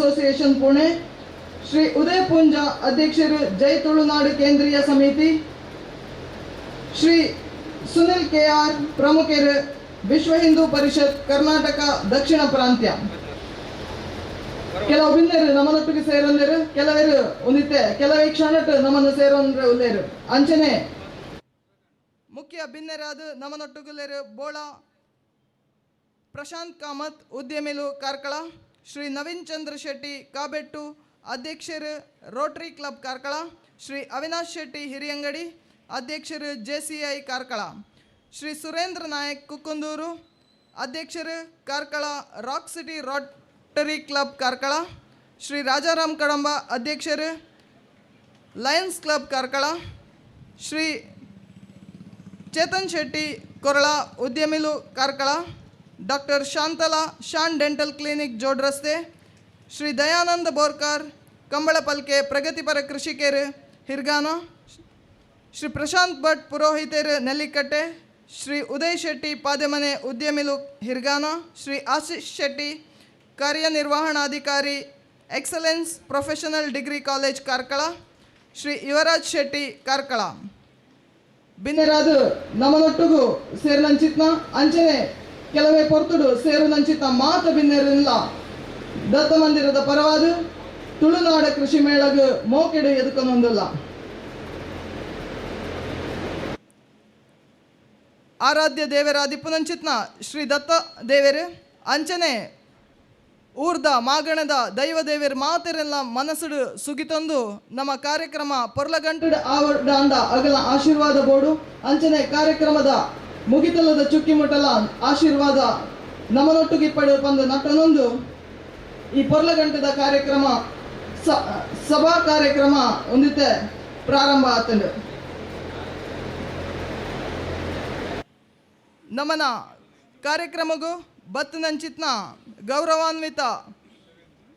Association Pune, Shri ಉದಯ ಪೂಂಜಾ ಅಧ್ಯಕ್ಷರು ಜೈ ತುಳುನಾಡು ಕೇಂದ್ರೀಯ ಸಮಿತಿ, ಶ್ರೀ ಸುನಿಲ್ ಕೆಆರ್ ಪ್ರಮುಖರು ವಿಶ್ವ ಹಿಂದೂ ಪರಿಷತ್ ಕರ್ನಾಟಕ ದಕ್ಷಿಣ ಪ್ರಾಂತ್ಯ. ಕೆಲವು ಬಿನ್ನೆರು ನಮ್ಮನೊಟ್ಟಿಗೆ ಸೇರೊಂದೇರು, ಕೆಲವರು ಒಂದಿತ್ತೆ ಕೆಲವೇ ಕ್ಷಣಟ್ ನಮ್ಮನ್ನು ಸೇರೊಂದ್ರೆ ಉಲ್ಲೇರು. ಅಂಚನೆ ಮುಖ್ಯ ಬಿನ್ನೆರಾದ ನಮ್ಮನೊಟ್ಟುಗುಲ್ಲೇರು ಬೋಳ ಪ್ರಶಾಂತ್ ಕಾಮತ್ ಉದ್ಯಮಿಲು ಕಾರ್ಕಳ, ಶ್ರೀ ನವೀನ್ ಚಂದ್ರ ಶೆಟ್ಟಿ ಕಾಬೆಟ್ಟು ಅಧ್ಯಕ್ಷರು ರೋಟರಿ ಕ್ಲಬ್ ಕಾರ್ಕಳ, ಶ್ರೀ ಅವಿನಾಶ್ ಶೆಟ್ಟಿ ಹಿರಿಯಂಗಡಿ ಅಧ್ಯಕ್ಷರು ಜೆಸಿಐ ಕಾರ್ಕಳ, ಶ್ರೀ ಸುರೇಂದ್ರ ನಾಯಕ್ ಕುಕ್ಕುಂದೂರು ಅಧ್ಯಕ್ಷರು Karkala rock city rotary club Karkala, Shri Rajaram Kadamba ಅಧ್ಯಕ್ಷರು ಲಯನ್ಸ್ ಕ್ಲಬ್ ಕಾರ್ಕಳ, ಶ್ರೀ ಚೇತನ್ ಶೆಟ್ಟಿ ಕೊರಳ ಉದ್ಯಮಿಲು Karkala, doctor Shantala Shan dental clinic ಜೋಡ್ ರಸ್ತೆ, ಶ್ರೀ ದಯಾನಂದ ಬೋರ್ಕಾರ್ ಕಂಬಳಪಲ್ಕೆ ಪ್ರಗತಿಪರ ಕೃಷಿಕರು ಹಿರ್ಗಾನ, ಶ್ರೀ ಪ್ರಶಾಂತ್ ಭಟ್ ಪುರೋಹಿತರು ನೆಲ್ಲಿಕಟ್ಟೆ, ಶ್ರೀ ಉದಯ್ ಶೆಟ್ಟಿ ಪಾದೆಮನೆ ಉದ್ಯಮಿಲು ಹಿರ್ಗಾನ, ಶ್ರೀ ಆಶೀಶ್ ಶೆಟ್ಟಿ ಕಾರ್ಯನಿರ್ವಹಣಾಧಿಕಾರಿ excellence professional degree college Karkala, Shri Yuvaraj Shetty Karkala. ಬಿನ್ನೆರಾದ ನಮ್ಮನೊಟ್ಟುಗು ಸೇರಿನಂಚಿತ್ನ ಅಂಚನೆ ಕೆಲವೇ ಪೊರ್ತುಡು ಸೇರುನಂಚಿತ್ನ ಮಾತ ಬಿನ್ನೆರಿಲ್ಲ ದತ್ತ ಮಂದಿರದ ಪರವಾದ ತುಳುನಾಡ ಕೃಷಿ ಮೇಳಗ್ ಮೋಕೆಡು ಎದುಕೊನೊಂದುಲ್ಲ. ಆರಾಧ್ಯ ದೇವರಾದಿಪ್ಪುನಂಚಿತ್ನ ಶ್ರೀ ದತ್ತ ದೇವರು ಅಂಚನೆ ಊರ್ದ ಮಾಗಣದ ದೈವ ದೇವರ ಮಾತೆರೆಲ್ಲ ಮನಸ್ಸುಡು ಸುಗಿತೊಂದು ನಮ್ಮ ಕಾರ್ಯಕ್ರಮ ಪೊರ್ಲಗಂಟು ಆವಡಾಂಡ ಅಗಲ ಆಶೀರ್ವಾದ ಬೋಡು. ಅಂಚನೆ ಕಾರ್ಯಕ್ರಮದ ಮುಗಿತಲದ ಚುಕ್ಕಿ ಮುಟ್ಟಲ ಆಶೀರ್ವಾದ ನಮ್ಮನೊಟ್ಟಿಗೆ ಪಂದು ನಟನೊಂದು ಈ ಪೊರ್ಲಗಂಟದ ಕಾರ್ಯಕ್ರಮ ಸಭಾ ಕಾರ್ಯಕ್ರಮ ಒಂದಿತ್ತೆ ಪ್ರಾರಂಭ ಆತಂಡು. ನಮನ ಕಾರ್ಯಕ್ರಮಗೂ ಬತ್ತನಂಚಿತ್ನ ಗೌರವಾನ್ವಿತ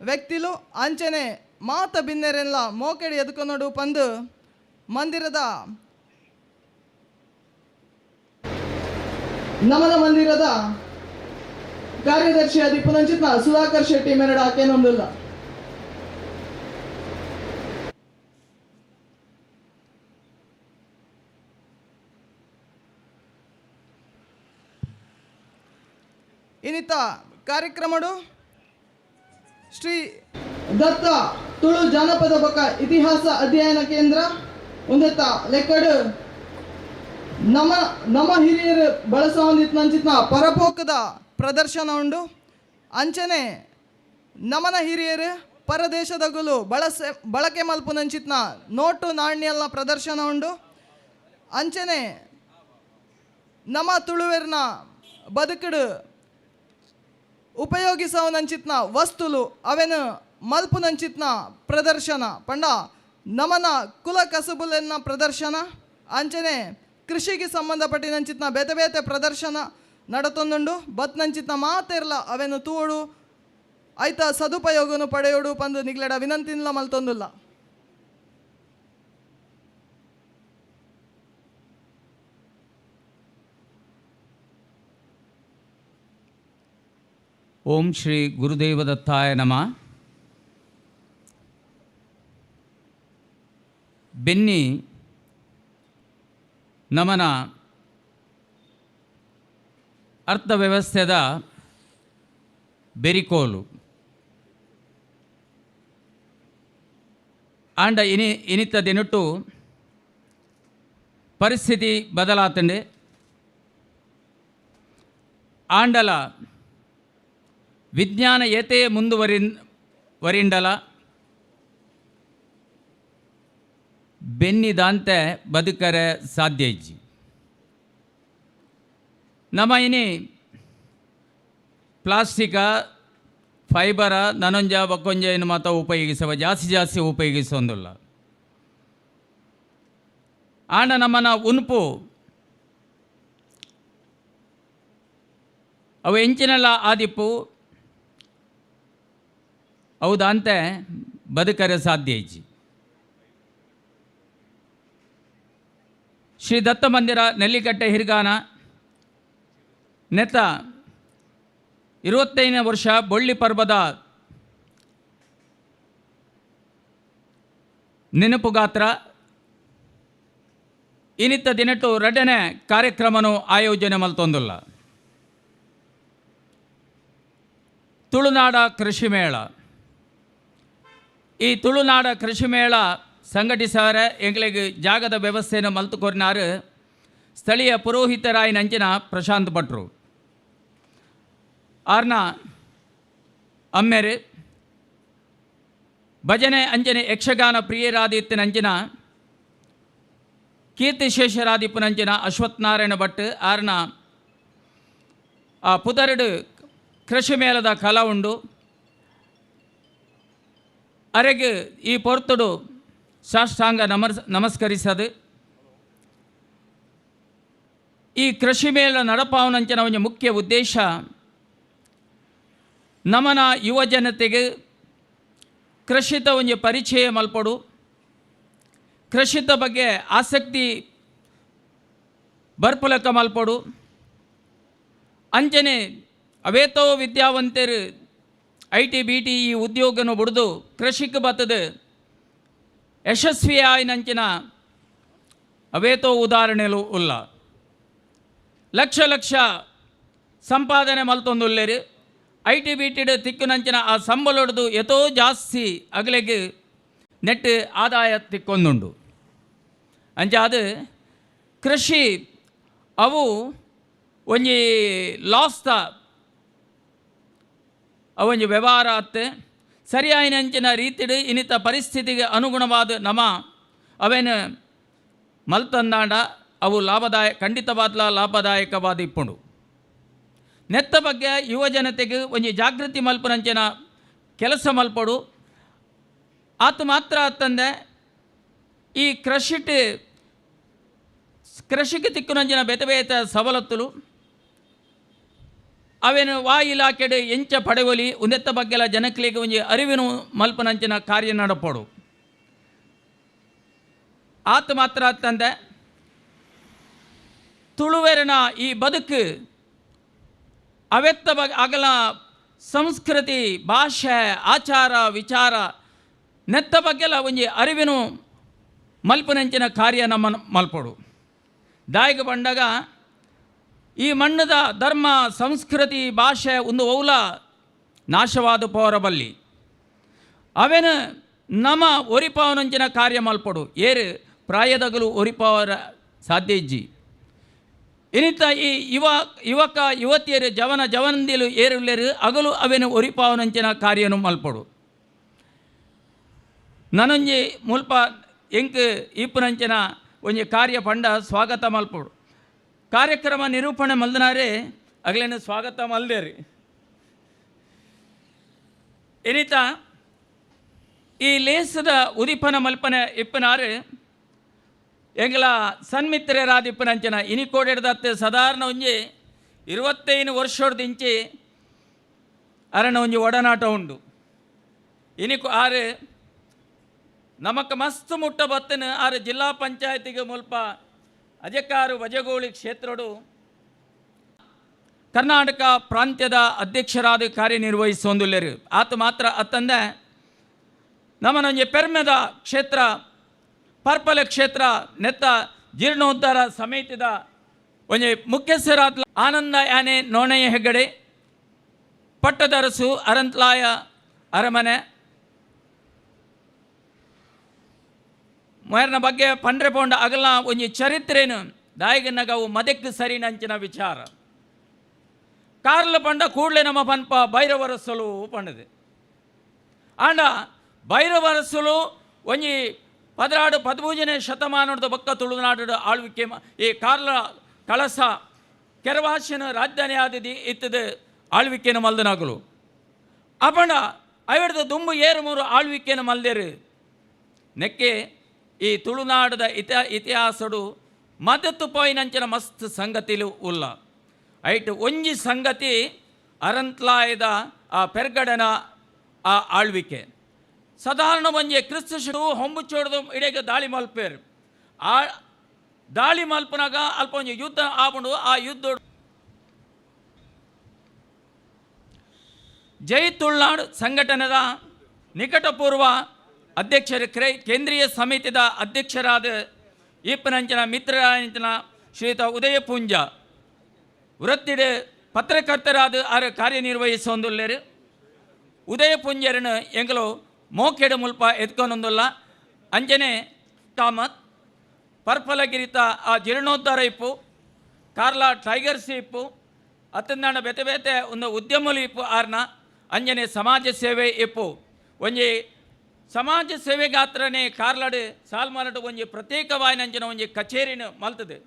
ವ್ಯಕ್ತಿಲು ಅಂಚನೆ ಮಾತ ಬಿನ್ನೆರೆಲ್ಲ ಮೋಕೆಡಿ ಎದುಕೊನೋಡು ಪಂದು ಮಂದಿರದ ನಮನ ಮಂದಿರದ ಕಾರ್ಯದರ್ಶಿ ಅದಿಪ್ಪುನಂಚಿತ್ನ ಸುಧಾಕರ್ ಶೆಟ್ಟಿ ಮೆರಡ ಆಕೆನೊಂದುಲ್ಲ. ಇನ್ನಿತ ಕಾರ್ಯಕ್ರಮಡು ಶ್ರೀ ದತ್ತ ತುಳು ಜಾನಪದ ಬೊಕ ಇತಿಹಾಸ ಅಧ್ಯಯನ ಕೇಂದ್ರ ಉಂದೆತ್ತ ಲೆಕ್ಕಡು ನಮ್ಮ ನಮ್ಮ ಹಿರಿಯರು ಬಳಸವಂದಿತ್ನಂಚಿತ್ನ ಪರಪೋಕದ ಪ್ರದರ್ಶನ ಉಂಡು. ಅಂಚನೆ ನಮನ ಹಿರಿಯರು ಪರದೇಶದಗುಲು ಬಳಕೆ ಮಲ್ಪುನಂಚಿತ್ನ ನೋಟು ನಾಣ್ಯಲ್ನ ಪ್ರದರ್ಶನ ಉಂಡು. ಅಂಚನೆ ನಮ್ಮ ತುಳುವೆರ್ನ ಬದುಕುಡು ಉಪಯೋಗಿಸವನಂಚಿತ್ನ ವಸ್ತುಲು ಅವೆನ ಮಲ್ಪುನಂಚಿತ್ನ ಪ್ರದರ್ಶನ ಪಂಡ ನಮನ ಕುಲ ಕಸುಬುಲೆನ್ನ ಪ್ರದರ್ಶನ ಅಂಚನೆ ಕೃಷಿಗೆ ಸಂಬಂಧಪಟ್ಟಿನಂಚಿತ್ನ ಬೇತೆ ಬೇತೆ ಪ್ರದರ್ಶನ ನಡತೊಂದುಂಡು. ಬತ್ನಂಚಿತ್ನ ಮಾತೆರ್ಲ ಅವೆನು ತೂಡು ಐತ ಸದುಪಯೋಗನು ಪಡೆಯೋಡು ಪಂದು ನಿಗ್ಲೆಡ ವಿನಂತಿನ್ಲ ಮಲ್ತೊಂದುಲ್ಲ. ಓಂ ಶ್ರೀ ಗುರುದೇವದತ್ತಾಯ ನಮಃ. ಬೆನ್ನಿ ನಮನ ಅರ್ಥವ್ಯವಸ್ಥೆದ ಬೆರಿಕೋಲು ಆಂಡ ಇನಿ ಇನಿತ ದಿನಟ್ಟು ಪರಿಸ್ಥಿತಿ ಬದಲಾತಂಡೆ. ಆಂಡಲ ವಿಜ್ಞಾನ ಏತೇ ವರಿಂಡಲ ಬೆನ್ನಿದಾಂತೆ ಬದುಕರೆ ಸಾಧ್ಯ ಇಜ್ಜಿ. ನಮ್ಮ ಇನಿ ಪ್ಲಾಸ್ಟಿಕ ಫೈಬರ ನನೊಂಜ ಬಕ್ಕೊಂಜ ಏನು ಮಾತ ಉಪಯೋಗಿಸುವ ಜಾಸ್ತಿ ಜಾಸ್ತಿ ಉಪಯೋಗಿಸೋಂದಿಲ್ಲ. ಆಂಡ ನಮ್ಮನ ಉನ್ಪು ಅವು ಎಂಚಿನೆಲ್ಲ ಆದಿಪ್ಪು ಹೌದಂತೆ ಬದುಕರೆ ಸಾಧ್ಯ ಇಜ್ಜಿ. ಶ್ರೀ ದತ್ತ ಮಂದಿರ ನೆಲ್ಲಿಕಟ್ಟೆ ಹಿರ್ಗಾನ ನೆತ್ತ 25ನೇ ವರ್ಷ ಬೊಳ್ಳಿ ಪರ್ವದ ನೆನಪುಗಾತ್ರ ಇನಿತ ದಿನಟು ರಡ್ಡನೆ ಕಾರ್ಯಕ್ರಮನು ಆಯೋಜನೆ ಮಲ್ತೊಂದುಲ್ಲ. ತುಳುನಾಡ ಕೃಷಿ ಮೇಳ. ಈ ತುಳುನಾಡ ಕೃಷಿ ಮೇಳ ಸಂಘಟಿಸವರ ಎಂಗ್ಲಿಗ್ ಜಾಗದ ವ್ಯವಸ್ಥೆಯನ್ನು ಮಲ್ತುಕೊರ್ನಾರು ಸ್ಥಳೀಯ ಪುರೋಹಿತರಾಯಿನಂಚಿನ ಪ್ರಶಾಂತ್ ಭಟ್ರು ಆರ್ನ ಅಮ್ಮೆರು ಭಜನೆ ಅಂಜನೆ ಯಕ್ಷಗಾನ ಪ್ರಿಯರಾದಿತ್ತಿನಂಚಿನ ಕೀರ್ತಿಶೇಷರಾದಿಪ್ಪುನಂಚಿನ ಅಶ್ವತ್ಥನಾರಾಯಣ ಭಟ್ ಆರ್ನ ಆ ಪುದರಡು ಕೃಷಿ ಮೇಳದ ಕಲಾ ಉಂಡು. ಅರೆಗ್ ಈ ಪೊರ್ತುಡು ಸಾಷ್ಟಾಂಗ ನಮಸ್ಕರಿಸದು ಈ ಕೃಷಿ ಮೇಳ ನಡಪಾವನಂಚಿನ ಒಂಜಿ ಮುಖ್ಯ ಉದ್ದೇಶ ನಮನ ಯುವ ಜನತೆಗೆ ಕೃಷಿತ ಒಂಜಿ ಪರಿಚಯ ಮಲ್ಪಡು, ಕೃಷಿತ ಬಗ್ಗೆ ಆಸಕ್ತಿ ಬರ್ಪುಲಕ ಮಲ್ಪಡು. ಅಂಚನೆ ಅವೇತೋ ವಿದ್ಯಾವಂತರು I T B T ಈ ಉದ್ಯೋಗನು ಬುಡ್ದು ಕೃಷಿಗೆ ಬತ್ತದ ಯಶಸ್ವಿಯಾಯಿನಂಚಿನ ಅವೇತೋ ಉದಾಹರಣೆಲು ಉಲ್ಲ. ಲಕ್ಷ ಲಕ್ಷ ಸಂಪಾದನೆ ಮಲ್ತೊಂದುಲ್ಲೇರು. I T B ಟಿಡ್ ತಿಕ್ಕುನಂಚಿನ ಆ ಸಂಬಳೊಡ್ದು ಎತೋ ಜಾಸ್ತಿ ಅಗಲೆಗ್ ನೆಟ್ ಆದಾಯ ತಿಕ್ಕೊಂದುಂಡು. ಅಂಚ ಅದು ಕೃಷಿ ಅವು ಒಂಜಿ ಲಾಸ್ತ ಅವೊಂಜಿ ವ್ಯವಹಾರ ಅತ್ತೆ ಸರಿಯಾಯಿನಂಚಿನ ರೀತಿಡು ಇನ್ನಿತ ಪರಿಸ್ಥಿತಿಗೆ ಅನುಗುಣವಾದ ನಮ ಅವೇನು ಮಲ್ತಂದಾಂಡ ಅವು ಲಾಭದಾಯಕ, ಖಂಡಿತವಾದ್ಲ ಲಾಭದಾಯಕವಾದ ಇಪ್ಪುಂಡು. ನೆತ್ತ ಬಗ್ಗೆ ಯುವ ಜನತೆಗೆ ಒಂಜಿ ಜಾಗೃತಿ ಮಲ್ಪನಂಚಿನ ಕೆಲಸ ಮಲ್ಪಡು. ಆತ ಮಾತ್ರ ಅತ್ತಂದೆ ಈ ಕೃಷಿಗೆ ತಿಕ್ಕುನಂಚಿನ ಬೇತೆ ಬೇತೆ ಸವಲತ್ತುಲು ಅವೇನು ವಾ ಇಲಾಖೆಡು ಎಂಚ ಪಡೆವಲಿ ಉಂದೆತ್ತ ಬಗ್ಗೆಲ ಜನಕ್ಲಿಗೆ ಒಂಜಿ ಅರಿವಿನ ಮಲ್ಪನಂಚಿನ ಕಾರ್ಯ ನಡಪಡು. ಆತ ಮಾತ್ರ ಅತ್ತಂದೆ ತುಳುವೆರನ ಈ ಬದುಕು ಅವೆತ್ತ ಬಗ್ ಅಗಲ ಸಂಸ್ಕೃತಿ ಭಾಷೆ ಆಚಾರ ವಿಚಾರ ನೆತ್ತ ಬಗ್ಗೆಲ ಒಂಜಿ ಅರಿವಿನ ಮಲ್ಪನಂಚಿನ ಕಾರ್ಯ ನಮ್ಮ ಮಲ್ಪಡು. ದಾಯಿಗೆ ಬಂಡಾಗ ಈ ಮಣ್ಣದ ಧರ್ಮ ಸಂಸ್ಕೃತಿ ಭಾಷೆ ಒಂದು ಔಲ ನಾಶವಾದ ಪೋರಬಲ್ಲಿ ಅವೇನು ನಮ ಒರಿಪಾವನಂಚಿನ ಕಾರ್ಯ ಮಲ್ಪಡು. ಏರು ಪ್ರಾಯದಗಲು ಒರಿಪಾವರ ಸಾಧ್ಯ ಇಜ್ಜಿ. ಇನ್ನಿತ ಈ ಯುವಕ ಯುವತಿಯರು ಜವನ ಜವನಂದಿಲು ಏರುಲ್ಲೇರು ಅಗಲು ಅವೇನು ಒರಿಪಾವನಂಚಿನ ಕಾರ್ಯನು ಮಲ್ಪಡು. ನನೊಂಜಿ ಮುಲ್ಪ ಎಂಕ್ ಇಪ್ಪುನಂಚಿನ ಒಂಜಿ ಕಾರ್ಯ ಪಂಡ ಸ್ವಾಗತ ಮಲ್ಪಡು. ಕಾರ್ಯಕ್ರಮ ನಿರೂಪಣೆ ಮಲ್ದನಾರೆ ಅಗಲೇನು ಸ್ವಾಗತ ಮಲ್ದೇರಿ. ಎನಿತ ಈ ಲೇಸದ ಉದಿಪನ ಮಲ್ಪನೆ ಇಪ್ಪನಾರು ಎಂಗಲ ಸನ್ಮಿತ್ರರಾದಿಪ್ಪನಂಚಿನ ಇನಿ ಕೋಡೆಡ್ದತ್ತೆ ಸಾಧಾರಣ ಒಂಜಿ 25 ವರ್ಷದ ಇಂಚಿ ಅರಣ ಒಂಜಿ ಒಡನಾಟ ಉಂಡು. ಇನಿಕು ಆರು ನಮಕ್ ಮಸ್ತ್ ಮುಟ್ಟ ಬತ್ತನ ಆರು ಜಿಲ್ಲಾ ಪಂಚಾಯತಿಗೆ ಮುಲ್ಪ ಅಜಕಾರು ವಜಗೋಳಿ ಕ್ಷೇತ್ರಡು ಕರ್ನಾಟಕ ಪ್ರಾಂತ್ಯದ ಅಧ್ಯಕ್ಷರಾದ ಕಾರ್ಯನಿರ್ವಹಿಸೊಂದುಲ್ಲೇರು. ಆತ ಮಾತ್ರ ಅತ್ತಂದೆ ನಮ್ಮನೊಂಜಿ ಪೆರ್ಮೆದ ಕ್ಷೇತ್ರ ಪರ್ಪಲ ಕ್ಷೇತ್ರ ನೆತ್ತ ಜೀರ್ಣೋದ್ಧಾರ ಸಮಿತಿದ ಒಂಜಿ ಮುಖ್ಯಸ್ಥರಾದ ಆನಂದ ಯಾನೆ ನೋಣಯ್ಯ ಹೆಗ್ಗಡೆ ಪಟ್ಟದರಸು ಅರಂತ್ಲಾಯ ಅರಮನೆ ಮೇರ್ನ ಬಗ್ಗೆ ಪಂಡ್ರೆ ಪೋಂಡ ಅಗಲ ಒಂಜಿ ಚರಿತ್ರೆನು ದಾಯಿಗನ್ನಗವು ಮದಕ್ಕೆ ಸರಿನಂಚಿನ ವಿಚಾರ. ಕಾರ್ಲ ಪಂಡ ಕೂಡಲೇ ನಮ್ಮ ಪನ್ಪ ಭೈರವರಸಲು ಪಂಡದೆ. ಆಂಡ ಭೈರವರಸಲು ಒಂಜಿ 16 13ನೇ ಶತಮಾನದ ಬೊಕ್ಕ ತುಳುನಾಡು ಆಳ್ವಿಕೆ ಈ ಕಾರ್ಲ ಕಳಸ ಕೆರವಾಸಿನ ರಾಜಧಾನಿ ಆದಿದಿ ಇತ್ತದ ಆಳ್ವಿಕೆನ ಮಲ್ದನಾಗಲು. ಅಪಂಡ ಐವಡ್ದ ದುಂಬು ಏರು ಮೂರು ಆಳ್ವಿಕೆನ ಮಲ್ದೇರು. ನೆಕ್ಕೆ ಈ ತುಳುನಾಡದ ಇತಿಹಾಸಡು ಮದತ್ತು ಪೋಯಿನಂಚಿನ ಮಸ್ತ್ ಸಂಗತಿಲು ಉಲ್ಲ. ಐಟ್ ಒಂಜಿ ಸಂಗತಿ ಅರಂತ್ಲಾಯದ ಆ ಪೆರ್ಗಡನ ಆ ಆಳ್ವಿಕೆ. ಸಾಧಾರಣ ಒಂಜಿ ಕ್ರಿಸ್ತ ಶುರು ಹೊಂಬುಚೋಡ್ದು ಇಡೀಗ ದಾಳಿ ಮಲ್ಪೇರು. ಆ ದಾಳಿ ಮಲ್ಪನಾಗ ಅಲ್ಪ ಒಂಜಿ ಯುದ್ಧ ಆಪುಂಡು. ಆ ಯುದ್ಧ ಜೈ ತುಳುನಾಡು ಸಂಘಟನೆದ ನಿಕಟಪೂರ್ವ ಅಧ್ಯಕ್ಷರು ಕೇಂದ್ರೀಯ ಸಮಿತಿದ ಅಧ್ಯಕ್ಷರಾದ ಈಪನಂಚಿನ ಮಿತ್ರರಾಯಂಚಿನ ಶ್ರೀಯುತ ಉದಯ ಪೂಂಜ ವೃತ್ತಿಡು ಪತ್ರಕರ್ತರಾದ ಆರು ಕಾರ್ಯನಿರ್ವಹಿಸೊಂದುಲ್ಲೇರು. ಉದಯ ಪೂಂಜರನು ಎಂಗಲು ಮೋಕೆಡು ಮುಲ್ಪ ಎತ್ಕೊಂಡೊಂದುಲ್ಲ. ಅಂಜನೆ ಕಾಮತ್ ಪರ್ಪಲಗಿರಿತ ಆ ಜೀರ್ಣೋದ್ಧಾರ ಇಪ್ಪು, ಕಾರ್ಲ ಟೈಗರ್ಸ್ ಇಪ್ಪು, ಅತ್ತಂದಾಣ ಬೇತೆ ಬೇತೆ ಒಂದು ಉದ್ಯಮಲು ಇಪ್ಪು ಆರ್ನ. ಅಂಜನೆ ಸಮಾಜ ಸೇವೆ ಇಪ್ಪು. ಒಂಜಿ ಸಮಾಜ ಸೇವೆಗಾತ್ರನೇ ಕಾರ್ಲಾಡು ಸಾಲ್ಮರಡು ಒಂಜಿ ಪ್ರತ್ಯೇಕವಾಯಿನಂಚಿನ ಒಂಜಿ ಕಚೇರಿನ ಮಲ್ತದೆ.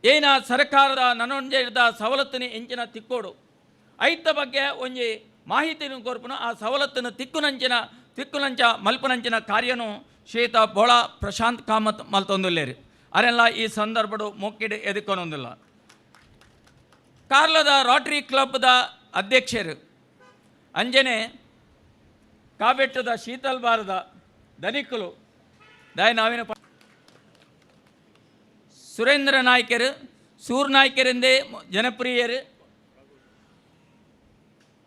ಏನ ಸರ್ಕಾರದ ನನೊಂಜೆದ ಸವಲತ್ತಿನ ಎಂಚಿನ ತಿಕ್ಕೋಡು ಐತ ಬಗ್ಗೆ ಒಂಜಿ ಮಾಹಿತಿನ ಕೊರ್ಪುನ ಆ ಸವಲತ್ತನ್ನು ತಿಕ್ಕುನಂಚ ಮಲ್ಪನಂಚಿನ ಕಾರ್ಯನು ಶ್ವೇತ ಬೋಳ ಪ್ರಶಾಂತ್ ಕಾಮತ್ ಮಲ್ತೊಂದುಲ್ಲೇರು. ಅರೆಲ್ಲ ಈ ಸಂದರ್ಭಡು ಮೊಕ್ಕಿಡು ಎದುಕೊನೊಂದಿಲ್ಲ. ಕಾರ್ಲದ ರೋಟರಿ ಕ್ಲಬ್ದ ಅಧ್ಯಕ್ಷರು ಅಂಜನೆ ಕಾಬೆಟ್ಟದ ಶೀತಲ್ ಬಾರದ ಧನಿಕುಲು ದಾಯ ನಾವಿನ ಸುರೇಂದ್ರ ನಾಯ್ಕರು ಸೂರ್ ನಾಯ್ಕರೆಂದೇ ಜನಪ್ರಿಯರು.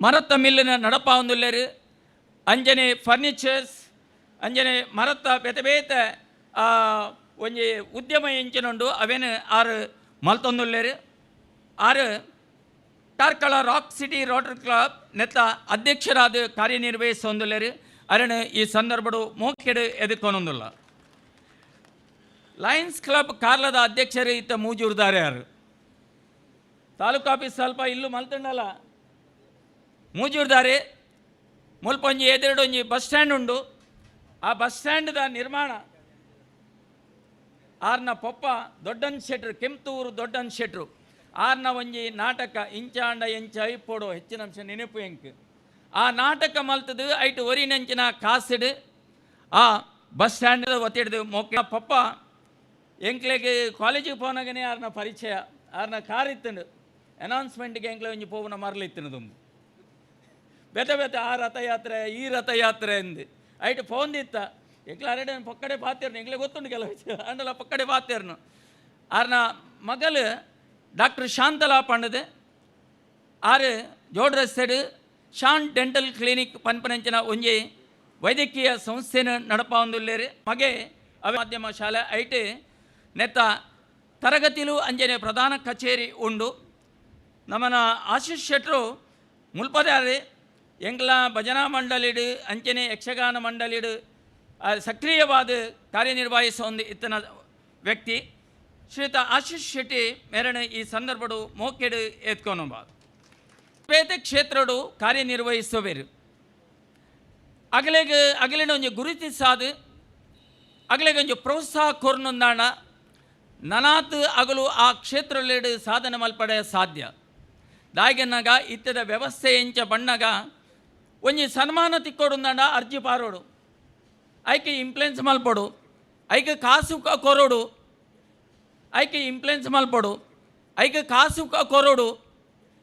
ಮರತ್ತ ಮಿಲ್ಲಿನ ನಡಪ ಒಂದುಲ್ಲೇರು. ಅಂಜನೆ ಫರ್ನಿಚರ್ಸ್ ಅಂಜನೆ ಮರತ್ತ ಬೇತೆ ಬೇತೆ ಒಂಜಿ ಉದ್ಯಮ ಎಂಚಿನುಂಡು ಅವೇನು ಆರು ಮಲ್ತೊಂದುಲ್ಲೇರು. ಆರು Karkala rock city rotary club ನೆತ್ತ ಅಧ್ಯಕ್ಷರಾದ ಕಾರ್ಯನಿರ್ವಹಿಸೊಂದುಲ್ಲೇರು. ಅರಣ ಈ ಸಂದರ್ಭಡು ಮೋಕೆಡು ಎದುಕೊನೊಂದುಲ್ಲ. ಲಯನ್ಸ್ ಕ್ಲಬ್ ಕಾರ್ಲದ ಅಧ್ಯಕ್ಷರು ಇತ್ತ ಮೂಜೂರ್ದಾರೆ ಯಾರು ತಾಲೂಕು ಆಫೀಸ್ ಸ್ವಲ್ಪ ಇಲ್ಲೂ ಮಲ್ತಂಡಲ್ಲ ಮೂಜೂರ್ದಾರೆ. ಮುಲ್ಪ ಒಂಜಿ ಎದುರುಡು ಒಂಜಿ ಬಸ್ ಸ್ಟ್ಯಾಂಡ್ ಉಂಡು. ಆ ಬಸ್ ಸ್ಟ್ಯಾಂಡ್ದ ನಿರ್ಮಾಣ ಆರ್ನ ಪೊಪ್ಪ ದೊಡ್ಡನ್ ಶೆಟ್ರು, ಕೆಂಪೂರು ದೊಡ್ಡನ್ ಶೆಟ್ರು ಆರ್ನ ಒಂಜಿ ನಾಟಕ ಇಂಚಾಂಡ ಎಂಚ ಐಪೋಡು ಹೆಚ್ಚಿನ ಅಂಶ ನೆನಪು ಎಂಕ್. ಆ ನಾಟಕ ಮಲ್ತದು ಐಟು ಒರಿನಂಚಿನ ಕಾಸಿಡು ಆ ಬಸ್ ಸ್ಟ್ಯಾಂಡ್ ಒತ್ತಿಡ್ದು ಮೊಕ್ಕ ಪಪ್ಪ ಎಂಕ್ಲೆಗ್ ಕಾಲೇಜಿಗೆ ಪೋನಾಗನೇ ಆರ್ನ ಪರಿಚಯ. ಆರ್ನ ಕಾರ್ ಇತ್ತಂಡು ಅನೌನ್ಸ್ಮೆಂಟ್ಗೆ ಎಂಕ್ಲೆ ಒಂಜಿ ಪೋವನ ಮರಲು ಇತ್ತನು ದುಂಬು ಬೇತೆ ಬೇತೆ ಆ ರಥಯಾತ್ರೆ ಈ ರಥಯಾತ್ರೆ ಎಂದು ಐಟ್ ಫೋನ್ದಿತ್ತ ಎಂಕ್ಲ ಅರೆಡೆ ಪೊಕ್ಕಡೆ ಪಾತೇರ್ನು ಎಂಕ್ಲೆ ಗೊತ್ತುಂಡು ಕೆಲವು ವಿಷಯ ಅಂಡಲ ಪೊಕ್ಕಡೆ ಪಾತೇರ್ನು. ಆರ್ನ ಮಗಲು ಡಾಕ್ಟರ್ ಶಾಂತಲಾ ಪಂಡದು ಆರು ಜೋಡ್ ರಸ್ತೆಡು ಶಾನ್ ಡೆಂಟಲ್ ಕ್ಲಿನಿಕ್ ಪನ್ಪನಂಚಿನ ಒಂಜಿ ವೈದ್ಯಕೀಯ ಸಂಸ್ಥೆನ ನಡಪಾವೊಂದುಲ್ಲೇರು. ಮಗೆ ಅವೆ ಮಾಧ್ಯಮ ಶಾಲೆ ಐಟ್ ನೆತ್ತ ತರಗತಿಲು ಅಂಜನೆ ಪ್ರಧಾನ ಕಚೇರಿ ಉಂಡು. ನಮನ ಆಶೀಶ್ ಶೆಟ್ರು ಮುಲ್ಪದಾರೆ ಎಂಗ್ಲ ಭಜನಾ ಮಂಡಳಿಡು ಅಂಚನೆ ಯಕ್ಷಗಾನ ಮಂಡಳಿಡು ಸಕ್ರಿಯವಾದ ಕಾರ್ಯನಿರ್ವಹಿಸುವ ಒಂದು ಇತ್ತನ ವ್ಯಕ್ತಿ ಶ್ರೀಯುತ ಆಶೀಶ್ ಶೆಟ್ಟಿ ಮೇರಣ ಈ ಸಂದರ್ಭಡು ಮೋಕೆಡು ಎತ್ಕೊನುಬ ಬೇತೆ ಕ್ಷೇತ್ರಡು ಕಾರ್ಯನಿರ್ವಹಿಸುವರು. ಅಗಲೆಗ್ ಅಗಲಿನ ಒಂಜಿ ಗುರುತಿಸಾದು ಅಗಲೆಗ್ ಒಂಜಿ ಪ್ರೋತ್ಸಾಹ ಕೊರ್ನೊಂದಾಣ ನನಾತ್ ಅಗಲು ಆ ಕ್ಷೇತ್ರಲೆಡು ಸಾಧನೆ ಮಲ್ಪಡೆ ಸಾಧ್ಯ. ದಾಯಗನ್ನಾಗ ಇತ್ತದ ವ್ಯವಸ್ಥೆ ಎಂಚ ಬಣ್ಣಗ ಒಂಜಿ ಸನ್ಮಾನ ತಿಕ್ಕೊಡುಂದಾಂಡ ಅರ್ಜಿ ಪಾರೋಡು, ಐಕೆ ಇಂಪ್ಲೆನ್ಸ್ ಮಲ್ಪೊಡು, ಐಕೆ ಕಾಸು ಕೊರೋಡು, ಐಕೆ ಇಂಪ್ಲೆನ್ಸ್ ಮಲ್ಪೊಡು, ಐಕೆ ಕಾಸು ಕೊರೋಡು,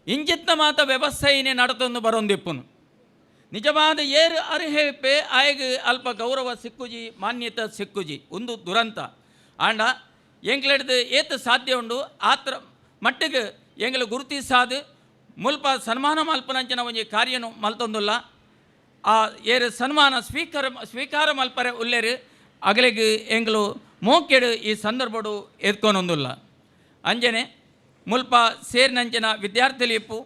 ಇಂಚಿತ್ನ ಮಾತ ವ್ಯವಸ್ಥೆಯೇ ನಡತೊಂದು ಬರೊಂದಿಪ್ಪುನು. ನಿಜವಾದ ಏರು ಅರ್ಹೆಪೆ ಆಯಗ್ ಅಲ್ಪ ಗೌರವ ಸಿಕ್ಕುಜಿ, ಮಾನ್ಯತೆ ಸಿಕ್ಕುಜಿ, ಒಂದು ದುರಂತ. ಆಂಡ ಎಂಕ್ಲೆಡ್ದು ಏತ್ ಸಾಧ್ಯ ಉಂಡು ಆತ್ರ ಮಟ್ಟಿಗೆ ಎಂಗ್ಲ ಗುರುತಿಸಾದು ಮುಲ್ಪ ಸನ್ಮಾನ ಮಲ್ಪನಂಚಿನ ಒಂಜಿ ಕಾರ್ಯನು ಮಲ್ತೊಂದುಲ್ಲ. ಆ ಏರು ಸನ್ಮಾನ ಸ್ವೀಕಾರ ಸ್ವೀಕಾರ ಮಲ್ಪರೆ ಉಲ್ಲೇರು ಅಗಲಿಗ್ ಎಂಗ್ಲು ಮೋಕೆಡು ಈ ಸಂದರ್ಭಡು ಎತ್ಕೊನೊಂದುಲ್ಲ. ಅಂಜನೆ ಮುಲ್ಪ ಸೇರಿನಂಚಿನ ವಿದ್ಯಾರ್ಥಿಲಿಪ್ಪು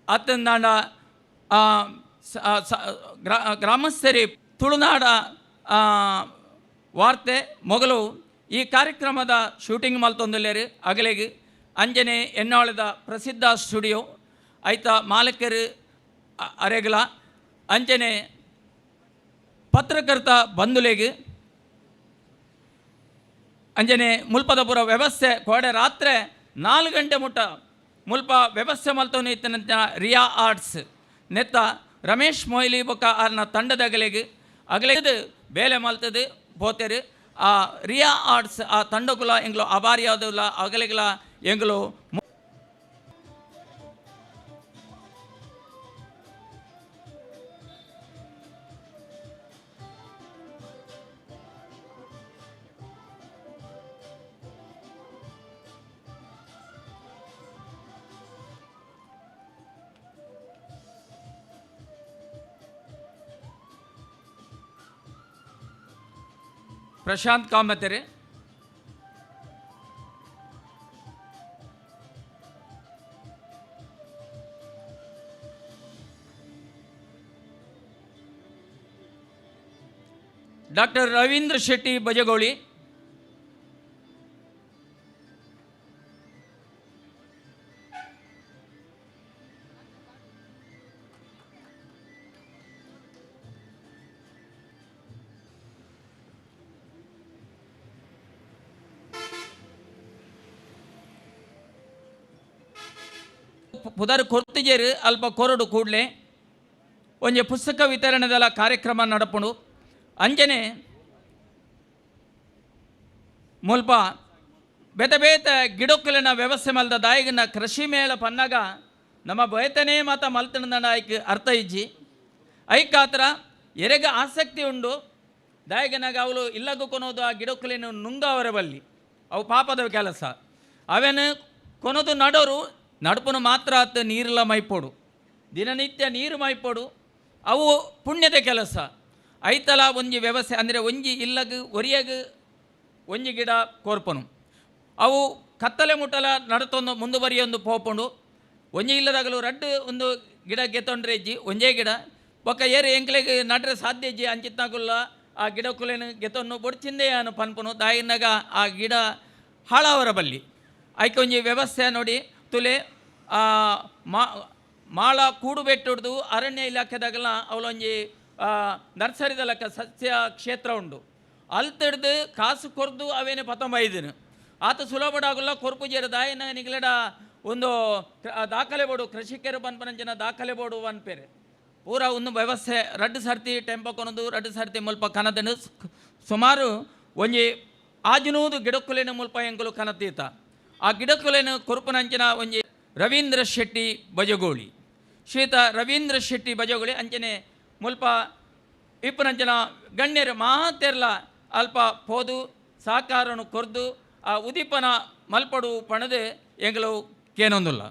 ಅತ್ತಂದಾಂಡ ಗ್ರಾಮಸ್ಥರಿ ತುಳುನಾಡ ವಾರ್ತೆ ಮೊಗಲು ಈ ಕಾರ್ಯಕ್ರಮದ ಶೂಟಿಂಗ್ ಮಲ್ತೊಂದುಲ್ಲೇರು ಅಗಲಿಗ್. ಅಂಜನೆ ಎನ್ನಾಳದ ಪ್ರಸಿದ್ಧ ಸ್ಟುಡಿಯೋ ಐತ ಮಾಲಕರು ಅರೆಗಲ ಅಂಜನೆ ಪತ್ರಕರ್ತ ಬಂಧುಲೆಗ್ ಅಂಜನೆ ಮುಲ್ಪದಪುರ ವ್ಯವಸ್ಥೆ ಕೋಡೆ ರಾತ್ರಿ 4 ಗಂಟೆ ಮುಟ್ಟ ಮುಲ್ಪ ವ್ಯವಸ್ಥೆ ಮಲ್ತೊಂದು ಇತ್ತಿನ ರಿಯಾ ಆರ್ಟ್ಸ್ ನೆತ್ತ ರಮೇಶ್ ಮೊಯ್ಲಿ ಬೊಕ್ಕ ಆರ್ನ ತಂಡದ ಅಗಲೆಗ್ ಅಗಲೆಗ್ ಬೇಲೆ ಮಲ್ತದು ಪೋತೆರು. ಆ ರಿಯಾ ಆರ್ಟ್ಸ್ ಆ ತಂಡಕುಲ ಎಂಗ್ಲು ಅಬಾರಿಯಾದುಲ ಅಗಲೆಗ್ಲ ಎಂಗ್ಲು. ಪ್ರಶಾಂತ್ ಕಾಮತೆರೆ. ಡಾಕ್ಟರ್ ರವೀಂದ್ರ ಶೆಟ್ಟಿ ಬಜಗೋಳಿ. ಪುದರ್ ಕೊರ್ತಿಜೇರು ಅಲ್ಪ ಕೊರಡು ಕೂಡಲೇ ಒಂಜಿ ಪುಸ್ತಕ ವಿತರಣೆದಲ ಕಾರ್ಯಕ್ರಮ ನಡಪುಂಡು. ಅಂಚನೆ ಮುಲ್ಪ ಬೇತೆ ಬೇತೆ ಗಿಡಕ್ಕುಲೆನ ವ್ಯವಸ್ಥೆ ಮಲ್ದ ದಾಯಿಗನ ಕೃಷಿ ಮೇಳ ಪನ್ನಗ ನಮ್ಮ ಬೇತನೇ ಮಾತ ಮಲ್ತನ ಐಕ್ ಅರ್ಥ ಇಜ್ಜಿ. ಐಕಾತ್ರ ಎರೆಗ ಆಸಕ್ತಿ ಉಂಡು ದಾಯಿಗನಾಗ ಅವಳು ಇಲ್ಲಗೂ ಕೊನೋದು ಆ ಗಿಡಕ್ಕುಲೆನ ನುಂಗಾವರ ಬಲ್ಲಿ ಅವು ಪಾಪದ ಕೆಲಸ. ಅವೇನು ಕೊನೋದು ನಡೋರು ನಡುಪುನು ಮಾತ್ರ ಆತ ನೀರೆಲ್ಲ ಮೈಪೋಡು, ದಿನನಿತ್ಯ ನೀರು ಮೈಪೋಡು, ಅವು ಪುಣ್ಯದ ಕೆಲಸ. ಐತಲ ಒಂಜಿ ವ್ಯವಸ್ಥೆ ಅಂದರೆ ಒಂಜಿ ಇಲ್ಲಗ್ ಒರಿಯಗ್ ಒಂಜಿ ಗಿಡ ಕೋರ್ಪನು ಅವು ಕತ್ತಲೆ ಮುಟ್ಟಲ ನಡತೊಂದು ಮುಂದುವರಿಯೊಂದು ಪೋಪುಂಡು. ಒಂಜಿ ಇಲ್ಲದಾಗಲು ರಡ್ಡು ಒಂದು ಗಿಡ ಗೆತ್ತೊಂಡ್ರೆ ಇಜ್ಜಿ ಒಂಜೇ ಗಿಡ ಬೊಕ್ಕ ಏರು ಎಂಕ್ಲೆಗ್ ನಡ್ರೆ ಸಾಧ್ಯ ಇಜ್ಜಿ ಅಂಚಿತ್ನಾಗುಲ್ಲ ಆ ಗಿಡಕ್ಕುಲೇನು ಗೆತ್ತೊಂದು ಬೊಡ್ಚಿಂದೆ ಅನು ಪನ್ಪುನು ದಾಯಿನಾಗ ಆ ಗಿಡ ಹಾಳಾವರ ಬಲ್ಲಿ. ಐಕೆ ಒಂಜಿ ವ್ಯವಸ್ಥೆ ನೋಡಿ ತುಲೆ ಮಾಳ ಕೂಡು ಬೆಟ್ಟುಡ್ದು ಅರಣ್ಯ ಇಲಾಖೆದಾಗಲ ಅವಳೊಂಜಿ ನರ್ಸರಿದ ಲೆಕ್ಕ ಸಸ್ಯ ಕ್ಷೇತ್ರ ಉಂಡು. ಅಲ್ತಿಡ್ದು ಕಾಸು ಕೊರ್ದು ಅವೇನೆ ಪತ್ತೊಂಬೈದಿನ ಆತ ಸುಲಭಡಾಗಲ್ಲ ಕೊರ್ಪು ಜೇರು ದಾಯಿನ ನಿಗಲೆಡ ಒಂದು ದಾಖಲೆ ಬೋಡು ಕೃಷಿಕರು ಪನ್ಪನಂಚಿನ ದಾಖಲೆ ಬೋಡು ಪನ್ಪೇರೆ ಪೂರ ಒಂದು ವ್ಯವಸ್ಥೆ. ರಡ್ಡು ಸರ್ತಿ ಟೆಂಪೋ ಕೊನದು ರಡ್ಡು ಸರ್ತಿ ಮುಲ್ಪ ಕನದನು ಸುಮಾರು ಒಂಜಿ ಆಜಿನೂದು ಗಿಡಕ್ಕುಲೇನು ಮುಲ್ಪ ಎಂಕುಲು ಕನತೀತ. ಆ ಗಿಡಕ್ಕುಲೇನು ಕೊರ್ಪುನಂಚಿನ ಒಂಜಿ ರವೀಂದ್ರ ಶೆಟ್ಟಿ ಬಜಗೋಳಿ, ಶ್ರೀತ ರವೀಂದ್ರ ಶೆಟ್ಟಿ ಬಜಗೋಳಿ. ಅಂಚನೆ ಮುಲ್ಪ ಇಪ್ಪುನಂಚಿನ ಗಣ್ಯರು ಮಾತೆರ್ಲ ಅಲ್ಪ ಪೋದು ಸಹಕಾರನು ಕೊರ್ದು ಆ ಉದೀಪನ ಮಲ್ಪಡು ಪಣದು ಎಂಗಳು ಕೇನೊಂದುಲ್ಲ.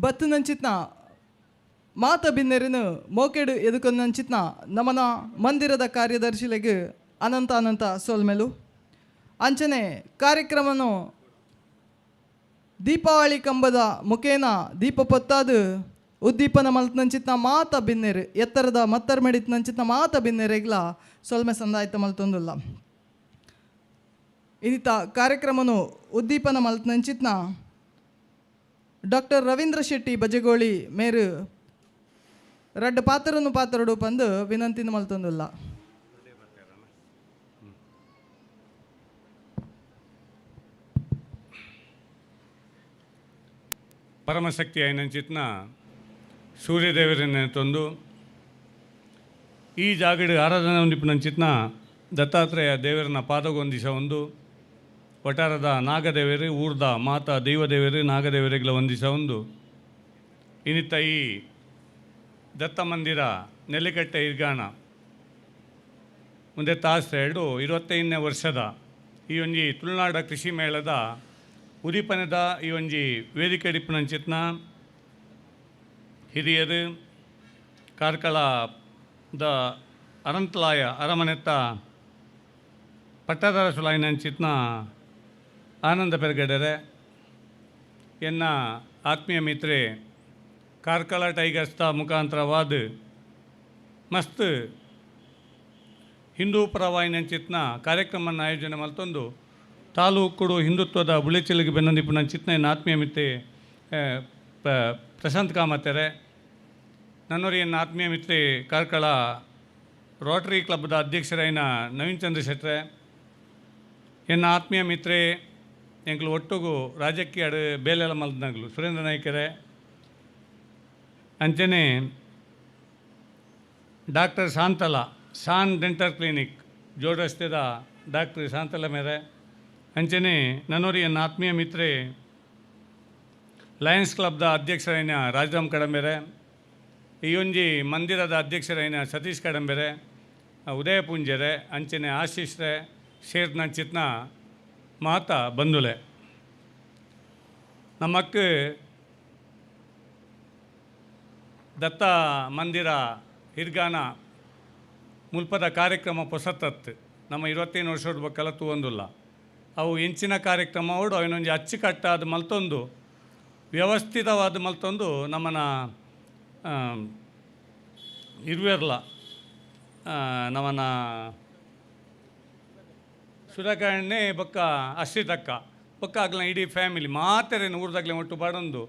ಬತ್ತುನಂಚಿತ್ನ ಮಾತ ಬಿನ್ನೆರಿನ ಮೋಕೆಡು ಎದುಕೊಂದಂಚಿತ್ನ ನಮನ ಮಂದಿರದ ಕಾರ್ಯದರ್ಶಿಲೆಗ್ ಅನಂತ ಅನಂತ ಸೊಲ್ಮೆಲು. ಅಂಚನೆ ಕಾರ್ಯಕ್ರಮನು ದೀಪಾವಳಿ ಕಂಬದ ಮುಖೇನ ದೀಪ ಪೊತ್ತಾದು ಉದ್ದೀಪನ ಮಲ್ತ್ನಂಚಿತ್ನ ಮಾತ ಬಿನ್ನೆರು, ಎತ್ತರದ ಮತ್ತರ್ ಮೆಡಿತ್ನಂಚಿತ್ನ ಮಾತ ಬಿನ್ನೆರೆಗ್ಲ ಸೊಲ್ಮೆ ಸಂದಾಯ್ತ ಮಲ್ತೊಂದುಲ್ಲ. ಇನ್ನಿತ ಕಾರ್ಯಕ್ರಮನು ಉದ್ದೀಪನ ಮಲ್ತ್ನಂಚಿತ್ನ ಡಾಕ್ಟರ್ ರವೀಂದ್ರ ಶೆಟ್ಟಿ ಬಜಗೋಳಿ ಮೇರು ರಡ್ಡ್ ಪಾತ್ರನು ಪಾತ್ರಡು ಪಂದು ವಿನಂತಿನ ಮಲ್ತೊಂದುಲ್ಲ. ಪರಮಶಕ್ತಿ ಐನಂಚಿತ್ನ ಸೂರ್ಯದೇವರನ್ನ ತಂದು ಈ ಜಾಗಡು ಆರಾಧನೆ ಹೊಂದಿಪ್ಪುನಂಚಿತ್ನ ದತ್ತಾತ್ರೇಯ ದೇವರನ್ನ ಪಾದಗೊಂದಿಸ ಒಂದು ವಟಾರದ ನಾಗದೇವರು ಊರ್ದ ಮಾತಾ ದೈವದೇವರು ನಾಗದೇವರಿಗಳ ವಂದಿಸ ಒಂದು ಇನ್ನಿತ್ತ ಈ ದತ್ತ ಮಂದಿರ ನೆಲ್ಲಿಕಟ್ಟೆ ಇರ್ಗಾಣ ಮುಂದೆ ತಾಸು 25ನೇ ವರ್ಷದ ಈ ಒಂಜಿ ತುಳುನಾಡ ಕೃಷಿ ಮೇಳದ ಉದಿಪನದ ಈ ಒಂಜಿ ವೇದಿಕೆ ಡಿಪ್ಪುನಂಚಿತ್ನ ಹಿರಿಯರು ಕಾರ್ಕಳದ ಅರಂತಲಾಯ ಅರಮನೆತ್ತ ಪಟ್ಟದರ ಸುಲಾಯಿನಂಚಿತ್ನ ಆನಂದ ಪೆರ್ಗಡೆರೆ, ಎನ್ನ ಆತ್ಮೀಯ ಮಿತ್ರೆ ಕಾರ್ಕಳ ಟೈಗರ್ಸ್ದ ಮುಖಾಂತರವಾದ ಮಸ್ತ್ ಹಿಂದೂ ಪರವಾಯಿನಂಚಿತ್ನ ಕಾರ್ಯಕ್ರಮವನ್ನು ಆಯೋಜನೆ ಮಲ್ತೊಂದು ತಾಲೂಕುಡು ಹಿಂದುತ್ವದ ಬುಳೆಚಿಲಿಗೆ ಬೆನ್ನೊಂದಿಪ್ಪುನಂಚಿತ್ನ ಎನ್ನ ಆತ್ಮೀಯ ಮಿತ್ರೆ ಪ್ರಶಾಂತ್ ಕಾಮತ್ತೆರೆ, ನನ್ನೋರಿ ಎನ್ನ ಆತ್ಮೀಯ ಮಿತ್ರೆ ಕಾರ್ಕಳ ರೋಟರಿ ಕ್ಲಬ್ದ ಅಧ್ಯಕ್ಷರಾಯಿನ ನವೀನ್ ಚಂದ್ರ ಶೆಟ್ರೆ, ಎನ್ನ ಆತ್ಮೀಯ ಮಿತ್ರೆ ಎಂಕ್ಲು ಒಟ್ಟುಗು ರಾಜಕೀಯ ಬೇಲೆಲ ಮಲ್ದನಗ್ಲು ಸುರೇಂದ್ರ ನಾಯ್ಕರೆ, ಅಂಚನೆ doctor Shantala Shan dental clinic ಜೋಡಸ್ತೆದ doctor Shantala ಮೇರೆ, ಅಂಚನೆ ನನ್ನೋರಿ ಎನ್ನ ಆತ್ಮೀಯ ಮಿತ್ರೆ ಲಯನ್ಸ್ ಕ್ಲಬ್ದ ಅಧ್ಯಕ್ಷರಾಯಿನ ರಾಜರಾಮ್ ಕಡಂಬೆರೆ, ಈ ಒಂಜಿ ಮಂದಿರದ ಅಧ್ಯಕ್ಷರಾಯಿನ ಸತೀಶ್ ಕಡಂಬೆರೆ, ಉದಯ ಪೂಂಜೆರೆ, ಅಂಚನೆ ಆಶೀಶ್ರೆ ಸೇರ್ನಂಚಿತ್ನ ಮಾತಾ ಬಂಧುಲೆ. ನಮಕ್ ದತ್ತ ಮಂದಿರ ಹಿರ್ಗಾನ ಮುಲ್ಪದ ಕಾರ್ಯಕ್ರಮ ಪೊಸತ್ತತ್ತು ನಮ್ಮ 25 ವರ್ಷದ ಬಕ್ಕಲ ತೂವೊಂದುಲ್ಲ. ಅವು ಎಂಚಿನ ಕಾರ್ಯಕ್ರಮ ಓಡು ಅವನೊಂಜಿ ಅಚ್ಚುಕಟ್ಟಾದ ಮಲ್ತೊಂದು ವ್ಯವಸ್ಥಿತವಾದ ಮಲ್ತೊಂದು ನಮ್ಮನ ಇರುವೆರ್ಲ ನಮ್ಮನ ಸುಧಾಕರಣೆ ಬೊಕ್ಕ ಅಶ್ರಿತಕ್ಕ ಬೊಕ್ಕ ಆಗ್ಲ ಇಡೀ ಫ್ಯಾಮಿಲಿ ಮಾತೆರೇನು ಊರ್ದಾಗ್ಲೆ ಒಟ್ಟು ಬಾಡೊಂದು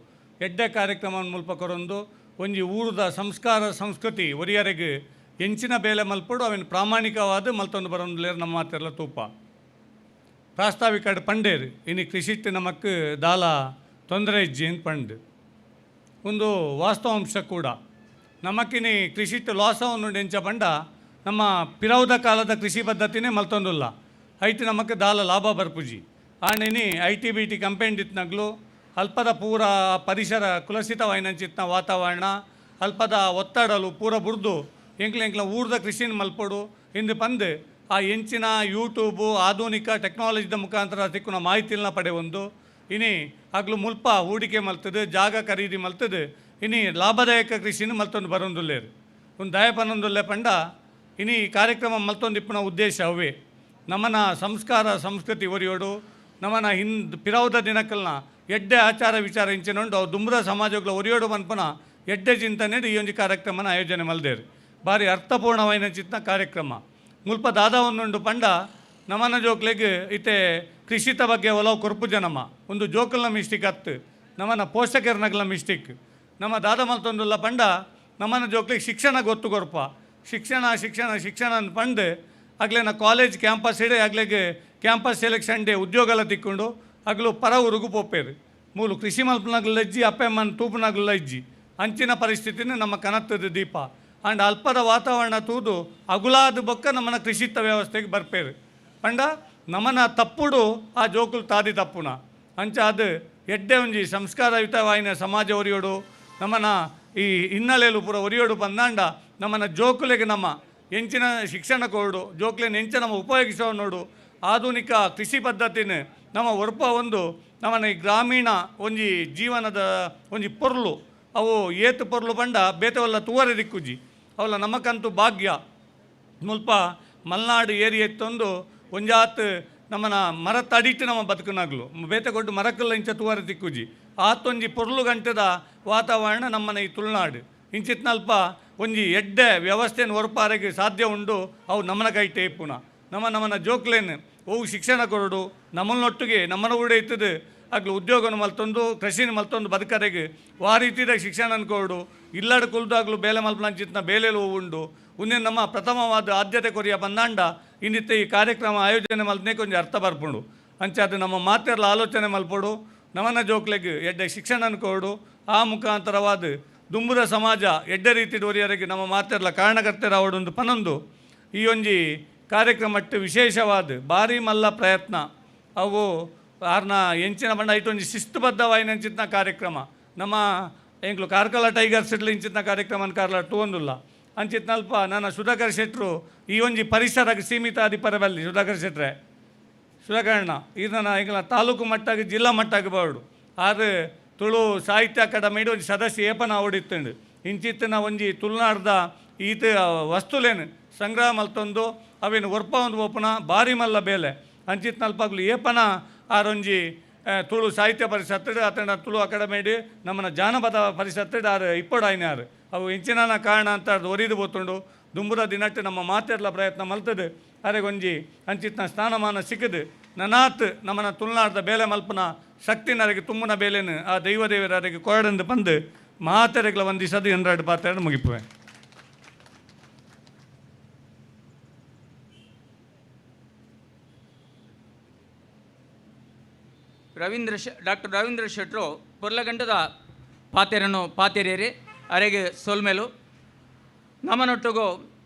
ಎಡ್ಡೆ ಕಾರ್ಯಕ್ರಮ ಮುಲ್ಪ ಕೊರೊಂದು ಒಂಜಿ ಊರದ ಸಂಸ್ಕಾರ ಸಂಸ್ಕೃತಿ ಒರಿಯರೆಗ್ ಎಂಚಿನ ಬೇಲೆ ಮಲ್ಪಡು ಅವಿನ ಪ್ರಾಮಾಣಿಕವಾದ ಮಲ್ತೊಂದು ಬರೊಂದುಲೇರು ನಮ್ಮ ಮಾತೆರ್ಲ ತೂಪ. ಪ್ರಾಸ್ತಾವಿಕ ಪಂಡೇರು ಇನ್ನು ಕೃಷಿಟ್ಟು ನಮಕ್ ದಾಲ ತೊಂದರೆ ಇಜ್ಜಿ ಅಂತ ಪಂಡು ಒಂದು ವಾಸ್ತವಾಂಶ ಕೂಡ. ನಮಕಿನಿ ಕೃಷಿಟ್ಟು ಲಾಸವನ್ನು ಎಂಚ ಪಂಡ ನಮ್ಮ ಪಿರೌದ ಕಾಲದ ಕೃಷಿ ಪದ್ಧತಿನೇ ಮಲ್ತೊಂದುಲ್ಲ ಐತಿ ನಮಕ್ ದಾಲ ಲಾಭ ಬರ್ಪುಜಿ. ಆಂಡಿನಿ I T B T company ಇತ್ನಗ್ಲು ಅಲ್ಪದ ಪೂರ ಪರಿಸರ ಕುಲಸಿತವಾಯಿನಂಚಿತ್ನ ವಾತಾವರಣ ಅಲ್ಪದ ಒತ್ತಡಲು ಪೂರ ಬುರ್ದು ಎಂಕ್ಲ ಎಂಕ್ಲ ಊರ್ದ ಕೃಷಿನ ಮಲ್ಪೊಡು ಇಂದು ಪಂದು ಆ ಎಂಚಿನ ಯೂಟ್ಯೂಬು ಆಧುನಿಕ ಟೆಕ್ನಾಲಜಿದ ಮುಖಾಂತರ ತಿಕ್ಕುನ ಮಾಹಿತಿನ ಪಡೆಯೊಂದು ಇನಿ ಆಗ್ಲು ಮುಲ್ಪ ಹೂಡಿಕೆ ಮಲ್ತದೆ ಜಾಗ ಖರೀದಿ ಮಲ್ತದೆ ಇನಿ ಲಾಭದಾಯಕ ಕೃಷಿನ ಮಲ್ತೊಂದು ಬರೊಂದುಲ್ಲೇರು ಒಂದು ದಯಪನೊಂದುಲ್ಲೆ ಪಂಡ ಇನಿ ಕಾರ್ಯಕ್ರಮ ಮಲ್ತೊಂದು ಇಪ್ಪುನ ಉದ್ದೇಶ ಅವೇ ನಮ್ಮನ ಸಂಸ್ಕಾರ ಸಂಸ್ಕೃತಿ ಒರಿಯೋಡು ನಮ್ಮನ ಹಿಂದ್ ಪಿರೌದ ದಿನಕ್ಕಲ್ನ ಎಡ್ಡೆ ಆಚಾರ ವಿಚಾರ ಇಂಚಿನೊಂಡು ಅವು ದುಂಬ್ರ ಸಮಾಜಗಳ ಒರಿಯೋಡು ಪನ್ಪುನ ಎಡ್ಡೆ ಚಿಂತನೆ ಈ ಒಂದು ಕಾರ್ಯಕ್ರಮನ ಆಯೋಜನೆ ಮಲ್ದೇರು. ಭಾರಿ ಅರ್ಥಪೂರ್ಣವಾಯಿನ ಚಿಂತನ ಕಾರ್ಯಕ್ರಮ. ಮುಲ್ಪ ದಾದಾವನ್ನುಂಡು ಪಂಡ ನಮನ ಜೋಕ್ಲೆಗ್ ಇತ್ತೆ ಕೃಷಿತ ಬಗ್ಗೆ ಒಲವು ಕೊರ್ಪು ಜನಮ ಒಂದು ಜೋಕಲ್ನ ಮಿಸ್ಟೇಕ್ ಅತ್ತು ನಮನ ಪೋಷಕರ್ನಗ್ಲ ಮಿಸ್ಟೇಕ್. ನಮ್ಮ ದಾದ ಮಲ್ತೊಂದುಲ್ಲ ಪಂಡ ನಮನ ಜೋಕ್ಲೆಗ್ ಶಿಕ್ಷಣ ಗೊತ್ತು ಕೊರ್ಪ ಶಿಕ್ಷಣ ಶಿಕ್ಷಣ ಶಿಕ್ಷಣ ಅಂದ್ ಪಂಡು ಅಗ್ಲೇನ ಕಾಲೇಜ್ ಕ್ಯಾಂಪಸ್ ಇಡೆ ಅಗ್ಲೆಗ್ ಕ್ಯಾಂಪಸ್ ಸೆಲೆಕ್ಷನ್ ಡೇ ಉದ್ಯೋಗಲ ತಿಕ್ಕೊಂಡು ಅಗ್ಲು ಪರ ಊರುಗು ಪೋಪೇರು ಮೂಲು ಕೃಷಿ ಮಲ್ಪನಾಗ್ಲ ಇಜ್ಜಿ ಅಪ್ಪೆಮ್ಮನ ತೂಪುನಾಗ್ಲ ಇಜ್ಜಿ ಅಂಚಿನ ಪರಿಸ್ಥಿತಿನ ನಮ್ಮ ಕನತ್ತದ ದೀಪ. ಆಂಡ್ ಅಲ್ಪದ ವಾತಾವರಣ ತೂದು ಅಗುಲಾದ ಬೊಕ್ಕ ನಮ್ಮನ ಕೃಷಿತ್ತ ವ್ಯವಸ್ಥೆಗೆ ಬರ್ಪೇರು ಪಂಡ ನಮನ ತಪ್ಪುಡು ಆ ಜೋಕುಲು ತಾದಿ ತಪ್ಪುನ ಅಂಚ ಅದು ಎಡ್ಡೆ ಒಂಜಿ ಸಂಸ್ಕಾರಯುತವಾಯಿನ ಸಮಾಜ ಒರಿಯೋಡು ನಮ್ಮನ ಈ ಹಿನ್ನೆಲೆಯಲು ಪೂರ ಒರಿಯೋಡು ಬಂದಾಂಡ ನಮ್ಮನ ಜೋಕುಲೆಗೆ ನಮ್ಮ ಎಂಚಿನ ಶಿಕ್ಷಣ ಕೊರಡು ಜೋಕ್ಲೆನ ಎಂಚ ನಮ್ಮ ಉಪಯೋಗಿಸೋ ನೋಡು ಆಧುನಿಕ ಕೃಷಿ ಪದ್ಧತಿನ ನಮ್ಮ ಒರ್ಪ ಒಂದು ನಮ್ಮನ ಈ ಗ್ರಾಮೀಣ ಒಂಜಿ ಜೀವನದ ಒಂಜಿ ಪೊರ್ಲು ಅವು ಏತು ಪೊರ್ಲು ಪಂಡ ಬೇತೆವಲ್ಲ ತೂವರೆ ದಿಕ್ಕುಜಿ ಅವಲ್ಲ ನಮಕಂತೂ ಭಾಗ್ಯ. ಮುಲ್ಪ ಮಲ್ನಾಡು ಏರಿಯ ಇತ್ತೊಂದು ಒಂಜಾತ್ ನಮ್ಮನ ಮರತ್ತ ಅಡಿಟ್ಟು ನಮ್ಮ ಬದುಕನಾಗ್ಲು ಬೇತೆ ಕೊಟ್ಟು ಮರಕ್ಕಲ್ಲ ಇಂಚ ತೂವರೆ ದಿಕ್ಕುಜಿ ಆತೊಂಜಿ ಪೊರ್ಲು ಗಂಟದ ವಾತಾವರಣ ನಮ್ಮನ ಈ ತುಳುನಾಡು ಇಂಚಿತ್ನಲ್ಪ ಒಂಜಿ ಎಡ್ಡೆ ವ್ಯವಸ್ಥೆಯನ್ನು ಹೊರಪಾರಿಗೆ ಸಾಧ್ಯ ಉಂಡು. ಅವು ನಮ್ಮನ ಕೈ ಟೇಪುನ ನಮ್ಮ ನಮ್ಮನ ಜೋಕ್ಲೇನು ಅವು ಶಿಕ್ಷಣ ಕೊರಡು ನಮ್ಮನ್ನೊಟ್ಟಿಗೆ ನಮ್ಮನ ಕೂಡ ಇತ್ತದು ಆಗ್ಲು ಉದ್ಯೋಗನ ಮಲ್ತೊಂದು ಕೃಷಿನ ಮಲ್ತೊಂದು ಬದುಕರೆಗೆ ವಾ ರೀತಿಯ ಶಿಕ್ಷಣ ಕೊರಡು ಇಲ್ಲಡ ಕುಲ್ದಾಗ್ಲು ಬೇಲೆ ಮಲ್ಪನಂಚಿತ್ನ ಬೇಲೆಲು ಉಂಡು. ಉನ್ನೆ ನಮ್ಮ ಪ್ರಥಮವಾದ ಆದ್ಯತೆ ಕೊರಿಯ ಬಂದಾಂಡ ಇನ್ನಿತ್ತ ಈ ಕಾರ್ಯಕ್ರಮ ಆಯೋಜನೆ ಮಲ್ತನೇ ಕೊಂಚ ಅರ್ಥ ಬರ್ಪುಂಡು. ಅಂಚಾದ ನಮ್ಮ ಮಾತೆರ್ಲ ಆಲೋಚನೆ ಮಲ್ಪೊಡು ನಮನ ಜೋಕ್ಲೆಗ್ ಎಡ್ಡೆ ಶಿಕ್ಷಣ ಕೊರಡು ಆ ಮುಖಾಂತರವಾದ ದುಂಬುದ ಸಮಾಜ ಎಡ್ಡೆ ರೀತಿ ಡೋರಿಯರಿಗೆ ನಮ್ಮ ಮಾತೆರ್ಲ ಕಾರಣಕರ್ತರಾವಡೊಂದು ಪನೊಂದು ಈ ಒಂಜಿ ಕಾರ್ಯಕ್ರಮಟ್ಟು ವಿಶೇಷವಾದ ಭಾರಿ ಮಲ್ಲ ಪ್ರಯತ್ನ ಅವು ಆರ್ನ ಎಂಚಿನ ಬಣ್ಣ ಇಟ್ಟೊಂಜಿ ಶಿಸ್ತುಬದ್ಧವಾಯಿನ ಕಾರ್ಯಕ್ರಮ ನಮ್ಮ ಎಂಕ್ಲು ಕಾರ್ಕಳ ಟೈಗರ್ಸ್ ಇಡ್ಲು ಇಂಚಿನ ಕಾರ್ಯಕ್ರಮ ಕಾರ್ಲ ಟುವೊಂದುಲ್ಲ ಅಂಚಿತ್ನಲ್ಪ ನನ್ನ ಸುಧಾಕರ್ ಶೆಟ್ರು ಈ ಒಂಜಿ ಪರಿಸರಕ್ಕೆ ಸೀಮಿತ ಅಧಿಪರವಲ್ಲಿ ಸುಧಾಕರ್ ಶೆಟ್ರೆ ಸುಧಾಕರಣ್ಣ ಇದನ್ನ ಎಂಕ್ಲ ತಾಲೂಕು ಮಟ್ಟಾಗಿ ಜಿಲ್ಲಾ ಮಟ್ಟಾಗಿ ಬೋರ್ಡು ಆದ್ರೆ ತುಳು ಸಾಹಿತ್ಯ ಅಕಾಡೆಮಿ ಒಂಜಿ ಸದಸ್ಯ ಏಪನ ಓಡಿತ್ತುಂಡು ಇಂಚಿತ್ತಿನ ಒಂಜಿ ತುಳುನಾಡ್ದ ಈತ ವಸ್ತುಲೇನು ಸಂಗ್ರಹ ಮಲ್ತೊಂದು ಅವೇನು ಒರ್ಪ ಒಂದು ಒಪ್ಪುನ ಭಾರಿ ಮಲ್ಲ ಬೇಲೆ ಅಂಚಿತ್ನಲ್ಪಾಗ್ಲು ಏಪನ ಆರೊಂಜಿ ತುಳು ಸಾಹಿತ್ಯ ಪರಿಷತ್ತು ಅತಂಡ ತುಳು ಅಕಾಡೆಮಿ ನಮ್ಮನ ಜಾನಪದ ಪರಿಷತ್ತು ಆರು ಇಪ್ಪಡಾಯಿನಾರು ಅವು ಇಂಚಿನ ಕಾರಣ ಅಂತ ಅದು ಒರಿದು ಬೋತುಂಡು ದುಂಬುದ ದಿನಟ್ಟು ನಮ್ಮ ಮಾತೆರ್ಲ ಪ್ರಯತ್ನ ಮಲ್ತದು ಅರೆಗೊಂಜಿ ಅಂಚಿತ್ನ ಸ್ಥಾನಮಾನ ಸಿಕ್ಕದು ನನಾತ್ ನಮ್ಮನ ತುಳುನಾಡ್ದ ಬೇಲೆ ಮಲ್ಪನ ಶಕ್ತಿ ನರಗೆ ತುಂಬುನ ಬೇಲೆನು ಆ ದೈವದೇವರರಿಗೆ ಕೊರಡಂದು ಬಂದು ಮಾತೆರೆಗ್ಲ ಒಂದಿಸದು ಎಂದ್ರಾಡು ಪಾತ್ರ ಮುಗಿಪುವೆ. ರವೀಂದ್ರ ಡಾಕ್ಟರ್ ರವೀಂದ್ರ ಶೆಟ್ರು ಪೊರ್ಲಗಂಟದ ಪಾತೆರನ್ನು ಪಾತೆರೇರಿ ಅರೆಗೆ ಸೊಲ್ಮೆಲು ನಮ್ಮನೊಟ್ಟಿಗೂ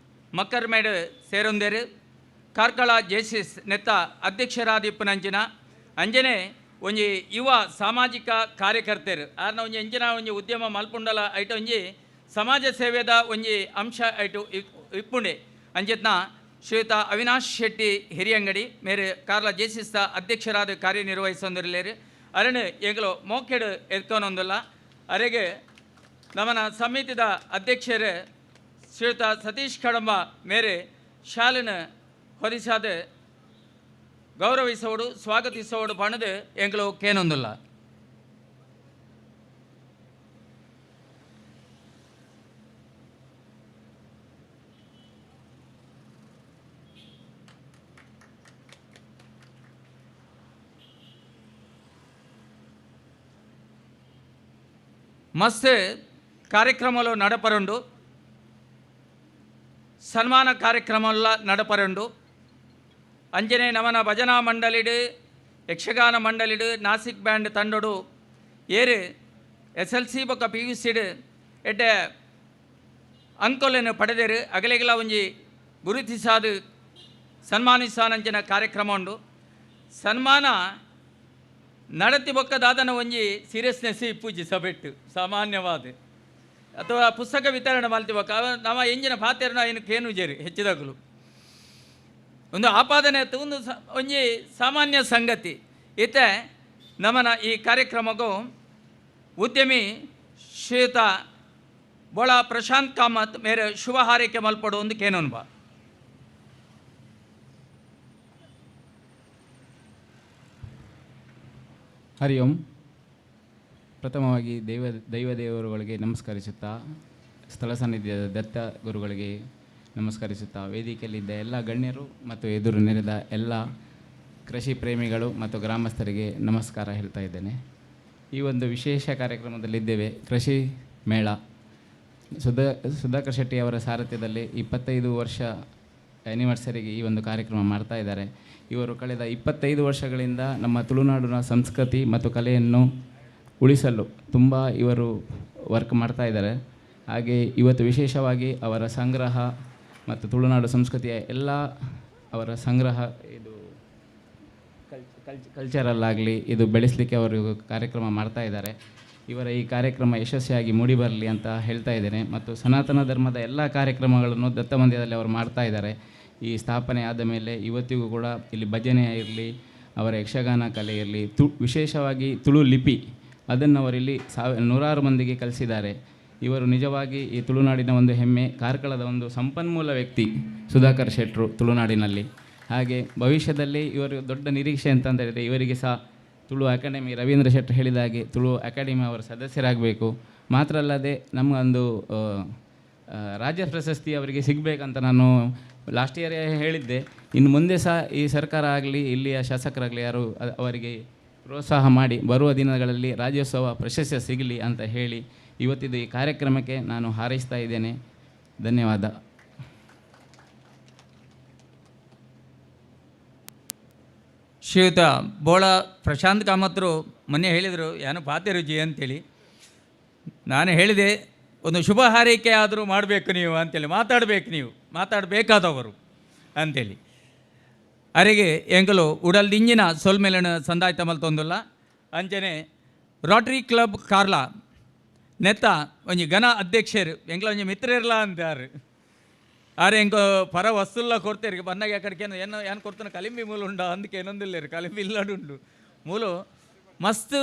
ಮಕ್ಕರ್ಮೇಡು ಸೇರೊಂದೇರು ಕಾರ್ಕಳ ಜೇಸಿಸ್ ನೆತ್ತ ಅಧ್ಯಕ್ಷರಾದಿಪ್ಪನಂಚಿನ ಅಂಜನೆ ಒಂಜಿ ಯುವ ಸಾಮಾಜಿಕ ಕಾರ್ಯಕರ್ತರು ಆರ್ನ ಒಂಜಿ ಎಂಚಿನ ಒಂಜಿ ಉದ್ಯಮ ಮಲ್ಪುಂಡಲ ಐಟ ಒಂಜಿ ಸಮಾಜ ಸೇವೆದ ಒಂಜಿ ಅಂಶ ಐಟು ಇಪ್ಪುಂಡೆ ಅಂಜಿತ್ನ ಶ್ರೀಯುತ ಅವಿನಾಶ್ ಶೆಟ್ಟಿ ಹಿರಿಯಂಗಡಿ ಮೇರೆ ಕಾರ್ಲ ಜೇಸಿಸ್ತ ಅಧ್ಯಕ್ಷರಾದ ಕಾರ್ಯನಿರ್ವಹಿಸೊಂದಿರಲೇರು ಅರಣ್ ಎಂಗ್ಲು ಮೋಕೆಡು ಎತ್ಕೊನೊಂದಿಲ್ಲ ಅರೆಗೆ ನಮ್ಮನ ಸಮಿತಿದ ಅಧ್ಯಕ್ಷರು ಶ್ರೀಯುತ ಸತೀಶ್ ಕಡಂಬ ಮೇರೆ ಶಾಲಿನ ಹೊದಿಸಾದ ಗೌರವಿಸೋಡು ಸ್ವಾಗತಿಸೋಡು ಪಣದು ಎಂಗ್ಲು ಕೇನೊಂದಿಲ್ಲ. ಮಸ್ತ್ ಕಾರ್ಯಕ್ರಮలు ನಡಪರುಂಡು ಸನ್ಮಾನ ಕಾರ್ಯಕ್ರಮಲ್ಲ ನಡಪರುಂಡು ಅಂಜನೆ ನಮನ ಭಜನಾ ಮಂಡಳಿಡು ಯಕ್ಷಗಾನ ಮಂಡಳಿಡು ನಾಸಿಕ್ ಬ್ಯಾಂಡ್ ತಂಡೋಡು ಏರು ಎಸ್ ಎಲ್ ಸಿ ಬೊಕ್ಕ ಪಿ ಯು ಸಿಡು ಎಡ್ಡೆ ಅಂಕೊಲೆನು ಪಡೆದೇರು ಅಗಲೆಗಲ ಒಂಜಿ ಗುರುತಿಸಾದು ಸನ್ಮಾನಿಸಾನಂಚಿನ ಕಾರ್ಯಕ್ರಮ ಉಂಡು. ಸನ್ಮಾನ ನಡತಿ ಬೊಕ್ಕ ದಾದನ ಒಂಜಿ ಸೀರಿಯಸ್ನೆಸ್ ಇಪ್ಪುಜಿ ಸಬೆಟ್ಟು ಸಾಮಾನ್ಯವಾದ ಅಥವಾ ಪುಸ್ತಕ ವಿತರಣೆ ಮಲ್ತಿ ಬೊಕ್ಕ ನಮ್ಮ ಎಂಜಿನ ಪಾತೆರನ ಏನು ಕೇನು ಜೇರಿ ಹೆಚ್ಚಿದಾಗಲು ಒಂದು ಆಪಾದನೆ ಒಂದು ಒಂಜಿ ಸಾಮಾನ್ಯ ಸಂಗತಿ ಇತ್ತೆ ನಮನ ಈ ಕಾರ್ಯಕ್ರಮಕ್ಕೂ ಉದ್ಯಮಿ ಶ್ರೀಯುತ ಬೋಳ ಪ್ರಶಾಂತ್ ಕಾಮತ್ ಮೇರೆ ಶುಭ ಹಾರೈಕೆ ಮಲ್ಪಡು ಒಂದು ಕೇನೋನ್ಬಾ. ಹರಿ ಓಂ. ಪ್ರಥಮವಾಗಿ ದೈವದೇವರುಗಳಿಗೆ ನಮಸ್ಕರಿಸುತ್ತಾ, ಸ್ಥಳ ಸಾನ್ನಿಧ್ಯದ ದತ್ತ ಗುರುಗಳಿಗೆ ನಮಸ್ಕರಿಸುತ್ತಾ, ವೇದಿಕೆಯಲ್ಲಿದ್ದ ಎಲ್ಲ ಗಣ್ಯರು ಮತ್ತು ಎದುರು ನೆರೆದ ಎಲ್ಲ ಕೃಷಿ ಪ್ರೇಮಿಗಳು ಮತ್ತು ಗ್ರಾಮಸ್ಥರಿಗೆ ನಮಸ್ಕಾರ ಹೇಳ್ತಾ ಇದ್ದೇನೆ. ಈ ಒಂದು ವಿಶೇಷ ಕಾರ್ಯಕ್ರಮದಲ್ಲಿದ್ದೇವೆ. ಕೃಷಿ ಮೇಳ ಸುಧಾಕರ್ ಶೆಟ್ಟಿ ಅವರ ಸಾರಥ್ಯದಲ್ಲಿ 25 ವರ್ಷ ಆ್ಯನಿವರ್ಸರಿಗೆ ಈ ಒಂದು ಕಾರ್ಯಕ್ರಮ ಮಾಡ್ತಾ ಇದ್ದಾರೆ. ಇವರು ಕಳೆದ 25 ವರ್ಷಗಳಿಂದ ನಮ್ಮ ತುಳುನಾಡಿನ ಸಂಸ್ಕೃತಿ ಮತ್ತು ಕಲೆಯನ್ನು ಉಳಿಸಲು ತುಂಬ ಇವರು ವರ್ಕ್ ಮಾಡ್ತಾ ಇದ್ದಾರೆ. ಹಾಗೆ ಇವತ್ತು ವಿಶೇಷವಾಗಿ ಅವರ ಸಂಗ್ರಹ ಮತ್ತು ತುಳುನಾಡು ಸಂಸ್ಕೃತಿಯ ಎಲ್ಲ ಅವರ ಸಂಗ್ರಹ ಇದು ಕಲ್ಚರಲ್ಲಾಗಲಿ ಇದು ಬೆಳೆಸಲಿಕ್ಕೆ ಅವರು ಕಾರ್ಯಕ್ರಮ ಮಾಡ್ತಾ ಇದ್ದಾರೆ. ಇವರ ಈ ಕಾರ್ಯಕ್ರಮ ಯಶಸ್ವಿಯಾಗಿ ಮೂಡಿಬರಲಿ ಅಂತ ಹೇಳ್ತಾ ಇದ್ದೇನೆ. ಮತ್ತು ಸನಾತನ ಧರ್ಮದ ಎಲ್ಲ ಕಾರ್ಯಕ್ರಮಗಳನ್ನು ದತ್ತಮಂದಿರದಲ್ಲಿ ಅವರು ಮಾಡ್ತಾ ಇದ್ದಾರೆ. ಈ ಸ್ಥಾಪನೆ ಆದ ಮೇಲೆ ಇವತ್ತಿಗೂ ಕೂಡ ಇಲ್ಲಿ ಭಜನೆ ಇರಲಿ ಅವರ ಯಕ್ಷಗಾನ ಕಲೆ ಇರಲಿ, ವಿಶೇಷವಾಗಿ ತುಳು ಲಿಪಿ ಅದನ್ನು ಅವರಿಲ್ಲಿ ನೂರಾರು ಮಂದಿಗೆ ಕಲಿಸಿದ್ದಾರೆ. ಇವರು ನಿಜವಾಗಿ ಈ ತುಳುನಾಡಿನ ಒಂದು ಹೆಮ್ಮೆ, ಕಾರ್ಕಳದ ಒಂದು ಸಂಪನ್ಮೂಲ ವ್ಯಕ್ತಿ ಸುಧಾಕರ್ ಶೆಟ್ಟರು ತುಳುನಾಡಿನಲ್ಲಿ. ಹಾಗೆ ಭವಿಷ್ಯದಲ್ಲಿ ಇವರು ದೊಡ್ಡ ನಿರೀಕ್ಷೆ ಅಂತಂದರೆ ಇವರಿಗೆ ಸಹ ತುಳು ಅಕಾಡೆಮಿ, ರವೀಂದ್ರ ಶೆಟ್ಟರು ಹೇಳಿದ ಹಾಗೆ ತುಳು ಅಕಾಡೆಮಿ ಅವರ ಸದಸ್ಯರಾಗಬೇಕು. ಮಾತ್ರ ಅಲ್ಲದೆ ನಮ್ಮ ಒಂದು ರಾಜ್ಯ ಪ್ರಶಸ್ತಿ ಅವರಿಗೆ ಸಿಗಬೇಕಂತ ನಾನು ಲಾಸ್ಟ್ ಇಯರೇ ಹೇಳಿದ್ದೆ. ಇನ್ನು ಮುಂದೆ ಸಹ ಈ ಸರ್ಕಾರ ಆಗಲಿ, ಇಲ್ಲಿಯ ಶಾಸಕರಾಗಲಿ ಯಾರು ಅವರಿಗೆ ಪ್ರೋತ್ಸಾಹ ಮಾಡಿ ಬರುವ ದಿನಗಳಲ್ಲಿ ರಾಜ್ಯೋತ್ಸವ ಪ್ರಶಸ್ತಿ ಸಿಗಲಿ ಅಂತ ಹೇಳಿ ಇವತ್ತಿದ್ದು ಈ ಕಾರ್ಯಕ್ರಮಕ್ಕೆ ನಾನು ಹಾರೈಸ್ತಾ ಇದ್ದೇನೆ. ಧನ್ಯವಾದ. ಶ್ರೀಯುತ ಬೋಳ ಪ್ರಶಾಂತ್ ಕಾಮತ್ರು ಮೊನ್ನೆ ಹೇಳಿದರು, ಏನು ಪಾತೆ ರುಚಿ ಅಂತೇಳಿ. ನಾನು ಹೇಳಿದೆ, ಒಂದು ಶುಭ ಹಾರೈಕೆ ಆದರೂ ಮಾಡಬೇಕು ನೀವು ಅಂತೇಳಿ, ಮಾತಾಡಬೇಕು ನೀವು, ಮಾತಾಡಬೇಕಾದವರು ಅಂತೇಳಿ. ಅರೆಗೆ ಎಂಕಲು ಉಡಲ್ದಿಂಜಿನ ಸೊಲ್ಮೆಲನ ಸಂದಾಯ್ತ ಮಲ್ತೊಂದುಲ್ಲ. ಅಂಚನೆ ರೋಟರಿ ಕ್ಲಬ್ ಕಾರ್ಲ ನೆತ್ತ ಒಂಜಿ ಘನ ಅಧ್ಯಕ್ಷರು ಎಂಕ್ಲ ಒಂಜಿ ಮಿತ್ರರ್ಲ ಅಂತಾರೆ. ಆರೆ ಎಂಕ ಪರ ವಸ್ತುಲ್ಲ ಕೊಡ್ತೇರಿ ಬನ್ನಾಗ ಅక్కడికి ಏನು ಏನು ಕೊಡ್ತಾನೆ ಕಲಿಂಬಿ ಮೂಲ ಉಂಡ ಅಂದಕ್ಕೆ ಏನೊಂದಿಲ್ಲ ಕಲಿಂಬಿ ಇಲ್ಲಡುಂಡು ಮೂಲು ಮಸ್ತ್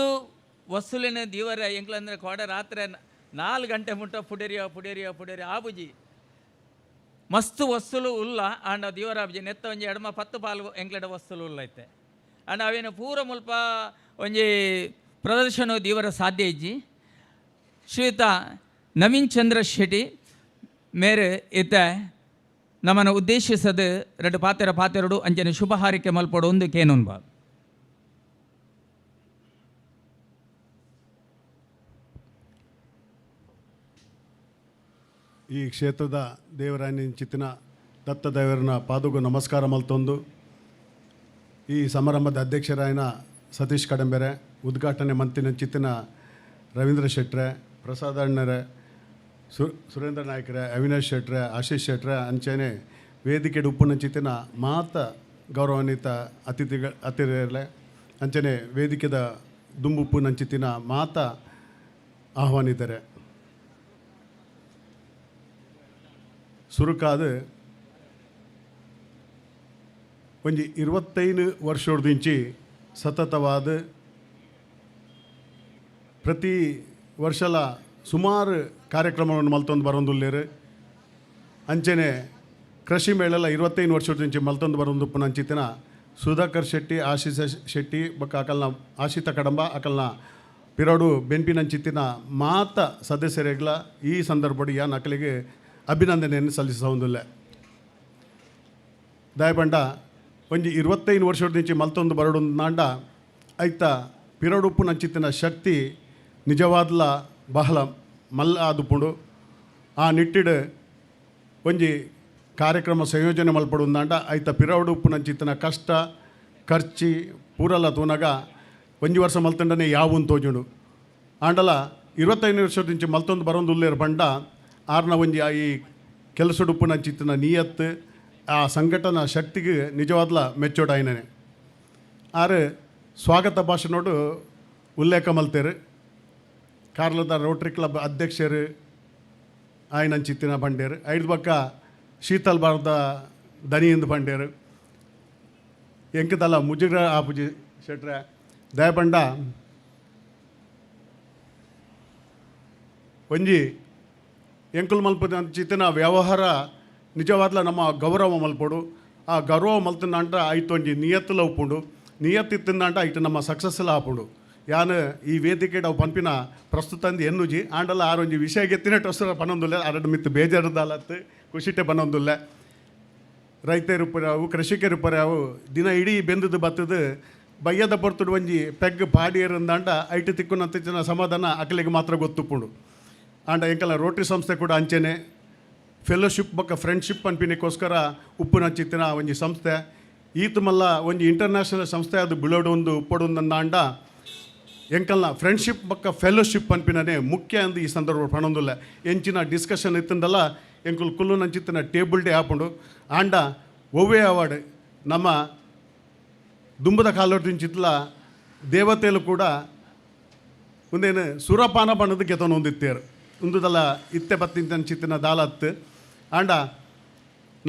ವಸ್ತುಲಿನ ದೀವರ ಎಂಕ್ಲ ಅಂದರೆ ಕೋಡೆ ರಾತ್ರಿ 4 ಗಂಟೆ ಮುಟ್ಟ ಪುಡೇರಿಯ ಪುಡೇರಿಯ ಪುಡೇರಿ ಆಬುಜಿ ಮಸ್ತ್ ವಸ್ತುಲು ಉಲ್ಲ. ಆಂಡ ದೀವರಾಬುಜಿ ನೆತ್ತ ಒಂಜಿ ಎಡಮ 10 ಪಾಲು ಎಂಕ್ಲೆಡ ವಸ್ತುಲು ಉಲ್ಲ ಐತೆ. ಆಂಡ ಅವೇನು ಪೂರ ಮುಲ್ಪ ಒಂಜಿ ಪ್ರದರ್ಶನ ದೀವರ ಸಾಧ್ಯ ಇಜ್ಜಿ. ಶ್ರೀಯುತ ನವೀನ್ ಚಂದ್ರ ಶೆಟ್ಟಿ ಮೇರೆ ಇತ್ತ ನಮ್ಮನ್ನು ಉದ್ದೇಶಿಸದು 2 ಪಾತೆರ ಪಾತೆರಡು ಅಂಜನೆ ಶುಭ ಹಾರಿಕೆ ಮಲ್ಪಡು ಒಂದು ಕೇನುನ್ಬ. ಈ ಕ್ಷೇತ್ರದ ದೇವರಾಯನ ಚಿತ್ತಿನ ದತ್ತ ದೇವರನ ಪಾದಗೂ ನಮಸ್ಕಾರ ಮಲ್ತೊಂದು ಈ ಸಮಾರಂಭದ ಅಧ್ಯಕ್ಷರಾಯನ ಸತೀಶ್ ಕಡಂಬೆರೆ, ಉದ್ಘಾಟನೆ ಮಂತಿನ ಚಿತ್ತಿನ ರವೀಂದ್ರ ಶೆಟ್ರೆ, ಪ್ರಸಾದ್ ಅಣ್ಣರೆ, ಸುರೇಂದ್ರ ನಾಯ್ಕರೆ, ಅವಿನಾಶ್ ಶೆಟ್ರೆ, ಆಶೀಶ್ ಶೆಟ್ರೆ, ಅಂಚೆನೆ ವೇದಿಕೆ ಉಪ್ಪುನ ಚಿತ್ತಿನ ಮಾತ ಗೌರವಾನ್ವಿತ ಅತಿಥಿಗಳೇ, ಅಂಚನೆ ವೇದಿಕೆದ ದುಂಬುಪ್ಪು ನಂಚಿತ್ತಿನ ಮಾತ ಆಹ್ವಾನಿತರೆ. ಸುರುಕಾದ ಒಂಜಿ 25 ವರ್ಷದಿಂಚಿ ಸತತವಾದ ಪ್ರತಿ ವರ್ಷಲ ಸುಮಾರು ಕಾರ್ಯಕ್ರಮವನ್ನು ಮಲ್ತೊಂದು ಬರೋದುಲ್ಲೇರು. ಅಂಚೆನೆ ಕೃಷಿ ಮೇಳೆಲ್ಲ 25 ವರ್ಷದಿಂಚಿ ಮಲ್ತೊಂದು ಬರೋದು ನಂಚಿತ್ತಿನ ಸುಧಾಕರ್ ಶೆಟ್ಟಿ, ಆಶೀಷ ಶೆಟ್ಟಿ ಬೊಕ್ಕ ಅಕಲ್ನ ಆಶಿತ ಕಡಂಬ ಅಕಲ್ನ ಪಿರೋಡು ಬೆನ್ಪಿನಂಚಿತ್ತಿನ ಮಾತ ಸದಸ್ಯರೆಗ್ಲ ಈ ಸಂದರ್ಭ ಯಾನ್ ಅಕಲಿಗೆ ಅಭಿನಂದನೆಯನ್ನು ಸಲ್ಲಿಸೋದಿಲ್ಲ. ದಯಪಂಡ ಒಂಜಿ 25 ವರ್ಷದಿಂಚಿ ಮಲ್ತೊಂದು ಬರಡು ನಾಂಡ ಐತ ಪಿರೋಡುಪ್ಪು ನಂಚಿತ್ತಿನ ಶಕ್ತಿ ನಿಜವಾದ್ಲ ಬಹಳ ಮಲ್ಲ ಆದುಪುಂಡು. ಆ ನಿಟ್ಟಿಡು ಒಂಜಿ ಕಾರ್ಯಕ್ರಮ ಸಂಯೋಜನೆ ಮಲ್ಪಡುಂದಾಂಡ ಐತ ಪಿರವಡುಪ್ಪು ನಂಚಿತ್ತಿನ ಕಷ್ಟ ಖರ್ಚಿ ಪೂರಲ ತೂನಗ ಒಂಜಿ ವರ್ಷ ಮಲ್ತಂಡನೆ ಯಾವನ್ ತೋಜುಂಡು. ಆಂಡಲ 25 ವರ್ಷದಿಂಚಿ ಮಲ್ತೊಂದು ಬರೋದು ಬಂಡ ಆರ್ನ ಒಂಜಿ ಈ ಕೆಲಸಡುಪ್ಪು ನಂಚಿತ್ತಿನ ನಿಯತ್ತು ಆ ಸಂಘಟನಾ ಶಕ್ತಿಗೆ ನಿಜವಾದ್ಲ ಮೆಚ್ಚೋಡಾಯಿನೇ. ಆರು ಸ್ವಾಗತ ಭಾಷಣೋಡು ಉಲ್ಲೇಖ ಮಲ್ತೇರು. ಕಾರ್ಲದ ರೋಟರಿ ಕ್ಲಬ್ ಅಧ್ಯಕ್ಷರು ಆಯ್ನಂಚಿತ್ತಿನ ಬಂಡೇರು, ಐದು ಬಕ್ಕ ಶೀತಲ್ ಬಾರದ ದನಿಯಿಂದ ಬಂಡೇರು, ಎಂಕದಲ್ಲ ಮುಜುಗ್ರ ಆಪುಜಿ ಶೆಟ್ರೆ ದಯಪಂಡ ಒಂಜಿ ಎಂಕುಲ್ ಮಲ್ಪದ ಚಿತ್ತಿನ ವ್ಯವಹಾರ ನಿಜವಾದ್ಲ ನಮ್ಮ ಗೌರವ ಮಲ್ಪಡು. ಆ ಗೌರವ ಮಲ್ತನಾಂಟ ಐತು ಒಂಜಿ ನಿಯತ್ತುಲ ಉಪ್ಪುಂಡು, ನಿಯತ್ತಿತ್ತಂದಾಂಟ ಐಟು ನಮ್ಮ ಸಕ್ಸಸ್ಲ ಆಪುಂಡು. ಯಾನ್ ಈ ವೇದಿಕೆ ಅವು ಪನ್ಪಿನ ಪ್ರಸ್ತುತ ಅಂದು ಎನ್ನುಜಿ ಆಂಡಲ ಆರೊಂಜಿ ವಿಷಯ ಗೆತ್ತಿನ ಟೊಸರ ಪನೊಂದುಲ್ಲೆ ಅರಡು ಮಿತ್ತು ಬೇಜಾರದಾಲತ್ತು ಖುಷಿಟೆ ಪನೊಂದುಲ್ಲೆ. ರೈತರು ಪರಾವು ಕೃಷಿಕರು ಪರಾವು ದಿನ ಇಡೀ ಬೆಂದದ್ದು ಬತ್ತದು ಬಯ್ಯದ ಪೊರ್ತುಡು ಒಂಜಿ ಪೆಗ್ ಪಾಡಿಯರಂದಾಂಡ ಐಟು ತಿಕ್ಕುನಂತ ಜನ ಸಮಾಧಾನ ಅಕಲಿಗೆ ಮಾತ್ರ ಗೊತ್ತುಪ್ಪುಂಡು. ಆಂಡ ಎಂಕಲ ರೋಟರಿ ಸಂಸ್ಥೆ ಕೂಡ ಅಂಚೆನೆ ಫೆಲೋಶಿಪ್ ಬೊಕ್ಕ ಫ್ರೆಂಡ್ಶಿಪ್ ಪನ್ಪಿನಕ್ಕೋಸ್ಕರ ಉಪ್ಪುನಂಚಿತ್ತಿನ ಒಂಜಿ ಸಂಸ್ಥೆ. ಈತ ಮಲ್ಲ ಒಂಜಿ ಇಂಟರ್ನ್ಯಾಷನಲ್ ಸಂಸ್ಥೆ ಅದು ಬಿಳೋಡು ಒಂದು ಉಪ್ಪಡು ಅಂಡ ಎಂಕಲ್ನ ಫ್ರೆಂಡ್ಶಿಪ್ ಬೊಕ್ಕ ಫೆಲೋಶಿಪ್ ಪನ್ಪಿನನೇ ಮುಖ್ಯ ಅಂದು ಈ ಸಂದರ್ಭ ಪಣೊಂದುಲ್ಲ. ಎಂಚಿನ ಡಿಸ್ಕಷನ್ ಇತ್ತಂದಲ್ಲ ಎಂಕುಲು ಕುಲ್ಲು ನಂಚಿತ್ತಿನ ಟೇಬಲ್ ಡೇ ಆಪುಂಡು. ಆಂಡ ಒವ್ವೇ ಅವಾರ್ಡ್ ನಮ್ಮ ದುಂಬದ ಕಾಲೋದಿಂಚಿತ್ಲ ದೇವತೆಲು ಕೂಡ ಒಂದೇನು ಸುರಪಾನ ಬಣ್ಣದ ಗೆತನ ಹೊಂದಿತ್ತೇರು ಉಂದುದಲ್ಲ ಇತ್ತೆ ಬತ್ತಿಂತ ಚಿತ್ತಿನ ದಾಲತ್ತು. ಆಂಡ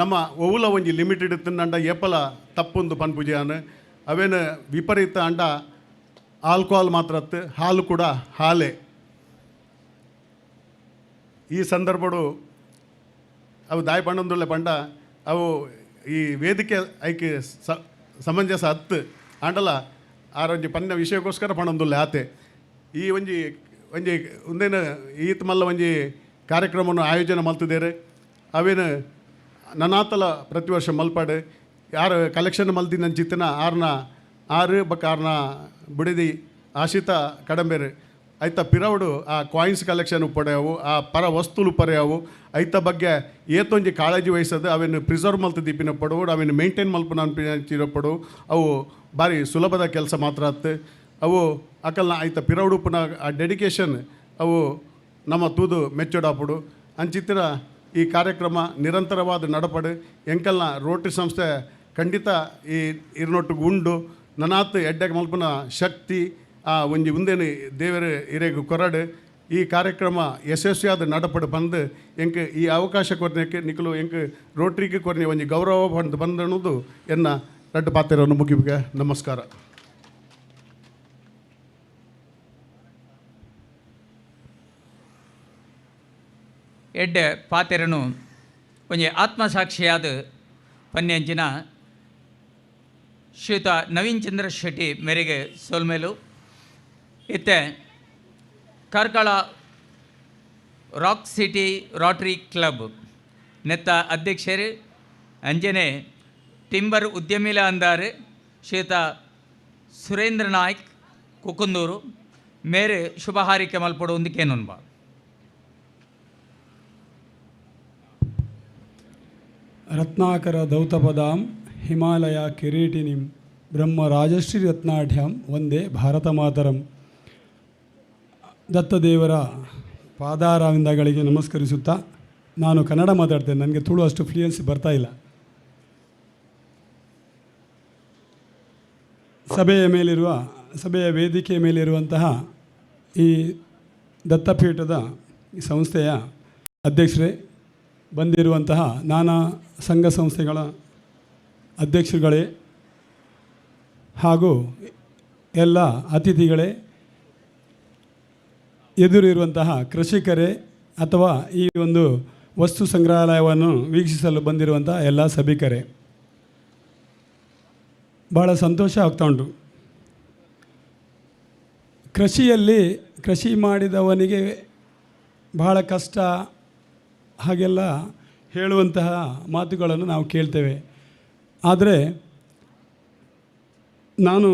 ನಮ್ಮ ಒವುಲ ಒಂಜಿ ಲಿಮಿಟೆಡ್ ಇತ್ತಂಡ ಏಪಲ ತಪ್ಪೊಂದು ಪನ್ಪುಜಿಯಾನು ಅವೇನು ವಿಪರೀತ ಅಂಡ ಆಲ್ಕೋಹಾಲ್ ಮಾತ್ರ ಅತ್ತು, ಹಾಲು ಕೂಡ ಹಾಲೆ. ಈ ಸಂದರ್ಭಡು ಅವು ದಾಯಿ ಪಂಡೊಂದುಳ್ಳೆ ಪಂಡ ಅವು ಈ ವೇದಿಕೆ ಐಕೆ ಸಮಂಜಸ ಹತ್ತು ಆಂಡಲ ಆರೊಂಜಿ ಪನ್ನ ವಿಷಯಕ್ಕೋಸ್ಕರ ಪಣೊಂದುಲ್ಲೆ ಆತೆ. ಈ ಒಂಜಿ ಒಂಜಿ ಉಂದೇನು ಈತ್ ಮಲ್ಲ ಒಂಜಿ ಕಾರ್ಯಕ್ರಮವನ್ನು ಆಯೋಜನೆ ಮಲ್ತಿದ್ದೇರೆ. ಅವೇನು ನನಾತಲ ಪ್ರತಿ ವರ್ಷ ಮಲ್ಪಾಡು ಯಾರು ಕಲೆಕ್ಷನ್ ಮಲ್ತಿನ ಚಿತ್ತನ ಆರ್ನ ಆರು ಬಕ್ಕ ಆರ್ನ ಬಿಡಿದಿ ಆಶಿತ ಕಡಂಬೇರು ಐತ ಪಿರವಡು ಆ ಕಾಯಿನ್ಸ್ ಕಲೆಕ್ಷನ್ ಉಪ್ಪಡೆಯವು, ಆ ಪರ ವಸ್ತುಲು ಉಪ್ಪರೆಯವು. ಐತ ಬಗ್ಗೆ ಏತೊಂಜಿ ಕಾಳಜಿ ವಹಿಸೋದು, ಅವೇನು ಪ್ರಿಸರ್ವ್ ಮಲ್ತು ದೀಪಿನ ಪಡವು, ಅವೇನು ಮೇಂಟೈನ್ ಮಲ್ಪುನ ಪಡವು. ಅವು ಭಾರಿ ಸುಲಭದ ಕೆಲಸ ಮಾತ್ರ ಅತ್ತು. ಅವು ಅಕಲ್ನ ಐತ ಪಿರವಡುಪುನ ಆ ಡೆಡಿಕೇಶನ್ ಅವು ನಮ್ಮ ತೂದು ಮೆಚ್ಚೋಡಾಪುಡು. ಅಂಚಿತ್ತಿನ ಈ ಕಾರ್ಯಕ್ರಮ ನಿರಂತರವಾದ ನಡಪಡು. ಎಂಕಲ್ನ ರೋಟರಿ ಸಂಸ್ಥೆ ಖಂಡಿತ ಈ ಇರ್ನೊಟ್ಟಿಗೆ ಉಂಡು. ನನಾತ್ ಎಡ್ಡೆಗೆ ಮಲ್ಪುನ ಶಕ್ತಿ ಆ ಒಂಜಿ ಉಂದೇನು ದೇವರ ಇರೆಗ್ ಕೊರಡು. ಈ ಕಾರ್ಯಕ್ರಮ ಯಶಸ್ವಿಯಾದ ನಡಪಡು ಬಂದು ಎಂಕ್ ಈ ಅವಕಾಶ ಕೊರ್ನೆಕ್ಕೆ ನಿಕಲು ಎಂಕ್ ರೋಟರಿಗೆ ಕೊರ್ನೆ ಒಂಜಿ ಗೌರವ ಬಂದು ಬಂದಣುದು ಎನ್ನ ರಡ್ಡು ಪಾತ್ರವನ್ನು ಮುಗಿಬಿಗೆ. ನಮಸ್ಕಾರ. ಎಡ್ಡೆ ಪಾತೆರನು ಒಂಜಿ ಆತ್ಮಸಾಕ್ಷಿಯಾದ ಪನ್ಯಂಚಿನ ಶ್ರೀಯುತ ನವೀನ್ ಚಂದ್ರ ಶೆಟ್ಟಿ ಮೇರೆಗೆ ಸೋಲ್ಮೇಲು. ಇತ್ತೆ Karkala rock city rotary club ನೆತ್ತ ಅಧ್ಯಕ್ಷರು ಅಂಜನೆ ಟಿಂಬರ್ ಉದ್ಯಮಿಲ ಅಂದಾರು ಶ್ರೀಯುತ ಸುರೇಂದ್ರ ನಾಯ್ಕ್ ಕುಕುಂದೂರು ಮೇರೆ ಶುಭ ಹಾರಿಕೆ ಮಲ್ಪಡು ಒಂದಕ್ಕೇನೊನ್ಬ. ರತ್ನಾಕರ ದೌತಪದಾಂ ಹಿಮಾಲಯ ಕಿರೀಟಿನಿಂ ಬ್ರಹ್ಮ ರಾಜಶ್ರೀ ರತ್ನಾಢ್ಯಾಂ ವಂದೇ ಭಾರತ ಮಾತರಂ. ದತ್ತದೇವರ ಪಾದಾರವಿಂದಗಳಿಗೆ ನಮಸ್ಕರಿಸುತ್ತಾ ನಾನು ಕನ್ನಡ ಮಾತಾಡ್ತೇನೆ, ನನಗೆ ತುಳು ಅಷ್ಟು ಫ್ಲೂಯೆನ್ಸಿ ಬರ್ತಾ ಇಲ್ಲ. ಸಭೆಯ ವೇದಿಕೆಯ ಮೇಲಿರುವಂತಹ ಈ ದತ್ತಪೀಠದ ಸಂಸ್ಥೆಯ ಅಧ್ಯಕ್ಷರೇ, ಬಂದಿರುವಂತಹ ನಾನಾ ಸಂಘ ಸಂಸ್ಥೆಗಳ ಅಧ್ಯಕ್ಷರುಗಳೇ ಹಾಗೂ ಎಲ್ಲ ಅತಿಥಿಗಳೇ, ಎದುರಿರುವಂತಹ ಕೃಷಿಕರೇ ಅಥವಾ ಈ ಒಂದು ವಸ್ತು ಸಂಗ್ರಹಾಲಯವನ್ನು ವೀಕ್ಷಿಸಲು ಬಂದಿರುವಂತಹ ಎಲ್ಲ ಸಭಿಕರೇ, ಭಾಳ ಸಂತೋಷ ಆಗ್ತಾ ಉಂಟು. ಕೃಷಿಯಲ್ಲಿ ಕೃಷಿ ಮಾಡಿದವನಿಗೆ ಬಹಳ ಕಷ್ಟ ಹಾಗೆಲ್ಲ ಹೇಳುವಂತಹ ಮಾತುಗಳನ್ನು ನಾವು ಕೇಳ್ತೇವೆ. ಆದರೆ ನಾನು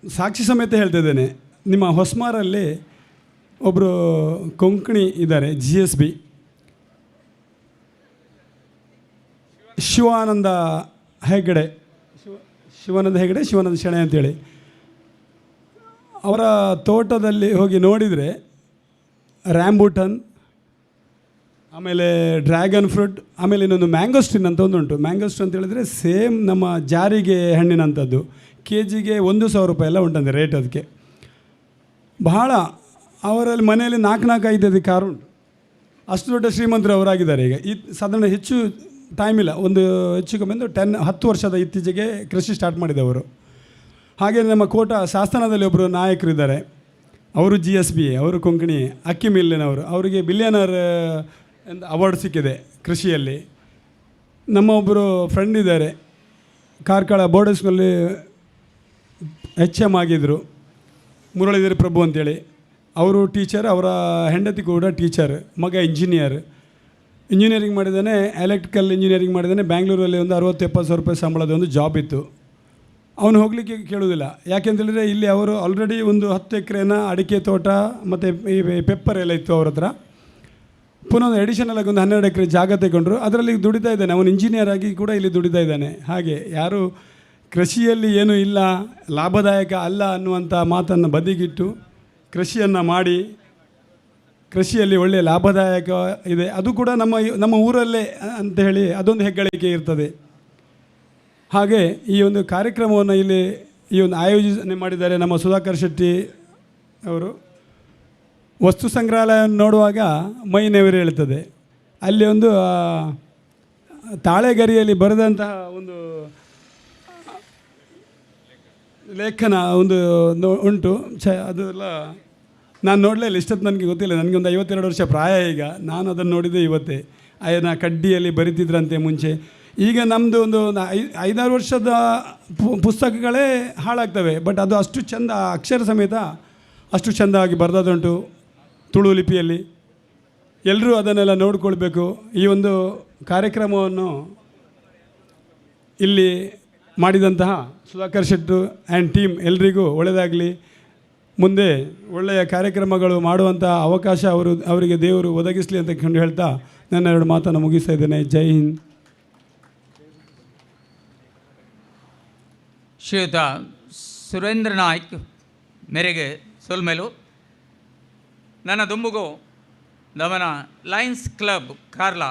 ಸಾಕ್ಷಿ ಸಮೇತ ಹೇಳ್ತಿದ್ದೇನೆ, ನಿಮ್ಮ ಹೊಸ್ಮಾರಲ್ಲಿ ಒಬ್ಬರು ಕೊಂಕಣಿ ಇದ್ದಾರೆ, GSB Shivananda Hegde, Shivananda Hegde, Shivananda Shenoy ಅಂತೇಳಿ. ಅವರ ತೋಟದಲ್ಲಿ ಹೋಗಿ ನೋಡಿದರೆ ರ್ಯಾಂಬೂಟನ್, ಆಮೇಲೆ ಡ್ರ್ಯಾಗನ್ ಫ್ರೂಟ್, ಆಮೇಲೆ ಇನ್ನೊಂದು ಮ್ಯಾಂಗೋಸ್ಟಿನ್ ಅಂತ ಒಂದುಂಟು. ಮ್ಯಾಂಗೋಸ್ಟಿನ್ ಅಂತ ಹೇಳಿದರೆ ಸೇಮ್ ನಮ್ಮ ಜಾರಿಗೆ ಹಣ್ಣಿನಂಥದ್ದು. ಕೆ ಜಿಗೆ 1,000 ರೂಪಾಯಿ ಎಲ್ಲ ಉಂಟಂತೆ ರೇಟ್ ಅದಕ್ಕೆ. ಬಹಳ ಅವರಲ್ಲಿ ಮನೆಯಲ್ಲಿ 4 4 5 5 ಕಾರು ಉಂಟು. ಅಷ್ಟು ದೊಡ್ಡ ಶ್ರೀಮಂತರು ಅವರಾಗಿದ್ದಾರೆ. ಈಗ ಈ ಸಾಧಾರಣ ಹೆಚ್ಚು ಟೈಮ್ ಇಲ್ಲ, ಒಂದು ಹೆಚ್ಚು ಕಮ್ಮಿ ಒಂದು 10 ವರ್ಷದ ಇತ್ತೀಚೆಗೆ ಕೃಷಿ ಸ್ಟಾರ್ಟ್ ಮಾಡಿದವರು. ಹಾಗೆ ನಮ್ಮ ಕೋಟ ಶಾಸನದಲ್ಲಿ ಒಬ್ಬರು ನಾಯಕರಿದ್ದಾರೆ, ಅವರು GSB, ಅವರು ಕೊಂಕಣಿ ಅಕ್ಕಿ ಮಿಲ್ಲಿನವರು. ಅವರಿಗೆ ಬಿಲಿಯನರ್ ಎಂದು ಅವಾರ್ಡ್ ಸಿಕ್ಕಿದೆ ಕೃಷಿಯಲ್ಲಿ. ನಮ್ಮ ಒಬ್ಬರು ಫ್ರೆಂಡ್ ಇದ್ದಾರೆ, ಕಾರ್ಕಳ ಬೋರ್ಡ್ ಸ್ಕೂಲಲ್ಲಿ HM ಆಗಿದ್ದರು, ಮುರಳೀಧರ್ ಪ್ರಭು ಅಂತೇಳಿ. ಅವರು ಟೀಚರ್, ಅವರ ಹೆಂಡತಿ ಕೂಡ ಟೀಚರ್, ಮಗ ಇಂಜಿನಿಯರ್, ಇಂಜಿನಿಯರಿಂಗ್ ಮಾಡಿದ್ದಾನೆ, ಎಲೆಕ್ಟ್ರಿಕಲ್ ಇಂಜಿನಿಯರಿಂಗ್ ಮಾಡಿದ್ದಾನೆ. ಬ್ಯಾಂಗ್ಳೂರಲ್ಲಿ ಒಂದು 60-70 ಸಾವಿರ ರೂಪಾಯಿ ಸಂಬಳದ ಒಂದು ಜಾಬ್ ಇತ್ತು. ಅವನು ಹೋಗಲಿಕ್ಕೆ ಕೇಳುವುದಿಲ್ಲ, ಯಾಕೆಂತೇಳಿದರೆ ಇಲ್ಲಿ ಅವರು ಆಲ್ರೆಡಿ ಒಂದು 10 ಎಕರೆನ ಅಡಿಕೆ ತೋಟ ಮತ್ತು ಈ ಪೆಪ್ಪರ್ ಎಲ್ಲ ಇತ್ತು ಅವ್ರ ಹತ್ರ. ಪುನಃ ಒಂದು ಅಡಿಷನಲ್ ಆಗಿ ಒಂದು 12 ಎಕರೆ ಜಾಗ ತಗೊಂಡ್ರು, ಅದರಲ್ಲಿ ದುಡಿತಾ ಇದ್ದಾನೆ. ಅವನು ಇಂಜಿನಿಯರ್ ಆಗಿ ಕೂಡ ಇಲ್ಲಿ ದುಡಿತಾ ಇದ್ದಾನೆ. ಹಾಗೆ ಯಾರು ಕೃಷಿಯಲ್ಲಿ ಏನೂ ಇಲ್ಲ, ಲಾಭದಾಯಕ ಅಲ್ಲ ಅನ್ನುವಂಥ ಮಾತನ್ನು ಬದಿಗಿಟ್ಟು ಕೃಷಿಯನ್ನು ಮಾಡಿ, ಕೃಷಿಯಲ್ಲಿ ಒಳ್ಳೆಯ ಲಾಭದಾಯಕ ಇದೆ, ಅದು ಕೂಡ ನಮ್ಮ ನಮ್ಮ ಊರಲ್ಲೇ ಅಂತ ಹೇಳಿ ಅದೊಂದು ಹೆಗ್ಗಳಿಕೆ ಇರ್ತದೆ. ಹಾಗೆ ಈ ಒಂದು ಕಾರ್ಯಕ್ರಮವನ್ನು ಇಲ್ಲಿ ಈ ಒಂದು ಆಯೋಜನೆ ಮಾಡಿದ್ದಾರೆ ನಮ್ಮ ಸುಧಾಕರ್ ಶೆಟ್ಟಿ ಅವರು. ವಸ್ತು ಸಂಗ್ರಹಾಲಯವನ್ನು ನೋಡುವಾಗ ಮೈ ನೆವರಿ ಹೇಳ್ತದೆ. ಅಲ್ಲಿ ಒಂದು ತಾಳೆಗರಿಯಲ್ಲಿ ಬರೆದಂತಹ ಒಂದು ಲೇಖನ ಒಂದು ಉಂಟು. ಅದೆಲ್ಲ ನಾನು ನೋಡಲೇ ಇಲ್ಲ, ಇಷ್ಟೊತ್ತು ನನಗೆ ಗೊತ್ತಿಲ್ಲ. ನನಗೆ ಒಂದು 52 ವರ್ಷ ಪ್ರಾಯ ಈಗ, ನಾನು ಅದನ್ನು ನೋಡಿದ್ದೆ ಇವತ್ತೇ. ಅದನ್ನು ಕಡ್ಡಿಯಲ್ಲಿ ಬರಿತಿದ್ರಂತೆ ಮುಂಚೆ. ಈಗ ನಮ್ಮದು ಒಂದು 5-6 ವರ್ಷದ ಪುಸ್ತಕಗಳೇ ಹಾಳಾಗ್ತವೆ, ಬಟ್ ಅದು ಅಷ್ಟು ಚಂದ, ಅಕ್ಷರ ಸಮೇತ ಅಷ್ಟು ಚೆಂದಾಗಿ ಬರೆದದುಂಟು ತುಳು ಲಿಪಿಯಲ್ಲಿ. ಎಲ್ಲರೂ ಅದನ್ನೆಲ್ಲ ನೋಡಿಕೊಳ್ಬೇಕು. ಈ ಒಂದು ಕಾರ್ಯಕ್ರಮವನ್ನು ಇಲ್ಲಿ ಮಾಡಿದಂತಹ ಸುಧಾಕರ್ ಶೆಟ್ಟರು ಆ್ಯಂಡ್ ಟೀಮ್ ಎಲ್ರಿಗೂ ಒಳ್ಳೆಯದಾಗಲಿ. ಮುಂದೆ ಒಳ್ಳೆಯ ಕಾರ್ಯಕ್ರಮಗಳು ಮಾಡುವಂಥ ಅವಕಾಶ ಅವರಿಗೆ ದೇವರು ಒದಗಿಸಲಿ ಅಂತ ಕಂಡು ಹೇಳ್ತಾ ನನ್ನ 2 ಮಾತನ್ನು ಮುಗಿಸ್ತಾ ಇದ್ದೇನೆ. ಜೈ ಹಿಂದ್. ಶ್ರೀಯುತ ಸುರೇಂದ್ರ ನಾಯ್ಕ್ ಮೇರೆಗೆ ಸೊಲ್ಮೆಲು. ನನ್ನ ದುಂಬುಗು ನಮನ ಲಯನ್ಸ್ ಕ್ಲಬ್ ಕಾರ್ಲ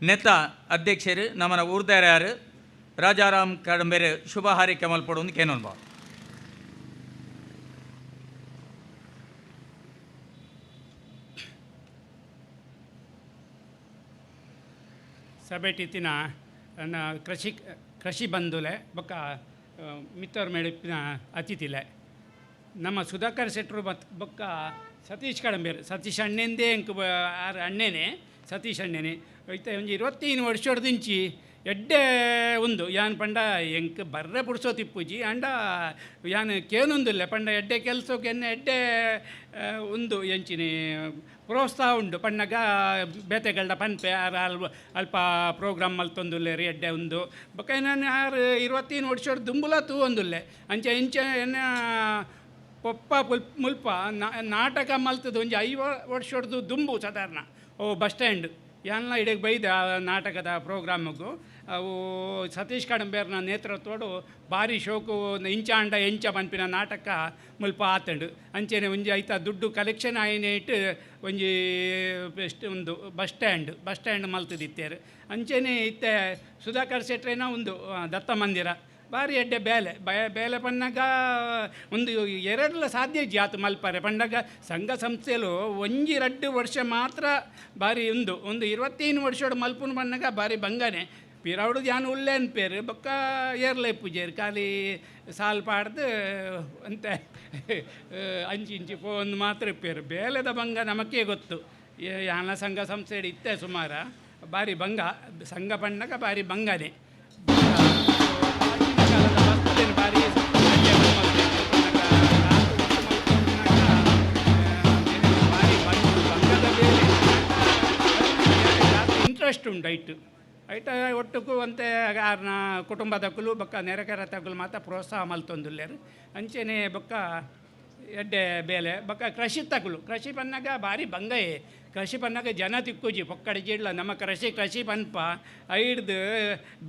ನೆತ ಅಧ್ಯಕ್ಷರು ನಮನ ಊರ್ದಾರ್ಯಾರು ರಾಜಾರಾಮ್ ಕಡಂಬೇರೆ ಶುಭ ಹಾರೈಕೆ ಮಲ್ಪಡು ಕೇನೊನ್ಬ. ಸಭೆಟಿತ್ತಿನ ನನ್ನ ಕೃಷಿ ಬಂಧುಲೆ ಬೊಕ್ಕ ಮಿತ್ತವ್ರ ಮೇಳಿಪ್ಪಿನ ಅತಿಥಿಲೆ ನಮ್ಮ ಸುಧಾಕರ್ ಶೆಟ್ಟರು ಮತ್ತು ಬೊಕ್ಕ ಸತೀಶ್ ಕಡಂಬೇರು. ಸತೀಶ್ ಅಣ್ಣೆಂದೇ ಎಂಕ್ ಆರು ಅಣ್ಣೇನೆ, ಸತೀಶ್ ಅಣ್ಣೇನೆ ಐತೆ ಒಂಜಿ 25 ವರ್ಷದಿಂಚಿ ಎಡ್ಡೆ ಉಂದು ಯಾನ್ ಪಂಡ ಎಂಕ್ ಬರ್ರೆ ಪುಡ್ಸೋ ತಿಪ್ಪುಜಿ ಅಂಡ ಯಾನ್ ಕೇನೊಂದಿಲ್ಲ ಪಂಡ ಎಡ್ಡೆ ಕೆಲಸಕ್ಕೆ ಎನ್ನ ಎಡ್ಡೆ ಉಂದು ಎಂಚಿನಿ ಪ್ರೋತ್ಸಾಹ ಉಂಡು ಪಣ್ಣಗ ಬೇತೆಗಳ್ಡ ಪನ್ಪೆ ಆರು ಅಲ್ಪ ಪ್ರೋಗ್ರಾಮ್ ಮಲ್ತೊಂದುಲ್ಲೇರಿ ಎಡ್ಡೆ ಉಂದು ಬೊಕ್ಕ ನಾನು ಆರು 25 ವರ್ಷ ದುಂಬುಲ ತೂವೊಂದುಲ್ಲೆ ಅಂಚೆ ಇಂಚೆ ಎನ್ನ ಪೊಪ್ಪ ಮುಲ್ಪ ನಾಟಕ ಮಲ್ತದ ಒಂಜಿ 50 ವರ್ಷದ್ದು ದುಂಬು ಸಾಧಾರಣ ಓ ಬಸ್ ಸ್ಟ್ಯಾಂಡ್ ಯಾನ್ಲ ಇಡೀ ಬೈದ ಆ ನಾಟಕದ ಪ್ರೋಗ್ರಾಮಿಗೂ ಅವು ಸತೀಶ್ ಕಡಂಬೇರ್ನ ನೇತೃತ್ವಡು ಭಾರಿ ಶೋಕು ಇಂಚಾಂಡ ಎಂಚ ಪನ್ಪಿನ ನಾಟಕ ಮುಲ್ಪ ಆತಂಡು ಅಂಚೆನೆ ಒಂಜಿ ಐತ ದುಡ್ಡು ಕಲೆಕ್ಷನ್ ಆಯಿನ ಇಟ್ಟು ಒಂಜಿ ಬೆಸ್ಟ್ ಒಂದು ಬಸ್ ಸ್ಟ್ಯಾಂಡ್ ಮಲ್ತದಿತ್ತೇರು. ಅಂಚೆನೆ ಇತ್ತೆ ಸುಧಾಕರ್ ಶೆಟ್ರೇನ ಒಂದು ದತ್ತ ಮಂದಿರ ಭಾರಿ ಎಡ್ಡೆ ಬೇಲೆ ಬೇಲೆ ಪನ್ನಾಗ ಒಂದು ಎರಡಲ ಸಾಧ್ಯ ಜಾತು ಮಲ್ಪರೆ ಪಂಡಾಗ ಸಂಘ ಸಂಸ್ಥೆಲು ಒಂಜಿ 2 ವರ್ಷ ಮಾತ್ರ ಭಾರಿ ಒಂದು ಒಂದು 25 ವರ್ಷೋಡು ಮಲ್ಪುನ ಪನ್ನಾಗ ಭಾರಿ ಬಂಗನೆ ಪಿರವಡು ಜಾನು ಉಲ್ಲೆ ಅನ್ಪೇರು ಬೊಕ್ಕ ಏರ್ಲೆ ಪೂಜೇರು ಖಾಲಿ ಸಾಲ್ ಪಾಡ್ದು ಅಂತೆ ಅಂಚಿ ಇಂಚಿ ಪೋಂದು ಮಾತ್ರ ಇಪ್ಪೇರು. ಬೇಲೆದ ಬಂಗ ನಮಕೇ ಗೊತ್ತು ಯಾನ ಸಂಘ ಸಂಸ್ಥೆ ಇತ್ತೆ ಸುಮಾರ ಭಾರಿ ಬಂಗ ಸಂಘ ಪಣ್ಣಗ ಭಾರಿ ಬಂಗನೆ ಭಾರಿ ಇಂಟ್ರೆಸ್ಟ್ ಉಂಟು ಐಟು ಐಟ ಒಟ್ಟುಕು ಅಂತೆ ಆರ್ನ ಕುಟುಂಬದಕ್ಕಲು ಬೊಕ್ಕ ನೆರೆಕೆರೆ ತಗುಲು ಮಾತ್ರ ಪ್ರೋತ್ಸಾಹ ಮಲ್ತೊಂದುಲ್ಲೇರು. ಅಂಚೆನೆ ಬೊಕ್ಕ ಎಡ್ಡೆ ಬೇಲೆ ಬೊಕ್ಕ ಕೃಷಿ ತಗುಲು ಕೃಷಿ ಪನ್ನಾಗ ಭಾರಿ ಬಂಗಯೇ ಕೃಷಿ ಪನ್ನಾಗ ಜನ ತಿಕ್ಕುಜಿ ಪೊಕ್ಕಡೆ ಜಿಡ್ಲ ನಮ್ಮ ಕೃಷಿ ಕೃಷಿ ಪನ್ಪ ಐಡ್ದು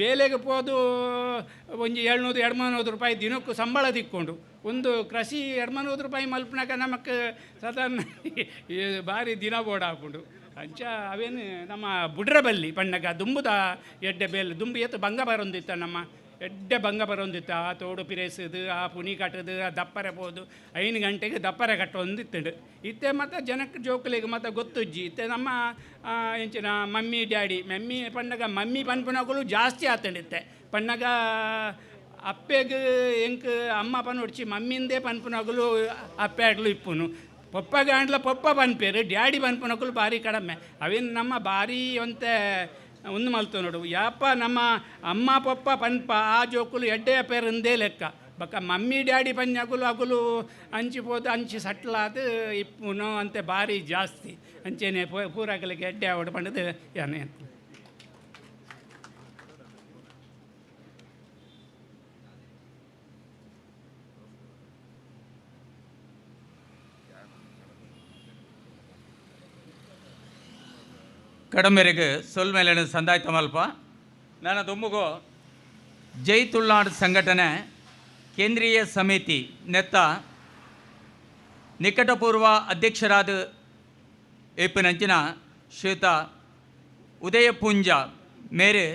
ಬೇಲೆಗೆ ಪೋದು ಒಂಜಿ 700 200 ರೂಪಾಯಿ ದಿನಕ್ಕೂ ಸಂಬಳ ತಿಕ್ಕೊಂಡು ಒಂದು ಕೃಷಿ 200 ರೂಪಾಯಿ ಮಲ್ಪನಾಗ ನಮಕ್ ಸಾಧಾರಣ ಭಾರಿ ದಿನ ಬೋಡ ಹಾಕೊಂಡು ಅಂಚ ಅವೇನು ನಮ್ಮ ಬುಡ್ರಬಲ್ಲಿ ಪಣ್ಣಗ ದುಂಬುದ ಎಡ್ಡೆ ಬೇಲೆ ದುಂಬು ಏತು ಬಂಗ ಬರೊಂದಿತ್ತ ನಮ್ಮ ಎಡ್ಡೆ ಬಂಗ ಬರೊಂದಿತ್ತ ಆ ತೋಡು ಪಿರೇಸದು ಆ ಪುನಿ ಕಟ್ಟದು ಆ ದಪ್ಪರೆ ಪೋದು 5 ಗಂಟೆಗೆ ದಪ್ಪರೆ ಕಟ್ಟೊಂದಿತ್ತಂಡು ಇತ್ತೆ ಮತ್ತು ಜನಕ್ಕೆ ಜೋಕುಲಿಗೆ ಮತ್ತು ಗೊತ್ತುಜ್ಜಿ ಇತ್ತೆ ನಮ್ಮ ಎಂಚಿನ ಮಮ್ಮಿ ಡ್ಯಾಡಿ ಮಮ್ಮಿ ಪಣ್ಣಗ ಮಮ್ಮಿ ಪನ್ಪುನಕುಲು ಜಾಸ್ತಿ ಆತಂಡಿತ್ತೆ ಪಣ್ಣಗ ಅಪ್ಪೆಗ್ ಎಂಕ್ ಅಮ್ಮ ಪನ್ನುಡ್ಚಿ ಮಮ್ಮಿಂದೇ ಪನ್ಪುನಕುಲು ಅಪ್ಪೆ ಆಡ್ಲು ಇಪ್ಪುನು ಪೊಪ್ಪ ಗಾಂಡ್ಲ ಪೊಪ್ಪ ಪನ್ಪೇರು ಡ್ಯಾಡಿ ಪನ್ಪುನಕುಲು ಭಾರಿ ಕಡಿಮೆ ಅವೇನು ನಮ್ಮ ಭಾರಿ ಒಂತೆ ಒಂದು ಮಲ್ತು ನೋಡು ಯಾಪ ನಮ್ಮ ಅಮ್ಮ ಪೊಪ್ಪ ಪನ್ಪ ಆ ಜೋಕುಲು ಎಡ್ಡೆಯ ಪೇರುಂದೇ ಲೆಕ್ಕ ಬಕ್ಕ ಮಮ್ಮಿ ಡ್ಯಾಡಿ ಪನ್ಯಕುಲು ಅಗುಲು ಅಂಚಿ ಪೋದು ಅಂಚಿ ಸಟ್ಲಾದ ಇಪ್ಪುನು ಅಂತೆ ಭಾರಿ ಜಾಸ್ತಿ ಅಂಚೆನೆ ಪೂರಾಕಲಿಕ್ಕೆ ಎಡ್ಡೆ ಆವಡು ಪಂಡದು ಯಾನೆ. ಕಡಮೆರೆಗೆ ಸೊಲ್ಮೇಲೆ ಸಂದಾಯ್ತ ಮಲ್ಪ ನನ್ನ ದುಂಬುಗು ಜೈ ತುಳುನಾಡು ಸಂಘಟನೆ ಕೇಂದ್ರೀಯ ಸಮಿತಿ ನೆತ್ತ ನಿಕಟಪೂರ್ವ ಅಧ್ಯಕ್ಷರಾದ ಏಪಿನಂಚಿನ ಶ್ವೇತ ಉದಯ ಪೂಂಜ ಮೇರೆ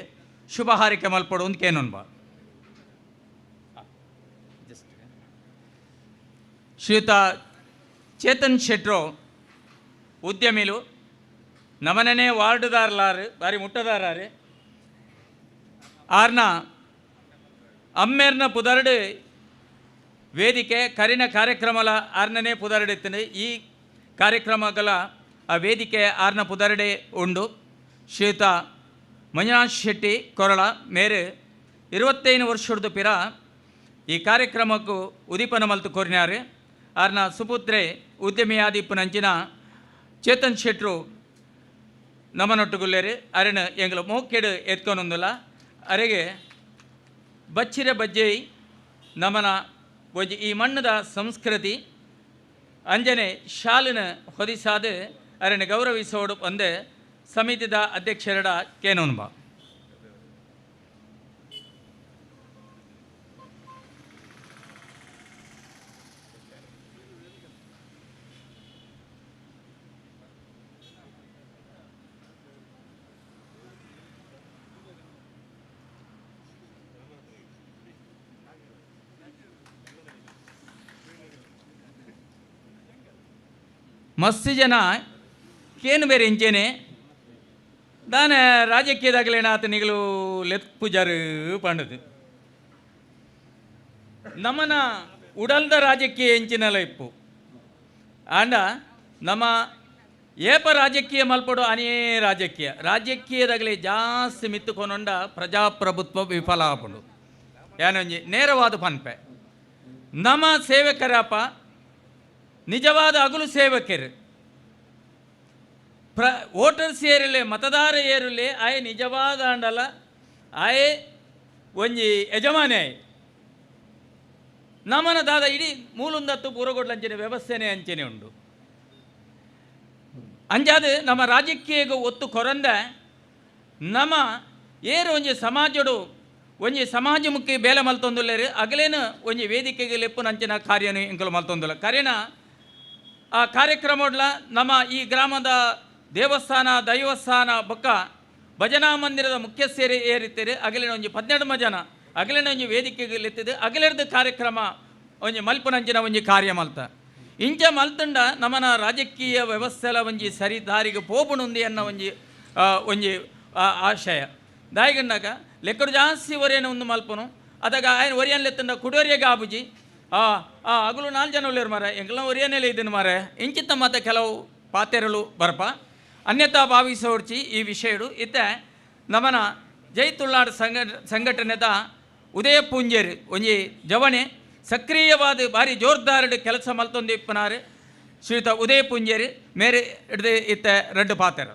ಶುಭ ಹಾರೈಕೆ ಮಲ್ಪಡು ಅಂತ ಕೇನೊನ್ಬ. ಶ್ರೀಯುತ ಚೇತನ್ ಶೆಟ್ರು ಉದ್ಯಮಿಲು ನಮನನೇ ವಾರ್ಡುದಾರ್ಲಾರು ಬಾರಿ ಮುಟ್ಟದಾರಾರು ಆರ್ನ ಅಮ್ಮೇರ್ನ ಪುದರ್ಡು ವೇದಿಕೆ ಕರಿನ ಕಾರ್ಯಕ್ರಮಲ ಆರ್ನನೇ ಪುದರ್ಡೆತ್ತನು. ಈ ಕಾರ್ಯಕ್ರಮಗಳ ಆ ವೇದಿಕೆ ಆರ್ನ ಪುದರ್ಡೆ ಉಂಡು. ಶ್ರೀಯುತ ಮಂಜುನಾಥ್ ಶೆಟ್ಟಿ ಕೊರಳ ಮೇರೆ 25 ವರ್ಷದ ಪಿರ ಈ ಕಾರ್ಯಕ್ರಮಕ್ಕೂ ಉದೀಪನ ಮಲ್ತು ಕೋರಿನಾರು. ಆರ್ನ ಸುಪುತ್ರೆ ಉದ್ಯಮಿಯಾದಿಪ್ಪುನಂಚಿನ ಚೇತನ್ ಶೆಟ್ರು ನಮನೊಟ್ಟುಗುಲ್ಲೇರು. ಅರೆನ ಎಂಗ್ಲ ಮೋಕೆಡು ಎತ್ಕೊನೊಂದುಲ್ಲ. ಅರೆಗೆ ಬಚ್ಚಿರ ಬಜ್ಜೆಯ್ ನಮನ ಒಂಜಿ ಈ ಮಣ್ಣದ ಸಂಸ್ಕೃತಿ ಅಂಜನೆ ಶಾಲಿನ ಹೊದಿಸಾದ ಅರೆನ ಗೌರವಿಸೋಡು ಒಂದೇ ಸಮಿತಿದ ಅಧ್ಯಕ್ಷರಡ ಕೇನೋನ್ಬ. ಮಸ್ತ್ ಜನ ಕೇನು ಬೇರೆ ಇಂಚೇನೆ ದಾನೆ ರಾಜಕೀಯದಾಗಲೇನಾತ ನಿಗಲು ಲೆತ್ ಪೂಜಾರು ಪಂಡದು. ನಮ್ಮನ ಉಡಲ್ದ ರಾಜಕೀಯ ಎಂಚಿನಲ ಇಪ್ಪು ಆಂಡ ನಮ್ಮ ಏಪ ರಾಜಕೀಯ ಮಲ್ಪಡು ಅನೇ ರಾಜಕೀಯ ರಾಜಕೀಯದಾಗಲೇ ಜಾಸ್ತಿ ಮಿತ್ತುಕೊಂಡ ಪ್ರಜಾಪ್ರಭುತ್ವ ವಿಫಲ ಆಪುಂಡು. ಯಾನೊಂಜಿ ನೇರವಾದ ಪನ್ಪೆ ನಮ್ಮ ಸೇವಕರಪ್ಪ ನಿಜವಾದ ಅಗುಲು ಸೇವಕರು ವೋಟರ್ಸ್ ಏರುಲೆ ಮತದಾರ ಏರುಲೆ ಆಯೆ ನಿಜವಾದ ಅಂಡಲ ಆಯೆ ಒಂಜಿ ಯಜಮಾನೆ ಆಯೆ ನಮನ ದಾದ ಇಡೀ ಮೂಲುಂದತ್ತು ಪೂರಗೊಡ್ಲಂಚಿನ ವ್ಯವಸ್ಥೆನೇ ಅಂಚನೆ ಉಂಡು. ಅಂಜಾದ ನಮ್ಮ ರಾಜಕೀಯಗೆ ಒತ್ತು ಕೊರಂದ ನಮ್ಮ ಏರು ಒಂಜಿ ಸಮಾಜಡು ಒಂಜಿ ಸಮಾಜಮುಖಿ ಬೇಲೆ ಮಲ್ತೊಂದುಲ್ಲೇರು ಅಗಲೇನು ಒಂಜಿ ವೇದಿಕೆಗೆ ಲೆಪ್ಪುನಂಚಿನ ಕಾರ್ಯನು ಎಂಕಲು ಮಲ್ತೊಂದುಲ್ಲ. ಕರೆನ ಆ ಕಾರ್ಯಕ್ರಮಡ್ಲ ನಮ್ಮ ಈ ಗ್ರಾಮದ ದೇವಸ್ಥಾನ ದೈವಸ್ಥಾನ ಬೊಕ್ಕ ಭಜನಾ ಮಂದಿರದ ಮುಖ್ಯಸ್ಥರು ಏರಿತ್ತಾರೆ. ಅಗಲಿನ ಒಂಜಿ 12 ಜನ ಅಗಲಿನ ಒಂಜಿ ವೇದಿಕೆಗೆ ಲೆತ್ತಿದ್ದು ಅಗಲಿರ್ದ ಕಾರ್ಯಕ್ರಮ ಒಂಜಿ ಮಲ್ಪುನಂಚಿನ ಒಂಜಿ ಕಾರ್ಯ ಮಲ್ತ ಇಂಚ ಮಲ್ತುಂಡ ನಮ್ಮನ ರಾಜಕೀಯ ವ್ಯವಸ್ಥೆಲ ಒಂಜಿ ಸರಿ ದಾರಿಗೆ ಪೋಪುಣುಂದಿ ಅನ್ನೋ ಒಂಜಿ ಒಂಜಿ ಆಶಯ ದಾಯಿಗಂಡಾಗ ಲೆಕ್ಕಡು ಜಾಸ್ತಿ ಒರೆಯನ ಒಂದು ಮಲ್ಪನು ಅದಾಗ ಆಯನ ಒರಿಯನ್ ಲೆತ್ತಂಡ ಕುಡೋರಿಯಾಗ ಆಬುಜಿ ಆ ಆ ಅಗಲು 4 ಜನ ಉಳ್ಳೇರು ಮಾರೆ ಎಂಕಲ್ನ ಒರಿಯನೆಲ್ಲ ಇದನ್ನು ಮಾರೆ ಇಂಚಿತ್ತ ಮತ್ತೆ ಕೆಲವು ಪಾತೆರಲು ಬರ್ಪ ಅನ್ಯತಾ ಭಾವಿಸೋಡ್ಚಿ ಈ ವಿಷಯಡು. ಇತ್ತ ನಮನ ಜೈ ತುಳ್ನಾಡು ಸಂಘಟನೆದ ಉದಯ ಪೂಂಜೇರು ಒಂಜಿ ಜವಣೆ ಸಕ್ರಿಯವಾದ ಭಾರಿ ಜೋರ್ದಾರಡು ಕೆಲಸ ಮಲ್ತೊಂದು ಇಪ್ಪನಾರು ಶ್ರೀಯುತ ಉದಯ ಪೂಂಜೇರು ಮೇರೆ ಹಿಡ್ದು ಇತ್ತ ರಡ್ಡು ಪಾತೆರ.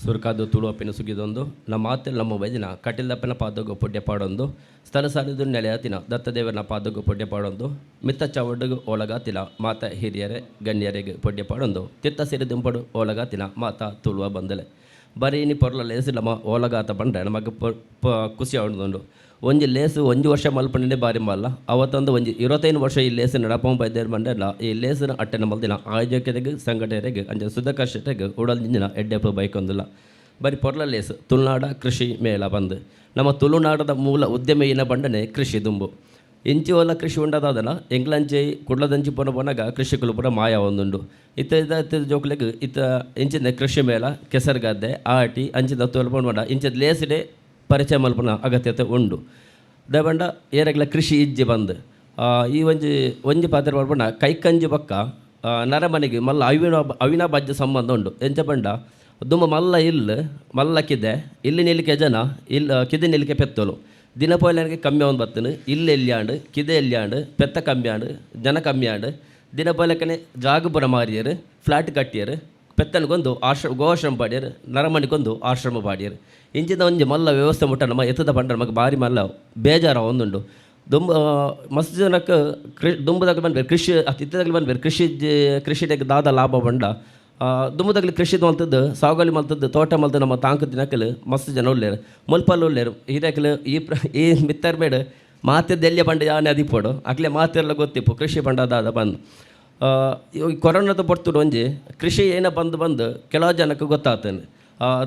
ಸುರ್ಕಾದು ತುಳುವಪ್ಪಿನ ಸುಗಿದೊಂದು ನಮ್ಮ ಮಾತೆಲ್ಲ ನಮ್ಮ ವೈದಿನ ಕಟಿಲ್ದಪ್ಪನ ಪಾದಗು ಪೊಡ್ಡೆ ಪಾಡೊಂದು ಸ್ಥಳ ಸಾಲಿದು ನೆಲೆಯತಿನ ದತ್ತದೇವನ ಪಾದಗು ಪೊಡ್ಡೆ ಪಾಡೊಂದು ಮಿತ್ತ ಚಾವಡ್ಡುಗು ಓಲಗಾತಿನ ಮಾತ ಹಿರಿಯರೇ ಗಣ್ಯರಿಗೆ ಪೊಡ್ಡೆ ಪಾಡೊಂದು ತಿತ್ತ ಸಿರಿ ದುಂಪಡು ಓಲಗಾತಿನ ಮಾತ ತುಳುವ ಬಂದಲೆ ಬರೀನಿ ಪೊರ್ಲ ಲೇಸು ನಮ್ಮ ಓಲಗಾತ ಬಂದರೆ ನಮಗೆ ಖುಷಿ ಆವೊಂದುಂಡು. ಒಂಜಿ ಲೇಸು ಒಂಜಿ ವರ್ಷ ಮಲ್ಪಂಡೆ ಬಾರಿ ಮಲ್ಲ ಅವತ್ತೊಂದು ಒಂಜಿ 25 ವರ್ಷ ಈ ಲೇಸು ನಡಪಂ ಬೈದೇರು ಬಂಡೆಲ್ಲ ಈ ಲೇಸಿನ ಅಟ್ಟೆನ ಮಲ್ದಿನ ಆಯೋಜಕರಿಗೆ ಸಂಘಟನೆಗೆ ಅಂಚ ಸುಧಾಕರ್ ಶೆಟ್ಟಿಗೆ ಉಡಲ್ ದಿಂಜಿನ ಎಡ್ಡೆಪ್ಪ ಬೈಕೊಂದಿಲ್ಲ. ಬರೀ ಪೊರ್ಲ ಲೇಸು ತುಳುನಾಡ ಕೃಷಿ ಮೇಳ ಬಂದು ನಮ್ಮ ತುಳುನಾಡದ ಮೂಲ ಉದ್ಯಮ ಏನ ಬಂಡನೆ ಕೃಷಿ ದುಂಬು ಇಂಚಿ ಒಲ್ಲ ಕೃಷಿ ಉಂಡದಾದನ ಎಂಗ್ಲಂಚೆ ಕುಡ್ಲದಂಚಿ ಪೊನ ಪೊನಗ ಕೃಷಿಕುಲು ಪೂರ ಮಾಯ ಒಂದುಂಡು. ಇತ್ತ ಇತ್ತ ಜೋಕ್ಲೆಗ್ ಇತ್ತ ಇಂಚಿನ ಕೃಷಿ ಮೇಳ ಕೆಸರುಗದ್ದೆ ಆಟಿ ಅಂಚಿನ ತೋಲ್ಪೊಂಡು ಇಂಚಿದ ಲೇಸಿಡೆ ಪರಿಚಯ ಮಲ್ಪನ ಅಗತ್ಯತೆ ಉಂಡು. ದಯಬಂಡ ಏರೆಗ್ಲ ಕೃಷಿ ಇಜ್ಜಿ ಬಂದು ಈ ಒಂಜಿ ಒಂಜಿ ಪಾತ್ರ ಪಂಡ ಕೈಕಂಜಿ ಬಕ್ಕ ನರಮನೆಗೆ ಮಲ್ಲ ಅವಿನಾಭಾಜ್ಯ ಸಂಬಂಧ ಉಂಡು. ಎಂಚ ಪಂಡ ದುಂಬ ಮಲ್ಲ ಇಲ್ಲು ಮಲ್ಲ ಕಿದೆ ಇಲ್ಲಿ ನಿಲ್ಲಿಕೆ ಜನ ಇಲ್ಲ ಕಿದೆ ನಿಲ್ಲಿಕೆ ಪೆತ್ತಲು ದಿನ ಪೋಯ್ಲನಿಗೆ ಕಮ್ಮಿ ಒಂದು ಬತ್ತನು ಇಲ್ಲಿ ಎಲ್ಲಿಯಾಂಡು ಕಿದೆ ಎಲ್ಲಿಯಾಂಡು ಪೆತ್ತ ಕಮ್ಮಿ ಆಂಡು ಜನ ಕಮ್ಮಿ ಆಂಡು ದಿನ ಪೋಯ್ಲಕ್ಕನೆ ಜಾಗಪುರ ಮಾರಿಯರು ಫ್ಲಾಟ್ ಕಟ್ಟಿಯರು ಪೆತ್ತನಿಗೊಂದು ಆಶ್ರಮ ಗೋಶ್ರಮ ಪಾಡ್ಯರು ನರಮನಿಗೊಂದು ಆಶ್ರಮ ಪಾಡ್ಯರು ಇಂಚಿನ ಒಂಜಿ ಮಲ್ಲ ವ್ಯವಸ್ಥೆ ಮುಟ್ಟ ನಮ್ಮ ಎತ್ತದ ಪಂಡ ನಮಗೆ ಭಾರಿ ಮಲ್ಲ ಬೇಜಾರ ಒಂದುಂಡು. ದುಂಬ ಮಸ್ತ್ ಜನಕ್ಕೆ ದುಂಬದಾಗ ಬಂದ್ಬೇರು ಕೃಷಿ ಇತ್ತದಾಗಲಿ ಬಂದ್ಬೇರು ಕೃಷಿ ಕೃಷಿದಾಗ ದಾದ ಲಾಭ ಬಂಡ ದುಂಬದಾಗಲಿ ಕೃಷಿ ಮಲ್ತದ್ದು ಸಾಗುವಳಿ ಮಲ್ತದ್ದು ತೋಟ ಮಲ್ತು ನಮ್ಮ ತಾಂಕು ದಿನಕ್ಕಲು ಮಸ್ತ್ ಜನ ಉಳ್ಳೇರು ಮುಲ್ಪಲ್ಲಿ ಉಳ್ಳೇರು ಹಿರಿಯಕಲು ಈ ಈ ಮಿತ್ತರ್ ಬೇಡ ಮಾತೆದೆಲ್ಲಿಯ ಬಂಡ ಯಾನೆ ಅದಿಪೋಡು ಅಕ್ಲೆ ಮಾತೆಲ್ಲ ಗೊತ್ತಿಪ್ಪು ಕೃಷಿ ಬಂಡ ದಾದ ಬಂದು. ಈ ಕೊರೋನಾದ ಪೊರ್ತುಡು ಒಂಜಿ ಕೃಷಿ ಏನ ಬಂದು ಬಂದು ಕೆಲವು ಜನಕ್ಕೆ ಗೊತ್ತಾಗ್ತದೆ.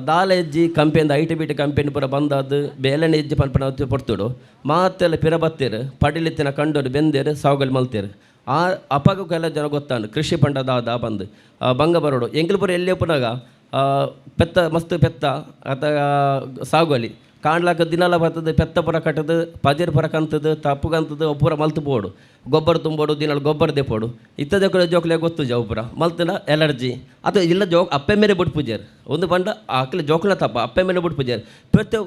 ದಾಲ ಹೆಜ್ಜಿ ಕಂಪೆಯಿಂದ I T B T company ಪೂರ ಬಂದಾದ ಬೇಲೆನೆ ಹೆಜ್ಜಿ ಪನ್ಪನ ಪೊರ್ತುಡು ಮಾತೆಲ್ಲ ಪಿರ ಬತ್ತೀರು ಪಡಿಲಿತ್ತಿನ ಕಂಡೋರು ಬೆಂದೇರು ಸಾಗುವಳಿ ಮಲ್ತೇರು ಆ ಅಪಗ ಕೆಲ ಜನ ಗೊತ್ತಾನು ಕೃಷಿ ಪಂಡ ದಾದ ಬಂದು ಬಂಗ ಬರೋಡು ಎಂಕಲ್ ಪೂರ ಎಲ್ಲಿ ಪುನಾಗ ಪೆತ್ತ ಮಸ್ತ್ ಪೆತ್ತ ಅತ ಸಾಗೋಲಿ ಕಾಂಡ್ಲಾಕ ದಿನಲ ಬರ್ತದೆ. ಪೆತ್ತ ಪೂರ ಕಟ್ಟದು, ಪಜಿರ್ ಪೂರ ಕಂತದು, ತಪ್ಪು ಕಂತದು, ಪೂರ ಮಲ್ತು ಪೋಡು, ಗೊಬ್ಬರ ತುಂಬೋಡು, ದಿನಲ ಗೊಬ್ಬರ ದೆಪೋಡು. ಇತ್ತದ ಕೂಡ ಜೋಕ್ಲೆ ಗೊತ್ತು ಅವು ಪೂರ ಮಲ್ತನ ಎಲರ್ಜಿ ಅದು ಇಲ್ಲ. ಜೋ ಅಪ್ಪೆ ಮೇರೆ ಬುಡ್ಪುಜೆರ್ ಒಂದು ಪಂಡ ಅಕ್ಲೆ ಜೋಕ್ಲ ತಪ್ಪ, ಅಪ್ಪೆ ಮೇಲೆ ಬುಡ್ಪುಜೆರ್. ಪ್ರತಿ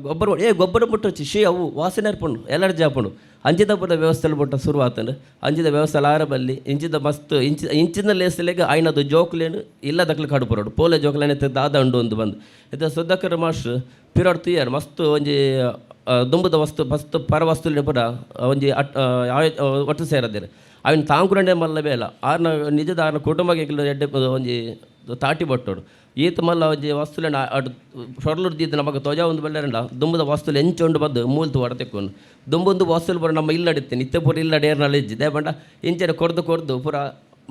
ಗೊಬ್ಬರ, ಏ ಗೊಬ್ಬರ ಮುಟ್ಟೊಚ್ಚಿ, she, ಅವು ವಾಸನೆ ಇರ್ಪುಂಡು, ಎಲರ್ಜಿ ಆಪುಂಡು. ಅಂಚಿದ ಪೂರ ವ್ಯವಸ್ಥೆ ಬುಟ್ಟ ಶುರು ಆತಂಡು. ಅಂಚಿದ ವ್ಯವಸ್ಥೆ ಆರ ಬಲ್ಲಿ. ಇಂಚಿದ ಮಸ್ತ್ ಇಂಚಿ ಇಂಚಿನ ಲೇಸಲೆಗ್ ಆಯ್ನದು ಜೋಕ್ಲೇನು ಇಲ್ಲ ದಕ್ಲು ಕಡುಪುರೋಡು ಪೋಲೆ ಜೋಕ್ಲೇನೆ ದಾದ ಉಂಡು ಒಂದು ಬಂದು. ಇತ್ತ ಸುಧಾಕರ್ ಮಾಸ್ಟ್ರ್ ಪಿರಾಡ್ ತುಯ್ಯಾರ್ ಮಸ್ತ್ ಒಂಜಿ ದುಂಬುದ ವಸ್ತು ಮಸ್ತ್ ಪರ ವಸ್ತುಲಿನ ಪೂರ ಒಂಜಿ ಅಟ್ ಒಟ್ಟು ಸೇರದಿರು. ಅವಿನ ತಾಂಕುರಂಡೆ ಮಲ್ಲ ಬೇಲ ಆರ್ನ ನಿಜದ ಆರ್ನ ಕುಟುಂಬಕ್ಕೆ ಎಡ್ಡೆ ಒಂಜಿ ತಾಟಿ ಬಟ್ಟೋಡು. ಈತ ಮಲ್ಲ ಒಂಜಿ ವಸ್ತುಲೆನ ಅಡ್ ಸೊರ್ಲುರ್ದು ದೀದ್ ನಮಗೆ ತೋಜ ಒಂದು ಬಲ್ಲೆರಂಡ. ದುಂಬುದ ವಸ್ತುಲು ಎಂಚ ಉಂಡು ಬದ್ದು ಮೂಲ್ತು ಹೊಡ ತೆಕ್ಕೊಂಡು ದುಂಬೊಂದು ವಸ್ತುಲು ಪೂರ ನಮ್ಮ ಇಲ್ಲಡಿತ್ತೇನೆ. ಇತ್ತೆ ಪೂರ ಇಲ್ಲಡೆ ಏರ್ನಲ್ಲಿ ಇಜ್ಜಿ ದೇಪಂಡ ಇಂಚನೆ ಕೊರ್ದು ಕೊರ್ದು ಪೂರ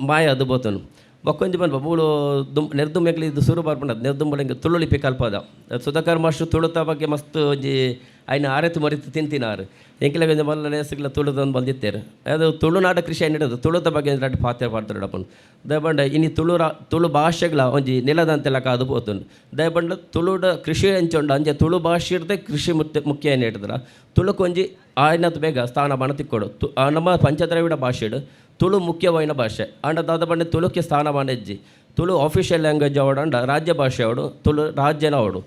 ಮಾಯ ಅದು ಬೋತನು. ಬೊಕ್ಕೊಂಜಿ ಪನ್ಪ ಮೂಲು ದುಂ ನೆರ್ದುಂಬೆಗ್ಲಿ ಇದು ಸುರು ಬರ್ಪುಂಡು. ನೆರ್ದುಂಬ ಎಂಕ್ ತುಳು ಲಿಪಿ ಕಲ್ಪದ. ಸುಧಾಕರ್ ಮಾಸ್ಟ್ರು ತುಳುತ ಬಗ್ಗೆ ಮಸ್ತ್ ಒಂಜಿ ಐನ ಆರೆತು ಮರಿತು ತಿಂತಿನಾರು. ಎಂಕ್ಲೆಗ್ ಒಂಜಿ ಮಲ್ಲ ಲೇಸ್ಗ್ಲ ತುಳುದೊಂದು ಬಂದಿತ್ತೇರು. ಅದು ತುಳುನಾಡ ಕೃಷಿ ಹಿಡಿದು ತುಳುತ ಬಗ್ಗೆ ರಡ್ಡ್ ಪಾತೆರ ಪಾಡ್ದೊಡಪುಂಡು. ದಯಪಂಡ ಇನಿ ತುಳು ತುಳು ಭಾಷೆಗಳ ಒಂಜಿ ನೆಲದಂತೆಲ್ಲ ಕಾದು ಪೋತುಂಡು. ದಯಪಂಡ ತುಳುಡ ಕೃಷಿ ಎಂಚ ಉಂಡು ಅಂಚೆ ತುಳು ಭಾಷೆ ಇರ್ದೆ ಕೃಷಿ ಮುಖ್ಯ ಮುಖ್ಯ ಏನು ಹಿಡಿದ್ರ ತುಳುಕು ಒಂಜಿ ಆಯ್ನತ್ ಬೇಗ ಸ್ಥಾನಮಾನ ತಿಕ್ಕೊಡು. ತು ನಮ್ಮ ಪಂಚದ್ರಾವಿಡ ಭಾಷೆಡ್ ತುಳು ಮುಖ್ಯವಾಯಿನ ಭಾಷೆ. ಆಂಡ ದಾದ ಪಂಡ ತುಳುಕ್ಕೆ ಸ್ಥಾನಮಾನ ಇಜ್ಜಿ. ತುಳು ಆಫಿಷಿಯಲ್ ಲ್ಯಾಂಗ್ವೇಜ್ ಆವಡಂಡ ರಾಜ್ಯ ಭಾಷೆ ಅವಡು, ತುಳು ರಾಜ್ಯನ ಅವಡು.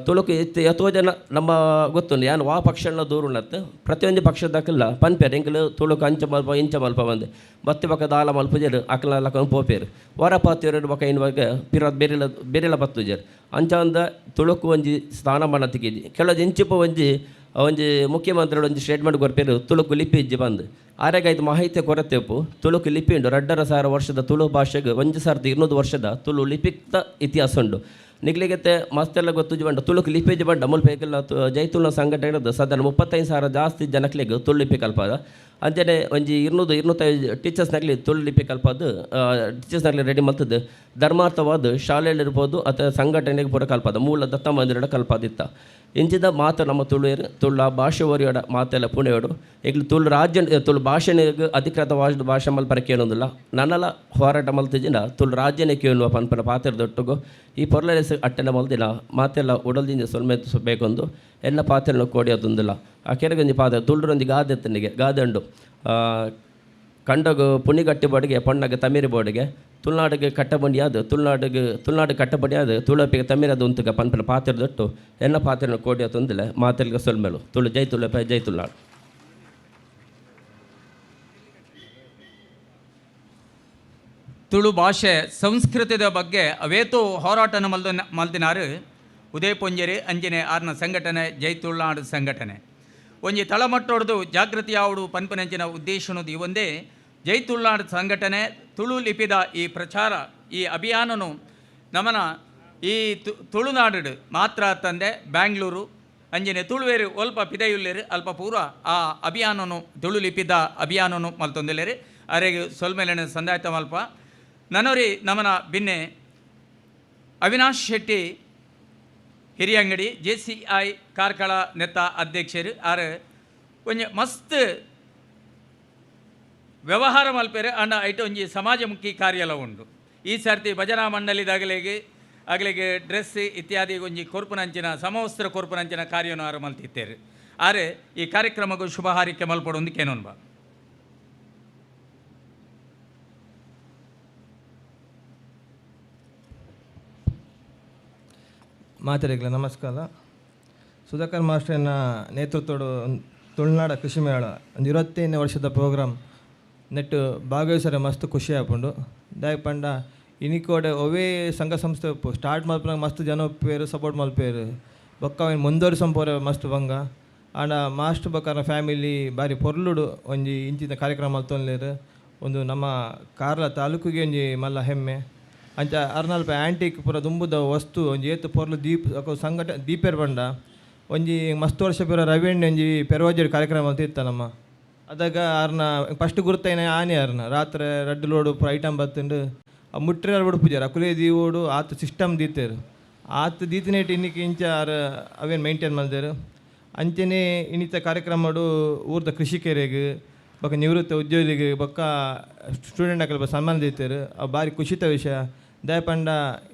ತುಳುಕು ಇತ್ತೆ ಎತ್ತೋ ಜನ ನಮ್ಮ ಗೊತ್ತುಂಡು ಯಾನ್ ವಾ ಪಕ್ಷನ ದೂರುನತ್ತು. ಪ್ರತಿಯೊಂಜಿ ಪಕ್ಷದಕ್ಕೆಲ್ಲ ಪನ್ಪೇರು, ಎಂಕುಲು ತುಳುಕು ಅಂಚ ಮಲ್ಪ ಇಂಚ ಮಲ್ಪ ಬಂದು ಬತ್ತಿ ಬೊಕ ದಾಲ ಮಲ್ಪುಜೆರ್. ಅಕ್ಲ ಲಕ್ಕ ಪೋಪೇರು ವರ ಪಾತೆರು ಬೊಕ ಇನ್ ಬಗ್ಗೆ ಪಿರ ಬೇರೆಲ ಬೇರೆಲ ಬತ್ತುಜೆರ್. ಅಂಚ ಅಂದ ತುಳುಕು ಒಂಜಿ ಸ್ಥಾನಮಾನ ತಿಕ್ಕಿಜಿ. ಕೆಲವು ಇಂಚಿಪ ಒಂಜಿ ಒಂಜಿ ಮುಖ್ಯಮಂತ್ರಿಗಳು ಒಂಜಿ ಸ್ಟೇಟ್ಮೆಂಟ್ ಕೊರ್ಪೇರು, ತುಳುಕು ಲಿಪಿ ಇಜ್ಜಿ ಬಂದು. ಆರೆಗ್ ಮಾಹಿತಿ ಕೊರತೆ ಉಪ್ಪು. ತುಳುಕು ಲಿಪಿ ಉಂಡು. 2.5 ಸಾವಿರ ವರ್ಷದ ತುಳು ಭಾಷೆಗೆ 1200 ವರ್ಷದ ತುಳು ಲಿಪಿಕ್ತ ಇತಿಹಾಸ ಉಂಡು. ನಿಗ್ಲಿಗತ್ತೆ ಮಸ್ತೆಲ್ಲ ಗೊತ್ತುಜಿ ಬಂಡ ತುಳುಕು ಲಿಪಿ ಇಜ್ಜಿ ಬಂಡ ಮುಲ್ಪ ಏಕೆಲ್ಲ ಜೈ ತುಳು ಸಂಘಟನೆ ಇರೋದು ಸಾಧಾರಣ 35,000 ಜಾಸ್ತಿ ಜನಕ್ಲೆಗ್ ತುಳು ಲಿಪಿ ಕಲ್ಪಾದ. ಅಂಚನೆ ಒಂಜಿ 200 205 ಟೀಚರ್ಸ್ನಗ್ಲಿ ತುಳು ಲಿಪಿ ಕಲ್ಪಾದು, ಟೀಚರ್ಸ್ನಗ್ಲಿ ರೆಡಿ ಮಲ್ತದ್ದು ಧರ್ಮಾರ್ಥವಾದ ಶಾಲೆಯಲ್ಲಿ ಇರ್ಬೋದು ಅಥವಾ ಸಂಘಟನೆಗೆ ಪೂರ ಕಲ್ಪಾದ ಮೂಲ ದತ್ತ ಮಂದಿರ ಕಲ್ಪಾದಿತ್ತ. ಇಂಚಿದ ಮಾತು ನಮ್ಮ ತುಳುವೆರ್ ತುಳು ಭಾಷೆ ಒರಿಯೋಡ ಮಾತೆಲ್ಲ ಪುಣೆಯೋಡು. ಈಗ ತುಳು ರಾಜ್ಯ ತುಳು ಭಾಷೆನಿಗ್ ಅಧಿಕೃತ ಭಾಷೆ ಮಲ್ಪರೆ ಕೇಳೋದಿಲ್ಲ. ನನ್ನಲ ಹೋರಾಟ ಮಲ್ತಿಜಿನ ತುಳು ರಾಜ್ಯನೇ ಕೇಳುವ ಪನ್ಪನ ಪಾತೆರದೊಟ್ಟುಗು ಈ ಪೊರ್ಲರೇಸ್ ಅಟ್ಟೆನ ಮಲ್ದಿನ ಮಾತೆಲ್ಲ ಉಡಲ್ದಿಂದ ಸೊಲ್ಮೆ ಬೇಕೊಂದು ಎಲ್ಲ ಪಾತೆರನು ಕೋಡಿಯೋದೊಂದಿಲ್ಲ. ಆ ಕೆರೆಗೊಂಜಿ ಪಾತೆ ತುಳುರೊಂಜಿ ಗಾದೆ ತನ್ನಿಗೆ ಗಾದೆ ಉಂಡು. ಕಂಡಗು ಪುಣಿಗಟ್ಟಿ ಬೋಡಿಗೆ ಪೊಣ್ಣಗೆ ತಮಿರಿ ಬೋಡಿಗೆ ತುಳುನಾಡಿಗೆ ಕಟ್ಟಬಂಡಿಯಾದ ತುಳುನಾಡಿಗೆ ತುಳುನಾಡು ಕಟ್ಟಬಂಡಿಯಾದ ತುಳುಪಿಗೆ ತಮಿರದ ಉಂತುಗ ಪನ್ಪನ ಪಾತೆರದೊಟ್ಟು ಎಲ್ಲ ಪಾತೆರನು ಕೋಡಿಯೋ ತೊಂದಿಲ್ಲ. ಮಾತೆಲ್ಗ ಸೊಲ್ಮೆಲು. ತುಳು ಜೈ ತುಳುಪ, ಜೈ ತುಳುನಾಡು. ತುಳು ಭಾಷೆ ಸಂಸ್ಕೃತಿದ ಬಗ್ಗೆ ಅವೇತೋ ಹೋರಾಟನ ಮಲ್ದ ಮಲ್ದಿನಾರು ಉದಯ ಪೊಂಜೇರಿ ಅಂಜನೆ ಆರ್ನ ಸಂಘಟನೆ ಜೈ ತುಳುನಾಡು ಸಂಘಟನೆ. ಒಂಜಿ ತಳಮಟ್ಟೊಡ್ದು ಜಾಗೃತಿ ಆವಡು ಪನ್ಪನಂಚಿನ ಉದ್ದೇಶನದು ಈ ಒಂದೇ ಜೈ ತುಳುನಾಡು ಸಂಘಟನೆ. ತುಳು ಲಿಪಿದ ಈ ಪ್ರಚಾರ ಈ ಅಭಿಯಾನನು ನಮನ ಈ ತುಳುನಾಡು ಮಾತ್ರ ತಂದೆ ಬ್ಯಾಂಗ್ಳೂರು ಅಂಜನೆ ತುಳುವೇರು ಅಲ್ಪ ಪಿದಯುಲ್ಲೇರು ಅಲ್ಪ ಪೂರ್ವ ಆ ಅಭಿಯಾನನು ತುಳು ಲಿಪಿದ ಅಭಿಯಾನನು ಮಲ್ತೊಂದಿಲ್ಲೇರು. ಅರೆಗೆ ಸೊಲ್ಮೆಲೆನ ಸಂದಾಯ್ತ ಮಲ್ಪ. ನನೋರಿ ನಮನ ಬಿನ್ನೆ ಅವಿನಾಶ್ ಶೆಟ್ಟಿ ಹಿರಿಯಂಗಡಿ ಜೆಸಿಐ ಕಾರ್ಕಳ ನೆತ್ತ ಅಧ್ಯಕ್ಷರು. ಆರ್ ಒಂಜಿ ಮಸ್ತ್ ವ್ಯವಹಾರ ಮಲ್ಪೆರೆ ಅಂಡ ಐಟ್ ಒಂಜಿ ಸಮಾಜಮುಖಿ ಕಾರ್ಯಲ ಉಂಡು. ಈ ಸರ್ತಿ ಭಜನಾ ಮಂಡಳಿದಾಗಲಿಗೆ ಅಗಲಿಗೆ ಡ್ರೆಸ್ ಇತ್ಯಾದಿ ಒಂಜಿ ಕೊರ್ಪುನಂಚಿನ ಸಮವಸ್ತ್ರ ಕೊರ್ಪುನಂಚಿನ ಕಾರ್ಯವನ್ನು ಆರು ಮಲ್ತಿತ್ತೇರು. ಆರೆ ಈ ಕಾರ್ಯಕ್ರಮಕ್ಕೂ ಶುಭ ಹಾರಿಕೆ ಮಲ್ಪಡೊಂದು ಕೇನೊನ್ಬ. ಮಾತರಿಗಳ ನಮಸ್ಕಾರ. ಸುಧಾಕರ್ ಮಾಸ್ಟರ್ನ ನೇತೃತ್ವದ ತುಳುನಾಡ ಕೃಷಿ ಮೇಳ ಒಂದು 25ನೇ ವರ್ಷದ ಪ್ರೋಗ್ರಾಮ್ ನೆಟ್ಟು ಭಾಗವಹಿಸರೆ ಮಸ್ತ್ ಖುಷಿ ಆಪುಂಡು. ದಾಯೆ ಪಂಡ ಇನಿಕೋಡೆ ಒವೇ ಸಂಘ ಸಂಸ್ಥೆ ಉಪ್ಪು ಸ್ಟಾರ್ಟ್ ಮಲ್ಪುನಾಗ ಮಸ್ತ್ ಜನ ಉಪ್ಪೇರು ಸಪೋರ್ಟ್ ಮಲ್ಪೇರು ಬೊಕ್ಕ ಅವೆನ್ ಮುಂದುವರಿಸಂಪೋರೆ ಮಸ್ತ್ ಬಂಗ. ಆಂಡ ಮಾಸ್ಟರ್ ಬೊಕ್ಕ ಫ್ಯಾಮಿಲಿ ಬಾರಿ ಪೊರ್ಲುಡು ಒಂಜಿ ಇಂಚಿನ ಕಾರ್ಯಕ್ರಮ ಮಲ್ತೊನ್ಲೇರು. ಒಂದು ನಮ್ಮ ಕಾರ್ಲ ತಾಲೂಕಿಗೆ ಒಂಜಿ ಮಲ್ಲ ಹೆಮ್ಮೆ. ಅಂಚ ಅರ್ನಲ್ಪ ಆ್ಯಂಟಿಕ್ ಪೂರ ದುಂಬುದ ವಸ್ತು ಒಂಜಿ ಏತ್ ಪೊರ್ಲು ದೀಪ್ ಸಂಘಟ ದೀಪೇರ್ ಪಂಡ ಒಂಜಿ ಮಸ್ತ್ ವರ್ಷ ಪೂರ ರವಿಯಣ್ಣ ಒಂಜಿ ಪೆರ್ವಾಜೆಡ್ ಕಾರ್ಯಕ್ರಮ ಅಂತ ಇತ್ತ ನಮ್ಮ. ಅದಾಗ ಆರ್ನ ಫಸ್ಟ್ ಗುರ್ತೈನ ಆನೆ ಆರ್ನ ರಾತ್ರೆ ರಡ್ಡು ಲೋಡು ಪೂರ ಐಟಮ್ ಬತ್ತುಂಡು ಆ ಮುಟ್ರೆ ಬುಡ್ಪುಜಾರ್ ಅಕುಲೇ ದೀವೋಡು ಆತ್ ಸಿಸ್ಟಮ್ ದೀತೇರು ಆತ್ ದೀತಿನೇಟ್ ಇನ್ನಿಕ್ಕೆ ಇಂಚ ಆರ್ ಅವೇನು ಮೇಂಟೈನ್ ಮಲ್ದೇರು. ಅಂಚೆನೆ ಇನ್ನಿತ ಕಾರ್ಯಕ್ರಮಡು ಊರ್ದ ಕೃಷಿಕರಿಗೆ ಬೊಕ್ಕ ನಿವೃತ್ತ ಉದ್ಯೋಗಿಗೆ ಬೊಕ್ಕ ಸ್ಟೂಡೆಂಟ್ ಅಕಲ್ಪ ಸನ್ಮಾನ ದೀತೇರು. ಅವು ಭಾರಿ ಖುಷಿತ ವಿಷಯ. ದಾಯಪಂಡ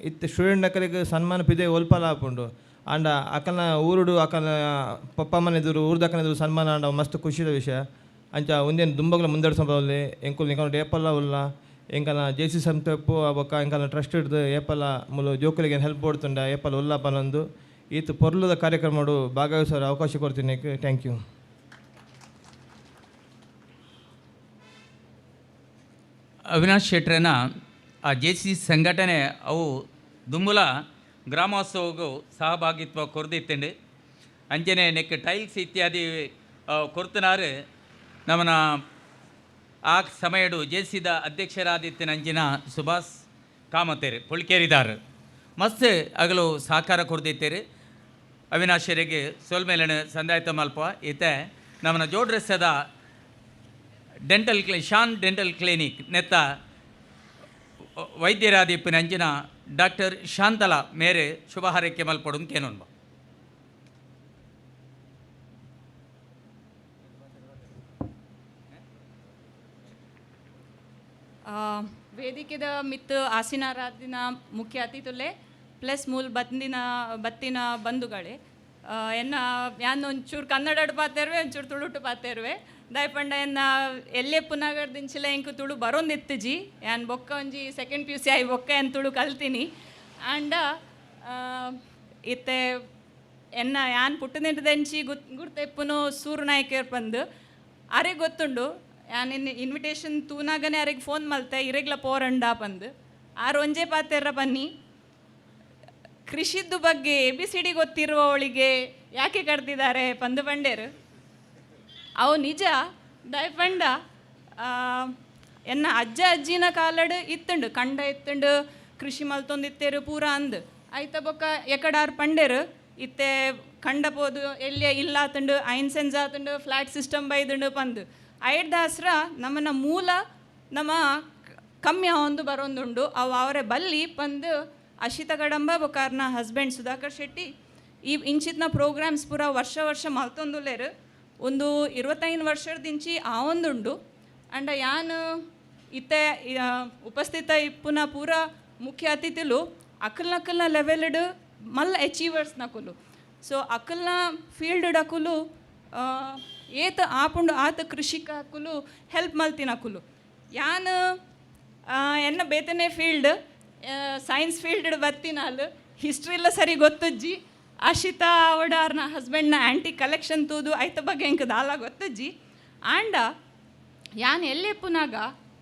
ಇತ್ತೆ ಸ್ಟೂಡೆಂಟ್ ಅಕಲೆಗ್ ಸನ್ಮಾನ ಪಿದೆ ಒಲ್ಪಲ ಆಪುಂಡು ಆಂಡ ಅಕಲ್ನ ಊರುಡು ಅಕಲ್ನ ಪಪ್ಪ ಅಮ್ಮನ ಎದುರು ಊರ್ದಕ್ಕನ ಎದುರು ಸನ್ಮಾನ ಆಂಡ ಮಸ್ತ್ ಖುಷಿದ ವಿಷಯ. ಅಂಚ ಉಂದೆನ್ ದುಂಬಗ್ಲ ಮುಂದರ್ಸಬಲ್ಲಿ ಎಂಕುಲು ಎಂಕಲ್ನ ಏಪಲ್ಲ ಉಲ್ಲ ಎಂಕಲ್ನ ಜೆ ಸಿ ಸಂಸ್ಥೆ ಬೊಕ್ಕ ಎಂಕಲ್ನ ಟ್ರಸ್ಟ್ ಹಿಡ್ದು ಏಪಲ್ಲ ಮೂಲು ಜೋಕುಲೆಗ್ ಹೆಲ್ಪ್ ಬೋಡ್ತುಂಡ ಏಪಲ್ಲ ಉಲ್ಲ ಪನೊಂದು ಈತ್ ಪೊರ್ಲುದ ಕಾರ್ಯಕ್ರಮಡು ಭಾಗವಹಿಸುವ ಅವಕಾಶ ಕೊಡ್ತೀನಿ. Thank you. Avinash ಶೆಟ್ರೆನ ಆ ಜೆ ಸಿ ಸಂಘಟನೆ ಅವು ದುಂಬುಲ ಗ್ರಾಮೋತ್ಸವಗೂ ಸಹಭಾಗಿತ್ವ ಕೊರ್ದಿತ್ತಂಡು. ಅಂಚನೆ ನೆಕ್ ಟೈಲ್ಸ್ ಇತ್ಯಾದಿ ಕೊರ್ತನಾರು ನಮ್ಮನ ಆ ಸಮಯಡು ಜೆ ಸಿದ ಅಧ್ಯಕ್ಷರಾದಿತ್ತಿನ ಅಂಚಿನ ಸುಭಾಷ್ ಕಾಮತೇರು ಪುಳ್ಕೇರಿದಾರು ಮಸ್ತ್ ಅಗಲು ಸಹಕಾರ ಕೊರ್ದಿತ್ತೇರು. ಅವಿನಾಶರಿಗೆ ಸೋಲ್ಮೇಲನ ಸಂದಾಯತ ಮಲ್ಪ ಈತೆ ನಮ್ಮನ ಜೋಡ್ರೆಸದ ಡೆಂಟಲ್ ಕ್ಲಿ ಶಾನ್ ಡೆಂಟಲ್ ಕ್ಲಿನಿಕ್ ನೆತ್ತ ವೈದ್ಯರಾದಿಪ್ಪಿನ ಅಂಚಿನ ಡಾಕ್ಟರ್ ಶಾಂತಲಾ ಮೇರೆ ಶುಭ ಹಾರೈಕೆ ಮಲ್ಪಡು ಕೇನೊನ್ಬ. ವೇದಿಕೆದ ಮಿತ್ ಆಸಿನಾರಾದಿನ ಮುಖ್ಯ ಅತಿಥುಲೆ ಪ್ಲಸ್ ಮೂಲ ಬತ್ತಿನ ಬತ್ತಿನ ಬಂಧುಗಳೇ, ಎನ್ನ ಯಾನ್ ಒಂಚೂರು ಕನ್ನಡ ಪಾತೆರುವೆ ಒಂಚೂರು ತುಳುಟು ಪಾತೆರುವೆ. ದಾಯಪಂಡ ಎನ್ನ ಎಲ್ಲೇ ಪುನಗರ್ದಿಂಚಿಲ ಎಂಕ್ ತುಳು ಬರೋಂದಿತ್ತುಜಿ. ಯಾನ್ ಬೊಕ್ಕ ಒಂಜಿ ಸೆಕೆಂಡ್ ಪಿ ಯು ಸಿ ಆಯಿ ಬೊಕ್ಕ ಏನ್ ತುಳು ಕಲ್ತೀನಿ. ಆಂಡ ಇತ್ತೆ ಎನ್ನ ಯಾನ್ ಪುಟ್ಟದಿಂಚಿ ಗುರ್ತೆಪ್ಪುನು ಸೂರು ನಾಯಕರ್ ಪಂದು ಅರೆ ಗೊತ್ತುಂಡು. ಯಾನ್ ಇನ್ ಇನ್ವಿಟೇಷನ್ ತೂನಾಗನೆ ಅರೆಗೆ ಫೋನ್ ಮಲ್ತೆ ಇರೆಗ್ಲ ಪೋರಂಡ ಪಂದು. ಆರು ಒಂಜೇ ಪಾತೆರ್ರ ಬನ್ನಿ ಕೃಷಿದ್ದು ಬಗ್ಗೆ ಎ ಬಿ ಸಿ ಡಿ ಗೊತ್ತಿರುವವಳಿಗೆ ಯಾಕೆ ಕರೆದಿದ್ದಾರೆ ಪಂದು ಬಂಡೇರು. ಅವು ನಿಜ. ದಯಪಂಡ ಎನ್ನ ಅಜ್ಜ ಅಜ್ಜಿನ ಕಾಲಡ್ ಇತ್ತುಂಡು ಕಂಡ ಇತ್ತುಂಡು ಕೃಷಿ ಮಲ್ತೊಂದಿತ್ತೇರು ಪೂರ ಅಂದ್ ಆಯ್ತ ಬೊಕ್ಕ ಎಕಡಾರ್ ಪಂಡೇರು ಇತ್ತೆ ಕಂಡ ಪೋದು ಎಲ್ಲಿಯ ಇಲ್ಲ ಆತುಂಡು ಐನ್ ಸೆನ್ಸ್ ಆತುಂಡು ಫ್ಲಾಟ್ ಸಿಸ್ಟಮ್ ಬೈದುಂಡು ಪಂದು ಐಡ್ದಾಸ್ರ ನಮ್ಮನ ಮೂಲ ನಮ್ಮ ಕಮ್ಮಿ ಒಂದು ಬರೋಂದುಂಡು ಅವು ಅವರೇ ಬಲ್ಲಿ ಪಂದು ಅಶಿತ ಕಡಂಬ ಬೊಕಾರ್ನ ಹಸ್ಬೆಂಡ್ ಸುಧಾಕರ್ ಶೆಟ್ಟಿ ಈ ಇಂಚಿತ್ನ ಪ್ರೋಗ್ರಾಮ್ಸ್ ಪೂರ ವರ್ಷ ವರ್ಷ ಮಲ್ತೊಂದುಲ್ಲೇರು. ಒಂದು 25 ವರ್ಷದಿಂಚಿ ಆ ಒಂದುಂಡು. ಅಂಡ ಯಾನ್ ಇತ್ತೆ ಉಪಸ್ಥಿತ ಇಪ್ಪುನ ಪೂರ ಮುಖ್ಯ ಅತಿಥಿಲು ಅಕಲ್ನಕಲ್ನ ಲೆವೆಲ್ಡ್ ಮಲ್ಲ ಅಚೀವರ್ಸ್ ನಕುಲು. ಸೊ ಅಕಲ್ನ ಫೀಲ್ಡ್ ಅಕುಲು ಏತ ಆಪುಂಡು ಆತ ಕೃಷಿಕ ಅಕುಲು ಹೆಲ್ಪ್ ಮಲ್ತಿನ ಅಕುಲು. ಯಾನ್ ಎನ್ನ ಬೇತನೆ ಫೀಲ್ಡ್ ಸೈನ್ಸ್ ಫೀಲ್ಡ್ ಬತ್ತಿನಾಲ್ ಹಿಸ್ಟ್ರಿ ಎಲ್ಲ ಸರಿ ಗೊತ್ತುಜ್ಜಿ. ಅಶಿತಾ ಅವಡಾರ್ನ ಹಸ್ಬೆಂಡ್ನ ಆ್ಯಂಟಿ ಕಲೆಕ್ಷನ್ ತೂದು ಐತ ಬಗ್ಗೆ ಎಂಕ್ ದಾಲ ಗೊತ್ತುಜ್ಜಿ. ಆಂಡ ಯಾನ್ ಎಲ್ಲೆಪ್ಪುನಾಗ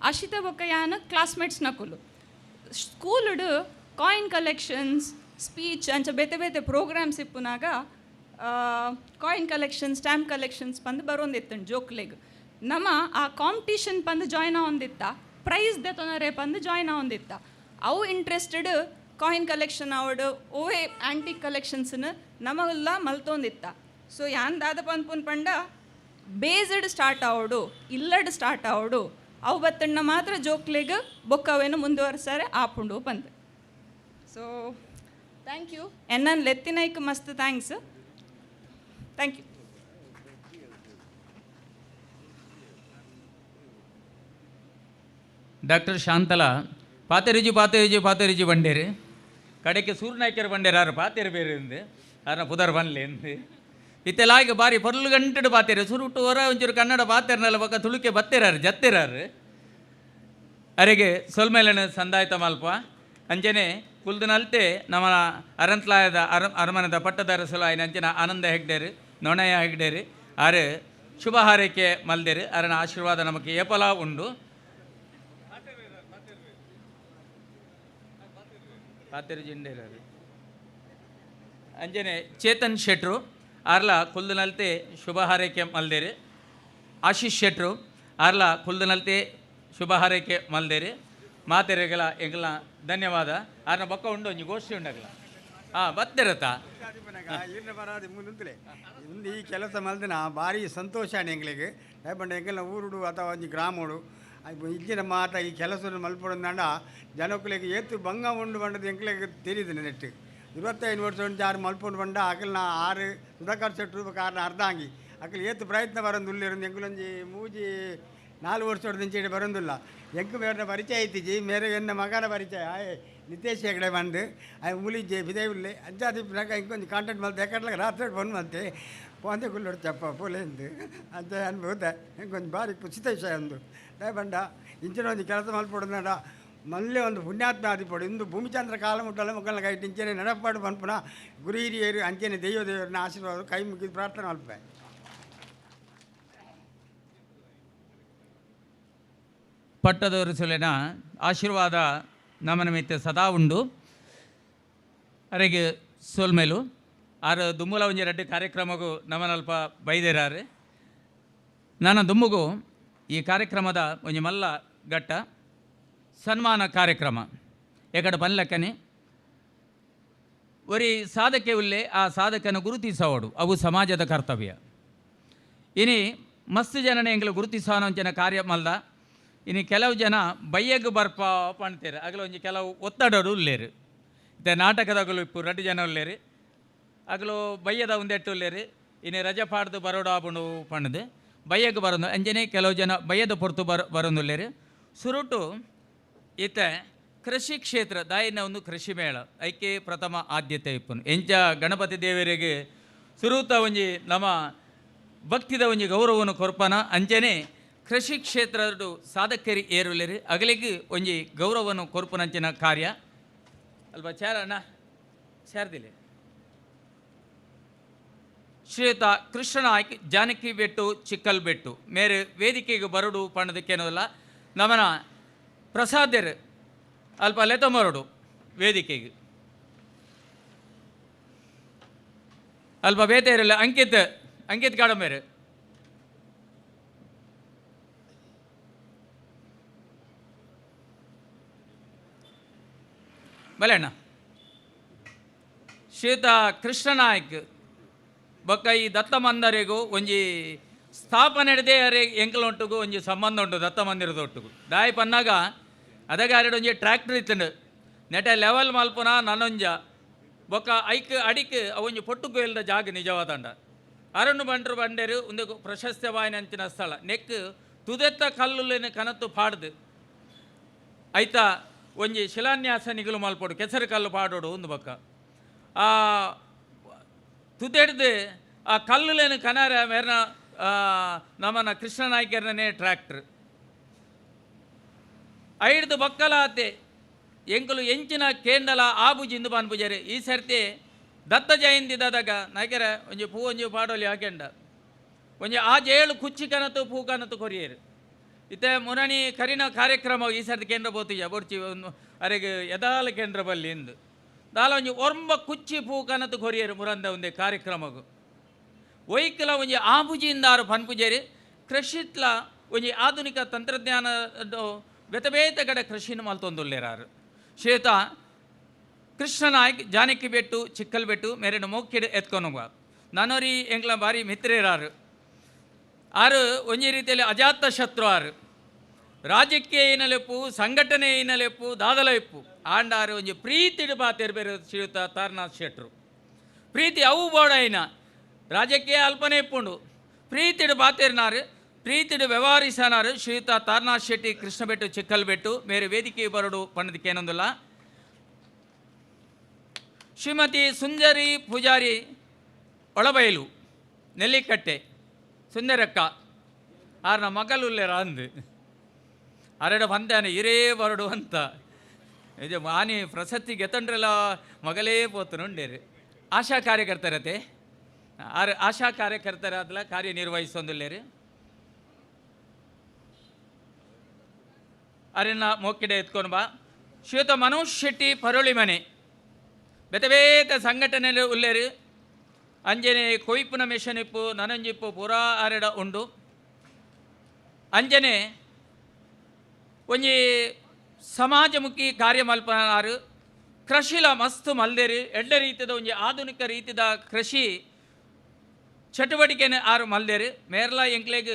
ಅಶಿತ ಬೊಕ್ಕ ಯಾನ್ ಕ್ಲಾಸ್ಮೇಟ್ಸ್ ನಕುಲು ಸ್ಕೂಲುಡು ಕಾಯಿನ್ ಕಲೆಕ್ಷನ್ಸ್ ಸ್ಪೀಚ್ ಅಂಚ ಬೇತೆ ಬೇತೆ ಪ್ರೋಗ್ರಾಮ್ಸ್ ಇಪ್ಪುನಾಗ ಕಾಯಿನ್ ಕಲೆಕ್ಷನ್ ಸ್ಟ್ಯಾಂಪ್ ಕಲೆಕ್ಷನ್ಸ್ ಪಂದು ಬರೋಂದಿತ್ತಂಡು ಜೋಕ್ಲೆಗ್. ನಮ್ಮ ಆ ಕಾಂಪಿಟಿಷನ್ ಪಂದು ಜಾಯ್ನ್ ಆವೊಂದಿತ್ತ ಪ್ರೈಸ್ ದೆತೊನರೆ ಪಂದು ಜಾಯ್ನ್ ಆವೊಂದಿತ್ತ. ಅವು ಇಂಟ್ರೆಸ್ಟೆಡ್ ಕಾಯಿನ್ ಕಲೆಕ್ಷನ್ ಅವಡು ಓವೇ ಆ್ಯಂಟಿಕ್ ಕಲೆಕ್ಷನ್ಸ್ನ ನಮಗೆಲ್ಲ ಮಲ್ತೊಂದಿತ್ತ. ಸೊ ಯಾನ್ ದಾದ ಪನ್ಪುನ್ ಪಂಡ ಬೇಸ್ಡ್ ಸ್ಟಾರ್ಟ್ ಆವಡು ಇಲ್ಲಡ್ ಸ್ಟಾರ್ಟ್ ಆವಡು ಅವು ಬತ್ತಣ್ಣ ಮಾತ್ರ ಜೋಕ್ಲೆಗ್ ಬೊಕ್ಕವೇನು ಮುಂದುವರ್ಸಾರೆ ಆಪುಂಡು ಪಂದು. ಸೊ thank you ಎನ್ನನ್ ಲೆತ್ತಿನೈಕ್ ಮಸ್ತ್ thanks. Thank you. Doctor Shantala ಪಾತೆರಿಜಿ ಪಾತೆರಿಜಿ ಪಾತೆರಿಜಿ ಬಂಡೇರು ಕಡೆಗೆ ಸೂರ್ನಾಯ್ಕರ್ ಬಂಡೇರು ಆರು ಪಾತೆರು ಬೇರೆ ಇಂದು ಆರ್ನ ಪುದರ್ ಬನ್ಲೆ ಇಂದು ಇತ್ತೆಲಾಗಿ ಬಾರಿ ಪೊರ್ಲು ಗಂಟೆಡು ಪಾತೆರು ಸುರುಟು ಹೊರ ಒಂಚೂರು ಕನ್ನಡ ಪಾತೆರ್ನಲ್ಲ ಬೊಕ್ಕ ತುಳುಕೆ ಬತ್ತೇರಾರು ಜತ್ತೇರಾರು ಅರೆಗೆ ಸೊಲ್ಮೇಲನ ಸಂದಾಯ್ತ ಮಲ್ಪ ಅಂಚನೆ ಕುಲ್ದನಲ್ತೆ ನಮ್ಮ ಅರಂತ್ಲಾಯದ ಅರಮನದ ಪಟ್ಟದರ ಸಲುವಾಗಿ ಅಂಚಿನ ಆನಂದ ಹೆಗ್ಡೇರು ನೊಣಯ ಹೆಗ್ಡೇರು ಆರು ಶುಭ ಹಾರೈಕೆ ಮಲ್ದೇರು ಅರನ ಆಶೀರ್ವಾದ ನಮಗೆ ಏಪಲ ಉಂಡು. ಪಾತೆರು ಜಿಂಡೇರು ಅಂಜನೆ ಚೇತನ್ ಶೆಟ್ರು ಆರ್ಲ ಕುಲ್ದನಲ್ತೆ ಶುಭ ಹಾರೈಕೆ ಮಲ್ದೇರು ಆಶೀಶ್ ಶೆಟ್ರು ಆರ್ಲ ಕುಲ್ದನಲ್ತೆ ಶುಭ ಹಾರೈಕೆ ಮಲ್ದೇರು ಮಾತೆರೆಗಳ ಎಂಗಲ ಧನ್ಯವಾದ. ಆರ್ನ ಬೊಕ್ಕ ಉಂಡು ಒಂಜಿ ಗೋಷ್ಠಿ ಉಂಡಗಲ ಹಾಂ ಬತ್ತಿರತ್ತ ಈ ಕೆಲಸ ಮಲ್ದಿನ ಭಾರಿ ಸಂತೋಷ ಎಂಗ್ಲಿಗೆ ಪಂಡ ಎಂಕಲ್ನ ಊರುಡು ಅಥವಾ ಒಂಜಿ ಗ್ರಾಮೋಡು ಇಜ್ಜಿನ ಮಾತ ಈ ಕೆಲಸ ಮಲ್ಪೊಡಂದಾಂಡ ಜನಕ್ಕುಲೆಗ್ ಏತು ಬಂಗ ಉಂಡು ಪಂಡದು ಎಂಕ್ಲೆಗ್ ತೆರಿದು ನೆಟ್ 25 ವರ್ಷ ಒಂಜಿ ಆರು ಮಲ್ಪೊಂಡು ಪಂಡ ಅಕಲ್ನ ಆರು ಸುಧಾಕರ್ ಶೆಟ್ರು ಬೊಕ್ಕ ಆರ್ನ ಅರ್ಧಾಂಗಿ ಅಕಲ್ ಏತು ಪ್ರಯತ್ನ ಬರಂದು ಉಲ್ಲೆರ್ ಎಂಕುಲೊಂಜಿ ಮೂಜಿ 4 ವರ್ಷ ಬರೋದಿಲ್ಲ ಎಂಕು ಮೇರೆ ಪರಿಚಯ ಐತಿಜಿ ಮೇರೆ ಎನ್ನ ಮಗನ ಪರಿಚಯ ಆಯೆ ನಿತೇಶ್ ಹೆಗಡೆ ಬಂದು ಆಯ್ ಮುಲಿಜೆ ಬಿದೇವಿಲ್ಲೆ ಅಂಚಾದಿ ಇಂಕೊಂಜಿ ಕಾಂಟ್ಯಾಕ್ಟ್ ಮಲ್ತೆ ಎಕಡ್ಲಾಗ ರಾತ್ರಿ ಫೋನ್ ಮಲ್ತೆ ಪೋಂದೆ ಕುಲ್ಲೊಡು ಚಪ್ಪ ಪೋಲೇಂದು ಅಂಚ ಅನ್ಭೂತ ಇಂಕೊಂಜಿ ಬಾರಿ ಕುಸಿತ ವಿಷಯ ಒಂದು ಬಂಡ ಇಂಚಿನ ಒಂಜಿ ಕೆಲಸ ಮಲ್ಪೊಡುಂಡ ಮಲ್ಲೆ ಒಂದು ಪುಣ್ಯಾತ್ಮ ಆದಿಪೊಡು ಇಂದು ಭೂಮಿಚಂದ್ರ ಕಾಲ ಮುಟ್ಟಲ ಮುಕ್ಕಲ್ನ ಕೈಟ್ ಇಂಚನೆ ನೆನಪಾಡು ಪನ್ಪುನ ಗುರು ಹಿರಿಯರು ಅಂಚನೆ ದೈವ ದೇವರನ್ನ ಆಶೀರ್ವಾದ ಕೈ ಮುಗಿದು ಪ್ರಾರ್ಥನೆ ಮಲ್ಪೆ. ಪಟ್ಟದವರು ಸುಲೆನ ಆಶೀರ್ವಾದ ನಮನ ಮಿತ್ತೆ ಸದಾ ಉಂಡು. ಅರೆಗೆ ಸೋಲ್ಮೇಲು ಆರು ದುಮ್ಮುಲ ಒಂಜಿ ರಡ್ಡು ಕಾರ್ಯಕ್ರಮಗೂ ನಮನಲ್ಪ ಬೈದೇರಾರು. ನನ್ನ ದುಮ್ಮುಗು ಈ ಕಾರ್ಯಕ್ರಮದ ಒಂಜಿ ಮಲ್ಲ ಘಟ್ಟ ಸನ್ಮಾನ ಕಾರ್ಯಕ್ರಮ ಎಕಡೆ ಪನ್ಲಕ್ಕನೆ ಒರಿ ಸಾಧಕೆ ಉಲ್ಲೆ ಆ ಸಾಧಕನ ಗುರುತಿಸೋಡು ಅವು ಸಮಾಜದ ಕರ್ತವ್ಯ. ಇನಿ ಮಸ್ತ್ ಜನನೆ ಎಂಗ್ಲು ಗುರುತಿಸೋನಂಚಿನ ಕಾರ್ಯ ಮಲ್ದ. ಇನ್ನು ಕೆಲವು ಜನ ಬಯ್ಯಗ್ ಬರ್ಪ ಪಣ್ತೇರು ಅಗಲ ಒಂಜಿ ಕೆಲವು ಒತ್ತಡರು ಉಲ್ಲೇರು. ಇತ್ತೆ ನಾಟಕದಾಗಲು ಇಪ್ಪು ರಡ್ಡು ಜನ ಉಲ್ಲೇರು ಅಗಲು ಬಯ್ಯದ ಒಂದೆಟ್ಟು ಉಲ್ಲೇರು. ಇನ್ನು ರಜೆ ಪಾಡ್ದು ಬರೋಡು ಆಪುಂಡು ಪಣ್ಣದು ಬಯ್ಯಗ್ ಬರೋದು ಅಂಜನೆ ಕೆಲವು ಜನ ಬಯ್ಯದ ಪೊರ್ತು ಬರೋದುಲ್ಲೇರು. ಸುರುಟು ಇತ್ತೆ ಕೃಷಿ ಕ್ಷೇತ್ರ ದಾಯಿನ ಒಂದು ಕೃಷಿ ಮೇಳ ಐಕೆ ಪ್ರಥಮ ಆದ್ಯತೆ ಇಪ್ಪನು. ಎಂಚ ಗಣಪತಿ ದೇವರಿಗೆ ಸುರುತ ಒಂಜಿ ನಮ್ಮ ಭಕ್ತಿದ ಒಂಜಿ ಗೌರವವನ್ನು ಕೊರ್ಪನ ಅಂಚನೆ ಕೃಷಿ ಕ್ಷೇತ್ರದ ಸಾಧಕರಿ ಏರುಲೇರಿ ಅಗಲಿಗೆ ಒಂಜಿ ಗೌರವವನ್ನು ಕೊರ್ಪನಂಚಿನ ಕಾರ್ಯ ಅಲ್ವಾ ಚಾರಣ್ಣ ಸೇರ್ದಿಲ್ಲ. ಶ್ರೀಯುತ ಕೃಷ್ಣನಾಯ್ಕ್ ಜಾನಕಿ ಬೆಟ್ಟು ಚಿಕ್ಕಲ್ ಬೆಟ್ಟು ಮೇರೆ ವೇದಿಕೆಗೆ ಬರಡು ಪಣ್ಣದಕ್ಕೇನೋಲ್ಲ ನಮನ ಪ್ರಸಾದ್ಯರು ಅಲ್ಪ ಲೆತಮರಡು ವೇದಿಕೆಗೆ ಅಲ್ಪ ಬೇತೇರಲ್ಲ ಅಂಕಿತ್ ಅಂಕಿತ್ ಕಾಡಂಬೇರು ಬಲೆ ಅಣ್ಣ. ಶ್ರೀಯುತ ಕೃಷ್ಣನಾಯ್ಕ್ ಬೊಕ್ಕ ಈ ದತ್ತ ಮಂದಿರಿಗೂ ಒಂಜಿ ಸ್ಥಾಪನೆ ಹಿಡ್ದೆ ಅರೆ ಎಂಕಲೊಟ್ಟುಗು ಒಂಜಿ ಸಂಬಂಧ ಉಂಟು ದತ್ತ ಮಂದಿರದ ಒಟ್ಟುಗು. ದಾಯಿ ಪನ್ನಾಗ ಅದಗ ಅರೆಡ್ ಒಂಜಿ ಟ್ರ್ಯಾಕ್ಟರ್ ಇತ್ತಂಡು ನೆಟ ಲೆವೆಲ್ ಮಲ್ಪುನ ನನೊಂಜ ಬೊಕ್ಕ ಐಕ್ ಅಡಿಕ್ ಅವೊಂಜಿ ಪೊಟ್ಟು ಕೊಯ್ಲ್ದ ಜಾಗ ನಿಜವಾದಂಡ ಅರುಣ್ ಬಂಟ್ರು ಬಂಡೇರು ಒಂದು ಪ್ರಶಸ್ತ ವಾಯಿನಂಚಿನ ಸ್ಥಳ ನೆಕ್ ತುದೆತ್ತ ಕಲ್ಲುಲೇನ ಕನತ್ತು ಪಾಡ್ದು ಐತ ಒಂಜಿ ಶಿಲಾನ್ಯಾಸ ನಿಗಲು ಮಲ್ಪೊಡು ಕೆಸರು ಕಲ್ಲು ಪಾಡೋಡು ಒಂದು ಬೊಕ್ಕ ಆ ತುದೆಡ್ದು ಆ ಕಲ್ಲುಲೇನು ಕನಾರ ಮೇರ್ನ ನಮ್ಮನ ಕೃಷ್ಣನಾಯ್ಕರನೇ ಟ್ರ್ಯಾಕ್ಟರ್ ಐಡ್ದು ಬೊಕ್ಕಲಾತೆ ಎಂಕುಲು ಎಂಚಿನ ಕೇಂಡಲ ಆಬುಜಿಂದು ಪನ್ಪುಜೆರ್. ಈ ಸರ್ತಿ ದತ್ತ ಜಯಂತಿ ದಾದಾಗ ನಾಯ್ಕರ ಒಂಜಿ ಪೂ ಒಂಜಿ ಪಾಡೋಲಿ ಹಾಕೆಂಡ ಒಂಜಿ ಆ ಜೇಳು ಕುಚ್ಚಿ ಕನತು ಪೂ ಕನತು ಕೊರಿಯರು. ಇತ್ತೆ ಮುರಣಿ ಕರಿನ ಕಾರ್ಯಕ್ರಮ ಈ ಸರ್ತಿ ಕೇಂದ್ರ ಬೋತಿಜ ಬೊರ್ಚಿ ಒಂದು ಅರೆಗ್ ಎದಾಲ ಕೇಂದ್ರ ಬಲ್ಲಿ ಇಂದು ದಾಲ ಒಂಜಿ ಒರ್ಂಬ ಕುಚ್ಚಿ ಪೂ ಕನತು ಕೊರಿಯರು ಮುರಂದ ಒಂದೇ ಕಾರ್ಯಕ್ರಮಗು ಒಯ್ಕಲ ಒಂಜಿ ಆಬುಜಿಂದಾರು ಪನ್ಪುಜೇರಿ ಕೃಷಿತ್ಲ ಒಂಜಿ ಆಧುನಿಕ ತಂತ್ರಜ್ಞಾನ ಬೇತೆ ಬೇತೆ ಕಡೆ ಕೃಷಿನ ಮಲ್ತೊಂದುಲ್ಲೇರಾರು. ಶ್ವೇತ ಕೃಷ್ಣನಾಯ್ಕ್ ಜಾನಕಿ ಬೆಟ್ಟು ಚಿಕ್ಕಲ್ ಬೆಟ್ಟು ಮೇರೆನ ಮೋಕ್ಕಿಡ್ ಎತ್ಕೊನುಗ ನಾನೋರಿ ಎಂಕ್ಲ ಬಾರಿ ಮಿತ್ರೇರಾರು. ಆರು ಒಂಜಿ ರೀತಿಯಲ್ಲಿ ಅಜಾತ ಶತ್ರು ಆರು ರಾಜಕೀಯ ಏನಲೆಪ್ಪು ಸಂಘಟನೆ ಏನಲೆಪ್ಪು ದಾದಲ ಇಪ್ಪು ಆಂಡಾರು ಒಂಜಿ ಪ್ರೀತಿಡು ಪಾತೇರು ಬೇರೆ ಶ್ರೀಯುತ ತಾರನಾಥ್ ಶೆಟ್ರು ಪ್ರೀತಿ ಅವು ಬೋಡೈನ ರಾಜಕೀಯ ಅಲ್ಪನೆ ಇಪ್ಪುಂಡು ಪ್ರೀತಿಡು ಪಾತೇರ್ನಾರು ಪ್ರೀತಿಡು ವ್ಯವಹರಿಸನಾರು ಶ್ರೀಯುತ ತಾರನಾಥ್ ಶೆಟ್ಟಿ ಕೃಷ್ಣಬೆಟ್ಟು ಚಿಕ್ಕಲ್ಬೆಟ್ಟು ಮೇರೆ ವೇದಿಕೆ ಬರಡು ಪಣ್ಣದಕ್ಕೇನೊಂದಿಲ್ಲ. ಶ್ರೀಮತಿ ಸುಂದರಿ ಪೂಜಾರಿ ಒಳಬೈಲು ನೆಲ್ಲಿಕಟ್ಟೆ ಸುಂದರಕ್ಕ ಆರ್ನ ಮಗಲುಲ್ಲೇರ ಅಂದು ಅರೆಡ ಬಂದಾನೆ ಇರೇ ಬರಡು ಅಂತ ಇದು ಮಾನಿ ಪ್ರಸಕ್ತಿ ಗೆತಂಡ್ರೆಲ್ಲ ಮಗಲೇ ಪೋತನುಂಡೇರು. ಆಶಾ ಕಾರ್ಯಕರ್ತರತೆ ಆರು ಆಶಾ ಕಾರ್ಯಕರ್ತರಾದಲ ಕಾರ್ಯನಿರ್ವಹಿಸೊಂದುಲ್ಲೇರು. ಅರೆನ ಮೋಕಿಡೆ ಎತ್ಕೊಂಡು ಬಾ. ಶ್ವೇತ ಮನೋಜ್ ಶೆಟ್ಟಿ ಪರೋಳಿ ಮನೆ ಬೇತೆ ಬೇತೆ ಸಂಘಟನೆ ಉಲ್ಲೇರು. ಅಂಜನೆ ಕೊಯ್ಪುನ ಮಿಷನ್ ಇಪ್ಪು ನನಂಜಿಪ್ಪು ಪೂರಾ ಆರೆಡ ಉಂಡು. ಅಂಜನೆ ಒಂಜಿ ಸಮಾಜಮುಖಿ ಕಾರ್ಯ ಮಲ್ಪನಾರು ಕೃಷಿಲ ಮಸ್ತ್ ಮಲ್ದೇರು ಎಡ್ಡೆ ರೀತಿದ ಒಂಜಿ ಆಧುನಿಕ ರೀತಿದ ಕೃಷಿ ಚಟುವಟಿಕೆನ ಆರು ಮಲ್ದೇರು ಮೇರ್ಲಾ ಎಂಕ್ಲೆಗ್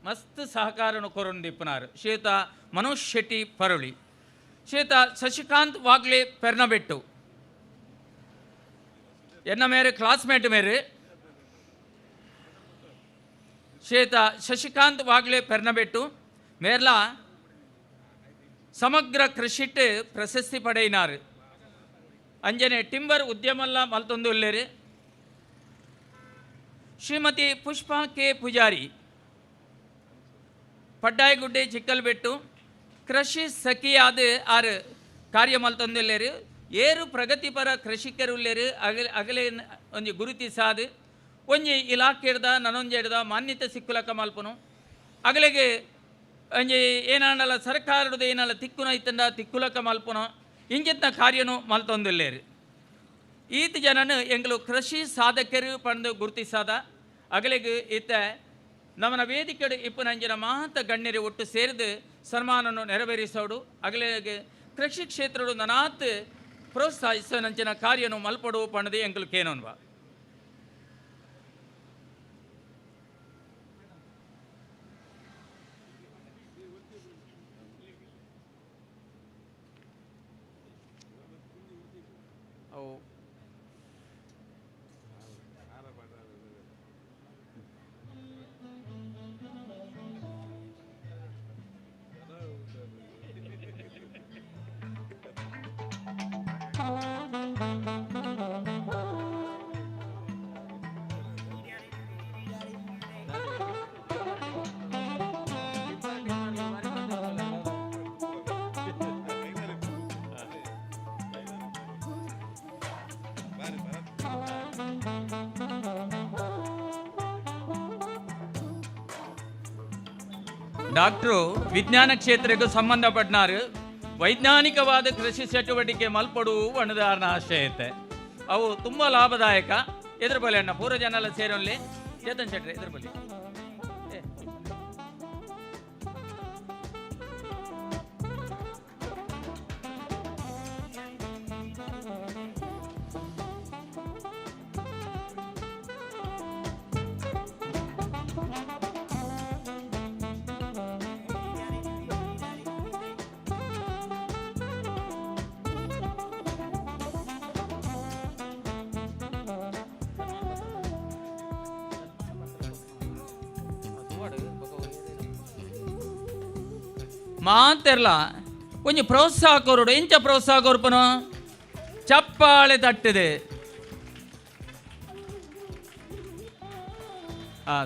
ಮಸ್ತ್ ಸಹಕಾರನು ಕೊರೊಂದಿಪ್ಪನಾರು ಶ್ವೇತ ಮನೋಜ್ ಶೆಟ್ಟಿ ಪರುಳಿ. ಶ್ವೇತ ಶಶಿಕಾಂತ್ ವಾಗ್ಲೆ ಪೆರ್ನಬೆಟ್ಟು ಎನ್ನ ಮೇರೆ ಕ್ಲಾಸ್ಮೇಟ್ ಮೇರೆ ಶ್ವೇತ ಶಶಿಕಾಂತ್ ವಾಗ್ಲೆ ಪೆರ್ನಬೆಟ್ಟು ಮೇರ್ಲ ಸಮಗ್ರ ಕೃಷಿಟ್ ಪ್ರಶಸ್ತಿ ಪಡೆಯಿನಾರು. ಅಂಜನೆ ಟಿಂಬರ್ ಉದ್ಯಮಲ್ಲ ಮಲ್ತೊಂದು ಉಲ್ಲೇರು. ಶ್ರೀಮತಿ ಪುಷ್ಪಾ ಕೆ ಪೂಜಾರಿ, ಪಡ್ಡಾಯಗುಡ್ಡೆ ಚಿಕ್ಕಲ್ಬೆಟ್ಟು, ಕೃಷಿ ಸಖಿಯಾದ ಆರು ಕಾರ್ಯ ಮಲ್ತೊಂದುಲ್ಲೇರು. ಏರು ಪ್ರಗತಿಪರ ಕೃಷಿಕರುಲ್ಲೇರು. ಅಗಲೆ ಅಗಲೆ ಒಂಜಿ ಗುರುತಿಸಾದು ಒಂಜಿ ಇಲಾಖೆ ಹಿಡ್ದ ನನೊಂಜಿ ಹಿಡ್ದ ಮಾನ್ಯತೆ ಸಿಕ್ಕುಲಕ್ಕ ಮಲ್ಪನು. ಅಗಲೆಗೆ ಒಂಜಿ ಏನಾಂಡಲ ಸರ್ಕಾರದ ಏನಲ್ಲ ತಿಕ್ಕುನ ಇತ್ತಂಡ ತಿಕ್ಕುಲಕ್ಕ ಮಲ್ಪನು ಇಂಜಿತ್ನ ಕಾರ್ಯನು ಮಲ್ತೊಂದುಲ್ಲೇರು. ಈತ ಜನನು ಎಂಗಳು ಕೃಷಿ ಸಾಧಕರು ಪಂದು ಗುರುತಿಸಾದ ಅಗಲೆಗೆ ಈತ ನಮನ ವೇದಿಕೆಡು ಇಪ್ಪನಂಜಿನ ಮಾತ ಗಣ್ಯರು ಒಟ್ಟು ಸೇರಿದು ಸನ್ಮಾನವನ್ನು ನೆರವೇರಿಸೋಡು. ಅಗಲೆಗೆ ಕೃಷಿ ಕ್ಷೇತ್ರಡು ನನಾತ್ ಪ್ರೋತ್ಸಾಹಿಸೋ ನಂಚಿನ ಕಾರ್ಯನು ಮಲ್ಪಡು ಪಣದೆ ಎಂಗಳು ಕೇನೋನ್ವ. ಅವು ಡಾಕ್ಟ್ರು ವಿಜ್ಞಾನ ಕ್ಷೇತ್ರಕ್ಕೆ ಸಂಬಂಧಪಟ್ಟನಾರು ವೈಜ್ಞಾನಿಕವಾದ ಕೃಷಿ ಚಟುವಟಿಕೆ ಮಲ್ಪಡು ಅಣುದಾರನ ಆಶಯ ಐತೆ. ಅವು ತುಂಬ ಲಾಭದಾಯಕ. ಎದುರು ಬಲಿ ಅಣ್ಣ ಪೂರ್ವ ಜನ ಎಲ್ಲ ಸೇರೋಲ್ಲಿ ಚೇತನ್ ಶೆಟ್ರಿ ಎದುರು ಬಲಿ. ಮಾತೆರ್ಲ ಒಂಜಿ ಪ್ರೋತ್ಸಾಹ ಕೊರಡು. ಎಂಚ ಪ್ರೋತ್ಸಾಹ ಕೊರ್ಪನು? ಚಪ್ಪಾಳೆ ತಟ್ಟಿದೆ.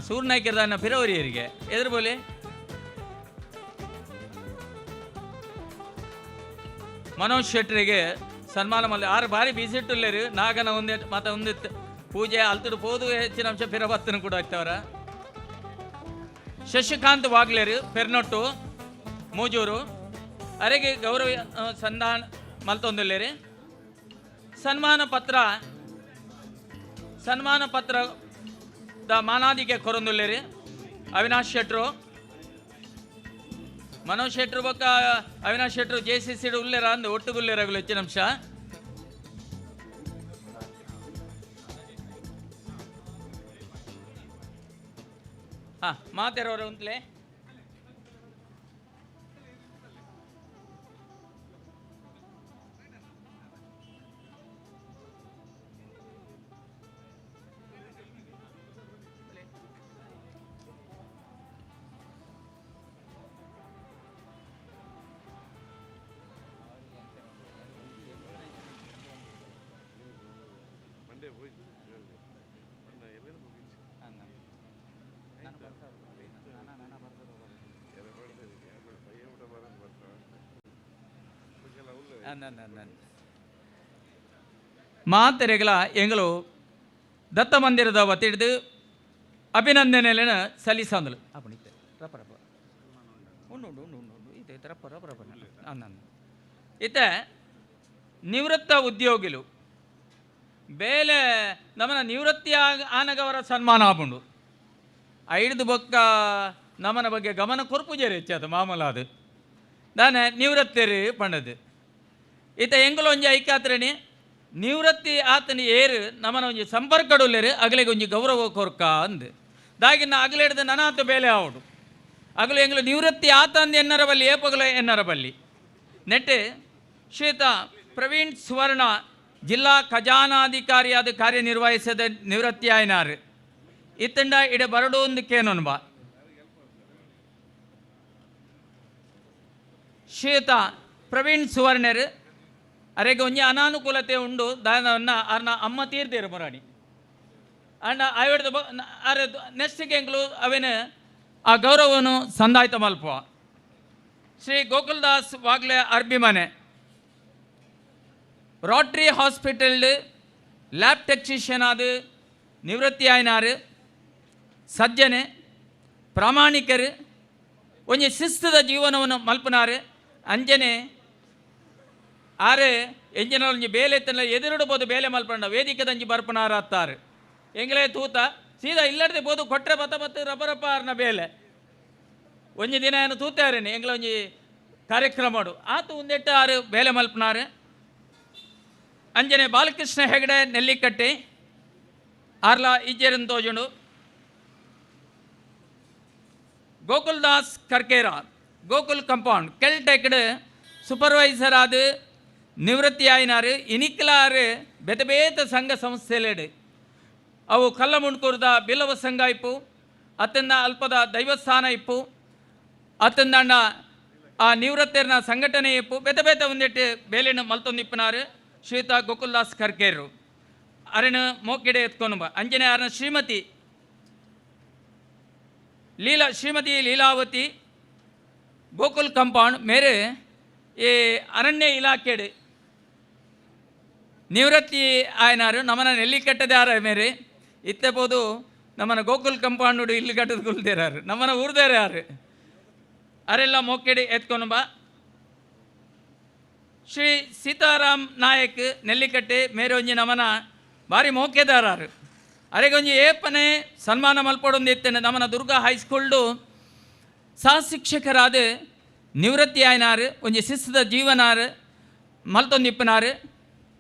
ಸೂರ್ನಾಯ್ಕರ್ದಾನ ಫಿರವರಿಯರಿಗೆ ಎದುರು ಬೋಲಿ. ಮನೋಜ್ ಶೆಟ್ಟರಿಗೆ ಸನ್ಮಾನ ಮಲ್ಲ ಆರು ಬಾರಿ ಬೀಸಿಟ್ಟುಲ್ಲೇರು. ನಾಗನ ಒಂದೇ ಮತ್ತೆ ಒಂದಿತ್ತು ಪೂಜೆ ಅಲ್ತುಡು ಪೋದು ಹೆಚ್ಚಿನ ಅಂಶ ಫಿರಬತ್ತನು ಕೂಡ ಆಗ್ತವರ. ಶಶಿಕಾಂತ್ ವಾಗ್ಲೇರು ಪೆರ್ನೊಟ್ಟು ಮೂಜೂರು ಅರೆಗೆ ಗೌರವ ಸಂಧಾನ ಮಲ್ತೊಂದುಲ್ಲೇರಿ. ಸನ್ಮಾನ ಪತ್ರ ಸನ್ಮಾನ ಪತ್ರ the ಮಾನಾದಿಗೆ ಕೊರೊಂದುಲ್ಲೇರಿ ಅವಿನಾಶ್ ಶೆಟ್ರು. ಮನೋಜ್ ಶೆಟ್ರು ಬೊಕ್ಕ ಅವಿನಾಶ್ ಶೆಟ್ರು ಜೆ ಸಿ ಸಿ ಉಲ್ಲೇರ ಅಂದು ಒಟ್ಟುಗುಲ್ಲೇರಗುಲು ಹೆಚ್ಚಿನ ಅಂಶ. ಹಾಂ ಮಾತೆರವರು ಉಂತ್ಲೆ. ಮಾತೆರೆಗಳ ಎಂಗಳು ದತ್ತ ಮಂದಿರದ ವತಿಡ್ದು ಅಭಿನಂದನೆಯನ್ನು ಸಲ್ಲಿಸಂದಳು. ಉಂಡು ಉಂಡು ಉಂಡು ಉಂಡು ಉಂಡು ಇತ್ತೆ ರಪ್ಪ ರಪ್ಪ ರಪ್ಪ ಇತ್ತೆ ನಿವೃತ್ತ ಉದ್ಯೋಗಿಲು ಬೇಲೆ ನಮನ ನಿವೃತ್ತಿ ಆನಗವರ ಸನ್ಮಾನ ಆಪುಂಡು. ಐದು ಬೊಕ್ಕ ನಮನ ಬಗ್ಗೆ ಗಮನ ಕೊರ್ಪುಜೇರು ಹೆಚ್ಚಾದ ಮಾಮೂಲಾದ ದಾನೆ ನಿವೃತ್ತಿರು ಪಂಡದು. ಇತ್ತ ಎಂಗುಲ ಒಂಜಿ ಐಕಾತ್ರಣಿ ನಿವೃತ್ತಿ ಆತನ ಏರು ನಮನ ಒಂಜಿ ಸಂಪರ್ಕಡುಲ್ಲೇರು ಅಗಲಿಗೆ ಒಂಜಿ ಗೌರವ ಕೊರ್ಕ ಅಂದು ದಾಗಿನ ಅಗಲಿಡ್ದು ನನಾತ ಬೇಲೆ ಆವಡು ಅಗಲು ಎಂಗುಲು ನಿವೃತ್ತಿ ಆತಂದು ಎನ್ನರ ಬಲ್ಲಿ ಏಪಗಲ ಎನ್ನರ ಬಲ್ಲಿ. ನೆಟ್ಟು ಶ್ವೇತ ಪ್ರವೀಣ್ ಸುವರ್ಣ ಜಿಲ್ಲಾ ಖಜಾನಾಧಿಕಾರಿಯಾದ ಕಾರ್ಯನಿರ್ವಹಿಸದ ನಿವೃತ್ತಿ ಆಯ್ನಾರು ಇತ್ತಂಡ ಇಡ ಬರಡು ಒಂದು ಕೇನೊನ್ಬ. ಶ್ರೀಯುತ ಪ್ರವೀಣ್ ಸುವರ್ಣರು. ಅರೆಗೆ ಒಂಜಿ ಅನಾನುಕೂಲತೆ ಉಂಡು ದಾದನ್ನ ಅರ್ನ ಅಮ್ಮ ತೀರ್ದೇರು ಮುರಾಣಿ ಅಂಡ ಆಯ್ದ ಅರೆ ನೆಕ್ಸ್ಟ್ ಎಂಕ್ಲು ಅವೇನ ಆ ಗೌರವವನ್ನು ಸಂದಾಯ್ತ ಮಲ್ಪುವ. Shri Gokuldas Vagle Arbimane, Rotary hospital lab technician ಆದ ನಿವೃತ್ತಿ ಆಯ್ನಾರು, ಸಜ್ಜನೆ, ಪ್ರಾಮಾಣಿಕರು, ಒಂಜಿ ಶಿಸ್ತದ ಜೀವನವನ್ನು ಮಲ್ಪನಾರು. ಅಂಜನೆ ಆರೆ ಎಂಜಿನ ಒಂಜಿ ಬೇಲೆ ತನ್ನ ಎದುರುಡ್ಬೋದು ಬೇಲೆ ಮಲ್ಪಂಡ ವೇದಿಕೆದಂಜಿ ಬರ್ಪನಾರ ಅತ್ತಾರು. ಎಂಗ್ಲೇ ತೂತ ಸೀದಾ ಇಲ್ಲಡ್ದೆ ಬೋದು ಕೊಟ್ರೆ ಬತ್ತ ಬತ್ತ ರಬ್ಬರಪ್ಪ ಆರ್ನ ಬೇಲೆ. ಒಂಜಿ ದಿನ ಏನು ತೂತಾರೇನೆ ಎಂಗ್ಲ ಒಂಜಿ ಕಾರ್ಯಕ್ರಮ ಆತು ಒಂದೆಟ್ಟು ಆರು ಬೇಲೆ ಮಲ್ಪನಾರು. ಅಂಜನೆ ಬಾಲಕೃಷ್ಣ ಹೆಗಡೆ ನೆಲ್ಲಿಕಟ್ಟೆ ಆರ್ಲ ಇಜ್ಜೆರನ್ ತೋಜುಂಡು. ಗೋಕುಲ್ದಾಸ್ ಕರ್ಕೇರ ಗೋಕುಲ್ ಕಂಪೌಂಡ್ ಕೆಲ್ಟೆಕ್ಡ್ ಸೂಪರ್ವೈಸರ್ ಆದ ನಿವೃತ್ತಿ ಆಯಿನಾರು. ಇನಿಕ್ಲಾರು ಬೇತೆ ಬೇತೆ ಸಂಘ ಸಂಸ್ಥೆಲೆಡು ಅವು ಕಲ್ಲಮುಣ್ಕೂರ್ದ ಬಿಲ್ಲವ ಸಂಘ ಇಪ್ಪು, ಅತ್ತಂದ ಅಲ್ಪದ ದೈವಸ್ಥಾನ ಇಪ್ಪು, ಅತ್ತಂದಂಡ ಆ ನಿವೃತ್ತರ್ನ ಸಂಘಟನೆ ಇಪ್ಪು, ಬೇತೆ ಬೇತೆ ಒಂದಿಟ್ಟು ಬೇಲೆನ ಮಲ್ತೊಂದಿಪ್ಪನಾರು ಶ್ರೀತಾ ಗೋಕುಲ್ದಾಸ್ ಕರ್ಕೇರು. ಅರಣ ಮೋಕೆಡೆ ಎತ್ಕೊಂಡು ಬ. ಅಂಜನೆ ಅರಣ ಶ್ರೀಮತಿ ಲೀಲಾ ಶ್ರೀಮತಿ ಲೀಲಾವತಿ ಗೋಕುಲ್ ಕಂಪೌಂಡ್ ಮೇರೆ ಈ ಅರಣ್ಯ ಇಲಾಖೆಡು ನಿವೃತ್ತಿ ಆಯನಾರು. ನಮ್ಮನ ನೆಲ್ಲಿ ಕಟ್ಟದಾರ ಮೇರೆ ಇತ್ತೆ ಪೋದು ನಮ್ಮನ ಗೋಕುಲ್ ಕಂಪೌಂಡ್ ಇಲ್ಲಿ ಕಟ್ಟದ ಕುಲ್ದೇರಾರು ನಮ್ಮನ ಊರ್ದೇರ ಯಾರು ಅರೆಲ್ಲ ಮೋಕೆಡೆ ಎತ್ಕೊಂಡು ಬಾ. ಶ್ರೀ ಸೀತಾರಾಮ್ ನಾಯಕ್ ನೆಲ್ಲಿಕಟ್ಟೆ ಮೇರೆ ಒಂಜಿ ನಮನ ಭಾರಿ ಮೋಕೆದಾರಾರು. ಅರೆಗೊಂಜಿ ಏಪನೆ ಸನ್ಮಾನ ಮಲ್ಪಡೊಂದು ಇತ್ತೇನೆ ನಮನ ದುರ್ಗಾ ಹೈಸ್ಕೂಲ್ಡು ಸಹ ಶಿಕ್ಷಕರಾದ ನಿವೃತ್ತಿ ಆಯ್ನಾರು, ಒಂಜಿ ಶಿಸ್ತದ ಜೀವನಾರು ಮಲ್ತೊಂದಿಪ್ಪನಾರು.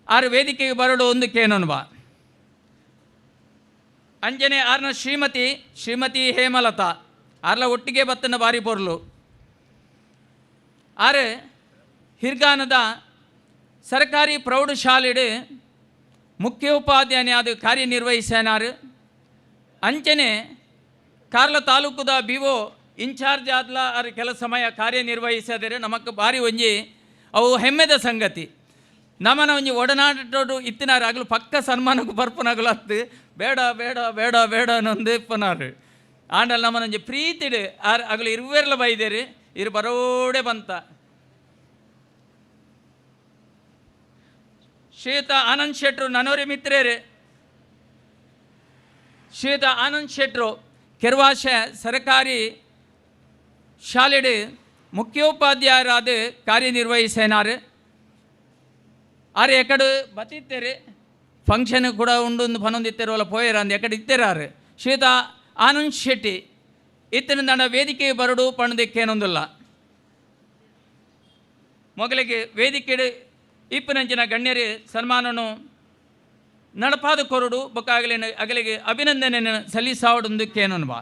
ಆರು ವೇದಿಕೆಗೆ ಬರಡು ಒಂದು ಕೇನೊನ್ ಬಾ. ಅಂಜನೆ ಆರ್ನ ಶ್ರೀಮತಿ ಶ್ರೀಮತಿ ಹೇಮಲತಾ ಆರ್ಲ ಒಟ್ಟಿಗೆ ಬತ್ತನ ಬಾರಿ ಪೊರ್ಲು. ಆರು ಹಿರ್ಗಾನದ ಸರ್ಕಾರಿ ಪ್ರೌಢಶಾಲೆಡು ಮುಖ್ಯೋಪಾಧ್ಯಾಯನಾದ ಕಾರ್ಯನಿರ್ವಹಿಸ್ಯಾನಾರು. ಅಂಚನೆ ಕಾರ್ಲ ತಾಲೂಕುದ ಬಿ ಒ ಇನ್ಚಾರ್ಜ್ ಆದ್ಲ ಆರು ಕೆಲ ಸಮಯ ಕಾರ್ಯನಿರ್ವಹಿಸದರೆ ನಮಕ್ ಭಾರಿ ಒಂಜಿ ಅವು ಹೆಮ್ಮೆದ ಸಂಗತಿ. ನಮನ ಒಂಜಿ ಒಡನಾಟೋಡು ಇತ್ತಿನಾರು ಆಗಲು ಪಕ್ಕ ಸನ್ಮಾನಕ್ಕೂ ಬರ್ಪನಾಗಲು ಅತ್ತು ಬೇಡ ಬೇಡ ಬೇಡ ಬೇಡ ಅನ್ನೊಂದು ಇಪ್ಪನಾರು. ಆಂಡಲ್ ನಮನೊಂಜಿ ಪ್ರೀತಿಡು ಆರ್ ಆಗಲು ಇರುವೆರ್ಲ ಬೈದೇರಿ ಇರು ಬರೋಡೆ ಬಂತ. ಶ್ರೀಯುತ ಆನಂದ್ ಶೆಟ್ರು ನನೋರಿ ಮಿತ್ರೇರು. ಶ್ರೀಯುತ ಆನಂದ್ ಶೆಟ್ರು ಕೆರ್ವಾಶೆ ಸರ್ಕಾರಿ ಶಾಲೆಡು ಮುಖ್ಯೋಪಾಧ್ಯಾಯರಾದ ಕಾರ್ಯನಿರ್ವಹಿಸೇನಾರು. ಆರು ಎಕಡು ಬತ್ತಿತ್ತೇರು ಫಂಕ್ಷನ್ ಕೂಡ ಉಂಡು ಒಂದು ಪನೊಂದಿತ್ತೇರು ಅಲ್ಲ ಪೋಯರ ಅಂದು ಎಕಡೆ ಇತ್ತೇರಾರು. ಶ್ರೀಯುತ ಆನಂದ್ ಶೆಟ್ಟಿ ಇತ್ತಿನ ದಂಡ ವೇದಿಕೆ ಬರಡು ಪಣದಿಕ್ಕೇನೊಂದಿಲ್ಲ. ಮೊಗಲಿಗೆ ವೇದಿಕೆ ಇಪ್ಪನಂಚಿನ ಗಣ್ಯರು ಸನ್ಮಾನನು ನಡಪಾದ ಕೊರಡು ಬೊಕ್ಕ ಅಗಲಿನ ಅಗಲಿಗೆ ಅಭಿನಂದನೆಯನ್ನು ಸಲ್ಲಿಸಾವಡೊಂದಕ್ಕೇನನ್ಬಾ.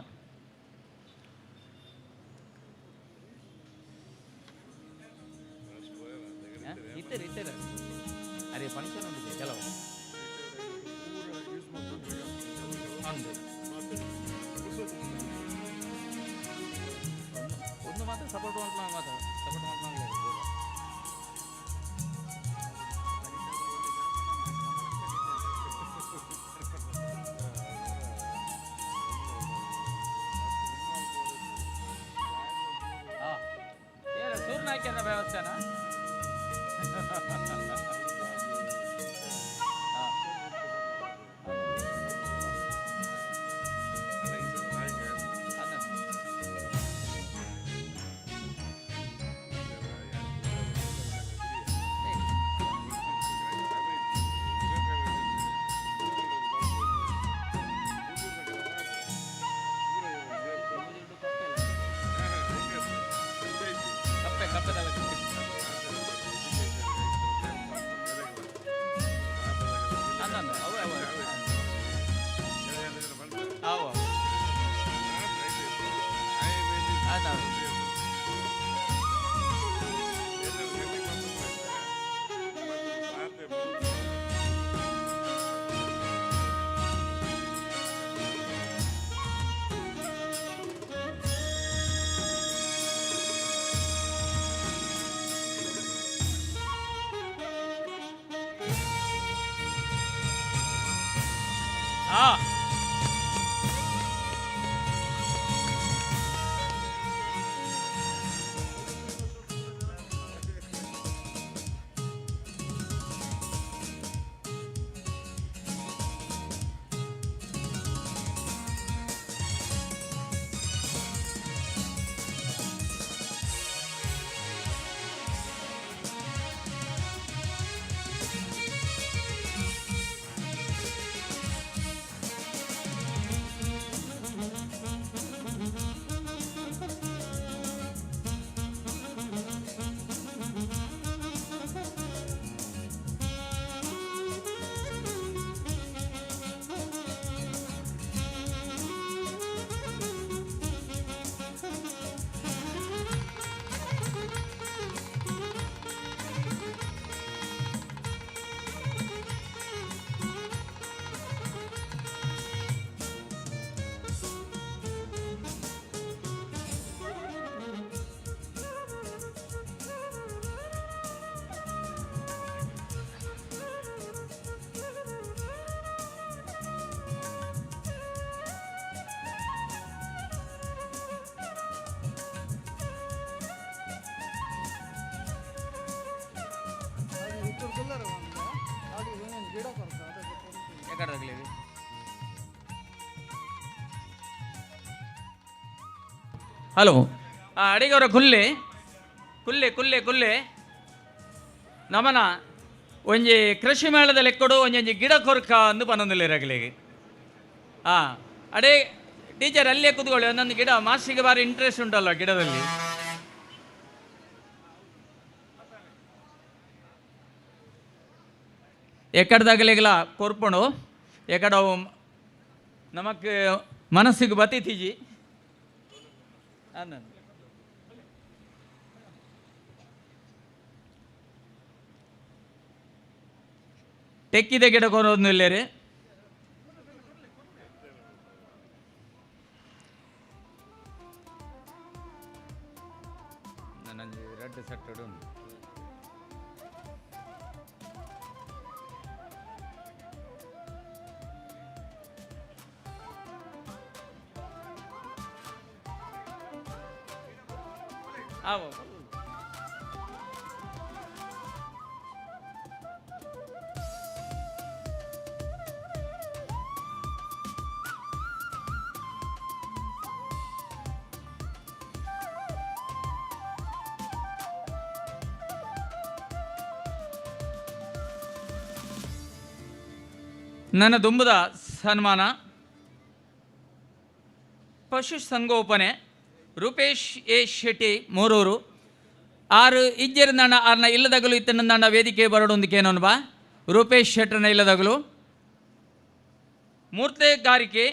ಅರೆ ಫಂಕ್ಷನ್ ಉಂಟು ಕೆಲವು ಒಂದು ಮಾತ್ರ ಸಪೋರ್ಟ್ ಮಾತ್ರ ಸಪೋರ್ಟ್ ಮಾಡ್ಕೊಂಡು. ಸೂರ್ನಾಯ್ಕರ ವ್ಯವಸ್ಥೆನಾ? ಕಪ್ಪೆ ಕಪ್ಪೆ. ಆ ಹಲೋ ಅಡಿಗವರ ಕುಲ್ಲೆ ಕುಲ್ಲೆ ಕುಲ್ಲೆ ಕುಲ್ಲೆ ನಮನ ಒಂಜಿ ಕೃಷಿ ಮೇಳದ ಲೆಕ್ಕಡು ಒಂಜೊಂಜಿ ಗಿಡ ಕೊರ್ಕ ಅಂದು ಪನ್ನೊಂದುಲ್ಲೆರ್ ಅಡೇ ಟೀಚರ್ ಅಲ್ಲೇ ಕೂತ್ಕೊಳ್ಳಿ, ಒಂದೊಂದು ಗಿಡ ಮಾಸ್ಟಿಗೆ ಬಾರಿ ಇಂಟ್ರೆಸ್ಟ್ ಉಂಟಲ್ಲ ಗಿಡದಲ್ಲಿ. ಎಕ್ಕಡ್ದಾಗಲಿಗಲ ಕೊರ್ಪಣು ಎಕಡ ನಮಕ್ ಮನಸ್ಸಿಗೆ ಬತ್ತಿತೀಜಿ. ಟೆಕ್ಕಿದೆ ಗಿಡ ಕೊರೋದು ಇಲ್ಲೇರಿ. ರೆಡ್ ಸೆಟ್ಟಡು ನನ್ನ ದುಂಬುದ ಸನ್ಮಾನ ಪಶು ಸಂಗೋಪನೆ ರೂಪೇಶ್ ಎ ಶೆಟ್ಟಿ ಮೂರೂರು ಆರು ಇಜ್ಜೆರ್ ನಾಣ ಆರ್ನ ಇಲ್ಲದಗಲು ಇತ್ತನ ವೇದಿಕೆ ಬರಡೊಂದಿಕೇನೊನ್ ಬಾ ರೂಪೇಶ್ ಶೆಟ್ಟರ್ನ ಇಲ್ಲದಗಲು. ಮೂರ್ತೆಗಾರಿಕೆ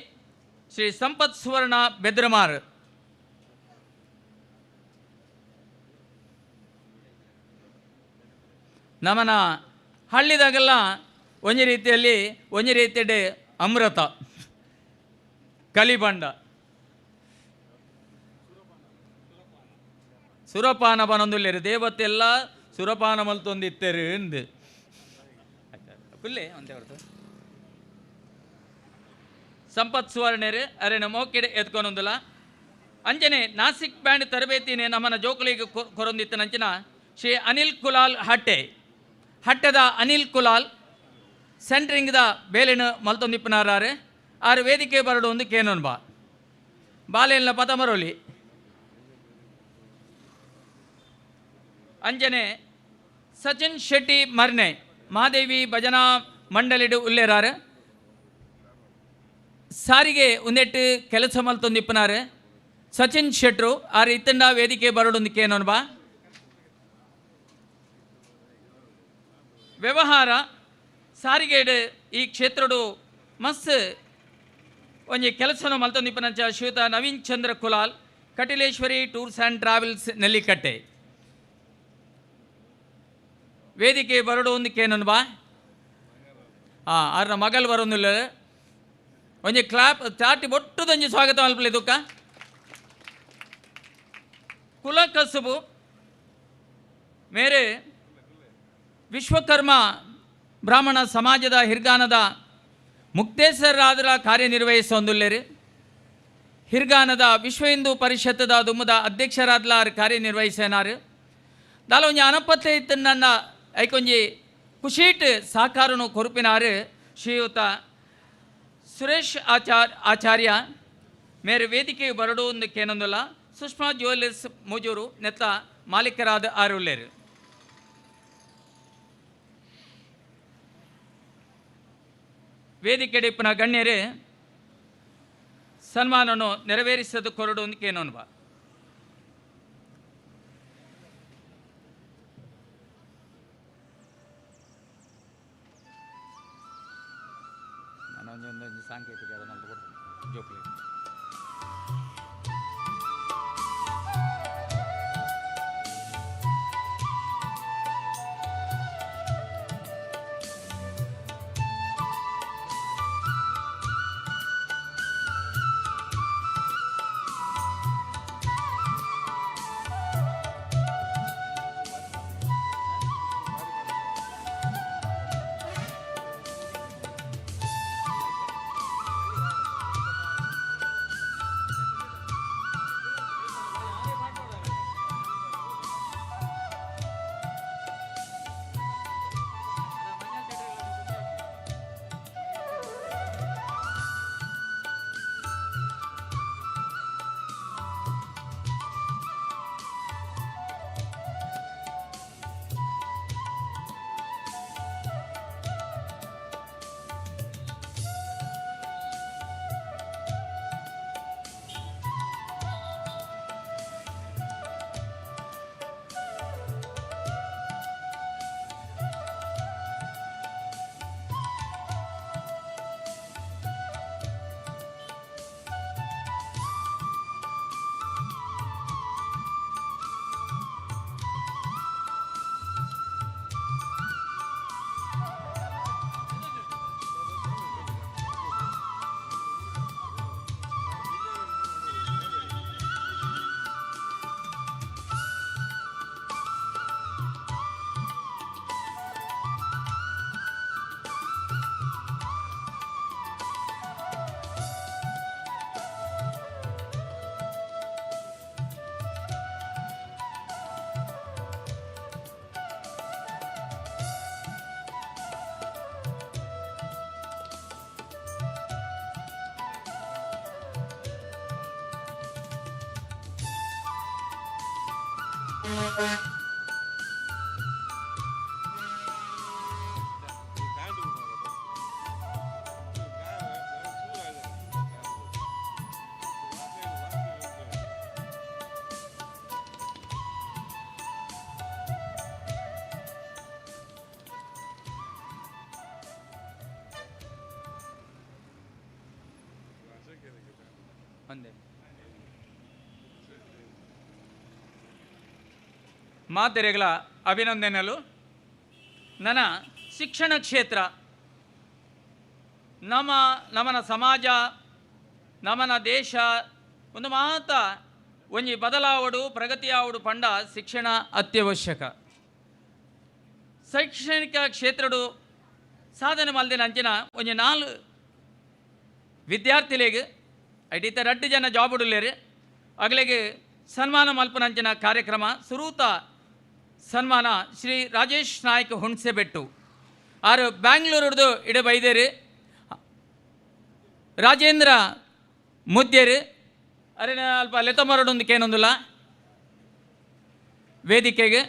ಶ್ರೀ ಸಂಪತ್ ಸುವರ್ಣ ಬೆದ್ರಮಾರ್. ನಮನ ಹಳ್ಳಿದಾಗೆಲ್ಲ ಒಂಜಿ ರೀತಿಯಲ್ಲಿ ಒಂಜಿ ರೀತಿಯಡೆ ಅಮೃತ ಕಲಿಬಂಡ ಸುರಪಾನ ಬನೊಂದುಲ್ಲೇರು ದೇವತೆಲ್ಲ ಸುರಪಾನ ಮಲ್ತೊಂದಿತ್ತೇರು ಎಂದು ಕುಲ್ಲೆ ಒಂದೇ ಹೊರತು ಸಂಪತ್ ಸುವರ್ಣೇರು ಅರೆನ ಮೋಕೆಡೆ ಎತ್ಕೊಂಡೊಂದುಲ. ಅಂಜನೆ ನಾಸಿಕ್ ಬ್ಯಾಂಡ್ ತರಬೇತಿನೇ ನಮ್ಮನ ಜೋಕುಲಿಗೆ ಕೊರೊಂದಿತ್ತನಂಚಿನ ಶ್ರೀ ಅನಿಲ್ ಕುಲಾಲ್ ಹಟ್ಟೆ ಹಟ್ಟೆದ ಅನಿಲ್ ಕುಲಾಲ್ ಸೆಂಟ್ರಿಂಗ್ದ ಬೇಲೆನು ಮಲ್ತೊಂದಿಪ್ಪನಾರಾರು ಆರು ವೇದಿಕೆ ಬರಡು ಒಂದು ಕೇನೊನ್ ಬಾ ಬಾಲೆಲ್ಲ ಪತಮರೋಲಿ. ಅಂಜನೆ ಸಚಿನ್ ಶೆಟ್ಟಿ ಮರ್ನೆ ಮಹಾದೇವಿ ಭಜನಾ ಮಂಡಳಿಡು ಉಲ್ಲೇರಾರು ಸಾರಿಗೆ ಒಂದೆಟ್ಟು ಕೆಲಸ ಮಲ್ತೊಂದಿಪ್ಪನಾರು ಸಚಿನ್ ಶೆಟ್ರು ಆರು ಇತ್ತಂಡ ವೇದಿಕೆ ಬರಡೊಂದು ಕೇನೊನ್ ಬಾ. ವ್ಯವಹಾರ ಸಾರಿಗೆಡು ಈ ಕ್ಷೇತ್ರಡು ಮಸ್ತ್ ಒಂಜಿ ಕೆಲಸನು ಮಲ್ತೊಂದಿಪ್ಪನಂಚ ಶ್ರೀಯುತ Naveen Chandra Kulal Katileshwari tours and travels Nellikatte ವೇದಿಕೆ ಬರಡು ಒಂದು ಕೇನನ್ ಬಾ. ಆರ್ನ ಮಗಲ್ ಬರೋದಿಲ್ಲ ಒಂಜಿ ಕ್ಲಾಪ್ ಚಾಟಿ ಬೊಟ್ಟುದೊಂಜಿ ಸ್ವಾಗತ ಮಲ್ಪಲೆ ದುಕ್ಕ. ಕುಲ ಕಸುಬು ಮೇರೆ ವಿಶ್ವಕರ್ಮ ಬ್ರಾಹ್ಮಣ ಸಮಾಜದ ಹಿರ್ಗಾನದ ಮುಕ್ತೇಶ್ವರರಾದರ ಕಾರ್ಯನಿರ್ವಹಿಸೊಂದುಲ್ಲೇರು. ಹಿರ್ಗಾನದ ವಿಶ್ವ ಹಿಂದೂ ಪರಿಷತ್ತದ ದುಮ್ಮದ ಅಧ್ಯಕ್ಷರಾದ್ಲಾರ್ ಕಾರ್ಯನಿರ್ವಹಿಸೇನಾರು. ದಾಲ ಒಂಜಿ ಅನಪತ್ತೆ ಇತ್ತು ನನ್ನ ಐಕೊಂಜಿ ಕುಶೀಟ್ ಸಾಕಾರನು ಕೊರುಪಿನಾರು ಶ್ರೀಯುತ ಸುರೇಶ್ ಆಚಾರ್ಯ ಮೇರೆ ವೇದಿಕೆ ಬರಡು ಒಂದು ಕೇನೊಂದುಲ್ಲ. ಸುಷ್ಮಾ ಜ್ಯುವೆಲ್ಲರ್ಸ್ ಮೋಜೂರು ನೆತ್ತ ಮಾಲೀಕರಾದ ಆರುಲ್ಲೇರು. ವೇದಿಕೆ ಇಪ್ಪನ ಗಣ್ಯರೇ ಸನ್ಮಾನವನ್ನು ನೆರವೇರಿಸದು ಕೊರಡು ಒಂದು ಕೇನೋನ್ಬ. ನಾನೊಂದೊಂದು ಸಾಂಕೇತಿಕ ಜೋಕ್ಲಿ. ಮಾತೆರೆಗಳ ಅಭಿನಂದನೆಗಳು. ನನ್ನ ಶಿಕ್ಷಣ ಕ್ಷೇತ್ರ, ನಮ್ಮ ನಮ್ಮನ ಸಮಾಜ, ನಮ್ಮನ ದೇಶ ಒಂದು ಮಾತ ಒಂಜಿ ಬದಲಾವಡು ಪ್ರಗತಿಯಾವಡು ಪಂಡ ಶಿಕ್ಷಣ ಅತ್ಯವಶ್ಯಕ. ಶೈಕ್ಷಣಿಕ ಕ್ಷೇತ್ರಡು ಸಾಧನೆ ಮಲ್ದಿನ ಅಂಚಿನ ಒಂಜಿ 4 ವಿದ್ಯಾರ್ಥಿಲೆಗ್ ಐಟಿತ 2 ಜನ ಜಾಬ್ ಉಡುಲ್ಲೇರು ಅಗಲಿಗೆ ಸನ್ಮಾನ ಮಲ್ಪನಂಚಿನ ಕಾರ್ಯಕ್ರಮ. ಸುರೂತ ಸನ್ಮಾನ ಶ್ರೀ ರಾಜೇಶ್ ನಾಯ್ಕ್ ಹುಣಸೆಬೆಟ್ಟು ಆರು ಬ್ಯಾಂಗ್ಳೂರುಡ್ದು ಇಡ ಬೈದೇರು, ರಾಜೇಂದ್ರ ಮುದ್ದೇರು ಅರೆ ಅಲ್ಪ ಲೆತಮರಡೊಂದು ಕೇನೊಂದುಲ್ಲ ವೇದಿಕೆಗೆ.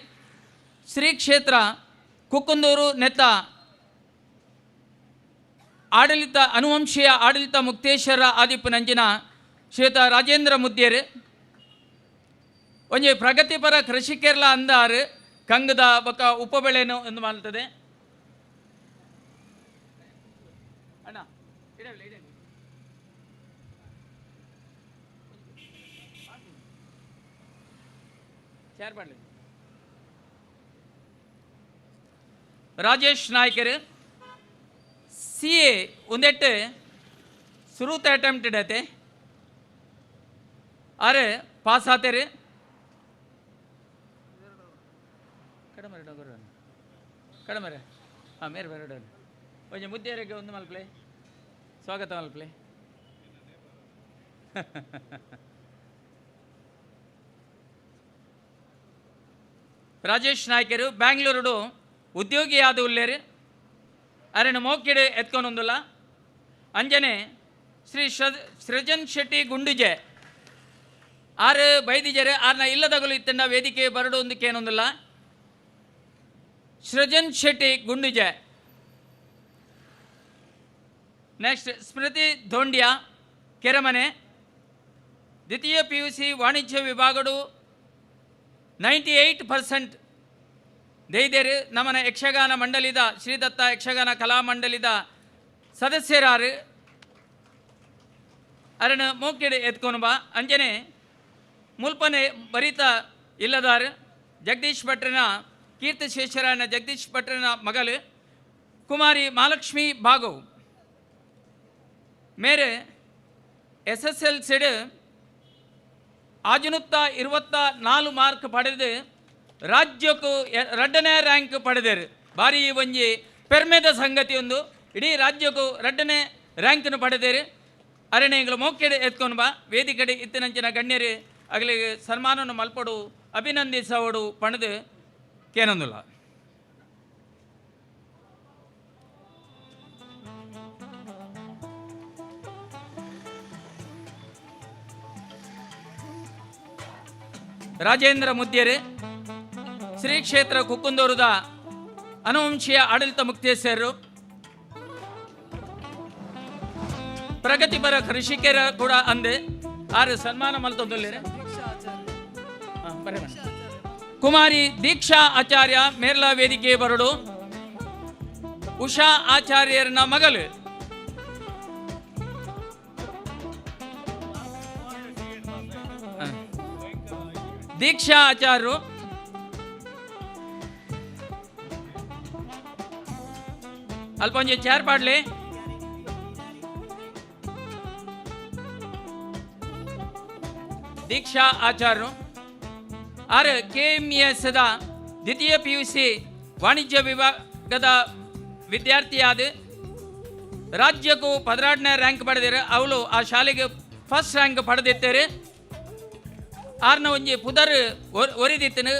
ಶ್ರೀ ಕ್ಷೇತ್ರ ಕುಕ್ಕಂದೂರು ನೆತ್ತ ಆಡಳಿತ ಅನುವಂಶೀಯ ಆಡಳಿತ ಮುಕ್ತೇಶ್ವರ ಆದಿಪ್ಪನಂಚಿನ ಶ್ರೀಯುತ ರಾಜೇಂದ್ರ ಮುದ್ದೇರು ಒಂಜಿ ಪ್ರಗತಿಪರ ಕೃಷಿಕರ್ಲ ಅಂದಾರು ಕಂಗದ ಬೊಕ್ಕ ಉಪಬೆಳೆನು ಎಂದು ಮಾಡ್ತದೆ. ಅಣ್ಣ ರಾಜೇಶ್ ನಾಯ್ಕರ್ ಸಿ ಎ ಒಂದೆಟ್ಟು ಸುರೂತ ಅಟೆಂಪ್ಟ್ ಇಡತ್ತೆ ಆರೆ ಪಾಸ್ ಆತೇರಿ. ಕಡಮರೆ ಹಾಂ ಮೇರೆ ಬರೋಡ ಒಂಜಿ ಮುದ್ದೇರಿಗೆ ಒಂದು ಮಲ್ಪಲೆ. ಸ್ವಾಗತ ಮಲ್ಪಲೆ. ರಾಜೇಶ್ ನಾಯ್ಕರು ಬ್ಯಾಂಗ್ಳೂರುಡು ಉದ್ಯೋಗಿಯಾದ ಉಲ್ಲೇರು ಅರೆನ ಮೋಕಿಡು ಎತ್ಕೊಂಡೊಂದುಲ್ಲ. ಅಂಜನೆ ಶ್ರೀ ಸೃಜನ್ ಶೆಟ್ಟಿ ಗುಂಡುಜೆ ಆರು ಬೈದಿಜರು ಆರ್ನ ಇಲ್ಲದಗಲು ಇತ್ತಂಡ ವೇದಿಕೆ ಬರಡು ಒಂದಕ್ಕೇನೊಂದಿಲ್ಲ. ಸೃಜನ್ ಶೆಟ್ಟಿ ಗುಂಡುಜೆ. ನೆಕ್ಸ್ಟ್ ಸ್ಮೃತಿ ಧೋಂಡ್ಯಾ ಕೆರೆಮನೆ, ದ್ವಿತೀಯ PUC ವಾಣಿಜ್ಯ ವಿಭಾಗಡು 98% ದೈದೇರು. ನಮನ ಯಕ್ಷಗಾನ ಮಂಡಳಿದ ಶ್ರೀದತ್ತ ಯಕ್ಷಗಾನ ಕಲಾಮಂಡಲಿದ ಸದಸ್ಯರಾರು ಅರಣ ಮೋಕಿಡು ಎತ್ಕೊನು ಬಾ. ಅಂಜನೆ ಮುಲ್ಪನೆ ಬರಿತ ಇಲ್ಲದಾರು ಜಗದೀಶ್ ಭಟ್ರನ ಕೀರ್ತಿಶೇಷರಾಯನ ಜಗದೀಶ್ ಭಟ್ರನ ಮಗಲು ಕುಮಾರಿ ಮಹಾಲಕ್ಷ್ಮಿ ಭಾಗವ್ ಮೇರೆ SSLC 624 mark ಪಡೆದು ರಾಜ್ಯಕ್ಕೂ 2ನೇ ರ್ಯಾಂಕ್ ಪಡೆದರು. ಭಾರಿ ಒಂಜಿ ಪೆರ್ಮೆದ ಸಂಗತಿ ಒಂದು, ಇಡೀ ರಾಜ್ಯಕ್ಕೂ 2ನೇ ರ್ಯಾಂಕನ್ನು ಪಡೆದೇರು. ಅರಣೆಗಳು ಮೋಕೆಡೆ ಎತ್ಕೊಂಡು ಬಾ. ವೇದಿಕೆಡೆ ಇತ್ತಿನಂಚಿನ ಗಣ್ಯರು ಅಗಲಿಗೆ ಸನ್ಮಾನವನ್ನು ಮಲ್ಪಡು ಅಭಿನಂದಿಸವಡು ಪಣದು ಕೇನೊಂದುಲ್ಲ. ರಾಜೇಂದ್ರ ಮುದ್ಯರು ಶ್ರೀ ಕ್ಷೇತ್ರ ಕುಕ್ಕುಂದೂರುದ ಅನುವಂಶೀಯ ಆಡಳಿತ ಮುಕ್ತೇಸರು, ಪ್ರಗತಿಪರ ಕೃಷಿಕರ ಕೂಡ ಅಂದೆ ಆರು ಸನ್ಮಾನ ಮಲ್ತೊಂದುಲ್ಲೇರು. ಕುಮಾರಿ ದೀಕ್ಷಾ ಆಚಾರ್ಯ ಮೇರ್ಲಾ ವೇದಿಕೆ ಬರಡು, ಉಷಾ ಆಚಾರ್ಯರನ ಮಗಲು. ದೀಕ್ಷಾ ಆಚಾರ್ಯರು ಅಲ್ಪ ಒಂಜಿ ಚೇರ್ ಪಾಡ್ಲಿ. ದೀಕ್ಷಾ ಆಚಾರ್ಯರು ಆರ್ KMS the ದ್ವಿತೀಯ PUC ವಾಣಿಜ್ಯ ವಿಭಾಗದ ವಿದ್ಯಾರ್ಥಿಯಾದ ರಾಜ್ಯಕ್ಕೂ 16ನೇ ರ್ಯಾಂಕ್ ಪಡೆದಿರು. ಅವಳು ಆ ಶಾಲೆಗೆ ಫಸ್ಟ್ ರ್ಯಾಂಕ್ ಪಡೆದಿದ್ದಾರೆ. ಆರ್ನ ಒಂಜಿ ಪುದರ್ ಒರಿದಿತ್ತನು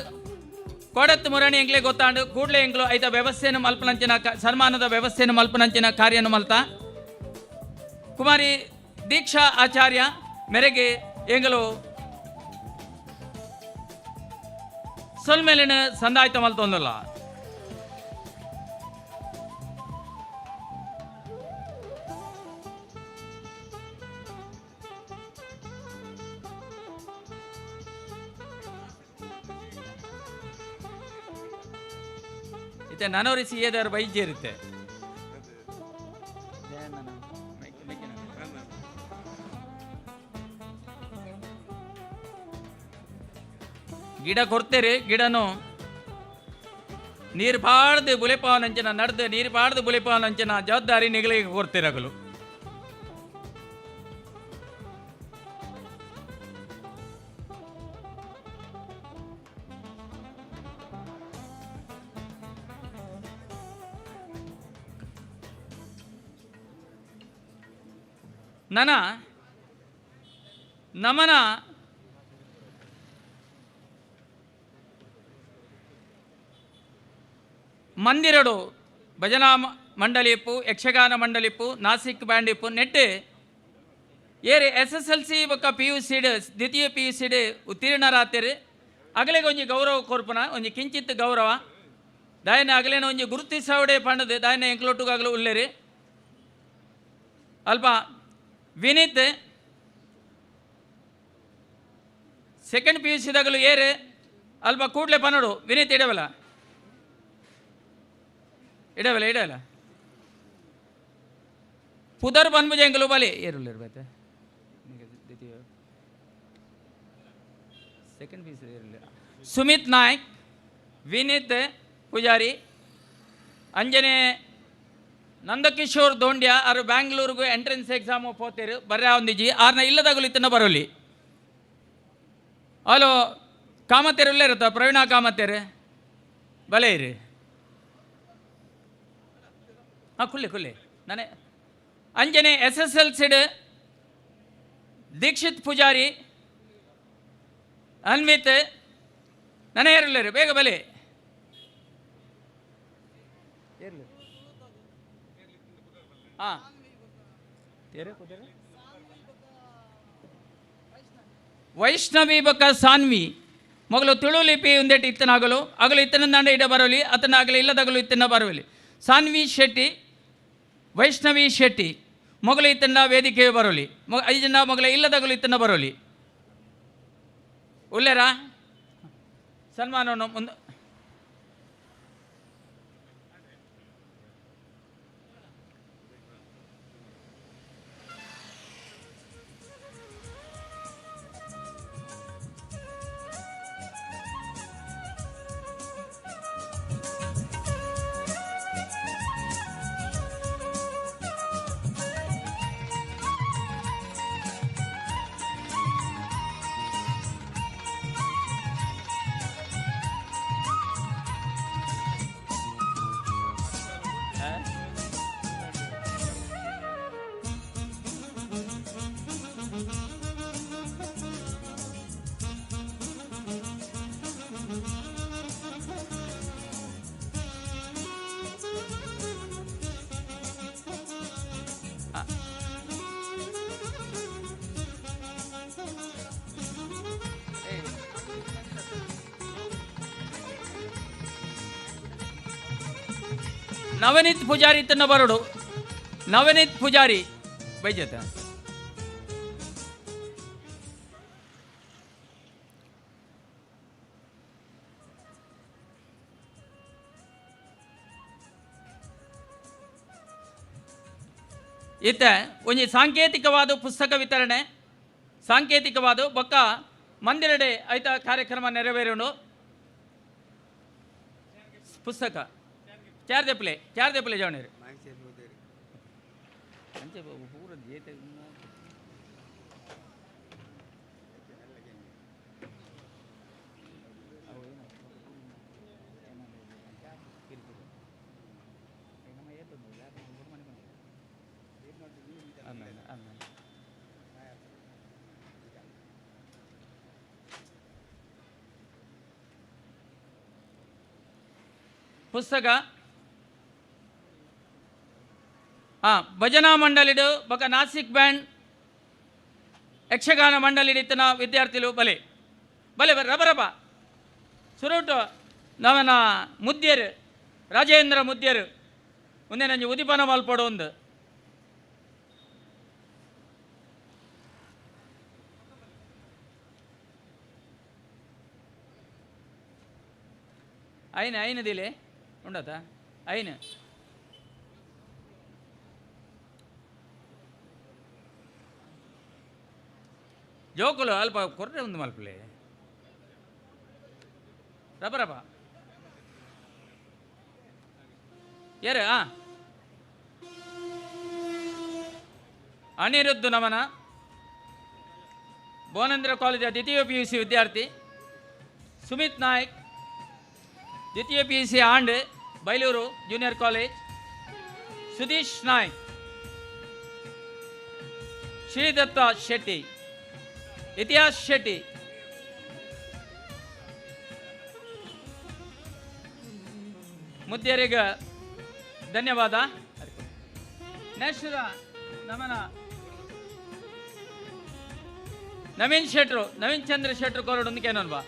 ಕೊಡತ್ತು ಮುರಣಿ ಎಂಗ್ಲೆ ಗೊತ್ತಾಂಡು ಕೂಡಲೇ ಎಂಗ್ಲು ಐತ ವ್ಯವಸ್ಥೆಯನ್ನು ಮಲ್ಪನಂಚಿನ ಸನ್ಮಾನದ ವ್ಯವಸ್ಥೆಯನ್ನು ಮಲ್ಪನಂಚಿನ ಕಾರ್ಯವನ್ನು ಮಲ್ತ. ಕುಮಾರಿ ದೀಕ್ಷಾ ಆಚಾರ್ಯ ಮೇರೆಗೆ ಎಂಗಲು ಸೊಲ್ಮೇಲಿನ ಸಂದಾಯ್ತ ಮಲ್ತೊಂದಲ್ಲ. ಇತ್ತೆ ನನವರಿಸಿ ಏದಾರು ಬೈಜೆ ಇರುತ್ತೆ. ಗಿಡ ಕೊಡ್ತೇರಿ, ಗಿಡನು ನೀರು ಪಾಡ್ದು ಬುಲೆಪಾವನಂಚಿನ ನಡೆದು ನೀರು ಪಾಡ್ದು ಬುಲೆಪಾವನಂಚಿನ ಜವಾಬ್ದಾರಿ ನಿಗಲಿಗೆ ಕೊಡ್ತಿರಗಲು. ನನ ನಮನ ಮಂದಿರಡು ಭಜನಾ ಮಂಡಳಿಪ್ಪು, ಯಕ್ಷಗಾನ ಮಂಡಳಿಪ್ಪು, ನಾಸಿಕ್ ಬ್ಯಾಂಡ್ ಇಪ್ಪು ನೆಟ್ಟು ಏರಿ SSLC ಬೊಕ್ಕ PUC ದ್ವಿತೀಯ PUC ಉತ್ತೀರ್ಣರಾತಿರು. ಅಗಲಿಗೆ ಒಂಜಿ ಗೌರವ ಕೊರ್ಪುನ ಒಂಜಿ ಕಿಂಚಿತ್ ಗೌರವ ದಾಯನ ಅಗಲೇನ ಒಂಜಿ ಗುರುತಿಸವಡೆ ಪಂಡದು ದಾಯನ ಎಂಕ್ಲೊಟ್ಟುಗಾಗಲು ಉಲ್ಲೇರಿ. ಅಲ್ಪ ವಿನೀತ್ ಸೆಕೆಂಡ್ PUC ದಾಗಲು ಏರು ಅಲ್ಪ ಕೂಡಲೇ ಪನ್ನಡು. ವಿನೀತ್ ಇಡವಲ್ಲ ಇಡವಲ್ಲ ಇಡವಲ್ಲ ಪುದರ್ ಪನ್ಪುಜ ಎಂಕಲು ಬಲಿ ಏರುಲ್ಲ ಇರ್ಬೈತೆ ಸೆಕೆಂಡ್ PUC ಏರುಲ್ಲ. ಸುಮಿತ್ ನಾಯ್ಕ್, ವಿನೀತ್ ಪೂಜಾರಿ, ಅಂಜನೆ ನಂದಕಿಶೋರ್ ದೋಂಡ್ಯ ಆರು ಬ್ಯಾಂಗ್ಳೂರ್ಗು ಎಂಟ್ರೆನ್ಸ್ ಎಕ್ಸಾಮು ಪೋತೇರು ಬರ್ರೆ ಒಂದಿಜಿ ಆರ್ನ ಇಲ್ಲದಾಗಲು ಇತ್ತನ ಬರೋಲಿ. ಹಲೋ ಕಾಮತೇರು ಉಳ್ಳೇ ಇರುತ್ತ ಪ್ರವೀಣ ಕಾಮತೇರು ಬಲೆ ಇರಿ. ಹಾಂ ಕುಲ್ಲೆ ಕುಲ್ಲೆ ನಾನೇ ಅಂಜನೆ ಎಸ್ ಎಸ್ ಎಲ್ ಸಿಡ್ ದೀಕ್ಷಿತ್ ಪೂಜಾರಿ ಅನ್ವಿತ್ ನನಗೆ ಬೇಗ ಬಲೆ ಹಾಂ ವೈಷ್ಣವಿ ಬೊಕ್ಕ ಸಾನ್ವಿ ಮೊಗಲು ತುಳು ಲಿಪಿ ಒಂದೆಟ್ಟು ಇತ್ತನಾಗಲು ಅಗಲು ಇತ್ತನಂದಾಂಡ ಇಡ ಬರೋಲಿ ಅತನ ಆಗಲಿ ಇಲ್ಲದಗಲು ಇತ್ತನ ಬರೋಲಿ. ಸಾನ್ವಿ ಶೆಟ್ಟಿ ವೈಷ್ಣವಿ ಶೆಟ್ಟಿ ಮೊಗಲು ಇತ್ತನ್ನ ವೇದಿಕೆ ಬರೋಲಿ, ಐದು ಜನ ಮೊಗಲ ಇಲ್ಲದಗಲು ಇತ್ತನ ಬರೋಲಿ. ಉಲ್ಲೇರಾ ಸನ್ಮಾನವನ್ನು ಮುಂದೆ ನವನೀತ್ ಪೂಜಾರಿ ತನ್ನ ಬರೋಡು. ನವನೀತ್ ಪೂಜಾರಿ ಬೈಜತ ಇತ್ತ ಒಂಜಿ ಸಾಂಕೇತಿಕವಾದ ಪುಸ್ತಕ ವಿತರಣೆ, ಸಾಂಕೇತಿಕವಾದ ಬೊಕ್ಕ ಮಂದಿರಡೆ ಐತ ಕಾರ್ಯಕ್ರಮ ನೆರವೇರೋಣ. ಪುಸ್ತಕ ಚಾರ್ ದೆಪ್ಪಲೆ, ಚಾರ್ ದೆಪ್ಪಲೆ ಜವಣೇರು ಪುಸ್ತಕ. ಭಜನಾ ಮಂಡಳಿಡು ಬೊಕ ನಾಸಿಕ್ ಬ್ಯಾಂಡ್ ಯಕ್ಷಗಾನ ಮಂಡಳಿಡಿತ್ತನ ವಿದ್ಯಾರ್ಥಿಲು ಬಲೆ ಬಲೆ ರಬ ರಬ ಸುರುಟು ನವನ ಮುದ್ಯರು ರಾಜೇಂದ್ರ ಮುದ್ಯರು ಮುಂದೆ ನಂಜಿ ಉದಿಪನ ಮಲ್ಪಡು ಒಂದು ಐನ ಐನ ದಿಲೆ ಉಂಡತ ಐನ ಜೋಕುಲು ಅಲ್ಪ ಕೊರ್ರೆ ಒಂದು ಮಲ್ಪಲೆ ರಬ ರಬ ಏರ ಅನಿರುದ್ಧ ನಮನ ಭುವನೇಂದ್ರ ಕಾಲೇಜ ದ್ವಿತೀಯ ಪಿ ಯು ಸಿ ವಿದ್ಯಾರ್ಥಿ ಸುಮಿತ್ ನಾಯ್ಕ್ ದ್ವಿತೀಯ ಪಿ ಯು ಸಿ ಆಂಡ್ Bailur junior college Sudheesh Naik Shridatta Shetty Itihas Shetty ಮುದ್ಯರಿಗೆ ಧನ್ಯವಾದ. ನೆಕ್ಸ್ಟ್ ನಮನ ನವೀನ್ ಶೆಟ್ರು, ನವೀನ್ ಚಂದ್ರ ಶೆಟ್ರು ಕೋರಡೊಂದು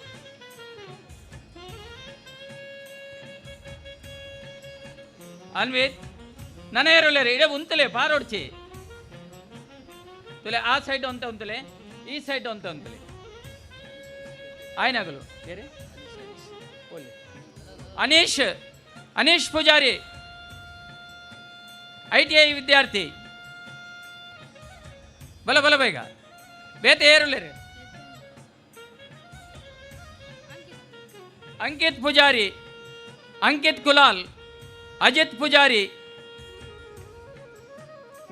ಅನ್ವಿತ್ ನನೇರುಲೇರು ಇಡೇ ಉಂತಲೆ ಪಾರೋಡ್ಚಿ ತುಲೆ ಆ ಸೈಡ್ ಅಂತ ಉಂತಲೆ ಈ ಸೈಡ್ ಅಂತ ಉಂತಲೆ ಆಯ್ನಾಗಲು ಅನೀಶ್, ಅನೀಶ್ ಪೂಜಾರಿ ITI ವಿದ್ಯಾರ್ಥಿ ಬಲ ಬಲ ಬೇಗ ಬೇತೆ ಏರುಲೇರು ಅಂಕಿತ್ ಪೂಜಾರಿ, ಅಂಕಿತ್ ಕುಲಾಲ್, ಅಜಿತ್ ಪೂಜಾರಿ,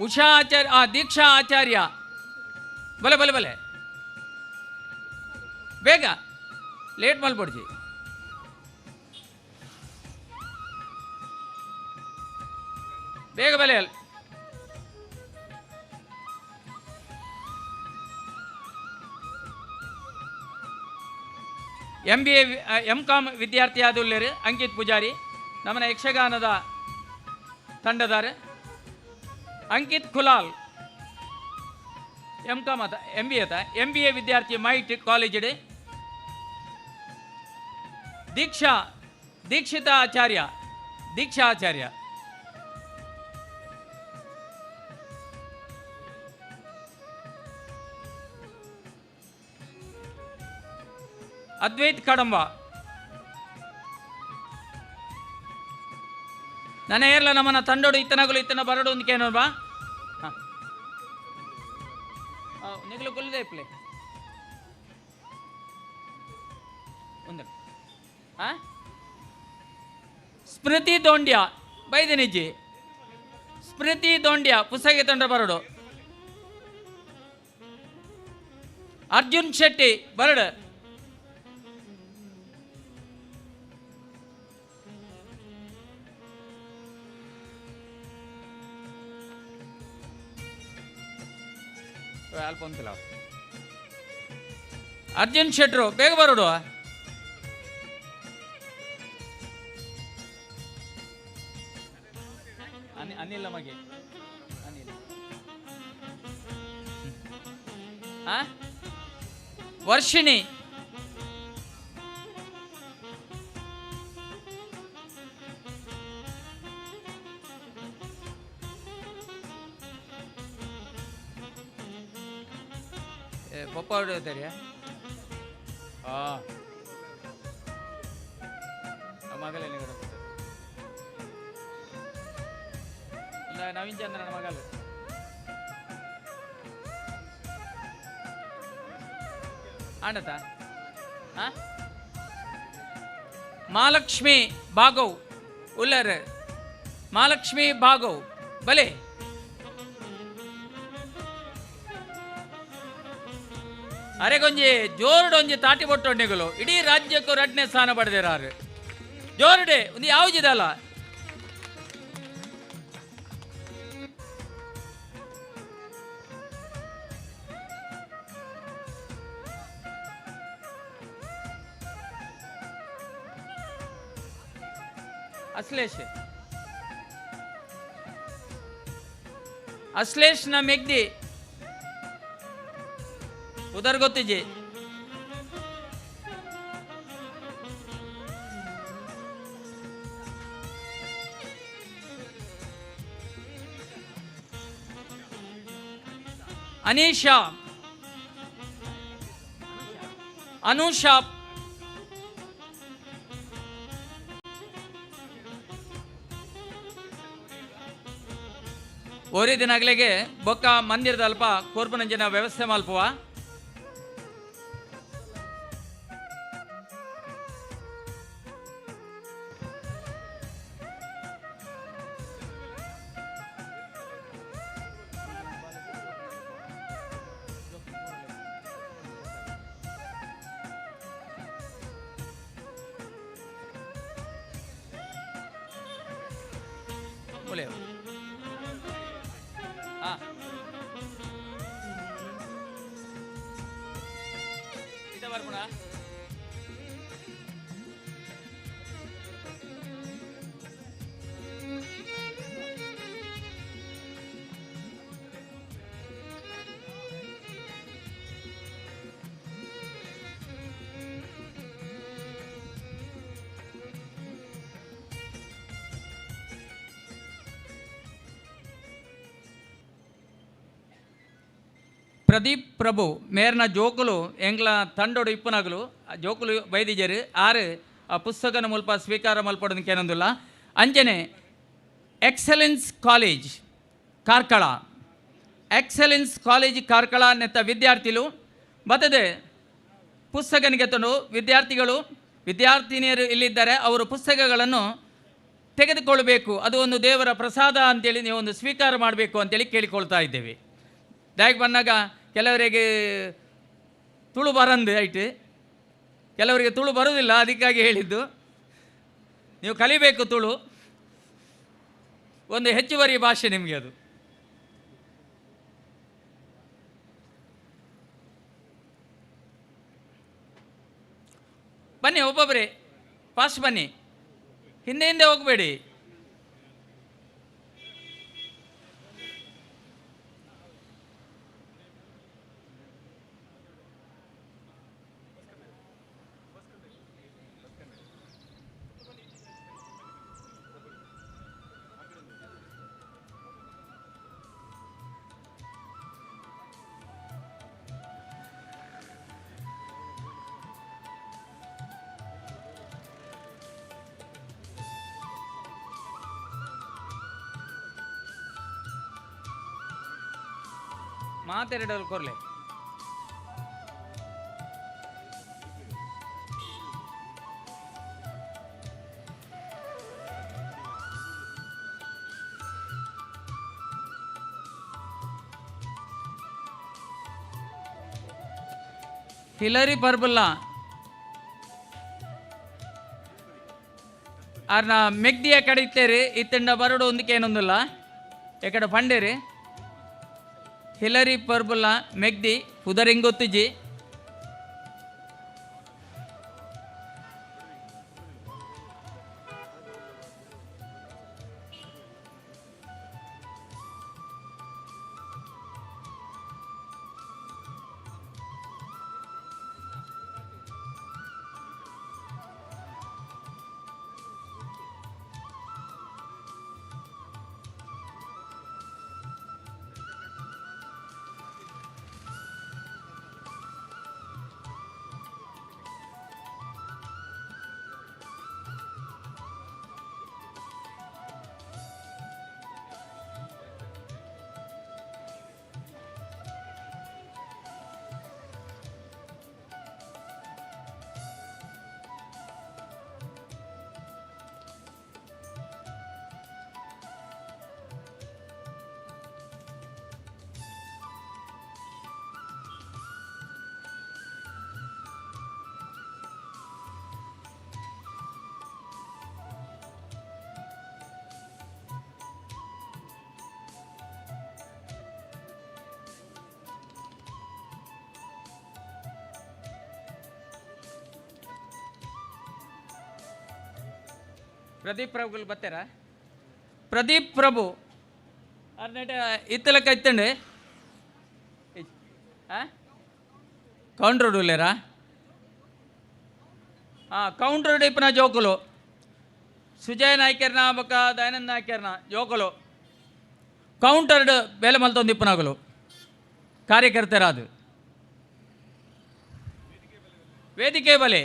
ಉಷಾ ಆಚಾರ್ಯ, ದೀಕ್ಷಾ ಆಚಾರ್ಯ ಬಲೆ ಬಲೆ ಬಲೆ ಬೇಗ ಲೇಟ್ ಮಲ್ಪೊಡ್ಚಿ. ಬೇಗ ಬಲೆ. ಎಂ ಬಿ ಎ ಎಂ com ವಿದ್ಯಾರ್ಥಿಯಾದುಲ್ಲೇರು ಅಂಕಿತ್ ಪೂಜಾರಿ ನಮ್ಮನ ಯಕ್ಷಗಾನದ ತಂಡದಾರ ಅಂಕಿತ್ ಖುಲಾಲ್ ಎಂ ಕಾಮ್ ಆತ ಎಂ ಬಿ ಆತ ಎಂ ಬಿ ಎ ವಿದ್ಯಾರ್ಥಿ ಮೈಟ್ ಕಾಲೇಜ್ ದೀಕ್ಷಾ ದೀಕ್ಷಿತಾ ಆಚಾರ್ಯ ದೀಕ್ಷಾ ಆಚಾರ್ಯ ಅದ್ವೈತ್ ಕಡಂಬ ನನ್ನ ಏರ್ಲ ನಮ್ಮನ್ನ ತಂಡೋಡು ಇತ್ತನಗಲು ಇತ್ತನ ಬರಡು ಅಂತ ಕೇನೋರ್ಬಾ ಹಾಂ ನಿಗಲು ಕೊಲ್ಲದೆ ಪ್ಲೇ ಒಂದು ಹಾಂ ಸ್ಮೃತಿ ದೋಂಡ್ಯ ಬೈದನಿಜ್ಜಿ ಸ್ಮೃತಿ ದೋಂಡ್ಯ ಪುಸ್ತಕ ತಂಡ ಬರಡು ಅರ್ಜುನ್ ಶೆಟ್ಟಿ ಬರಡು ಅಲ್ಪ ಒಂತಿಲ್ಲ ಅರ್ಜುನ್ ಶೆಟ್ರು ಬೇಗ ಬರೋಡು ಅನಿಲ್ ಮಗೆ ಅನಿಲ್ ಆ? ವರ್ಷಿಣಿ ಪಪ್ಪ ಹೊಡೆಯುತ್ತಾರೆ ಆ ಮಗಲೇ ನವೀನ್ ಚಂದ್ರನ ಮಗಲು ಆಂಡತ ಆ ಮಹಾಲಕ್ಷ್ಮಿ ಭಾಗವ್ ಉಲ್ಲರ್ ಮಹಾಲಕ್ಷ್ಮಿ ಭಾಗವ್ ಬಲೆ ಅರೆಗೊಂಜಿ ಜೋರುಡೊಂಜಿ ತಾಟಿ ಬೊಟ್ಟೊಂಡಿಗಳು ಇಡೀ ರಾಜ್ಯಕ್ಕೂ ರಡ್ನೇ ಸ್ಥಾನ ಪಡೆದಿರಾರು ಜೋರುಡೆ ಒಂದು ಯಾವುದಿದಲ್ಲ ಅಶ್ಲೇಷ್ ಅಶ್ಲೇಷ್ನ ಮೆಗ್ದಿ ಉದರ್ ಗೊತ್ತಿಜಿ ಅನೀಶಾ ಅನುಷಾ ಓರಿ ದಿನಗಳಿಗೆ ಬೊಕ್ಕ ಮಂದಿರದ ಅಲ್ಪ ಕೋರ್ಪನಂಜಿನ ವ್ಯವಸ್ಥೆ ಮಲ್ಪುವ ಮೂಲೆ ಹಾ ಇದ ಬರ್ಪುಣ ಪ್ರದೀಪ್ ಪ್ರಭು ಮೇರ್ನ ಜೋಕುಲು ಎಂಗ್ಲ ತಂಡೋಡು ಇಪ್ಪುನಗಲು ಆ ಜೋಕುಲು ಬೈದಿಜರು ಆರು ಆ ಪುಸ್ತಕನ ಮುಲ್ಪ ಸ್ವೀಕಾರ ಮಲ್ಪಡೋದಕ್ಕೆ ಏನೊಂದಿಲ್ಲ. ಅಂಜನೆ excellence college Karkala, excellence college Karkala ನೆತ್ತ ವಿದ್ಯಾರ್ಥಿಲು ಬತ್ತದೆ ಪುಸ್ತಕನಿಗೆ ತಂದು ವಿದ್ಯಾರ್ಥಿಗಳು ವಿದ್ಯಾರ್ಥಿನಿಯರು ಇಲ್ಲಿದ್ದಾರೆ, ಅವರು ಪುಸ್ತಕಗಳನ್ನು ತೆಗೆದುಕೊಳ್ಳಬೇಕು, ಅದು ಒಂದು ದೇವರ ಪ್ರಸಾದ ಅಂತೇಳಿ ನೀವು ಒಂದು ಸ್ವೀಕಾರ ಮಾಡಬೇಕು ಅಂತೇಳಿ ಕೇಳಿಕೊಳ್ತಾ ಇದ್ದೇವೆ. ದಾಯಕ್ ಬಂದಾಗ ಕೆಲವರಿಗೆ ತುಳು ಬರಂದು ಐಟ್, ಕೆಲವರಿಗೆ ತುಳು ಬರುವುದಿಲ್ಲ, ಅದಕ್ಕಾಗಿ ಹೇಳಿದ್ದು ನೀವು ಕಲಿಬೇಕು ತುಳು, ಒಂದು ಹೆಚ್ಚುವರಿ ಭಾಷೆ ನಿಮಗೆ ಅದು. ಒಬ್ಬೊಬ್ಬರೇ ಫಾಸ್ಟ್ ಬನ್ನಿ, ಹಿಂದೆ ಹಿಂದೆ ಹೋಗಬೇಡಿ. ಮಾತೆರಡಲ್ಲಿ ಕೊರ್ಲೆ. ಹಿಲರಿ ಪರ್ಬಲ್ಲ ಆರ್ನ ಮೆಗ್ದಿಯ ಕಡಿತೇರಿ ಇತ್ತಂಡ ಬರಡು ಒಂದಕ್ಕೆ ಏನೊಂದಿಲ್ಲ ಎಕಡೆ ಪಂಡೇರಿ. ಹಿಲರಿ ಪರ್ಬುಲ್ಲ ಮೆಗ್ದಿ ಪುದರಿಂಗೊತ್ತಿಜಿ. ಪ್ರದೀಪ್ ಪ್ರಭುಗಳು ಬರ್ತಾರ? ಪ್ರದೀಪ್ ಪ್ರಭು ಅರ್ನೇಟ ಇತ್ತಲಕ್ಕ ಇತ್ತಂಡೆ ಕೌಂಟ್ರೋಡ್ ಉಲ್ಲೇರಾ? ಹಾಂ, ಕೌಂಟ್ರೋಡ್ ಇಪ್ಪನ ಜೋಕುಲು ಸುಜಯ್ ನಾಯ್ಕರ್ನ ಬೊಕ್ಕ ದಯಾನಂದ ನಾಯ್ಕರ್ನ ಜೋಕುಲು ಕೌಂಟರ್ಡ್ ಬೇಲೆ ಮಲ್ತೊಂದು ಇಪ್ಪನಾಗಲು ಕಾರ್ಯಕರ್ತರಾದು ವೇದಿಕೆ ಬಲೆ.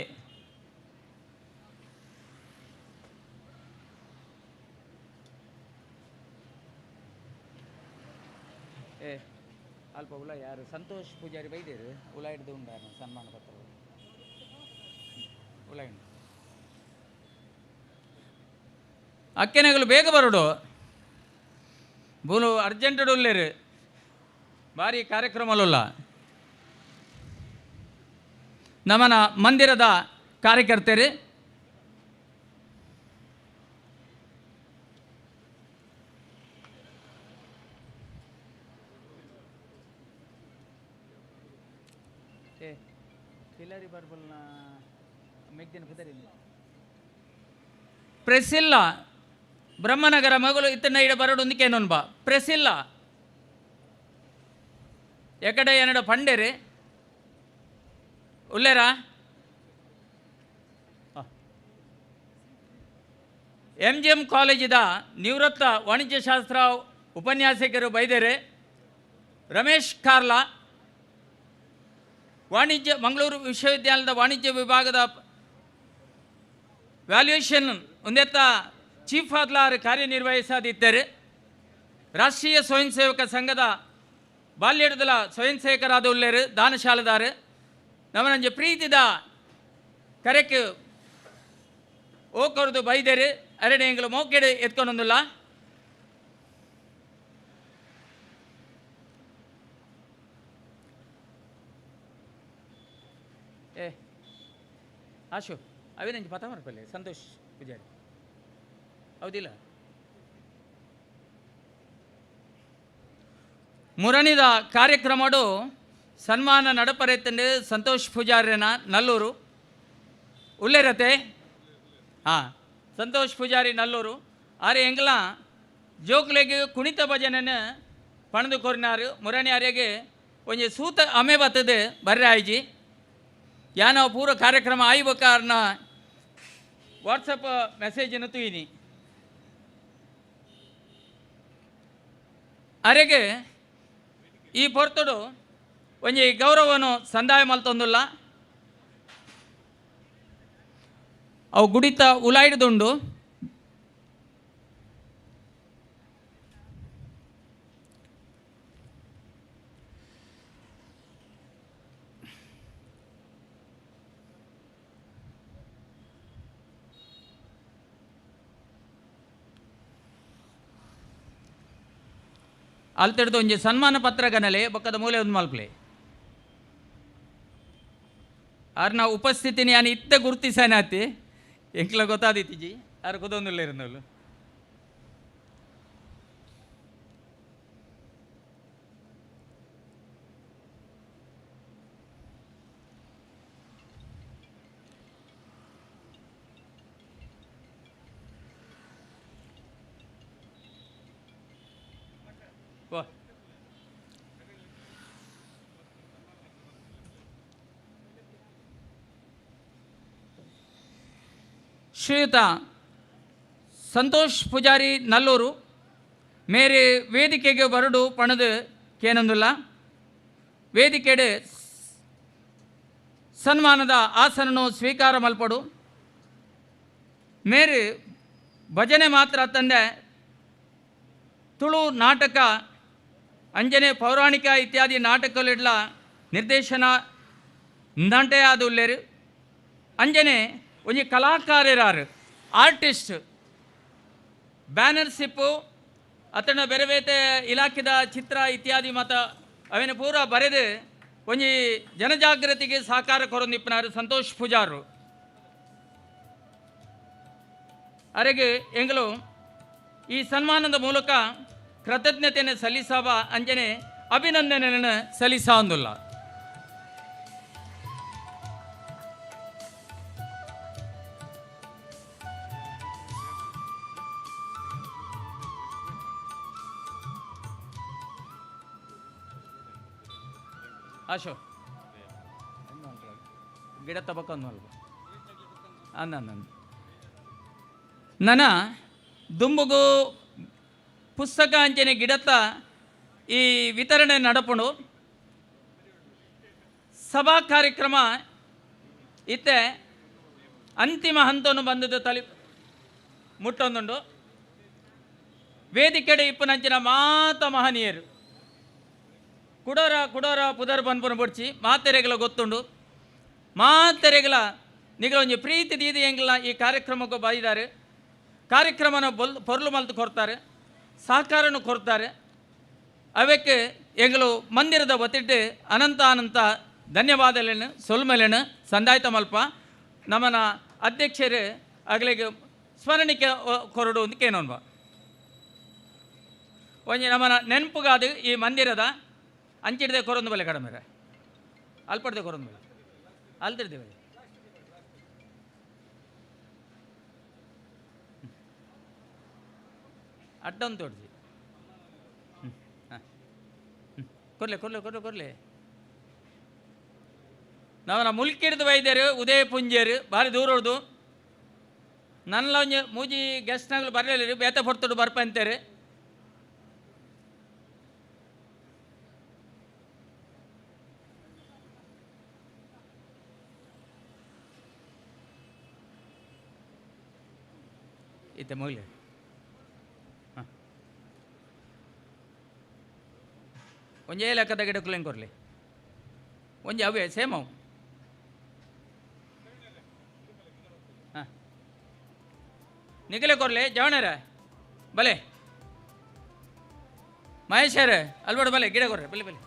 ಏ ಅಲ್ಪ ಉಲ ಯಾರು ಸಂತೋಷ್ ಪೂಜಾರಿ ಬೈದೇರು ಉಲ ಹಿಡ್ದು ಉಂಡಾರ ಸನ್ಮಾನ ಪತ್ರ ಉಲ ಅಕ್ಕೆನಗಲು ಬೇಗ ಬರೋಡು ಬೂಲು ಅರ್ಜೆಂಟ್ ಉಲ್ಲೇರು ಭಾರಿ ಕಾರ್ಯಕ್ರಮಲುಲ್ಲ. ನಮನ ಮಂದಿರದ ಕಾರ್ಯಕರ್ತರು ಹಿಲರಿ ಬರ್ಬಲ್ನ ಮೆಗ್ದಿನ ಪುದರಿ ಪ್ರೆಸಿಲ್ಲ ಬ್ರಹ್ಮನಗರ ಮಗಳು ಇತ್ತನ ಇಡ ಬರಡೊಂದಿಗೆ ಬಾ ಪ್ರೆಸಿಲ್ಲ ಎಕಡೆ ಎನ್ನಡ ಪಂಡೇರಿ ಉಲ್ಲೇರಾ? ಎಂ ಜಿ ಎಂ ಕಾಲೇಜಿದ ನಿವೃತ್ತ ವಾಣಿಜ್ಯಶಾಸ್ತ್ರ ಉಪನ್ಯಾಸಕರು ಬೈದೇರೆ ರಮೇಶ್ ಕಾರ್ಲಾ, ವಾಣಿಜ್ಯ ಮಂಗಳೂರು ವಿಶ್ವವಿದ್ಯಾಲಯದ ವಾಣಿಜ್ಯ ವಿಭಾಗದ ವ್ಯಾಲ್ಯೂಯೇಷನ್ ಒಂದೆತ್ತ ಚೀಫ್ ಆದ್ಲಾರ್ ಕಾರ್ಯನಿರ್ವಹಿಸದಿದ್ದಾರೆ. ರಾಷ್ಟ್ರೀಯ ಸ್ವಯಂ ಸೇವಕ ಸಂಘದ ಬಾಲ್ಯದಲ ಸ್ವಯಂ ಸೇವಕರಾದ ಉಲ್ಲೇರು ದಾನಶಾಲದಾರು ನಮ್ಮನಂಜೆ ಪ್ರೀತಿದ ಕರೆಕ್ ಓಕೊರ್ದು ಬೈದೇರು ಅರಡೆ ಎಂಗಳು ಮೋಕೆಡು ಎತ್ಕೊಂಡೊಂದುಲ್ಲ. ಏ ಆಶು ಅವೇನಂಜಿ ಪತ ಮರ್ಪಲ್ಲೆ ಸಂತೋಷ್ ಪೂಜಾರಿ ಹೌದಿಲ್ಲ. ಮುರಣಿದ ಕಾರ್ಯಕ್ರಮಡು ಸನ್ಮಾನ ನಡಪರೆತ್ತಂಡು ಸಂತೋಷ್ ಪೂಜಾರ್ಯನ ನಲ್ಲೂರು ಉಲ್ಲೇರತೆ ಹಾಂ ಸಂತೋಷ್ ಪೂಜಾರಿ ನಲ್ಲೂರು ಆರೆ ಎಂಗ್ಲ ಜೋಕ್ಲೆಗ್ ಕುಣಿತ ಭಜನೆನ್ ಪಣದು ಕೊರಿನಾರು ಮುರಣಿ ಆರೆಗೆ ಒಂಜಿ ಸೂತ ಅಮೆ ಬತ್ತದು ಬರ್ರೆ ಆಯ್ಜಿ ಯಾನೋ ಪೂರ ಕಾರ್ಯಕ್ರಮ ಆಯ್ಬೇಕಾರ್ನ ವಾಟ್ಸಪ್ ಮೆಸೇಜನ್ನು ತೂಯಿನಿ ಅರೆಗೆ ಈ ಪೊರ್ತುಡು ಒಂಜಿ ಗೌರವನು ಸಂದಾಯ ಮಲ್ತೊಂದುಲ್ಲ ಅವು ಗುಡಿತ ಉಲಾಯ್ದುಂಡು ಅಲ್ತಿಡ್ದು ಒಂಜಿ ಸನ್ಮಾನ ಪತ್ರ ಗನಲೆ ಬೊಕ್ಕದ ಮೂಲೆ ಒಂದು ಮಲ್ಪಲೆ ಆರ್ನ ಉಪಸ್ಥಿತಿನಿ ಯಾನ್ ಇತ್ತ ಗುರುತಿಸಾನಾತಿ ಎಂಕ್ಲ ಗೊತ್ತಾದಿತ್ತಿಜಿ ಆರ್ ಕುದೊಂದುಲ್ಲ ಇರುಂದೋಲು ವಾ ಶ್ರೀಯುತ ಸಂತೋಷ್ ಪೂಜಾರಿ ನಲ್ಲೂರು ಮೇರೆ ವೇದಿಕೆಗೆ ಬರಡು ಪಣದು ಕೇನೊಂದುಲ್ಲ ವೇದಿಕೆಡೆ ಸನ್ಮಾನದ ಆಸನನು ಸ್ವೀಕಾರ ಮಲ್ಪಡು ಮೇರೆ ಭಜನೆ ಮಾತ್ರ ತಂದೆ ತುಳು ನಾಟಕ ಅಂಜನೆ ಪೌರಾಣಿಕ ಇತ್ಯಾದಿ ನಾಟಕಗಳಿಡ್ಲ ನಿರ್ದೇಶನ ನಂಟೆಯಾದ ಉಲ್ಲೇರು ಅಂಜನೆ ಒಂಜಿ ಕಲಾಕಾರರಾರು ಆರ್ಟಿಸ್ಟ್ ಬ್ಯಾನರ್ಸಿಪ್ಪು ಅತನ ಬೇರೆ ಬೇತೆ ಇಲಾಖೆದ ಚಿತ್ರ ಇತ್ಯಾದಿ ಮತ ಅವೇನು ಪೂರ ಬರೆದು ಒಂಜಿ ಜನಜಾಗೃತಿಗೆ ಸಹಕಾರ ಕೊರೊಂದಿಪ್ಪನಾರು ಸಂತೋಷ್ ಪೂಜಾರು ಅರೆಗೆ ಎಂಗಲು ಈ ಸನ್ಮಾನದ ಮೂಲಕ ಕೃತಜ್ಞತೆಯನ್ನು ಸಲ್ಲಿಸವ ಅಂಜನೆ ಅಭಿನಂದನೆಯನ್ನು ಸಲ್ಲಿಸಾಂದುಲ್ಲ. ಅಶೋ ಗಿಡ ತಬಕಂದು ಅಲ್ವ ಅಂದ ನನ್ನ ದುಂಬುಗು ಪುಸ್ತಕ ಅಂಚನೆ ಗಿಡತ್ತ ಈ ವಿತರಣೆ ನಡಪುಣು ಸಭಾ ಕಾರ್ಯಕ್ರಮ ಇತ್ತೆ ಅಂತಿಮ ಹಂತವನ್ನು ಬಂದದ್ದು ತಲೆ ಮುಟ್ಟೊಂದುಂಡು. ವೇದಿಕೆಡೆ ಇಪ್ಪನಂಚಿನ ಮಾತ ಮಹನೀಯರು ಕುಡೋರ ಕುಡೋರ ಪುದರ್ ಬನ್ಪುನ ಬೊಡ್ಚಿ ಮಾತೆರೆಗಲ ಗೊತ್ತುಂಡು ಮಾತೆರೆಗಲ ನಿಗಲ ಒಂಜಿ ಪ್ರೀತಿ ದೀದಿ ಎಂಗ್ಲ ಈ ಕಾರ್ಯಕ್ರಮಕ್ಕೂ ಬಾಯಿದ್ದಾರೆ. ಕಾರ್ಯಕ್ರಮನ ಪೊರ್ಲು ಮಲ್ತು ಕೊಡ್ತಾರೆ, ಸಹಕಾರನು ಕೊಡ್ತಾರೆ. ಅವಕ್ಕೆ ಎಂಗಳು ಮಂದಿರದ ಒತ್ತಿಟ್ಟು ಅನಂತ ಅನಂತ ಧನ್ಯವಾದಲೇನು ಸೊಲ್ಮಲೇನು ಸಂದಾಯ್ತ ಮಲ್ಪ ನಮ್ಮನ ಅಧ್ಯಕ್ಷರು ಅಗಲಿಗೆ ಸ್ಮರಣಿಕೆ ಕೊರಡು ಅಂತ ಕೇನೋನ್ಬ ಒಂಜಿ ನಮ್ಮನ ನೆನಪುಗಾದು ಈ ಮಂದಿರದ ಅಂಚಿಡ್ದೆ ಕೊರೊಂದು ಬಲೆ ಕಡಿಮೆ ಅಲ್ಪಡ್ದೆ ಕೊರೊಂದು ಬಲೆ ಅಲ್ತಿಡ್ದೆ ಬಲೆ ಅಡ್ಡೊಂದು ತೋಡ್ಜಿ ಹಾಂ ಕೊರ್ಲೆ ಕೊರ್ಲೆ ಕೊರ್ಲೆ ಕೊರ್ಲೆ ನಾವು ಮುಲ್ಕಿಡ್ದು ಬೈದೇರು ಉದಯ ಪುಂಜೇರು ಭಾರಿ ದೂರ ಹೊಡ್ದು ನನ್ನ ಒಂಜಿ ಮೂಜಿ ಗೆಸ್ಟ್ನಾಗ್ಲು ಬರಲಿಲ್ಲ ಬೇತ ಹೊರ್ತುಡು ಬರ್ಪ ಅಂತಾರೆ. ಇತ್ತೆ ಮುಗಿಲಿ ಹಾಂ ಒಂಜೇ ಲೆಕ್ಕದ ಗಿಡಕ್ಕುಲೇನು ಕೊರಲಿ ಒಂಜಿ ಅವೇ ಸೇಮ್ ಅವು ಹಾಂ ನಿಖಲೆ ಕೊರಲಿ ಜವಣರ ಬಲೆ ಮಹೇಶ್ವರ ಅಲ್ಬೇಡ ಬಲೆ ಗಿಡ ಕೊರ್ರೆ ಬಲೆ ಬಲೆ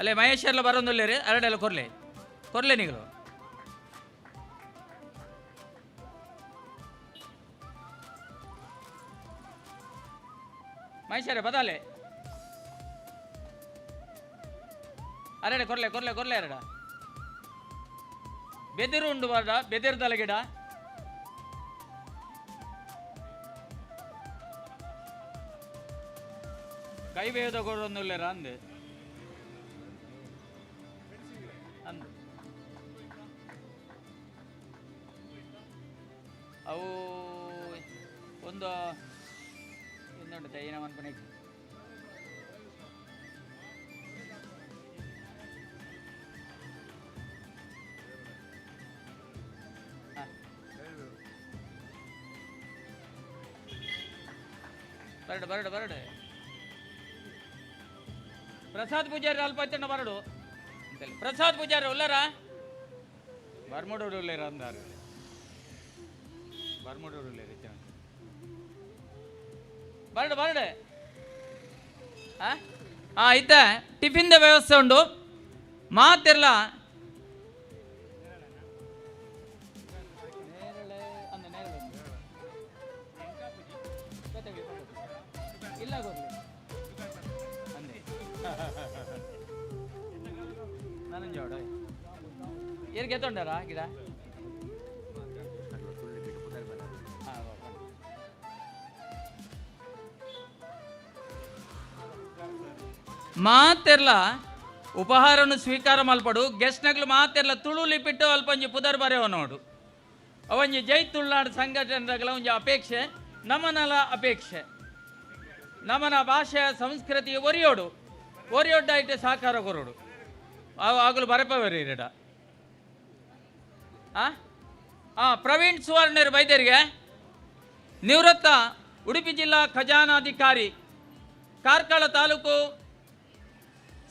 ಅಲ್ಲೇ ಮಹೇಶ್ವರ್ಲ ಬರೋದಿಲ್ಲ ರೀ ಅರಡೆಲ್ಲ ಕೊರಲಿ ಕೊರಲೆ ನಿಗಲು ಮಹೇಶ್ವರ ಬದಾಲೆ ಅರಡೆ ಕೊರಲೆ ಕೊರಲೆ ಕೊರಲೆ ಅರಡ ಬೆದಿರು ಉಂಡು ಬರಡ ಬೆದಿರ್ದಲ ಗಿಡ ಕೈ ಬೇಯದ ಕೊರೊಂದುಲ್ಲೆರ ಅಂದೆ ಅಂದು ಅವು ಒಂದು ಇನ್ನೊಂದು ತೈನ ಮನ್ಪನೆ ಬರಡು ಬರಡು ಬರಡು ಪ್ರಸಾದ್ ಪೂಜಾರಿ ಅಲ್ಪ ಆಯ್ತಣ್ಣ ಬರಡು ಅಂತೇಳಿ ಪ್ರಸಾದ್ ಪೂಜಾರಿ ಉಲ್ಲಾರ ಬರ್ಮಡೋಡು ಉಲ್ಲೇರ ಅಂದಾರು ಬರ್ಮಡೋಡು ಉಲ್ಲೇರ ಬರಡು ಬರಡು ಹಾಂ ಇತ್ತ ಟಿಫಿನ್ದ ವ್ಯವಸ್ಥೆ ಉಂಡು ಮಾತಿರ್ಲ ಇಲ್ಲ ನಾನು ಜೋಡ ಏರ್ಗೆ ಎತ್ತೊಂಡಾರ ಗಿಡ ಮಾತೆರ್ಲ ಉಪಹಾರವನ್ನು ಸ್ವೀಕಾರ ಮಲ್ಪಡು ಗೆಸ್ಟ್ನಗ್ಲು ಮಾತೆರ್ಲ ತುಳು ಲಿಪಿಟ್ಟು ಅಲ್ಪಂಜಿ ಪುದರ್ ಬರೆಯೋ ನೋಡು ಅವಂಜಿ ಜೈ ತುಳುನಾಡು ಸಂಘಟನೆಗಳ ಒಂಜಿ ಅಪೇಕ್ಷೆ ನಮನಲ ಅಪೇಕ್ಷೆ ನಮನ ಭಾಷೆ ಸಂಸ್ಕೃತಿ ಒರಿಯೋಡು ಒರಿಯೋಡ್ಡಾಯ್ತು ಸಾಕಾರ ಕೊರೋಡು ಅವು ಆಗಲು ಬರಪವರಿ ಇರಡ ಪ್ರವೀಣ್ ಸುವರ್ಣರು ಬೈದರಿಗೆ ನಿವೃತ್ತ ಉಡುಪಿ ಜಿಲ್ಲಾ ಖಜಾನಾಧಿಕಾರಿ ಕಾರ್ಕಳ ತಾಲೂಕು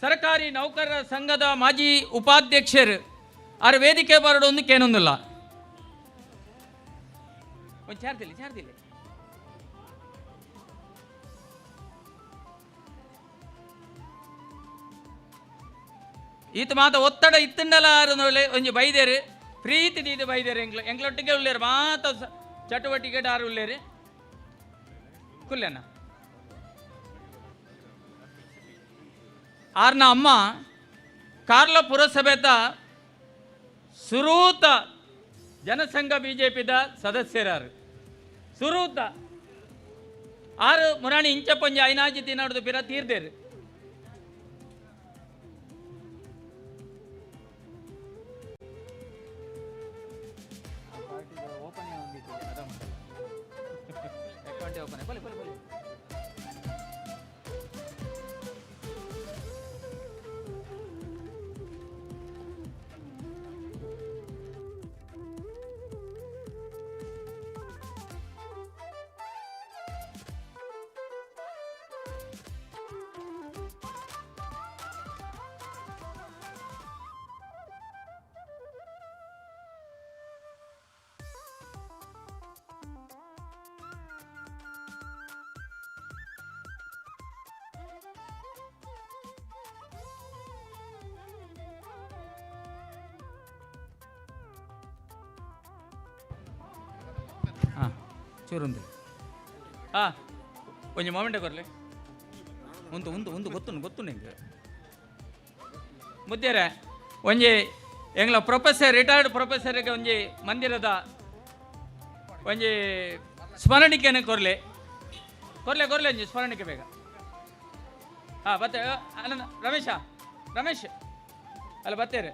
ಸರ್ಕಾರಿ ನೌಕರರ ಸಂಘದ ಮಾಜಿ ಉಪಾಧ್ಯಕ್ಷರು ಆರ್ ವೇದಿಕೆ ಬರಡು ಒಂದು ಕೇನೊಂದಿಲ್ಲ ಒಂದು ಚಾರ್ದಿಲ್ಲ ಚಾರ್ದಿಲ್ಲ ಈತ ಮಾತ ಒತ್ತಡ ಇತ್ತಂಡಲ ಒಂಜಿ ಬೈದೇರು ಪ್ರೀತಿ ದೀದು ಬೈದೇರು ಎಂಗ್ಲ ಎಂಗ್ಲೊಟ್ಟಿಗೆ ಉಳ್ಳೇರು ಮಾತ ಚಟುವಟಿಕೆ ಡಾರು ಉಳ್ಳೇರು ಕುಲ್ಲೇನ ಆರ್ನ ಅಮ್ಮ ಕಾರ್ಲ ಪುರಸಭೆತ ಸುರೂತ ಜನಸಂಘ ಬಿಜೆಪಿದ ಸದಸ್ಯರಾರು ಸುರೂತ ಆರು ಮುರಾಣಿ ಇಂಚಪಂಜಿ ಐನಾಜಿ ತಿನ್ನೋದು ಪಿರ ತೀರ್ದೇರು ಚೂರುಂದು ಹಾಂ ಒಂಜಿ ಮೊಮೆಂಟ್ ಕೊರ್ಲಿ ಒಂದು ಒಂದು ಒಂದು ಗೊತ್ತುಂಡು ಗೊತ್ತುಂಡು ನಿಂಗೆ ಮುದ್ದೇರೆ ಒಂಜಿ ಎಂಗ್ಲ ಪ್ರೊಫೆಸರ್ ರಿಟೈರ್ಡ್ ಪ್ರೊಫೆಸರ್ಗೆ ಒಂಜಿ ಮಂದಿರದ ಒಂಜಿ ಸ್ಮರಣಿಕೆಯನ್ನು ಕೊರ್ಲೆ ಕೊರ್ಲೆ ಕೊರ್ಲೆ ಒಂಜಿ ಸ್ಮರಣಿಕೆ ಬೇಗ. ಹಾಂ ಬತ್ತೆ ಅಲ್ಲ ರಮೇಶ ರಮೇಶ್ ಅಲ್ಲ ಬತ್ತೇರೆ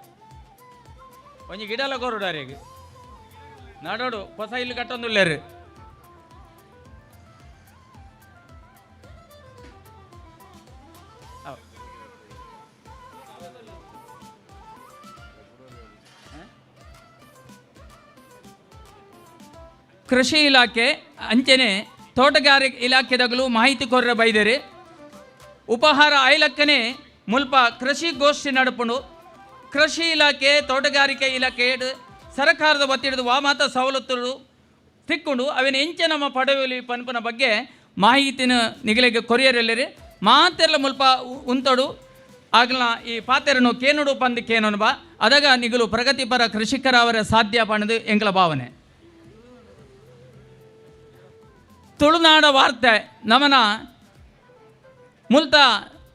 ಒಂಜಿ ಗಿಡ ಎಲ್ಲ ಕೊರುಡಾರಿಗೆ ನಾಡೋಡು ಹೊಸ ಇಲ್ಲಿ ಕಟ್ಟೊಂದುಲ್ಲೇರು. ಕೃಷಿ ಇಲಾಖೆ ಅಂಚನೆ ತೋಟಗಾರಿಕೆ ಇಲಾಖೆದಾಗಲೂ ಮಾಹಿತಿ ಕೊರ್ರ ಬೈದೇರಿ. ಉಪಹಾರ ಐಲಕ್ಕನೆ ಮುಲ್ಪ ಕೃಷಿ ಗೋಷ್ಠಿ ನಡಪುಂಡು. ಕೃಷಿ ಇಲಾಖೆ ತೋಟಗಾರಿಕೆ ಇಲಾಖೆ ಸರ್ಕಾರದ ವತಿಯಿಡಿದು ವಾಮಾತ ಸವಲತ್ತುಗಳು ತಿಕ್ಕೊಂಡು ಅವಿನ ಎಂಚೆ ನಮ್ಮ ಪಡವಲಿ ಪನ್ಪನ ಬಗ್ಗೆ ಮಾಹಿತಿನ ನಿಗಲಿಗೆ ಕೊರಿಯರೆಲ್ಲರಿ ಮಾತೆಲ್ಲ ಮುಲ್ಪ ಉಂತಡು ಆಗಲ ಈ ಪಾತೆರನು ಕೇನುಡು ಪಂದು ಕೇನನು ಬಾ ಅದಾಗ ನಿಗಲು ಪ್ರಗತಿಪರ ಕೃಷಿಕರವರ ಸಾಧ್ಯ ಪಣದು ಎಂಕಲ ಭಾವನೆ. ತುಳುನಾಡ ವಾರ್ತೆ ನಮನ ಮುಲ್ತ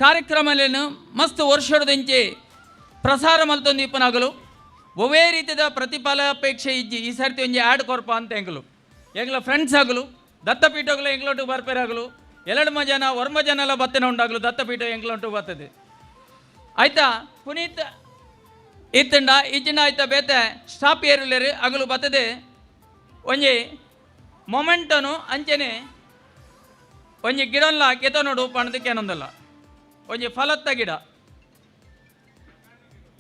ಕಾರ್ಯಕ್ರಮಲೇನು ಮಸ್ತ್ ವರ್ಷದಂಚೆ ಪ್ರಸಾರ ಮಲ್ತೊಂದು ಇಪ್ಪನಾಗಲು ಒವ್ವೇ ರೀತಿಯ ಪ್ರತಿಫಲಾಪೇಕ್ಷೆ ಇಜ್ಜಿ ಈ ಸರ್ತಿ ಒಂಜಿ ಆ್ಯಡ್ ಕೊರ್ಪ ಅಂತ ಎಂಕುಲು ಎಂಗ್ಲ ಫ್ರೆಂಡ್ಸ್ ಆಗಲು ದತ್ತಪೀಠಗಳು ಎಂಗ್ಲೊಟ್ಟು ಬರ್ಪೇರಾಗಲು ಎರಡ್ಮ ಜನ ಒರ್ಮ ಜನ ಎಲ್ಲ ಬತ್ತನೆ ಉಂಡಾಗಲು ದತ್ತಪೀಠ ಎಂಗ್ಲೊಟ್ಟು ಬರ್ತದೆ ಆಯ್ತಾ ಪುನೀತ್ ಇತ್ತಂಡ ಇಜ್ಜಿಂಡ ಆಯ್ತಾ ಬೇತೆ ಸ್ಟಾಪ್ ಏರುಲೇರು ಅಗಲು ಬರ್ತದೆ ಒಂಜಿ ಮೊಮೆಂಟನು ಅಂಚನೆ ಒಂಜಿ ಗಿಡನ್ಲ ಕೆತನೋಡು ಪಣದಕ್ಕೆ ಏನೊಂದಲ್ಲ ಒಂಜಿ ಫಲತ್ತ ಗಿಡ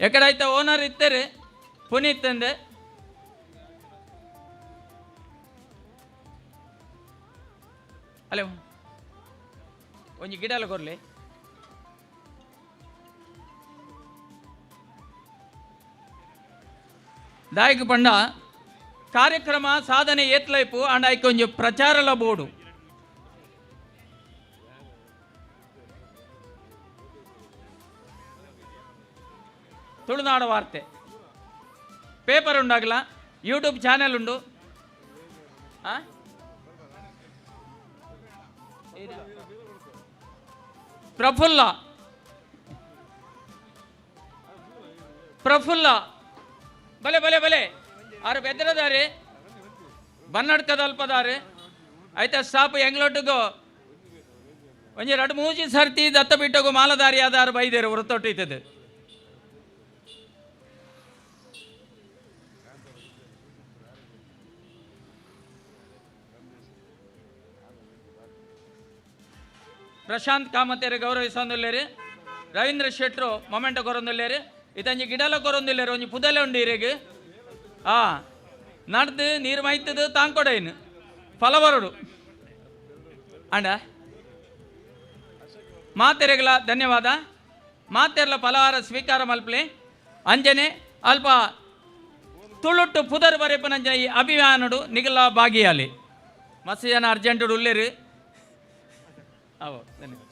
ಎಕಡೆ ಓನರ್ ಇತ್ತರೆ ಪುನೀತ್ ಅಂದೆ ಅಲ್ಲೇ ಒಂಜಿ ಗಿಡ ಎಲ್ಲ ಕೊರ್ಲಿ ದಾಯಕ ಪಂಡ ಕಾರ್ಯಕ್ರಮ ಸಾಧನೆ ಏತ್ಲೈಪು ಅಂಡ್ ಐಕ್ ಒಂಜಿ ಪ್ರಚಾರಲ ಬೋರ್ಡು ತುಳುನಾಡ ವಾರ್ತೆ ಪೇಪರ್ ಉಂಡಾಗಲ ಯೂಟ್ಯೂಬ್ ಚಾನೆಲ್ ಉಂಡು ಆ? ಪ್ರಫುಲ್ಲ ಪ್ರಫುಲ್ಲ ಬಲೆ ಬಲೆ ಬಲೆ ಆರು ಬೆದ್ರದಾರೆ ಬನ್ನಡ್ಕದ ಅಲ್ಪದಾರೆ ಆಯ್ತಾ ಸ್ಟಾಪ್ ಎಂಗ್ಲೊಟ್ಟಿಗು ಒಂಜಿ ಎರಡು ಮೂಜಿ ಸರ್ತಿ ದತ್ತಪೀಠಗು ಮಾಲದಾರಿ ಆದಾರು ಬೈದೇರು ವೃತ್ತೊಟ್ಟಿತ್ತದೆ. ಪ್ರಶಾಂತ್ ಕಾಮತೇರು ಗೌರವಿಸೊಂದುಲ್ಲೇರು ರವೀಂದ್ರ ಶೆಟ್ರು ಮೊಮೆಂಟ ಕೊರೊಂದುಲ್ಲೇರು ಇತಂಜಿ ಗಿಡಲ ಕೊರೊಂದುಲ್ಲೇರು ಒಂಜಿ ಪುದಲೆ ಉಂಡು ಇರೆಗ್ ಆ ನಡ್ದು ನೀರು ಮೈತದು ತಾಂಕೊಡೈನು ಫಲವರುಡು ಅಂಡ ಮಾತೆರೆಗಳ ಧನ್ಯವಾದ. ಮಾತೆರ್ಲ ಫಲಹಾರ ಸ್ವೀಕಾರ ಮಲ್ಪಲೆ ಅಂಜನೆ ಅಲ್ಪ ತುಳುಟ್ಟು ಪುದರ್ ಬರೆಪನಂಜನೆ ಈ ಅಭಿಮಾನುಡು ನಿಗಲ ಬಾಗಿಯಾಲಿ ಮಸ್ತ್ ಜನ ಅರ್ಜೆಂಟುಡು ಉಲ್ಲೇರು ಅವು ಧನ್ಯವಾದ.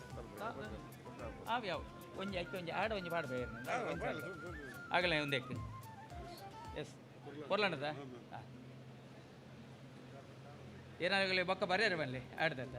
ಅವು ಯಾವ ಒಂಜಿ ಅಕ್ಕಿ ಒಂಜಿ ಆಡ ಒಂಜಿ ಪಾಡ ಆಗಲೇ ಒಂದೇಕ್ ಎಸ್ ಕೊರ್ಲಂಡದ ಏನಾಗಲಿ ಬೊಕ್ಕ ಬರ್ಯಾರ ಬನ್ನಿ ಆಡ್ದಂತ.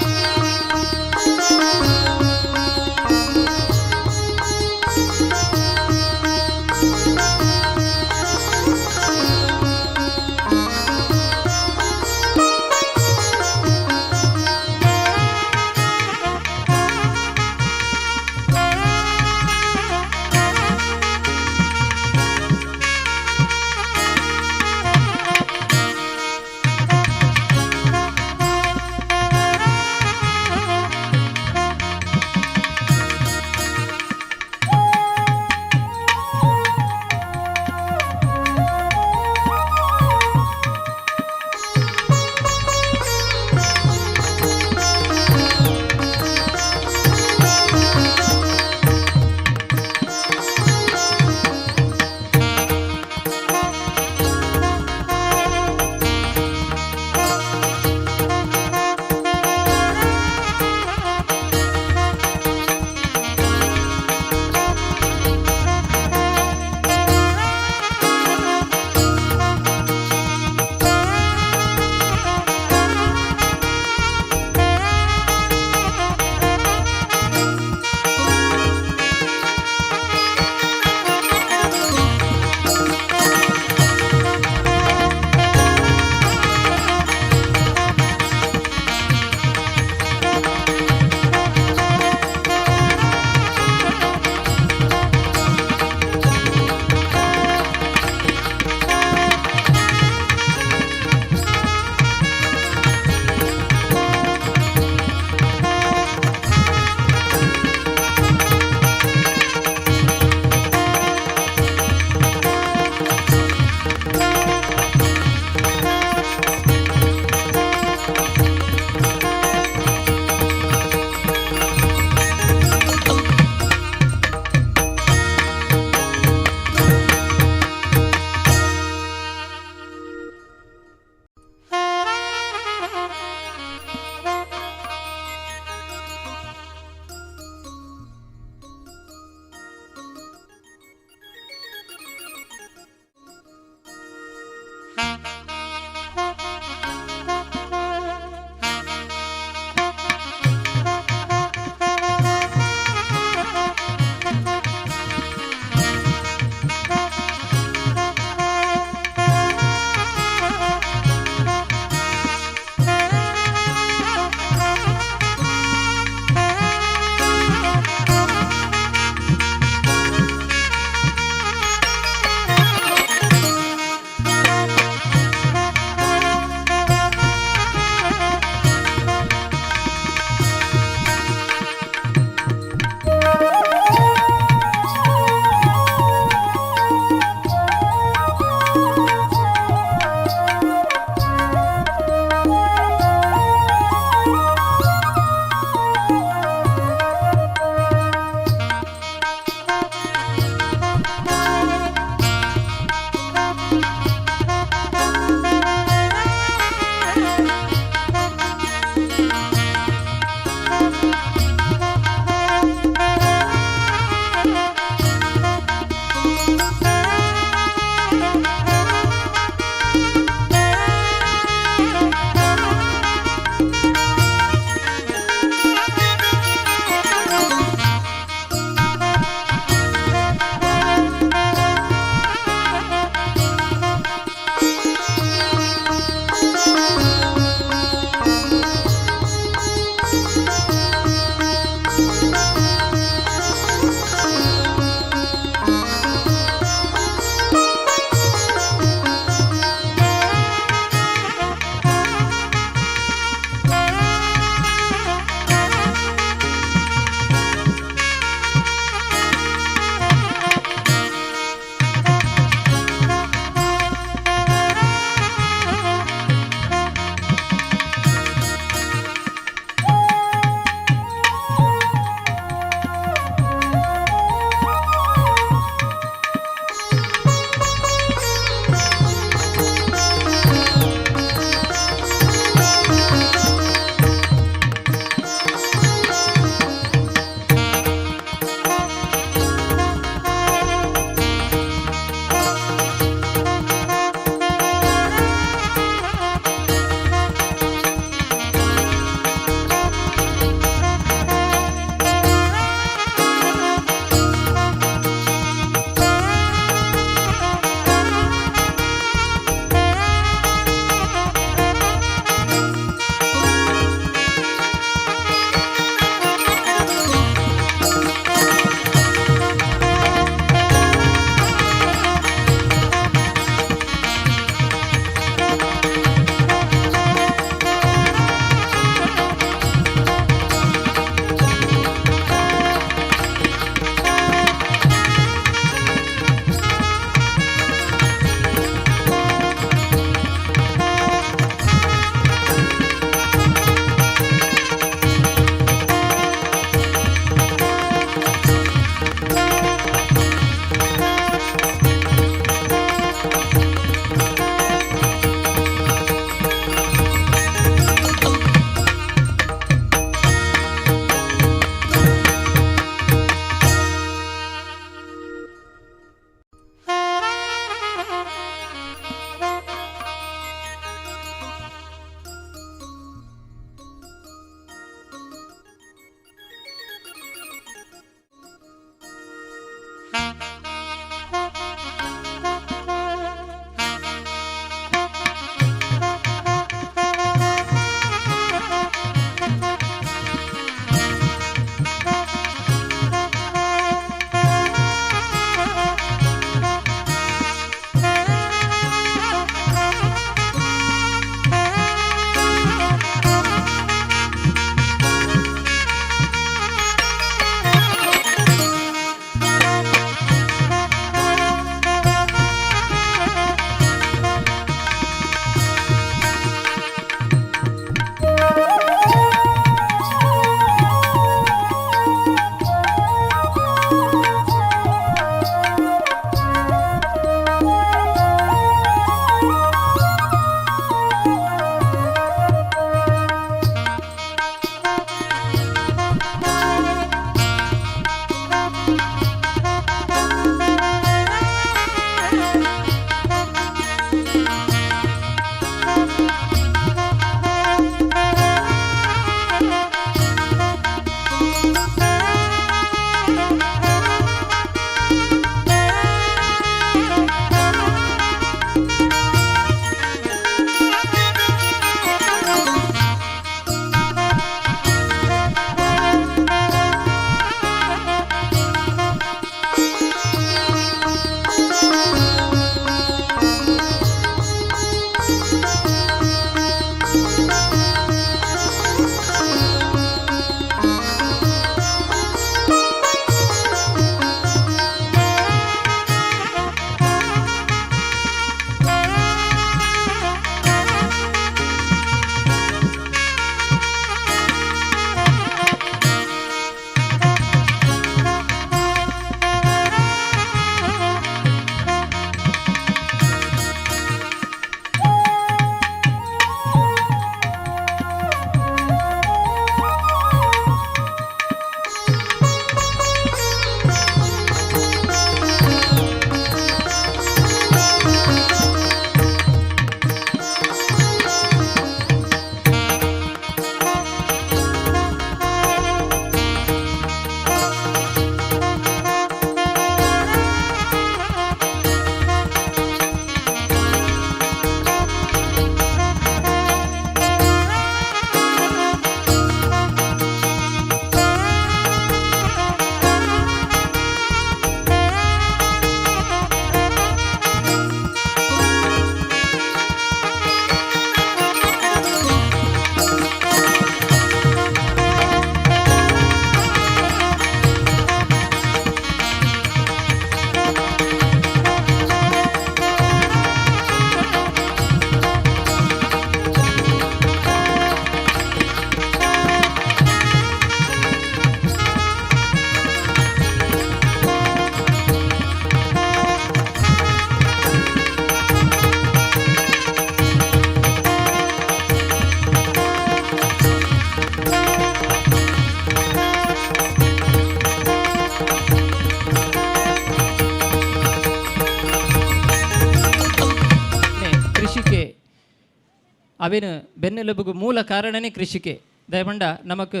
ಅವೇನು ಬೆನ್ನೆಲುಬುಗು ಮೂಲ ಕಾರಣನೇ ಕೃಷಿಕೆ. ದಯಪಂಡ ನಮಕ್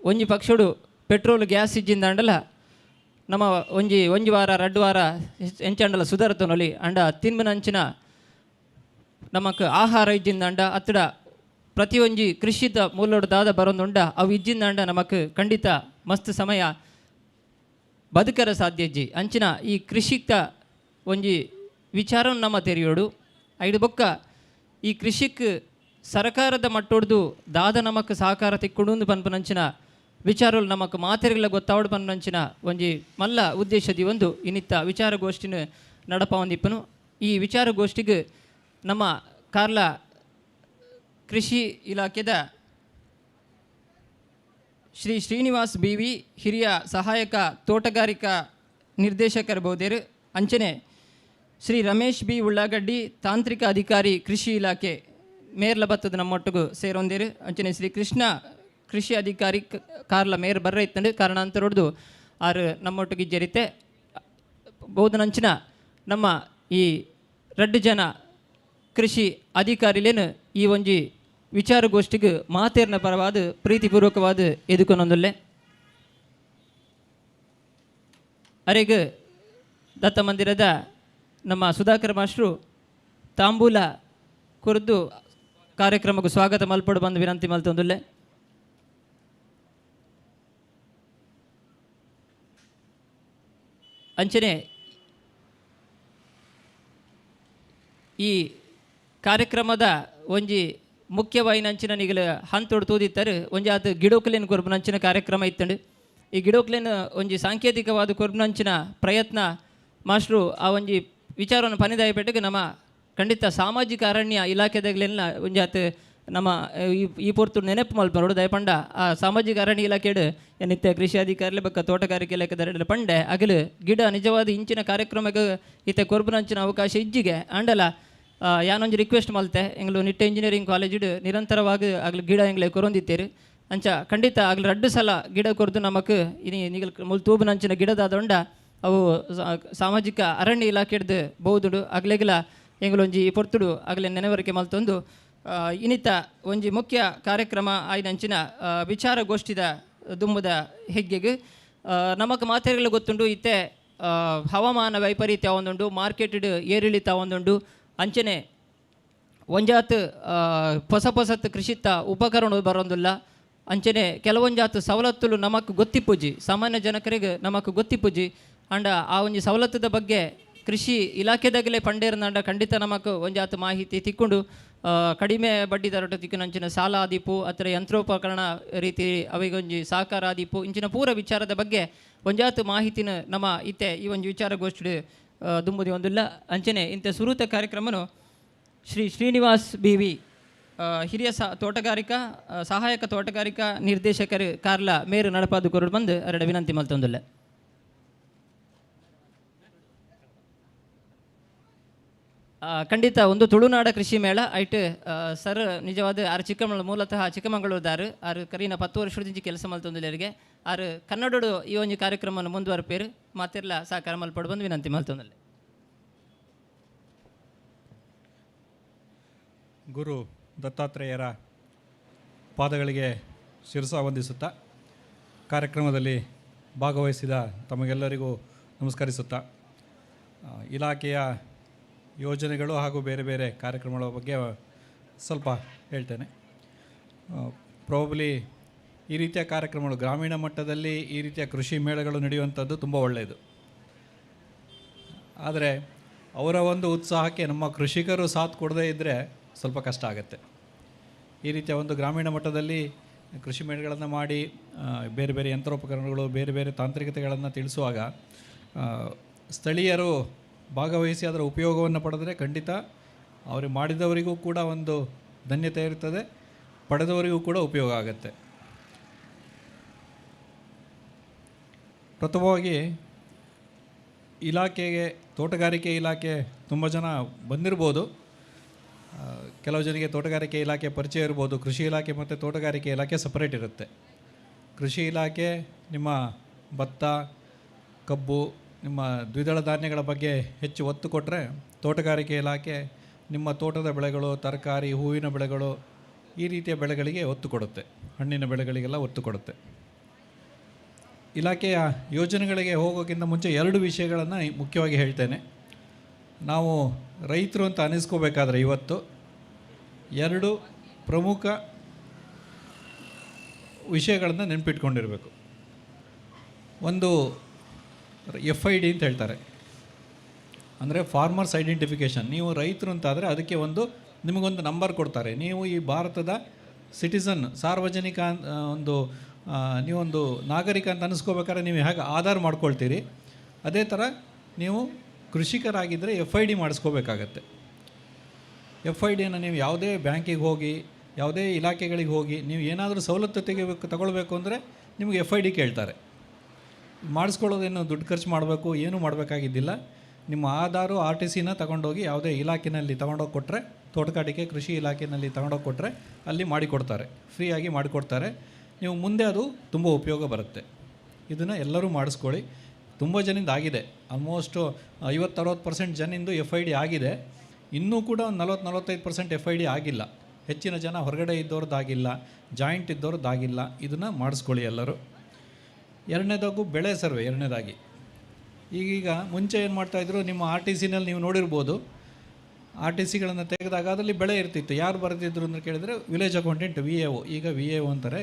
ಒಂಜಿ ಪಕ್ಷಡು ಪೆಟ್ರೋಲ್ ಗ್ಯಾಸ್ ಇಜ್ಜಿಂದಾಂಡಲ ನಮ್ಮ ಒಂಜಿ ಒಂಜಿ ವಾರ ರಡ್ಡು ವಾರ ಎಂಚಾಂಡಲ ಸುಧಾರತನೊಲಿ ಅಂಡ ತಿನ್ಬಿನಂಚಿನ ನಮಕ್ ಆಹಾರ ಇಜ್ಜಿಂದಾಂಡ ಅತ್ತಡ ಪ್ರತಿಯೊಂಜಿ ಕೃಷಿದ ಮೂಲೊಡು ದಾದ ಬರೊಂದುಂಡ ಅವು ಇಜ್ಜಿಂದಾಂಡ ನಮಕ್ ಖಂಡಿತ ಮಸ್ತ್ ಸಮಯ ಬದುಕರ ಸಾಧ್ಯ ಇಜ್ಜಿ. ಅಂಚಿನ ಈ ಕೃಷಿತ ಒಂಜಿ ವಿಚಾರ ನಮ್ಮ ತೆರೆಯೋಡು ಐದು ಬೊಕ್ಕ ಈ ಕೃಷಿಕ್ ಸರಕಾರದ ಮಟ್ಟೊಡ್ದು ದಾದ ನಮಕ್ ಸಹಕಾರ ತಿಕ್ಕುಂಡು ಪನ್ಪನಂಚಿನ ವಿಚಾರలు ನಮಕ್ ಮಾತೆರೆಗಳ ಗೊತ್ತಾವಡು ಪನ್ಪನಂಚಿನ ಒಂಜಿ ಮಲ್ಲ ಉದ್ದೇಶದಿ ಒಂದು ಇನ್ನಿತ್ತ ವಿಚಾರಗೋಷ್ಠಿನ ನಡಪ ಒಂದಿಪ್ಪನು. ಈ ವಿಚಾರಗೋಷ್ಠಿಗೆ ನಮ್ಮ ಕಾರ್ಲ ಕೃಷಿ ಇಲಾಖೆದ ಶ್ರೀ ಶ್ರೀನಿವಾಸ್ ಬಿ ವಿ ಹಿರಿಯ ಸಹಾಯಕ ತೋಟಗಾರಿಕಾ ನಿರ್ದೇಶಕರು ಬೋದೇರು, ಅಂಚನೆ ಶ್ರೀ ರಮೇಶ್ ಬಿ ಉಳ್ಳಾಗಡ್ಡಿ ತಾಂತ್ರಿಕ ಅಧಿಕಾರಿ ಕೃಷಿ ಇಲಾಖೆ ಮೇರ್ಲ ಬತ್ತದ ನಮ್ಮೊಟ್ಟಿಗೂ ಸೇರೊಂದಿರು, ಅಂಚನೆ ಶ್ರೀ ಕೃಷ್ಣ ಕೃಷಿ ಅಧಿಕಾರಿ ಕಾರ್ಲ ಮೇರ್ ಬರ್ರ ಇತ್ತಂಡು ಕಾರಣಾಂತರೊಡ್ದು ಆರು ನಮ್ಮೊಟ್ಟಿಗೆ ಜರಿತೆ ಬೋಧನಂಚಿನ ನಮ್ಮ ಈ ರಡ್ಡು ಜನ ಕೃಷಿ ಅಧಿಕಾರಿಲೇನು ಈ ಒಂಜಿ ವಿಚಾರಗೋಷ್ಠಿಗೆ ಮಾತೇರ್ನ ಪರವಾದ ಪ್ರೀತಿಪೂರ್ವಕವಾದ ಎದುಕೊನೊಂದುಲ್ಲೆ. ಅರೆಗ್ ದತ್ತ ಮಂದಿರದ ನಮ್ಮ ಸುಧಾಕರ್ ಮಾಸ್ಟ್ರು ತಾಂಬೂಲ ಕುರಿತು ಕಾರ್ಯಕ್ರಮಕ್ಕೆ ಸ್ವಾಗತ ಮಲ್ಪಡು ಬಂದು ವಿನಂತಿ ಮಲ್ತೊಂದುಲ್ಲೆ. ಅಂಚನೆ ಈ ಕಾರ್ಯಕ್ರಮದ ಒಂಜಿ ಮುಖ್ಯವಾಯಿನಂಚಿನ ನಿಗಲ ಹಂತೊಡು ತೂದಿತ್ತಾರೆ ಒಂಜಿ ಆತ ಗಿಡೋಕ್ಲೇನ್ ಕೊರ್ಬುನಂಚಿನ ಕಾರ್ಯಕ್ರಮ ಇತ್ತಂಡು. ಈ ಗಿಡೋಕ್ಲೇನ್ ಒಂಜಿ ಸಾಂಕೇತಿಕವಾದ ಕೊರ್ಬುನಂಚಿನ ಪ್ರಯತ್ನ ಮಾಸ್ಟ್ರು ಆ ಒಂಜಿ ವಿಚಾರವನ್ನು ಪನಿದಾಯಪೆಟ್ಟಿಗೆ ನಮ್ಮ ಖಂಡಿತ ಸಾಮಾಜಿಕ ಅರಣ್ಯ ಇಲಾಖೆದಾಗಲೆಲ್ಲ ಒಂಜಿ ಆತ ನಮ್ಮ ಈ ಪೊರ್ತು ನೆನಪು ಮಲ್ಪರೋಡು ದಯಪಂಡ ಆ ಸಾಮಾಜಿಕ ಅರಣ್ಯ ಇಲಾಖೆಡು ನಿತ್ಯ ಕೃಷಿ ಅಧಿಕಾರಿ ಬೊಕ್ಕ ತೋಟಗಾರಿಕೆ ಇಲಾಖೆದ ಪಂಡೆ ಅಗಲು ಗಿಡ ನಿಜವಾದ ಇಂಚಿನ ಕಾರ್ಯಕ್ರಮಕ್ಕೆ ಇತ್ತೆ ಕೊರ್ಬುನಂಚಿನ ಅವಕಾಶ ಇಜ್ಜಿಗೆ ಆಂಡಲ ಯಾನೊಂಜಿ ರಿಕ್ವೆಸ್ಟ್ ಮಲ್ತೆ ಎಂಗ್ಲು ನಿಟ್ಟೆ ಇಂಜಿನಿಯರಿಂಗ್ ಕಾಲೇಜಿಡು ನಿರಂತರವಾಗಿ ಅಗಲು ಗಿಡ ಎಂಗ್ಲೆ ಕೊರೊಂದಿತ್ತೇರು ಅಂಚ ಖಂಡಿತ ಅಗಲು ರಡ್ಡು ಸಲ ಗಿಡ ಕೊರ್ದು ನಮಕ್ ಇನಿ ನಿಗಲ್ ಮುಲ್ ತೂಬುನಂಚಿನ ಗಿಡದಾದೊಂಡ ಅವು ಸಾಮಾಜಿಕ ಅರಣ್ಯ ಇಲಾಖೆಡ್ದು ಬಹುದುಡು ಅಗ್ಲೆಗ್ಲ ಎಂಗ್ಲೊಂಜಿ ಈ ಪೊರ್ತುಡು ಅಗಲೆ ನೆನವರಿಕೆ ಮಲ್ತೊಂದು ಇನ್ನಿತ ಒಂಜಿ ಮುಖ್ಯ ಕಾರ್ಯಕ್ರಮ ಆಯ್ನಂಚಿನ ವಿಚಾರಗೋಷ್ಠಿದ ದುಮ್ಮದ ಹೆಗ್ಗೆಗೆ ನಮಕ್ ಮಾತೆರೆಗ್ಲ ಗೊತ್ತುಂಡು ಇತ್ತೆ ಹವಾಮಾನ ವೈಪರೀತ್ಯ ಒಂದುಂಡು, ಮಾರ್ಕೆಟ್ ಏರಿಳಿತ ಒಂದುಂಡು, ಅಂಚನೆ ಒಂಜಾತ್ ಹೊಸ ಹೊಸತ್ ಕೃಷಿತ ಉಪಕರಣ ಬರೋಂದಿಲ್ಲ, ಅಂಚನೆ ಕೆಲವೊಂಜಾತ್ ಸವಲತ್ತುಲು ನಮಕ್ ಗೊತ್ತಿಪ್ಪುಜಿ, ಸಾಮಾನ್ಯ ಜನಕರಿಗೆ ನಮಕ್ ಗೊತ್ತಿಪ್ಪುಜಿ. ಅಂಡ ಆ ಒಂಜಿ ಸವಲತ್ತದ ಬಗ್ಗೆ ಕೃಷಿ ಇಲಾಖೆದಾಗಲೇ ಪಂಡೇರ್ನಾಂಡ ಖಂಡಿತ ನಮಕ್ ಒಂಜಾತ್ ಮಾಹಿತಿ ತಿಕ್ಕೊಂಡು ಕಡಿಮೆ ಬಡ್ಡಿ ದರಟ ತಿಕ್ಕಿನಂಚಿನ ಸಾಲ ಆದಿಪ್ಪು ಅಥವಾ ಯಂತ್ರೋಪಕರಣ ರೀತಿ ಅವಿಗೊಂಜಿ ಸಹಕಾರ ಆದಿಪ್ಪು ಇಂಚಿನ ಪೂರ ವಿಚಾರದ ಬಗ್ಗೆ ಒಂಜಾತ್ ಮಾಹಿತಿನ ನಮ್ಮ ಇತ್ತೆ ಈ ಒಂಜಿ ವಿಚಾರಗೋಷ್ಠಿ ದುಂಬುದಿ ಒಂದಿಲ್ಲ. ಅಂಚನೆ ಇಂಥ ಸುರೂತ ಕಾರ್ಯಕ್ರಮನು ಶ್ರೀ ಶ್ರೀನಿವಾಸ್ ಬಿ ವಿ ಹಿರಿಯ ತೋಟಗಾರಿಕಾ ಸಹಾಯಕ ತೋಟಗಾರಿಕಾ ನಿರ್ದೇಶಕರು ಕಾರ್ಲ ಮೇರು ನಡಪಾದು ಕೊರಡು ಬಂದು ಅರಡ ವಿನಂತಿ ಮಲ್ತೊಂದಿಲ್ಲ. ಖಂಡಿತ ಒಂದು ತುಳುನಾಡ ಕೃಷಿ ಮೇಳ ಐಟ್ ಸರ್ ನಿಜವಾದ ಆರು ಚಿಕ್ಕಮಗಳೂರು ಮೂಲತಃ ಚಿಕ್ಕಮಗಳೂರುದಾರು ಆರು ಕರೀನ 10 ವರ್ಷದಿಂದ ಕೆಲಸ ಮಲ್ತೊಂದಿಲ್ಲರಿಗೆ ಆರು ಕನ್ನಡಡು ಈ ಒಂದು ಕಾರ್ಯಕ್ರಮವನ್ನು ಮುಂದುವರೆಪೇರು ಮಾತಿರ್ಲ ಸಹಕಾರ ಮಲ್ಪಡು ಬಂದು ವಿನಂತಿ ಮಲ್ತೊಂದಿಲ್ಲ. ಗುರು ದತ್ತಾತ್ರೇಯರ ಪಾದಗಳಿಗೆ ಶಿರಸ ವಂದಿಸುತ್ತಾ ಕಾರ್ಯಕ್ರಮದಲ್ಲಿ ಭಾಗವಹಿಸಿದ ತಮಗೆಲ್ಲರಿಗೂ ನಮಸ್ಕರಿಸುತ್ತಾ ಇಲಾಖೆಯ ಯೋಜನೆಗಳು ಹಾಗೂ ಬೇರೆ ಬೇರೆ ಕಾರ್ಯಕ್ರಮಗಳ ಬಗ್ಗೆ ಸ್ವಲ್ಪ ಹೇಳ್ತೇನೆ. ಪ್ರಾಬಬ್ಲಿ ಈ ರೀತಿಯ ಕಾರ್ಯಕ್ರಮಗಳು ಗ್ರಾಮೀಣ ಮಟ್ಟದಲ್ಲಿ ಈ ರೀತಿಯ ಕೃಷಿ ಮೇಳಗಳು ನಡೆಯುವಂಥದ್ದು ತುಂಬ ಒಳ್ಳೆಯದು. ಆದರೆ ಅವರ ಒಂದು ಉತ್ಸಾಹಕ್ಕೆ ನಮ್ಮ ಕೃಷಿಕರು ಸಾಥ್ ಕೊಡದೇ ಇದ್ದರೆ ಸ್ವಲ್ಪ ಕಷ್ಟ ಆಗುತ್ತೆ. ಈ ರೀತಿಯ ಒಂದು ಗ್ರಾಮೀಣ ಮಟ್ಟದಲ್ಲಿ ಕೃಷಿ ಮೇಳಗಳನ್ನು ಮಾಡಿ ಬೇರೆ ಬೇರೆ ಯಂತ್ರೋಪಕರಣಗಳು ಬೇರೆ ಬೇರೆ ತಾಂತ್ರಿಕತೆಗಳನ್ನು ತಿಳಿಸುವಾಗ ಸ್ಥಳೀಯರು ಭಾಗವಹಿಸಿ ಅದರ ಉಪಯೋಗವನ್ನು ಪಡೆದರೆ ಖಂಡಿತ ಅವರು ಮಾಡಿದವರಿಗೂ ಕೂಡ ಒಂದು ಧನ್ಯತೆ ಇರ್ತದೆ, ಪಡೆದವರಿಗೂ ಕೂಡ ಉಪಯೋಗ ಆಗುತ್ತೆ. ಪ್ರಥಮವಾಗಿ ಇಲಾಖೆಗೆ ತೋಟಗಾರಿಕೆ ಇಲಾಖೆ ತುಂಬ ಜನ ಬಂದಿರ್ಬೋದು, ಕೆಲವು ಜನರಿಗೆ ತೋಟಗಾರಿಕೆ ಇಲಾಖೆ ಪರಿಚಯ ಇರ್ಬೋದು. ಕೃಷಿ ಇಲಾಖೆ ಮತ್ತು ತೋಟಗಾರಿಕೆ ಇಲಾಖೆ ಸಪರೇಟ್ ಇರುತ್ತೆ. ಕೃಷಿ ಇಲಾಖೆ ನಿಮ್ಮ ಭತ್ತ, ಕಬ್ಬು, ನಿಮ್ಮ ದ್ವಿದಳ ಧಾನ್ಯಗಳ ಬಗ್ಗೆ ಹೆಚ್ಚು ಒತ್ತು ಕೊಟ್ಟರೆ, ತೋಟಗಾರಿಕೆ ಇಲಾಖೆ ನಿಮ್ಮ ತೋಟದ ಬೆಳೆಗಳು, ತರಕಾರಿ, ಹೂವಿನ ಬೆಳೆಗಳು, ಈ ರೀತಿಯ ಬೆಳೆಗಳಿಗೆ ಒತ್ತು ಕೊಡುತ್ತೆ, ಹಣ್ಣಿನ ಬೆಳೆಗಳಿಗೆಲ್ಲ ಒತ್ತು ಕೊಡುತ್ತೆ. ಇಲಾಖೆಯ ಯೋಜನೆಗಳಿಗೆ ಹೋಗೋಕ್ಕಿಂತ ಮುಂಚೆ ಎರಡು ವಿಷಯಗಳನ್ನು ಮುಖ್ಯವಾಗಿ ಹೇಳ್ತೇನೆ. ನಾವು ರೈತರು ಅಂತ ಅನ್ನಿಸ್ಕೋಬೇಕಾದ್ರೆ ಇವತ್ತು ಎರಡು ಪ್ರಮುಖ ವಿಷಯಗಳನ್ನು ನೆನಪಿಟ್ಕೊಂಡಿರಬೇಕು. ಒಂದು FID ಅಂತ ಹೇಳ್ತಾರೆ, ಅಂದರೆ ಫಾರ್ಮರ್ಸ್ ಐಡೆಂಟಿಫಿಕೇಷನ್. ನೀವು ರೈತರು ಅಂತಾದರೆ ಅದಕ್ಕೆ ಒಂದು ನಿಮಗೊಂದು ನಂಬರ್ ಕೊಡ್ತಾರೆ. ನೀವು ಈ ಭಾರತದ ಸಿಟಿಸನ್, ಸಾರ್ವಜನಿಕ ಒಂದು ನೀವೊಂದು ನಾಗರಿಕ ಅಂತ ಅನ್ನಿಸ್ಕೋಬೇಕಾದ್ರೆ ನೀವು ಹೇಗೆ ಆಧಾರ್ ಮಾಡ್ಕೊಳ್ತೀರಿ, ಅದೇ ಥರ ನೀವು ಕೃಷಿಕರಾಗಿದ್ದರೆ FID ಮಾಡಿಸ್ಕೋಬೇಕಾಗತ್ತೆ. FIDಯನ್ನು ನೀವು ಯಾವುದೇ ಬ್ಯಾಂಕಿಗೆ ಹೋಗಿ, ಯಾವುದೇ ಇಲಾಖೆಗಳಿಗೆ ಹೋಗಿ ನೀವು ಏನಾದರೂ ಸವಲತ್ತು ತಗೊಳ್ಬೇಕು ಅಂದರೆ ನಿಮಗೆ FID ಕೇಳ್ತಾರೆ. ಮಾಡಿಸ್ಕೊಳ್ಳೋದೇನು ದುಡ್ಡು ಖರ್ಚು ಮಾಡಬೇಕು, ಏನೂ ಮಾಡಬೇಕಾಗಿದ್ದಿಲ್ಲ. ನಿಮ್ಮ ಆಧಾರು RTCನ ತಗೊಂಡೋಗಿ ಯಾವುದೇ ಇಲಾಖೆಯಲ್ಲಿ ತಗೊಂಡೋಗಿ ಕೊಟ್ಟರೆ, ತೋಟಗಾರಿಕೆ ಕೃಷಿ ಇಲಾಖೆಯಲ್ಲಿ ತಗೊಂಡೋಗಿ ಕೊಟ್ಟರೆ ಅಲ್ಲಿ ಮಾಡಿಕೊಡ್ತಾರೆ, ಫ್ರೀಯಾಗಿ ಮಾಡಿಕೊಡ್ತಾರೆ. ನೀವು ಮುಂದೆ ಅದು ತುಂಬ ಉಪಯೋಗ ಬರುತ್ತೆ. ಇದನ್ನು ಎಲ್ಲರೂ ಮಾಡಿಸ್ಕೊಳ್ಳಿ. ತುಂಬ ಜನಿಂದ ಆಗಿದೆ, ಆಲ್ಮೋಸ್ಟು 50-60% ಜನಿಂದು FID ಆಗಿದೆ. ಇನ್ನೂ ಕೂಡ ಒಂದು 40-45% FID ಆಗಿಲ್ಲ. ಹೆಚ್ಚಿನ ಜನ ಹೊರಗಡೆ ಇದ್ದವ್ರದ್ದಾಗಿಲ್ಲ, ಜಾಯಿಂಟ್ ಇದ್ದವ್ರದ್ದಾಗಿಲ್ಲ. ಇದನ್ನು ಮಾಡಿಸ್ಕೊಳ್ಳಿ ಎಲ್ಲರೂ. ಎರಡನೇದಾಗೂ ಬೆಳೆ ಸರ್ವೆ. ಎರಡನೇದಾಗಿ ಈಗೀಗ ಮುಂಚೆ ಏನು ಮಾಡ್ತಾಯಿದ್ರು, ನಿಮ್ಮ RTCನಲ್ಲಿ ನೀವು ನೋಡಿರ್ಬೋದು, RTCಗಳನ್ನು ತೆಗೆದಾಗ ಅದರಲ್ಲಿ ಬೆಳೆ ಇರ್ತಿತ್ತು. ಯಾರು ಬರೆದಿದ್ರು ಅಂತ ಕೇಳಿದರೆ ವಿಲೇಜ್ ಅಕೌಂಟೆಂಟ್, VAO. ಈಗ VAO ಅಂತಾರೆ,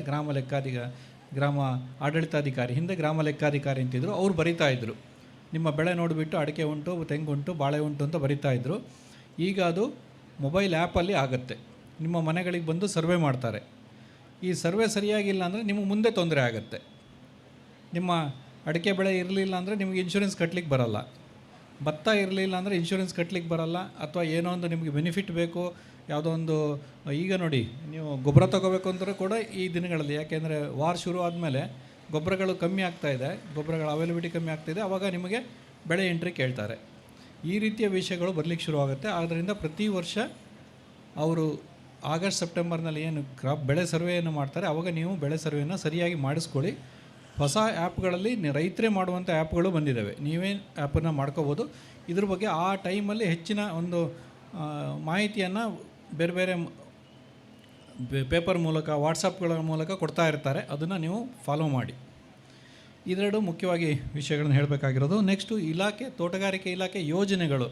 ಗ್ರಾಮ ಆಡಳಿತಾಧಿಕಾರಿ. ಹಿಂದೆ ಗ್ರಾಮ ಲೆಕ್ಕಾಧಿಕಾರಿ ಅಂತಿದ್ರು, ಅವ್ರು ಬರಿತಾಯಿದ್ರು. ನಿಮ್ಮ ಬೆಳೆ ನೋಡಿಬಿಟ್ಟು ಅಡಿಕೆ ಉಂಟು, ತೆಂಗುಂಟು, ಬಾಳೆ ಉಂಟು ಅಂತ ಬರಿತಾಯಿದ್ರು. ಈಗ ಅದು ಮೊಬೈಲ್ ಆ್ಯಪಲ್ಲಿ ಆಗುತ್ತೆ. ನಿಮ್ಮ ಮನೆಗಳಿಗೆ ಬಂದು ಸರ್ವೆ ಮಾಡ್ತಾರೆ. ಈ ಸರ್ವೆ ಸರಿಯಾಗಿಲ್ಲ ಅಂದರೆ ನಿಮಗೆ ಮುಂದೆ ತೊಂದರೆ ಆಗುತ್ತೆ. ನಿಮ್ಮ ಅಡಿಕೆ ಬೆಳೆ ಇರಲಿಲ್ಲ ಅಂದರೆ ನಿಮಗೆ ಇನ್ಶೂರೆನ್ಸ್ ಕಟ್ಟಲಿಕ್ಕೆ ಬರೋಲ್ಲ, ಭತ್ತ ಇರಲಿಲ್ಲ ಅಂದರೆ ಇನ್ಶೂರೆನ್ಸ್ ಕಟ್ಟಲಿಕ್ಕೆ ಬರೋಲ್ಲ, ಅಥವಾ ಏನೋ ಒಂದು ನಿಮಗೆ ಬೆನಿಫಿಟ್ ಬೇಕು, ಯಾವುದೋ ಒಂದು. ಈಗ ನೋಡಿ, ನೀವು ಗೊಬ್ಬರ ತಗೋಬೇಕು ಅಂದರೆ ಕೂಡ ಈ ದಿನಗಳಲ್ಲಿ, ಯಾಕೆಂದರೆ ವಾರ್ ಶುರು ಆದಮೇಲೆ ಗೊಬ್ಬರಗಳು ಕಮ್ಮಿ ಆಗ್ತಾಯಿದೆ, ಗೊಬ್ಬರಗಳ ಅವೈಲಬಿಲಿಟಿ ಕಮ್ಮಿ ಆಗ್ತಾಯಿದೆ. ಆವಾಗ ನಿಮಗೆ ಬೆಳೆ ಎಂಟ್ರಿ ಕೇಳ್ತಾರೆ. ಈ ರೀತಿಯ ವಿಷಯಗಳು ಬರಲಿಕ್ಕೆ ಶುರುವಾಗುತ್ತೆ. ಆದ್ದರಿಂದ ಪ್ರತಿ ವರ್ಷ ಅವರು ಆಗಸ್ಟ್ ಸೆಪ್ಟೆಂಬರ್ನಲ್ಲಿ ಏನು ಕ್ರಾಪ್ ಬೆಳೆ ಸರ್ವೆಯನ್ನು ಮಾಡ್ತಾರೆ, ಆವಾಗ ನೀವು ಬೆಳೆ ಸರ್ವೆಯನ್ನು ಸರಿಯಾಗಿ ಮಾಡಿಸ್ಕೊಳ್ಳಿ. ಹೊಸ ಆ್ಯಪ್ಗಳಲ್ಲಿ ರೈತರೇ ಮಾಡುವಂಥ ಆ್ಯಪ್ಗಳು ಬಂದಿದ್ದಾವೆ, ನೀವೇ ಆ್ಯಪನ್ನು ಮಾಡ್ಕೋಬೋದು. ಇದ್ರ ಬಗ್ಗೆ ಆ ಟೈಮಲ್ಲಿ ಹೆಚ್ಚಿನ ಒಂದು ಮಾಹಿತಿಯನ್ನು ಬೇರೆ ಬೇರೆ ಪೇಪರ್ ಮೂಲಕ, ವಾಟ್ಸಪ್ಗಳ ಮೂಲಕ ಕೊಡ್ತಾ ಇರ್ತಾರೆ. ಅದನ್ನು ನೀವು ಫಾಲೋ ಮಾಡಿ. ಇದೆರಡು ಮುಖ್ಯವಾಗಿ ವಿಷಯಗಳನ್ನು ಹೇಳಬೇಕಾಗಿರೋದು. ನೆಕ್ಸ್ಟು ಇಲಾಖೆ, ತೋಟಗಾರಿಕೆ ಇಲಾಖೆ ಯೋಜನೆಗಳು.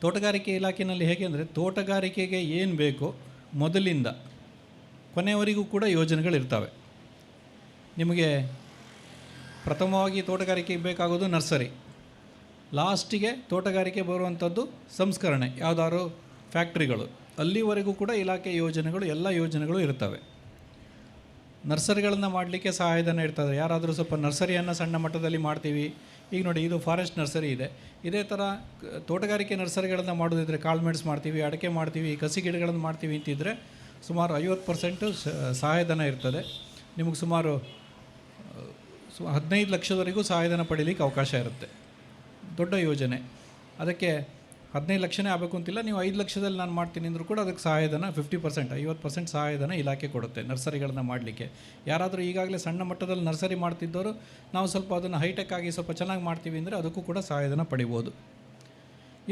ತೋಟಗಾರಿಕೆ ಇಲಾಖೆಯಲ್ಲಿ ಹೇಗೆ ಅಂದರೆ, ತೋಟಗಾರಿಕೆಗೆ ಏನು ಬೇಕೋ ಮೊದಲಿಂದ ಕೊನೆಯವರೆಗೂ ಕೂಡ ಯೋಜನೆಗಳಿರ್ತವೆ. ನಿಮಗೆ ಪ್ರಥಮವಾಗಿ ತೋಟಗಾರಿಕೆಗೆ ಬೇಕಾಗೋದು ನರ್ಸರಿ, ಲಾಸ್ಟಿಗೆ ತೋಟಗಾರಿಕೆ ಬರುವಂಥದ್ದು ಸಂಸ್ಕರಣೆ, ಯಾವುದಾದ್ರು ಫ್ಯಾಕ್ಟ್ರಿಗಳು. ಅಲ್ಲಿವರೆಗೂ ಕೂಡ ಇಲಾಖೆ ಯೋಜನೆಗಳು, ಎಲ್ಲ ಯೋಜನೆಗಳು ಇರ್ತವೆ. ನರ್ಸರಿಗಳನ್ನು ಮಾಡಲಿಕ್ಕೆ ಸಹಾಯಧನ ಇರ್ತದೆ. ಯಾರಾದರೂ ಸ್ವಲ್ಪ ನರ್ಸರಿಯನ್ನು ಸಣ್ಣ ಮಟ್ಟದಲ್ಲಿ ಮಾಡ್ತೀವಿ, ಈಗ ನೋಡಿ ಇದು ಫಾರೆಸ್ಟ್ ನರ್ಸರಿ ಇದೆ, ಇದೇ ಥರ ತೋಟಗಾರಿಕೆ ನರ್ಸರಿಗಳನ್ನು ಮಾಡೋದಿದ್ರೆ ಕಾಳುಮೆಣಸು ಮಾಡ್ತೀವಿ, ಅಡಿಕೆ ಮಾಡ್ತೀವಿ, ಕಸಿ ಗಿಡಗಳನ್ನು ಮಾಡ್ತೀವಿ ಅಂತಿದ್ದರೆ ಸುಮಾರು 50% ಸಹಾಯಧನ ಇರ್ತದೆ. ನಿಮಗೆ ಸುಮಾರು 15 ಲಕ್ಷದವರೆಗೂ ಸಹಾಯಧನ ಪಡೀಲಿಕ್ಕೆ ಅವಕಾಶ ಇರುತ್ತೆ. ದೊಡ್ಡ ಯೋಜನೆ. ಅದಕ್ಕೆ 15 ಲಕ್ಷನೇ ಆಗಬೇಕು ಅಂತಿಲ್ಲ, ನೀವು 5 ಲಕ್ಷದಲ್ಲಿ ನಾನು ಮಾಡ್ತೀನಿ ಅಂದರೂ ಕೂಡ ಅದಕ್ಕೆ ಸಹಾಯಧನ 50%, 50% ಸಹಾಯಧನ ಇಲಾಖೆ ಕೊಡುತ್ತೆ ನರ್ಸರಿಗಳನ್ನು ಮಾಡಲಿಕ್ಕೆ. ಯಾರಾದರೂ ಈಗಾಗಲೇ ಸಣ್ಣ ಮಟ್ಟದಲ್ಲಿ ನರ್ಸರಿ ಮಾಡ್ತಿದ್ದವರು ನಾವು ಸ್ವಲ್ಪ ಅದನ್ನು ಹೈಟೆಕ್ ಆಗಿ ಸ್ವಲ್ಪ ಚೆನ್ನಾಗಿ ಮಾಡ್ತೀವಿ ಅಂದರೆ ಅದಕ್ಕೂ ಕೂಡ ಸಹಾಯಧನ ಪಡಿಬೋದು.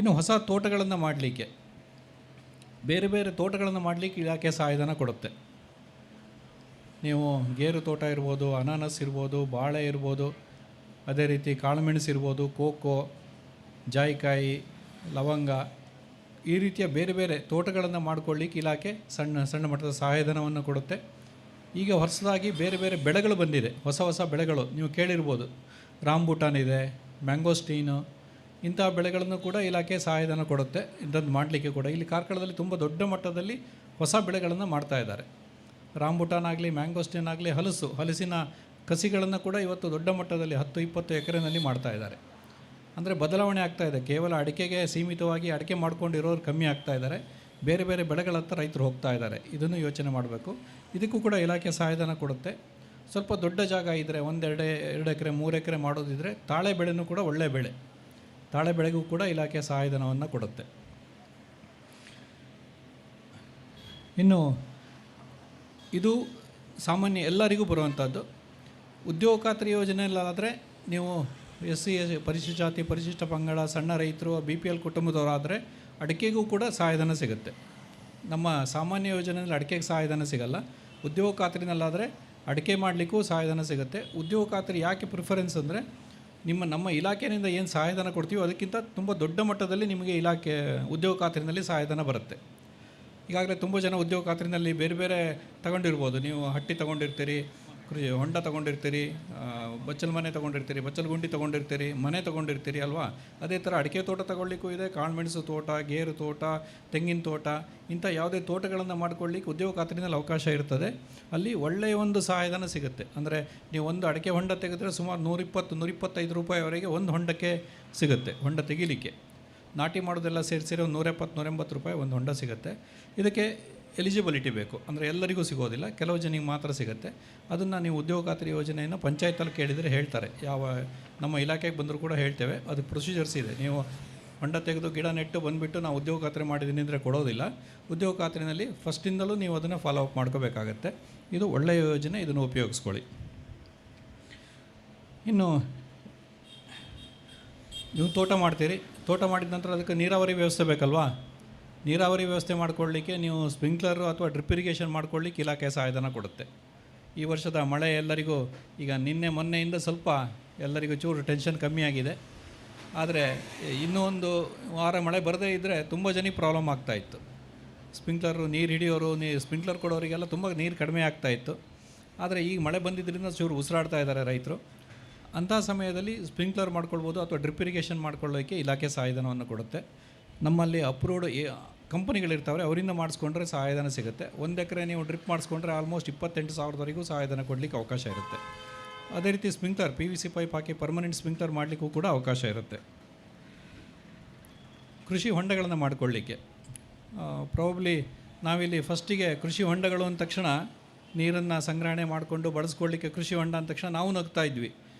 ಇನ್ನು ಹೊಸ ತೋಟಗಳನ್ನು ಮಾಡಲಿಕ್ಕೆ, ಬೇರೆ ಬೇರೆ ತೋಟಗಳನ್ನು ಮಾಡಲಿಕ್ಕೆ ಇಲಾಖೆ ಸಹಾಯಧನ ಕೊಡುತ್ತೆ. ನೀವು ಗೇರು ತೋಟ ಇರ್ಬೋದು, ಅನಾನಸ್ ಇರ್ಬೋದು, ಬಾಳೆ ಇರ್ಬೋದು, ಅದೇ ರೀತಿ ಕಾಳುಮೆಣಸು ಇರ್ಬೋದು, ಕೋಕೋ, ಜಾಯಿಕಾಯಿ, ಲವಂಗ, ಈ ರೀತಿಯ ಬೇರೆ ಬೇರೆ ತೋಟಗಳನ್ನು ಮಾಡಿಕೊಳ್ಳಿಕ್ಕೆ ಇಲಾಖೆ ಸಣ್ಣ ಸಣ್ಣ ಮಟ್ಟದ ಸಹಾಯಧನವನ್ನು ಕೊಡುತ್ತೆ. ಈಗ ಹೊಸದಾಗಿ ಬೇರೆ ಬೇರೆ ಬೆಳೆಗಳು ಬಂದಿದೆ, ಹೊಸ ಹೊಸ ಬೆಳೆಗಳು ನೀವು ಕೇಳಿರ್ಬೋದು. ರಾಂಬೂಟಾನ್ ಇದೆ, ಮ್ಯಾಂಗೋಸ್ಟೀನು, ಇಂಥ ಬೆಳೆಗಳನ್ನು ಕೂಡ ಇಲಾಖೆ ಸಹಾಯಧನ ಕೊಡುತ್ತೆ ಇಂಥದ್ದು ಮಾಡಲಿಕ್ಕೆ ಕೂಡ. ಇಲ್ಲಿ ಕಾರ್ಕಳದಲ್ಲಿ ತುಂಬ ದೊಡ್ಡ ಮಟ್ಟದಲ್ಲಿ ಹೊಸ ಬೆಳೆಗಳನ್ನು ಮಾಡ್ತಾಯಿದ್ದಾರೆ. ರಾಂಬೂಟಾನ್ ಆಗಲಿ, ಮ್ಯಾಂಗೋಸ್ಟೀನ್ ಆಗಲಿ, ಹಲಸಿನ ಕಸಿಗಳನ್ನು ಕೂಡ ಇವತ್ತು ದೊಡ್ಡ ಮಟ್ಟದಲ್ಲಿ 10-20 ಎಕರೆನಲ್ಲಿ ಮಾಡ್ತಾಯಿದ್ದಾರೆ. ಅಂದರೆ ಬದಲಾವಣೆ ಆಗ್ತಾಯಿದೆ. ಕೇವಲ ಅಡಿಕೆಗೆ ಸೀಮಿತವಾಗಿ ಅಡಿಕೆ ಮಾಡ್ಕೊಂಡಿರೋರು ಕಮ್ಮಿ ಆಗ್ತಾಯಿದ್ದಾರೆ, ಬೇರೆ ಬೇರೆ ಬೆಳೆಗಳತ್ತ ರೈತರು ಹೋಗ್ತಾ ಇದ್ದಾರೆ. ಇದನ್ನು ಯೋಚನೆ ಮಾಡಬೇಕು. ಇದಕ್ಕೂ ಕೂಡ ಇಲಾಖೆ ಸಹಾಯಧನ ಕೊಡುತ್ತೆ. ಸ್ವಲ್ಪ ದೊಡ್ಡ ಜಾಗ ಇದ್ದರೆ, 1-2 ಎಕರೆ 3 ಎಕರೆ ಮಾಡೋದಿದ್ದರೆ ತಾಳೆ ಬೆಳೆನೂ ಕೂಡ ಒಳ್ಳೆಯ ಬೆಳೆ, ತಾಳೆ ಬೆಳೆಗೂ ಕೂಡ ಇಲಾಖೆ ಸಹಾಯಧನವನ್ನು ಕೊಡುತ್ತೆ. ಇನ್ನು ಇದು ಸಾಮಾನ್ಯ ಎಲ್ಲರಿಗೂ ಬರುವಂಥದ್ದು. ಉದ್ಯೋಗ ಖಾತ್ರಿ ಯೋಜನೆಯಲ್ಲಾದರೆ ನೀವು SC, ಪರಿಶಿಷ್ಟ ಜಾತಿ, ಪರಿಶಿಷ್ಟ ಪಂಗಡ, ಸಣ್ಣ ರೈತರು, BPL ಕುಟುಂಬದವರಾದರೆ ಅಡಿಕೆಗೂ ಕೂಡ ಸಹಾಯಧನ ಸಿಗುತ್ತೆ. ನಮ್ಮ ಸಾಮಾನ್ಯ ಯೋಜನೆಯಲ್ಲಿ ಅಡಿಕೆಗೆ ಸಹಾಯಧನ ಸಿಗಲ್ಲ. ಉದ್ಯೋಗ ಖಾತ್ರಿನಲ್ಲಾದರೆ ಅಡಿಕೆ ಮಾಡಲಿಕ್ಕೂ ಸಹಾಯಧನ ಸಿಗುತ್ತೆ. ಉದ್ಯೋಗ ಖಾತ್ರಿ ಯಾಕೆ ಪ್ರಿಫರೆನ್ಸ್ ಅಂದರೆ, ನಮ್ಮ ಇಲಾಖೆಯಿಂದ ಏನು ಸಹಾಯಧನ ಕೊಡ್ತೀವೋ ಅದಕ್ಕಿಂತ ತುಂಬ ದೊಡ್ಡ ಮಟ್ಟದಲ್ಲಿ ನಿಮಗೆ ಇಲಾಖೆ ಉದ್ಯೋಗ ಖಾತ್ರಿನಲ್ಲಿ ಸಹಾಯಧನ ಬರುತ್ತೆ. ಈಗಾಗಲೇ ತುಂಬ ಜನ ಉದ್ಯೋಗ ಖಾತ್ರಿನಲ್ಲಿ ಬೇರೆ ಬೇರೆ ತಗೊಂಡಿರ್ಬೋದು. ನೀವು ಹಟ್ಟಿ ತಗೊಂಡಿರ್ತೀರಿ, ಕೃಷಿ ಹೊಂಡ ತಗೊಂಡಿರ್ತೀರಿ, ಬಚ್ಚಲ ಮನೆ ತಗೊಂಡಿರ್ತೀರಿ, ಬಚ್ಚಲ ಗುಂಡಿ ತಗೊಂಡಿರ್ತೀರಿ, ಮನೆ ತಗೊಂಡಿರ್ತೀರಿ ಅಲ್ವಾ. ಅದೇ ಥರ ಅಡಿಕೆ ತೋಟ ತಗೊಳ್ಳಿಕ್ಕೂ ಇದೆ, ಕಾಳುಮೆಣಸು ತೋಟ, ಗೇರು ತೋಟ, ತೆಂಗಿನ ತೋಟ, ಇಂಥ ಯಾವುದೇ ತೋಟಗಳನ್ನು ಮಾಡ್ಕೊಳ್ಳಿಕ್ಕೆ ಉದ್ಯೋಗ ಖಾತ್ರಿನಲ್ಲಿ ಅವಕಾಶ ಇರ್ತದೆ. ಅಲ್ಲಿ ಒಳ್ಳೆಯ ಒಂದು ಸಹಾಯಧನ ಸಿಗುತ್ತೆ. ಅಂದರೆ ನೀವು ಒಂದು ಅಡಿಕೆ ಹೊಂಡ ತೆಗೆದ್ರೆ ಸುಮಾರು 120-125 ರೂಪಾಯಿವರೆಗೆ ಒಂದು ಹೊಂಡಕ್ಕೆ ಸಿಗುತ್ತೆ. ಹೊಂಡ ತೆಗಿಲಿಕ್ಕೆ ನಾಟಿ ಮಾಡೋದೆಲ್ಲ ಸೇರಿಸಿರೋ 170-180 ರೂಪಾಯಿ ಒಂದು ಹೊಂಡ ಸಿಗುತ್ತೆ. ಇದಕ್ಕೆ ಎಲಿಜಿಬಿಲಿಟಿ ಬೇಕು, ಅಂದರೆ ಎಲ್ಲರಿಗೂ ಸಿಗೋದಿಲ್ಲ, ಕೆಲವು ಜನಿಗೆ ಮಾತ್ರ ಸಿಗುತ್ತೆ. ಅದನ್ನು ನೀವು ಉದ್ಯೋಗ ಖಾತ್ರಿ ಯೋಜನೆಯನ್ನು ಪಂಚಾಯತಲ್ಲಿ ಕೇಳಿದರೆ ಹೇಳ್ತಾರೆ, ಯಾವ ನಮ್ಮ ಇಲಾಖೆಗೆ ಬಂದರೂ ಕೂಡ ಹೇಳ್ತೇವೆ. ಅದು ಪ್ರೊಸೀಜರ್ಸ್ ಇದೆ. ನೀವು ಹೊಂಡ ತೆಗೆದು ಗಿಡ ನೆಟ್ಟು ಬಂದುಬಿಟ್ಟು ನಾವು ಉದ್ಯೋಗ ಖಾತ್ರಿ ಮಾಡಿದ್ದೀನಿ ಅಂದರೆ ಕೊಡೋದಿಲ್ಲ. ಉದ್ಯೋಗ ಖಾತ್ರಿನಲ್ಲಿ ಫಸ್ಟಿಂದಲೂ ನೀವು ಅದನ್ನು ಫಾಲೋ ಅಪ್ ಮಾಡ್ಕೋಬೇಕಾಗತ್ತೆ. ಇದು ಒಳ್ಳೆಯ ಯೋಜನೆ, ಇದನ್ನು ಉಪಯೋಗಿಸ್ಕೊಳ್ಳಿ. ಇನ್ನು ನೀವು ತೋಟ ಮಾಡ್ತೀರಿ, ತೋಟ ಮಾಡಿದ ನಂತರ ಅದಕ್ಕೆ ನೀರಾವರಿ ವ್ಯವಸ್ಥೆ ಬೇಕಲ್ವಾ. ನೀರಾವರಿ ವ್ಯವಸ್ಥೆ ಮಾಡ್ಕೊಳ್ಳಿಕ್ಕೆ ನೀವು ಸ್ಪ್ರಿಂಕ್ಲರು ಅಥವಾ ಡ್ರಿಪ್ ಇರಿಗೇಷನ್ ಮಾಡ್ಕೊಳ್ಳಿಕ್ಕೆ ಇಲಾಖೆ ಸಹಾಯಧನ ಕೊಡುತ್ತೆ. ಈ ವರ್ಷದ ಮಳೆ ಎಲ್ಲರಿಗೂ ಈಗ ನಿನ್ನೆ ಮೊನ್ನೆಯಿಂದ ಸ್ವಲ್ಪ ಎಲ್ಲರಿಗೂ ಚೂರು ಟೆನ್ಷನ್ ಕಮ್ಮಿಯಾಗಿದೆ. ಆದರೆ ಇನ್ನೂ ಒಂದು ವಾರ ಮಳೆ ಬರದೇ ಇದ್ದರೆ ತುಂಬ ಜನಕ್ಕೆ ಪ್ರಾಬ್ಲಮ್ ಆಗ್ತಾಯಿತ್ತು. ಸ್ಪ್ರಿಂಕ್ಲರು ನೀರು ಹಿಡಿಯೋರು, ಸ್ಪ್ರಿಂಕ್ಲರ್ ಕೊಡೋರಿಗೆಲ್ಲ ತುಂಬ ನೀರು ಕಡಿಮೆ ಆಗ್ತಾಯಿತ್ತು. ಆದರೆ ಈಗ ಮಳೆ ಬಂದಿದ್ದರಿಂದ ಚೂರು ಉಸಿರಾಡ್ತಾ ಇದ್ದಾರೆ ರೈತರು. ಅಂಥ ಸಮಯದಲ್ಲಿ ಸ್ಪ್ರಿಂಕ್ಲರ್ ಮಾಡ್ಕೊಳ್ಬೋದು ಅಥವಾ ಡ್ರಿಪ್ ಇರಿಗೇಷನ್ ಮಾಡ್ಕೊಳ್ಳೋಕ್ಕೆ ಇಲಾಖೆ ಸಹಾಯಧನವನ್ನು ಕೊಡುತ್ತೆ. ನಮ್ಮಲ್ಲಿ ಅಪ್ರೂವ್ಡ್ ಕಂಪನಿಗಳಿರ್ತಾವೆ, ಅವರಿಂದ ಮಾಡಿಸ್ಕೊಂಡ್ರೆ ಸಹಾಯಧನ ಸಿಗುತ್ತೆ. 1 ಎಕರೆ ನೀವು ಡ್ರಿಪ್ ಮಾಡಿಸ್ಕೊಂಡ್ರೆ ಆಲ್ಮೋಸ್ಟ್ 28,000ವರೆಗೂ ಸಹಾಯಧನ ಕೊಡಲಿಕ್ಕೆ ಅವಕಾಶ ಇರುತ್ತೆ. ಅದೇ ರೀತಿ sprinkler PVC pipe hockey permanent sprinkler ಮಾಡಲಿಕ್ಕೂ ಕೂಡ ಅವಕಾಶ ಇರುತ್ತೆ. ಕೃಷಿ ಹೊಂಡಗಳನ್ನು ಮಾಡಿಕೊಳ್ಳಿಕ್ಕೆ ಪ್ರಾಬಬ್ಲಿ ನಾವಿಲ್ಲಿ ಫಸ್ಟಿಗೆ ಕೃಷಿ ಹೊಂಡಗಳು ಅಂದ ತಕ್ಷಣ ನೀರನ್ನು ಸಂಗ್ರಹಣೆ ಮಾಡಿಕೊಂಡು ಬಳಸ್ಕೊಳ್ಳಿಕ್ಕೆ ಕೃಷಿ ಹೊಂಡ ಅಂದ ತಕ್ಷಣ ನಾವು ನಗ್ತಾ ಇದ್ವಿ.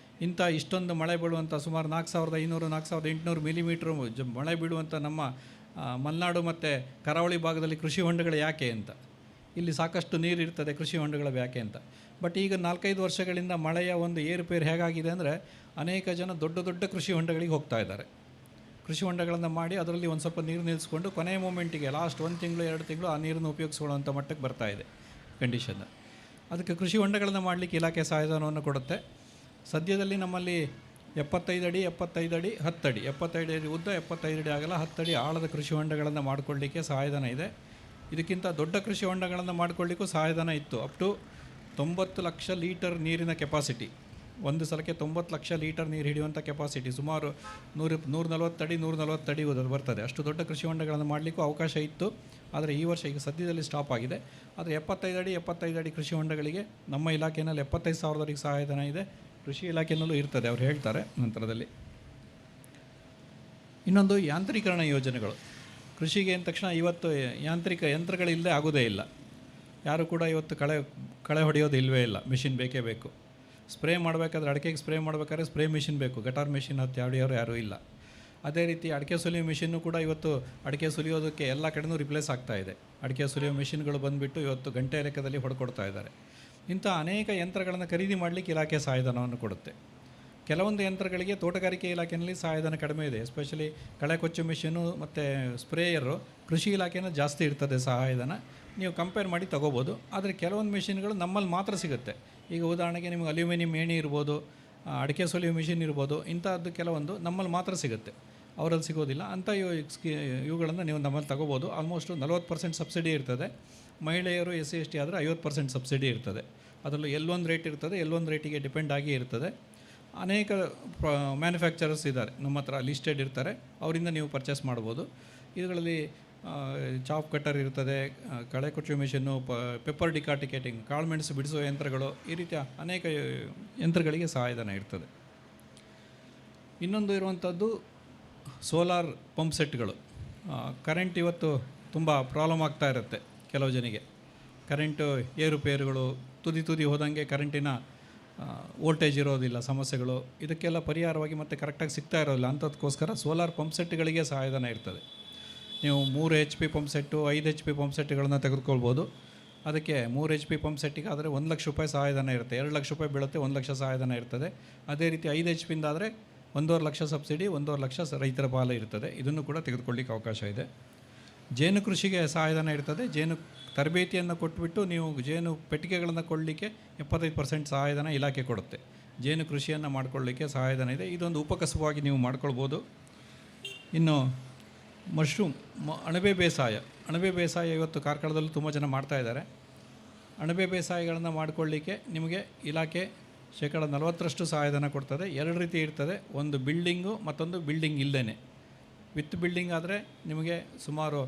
ಇಂಥ ಇಷ್ಟೊಂದು ಮಳೆ ಬೀಳುವಂಥ ಸುಮಾರು 4,500-4,800 ಮಿಲಿಮೀಟ್ರ್ ಮಳೆ ಬೀಳುವಂಥ ನಮ್ಮ ಮಲೆನಾಡು ಮತ್ತು ಕರಾವಳಿ ಭಾಗದಲ್ಲಿ ಕೃಷಿ ಹೊಂಡಗಳು ಯಾಕೆ ಅಂತ, ಇಲ್ಲಿ ಸಾಕಷ್ಟು ನೀರು ಇರ್ತದೆ, ಕೃಷಿ ಹೊಂಡಗಳು ಯಾಕೆ ಅಂತ. ಬಟ್ ಈಗ 4-5 ವರ್ಷಗಳಿಂದ ಮಳೆಯ ಒಂದು ಏರುಪೇರು ಹೇಗಾಗಿದೆ ಅಂದರೆ ಅನೇಕ ಜನ ದೊಡ್ಡ ದೊಡ್ಡ ಕೃಷಿ ಹೊಂಡಗಳಿಗೆ ಹೋಗ್ತಾ ಇದ್ದಾರೆ. ಕೃಷಿ ಹೊಂಡಗಳನ್ನು ಮಾಡಿ ಅದರಲ್ಲಿ ಒಂದು ಸ್ವಲ್ಪ ನೀರು ನಿಲ್ಲಿಸ್ಕೊಂಡು ಕೊನೆಯ ಮೂಮೆಂಟಿಗೆ ಲಾಸ್ಟ್ 1 ತಿಂಗಳು 2 ತಿಂಗಳು ಆ ನೀರನ್ನು ಉಪಯೋಗಿಸ್ಕೊಳ್ಳುವಂಥ ಮಟ್ಟಕ್ಕೆ ಬರ್ತಾ ಇದೆ ಕಂಡೀಷನ್. ಅದಕ್ಕೆ ಕೃಷಿ ಹೊಂಡಗಳನ್ನು ಮಾಡಲಿಕ್ಕೆ ಇಲಾಖೆ ಸಹಾಯಧನವನ್ನು ಕೊಡುತ್ತೆ. ಸದ್ಯದಲ್ಲಿ ನಮ್ಮಲ್ಲಿ 75 ಅಡಿ, 75 ಅಡಿ, 10 ಅಡಿ, 75 ಅಡಿ ಉದ್ದ, 75 ಅಡಿ ಆಗಲ್ಲ, 10 ಅಡಿ ಆಳದ ಕೃಷಿ ಹೊಂಡಗಳನ್ನು ಮಾಡಿಕೊಳ್ಳಿಕ್ಕೆ ಸಹಾಯಧನ ಇದೆ. ಇದಕ್ಕಿಂತ ದೊಡ್ಡ ಕೃಷಿ ಹೊಂಡಗಳನ್ನು ಮಾಡಿಕೊಳ್ಳಿಕ್ಕೂ ಸಹಾಯಧನ ಇತ್ತು. ಅಪ್ ಟು 90 ಲಕ್ಷ ಲೀಟರ್ ನೀರಿನ ಕೆಪಾಸಿಟಿ, ಒಂದು ಸಲಕ್ಕೆ 90 ಲಕ್ಷ ಲೀಟರ್ ನೀರು ಹಿಡಿಯುವಂಥ ಕೆಪಾಸಿಟಿ, ಸುಮಾರು 140 ಅಡಿ 140 ಅಡಿ ಬರ್ತದೆ. ಅಷ್ಟು ದೊಡ್ಡ ಕೃಷಿ ಹೊಂಡಗಳನ್ನು ಮಾಡಲಿಕ್ಕೂ ಅವಕಾಶ ಇತ್ತು. ಆದರೆ ಈ ವರ್ಷ ಈಗ ಸದ್ಯದಲ್ಲಿ ಸ್ಟಾಪ್ ಆಗಿದೆ. ಆದರೆ 75 ಅಡಿ 75 ಅಡಿ ಕೃಷಿ ಹೊಂಡಗಳಿಗೆ ನಮ್ಮ ಇಲಾಖೆಯಲ್ಲಿ 75,000ವರೆಗೆ ಸಹಾಯಧನ ಇದೆ. ಕೃಷಿ ಇಲಾಖೆಯಲ್ಲೂ ಇರ್ತದೆ, ಅವ್ರು ಹೇಳ್ತಾರೆ ನಂತರದಲ್ಲಿ. ಇನ್ನೊಂದು ಯಾಂತ್ರೀಕರಣ ಯೋಜನೆಗಳು. ಕೃಷಿಗೆ ಅಂದ ತಕ್ಷಣ ಇವತ್ತು ಯಾಂತ್ರಿಕ ಯಂತ್ರಗಳಿಲ್ಲದೆ ಆಗೋದೇ ಇಲ್ಲ. ಯಾರು ಕೂಡ ಇವತ್ತು ಕಳೆ ಹೊಡೆಯೋದು ಇಲ್ಲವೇ ಇಲ್ಲ, ಮಿಷಿನ್ ಬೇಕೇ ಬೇಕು. ಸ್ಪ್ರೇ ಮಾಡಬೇಕಾದ್ರೆ, ಅಡಿಕೆಗೆ ಸ್ಪ್ರೇ ಮಾಡಬೇಕಾದ್ರೆ ಸ್ಪ್ರೇ ಮಿಷಿನ್ ಬೇಕು, ಗಟಾರ್ ಮಿಷಿನ್ ಹತ್ತಿ ಹೊಡೆಯೋರು ಯಾರೂ ಇಲ್ಲ. ಅದೇ ರೀತಿ ಅಡಿಕೆ ಸುಲಿಯೋ ಮಿಷಿನ್ನು ಕೂಡ ಇವತ್ತು ಅಡಿಕೆ ಸುಲಿಯೋದಕ್ಕೆ ಎಲ್ಲ ಕಡೆಯೂ ರಿಪ್ಲೇಸ್ ಆಗ್ತಾ ಇದೆ. ಅಡಿಕೆ ಸುಲಿಯೋ ಮಿಷಿನ್ಗಳು ಬಂದುಬಿಟ್ಟು ಇವತ್ತು ಗಂಟೆ ಲೆಕ್ಕದಲ್ಲಿ ಹೊಡ್ಕೊಡ್ತಾ ಇದ್ದಾರೆ. ಇಂಥ ಅನೇಕ ಯಂತ್ರಗಳನ್ನು ಖರೀದಿ ಮಾಡಲಿಕ್ಕೆ ಇಲಾಖೆ ಸಹಾಯಧನವನ್ನು ಕೊಡುತ್ತೆ. ಕೆಲವೊಂದು ಯಂತ್ರಗಳಿಗೆ ತೋಟಗಾರಿಕೆ ಇಲಾಖೆಯಲ್ಲಿ ಸಹಾಯಧನ ಕಡಿಮೆ ಇದೆ. ಎಸ್ಪೆಷಲಿ ಕಳೆ ಕೊಚ್ಚು ಮಿಷಿನು ಮತ್ತು ಸ್ಪ್ರೇಯರು ಕೃಷಿ ಇಲಾಖೆಯಲ್ಲಿ ಜಾಸ್ತಿ ಇರ್ತದೆ ಸಹಾಯಧನ. ನೀವು ಕಂಪೇರ್ ಮಾಡಿ ತೊಗೋಬೋದು. ಆದರೆ ಕೆಲವೊಂದು ಮಿಷಿನ್ಗಳು ನಮ್ಮಲ್ಲಿ ಮಾತ್ರ ಸಿಗುತ್ತೆ. ಈಗ ಉದಾಹರಣೆಗೆ ನಿಮಗೆ ಅಲ್ಯೂಮಿನಿಯಂ ಏಣಿ ಇರ್ಬೋದು, ಅಡಿಕೆ ಸುಲಿಯೋ ಮಿಷಿನ್ ಇರ್ಬೋದು, ಇಂಥದ್ದು ಕೆಲವೊಂದು ನಮ್ಮಲ್ಲಿ ಮಾತ್ರ ಸಿಗುತ್ತೆ, ಅವರಲ್ಲಿ ಸಿಗೋದಿಲ್ಲ. ಅಂಥ ಇವುಗಳನ್ನು ನೀವು ನಮ್ಮಲ್ಲಿ ತಗೋಬೋದು. ಆಲ್ಮೋಸ್ಟ್ 40% ಸಬ್ಸಿಡಿ ಇರ್ತದೆ. ಮಹಿಳೆಯರು SC ST ಆದರೆ 50% ಸಬ್ಸಿಡಿ ಇರ್ತದೆ. ಅದರಲ್ಲೂ ಎಲ್ಲೊಂದು ರೇಟ್ ಇರ್ತದೆ, ಎಲ್ಲೊಂದು ರೇಟಿಗೆ ಡಿಪೆಂಡ್ ಆಗಿ ಇರ್ತದೆ. ಅನೇಕ ಮ್ಯಾನುಫ್ಯಾಕ್ಚರರ್ಸ್ ಇದ್ದಾರೆ ನಮ್ಮ ಹತ್ರ, ಲಿಸ್ಟೆಡ್ ಇರ್ತಾರೆ, ಅವರಿಂದ ನೀವು ಪರ್ಚೇಸ್ ಮಾಡ್ಬೋದು. ಇದರಲ್ಲಿ ಚಾಪ್ ಕಟ್ಟರ್ ಇರ್ತದೆ, ಕಳೆ ಕೊಚ್ಚುವ ಮಿಷನ್ನು, ಪೆಪ್ಪರ್ ಡಿಕಾರ್ಟಿಕೇಟಿಂಗ್, ಕಾಳುಮೆಣಸು ಬಿಡಿಸುವ ಯಂತ್ರಗಳು, ಈ ರೀತಿಯ ಅನೇಕ ಯಂತ್ರಗಳಿಗೆ ಸಹಾಯಧನ ಇರ್ತದೆ. ಇನ್ನೊಂದು ಇರುವಂಥದ್ದು ಸೋಲಾರ್ ಪಂಪ್ ಸೆಟ್ಗಳು. ಕರೆಂಟ್ ಇವತ್ತು ತುಂಬ ಪ್ರಾಬ್ಲಮ್ ಆಗ್ತಾ ಇರುತ್ತೆ ಕೆಲವು ಜನಿಗೆ. ಕರೆಂಟು ಏರುಪೇರುಗಳು, ತುದಿ ತುದಿ ಹೋದಂಗೆ ಕರೆಂಟಿನ ವೋಲ್ಟೇಜ್ ಇರೋದಿಲ್ಲ, ಸಮಸ್ಯೆಗಳು, ಇದಕ್ಕೆಲ್ಲ ಪರಿಹಾರವಾಗಿ ಮತ್ತು ಕರೆಕ್ಟಾಗಿ ಸಿಗ್ತಾ ಇರೋದಿಲ್ಲ. ಅಂಥದಕ್ಕೋಸ್ಕರ ಸೋಲಾರ್ ಪಂಪ್ ಸೆಟ್ಗಳಿಗೆ ಸಹಾಯಧನ ಇರ್ತದೆ. ನೀವು 3 HP pump set, 5 HP pump ಸೆಟ್ಗಳನ್ನು ತೆಗೆದುಕೊಳ್ಬೋದು. ಅದಕ್ಕೆ 3 HP pump ಸೆಟ್ಟಿಗೆ ಆದರೆ 1 ಲಕ್ಷ ರೂಪಾಯಿ ಸಹಾಯಧನ ಇರುತ್ತೆ, 2 ಲಕ್ಷ ರೂಪಾಯಿ ಬೀಳುತ್ತೆ, 1 ಲಕ್ಷ ಸಹಾಯಧನ ಇರ್ತದೆ. ಅದೇ ರೀತಿ 5 HP ಆದರೆ 1.5 ಲಕ್ಷ ಸಬ್ಸಿಡಿ, 1.5 ಲಕ್ಷ ರೈತರ ಪಾಲು ಇರ್ತದೆ. ಇದನ್ನು ಕೂಡ ತೆಗೆದುಕೊಳ್ಳಿಕ್ಕೆ ಅವಕಾಶ ಇದೆ. ಜೇನು ಕೃಷಿಗೆ ಸಹಾಯಧನ ಇರ್ತದೆ. ಜೇನು ತರಬೇತಿಯನ್ನು ಕೊಟ್ಬಿಟ್ಟು ನೀವು ಜೇನು ಪೆಟ್ಟಿಗೆಗಳನ್ನು ಕೊಡಲಿಕ್ಕೆ 75% ಸಹಾಯಧನ ಇಲಾಖೆ ಕೊಡುತ್ತೆ. ಜೇನು ಕೃಷಿಯನ್ನು ಮಾಡಿಕೊಳ್ಳಲಿಕ್ಕೆ ಸಹಾಯಧನ ಇದೆ. ಇದೊಂದು ಉಪಕಸುವಾಗಿ ನೀವು ಮಾಡ್ಕೊಳ್ಬೋದು. ಇನ್ನು ಮಶ್ರೂಮ್, ಅಣಬೆ ಬೇಸಾಯ. ಅಣಬೆ ಬೇಸಾಯ ಇವತ್ತು ಕಾರ್ಕಳದಲ್ಲೂ ತುಂಬ ಜನ ಮಾಡ್ತಾಯಿದ್ದಾರೆ. ಅಣಬೆ ಬೇಸಾಯಗಳನ್ನು ಮಾಡಿಕೊಳ್ಳಿಕ್ಕೆ ನಿಮಗೆ ಇಲಾಖೆ 40% ಸಹಾಯಧನ ಕೊಡ್ತದೆ. ಎರಡು ರೀತಿ ಇರ್ತದೆ, ಒಂದು ಬಿಲ್ಡಿಂಗು, ಮತ್ತೊಂದು ಬಿಲ್ಡಿಂಗ್ ಇಲ್ಲದೇ. ವಿತ್ ಬಿಲ್ಡಿಂಗ್ ಆದರೆ ನಿಮಗೆ ಸುಮಾರು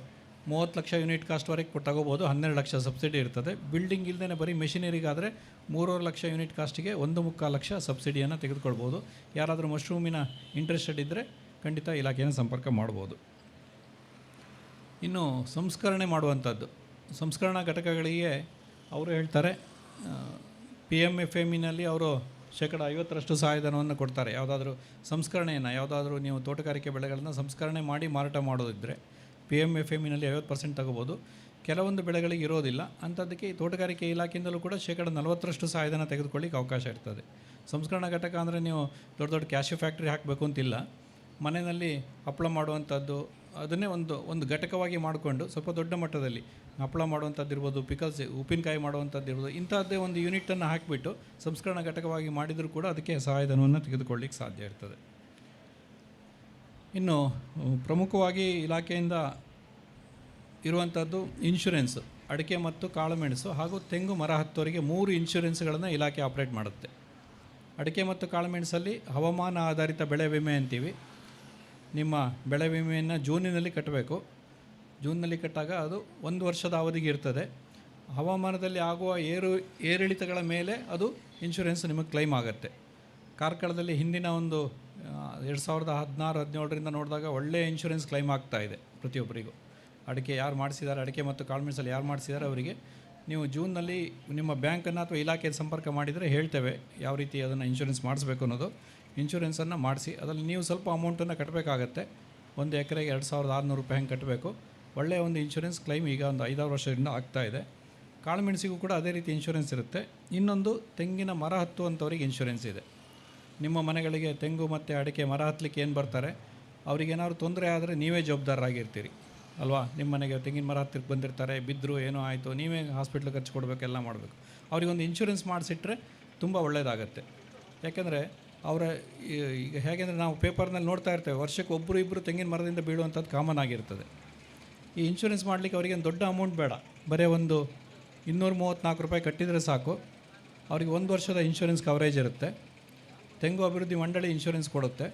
30 ಲಕ್ಷ ಯೂನಿಟ್ ಕಾಸ್ಟ್ವರೆಗೆ ತಗೋಬೋದು, 12 ಲಕ್ಷ ಸಬ್ಸಿಡಿ ಇರ್ತದೆ. ಬಿಲ್ಡಿಂಗ್ ಇಲ್ಲದೇ ಬರೀ ಮೆಷಿನರಿಗಾದರೆ 3.5 ಲಕ್ಷ ಯೂನಿಟ್ ಕಾಸ್ಟಿಗೆ 1.75 ಲಕ್ಷ ಸಬ್ಸಿಡಿಯನ್ನು ತೆಗೆದುಕೊಳ್ಬೋದು. ಯಾರಾದರೂ ಮಶ್ರೂಮಿನ ಇಂಟ್ರೆಸ್ಟೆಡ್ ಇದ್ದರೆ ಖಂಡಿತ ಇಲಾಖೆಯನ್ನು ಸಂಪರ್ಕ ಮಾಡ್ಬೋದು. ಇನ್ನು ಸಂಸ್ಕರಣೆ ಮಾಡುವಂಥದ್ದು, ಸಂಸ್ಕರಣಾ ಘಟಕಗಳಿಗೆ ಅವರು ಹೇಳ್ತಾರೆ PMFMಇನಲ್ಲಿ ಅವರು 50% ಸಹಾಯಧನವನ್ನು ಕೊಡ್ತಾರೆ. ಯಾವುದಾದ್ರೂ ಸಂಸ್ಕರಣೆಯನ್ನು, ಯಾವುದಾದ್ರೂ ನೀವು ತೋಟಗಾರಿಕೆ ಬೆಳೆಗಳನ್ನು ಸಂಸ್ಕರಣೆ ಮಾಡಿ ಮಾರಾಟ ಮಾಡೋದಿದ್ದರೆ PMFMಇನಲ್ಲಿ 50% ತಗೋಬೋದು. ಕೆಲವೊಂದು ಬೆಳೆಗಳಿಗೆ ಇರೋದಿಲ್ಲ, ಅಂಥದ್ದಕ್ಕೆ ತೋಟಗಾರಿಕೆ ಇಲಾಖೆಯಿಂದಲೂ ಕೂಡ 40% ಸಹಾಯಧನ ತೆಗೆದುಕೊಳ್ಳಿಕ್ಕೆ ಅವಕಾಶ ಇರ್ತದೆ. ಸಂಸ್ಕರಣಾ ಘಟಕ ಅಂದರೆ ನೀವು ದೊಡ್ಡ ದೊಡ್ಡ ಕ್ಯಾಶು ಫ್ಯಾಕ್ಟ್ರಿ ಹಾಕಬೇಕು ಅಂತಿಲ್ಲ, ಮನೆಯಲ್ಲಿ ಹಪ್ಪಳ ಮಾಡುವಂಥದ್ದು ಅದನ್ನೇ ಒಂದು ಒಂದು ಘಟಕವಾಗಿ ಮಾಡಿಕೊಂಡು ಸ್ವಲ್ಪ ದೊಡ್ಡ ಮಟ್ಟದಲ್ಲಿ ಹಪ್ಪಳ ಮಾಡುವಂಥದ್ದು ಇರ್ಬೋದು, ಪಿಕಲ್ಸ್ ಉಪ್ಪಿನಕಾಯಿ ಮಾಡುವಂಥದ್ದು ಇರ್ಬೋದು, ಇಂಥದ್ದೇ ಒಂದು ಯೂನಿಟನ್ನು ಹಾಕಿಬಿಟ್ಟು ಸಂಸ್ಕರಣಾ ಘಟಕವಾಗಿ ಮಾಡಿದರೂ ಕೂಡ ಅದಕ್ಕೆ ಸಹಾಯಧನವನ್ನು ತೆಗೆದುಕೊಳ್ಳಿಕ್ಕೆ ಸಾಧ್ಯ ಇರ್ತದೆ. ಇನ್ನು ಪ್ರಮುಖವಾಗಿ ಇಲಾಖೆಯಿಂದ ಇರುವಂಥದ್ದು ಇನ್ಶೂರೆನ್ಸ್, ಅಡಿಕೆ ಮತ್ತು ಕಾಳುಮೆಣಸು ಹಾಗೂ ತೆಂಗು ಮರ ಹತ್ತೋರಿಗೆ 3 ಇನ್ಶೂರೆನ್ಸ್ಗಳನ್ನು ಇಲಾಖೆ ಆಪ್ರೇಟ್ ಮಾಡುತ್ತೆ. ಅಡಿಕೆ ಮತ್ತು ಕಾಳುಮೆಣಸಲ್ಲಿ ಹವಾಮಾನ ಆಧಾರಿತ ಬೆಳೆ ವಿಮೆ ಅಂತೀವಿ. ನಿಮ್ಮ ಬೆಳೆ ವಿಮೆಯನ್ನು ಜೂನಿನಲ್ಲಿ ಕಟ್ಟಬೇಕು. ಜೂನ್ನಲ್ಲಿ ಕಟ್ಟಾಗ ಅದು 1 ವರ್ಷದ ಅವಧಿಗೆ ಇರ್ತದೆ. ಹವಾಮಾನದಲ್ಲಿ ಆಗುವ ಏರಿಳಿತಗಳ ಮೇಲೆ ಅದು ಇನ್ಶೂರೆನ್ಸ್ ನಿಮಗೆ ಕ್ಲೈಮ್ ಆಗುತ್ತೆ. ಕಾರ್ಕಳದಲ್ಲಿ ಹಿಂದಿನ ಒಂದು 2016-17ರಿಂದ ನೋಡಿದಾಗ ಒಳ್ಳೆಯ ಇನ್ಶೂರೆನ್ಸ್ ಕ್ಲೈಮ್ ಆಗ್ತಾಯಿದೆ ಪ್ರತಿಯೊಬ್ಬರಿಗೂ. ಅಡಿಕೆ ಯಾರು ಮಾಡಿಸಿದ್ದಾರೆ, ಅಡಿಕೆ ಮತ್ತು ಕಾಳುಮೆಣಸಲ್ಲಿ ಯಾರು ಮಾಡಿಸಿದ್ದಾರೆ ಅವರಿಗೆ ನೀವು ಜೂನ್ನಲ್ಲಿ ನಿಮ್ಮ ಬ್ಯಾಂಕನ್ನು ಅಥವಾ ಇಲಾಖೆಯ ಸಂಪರ್ಕ ಮಾಡಿದರೆ ಹೇಳ್ತೇವೆ ಯಾವ ರೀತಿ ಅದನ್ನು ಇನ್ಶೂರೆನ್ಸ್ ಮಾಡಿಸ್ಬೇಕು ಅನ್ನೋದು. ಇನ್ಶೂರೆನ್ಸನ್ನು ಮಾಡಿಸಿ ಅದರಲ್ಲಿ ನೀವು ಸ್ವಲ್ಪ ಅಮೌಂಟನ್ನು ಕಟ್ಟಬೇಕಾಗತ್ತೆ. ಒಂದು ಎಕರೆಗೆ 2600 ರೂಪಾಯಿ ಹಂಗೆ ಕಟ್ಟಬೇಕು. ಒಳ್ಳೆಯ ಒಂದು ಇನ್ಶೂರೆನ್ಸ್ ಕ್ಲೈಮ್ ಈಗ ಒಂದು 5-6 ವರ್ಷದಿಂದ ಆಗ್ತಾಯಿದೆ. ಕಾಳುಮೆಣಸಿಗೂ ಕೂಡ ಅದೇ ರೀತಿ ಇನ್ಶೂರೆನ್ಸ್ ಇರುತ್ತೆ. ಇನ್ನೊಂದು ತೆಂಗಿನ ಮರ ಹತ್ತುವಂಥವ್ರಿಗೆ ಇನ್ಶೂರೆನ್ಸ್ ಇದೆ. ನಿಮ್ಮ ಮನೆಗಳಿಗೆ ತೆಂಗು ಮತ್ತು ಅಡಿಕೆ ಮರ ಹತ್ತಲಿಕ್ಕೆ ಏನು ಬರ್ತಾರೆ, ಅವರಿಗೇನಾದ್ರು ತೊಂದರೆ ಆದರೆ ನೀವೇ ಜವಾಬ್ದಾರರಾಗಿರ್ತೀರಿ ಅಲ್ವಾ? ನಿಮ್ಮ ಮನೆಗೆ ತೆಂಗಿನ ಮರ ಹತ್ತಿರಕ್ಕೆ ಬಂದಿರ್ತಾರೆ, ಬಿದ್ದರು ಏನೋ ಆಯಿತು, ನೀವೇ ಹಾಸ್ಪಿಟ್ಲಿಗೆ ಖರ್ಚು ಕೊಡಬೇಕು, ಎಲ್ಲ ಮಾಡಬೇಕು. ಅವರಿಗೊಂದು ಇನ್ಶೂರೆನ್ಸ್ ಮಾಡಿಸಿಟ್ರೆ ತುಂಬ ಒಳ್ಳೆಯದಾಗತ್ತೆ. ಯಾಕೆಂದರೆ ಅವರ ಈಗ ಹೇಗೆಂದರೆ ನಾವು ಪೇಪರ್ನಲ್ಲಿ ನೋಡ್ತಾ ಇರ್ತೇವೆ, ವರ್ಷಕ್ಕೆ ಒಬ್ಬರು ಇಬ್ಬರು ತೆಂಗಿನ ಮರದಿಂದ ಬೀಳುವಂಥದ್ದು ಕಾಮನ್ ಆಗಿರ್ತದೆ. ಈ ಇನ್ಶೂರೆನ್ಸ್ ಮಾಡಲಿಕ್ಕೆ ಅವರಿಗೇನು ದೊಡ್ಡ ಅಮೌಂಟ್ ಬೇಡ, ಬರೀ ಒಂದು 234 ರೂಪಾಯಿ ಕಟ್ಟಿದರೆ ಸಾಕು. ಅವರಿಗೆ 1 ವರ್ಷದ ಇನ್ಶೂರೆನ್ಸ್ ಕವರೇಜ್ ಇರುತ್ತೆ. ತೆಂಗು ಅಭಿವೃದ್ಧಿ ಮಂಡಳಿ ಇನ್ಶೂರೆನ್ಸ್ ಕೊಡುತ್ತೆ.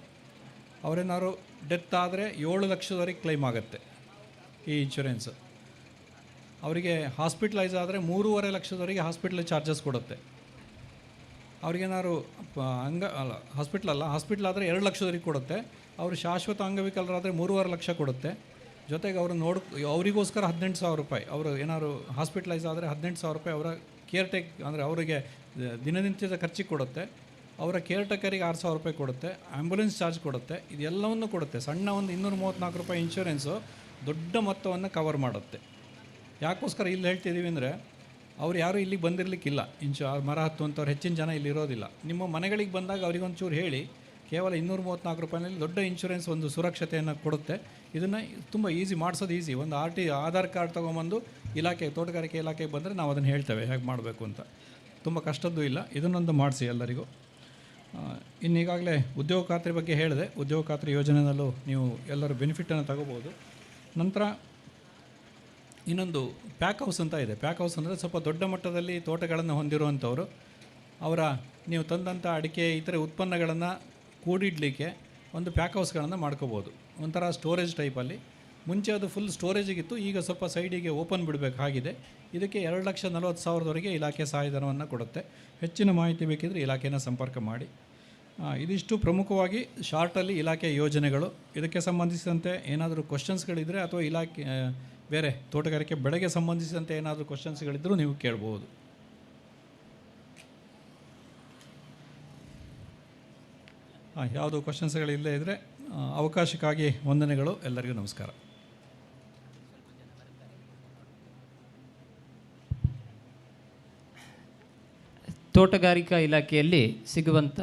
ಅವರೇನಾದ್ರು ಡೆತ್ ಆದರೆ 7 ಲಕ್ಷದವರೆಗೆ ಕ್ಲೈಮ್ ಆಗುತ್ತೆ ಈ ಇನ್ಶೂರೆನ್ಸ್. ಅವರಿಗೆ ಹಾಸ್ಪಿಟ್ಲೈಸ್ ಆದರೆ 3.5 ಲಕ್ಷದವರೆಗೆ ಹಾಸ್ಪಿಟ್ಲ್ ಚಾರ್ಜಸ್ ಕೊಡುತ್ತೆ. ಅವ್ರಿಗೇನಾದ್ರು ಅಂಗ ಅಲ್ಲ ಹಾಸ್ಪಿಟ್ಲ್ ಅಲ್ಲ ಹಾಸ್ಪಿಟ್ಲ್ ಆದರೆ 2 ಲಕ್ಷದವರೆಗೆ ಕೊಡುತ್ತೆ. ಅವರು ಶಾಶ್ವತ ಅಂಗವಿಕಲರಾದರೆ 3.5 ಲಕ್ಷ ಕೊಡುತ್ತೆ. ಜೊತೆಗೆ ಅವರು ಅವರಿಗೋಸ್ಕರ 18,000 ರೂಪಾಯಿ, ಅವರು ಏನಾದ್ರು ಹಾಸ್ಪಿಟ್ಲೈಸ್ ಆದರೆ 18,000 ರೂಪಾಯಿ ಅವರ ಕೇರ್ ಟೇಕ್ ಅಂದರೆ ಅವರಿಗೆ ದಿನನಿತ್ಯದ ಖರ್ಚಿಗೆ ಕೊಡುತ್ತೆ. ಅವರ ಕೇರ್ ಟೇಕರಿಗೆ 6,000 ರೂಪಾಯಿ ಕೊಡುತ್ತೆ, ಆ್ಯಂಬುಲೆನ್ಸ್ ಚಾರ್ಜ್ ಕೊಡುತ್ತೆ, ಇದೆಲ್ಲವನ್ನು ಕೊಡುತ್ತೆ. ಸಣ್ಣ ಒಂದು 234 ರೂಪಾಯಿ ಇನ್ಶೂರೆನ್ಸು ದೊಡ್ಡ ಮೊತ್ತವನ್ನು ಕವರ್ ಮಾಡುತ್ತೆ. ಯಾಕೋಸ್ಕರ ಇಲ್ಲಿ ಹೇಳ್ತಿದ್ದೀವಿ ಅಂದರೆ ಅವ್ರು ಯಾರೂ ಇಲ್ಲಿಗೆ ಬಂದಿರಲಿಕ್ಕಿಲ್ಲ, ಮರ ಹತ್ತುವಂಥವ್ರು ಹೆಚ್ಚಿನ ಜನ ಇಲ್ಲಿ ಇರೋದಿಲ್ಲ. ನಿಮ್ಮ ಮನೆಗಳಿಗೆ ಬಂದಾಗ ಅವರಿಗೊಂಚೂರು ಹೇಳಿ, ಕೇವಲ 234 ರೂಪಾಯಿನಲ್ಲಿ ದೊಡ್ಡ ಇನ್ಶೂರೆನ್ಸ್ ಒಂದು ಸುರಕ್ಷತೆಯನ್ನು ಕೊಡುತ್ತೆ. ಇದನ್ನು ತುಂಬ ಈಸಿ ಮಾಡಿಸೋದು ಈಸಿ. ಒಂದು ಆಧಾರ್ ಕಾರ್ಡ್ ತೊಗೊಂಬಂದು ಇಲಾಖೆ ತೋಟಗಾರಿಕೆ ಇಲಾಖೆಗೆ ಬಂದರೆ ನಾವು ಅದನ್ನು ಹೇಳ್ತೇವೆ ಹೇಗೆ ಮಾಡಬೇಕು ಅಂತ. ತುಂಬ ಕಷ್ಟದ್ದು ಇಲ್ಲ, ಇದನ್ನೊಂದು ಮಾಡಿಸಿ ಎಲ್ಲರಿಗೂ. ಇನ್ನು ಈಗಾಗಲೇ ಉದ್ಯೋಗ ಖಾತ್ರಿ ಬಗ್ಗೆ ಹೇಳಿದೆ. ಉದ್ಯೋಗ ಖಾತ್ರಿ ಯೋಜನೆಯಲ್ಲೂ ನೀವು ಎಲ್ಲರೂ ಬೆನಿಫಿಟನ್ನು ತಗೋಬೋದು. ನಂತರ ಇನ್ನೊಂದು ಪ್ಯಾಕ್ ಹೌಸ್ ಅಂತ ಇದೆ. ಪ್ಯಾಕ್ ಹೌಸ್ ಅಂದರೆ ಸ್ವಲ್ಪ ದೊಡ್ಡ ಮಟ್ಟದಲ್ಲಿ ತೋಟಗಳನ್ನು ಹೊಂದಿರುವಂಥವರು ಅವರ ನೀವು ತಂದಂಥ ಅಡಿಕೆ ಇತರೆ ಉತ್ಪನ್ನಗಳನ್ನು ಕೂಡಿಡಲಿಕ್ಕೆ ಒಂದು ಪ್ಯಾಕ್ ಹೌಸ್ಗಳನ್ನು ಮಾಡ್ಕೋಬೋದು. ಒಂಥರ ಸ್ಟೋರೇಜ್ ಟೈಪಲ್ಲಿ. ಮುಂಚೆ ಅದು ಫುಲ್ ಸ್ಟೋರೇಜಿಗಿತ್ತು, ಈಗ ಸ್ವಲ್ಪ ಸೈಡಿಗೆ ಓಪನ್ ಬಿಡಬೇಕಾಗಿದೆ. ಇದಕ್ಕೆ 2,40,000ವರೆಗೆ ಇಲಾಖೆ ಸಹಾಯಧನವನ್ನು ಕೊಡುತ್ತೆ. ಹೆಚ್ಚಿನ ಮಾಹಿತಿ ಬೇಕಿದ್ದರೆ ಇಲಾಖೆಯನ್ನು ಸಂಪರ್ಕ ಮಾಡಿ. ಇದಿಷ್ಟು ಪ್ರಮುಖವಾಗಿ ಶಾರ್ಟಲ್ಲಿ ಇಲಾಖೆ ಯೋಜನೆಗಳು. ಇದಕ್ಕೆ ಸಂಬಂಧಿಸಿದಂತೆ ಏನಾದರೂ ಕ್ವಶನ್ಸ್ಗಳಿದ್ದರೆ ಅಥವಾ ಇಲಾಖೆ ಬೇರೆ ತೋಟಗಾರಿಕೆ ಬೆಳೆಗೆ ಸಂಬಂಧಿಸಿದಂತೆ ಏನಾದರೂ ಕ್ವಶನ್ಸ್ಗಳಿದ್ದರೂ ನೀವು ಕೇಳ್ಬೋದು. ಯಾವುದು ಕ್ವಶನ್ಸ್ಗಳಿಲ್ಲದೆ ಇದ್ದರೆ ಅವಕಾಶಕ್ಕಾಗಿ ವಂದನೆಗಳು. ಎಲ್ಲರಿಗೂ ನಮಸ್ಕಾರ. ತೋಟಗಾರಿಕಾ ಇಲಾಖೆಯಲ್ಲಿ ಸಿಗುವಂಥ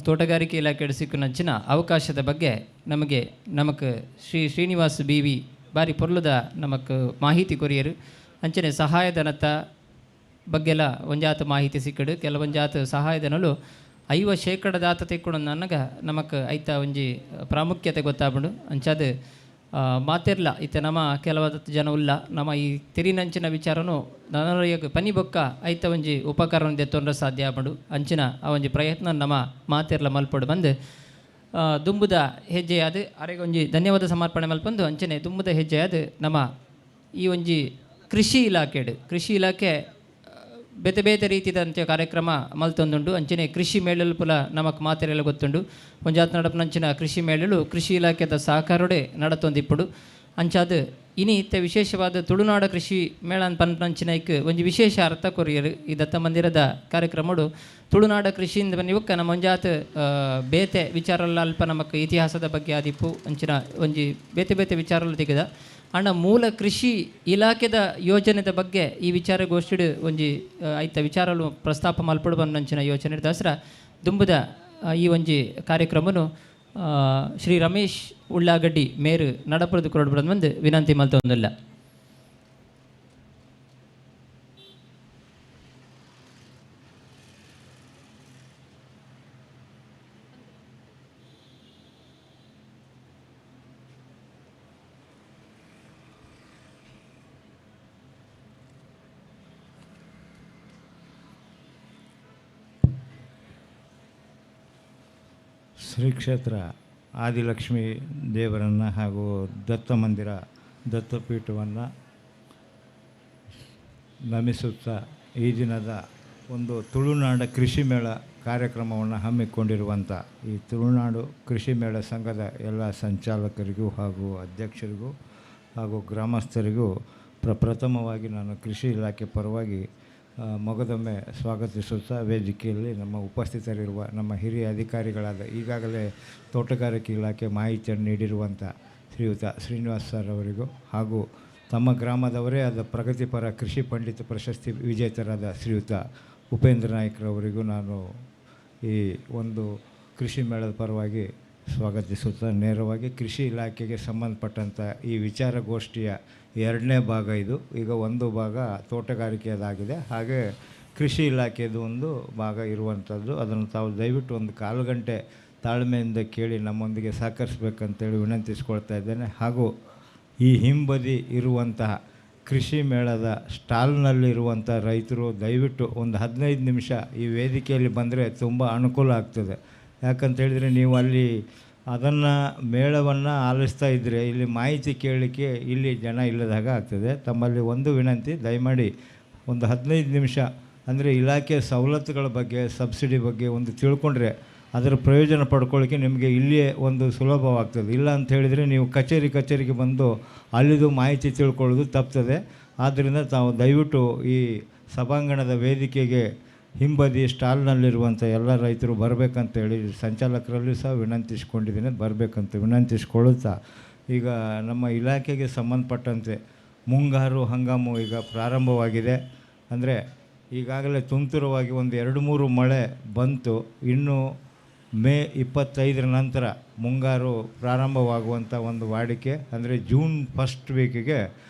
ತೋಟಗಾರಿಕೆ ಇಲಾಖೆಯಲ್ಲಿ ಸಿಕ್ಕಿನಂಚಿನ ಅವಕಾಶದ ಬಗ್ಗೆ ನಮಗೆ ಶ್ರೀ ಶ್ರೀನಿವಾಸ್ ಬಿ ವಿ ಬಾರಿ ಪೊರ್ಲುದ ನಮಕ್ ಮಾಹಿತಿ ಕೊರಿಯರು. ಅಂಚನೆ ಸಹಾಯಧನತ ಬಗ್ಗೆಲ ಒಂಜಾತ ಮಾಹಿತಿ ಸಿಕ್ಕಡು. ಕೆಲವೊಂಜಾತ ಸಹಾಯಧನಲು 50% ದಾತ ತಿಕ್ಕುಡು ನನಗ ನಮಕ್ ಐತ ಒಂಜಿ ಪ್ರಾಮುಖ್ಯತೆ ಗೊತ್ತಾಪುಂಡು. ಅಂಚಾದ ಮಾತೆರ್ಲ ಇತ್ತೆ ನಮ ಕೆಲವಾದ ಜನ ಉಲ್ಲ ನಮ ಈ ತಿರಿನಂಚಿನ ವಿಚಾರನು ನನೊರಿಯಗ್ ಪನಿ ಬೊಕ್ಕ ಐತ ಒಂಜಿ ಉಪಕರಣ ದೆತ್ತೊಂಡ್ರೆ ಸಾಧ್ಯ ಆಪುಂಡು. ಅಂಚಿನ ಆ ಒಂಜಿ ಪ್ರಯತ್ನ ನಮ ಮಾತೆರ್ಲ ಮಲ್ಪೊಡು ಬಂದು ದುಂಬುದ ಹೆಜ್ಜೆಯಾದ ಅರೆಗೊಂಜಿ ಧನ್ಯವಾದ ಸಮರ್ಪಣೆ ಮಲ್ಪೊಂದು ಅಂಚನೆ ದುಂಬುದ ಹೆಜ್ಜೆಯಾದ ನಮ್ಮ ಈ ಒಂಜಿ ಕೃಷಿ ಇಲಾಖೆಡು ಕೃಷಿ ಇಲಾಖೆ ಬೇತೆ ಬೇತೆ ರೀತಿದಂತೆ ಕಾರ್ಯಕ್ರಮ ಮಲ್ತೊಂದುಂಡು. ಅಂಚನೆ ಕೃಷಿ ಮೇಳಲು ಪುಲ ನಮಕ್ ಮಾತೆರೆಲ್ಲ ಗೊತ್ತುಂಡು. ಒಂಜಾತ್ ನಡಪನಂಚಿನ ಕೃಷಿ ಮೇಳಲು ಕೃಷಿ ಇಲಾಖೆದ ಸಹಕಾರಡೆ ನಡತೊಂದಿಪ್ಪುಡು. ಅಂಚಾದ ಇನಿ ಇತ್ತೆ ವಿಶೇಷವಾದ ತುಳುನಾಡ ಕೃಷಿ ಮೇಳ ಪನ್ಪಂಚಿನೈಕ್ ಒಂಜಿ ವಿಶೇಷ ಅರ್ಥ ಕೊರಿಯರು ಈ ದತ್ತ ಮಂದಿರದ ಕಾರ್ಯಕ್ರಮಡು ತುಳುನಾಡ ಕೃಷಿಯಿಂದ ಬನ್ನಿವಕ್ಕ ನಮ್ಮ ಒಂಜಾತ್ ಬೇತೆ ವಿಚಾರಲ್ಲ ಅಲ್ಪ ನಮಕ್ ಇತಿಹಾಸದ ಬಗ್ಗೆ ಆದಿಪ್ಪು ಅಂಚಿನ ಒಂಜಿ ಬೇತೆ ಬೇತೆ ವಿಚಾರಲ್ಲ ತೆಗೆದ ಅಣ್ಣ ಮೂಲ ಕೃಷಿ ಇಲಾಖೆದ ಯೋಜನೆದ ಬಗ್ಗೆ ಈ ವಿಚಾರಗೋಷ್ಠಿಡು ಒಂಜಿ ಐತ ವಿಚಾರಲು ಪ್ರಸ್ತಾಪ ಮಲ್ಪಡು ಬಂದಂಚಿನ ಯೋಜನೆ ದಾಸರ ದುಂಬುದ ಈ ಒಂಜಿ ಕಾರ್ಯಕ್ರಮನು ಶ್ರೀ ರಮೇಶ್ ಉಳ್ಳಾಗಡ್ಡಿ ಮೇರು ನಡಪುರದ ಕೊರಡು ಬಂದು ವಿನಂತಿ ಮಲ್ತೊಂದಿಲ್ಲ. ಶ್ರೀ ಕ್ಷೇತ್ರ ಆದಿಲಕ್ಷ್ಮಿ ದೇವರನ್ನು ಹಾಗೂ ದತ್ತ ಮಂದಿರ ದತ್ತಪೀಠವನ್ನು ನಮಿಸುತ್ತಾ ಈ ದಿನದ ಒಂದು ತುಳುನಾಡ ಕೃಷಿ ಮೇಳ ಕಾರ್ಯಕ್ರಮವನ್ನು ಹಮ್ಮಿಕೊಂಡಿರುವಂಥ ಈ ತುಳುನಾಡು ಕೃಷಿ ಮೇಳ ಸಂಘದ ಎಲ್ಲ ಸಂಚಾಲಕರಿಗೂ ಹಾಗೂ ಅಧ್ಯಕ್ಷರಿಗೂ ಹಾಗೂ ಗ್ರಾಮಸ್ಥರಿಗೂ ಪ್ರಪ್ರಥಮವಾಗಿ ನಾನು ಕೃಷಿ ಇಲಾಖೆ ಪರವಾಗಿ ಮಗದೊಮ್ಮೆ ಸ್ವಾಗತಿಸುತ್ತಾ ವೇದಿಕೆಯಲ್ಲಿ ನಮ್ಮ ಉಪಸ್ಥಿತರಿರುವ ನಮ್ಮ ಹಿರಿಯ ಅಧಿಕಾರಿಗಳಾದ ಈಗಾಗಲೇ ತೋಟಗಾರಿಕೆ ಇಲಾಖೆ ಮಾಹಿತಿಯನ್ನು ನೀಡಿರುವಂಥ ಶ್ರೀಯುತ ಶ್ರೀನಿವಾಸ್ ಸರ್ ಅವರಿಗೂ ಹಾಗೂ ತಮ್ಮ ಗ್ರಾಮದವರೇ ಆದ ಪ್ರಗತಿಪರ ಕೃಷಿ ಪಂಡಿತ ಪ್ರಶಸ್ತಿ ವಿಜೇತರಾದ ಶ್ರೀಯುತ ಉಪೇಂದ್ರ ನಾಯ್ಕರವರಿಗೂ ನಾನು ಈ ಒಂದು ಕೃಷಿ ಮೇಳದ ಪರವಾಗಿ ಸ್ವಾಗತಿಸುತ್ತಾ ನೇರವಾಗಿ ಕೃಷಿ ಇಲಾಖೆಗೆ ಸಂಬಂಧಪಟ್ಟಂಥ ಈ ವಿಚಾರಗೋಷ್ಠಿಯ ಎರಡನೇ ಭಾಗ ಇದು. ಈಗ ಒಂದು ಭಾಗ ತೋಟಗಾರಿಕೆಯದಾಗಿದೆ, ಹಾಗೆ ಕೃಷಿ ಇಲಾಖೆಯದು ಒಂದು ಭಾಗ ಇರುವಂಥದ್ದು. ಅದನ್ನು ತಾವು ದಯವಿಟ್ಟು ಒಂದು ಕಾಲು ಗಂಟೆ ತಾಳ್ಮೆಯಿಂದ ಕೇಳಿ ನಮ್ಮೊಂದಿಗೆ ಸಹಕರಿಸಬೇಕಂತೇಳಿ ವಿನಂತಿಸ್ಕೊಳ್ತಾ ಇದ್ದೇನೆ. ಹಾಗೂ ಈ ಹಿಂಬದಿ ಇರುವಂತಹ ಕೃಷಿ ಮೇಳದ ಸ್ಟಾಲ್ನಲ್ಲಿರುವಂಥ ರೈತರು ದಯವಿಟ್ಟು ಒಂದು 15 ನಿಮಿಷ ಈ ವೇದಿಕೆಯಲ್ಲಿ ಬಂದರೆ ತುಂಬ ಅನುಕೂಲ ಆಗ್ತದೆ. ಯಾಕಂತೇಳಿದರೆ ನೀವು ಅಲ್ಲಿ ಅದನ್ನು ಮೇಳವನ್ನು ಆಲಿಸ್ತಾ ಇದ್ದರೆ ಇಲ್ಲಿ ಮಾಹಿತಿ ಕೇಳಲಿಕ್ಕೆ ಇಲ್ಲಿ ಜನ ಇಲ್ಲದಾಗ ಆಗ್ತದೆ. ತಮ್ಮಲ್ಲಿ ಒಂದು ವಿನಂತಿ, ದಯಮಾಡಿ ಒಂದು 15 ನಿಮಿಷ ಅಂದರೆ ಇಲಾಖೆ ಸವಲತ್ತುಗಳ ಬಗ್ಗೆ, ಸಬ್ಸಿಡಿ ಬಗ್ಗೆ ಒಂದು ತಿಳ್ಕೊಂಡ್ರೆ ಅದರ ಪ್ರಯೋಜನ ಪಡ್ಕೊಳ್ಳಿಕ್ಕೆ ನಿಮಗೆ ಇಲ್ಲಿಯೇ ಒಂದು ಸುಲಭವಾಗ್ತದೆ. ಇಲ್ಲ ಅಂತ ಹೇಳಿದರೆ ನೀವು ಕಚೇರಿಗೆ ಬಂದು ಅಲ್ಲಿದು ಮಾಹಿತಿ ತಿಳ್ಕೊಳ್ಳೋದು ತಪ್ತದೆ. ಆದ್ದರಿಂದ ತಾವು ದಯವಿಟ್ಟು ಈ ಸಭಾಂಗಣದ ವೇದಿಕೆಗೆ ಹಿಂಬದಿ ಸ್ಟಾಲ್ನಲ್ಲಿರುವಂಥ ಎಲ್ಲ ರೈತರು ಬರಬೇಕಂತೇಳಿ ಸಂಚಾಲಕರಲ್ಲಿ ಸಹ ವಿನಂತಿಸ್ಕೊಂಡಿದ್ದೀನಿ, ಬರಬೇಕಂತ ವಿನಂತಿಸ್ಕೊಳ್ಳುತ್ತಾ ಈಗ ನಮ್ಮ ಇಲಾಖೆಗೆ ಸಂಬಂಧಪಟ್ಟಂತೆ ಮುಂಗಾರು ಹಂಗಾಮು ಈಗ ಪ್ರಾರಂಭವಾಗಿದೆ. ಅಂದರೆ ಈಗಾಗಲೇ ತುಂತುರವಾಗಿ ಒಂದು 2-3 ಮಳೆ ಬಂತು. ಇನ್ನು ಮೇ 25ರ ನಂತರ ಮುಂಗಾರು ಪ್ರಾರಂಭವಾಗುವಂಥ ಒಂದು ವಾಡಿಕೆ, ಅಂದರೆ ಜೂನ್ ಫಸ್ಟ್ ವೀಕಿಗೆ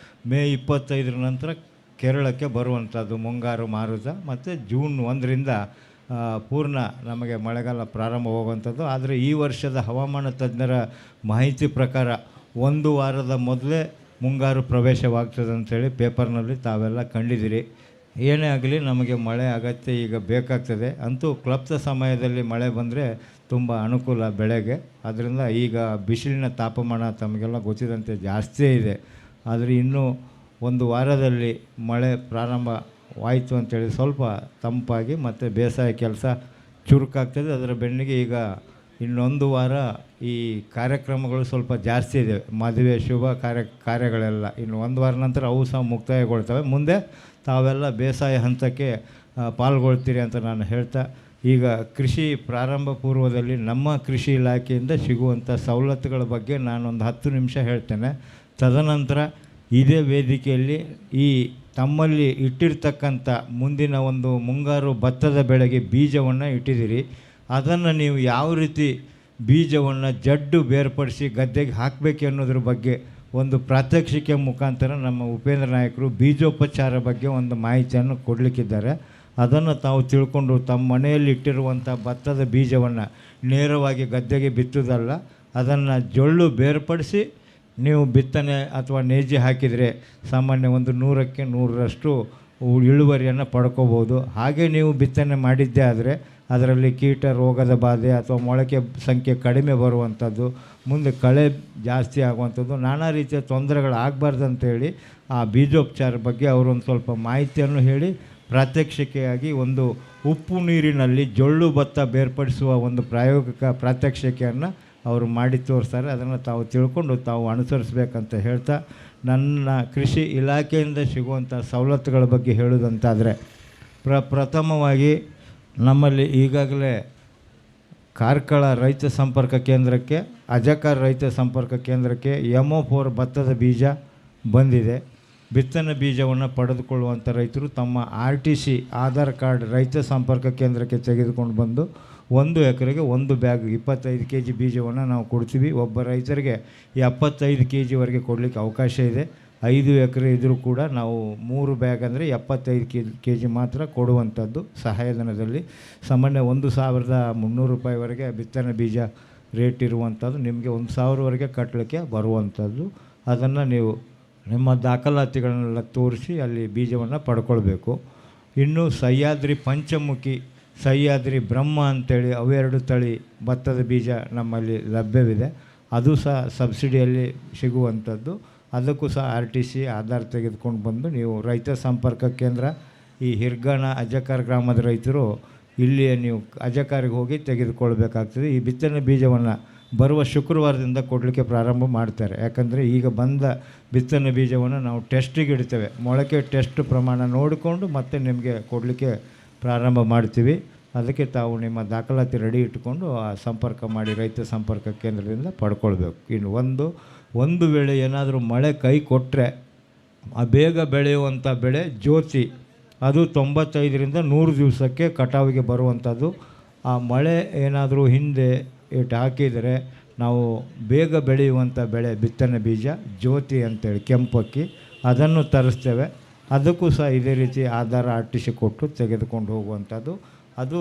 ಮೇ 25ರ ನಂತರ ಕೇರಳಕ್ಕೆ ಬರುವಂಥದ್ದು ಮುಂಗಾರು ಮಾರುತ, ಮತ್ತು ಜೂನ್ 1ರಿಂದ ಪೂರ್ಣ ನಮಗೆ ಮಳೆಗಾಲ ಪ್ರಾರಂಭವಾಗುವಂಥದ್ದು. ಆದರೆ ಈ ವರ್ಷದ ಹವಾಮಾನ ತಜ್ಞರ ಮಾಹಿತಿ ಪ್ರಕಾರ ಒಂದು ವಾರದ ಮೊದಲೇ ಮುಂಗಾರು ಪ್ರವೇಶವಾಗ್ತದೆ ಅಂಥೇಳಿ ಪೇಪರ್ನಲ್ಲಿ ತಾವೆಲ್ಲ ಕಂಡಿದ್ದೀರಿ. ಏನೇ ಆಗಲಿ ನಮಗೆ ಮಳೆ ಅಗತ್ಯ ಈಗ ಬೇಕಾಗ್ತದೆ. ಅಂತೂ ಕ್ಲಪ್ತ ಸಮಯದಲ್ಲಿ ಮಳೆ ಬಂದರೆ ತುಂಬ ಅನುಕೂಲ ಬೆಳೆಗೆ. ಆದ್ದರಿಂದ ಈಗ ಬಿಸಿಲಿನ ತಾಪಮಾನ ತಮಗೆಲ್ಲ ಗೊತ್ತಿದಂತೆ ಜಾಸ್ತಿಯೇ ಇದೆ. ಆದರೆ ಇನ್ನೂ ಒಂದು ವಾರದಲ್ಲಿ ಮಳೆ ಪ್ರಾರಂಭವಾಯಿತು ಅಂಥೇಳಿ ಸ್ವಲ್ಪ ತಂಪಾಗಿ ಮತ್ತು ಬೇಸಾಯ ಕೆಲಸ ಚುರುಕಾಗ್ತದೆ. ಅದರ ಬೆನ್ನಿಗೆ ಈಗ ಇನ್ನೊಂದು ವಾರ ಈ ಕಾರ್ಯಕ್ರಮಗಳು ಸ್ವಲ್ಪ ಜಾಸ್ತಿ ಇದೆ, ಮದುವೆ ಶುಭ ಕಾರ್ಯಗಳೆಲ್ಲ. ಇನ್ನು ಒಂದು ವಾರ ನಂತರ ಅವು ಸಹ ಮುಕ್ತಾಯಗೊಳ್ತವೆ. ಮುಂದೆ ತಾವೆಲ್ಲ ಬೇಸಾಯ ಹಂತಕ್ಕೆ ಪಾಲ್ಗೊಳ್ತೀರಿ ಅಂತ ನಾನು ಹೇಳ್ತಾ, ಈಗ ಕೃಷಿ ಪ್ರಾರಂಭ ಪೂರ್ವದಲ್ಲಿ ನಮ್ಮ ಕೃಷಿ ಇಲಾಖೆಯಿಂದ ಸಿಗುವಂಥ ಸವಲತ್ತುಗಳ ಬಗ್ಗೆ ನಾನೊಂದು 10 ನಿಮಿಷ ಹೇಳ್ತೇನೆ. ತದನಂತರ ಇದೇ ವೇದಿಕೆಯಲ್ಲಿ ಈ ತಮ್ಮಲ್ಲಿ ಇಟ್ಟಿರ್ತಕ್ಕಂಥ ಮುಂದಿನ ಒಂದು ಮುಂಗಾರು ಭತ್ತದ ಬೆಳೆಗೆ ಬೀಜವನ್ನು ಇಟ್ಟಿದ್ದೀರಿ, ಅದನ್ನು ನೀವು ಯಾವ ರೀತಿ ಬೀಜವನ್ನು ಜಡ್ಡು ಬೇರ್ಪಡಿಸಿ ಗದ್ದೆಗೆ ಹಾಕಬೇಕು ಅನ್ನೋದ್ರ ಬಗ್ಗೆ ಒಂದು ಪ್ರಾತ್ಯಕ್ಷಿಕೆ ಮುಖಾಂತರ ನಮ್ಮ ಉಪೇಂದ್ರ ನಾಯಕರು ಬೀಜೋಪಚಾರ ಬಗ್ಗೆ ಒಂದು ಮಾಹಿತಿಯನ್ನು ಕೊಡಲಿಕ್ಕಿದ್ದಾರೆ. ಅದನ್ನು ತಾವು ತಿಳ್ಕೊಂಡು ತಮ್ಮ ಮನೆಯಲ್ಲಿ ಇಟ್ಟಿರುವಂಥ ಭತ್ತದ ಬೀಜವನ್ನು ನೇರವಾಗಿ ಗದ್ದೆಗೆ ಬಿತ್ತುವುದಲ್ಲ, ಅದನ್ನು ಜೊಳ್ಳು ಬೇರ್ಪಡಿಸಿ ನೀವು ಬಿತ್ತನೆ ಅಥವಾ ನೇಜಿ ಹಾಕಿದರೆ ಸಾಮಾನ್ಯ ಒಂದು 100ಕ್ಕೆ 100ರಷ್ಟು ಇಳುವರಿಯನ್ನು ಪಡ್ಕೋಬೋದು. ಹಾಗೆ ನೀವು ಬಿತ್ತನೆ ಮಾಡಿದ್ದೇ ಆದರೆ ಅದರಲ್ಲಿ ಕೀಟ ರೋಗದ ಬಾಧೆ ಅಥವಾ ಮೊಳಕೆ ಸಂಖ್ಯೆ ಕಡಿಮೆ ಬರುವಂಥದ್ದು, ಮುಂದೆ ಕಳೆ ಜಾಸ್ತಿ ಆಗುವಂಥದ್ದು, ನಾನಾ ರೀತಿಯ ತೊಂದರೆಗಳಾಗಬಾರ್ದು ಅಂತೇಳಿ ಆ ಬೀಜೋಪಚಾರ ಬಗ್ಗೆ ಅವರೊಂದು ಸ್ವಲ್ಪ ಮಾಹಿತಿಯನ್ನು ಹೇಳಿ ಪ್ರಾತ್ಯಕ್ಷಿಕೆಯಾಗಿ ಒಂದು ಉಪ್ಪು ನೀರಿನಲ್ಲಿ ಜೊಳ್ಳು ಭತ್ತ ಬೇರ್ಪಡಿಸುವ ಒಂದು ಪ್ರಾಯೋಗಿಕ ಪ್ರಾತ್ಯಕ್ಷಿಕೆಯನ್ನು ಅವರು ಮಾಡಿ ತೋರಿಸ್ತಾರೆ. ಅದನ್ನು ತಾವು ತಿಳ್ಕೊಂಡು ತಾವು ಅನುಸರಿಸ್ಬೇಕಂತ ಹೇಳ್ತಾ, ನನ್ನ ಕೃಷಿ ಇಲಾಖೆಯಿಂದ ಸಿಗುವಂಥ ಸವಲತ್ತುಗಳ ಬಗ್ಗೆ ಹೇಳುವುದಂತಾದರೆ, ಪ್ರಥಮವಾಗಿ ನಮ್ಮಲ್ಲಿ ಈಗಾಗಲೇ ಕಾರ್ಕಳ ರೈತ ಸಂಪರ್ಕ ಕೇಂದ್ರಕ್ಕೆ, ಅಜಕಾರ ರೈತ ಸಂಪರ್ಕ ಕೇಂದ್ರಕ್ಕೆ MO4 ಭತ್ತದ ಬೀಜ ಬಂದಿದೆ. ಬಿತ್ತನೆ ಬೀಜವನ್ನು ಪಡೆದುಕೊಳ್ಳುವಂಥ ರೈತರು ತಮ್ಮ RTC Aadhaar card ರೈತ ಸಂಪರ್ಕ ಕೇಂದ್ರಕ್ಕೆ ತೆಗೆದುಕೊಂಡು ಬಂದು 1 ಎಕರೆಗೆ 1 ಬ್ಯಾಗ್ 25 ಕೆ ಜಿ ಬೀಜವನ್ನು ನಾವು ಕೊಡ್ತೀವಿ. ಒಬ್ಬ ರೈತರಿಗೆ 75 ಕೆ ಜಿವರೆಗೆ ಕೊಡಲಿಕ್ಕೆ ಅವಕಾಶ ಇದೆ. 5 ಎಕರೆ ಇದ್ದರೂ ಕೂಡ ನಾವು 3 ಬ್ಯಾಗ್ ಅಂದರೆ 75 ಕೆ ಜಿ ಮಾತ್ರ ಕೊಡುವಂಥದ್ದು ಸಹಾಯಧನದಲ್ಲಿ. ಸಾಮಾನ್ಯ 1300 ರೂಪಾಯಿವರೆಗೆ ಬಿತ್ತನೆ ಬೀಜ ರೇಟ್ ಇರುವಂಥದ್ದು, ನಿಮಗೆ 1000ವರೆಗೆ ಕಟ್ಟಲಿಕ್ಕೆ ಬರುವಂಥದ್ದು. ಅದನ್ನು ನೀವು ನಿಮ್ಮ ದಾಖಲಾತಿಗಳನ್ನೆಲ್ಲ ತೋರಿಸಿ ಅಲ್ಲಿ ಬೀಜವನ್ನು ಪಡ್ಕೊಳ್ಬೇಕು. ಇನ್ನು ಸಹ್ಯಾದ್ರಿ ಪಂಚಮುಖಿ, ಸಹ್ಯಾದ್ರಿ ಬ್ರಹ್ಮ ಅಂಥೇಳಿ ಅವೆರಡು ತಳಿ ಭತ್ತದ ಬೀಜ ನಮ್ಮಲ್ಲಿ ಲಭ್ಯವಿದೆ. ಅದು ಸಹ ಸಬ್ಸಿಡಿಯಲ್ಲಿ ಸಿಗುವಂಥದ್ದು. ಅದಕ್ಕೂ ಸಹ RTC Aadhaar ತೆಗೆದುಕೊಂಡು ಬಂದು ನೀವು ರೈತ ಸಂಪರ್ಕ ಕೇಂದ್ರ ಈ ಹಿರ್ಗಾನ ಅಜಕಾರ ಗ್ರಾಮದ ರೈತರು ಇಲ್ಲಿಯೇ ನೀವು ಅಜಕಾರಿಗೆ ಹೋಗಿ ತೆಗೆದುಕೊಳ್ಬೇಕಾಗ್ತದೆ. ಈ ಬಿತ್ತನೆ ಬೀಜವನ್ನು ಬರುವ ಶುಕ್ರವಾರದಿಂದ ಕೊಡಲಿಕ್ಕೆ ಪ್ರಾರಂಭ ಮಾಡ್ತಾರೆ. ಯಾಕಂದರೆ ಈಗ ಬಂದ ಬಿತ್ತನೆ ಬೀಜವನ್ನು ನಾವು ಟೆಸ್ಟಿಗೆ ಇಡ್ತೇವೆ, ಮೊಳಕೆ ಟೆಸ್ಟ್ ಪ್ರಮಾಣ ನೋಡಿಕೊಂಡು ಮತ್ತೆ ನಿಮಗೆ ಕೊಡಲಿಕ್ಕೆ ಪ್ರಾರಂಭ ಮಾಡ್ತೀವಿ. ಅದಕ್ಕೆ ತಾವು ನಿಮ್ಮ ದಾಖಲಾತಿ ರೆಡಿ ಇಟ್ಟುಕೊಂಡು ಆ ಸಂಪರ್ಕ ಮಾಡಿ ರೈತ ಸಂಪರ್ಕ ಕೇಂದ್ರದಿಂದ ಪಡ್ಕೊಳ್ಬೇಕು. ಇನ್ನು ಒಂದು ವೇಳೆ ಏನಾದರೂ ಮಳೆ ಕೈ ಕೊಟ್ಟರೆ ಆ ಬೇಗ ಬೆಳೆಯುವಂಥ ಬೆಳೆ ಜ್ಯೋತಿ, ಅದು 95ರಿಂದ 100 ದಿವಸಕ್ಕೆ ಕಟಾವಿಗೆ ಬರುವಂಥದ್ದು. ಆ ಮಳೆ ಏನಾದರೂ ಹಿಂದೆ ಇಟ್ಟು ಹಾಕಿದರೆ ನಾವು ಬೇಗ ಬೆಳೆಯುವಂಥ ಬೆಳೆ ಬಿತ್ತನೆ ಬೀಜ ಜ್ಯೋತಿ ಅಂತೇಳಿ ಕೆಂಪಕ್ಕಿ ಅದನ್ನು ತರಿಸ್ತೇವೆ. ಅದಕ್ಕೂ ಸಹ ಇದೇ ರೀತಿ ಆಧಾರ RTC ಕೊಟ್ಟು ತೆಗೆದುಕೊಂಡು ಹೋಗುವಂಥದ್ದು. ಅದು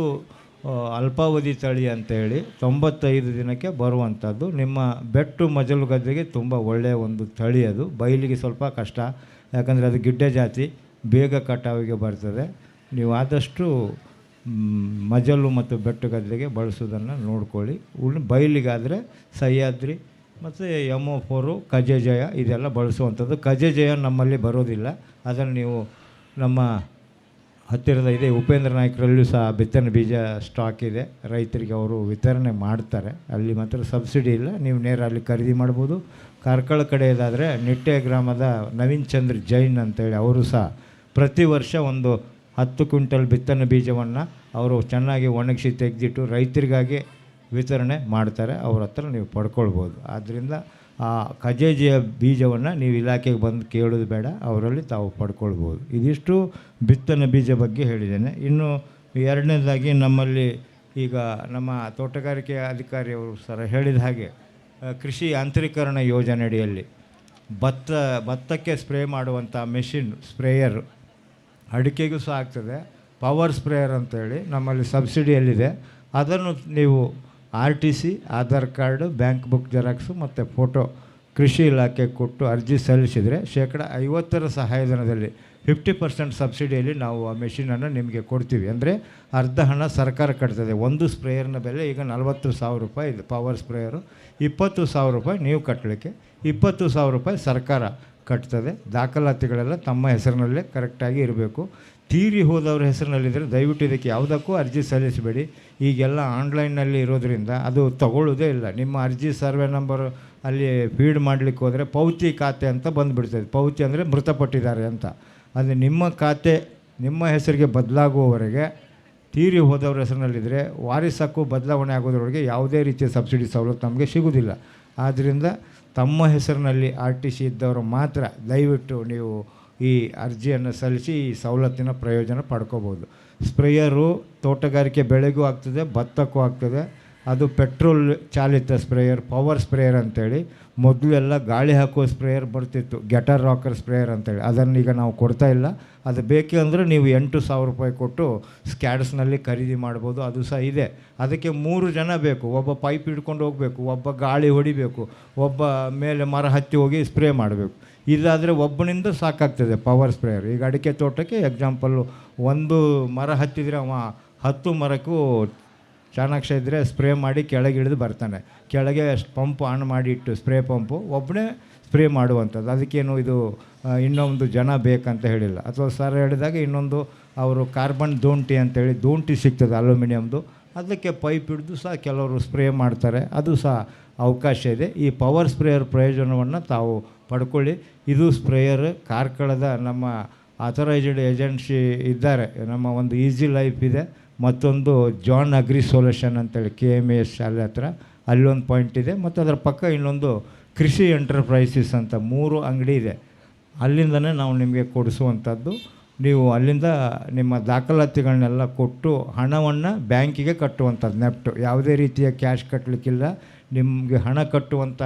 ಅಲ್ಪಾವಧಿ ತಳಿ ಅಂತೇಳಿ 95 ದಿನಕ್ಕೆ ಬರುವಂಥದ್ದು. ನಿಮ್ಮ ಬೆಟ್ಟು ಮಜಲು ಗದ್ದೆಗೆ ತುಂಬ ಒಳ್ಳೆಯ ಒಂದು ತಳಿ ಅದು. ಬಯಲಿಗೆ ಸ್ವಲ್ಪ ಕಷ್ಟ, ಯಾಕಂದರೆ ಅದು ಗಿಡ್ಡ ಜಾತಿ, ಬೇಗ ಕಟಾವಿಗೆ ಬರ್ತದೆ. ನೀವು ಆದಷ್ಟು ಮಜಲು ಮತ್ತು ಬೆಟ್ಟು ಗದ್ದೆಗೆ ಬಳಸೋದನ್ನು ನೋಡ್ಕೊಳ್ಳಿ. ಬಯಲಿಗಾದರೆ ಸಹ್ಯಾದ್ರಿ ಮತ್ತು MO4 ಕಜೆಜಯ ಇದೆಲ್ಲ ಬಳಸುವಂಥದ್ದು. ಕಜೆಜಯ ನಮ್ಮಲ್ಲಿ ಬರೋದಿಲ್ಲ, ಅದನ್ನು ನೀವು ನಮ್ಮ ಹತ್ತಿರದ ಇದೆ ಉಪೇಂದ್ರ ನಾಯ್ಕರಲ್ಲೂ ಸಹ ಬಿತ್ತನೆ ಬೀಜ ಸ್ಟಾಕ್ ಇದೆ, ರೈತರಿಗೆ ಅವರು ವಿತರಣೆ ಮಾಡ್ತಾರೆ. ಅಲ್ಲಿ ಮಾತ್ರ ಸಬ್ಸಿಡಿ ಇಲ್ಲ, ನೀವು ನೇರ ಅಲ್ಲಿ ಖರೀದಿ ಮಾಡ್ಬೋದು. ಕಾರ್ಕಳ ಕಡೆಯದಾದರೆ ನಿಟ್ಟೆ ಗ್ರಾಮದ ನವೀನ್ ಚಂದ್ರ ಜೈನ್ ಅಂತೇಳಿ ಅವರು ಸಹ ಪ್ರತಿ ವರ್ಷ ಒಂದು 10 ಕ್ವಿಂಟಲ್ ಬಿತ್ತನೆ ಬೀಜವನ್ನು ಅವರು ಚೆನ್ನಾಗಿ ಒಣಗಿಸಿ ತೆಗೆದಿಟ್ಟು ರೈತರಿಗಾಗಿ ವಿತರಣೆ ಮಾಡ್ತಾರೆ. ಅವ್ರ ಹತ್ರ ನೀವು ಪಡ್ಕೊಳ್ಬೋದು. ಆದ್ದರಿಂದ ಆ ಕಜೇಜಿಯ ಬೀಜವನ್ನು ನೀವು ಇಲಾಖೆಗೆ ಬಂದು ಕೇಳೋದು ಬೇಡ, ಅವರಲ್ಲಿ ತಾವು ಪಡ್ಕೊಳ್ಬೋದು. ಇದಿಷ್ಟು ಬಿತ್ತನೆ ಬೀಜ ಬಗ್ಗೆ ಹೇಳಿದ್ದೇನೆ. ಇನ್ನು ಎರಡನೇದಾಗಿ ನಮ್ಮಲ್ಲಿ ಈಗ ನಮ್ಮ ತೋಟಗಾರಿಕೆ ಅಧಿಕಾರಿಯವರು ಸರ್ ಹೇಳಿದ ಹಾಗೆ ಕೃಷಿ ಯಾಂತ್ರೀಕರಣ ಯೋಜನೆಯಡಿಯಲ್ಲಿ ಭತ್ತಕ್ಕೆ ಸ್ಪ್ರೇ ಮಾಡುವಂಥ ಮೆಷಿನ್ ಸ್ಪ್ರೇಯರ್ ಅಡಿಕೆಗೂ ಸಹ ಆಗ್ತದೆ, ಪವರ್ ಸ್ಪ್ರೇಯರ್ ಅಂತೇಳಿ ನಮ್ಮಲ್ಲಿ ಸಬ್ಸಿಡಿಯಲ್ಲಿದೆ. ಅದನ್ನು ನೀವು RTC, Aadhaar card, bank book xerox ಮತ್ತು ಫೋಟೋ ಕೃಷಿ ಇಲಾಖೆ ಕೊಟ್ಟು ಅರ್ಜಿ ಸಲ್ಲಿಸಿದರೆ 50% ಸಹಾಯಧನದಲ್ಲಿ 50% ಸಬ್ಸಿಡಿಯಲ್ಲಿ ನಾವು ಆ ಮೆಷಿನನ್ನು ನಿಮಗೆ ಕೊಡ್ತೀವಿ. ಅಂದರೆ ಅರ್ಧ ಹಣ ಸರ್ಕಾರ ಕಟ್ತದೆ. ಒಂದು ಸ್ಪ್ರೇಯರ್ನ ಬೆಲೆ ಈಗ 40,000 ರೂಪಾಯಿ ಇದೆ ಪವರ್ ಸ್ಪ್ರೇಯರು. 20,000 ರೂಪಾಯಿ ನೀವು ಕಟ್ಟಲಿಕ್ಕೆ, 20,000 ರೂಪಾಯಿ ಸರ್ಕಾರ ಕಟ್ತದೆ. ದಾಖಲಾತಿಗಳೆಲ್ಲ ತಮ್ಮ ಹೆಸರಿನಲ್ಲೇ ಕರೆಕ್ಟಾಗಿ ಇರಬೇಕು. ತೀರಿ ಹೋದವ್ರ ಹೆಸರಿನಲ್ಲಿದ್ದರೆ ದಯವಿಟ್ಟು ಇದಕ್ಕೆ ಯಾವುದಕ್ಕೂ ಅರ್ಜಿ ಸಲ್ಲಿಸಬೇಡಿ. ಈಗೆಲ್ಲ ಆನ್ಲೈನ್ನಲ್ಲಿ ಇರೋದರಿಂದ ಅದು ತಗೊಳ್ಳೋದೇ ಇಲ್ಲ. ನಿಮ್ಮ ಅರ್ಜಿ ಸರ್ವೆ ನಂಬರು ಅಲ್ಲಿ ಫೀಡ್ ಮಾಡಲಿಕ್ಕೆ ಹೋದರೆ ಪೌತಿ ಖಾತೆ ಅಂತ ಬಂದುಬಿಡ್ತದೆ. ಪೌತಿ ಅಂದರೆ ಮೃತಪಟ್ಟಿದ್ದಾರೆ ಅಂತ. ಅಂದರೆ ನಿಮ್ಮ ಖಾತೆ ನಿಮ್ಮ ಹೆಸರಿಗೆ ಬದಲಾಗುವವರೆಗೆ, ತೀರಿ ಹೋದವ್ರ ಹೆಸರಿನಲ್ಲಿದ್ದರೆ ವಾರಿಸಕ್ಕೂ ಬದಲಾವಣೆ ಆಗೋದ್ರೊಳಗೆ ಯಾವುದೇ ರೀತಿಯ ಸಬ್ಸಿಡಿ ಸವಲತ್ತು ನಮಗೆ ಸಿಗೋದಿಲ್ಲ. ಆದ್ದರಿಂದ ತಮ್ಮ ಹೆಸರಿನಲ್ಲಿ RTC ಇದ್ದವರು ಮಾತ್ರ ದಯವಿಟ್ಟು ನೀವು ಈ ಅರ್ಜಿಯನ್ನು ಸಲ್ಲಿಸಿ ಈ ಸವಲತ್ತಿನ ಪ್ರಯೋಜನ ಪಡ್ಕೋಬೋದು. ಸ್ಪ್ರೇಯರು ತೋಟಗಾರಿಕೆ ಬೆಳೆಗೂ ಆಗ್ತದೆ, ಭತ್ತಕ್ಕೂ ಆಗ್ತದೆ. ಅದು ಪೆಟ್ರೋಲ್ ಚಾಲಿತ ಸ್ಪ್ರೇಯರ್, ಪವರ್ ಸ್ಪ್ರೇಯರ್ ಅಂತೇಳಿ. ಮೊದಲೆಲ್ಲ ಗಾಳಿ ಹಾಕುವ ಸ್ಪ್ರೇಯರ್ ಬರ್ತಿತ್ತು, ಗೆಟರ್ ರಾಕರ್ ಸ್ಪ್ರೇಯರ್ ಅಂತೇಳಿ. ಅದನ್ನು ಈಗ ನಾವು ಕೊಡ್ತಾ ಇಲ್ಲ. ಅದು ಬೇಕು ಅಂದರೆ ನೀವು 8,000 ರೂಪಾಯಿ ಕೊಟ್ಟು ಸ್ಕ್ಯಾಡ್ಸ್ನಲ್ಲಿ ಖರೀದಿ ಮಾಡ್ಬೋದು, ಅದು ಸಹ ಇದೆ. ಅದಕ್ಕೆ 3 ಜನ ಬೇಕು, ಒಬ್ಬ ಪೈಪ್ ಹಿಡ್ಕೊಂಡು ಹೋಗಬೇಕು, ಒಬ್ಬ ಗಾಳಿ ಹೊಡಿಬೇಕು, ಒಬ್ಬ ಮೇಲೆ ಮರ ಹತ್ತಿ ಹೋಗಿ ಸ್ಪ್ರೇ ಮಾಡಬೇಕು. ಇದಾದರೆ ಒಬ್ಬನಿಂದ ಸಾಕಾಗ್ತದೆ ಪವರ್ ಸ್ಪ್ರೇಯರ್. ಈಗ ಅಡಿಕೆ ತೋಟಕ್ಕೆ ಎಕ್ಸಾಂಪಲ್ಲು, ಒಂದು ಮರ ಹತ್ತಿದರೆ ಅವ 10 ಮರಕ್ಕೂ ಚಾಣಾಕ್ಷ ಇದ್ದರೆ ಸ್ಪ್ರೇ ಮಾಡಿ ಕೆಳಗೆ ಇಳಿದು ಬರ್ತಾನೆ. ಕೆಳಗೆ ಪಂಪ್ ಆನ್ ಮಾಡಿ ಇಟ್ಟು ಸ್ಪ್ರೇ ಪಂಪು ಒಬ್ಬನೇ ಸ್ಪ್ರೇ ಮಾಡುವಂಥದ್ದು. ಅದಕ್ಕೇನು ಇದು ಇನ್ನೊಂದು ಜನ ಬೇಕಂತ ಹೇಳಿಲ್ಲ. ಅಥವಾ ಸರ್ ಹೇಳಿದಾಗ ಇನ್ನೊಂದು ಅವರು ಕಾರ್ಬನ್ ದೋಂಟಿ ಅಂತೇಳಿ ದೋಂಟಿ ಸಿಗ್ತದೆ ಅಲ್ಯೂಮಿನಿಯಮ್ದು, ಅದಕ್ಕೆ ಪೈಪ್ ಹಿಡಿದು ಸಹ ಕೆಲವರು ಸ್ಪ್ರೇ ಮಾಡ್ತಾರೆ, ಅದು ಸಹ ಅವಕಾಶ ಇದೆ. ಈ ಪವರ್ ಸ್ಪ್ರೇಯರ್ ಪ್ರಯೋಜನವನ್ನು ತಾವು ಪಡ್ಕೊಳ್ಳಿ. ಇದು ಸ್ಪ್ರೇಯರ್ ಕಾರ್ಕಳದ ನಮ್ಮ ಅಥರೈಸ್ಡ್ ಏಜೆನ್ಸಿ ಇದ್ದಾರೆ, ನಮ್ಮ ಒಂದು ಈಸಿ ಲೈಫ್ ಇದೆ, ಮತ್ತೊಂದು ಜಾನ್ ಅಗ್ರಿ ಸೊಲ್ಯೂಷನ್ ಅಂತೇಳಿ KMS ಶಾಲೆ ಹತ್ರ ಅಲ್ಲೊಂದು ಪಾಯಿಂಟ್ ಇದೆ, ಮತ್ತು ಅದರ ಪಕ್ಕ ಇನ್ನೊಂದು ಕೃಷಿ ಎಂಟರ್ಪ್ರೈಸಸ್ ಅಂತ 3 ಅಂಗಡಿ ಇದೆ. ಅಲ್ಲಿಂದನೇ ನಾವು ನಿಮಗೆ ಕೊಡಿಸುವಂಥದ್ದು. ನೀವು ಅಲ್ಲಿಂದ ನಿಮ್ಮ ದಾಖಲಾತಿಗಳನ್ನೆಲ್ಲ ಕೊಟ್ಟು ಹಣವನ್ನು ಬ್ಯಾಂಕಿಗೆ ಕಟ್ಟುವಂಥದ್ದು. ನೆಫ್ಟು ಯಾವುದೇ ರೀತಿಯ ಕ್ಯಾಶ್ ಕಟ್ಟಲಿಕ್ಕಿಲ್ಲ. ನಿಮಗೆ ಹಣ ಕಟ್ಟುವಂಥ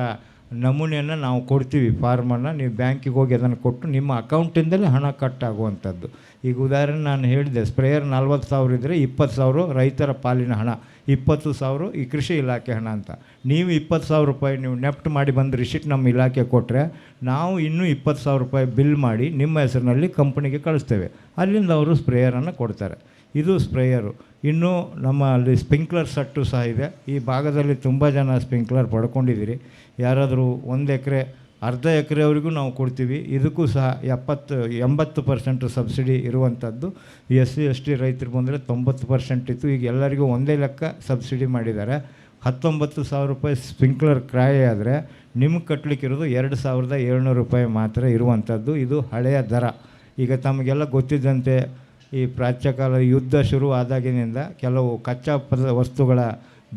ನಮೂನೆಯನ್ನು ನಾವು ಕೊಡ್ತೀವಿ, ಫಾರ್ಮನ್ನು. ನೀವು ಬ್ಯಾಂಕಿಗೆ ಹೋಗಿ ಅದನ್ನು ಕೊಟ್ಟು ನಿಮ್ಮ ಅಕೌಂಟಿಂದಲೇ ಹಣ ಕಟ್ಟಾಗುವಂಥದ್ದು. ಈಗ ಉದಾಹರಣೆ ನಾನು ಹೇಳಿದೆ, ಸ್ಪ್ರೇಯರ್ 40,000 ಇದ್ದರೆ 20,000 ರೈತರ ಪಾಲಿನ ಹಣ, 20,000 ಈ ಕೃಷಿ ಇಲಾಖೆ ಹಣ ಅಂತ. ನೀವು 20,000 ರೂಪಾಯಿ ನೀವು ನೆಫ್ಟ್ ಮಾಡಿ ಬಂದು ರಿಸಿಟ್ ನಮ್ಮ ಇಲಾಖೆ ಕೊಟ್ಟರೆ ನಾವು ಇನ್ನೂ 20,000 ರೂಪಾಯಿ ಬಿಲ್ ಮಾಡಿ ನಿಮ್ಮ ಹೆಸರಿನಲ್ಲಿ ಕಂಪ್ನಿಗೆ ಕಳಿಸ್ತೇವೆ. ಅಲ್ಲಿಂದ ಅವರು ಸ್ಪ್ರೇಯರನ್ನು ಕೊಡ್ತಾರೆ. ಇದು ಸ್ಪ್ರೇಯರು. ಇನ್ನು ನಮ್ಮ ಅಲ್ಲಿ ಸ್ಪ್ರಿಂಕ್ಲರ್ ಸೆಟ್ಟು ಸಹ ಇದೆ. ಈ ಭಾಗದಲ್ಲಿ ತುಂಬ ಜನ ಸ್ಪ್ರಿಂಕ್ಲರ್ ಪಡ್ಕೊಂಡಿದ್ದೀರಿ. ಯಾರಾದರೂ 1 ಎಕರೆ, ಅರ್ಧ ಎಕರೆವರೆಗೂ ನಾವು ಕೊಡ್ತೀವಿ. ಇದಕ್ಕೂ ಸಹ 70-80% ಸಬ್ಸಿಡಿ ಇರುವಂಥದ್ದು. SC ST ರೈತರು ಬಂದರೆ 90% ಇತ್ತು. ಈಗ ಎಲ್ಲರಿಗೂ ಒಂದೇ ಲೆಕ್ಕ ಸಬ್ಸಿಡಿ ಮಾಡಿದ್ದಾರೆ. 19,000 ರೂಪಾಯಿ ಸ್ಪ್ರಿಂಕ್ಲರ್ ಕ್ರಾಯ ಆದರೆ ನಿಮ್ಗೆ ಕಟ್ಟಲಿಕ್ಕಿರೋದು 2,700 ರೂಪಾಯಿ ಮಾತ್ರ ಇರುವಂಥದ್ದು. ಇದು ಹಳೆಯ ದರ. ಈಗ ತಮಗೆಲ್ಲ ಗೊತ್ತಿದ್ದಂತೆ ಈ ಪ್ರಾಚ್ಯಕಾಲ ಯುದ್ಧ ಶುರು ಆದಾಗಿನಿಂದ ಕೆಲವು ಕಚ್ಚಾ ವಸ್ತುಗಳ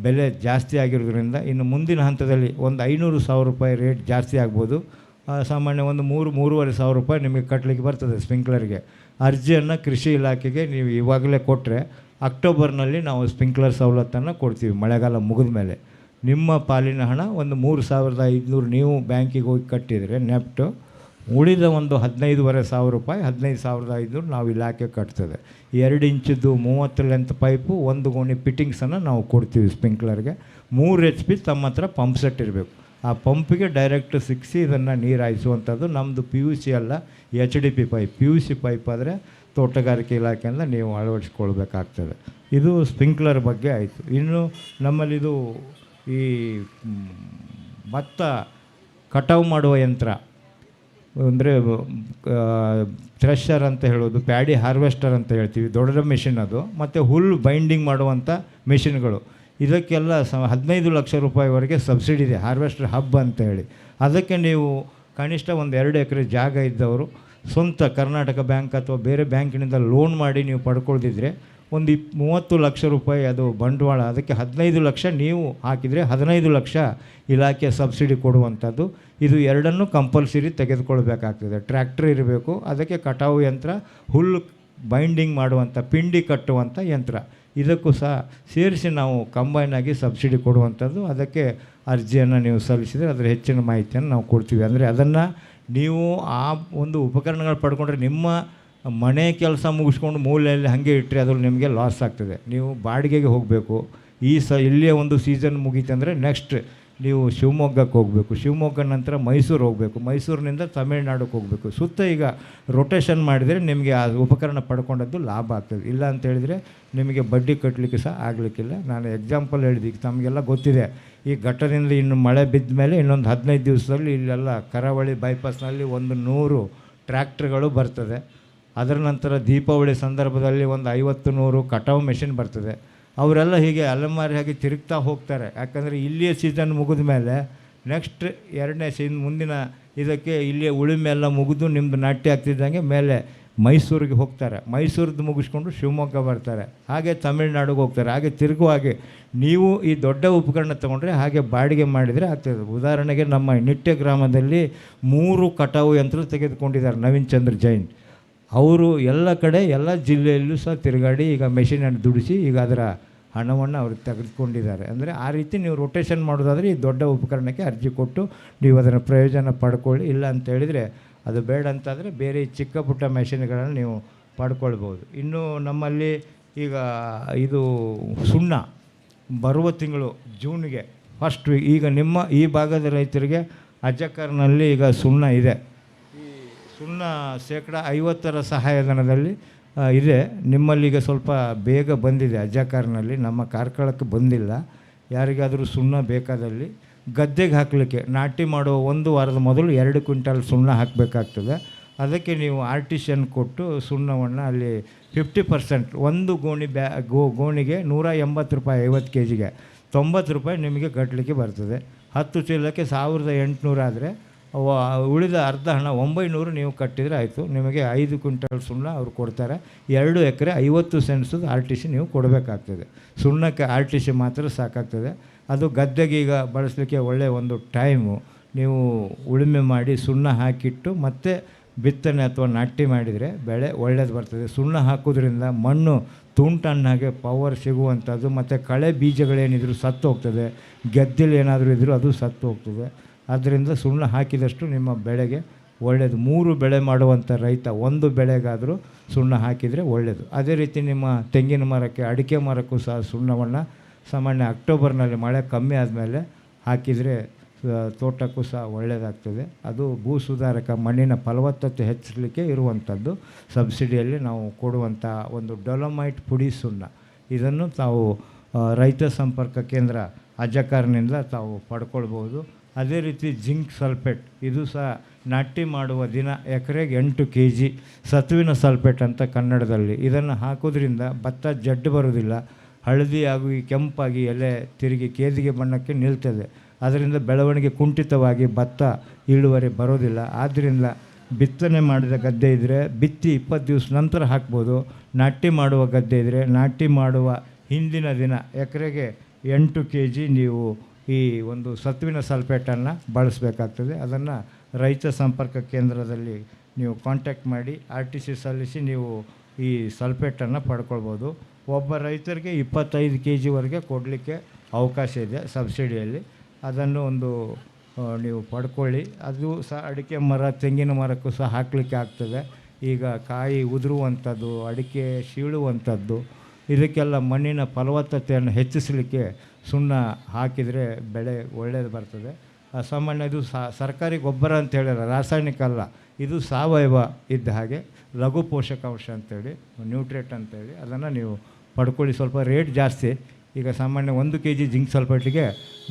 ಬೆಲೆ ಜಾಸ್ತಿ ಆಗಿರೋದ್ರಿಂದ ಇನ್ನು ಮುಂದಿನ ಹಂತದಲ್ಲಿ ಒಂದು 500,000 ರೂಪಾಯಿ ರೇಟ್ ಜಾಸ್ತಿ ಆಗ್ಬೋದು. ಸಾಮಾನ್ಯ ಒಂದು 3-3,500 ರೂಪಾಯಿ ನಿಮಗೆ ಕಟ್ಟಲಿಕ್ಕೆ ಬರ್ತದೆ ಸ್ಪ್ರಿಂಕ್ಲರ್ಗೆ. ಅರ್ಜಿಯನ್ನು ಕೃಷಿ ಇಲಾಖೆಗೆ ನೀವು ಇವಾಗಲೇ ಕೊಟ್ಟರೆ ಅಕ್ಟೋಬರ್ನಲ್ಲಿ ನಾವು ಸ್ಪ್ರಿಂಕ್ಲರ್ ಸವಲತ್ತನ್ನು ಕೊಡ್ತೀವಿ. ಮಳೆಗಾಲ ಮುಗಿದ ಮೇಲೆ ನಿಮ್ಮ ಪಾಲಿನ ಹಣ ಒಂದು 3,500 ನೀವು ಬ್ಯಾಂಕಿಗೆ ಹೋಗಿ ಕಟ್ಟಿದರೆ ನೆಫ್ಟು, ಉಳಿದ ಒಂದು 15,500 ರೂಪಾಯಿ, 15,500 ನಾವು ಇಲಾಖೆ ಕಟ್ತದೆ. 2 ಇಂಚಿದ್ದು 30 ಲೆಂತ್ ಪೈಪು, 1 ಗೋಣಿ ಫಿಟ್ಟಿಂಗ್ಸನ್ನು ನಾವು ಕೊಡ್ತೀವಿ ಸ್ಪ್ರಿಂಕ್ಲರ್ಗೆ. 3 HP ತಮ್ಮ ಹತ್ರ ಪಂಪ್ ಸೆಟ್ ಇರಬೇಕು. ಆ ಪಂಪಿಗೆ ಡೈರೆಕ್ಟ್ ಸಿಕ್ಕಿಸಿ ಇದನ್ನು ನೀರು ಹಾಯಿಸುವಂಥದ್ದು. ನಮ್ಮದು PUC ಅಲ್ಲ, HDP pipe. PUC pipe ಆದರೆ ತೋಟಗಾರಿಕೆ ಇಲಾಖೆಯಿಂದ ನೀವು ಅಳವಡಿಸ್ಕೊಳ್ಬೇಕಾಗ್ತದೆ. ಇದು ಸ್ಪ್ರಿಂಕ್ಲರ್ ಬಗ್ಗೆ ಆಯಿತು. ಇನ್ನು ನಮ್ಮಲ್ಲಿದು ಈ ಭತ್ತ ಕಟಾವು ಮಾಡುವ ಯಂತ್ರ ಅಂದರೆ ಥ್ರೆಷರ್ ಅಂತ ಹೇಳೋದು, ಪ್ಯಾಡಿ ಹಾರ್ವೆಸ್ಟರ್ ಅಂತ ಹೇಳ್ತೀವಿ, ದೊಡ್ಡ ಮೆಷಿನ್ ಅದು. ಮತ್ತು ಹುಲ್ಲು ಬೈಂಡಿಂಗ್ ಮಾಡುವಂಥ ಮೆಷಿನ್ಗಳು, ಇದಕ್ಕೆಲ್ಲ 15 ಲಕ್ಷ ರೂಪಾಯಿವರೆಗೆ ಸಬ್ಸಿಡಿ ಇದೆ, ಹಾರ್ವೆಸ್ಟರ್ ಹಬ್ ಅಂತ ಹೇಳಿ. ಅದಕ್ಕೆ ನೀವು ಕನಿಷ್ಠ ಒಂದು 2 ಎಕರೆ ಜಾಗ ಇದ್ದವರು ಸ್ವಂತ ಕರ್ನಾಟಕ ಬ್ಯಾಂಕ್ ಅಥವಾ ಬೇರೆ ಬ್ಯಾಂಕಿನಿಂದ ಲೋನ್ ಮಾಡಿ ನೀವು ಪಡ್ಕೊಳ್ದಿದ್ರೆ ಒಂದು 30 ಲಕ್ಷ ರೂಪಾಯಿ ಅದು ಬಂಡವಾಳ, ಅದಕ್ಕೆ 15 ಲಕ್ಷ ನೀವು ಹಾಕಿದರೆ 15 ಲಕ್ಷ ಇಲಾಖೆ ಸಬ್ಸಿಡಿ ಕೊಡುವಂಥದ್ದು. ಇದು ಎರಡನ್ನೂ ಕಂಪಲ್ಸರಿ ತೆಗೆದುಕೊಳ್ಬೇಕಾಗ್ತದೆ. ಟ್ರ್ಯಾಕ್ಟ್ರ್ ಇರಬೇಕು, ಅದಕ್ಕೆ ಕಟಾವು ಯಂತ್ರ, ಹುಲ್ಲು ಬೈಂಡಿಂಗ್ ಮಾಡುವಂಥ ಪಿಂಡಿ ಕಟ್ಟುವಂಥ ಯಂತ್ರ, ಇದಕ್ಕೂ ಸಹ ಸೇರಿಸಿ ನಾವು ಕಂಬೈನಾಗಿ ಸಬ್ಸಿಡಿ ಕೊಡುವಂಥದ್ದು. ಅದಕ್ಕೆ ಅರ್ಜಿಯನ್ನು ನೀವು ಸಲ್ಲಿಸಿದರೆ ಅದರ ಹೆಚ್ಚಿನ ಮಾಹಿತಿಯನ್ನು ನಾವು ಕೊಡ್ತೀವಿ. ಅಂದರೆ ಅದನ್ನು ನೀವು ಆ ಒಂದು ಉಪಕರಣಗಳು ಪಡ್ಕೊಂಡ್ರೆ ನಿಮ್ಮ ಮನೆ ಕೆಲಸ ಮುಗಿಸ್ಕೊಂಡು ಮೂಲೆಯಲ್ಲಿ ಹಾಗೆ ಇಟ್ಟರೆ ಅದ್ರಲ್ಲಿ ನಿಮಗೆ ಲಾಸ್ ಆಗ್ತದೆ. ನೀವು ಬಾಡಿಗೆಗೆ ಹೋಗಬೇಕು. ಇಲ್ಲಿಯೇ ಒಂದು ಸೀಸನ್ ಮುಗೀತಂದರೆ ನೆಕ್ಸ್ಟ್ ನೀವು ಶಿವಮೊಗ್ಗಕ್ಕೆ ಹೋಗಬೇಕು, ಶಿವಮೊಗ್ಗ ನಂತರ ಮೈಸೂರು ಹೋಗಬೇಕು, ಮೈಸೂರಿನಿಂದ ತಮಿಳ್ನಾಡಿಗೆ ಹೋಗಬೇಕು. ಸುತ್ತ ಈಗ ರೊಟೇಷನ್ ಮಾಡಿದರೆ ನಿಮಗೆ ಆ ಉಪಕರಣ ಪಡ್ಕೊಂಡದ್ದು ಲಾಭ ಆಗ್ತದೆ. ಇಲ್ಲ ಅಂತೇಳಿದರೆ ನಿಮಗೆ ಬಡ್ಡಿ ಕಟ್ಟಲಿಕ್ಕೆ ಸಹ ಆಗಲಿಕ್ಕಿಲ್ಲ. ನಾನು ಎಕ್ಸಾಂಪಲ್ ಹೇಳಿದೆ, ಈಗ ತಮಗೆಲ್ಲ ಗೊತ್ತಿದೆ, ಈ ಘಟ್ಟದಿಂದ ಇನ್ನು ಮಳೆ ಬಿದ್ದ ಮೇಲೆ ಇನ್ನೊಂದು 15 ದಿವಸದಲ್ಲಿ ಇಲ್ಲೆಲ್ಲ ಕರಾವಳಿ ಬೈಪಾಸ್ನಲ್ಲಿ 100 ಟ್ರ್ಯಾಕ್ಟ್ರುಗಳು ಬರ್ತದೆ. ಅದರ ನಂತರ ದೀಪಾವಳಿ ಸಂದರ್ಭದಲ್ಲಿ ಒಂದು 50-100 ಕಟಾವು ಮೆಷಿನ್ ಬರ್ತದೆ. ಅವರೆಲ್ಲ ಹೀಗೆ ಅಲೆಮಾರಿ ಹಾಗೆ ತಿರುಗ್ತಾ ಹೋಗ್ತಾರೆ. ಯಾಕಂದರೆ ಇಲ್ಲಿಯೇ ಸೀಸನ್ ಮುಗಿದ ಮೇಲೆ ನೆಕ್ಸ್ಟ್ ಎರಡನೇ ಸೀನ್ ಮುಂದಿನ ಇದಕ್ಕೆ ಇಲ್ಲಿಯೇ ಉಳುಮೆ ಎಲ್ಲ ಮುಗಿದು ನಿಮ್ಮದು ನಾಟ್ಯ ಆಗ್ತಿದ್ದಂಗೆ ಮೇಲೆ ಮೈಸೂರಿಗೆ ಹೋಗ್ತಾರೆ. ಮೈಸೂರದ್ದು ಮುಗಿಸ್ಕೊಂಡು ಶಿವಮೊಗ್ಗ ಬರ್ತಾರೆ, ಹಾಗೆ ತಮಿಳ್ನಾಡಿಗೆ ಹೋಗ್ತಾರೆ. ಹಾಗೆ ತಿರುಗುವ ಹಾಗೆ ನೀವು ಈ ದೊಡ್ಡ ಉಪಕರಣ ತೊಗೊಂಡ್ರೆ ಹಾಗೆ ಬಾಡಿಗೆ ಮಾಡಿದರೆ ಆಗ್ತದೆ. ಉದಾಹರಣೆಗೆ ನಮ್ಮ ನಿಟ್ಟೆ ಗ್ರಾಮದಲ್ಲಿ 3 ಕಟಾವು ಯಂತ್ರ ತೆಗೆದುಕೊಂಡಿದ್ದಾರೆ ನವೀನ್ ಚಂದ್ರ ಜೈನ್ ಅವರು. ಎಲ್ಲ ಕಡೆ ಎಲ್ಲ ಜಿಲ್ಲೆಯಲ್ಲೂ ಸಹ ತಿರುಗಾಡಿ ಈಗ ಮೆಷಿನನ್ನು ದುಡಿಸಿ ಈಗ ಅದರ ಹಣವನ್ನು ಅವರು ತೆಗೆದುಕೊಂಡಿದ್ದಾರೆ. ಅಂದರೆ ಆ ರೀತಿ ನೀವು ರೊಟೇಷನ್ ಮಾಡೋದಾದರೆ ಈ ದೊಡ್ಡ ಉಪಕರಣಕ್ಕೆ ಅರ್ಜಿ ಕೊಟ್ಟು ನೀವು ಅದರ ಪ್ರಯೋಜನ ಪಡ್ಕೊಳ್ಳಿ. ಇಲ್ಲ ಅಂತೇಳಿದರೆ ಅದು ಬೇಡ ಅಂತಾದರೆ ಬೇರೆ ಚಿಕ್ಕ ಪುಟ್ಟ ಮೆಷಿನ್ಗಳನ್ನು ನೀವು ಪಡ್ಕೊಳ್ಬೋದು. ಇನ್ನು ನಮ್ಮಲ್ಲಿ ಈಗ ಇದು ಸುಣ್ಣ ಬರುವ ತಿಂಗಳು ಜೂನ್ಗೆ ಫಸ್ಟ್ ಈಗ ನಿಮ್ಮ ಈ ಭಾಗದ ರೈತರಿಗೆ ಅಜಕರ್ನಲ್ಲಿ ಈಗ ಸುಣ್ಣ ಇದೆ. ಈ ಸುಣ್ಣ 50% ಸಹಾಯಧನದಲ್ಲಿ ಇದೆ. ನಿಮ್ಮಲ್ಲಿ ಈಗ ಸ್ವಲ್ಪ ಬೇಗ ಬಂದಿದೆ ಅಜಕಾರ್ನಲ್ಲಿ, ನಮ್ಮ ಕಾರ್ಕಳಕ್ಕೆ ಬಂದಿಲ್ಲ. ಯಾರಿಗಾದರೂ ಸುಣ್ಣ ಬೇಕಾದಲ್ಲಿ ಗದ್ದೆಗೆ ಹಾಕಲಿಕ್ಕೆ ನಾಟಿ ಮಾಡುವ ಒಂದು ವಾರದ ಮೊದಲು 2 ಕ್ವಿಂಟಲ್ ಸುಣ್ಣ ಹಾಕಬೇಕಾಗ್ತದೆ. ಅದಕ್ಕೆ ನೀವು ಆರ್ಟಿಷನ್ ಕೊಟ್ಟು ಸುಣ್ಣವನ್ನು ಅಲ್ಲಿ 50% ಒಂದು ಗೋಣಿ ಗೋಣಿಗೆ 180 ರೂಪಾಯಿ 50 ಕೆ ಜಿಗೆ 90 ರೂಪಾಯಿ ನಿಮಗೆ ಕಟ್ಟಲಿಕ್ಕೆ ಬರ್ತದೆ. 10 ಚೀಲಕ್ಕೆ 1800 ಆದರೆ ಉಳಿದ ಅರ್ಧ ಹಣ 900 ನೀವು ಕಟ್ಟಿದರೆ ಆಯಿತು. ನಿಮಗೆ 5 ಕ್ವಿಂಟಲ್ ಸುಣ್ಣ ಅವರು ಕೊಡ್ತಾರೆ. 2 ಎಕರೆ 50 ಸೆಂಟ್ಸದು ಆರ್ ಟಿ ಸಿ ನೀವು ಕೊಡಬೇಕಾಗ್ತದೆ. ಸುಣ್ಣಕ್ಕೆ ಆರ್ ಟಿ ಸಿ ಮಾತ್ರ ಸಾಕಾಗ್ತದೆ. ಅದು ಗದ್ದೆಗೆ ಈಗ ಬಳಸಲಿಕ್ಕೆ ಒಳ್ಳೆಯ ಒಂದು ಟೈಮು. ನೀವು ಉಳುಮೆ ಮಾಡಿ ಸುಣ್ಣ ಹಾಕಿಟ್ಟು ಮತ್ತೆ ಬಿತ್ತನೆ ಅಥವಾ ನಾಟಿ ಮಾಡಿದರೆ ಬೆಳೆ ಒಳ್ಳೇದು ಬರ್ತದೆ. ಸುಣ್ಣ ಹಾಕೋದ್ರಿಂದ ಮಣ್ಣು ತುಂಟನ್ನಾಗೆ ಪವರ್ ಸಿಗುವಂಥದ್ದು, ಮತ್ತು ಕಳೆ ಬೀಜಗಳೇನಿದ್ರು ಸತ್ತು ಹೋಗ್ತದೆ, ಗೆದ್ದಲು ಏನಾದರೂ ಇದ್ದರೂ ಅದು ಸತ್ತು ಹೋಗ್ತದೆ. ಆದ್ದರಿಂದ ಸುಣ್ಣ ಹಾಕಿದಷ್ಟು ನಿಮ್ಮ ಬೆಳೆಗೆ ಒಳ್ಳೆಯದು. 3 ಬೆಳೆ ಮಾಡುವಂಥ ರೈತ ಒಂದು ಬೆಳೆಗಾದರೂ ಸುಣ್ಣ ಹಾಕಿದರೆ ಒಳ್ಳೆಯದು. ಅದೇ ರೀತಿ ನಿಮ್ಮ ತೆಂಗಿನ ಮರಕ್ಕೆ, ಅಡಿಕೆ ಮರಕ್ಕೂ ಸಹ ಸುಣ್ಣವನ್ನು ಸಾಮಾನ್ಯ ಅಕ್ಟೋಬರ್ನಲ್ಲಿ ಮಳೆ ಕಮ್ಮಿ ಆದಮೇಲೆ ಹಾಕಿದರೆ ತೋಟಕ್ಕೂ ಸಹ ಒಳ್ಳೆಯದಾಗ್ತದೆ. ಅದು ಭೂ ಸುಧಾರಕ, ಮಣ್ಣಿನ ಫಲವತ್ತತೆ ಹೆಚ್ಚಿಸಲಿಕ್ಕೆ ಇರುವಂಥದ್ದು. ಸಬ್ಸಿಡಿಯಲ್ಲಿ ನಾವು ಕೊಡುವಂಥ ಒಂದು ಡೊಲೊಮೈಟ್ ಪುಡಿ ಸುಣ್ಣ, ಇದನ್ನು ತಾವು ರೈತ ಸಂಪರ್ಕ ಕೇಂದ್ರ ಅಜಕಾರ್ನಿಂದ ತಾವು ಪಡ್ಕೊಳ್ಬೋದು. ಅದೇ ರೀತಿ ಜಿಂಕ್ ಸಲ್ಫೇಟ್, ಇದು ಸಹ ನಾಟಿ ಮಾಡುವ ದಿನ ಎಕರೆಗೆ 8 ಕೆ ಜಿ ಸತುವಿನ ಸಲ್ಫೇಟ್ ಅಂತ ಕನ್ನಡದಲ್ಲಿ, ಇದನ್ನು ಹಾಕೋದ್ರಿಂದ ಭತ್ತ ಜಡ್ಡು ಬರೋದಿಲ್ಲ, ಹಳದಿ ಹಾಗೂ ಕೆಂಪಾಗಿ ಎಲೆ ತಿರುಗಿ ಕೇದಿಗೆ ಬಣ್ಣಕ್ಕೆ ನಿಲ್ತದೆ. ಅದರಿಂದ ಬೆಳವಣಿಗೆ ಕುಂಠಿತವಾಗಿ ಭತ್ತ ಇಳುವರಿ ಬರೋದಿಲ್ಲ. ಆದ್ದರಿಂದ ಬಿತ್ತನೆ ಮಾಡಿದ ಗದ್ದೆ ಇದ್ದರೆ ಬಿತ್ತಿ 20 ದಿವಸ ನಂತರ ಹಾಕ್ಬೋದು. ನಾಟಿ ಮಾಡುವ ಗದ್ದೆ ಇದ್ದರೆ ನಾಟಿ ಮಾಡುವ ಹಿಂದಿನ ದಿನ ಎಕರೆಗೆ 8 ಕೆ ಜಿ ನೀವು ಈ ಒಂದು ಸತುವಿನ ಸಲ್ಫೇಟನ್ನು ಬಳಸಬೇಕಾಗ್ತದೆ. ಅದನ್ನು ರೈತ ಸಂಪರ್ಕ ಕೇಂದ್ರದಲ್ಲಿ ನೀವು ಕಾಂಟ್ಯಾಕ್ಟ್ ಮಾಡಿ ಆರ್ ಟಿ ಸಿ ಸಲ್ಲಿಸಿ ನೀವು ಈ ಸಲ್ಫೇಟನ್ನು ಪಡ್ಕೊಳ್ಬೋದು. ಒಬ್ಬ ರೈತರಿಗೆ 25 ಕೆ ಜಿವರೆಗೆ ಕೊಡಲಿಕ್ಕೆ ಅವಕಾಶ ಇದೆ ಸಬ್ಸಿಡಿಯಲ್ಲಿ. ಅದನ್ನು ಒಂದು ನೀವು ಪಡ್ಕೊಳ್ಳಿ. ಅದು ಸಹ ಅಡಿಕೆ ಮರ, ತೆಂಗಿನ ಮರಕ್ಕೂ ಸಹ ಹಾಕಲಿಕ್ಕೆ ಆಗ್ತದೆ. ಈಗ ಕಾಯಿ ಉದುರುವಂಥದ್ದು, ಅಡಿಕೆ ಸೀಳುವಂಥದ್ದು, ಇದಕ್ಕೆಲ್ಲ ಮಣ್ಣಿನ ಫಲವತ್ತತೆಯನ್ನು ಹೆಚ್ಚಿಸಲಿಕ್ಕೆ ಸುಣ್ಣ ಹಾಕಿದರೆ ಬೆಳೆ ಒಳ್ಳೆಯದು ಬರ್ತದೆ. ಸಾಮಾನ್ಯ ಇದು ಸರ್ಕಾರಿ ಗೊಬ್ಬರ ಅಂತ ಹೇಳಿದ್ರೆ ರಾಸಾಯನಿಕ ಅಲ್ಲ, ಇದು ಸಾವಯವ ಇದ್ದ ಹಾಗೆ ಲಘು ಪೋಷಕಾಂಶ ಅಂತೇಳಿ, ನ್ಯೂಟ್ರೇಟ್ ಅಂತೇಳಿ ಅದನ್ನು ನೀವು ಪಡ್ಕೊಳ್ಳಿ. ಸ್ವಲ್ಪ ರೇಟ್ ಜಾಸ್ತಿ. ಈಗ ಸಾಮಾನ್ಯ 1 ಕೆ ಜಿ ಜಿಂಕ್ ಸಲ್ಫೇಟಿಗೆ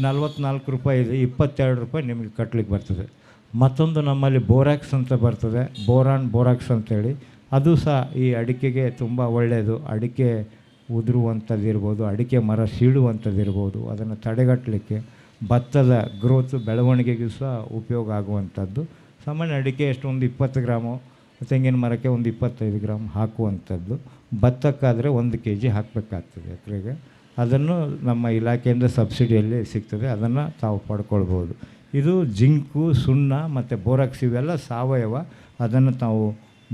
44 ರೂಪಾಯಿ ಇದೆ, 22 ರೂಪಾಯಿ ನಿಮಗೆ ಕಟ್ಟಲಿಕ್ಕೆ ಬರ್ತದೆ. ಮತ್ತೊಂದು ನಮ್ಮಲ್ಲಿ ಬೋರಾಕ್ಸ್ ಅಂತ ಬರ್ತದೆ, ಬೋರಾನ್ ಬೋರಾಕ್ಸ್ ಅಂತೇಳಿ, ಅದು ಸಹ ಈ ಅಡಿಕೆಗೆ ತುಂಬ ಒಳ್ಳೆಯದು. ಅಡಿಕೆ ಉದುರುವಂಥದ್ದಿರ್ಬೋದು, ಅಡಿಕೆ ಮರ ಸೀಳುವಂಥದ್ದಿರ್ಬೋದು, ಅದನ್ನು ತಡೆಗಟ್ಟಲಿಕ್ಕೆ, ಭತ್ತದ ಗ್ರೋತ್ ಬೆಳವಣಿಗೆಗೂ ಸಹ ಉಪಯೋಗ ಆಗುವಂಥದ್ದು. ಸಾಮಾನ್ಯ ಅಡಿಕೆ ಎಷ್ಟು ಒಂದು 20 ಗ್ರಾಮು, ತೆಂಗಿನ ಮರಕ್ಕೆ ಒಂದು 25 ಗ್ರಾಮ್ ಹಾಕುವಂಥದ್ದು. ಭತ್ತಕ್ಕಾದರೆ 1 ಕೆ ಜಿ ಹಾಕಬೇಕಾಗ್ತದೆ ಎಕರೆಗೆ. ಅದನ್ನು ನಮ್ಮ ಇಲಾಖೆಯಿಂದ ಸಬ್ಸಿಡಿಯಲ್ಲಿ ಸಿಗ್ತದೆ, ಅದನ್ನು ತಾವು ಪಡ್ಕೊಳ್ಬೋದು. ಇದು ಜಿಂಕು, ಸುಣ್ಣ ಮತ್ತು ಬೋರಾಕ್ಸ್ ಇವೆಲ್ಲ ಸಾವಯವ, ಅದನ್ನು ತಾವು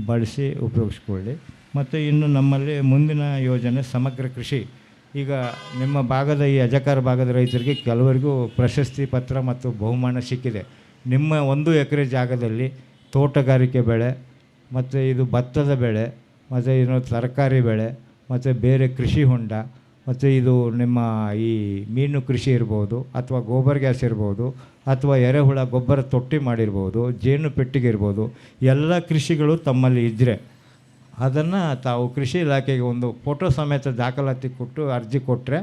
ಬಳಸಿ ಉಪಯೋಗಿಸ್ಕೊಳ್ಳಿ. ಮತ್ತು ಇನ್ನು ನಮ್ಮಲ್ಲಿ ಮುಂದಿನ ಯೋಜನೆ ಸಮಗ್ರ ಕೃಷಿ. ಈಗ ನಿಮ್ಮ ಭಾಗದ ಈ ಅಜಕಾರ ಭಾಗದ ರೈತರಿಗೆ ಕೆಲವರಿಗೂ ಪ್ರಶಸ್ತಿ ಪತ್ರ ಮತ್ತು ಬಹುಮಾನ ಸಿಕ್ಕಿದೆ. ನಿಮ್ಮ 1 ಎಕರೆ ಜಾಗದಲ್ಲಿ ತೋಟಗಾರಿಕೆ ಬೆಳೆ, ಮತ್ತು ಇದು ಭತ್ತದ ಬೆಳೆ, ಮತ್ತು ಇನ್ನು ತರಕಾರಿ ಬೆಳೆ, ಮತ್ತು ಬೇರೆ ಕೃಷಿ ಹೊಂಡ, ಮತ್ತು ಇದು ನಿಮ್ಮ ಈ ಮೀನು ಕೃಷಿ ಇರ್ಬೋದು, ಅಥವಾ ಗೋಬರ್ ಗ್ಯಾಸ್ ಇರ್ಬೋದು, ಅಥವಾ ಎರೆಹುಳ ಗೊಬ್ಬರ ತೊಟ್ಟಿ ಮಾಡಿರ್ಬೋದು, ಜೇನು ಪೆಟ್ಟಿಗೆ ಇರ್ಬೋದು, ಎಲ್ಲ ಕೃಷಿಗಳು ತಮ್ಮಲ್ಲಿ ಇದ್ದರೆ ಅದನ್ನು ತಾವು ಕೃಷಿ ಇಲಾಖೆಗೆ ಒಂದು ಫೋಟೋ ಸಮೇತ ದಾಖಲಾತಿ ಕೊಟ್ಟು ಅರ್ಜಿ ಕೊಟ್ಟರೆ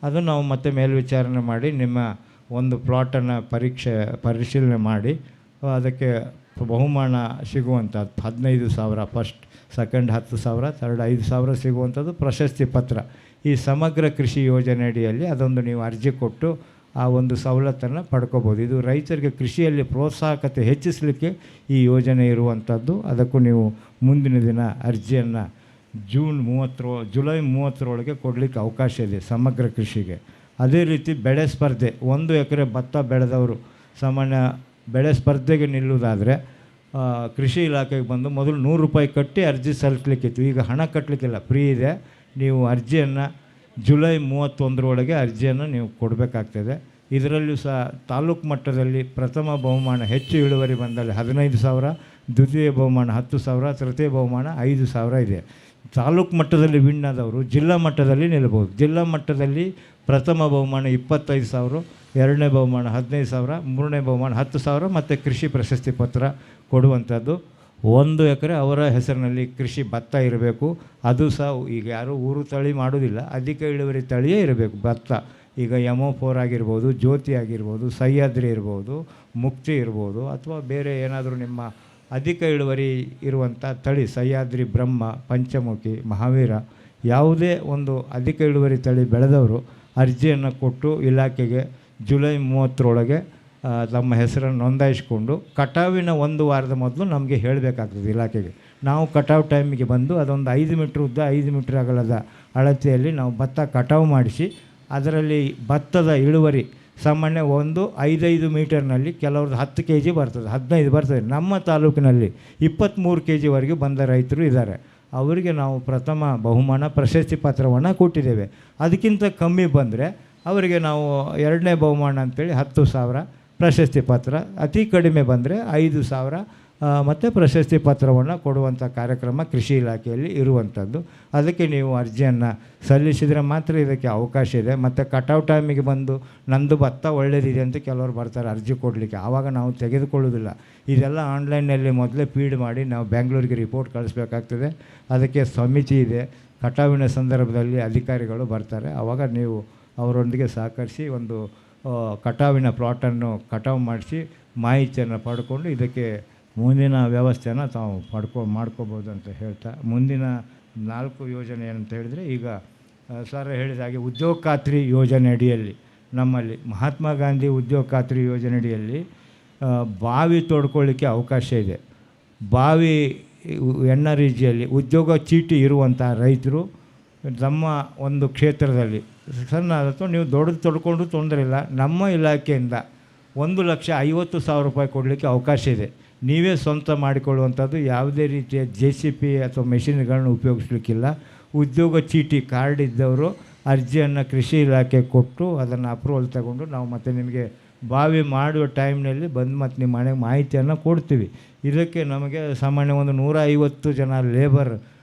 ಅದು ನಾವು ಮತ್ತೆ ಮೇಲ್ವಿಚಾರಣೆ ಮಾಡಿ ನಿಮ್ಮ ಒಂದು ಪ್ಲಾಟನ್ನು ಪರಿಶೀಲನೆ ಮಾಡಿ ಅದಕ್ಕೆ ಬಹುಮಾನ ಸಿಗುವಂಥದ್ದು 15,000 ಫಸ್ಟ್, ಸೆಕೆಂಡ್ 10,000, ಥರ್ಡ್ 5,000 ಸಿಗುವಂಥದ್ದು ಪ್ರಶಸ್ತಿ ಪತ್ರ. ಈ ಸಮಗ್ರ ಕೃಷಿ ಯೋಜನೆ ಅಡಿಯಲ್ಲಿ ಅದೊಂದು ನೀವು ಅರ್ಜಿ ಕೊಟ್ಟು ಆ ಒಂದು ಸವಲತ್ತನ್ನು ಪಡ್ಕೋಬೋದು. ಇದು ರೈತರಿಗೆ ಕೃಷಿಯಲ್ಲಿ ಪ್ರೋತ್ಸಾಹಕತೆ ಹೆಚ್ಚಿಸಲಿಕ್ಕೆ ಈ ಯೋಜನೆ ಇರುವಂಥದ್ದು. ಅದಕ್ಕೂ ನೀವು ಮುಂದಿನ ದಿನ ಅರ್ಜಿಯನ್ನು ಜುಲೈ 30ರೊಳಗೆ ಕೊಡಲಿಕ್ಕೆ ಅವಕಾಶ ಇದೆ ಸಮಗ್ರ ಕೃಷಿಗೆ. ಅದೇ ರೀತಿ ಬೆಳೆ ಸ್ಪರ್ಧೆ, 1 ಎಕರೆ ಭತ್ತ ಬೆಳೆದವರು ಸಾಮಾನ್ಯ ಬೆಳೆ ಸ್ಪರ್ಧೆಗೆ ನಿಲ್ಲುವುದಾದರೆ ಕೃಷಿ ಇಲಾಖೆಗೆ ಬಂದು ಮೊದಲು 100 ರೂಪಾಯಿ ಕಟ್ಟಿ ಅರ್ಜಿ ಸಲ್ಲಿಸಲಿಕ್ಕಿತ್ತು. ಈಗ ಹಣ ಕಟ್ಟಲಿಕ್ಕಿಲ್ಲ, ಫ್ರೀ ಇದೆ. ನೀವು ಅರ್ಜಿಯನ್ನು ಜುಲೈ 31ರೊಳಗೆ ಅರ್ಜಿಯನ್ನು ನೀವು ಕೊಡಬೇಕಾಗ್ತದೆ. ಇದರಲ್ಲೂ ಸಹ ತಾಲೂಕು ಮಟ್ಟದಲ್ಲಿ ಪ್ರಥಮ ಬಹುಮಾನ ಹೆಚ್ಚು ಇಳುವರಿ ಬಂದಲ್ಲಿ 15,000, ದ್ವಿತೀಯ ಬಹುಮಾನ 10,000, ತೃತೀಯ ಬಹುಮಾನ 5,000 ಇದೆ. ತಾಲೂಕು ಮಟ್ಟದಲ್ಲಿ ವಿನ್ ಆದವರು ಜಿಲ್ಲಾ ಮಟ್ಟದಲ್ಲಿ ನಿಲ್ಲಬಹುದು. ಜಿಲ್ಲಾ ಮಟ್ಟದಲ್ಲಿ ಪ್ರಥಮ ಬಹುಮಾನ 25,000, ಎರಡನೇ ಬಹುಮಾನ 15,000, ಮೂರನೇ ಬಹುಮಾನ 10,000 ಮತ್ತು ಕೃಷಿ ಪ್ರಶಸ್ತಿ ಪತ್ರ ಕೊಡುವಂಥದ್ದು. 1 ಎಕರೆ ಅವರ ಹೆಸರಿನಲ್ಲಿ ಕೃಷಿ ಭತ್ತ ಇರಬೇಕು. ಅದು ಸಹ ಈಗ ಯಾರೂ ಊರು ತಳಿ ಮಾಡೋದಿಲ್ಲ, ಅಧಿಕ ಇಳುವರಿ ತಳಿಯೇ ಇರಬೇಕು ಭತ್ತ. ಈಗ MO4 ಆಗಿರ್ಬೋದು, ಜ್ಯೋತಿ ಆಗಿರ್ಬೋದು, ಸಹ್ಯಾದ್ರಿ ಇರ್ಬೋದು, ಮುಕ್ತಿ ಇರ್ಬೋದು, ಅಥವಾ ಬೇರೆ ಏನಾದರೂ ನಿಮ್ಮ ಅಧಿಕ ಇಳುವರಿ ಇರುವಂಥ ತಳಿ, ಸಹ್ಯಾದ್ರಿ, ಬ್ರಹ್ಮ, ಪಂಚಮುಖಿ, ಮಹಾವೀರ, ಯಾವುದೇ ಒಂದು ಅಧಿಕ ಇಳುವರಿ ತಳಿ ಬೆಳೆದವರು ಅರ್ಜಿಯನ್ನು ಕೊಟ್ಟು ಇಲಾಖೆಗೆ ಜುಲೈ 30ರೊಳಗೆ ತಮ್ಮ ಹೆಸರನ್ನು ನೋಂದಾಯಿಸಿಕೊಂಡು ಕಟಾವಿನ 1 ವಾರದ ಮೊದಲು ನಮಗೆ ಹೇಳಬೇಕಾಗ್ತದೆ ಇಲಾಖೆಗೆ. ನಾವು ಕಟಾವು ಟೈಮಿಗೆ ಬಂದು ಅದೊಂದು 5 ಮೀಟ್ರ್ ಉದ್ದ 5 ಮೀಟ್ರ್ ಅಗಲದ ಅಳತೆಯಲ್ಲಿ ನಾವು ಭತ್ತ ಕಟಾವು ಮಾಡಿಸಿ ಅದರಲ್ಲಿ ಭತ್ತದ ಇಳುವರಿ ಸಾಮಾನ್ಯ ಒಂದು 5-5 ಮೀಟರ್ನಲ್ಲಿ ಕೆಲವ್ರದ್ದು 10 ಕೆ ಜಿ ಬರ್ತದೆ, 15 ಬರ್ತದೆ. ನಮ್ಮ ತಾಲೂಕಿನಲ್ಲಿ 23 ಕೆ ಜಿವರೆಗೆ ಬಂದ ರೈತರು ಇದ್ದಾರೆ. ಅವರಿಗೆ ನಾವು ಪ್ರಥಮ ಬಹುಮಾನ ಪ್ರಶಸ್ತಿ ಪತ್ರವನ್ನು ಕೊಟ್ಟಿದ್ದೇವೆ. ಅದಕ್ಕಿಂತ ಕಮ್ಮಿ ಬಂದರೆ ಅವರಿಗೆ ನಾವು ಎರಡನೇ ಬಹುಮಾನ ಅಂತೇಳಿ 10,000 ಪ್ರಶಸ್ತಿ ಪತ್ರ, ಅತಿ ಕಡಿಮೆ ಬಂದರೆ 5,000 ಮತ್ತು ಪ್ರಶಸ್ತಿ ಪತ್ರವನ್ನು ಕೊಡುವಂಥ ಕಾರ್ಯಕ್ರಮ ಕೃಷಿ ಇಲಾಖೆಯಲ್ಲಿ ಇರುವಂಥದ್ದು. ಅದಕ್ಕೆ ನೀವು ಅರ್ಜಿಯನ್ನು ಸಲ್ಲಿಸಿದರೆ ಮಾತ್ರ ಇದಕ್ಕೆ ಅವಕಾಶ ಇದೆ. ಮತ್ತು ಕಟಾವು ಟೈಮಿಗೆ ಬಂದು ನಂದು ಭತ್ತ ಒಳ್ಳೆಯದಿದೆ ಅಂತ ಕೆಲವರು ಬರ್ತಾರೆ ಅರ್ಜಿ ಕೊಡಲಿಕ್ಕೆ, ಆವಾಗ ನಾವು ತೆಗೆದುಕೊಳ್ಳೋದಿಲ್ಲ. ಇದೆಲ್ಲ ಆನ್ಲೈನಲ್ಲಿ ಮೊದಲೇ ಫೀಡ್ ಮಾಡಿ ನಾವು ಬೆಂಗಳೂರಿಗೆ ರಿಪೋರ್ಟ್ ಕಳಿಸ್ಬೇಕಾಗ್ತದೆ. ಅದಕ್ಕೆ ಸಮಿತಿ ಇದೆ. ಕಟಾವಿನ ಸಂದರ್ಭದಲ್ಲಿ ಅಧಿಕಾರಿಗಳು ಬರ್ತಾರೆ, ಆವಾಗ ನೀವು ಅವರೊಂದಿಗೆ ಸಹಕರಿಸಿ ಒಂದು ಕಟಾವಿನ ಪ್ಲಾಟನ್ನು ಕಟಾವು ಮಾಡಿಸಿ ಮಾಹಿತಿಯನ್ನು ಪಡ್ಕೊಂಡು ಇದಕ್ಕೆ ಮುಂದಿನ ವ್ಯವಸ್ಥೆಯನ್ನು ತಾವು ಮಾಡ್ಕೋಬೋದು ಅಂತ ಹೇಳ್ತಾ, ಮುಂದಿನ 4 ಯೋಜನೆ ಏನಂತ ಹೇಳಿದರೆ, ಈಗ ಸರ್ ಹೇಳಿದ ಹಾಗೆ ಉದ್ಯೋಗ ಖಾತ್ರಿ ಯೋಜನೆ ಅಡಿಯಲ್ಲಿ ನಮ್ಮಲ್ಲಿ ಮಹಾತ್ಮ ಗಾಂಧಿ ಉದ್ಯೋಗ ಖಾತ್ರಿ ಯೋಜನೆ ಅಡಿಯಲ್ಲಿ ಬಾವಿ ತೋಡ್ಕೊಳ್ಳಿಕ್ಕೆ ಅವಕಾಶ ಇದೆ. ಬಾವಿ NREGಯಲ್ಲಿ ಉದ್ಯೋಗ ಚೀಟಿ ಇರುವಂಥ ರೈತರು ತಮ್ಮ ಒಂದು ಕ್ಷೇತ್ರದಲ್ಲಿ ಸಣ್ಣ ಅಥವಾ ನೀವು ದೊಡ್ಡದು ತೊಡ್ಕೊಂಡ್ರೂ ತೊಂದರೆ ಇಲ್ಲ, ನಮ್ಮ ಇಲಾಖೆಯಿಂದ 1,50,000 ರೂಪಾಯಿ ಕೊಡಲಿಕ್ಕೆ ಅವಕಾಶ ಇದೆ. ನೀವೇ ಸ್ವಂತ ಮಾಡಿಕೊಳ್ಳುವಂಥದ್ದು, ಯಾವುದೇ ರೀತಿಯ JCP ಅಥವಾ ಮೆಷಿನ್ಗಳನ್ನು ಉಪಯೋಗಿಸಲಿಕ್ಕಿಲ್ಲ. ಉದ್ಯೋಗ ಚೀಟಿ ಕಾರ್ಡ್ ಇದ್ದವರು ಅರ್ಜಿಯನ್ನು ಕೃಷಿ ಇಲಾಖೆ ಕೊಟ್ಟು ಅದನ್ನು ಅಪ್ರೂವಲ್ ತಗೊಂಡು ನಾವು ಮತ್ತೆ ನಿಮಗೆ ಬಾವಿ ಮಾಡುವ ಟೈಮ್ನಲ್ಲಿ ಬಂದು ಮತ್ತು ನಿಮ್ಮ ಮನೆಗೆ ಮಾಹಿತಿಯನ್ನು ಕೊಡ್ತೀವಿ. ಇದಕ್ಕೆ ನಮಗೆ ಸಾಮಾನ್ಯ ಒಂದು 150 ಜನ ಲೇಬರ್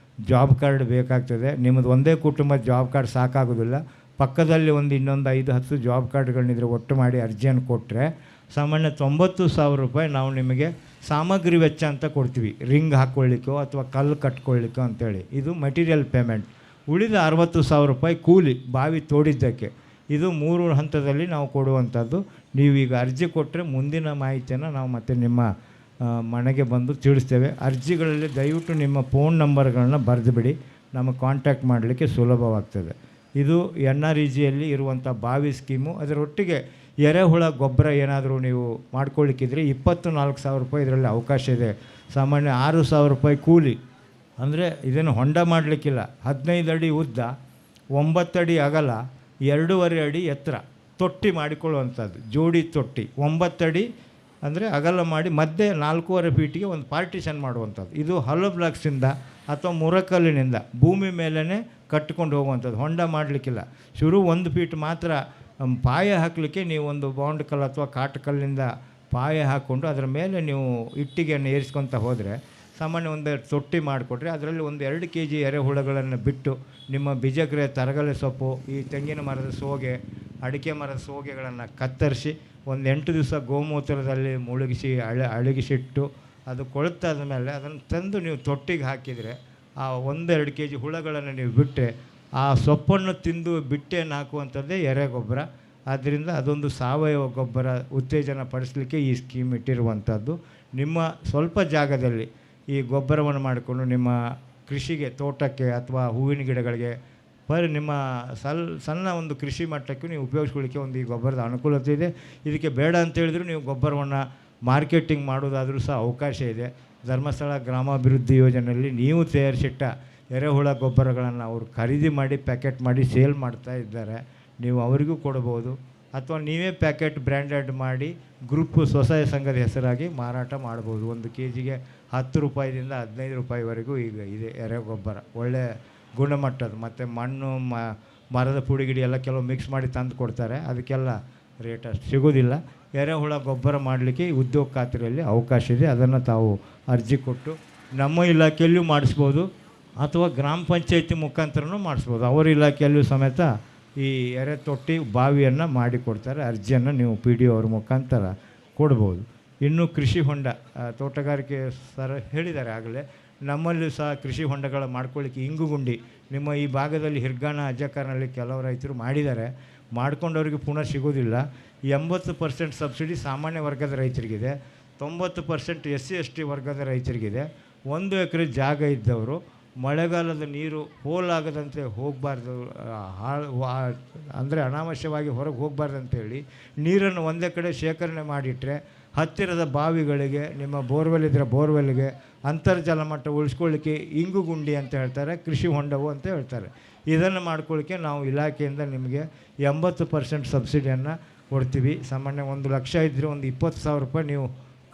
ಜಾಬ್ ಕಾರ್ಡ್ ಬೇಕಾಗ್ತದೆ. ನಿಮ್ಮದು ಒಂದೇ ಕುಟುಂಬದ ಜಾಬ್ ಕಾರ್ಡ್ ಸಾಕಾಗೋದಿಲ್ಲ. ಪಕ್ಕದಲ್ಲಿ ಒಂದು ಇನ್ನೊಂದು 5-10 ಜಾಬ್ ಕಾರ್ಡ್ಗಳನ್ನಿದ್ರೆ ಒಟ್ಟು ಮಾಡಿ ಅರ್ಜಿಯನ್ನು ಕೊಟ್ಟರೆ ಸಾಮಾನ್ಯ 90,000 ರೂಪಾಯಿ ನಾವು ನಿಮಗೆ ಸಾಮಗ್ರಿ ವೆಚ್ಚ ಅಂತ ಕೊಡ್ತೀವಿ, ರಿಂಗ್ ಹಾಕ್ಕೊಳ್ಳಿಕ್ಕೋ ಅಥವಾ ಕಲ್ಲು ಕಟ್ಕೊಳ್ಳಿಕ್ಕೋ ಅಂಥೇಳಿ. ಇದು ಮೆಟೀರಿಯಲ್ ಪೇಮೆಂಟ್. ಉಳಿದ 60,000 ರೂಪಾಯಿ ಕೂಲಿ ಬಾವಿ ತೋಡಿದ್ದಕ್ಕೆ. ಇದು 3 ಹಂತದಲ್ಲಿ ನಾವು ಕೊಡುವಂಥದ್ದು. ನೀವೀಗ ಅರ್ಜಿ ಕೊಟ್ಟರೆ ಮುಂದಿನ ಮಾಹಿತಿಯನ್ನು ನಾವು ಮತ್ತೆ ನಿಮ್ಮ ಮನೆಗೆ ಬಂದು ತಿಳಿಸ್ತೇವೆ. ಅರ್ಜಿಗಳಲ್ಲಿ ದಯವಿಟ್ಟು ನಿಮ್ಮ ಫೋನ್ ನಂಬರ್ಗಳನ್ನ ಬರೆದು ಬಿಡಿ, ನಮಗೆ ಕಾಂಟ್ಯಾಕ್ಟ್ ಮಾಡಲಿಕ್ಕೆ ಸುಲಭವಾಗ್ತದೆ. ಇದು NREGಯಲ್ಲಿ ಇರುವಂಥ ಬಾವಿ ಸ್ಕೀಮು. ಅದರೊಟ್ಟಿಗೆ ಎರೆಹುಳ ಗೊಬ್ಬರ ಏನಾದರೂ ನೀವು ಮಾಡ್ಕೊಳ್ಳಿಕ್ಕಿದ್ರೆ 24,000 ರೂಪಾಯಿ ಇದರಲ್ಲಿ ಅವಕಾಶ ಇದೆ. ಸಾಮಾನ್ಯ 6,000 ರೂಪಾಯಿ ಕೂಲಿ, ಅಂದರೆ ಇದನ್ನು ಹೊಂಡ ಮಾಡಲಿಕ್ಕಿಲ್ಲ. 15 ಅಡಿ ಉದ್ದ, 9 ಅಡಿ ಅಗಲ, 2.5 ಅಡಿ ಎತ್ತರ ತೊಟ್ಟಿ ಮಾಡಿಕೊಳ್ಳುವಂಥದ್ದು, ಜೋಡಿ ತೊಟ್ಟಿ. 9 ಅಡಿ ಅಂದರೆ ಅಗಲ ಮಾಡಿ ಮಧ್ಯೆ 4.5 ಫೀಟಿಗೆ ಒಂದು ಪಾರ್ಟಿಷನ್ ಮಾಡುವಂಥದ್ದು. ಇದು ಹಲೋ ಬ್ಲಾಕ್ಸಿಂದ ಅಥವಾ ಮುರಕಲ್ಲಿನಿಂದ ಭೂಮಿ ಮೇಲೇ ಕಟ್ಟಿಕೊಂಡು ಹೋಗುವಂಥದ್ದು, ಹೊಂಡ ಮಾಡಲಿಕ್ಕಿಲ್ಲ. ಶುರು 1 ಫೀಟ್ ಮಾತ್ರ ಪಾಯ ಹಾಕಲಿಕ್ಕೆ ನೀವು ಒಂದು ಬಾಂಡ್ ಕಲ್ಲು ಅಥವಾ ಕಾಟು ಕಲ್ಲಿಂದ ಪಾಯ ಹಾಕ್ಕೊಂಡು ಅದರ ಮೇಲೆ ನೀವು ಇಟ್ಟಿಗೆಯನ್ನು ಏರಿಸ್ಕೊತ ಹೋದರೆ ಸಾಮಾನ್ಯ ಒಂದು ತೊಟ್ಟಿ ಮಾಡಿಕೊಟ್ರೆ ಅದರಲ್ಲಿ ಒಂದು 2 ಕೆ ಜಿ ಎರೆಹುಳುಗಳನ್ನು ಬಿಟ್ಟು ನಿಮ್ಮ ಬಿಜಕ್ರೆ, ತರಗಲೆ ಸೊಪ್ಪು, ಈ ತೆಂಗಿನ ಮರದ ಸೋಗೆ, ಅಡಿಕೆ ಮರದ ಸೋಗೆಗಳನ್ನು ಕತ್ತರಿಸಿ ಒಂದು 8 ದಿವಸ ಗೋಮೂತ್ರದಲ್ಲಿ ಮುಳುಗಿಸಿ ಅಳಗಿಸಿಟ್ಟು ಅದು ಕೊಳೆತಾದ ಮೇಲೆ ಅದನ್ನು ತಂದು ನೀವು ತೊಟ್ಟಿಗೆ ಹಾಕಿದರೆ ಆ 1-2 ಕೆ ಜಿ ಹುಳುಗಳನ್ನು ನೀವು ಬಿಟ್ಟರೆ ಆ ಸೊಪ್ಪನ್ನು ತಿಂದು ಬಿಟ್ಟೆಯನ್ನು ಹಾಕುವಂಥದ್ದೇ ಎರೆಗೊಬ್ಬರ. ಆದ್ದರಿಂದ ಅದೊಂದು ಸಾವಯವ ಗೊಬ್ಬರ ಉತ್ತೇಜನ ಪಡಿಸಲಿಕ್ಕೆ ಈ ಸ್ಕೀಮ್ ಇಟ್ಟಿರುವಂಥದ್ದು. ನಿಮ್ಮ ಸ್ವಲ್ಪ ಜಾಗದಲ್ಲಿ ಈ ಗೊಬ್ಬರವನ್ನು ಮಾಡಿಕೊಂಡು ನಿಮ್ಮ ಕೃಷಿಗೆ, ತೋಟಕ್ಕೆ ಅಥವಾ ಹೂವಿನ ಗಿಡಗಳಿಗೆ ನಿಮ್ಮ ಸಣ್ಣ ಒಂದು ಕೃಷಿ ಮಟ್ಟಕ್ಕೂ ನೀವು ಉಪಯೋಗಿಸ್ಕೊಳ್ಳಿಕ್ಕೆ ಒಂದು ಈ ಗೊಬ್ಬರದ ಅನುಕೂಲತೆ ಇದೆ. ಇದಕ್ಕೆ ಬೇಡ ಅಂತೇಳಿದರೂ ನೀವು ಗೊಬ್ಬರವನ್ನು ಮಾರ್ಕೆಟಿಂಗ್ ಮಾಡೋದಾದರೂ ಸಹ ಅವಕಾಶ ಇದೆ. ಧರ್ಮಸ್ಥಳ ಗ್ರಾಮಾಭಿವೃದ್ಧಿ ಯೋಜನೆಯಲ್ಲಿ ನೀವು ತಯಾರಿಸಿಟ್ಟ ಎರೆಹುಳ ಗೊಬ್ಬರಗಳನ್ನು ಅವರು ಖರೀದಿ ಮಾಡಿ ಪ್ಯಾಕೆಟ್ ಮಾಡಿ ಸೇಲ್ ಮಾಡ್ತಾ ಇದ್ದಾರೆ. ನೀವು ಅವರಿಗೂ ಕೊಡ್ಬೋದು, ಅಥವಾ ನೀವೇ ಪ್ಯಾಕೆಟ್ ಬ್ರ್ಯಾಂಡೆಡ್ ಮಾಡಿ ಗ್ರೂಪು ಸ್ವಸಹಾಯ ಸಂಘದ ಹೆಸರಾಗಿ ಮಾರಾಟ ಮಾಡ್ಬೋದು. 1 ಕೆ ಜಿಗೆ 10 ರೂಪಾಯಿದಿಂದ 15 ರೂಪಾಯಿವರೆಗೂ ಈಗ ಇದೆ ಎರೆಗೊಬ್ಬರ, ಒಳ್ಳೆಯ ಗುಣಮಟ್ಟದ. ಮತ್ತು ಮಣ್ಣು ಮರದ ಪುಡಿ ಗಿಡಿ ಎಲ್ಲ ಕೆಲವು ಮಿಕ್ಸ್ ಮಾಡಿ ತಂದು ಕೊಡ್ತಾರೆ, ಅದಕ್ಕೆಲ್ಲ ರೇಟ್ ಅಷ್ಟು ಸಿಗೋದಿಲ್ಲ. ಎರೆಹುಳ ಗೊಬ್ಬರ ಮಾಡಲಿಕ್ಕೆ ಉದ್ಯೋಗ ಖಾತ್ರಿಯಲ್ಲಿ ಅವಕಾಶ ಇದೆ. ಅದನ್ನು ತಾವು ಅರ್ಜಿ ಕೊಟ್ಟು ನಮ್ಮ ಇಲಾಖೆಯಲ್ಲಿಯೂ ಮಾಡಿಸ್ಬೋದು ಅಥವಾ ಗ್ರಾಮ ಪಂಚಾಯಿತಿ ಮುಖಾಂತರನೂ ಮಾಡಿಸ್ಬೋದು. ಅವರ ಇಲಾಖೆಯಲ್ಲಿಯೂ ಸಮೇತ ಈ ಎರೆ ತೊಟ್ಟಿ ಬಾವಿಯನ್ನು ಮಾಡಿಕೊಡ್ತಾರೆ. ಅರ್ಜಿಯನ್ನು ನೀವು ಪಿ ಡಿ ಒ ಅವ್ರ ಮುಖಾಂತರ ಕೊಡ್ಬೋದು. ಇನ್ನು ಕೃಷಿ ಹೊಂಡ, ತೋಟಗಾರಿಕೆ ಸರ್ ಹೇಳಿದ್ದಾರೆ ಆಗಲೇ, ನಮ್ಮಲ್ಲೂ ಸಹ ಕೃಷಿ ಹೊಂಡಗಳ ಮಾಡ್ಕೊಳ್ಳಿಕ್ಕೆ ಇಂಗುಗುಂಡಿ ನಿಮ್ಮ ಈ ಭಾಗದಲ್ಲಿ ಹಿರ್ಗಾಣ ಅಜ್ಜಕಾರನಲ್ಲಿ ಕೆಲವು ರೈತರು ಮಾಡಿದ್ದಾರೆ. ಮಾಡ್ಕೊಂಡವರಿಗೆ ಪುನಃ ಸಿಗೋದಿಲ್ಲ. 80% ಸಬ್ಸಿಡಿ ಸಾಮಾನ್ಯ ವರ್ಗದ ರೈತರಿಗಿದೆ, 90% ಎಸ್ ಸಿ ಎಸ್ ಟಿ ವರ್ಗದ ರೈತರಿಗಿದೆ. 1 ಎಕರೆ ಜಾಗ ಇದ್ದವರು ಮಳೆಗಾಲದ ನೀರು ಪೋಲಾಗದಂತೆ ಹೋಗಬಾರ್ದು, ಅಂದರೆ ಅನಾವಶ್ಯವಾಗಿ ಹೊರಗೆ ಹೋಗಬಾರ್ದು ಅಂತೇಳಿ ನೀರನ್ನು ಒಂದೇ ಕಡೆ ಶೇಖರಣೆ ಮಾಡಿಟ್ಟರೆ ಹತ್ತಿರದ ಬಾವಿಗಳಿಗೆ, ನಿಮ್ಮ ಬೋರ್ವೆಲ್ ಇದ್ದರೆ ಬೋರ್ವೆಲ್ಗೆ, ಅಂತರ್ಜಲ ಮಟ್ಟ ಉಳಿಸ್ಕೊಳ್ಳಿಕ್ಕೆ ಇಂಗುಗುಂಡಿ ಅಂತ ಹೇಳ್ತಾರೆ, ಕೃಷಿ ಹೊಂಡವು ಅಂತ ಹೇಳ್ತಾರೆ. ಇದನ್ನು ಮಾಡ್ಕೊಳ್ಳಿಕ್ಕೆ ನಾವು ಇಲಾಖೆಯಿಂದ ನಿಮಗೆ 80% ಸಬ್ಸಿಡಿಯನ್ನು ಕೊಡ್ತೀವಿ. ಸಾಮಾನ್ಯ 1 ಲಕ್ಷ ಇದ್ದರೆ ಒಂದು 20,000 ರೂಪಾಯಿ ನೀವು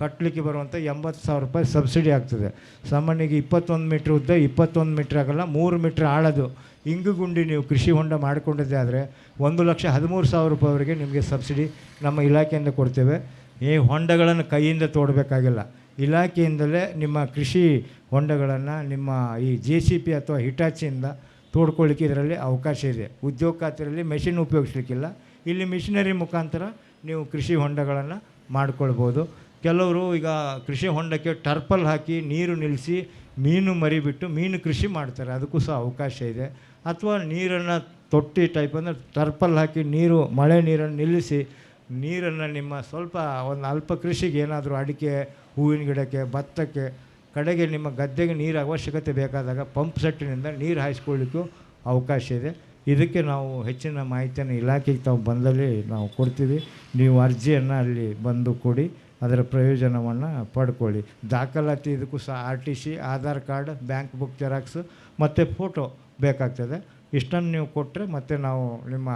ಕಟ್ಟಲಿಕ್ಕೆ ಬರುವಂಥ 80,000 ರೂಪಾಯಿ ಸಬ್ಸಿಡಿ ಆಗ್ತದೆ. ಸಾಮಾನ್ಯವಾಗಿ 21 ಮೀಟ್ರ್ ಉದ್ದ, 21 ಮೀಟ್ರ್ ಆಗಲ್ಲ, 3 ಮೀಟ್ರ್ ಆಳದು ಇಂಗುಗುಂಡಿ ನೀವು ಕೃಷಿ ಹೊಂಡ ಮಾಡಿಕೊಂಡಿದ್ದೆ ಆದರೆ 1,13,000 ರೂಪಾಯಿವರೆಗೆ ನಿಮಗೆ ಸಬ್ಸಿಡಿ ನಮ್ಮ ಇಲಾಖೆಯಿಂದ ಕೊಡ್ತೇವೆ. ಈ ಹೊಂಡಗಳನ್ನು ಕೈಯಿಂದ ತೋಡಬೇಕಾಗಿಲ್ಲ, ಇಲಾಖೆಯಿಂದಲೇ ನಿಮ್ಮ ಕೃಷಿ ಹೊಂಡಗಳನ್ನು ನಿಮ್ಮ ಈ ಜೆ ಸಿ ಪಿ ಅಥವಾ ಹಿಟಾಚಿಯಿಂದ ತೋಡ್ಕೊಳ್ಳಿಕ್ಕೆ ಇದರಲ್ಲಿ ಅವಕಾಶ ಇದೆ. ಉದ್ಯೋಗ ಖಾತ್ರಿಯಲ್ಲಿ ಮೆಷಿನ್ ಉಪಯೋಗಿಸ್ಲಿಕ್ಕಿಲ್ಲ, ಇಲ್ಲಿ ಮಿಷಿನರಿ ಮುಖಾಂತರ ನೀವು ಕೃಷಿ ಹೊಂಡಗಳನ್ನು ಮಾಡ್ಕೊಳ್ಬೋದು. ಕೆಲವರು ಈಗ ಕೃಷಿ ಹೊಂಡಕ್ಕೆ ಟರ್ಪಲ್ ಹಾಕಿ ನೀರು ನಿಲ್ಲಿಸಿ ಮೀನು ಮರಿಬಿಟ್ಟು ಮೀನು ಕೃಷಿ ಮಾಡ್ತಾರೆ, ಅದಕ್ಕೂ ಸಹ ಅವಕಾಶ ಇದೆ. ಅಥವಾ ನೀರನ್ನು ತೊಟ್ಟಿ ಟೈಪ್ ಅಂದರೆ ಟರ್ಪಲ್ ಹಾಕಿ ನೀರು, ಮಳೆ ನೀರನ್ನು ನಿಲ್ಲಿಸಿ ನೀರನ್ನು ನಿಮ್ಮ ಸ್ವಲ್ಪ ಒಂದು ಅಲ್ಪ ಕೃಷಿಗೆ ಏನಾದರೂ ಅಡಿಕೆ, ಹೂವಿನ ಗಿಡಕ್ಕೆ, ಭತ್ತಕ್ಕೆ, ಕಡೆಗೆ ನಿಮ್ಮ ಗದ್ದೆಗೆ ನೀರು ಅವಶ್ಯಕತೆ ಬೇಕಾದಾಗ ಪಂಪ್ ಸೆಟ್ಟಿನಿಂದ ನೀರು ಹಾಯಿಸ್ಕೊಳ್ಳಿಕ್ಕೂ ಅವಕಾಶ ಇದೆ. ಇದಕ್ಕೆ ನಾವು ಹೆಚ್ಚಿನ ಮಾಹಿತಿಯನ್ನು ಇಲಾಖೆಗೆ ತಾವು ಬಂದಲ್ಲಿ ನಾವು ಕೊಡ್ತೀವಿ. ನೀವು ಅರ್ಜಿಯನ್ನು ಅಲ್ಲಿ ಬಂದು ಕೊಡಿ, ಅದರ ಪ್ರಯೋಜನವನ್ನು ಪಡ್ಕೊಳ್ಳಿ. ದಾಖಲಾತಿ ಇದಕ್ಕೂ ಸಹ RTC, Aadhaar card, bank book xerox ಮತ್ತು ಫೋಟೋ ಬೇಕಾಗ್ತದೆ. ಇಷ್ಟನ್ನು ನೀವು ಕೊಟ್ಟರೆ ಮತ್ತು ನಾವು ನಿಮ್ಮ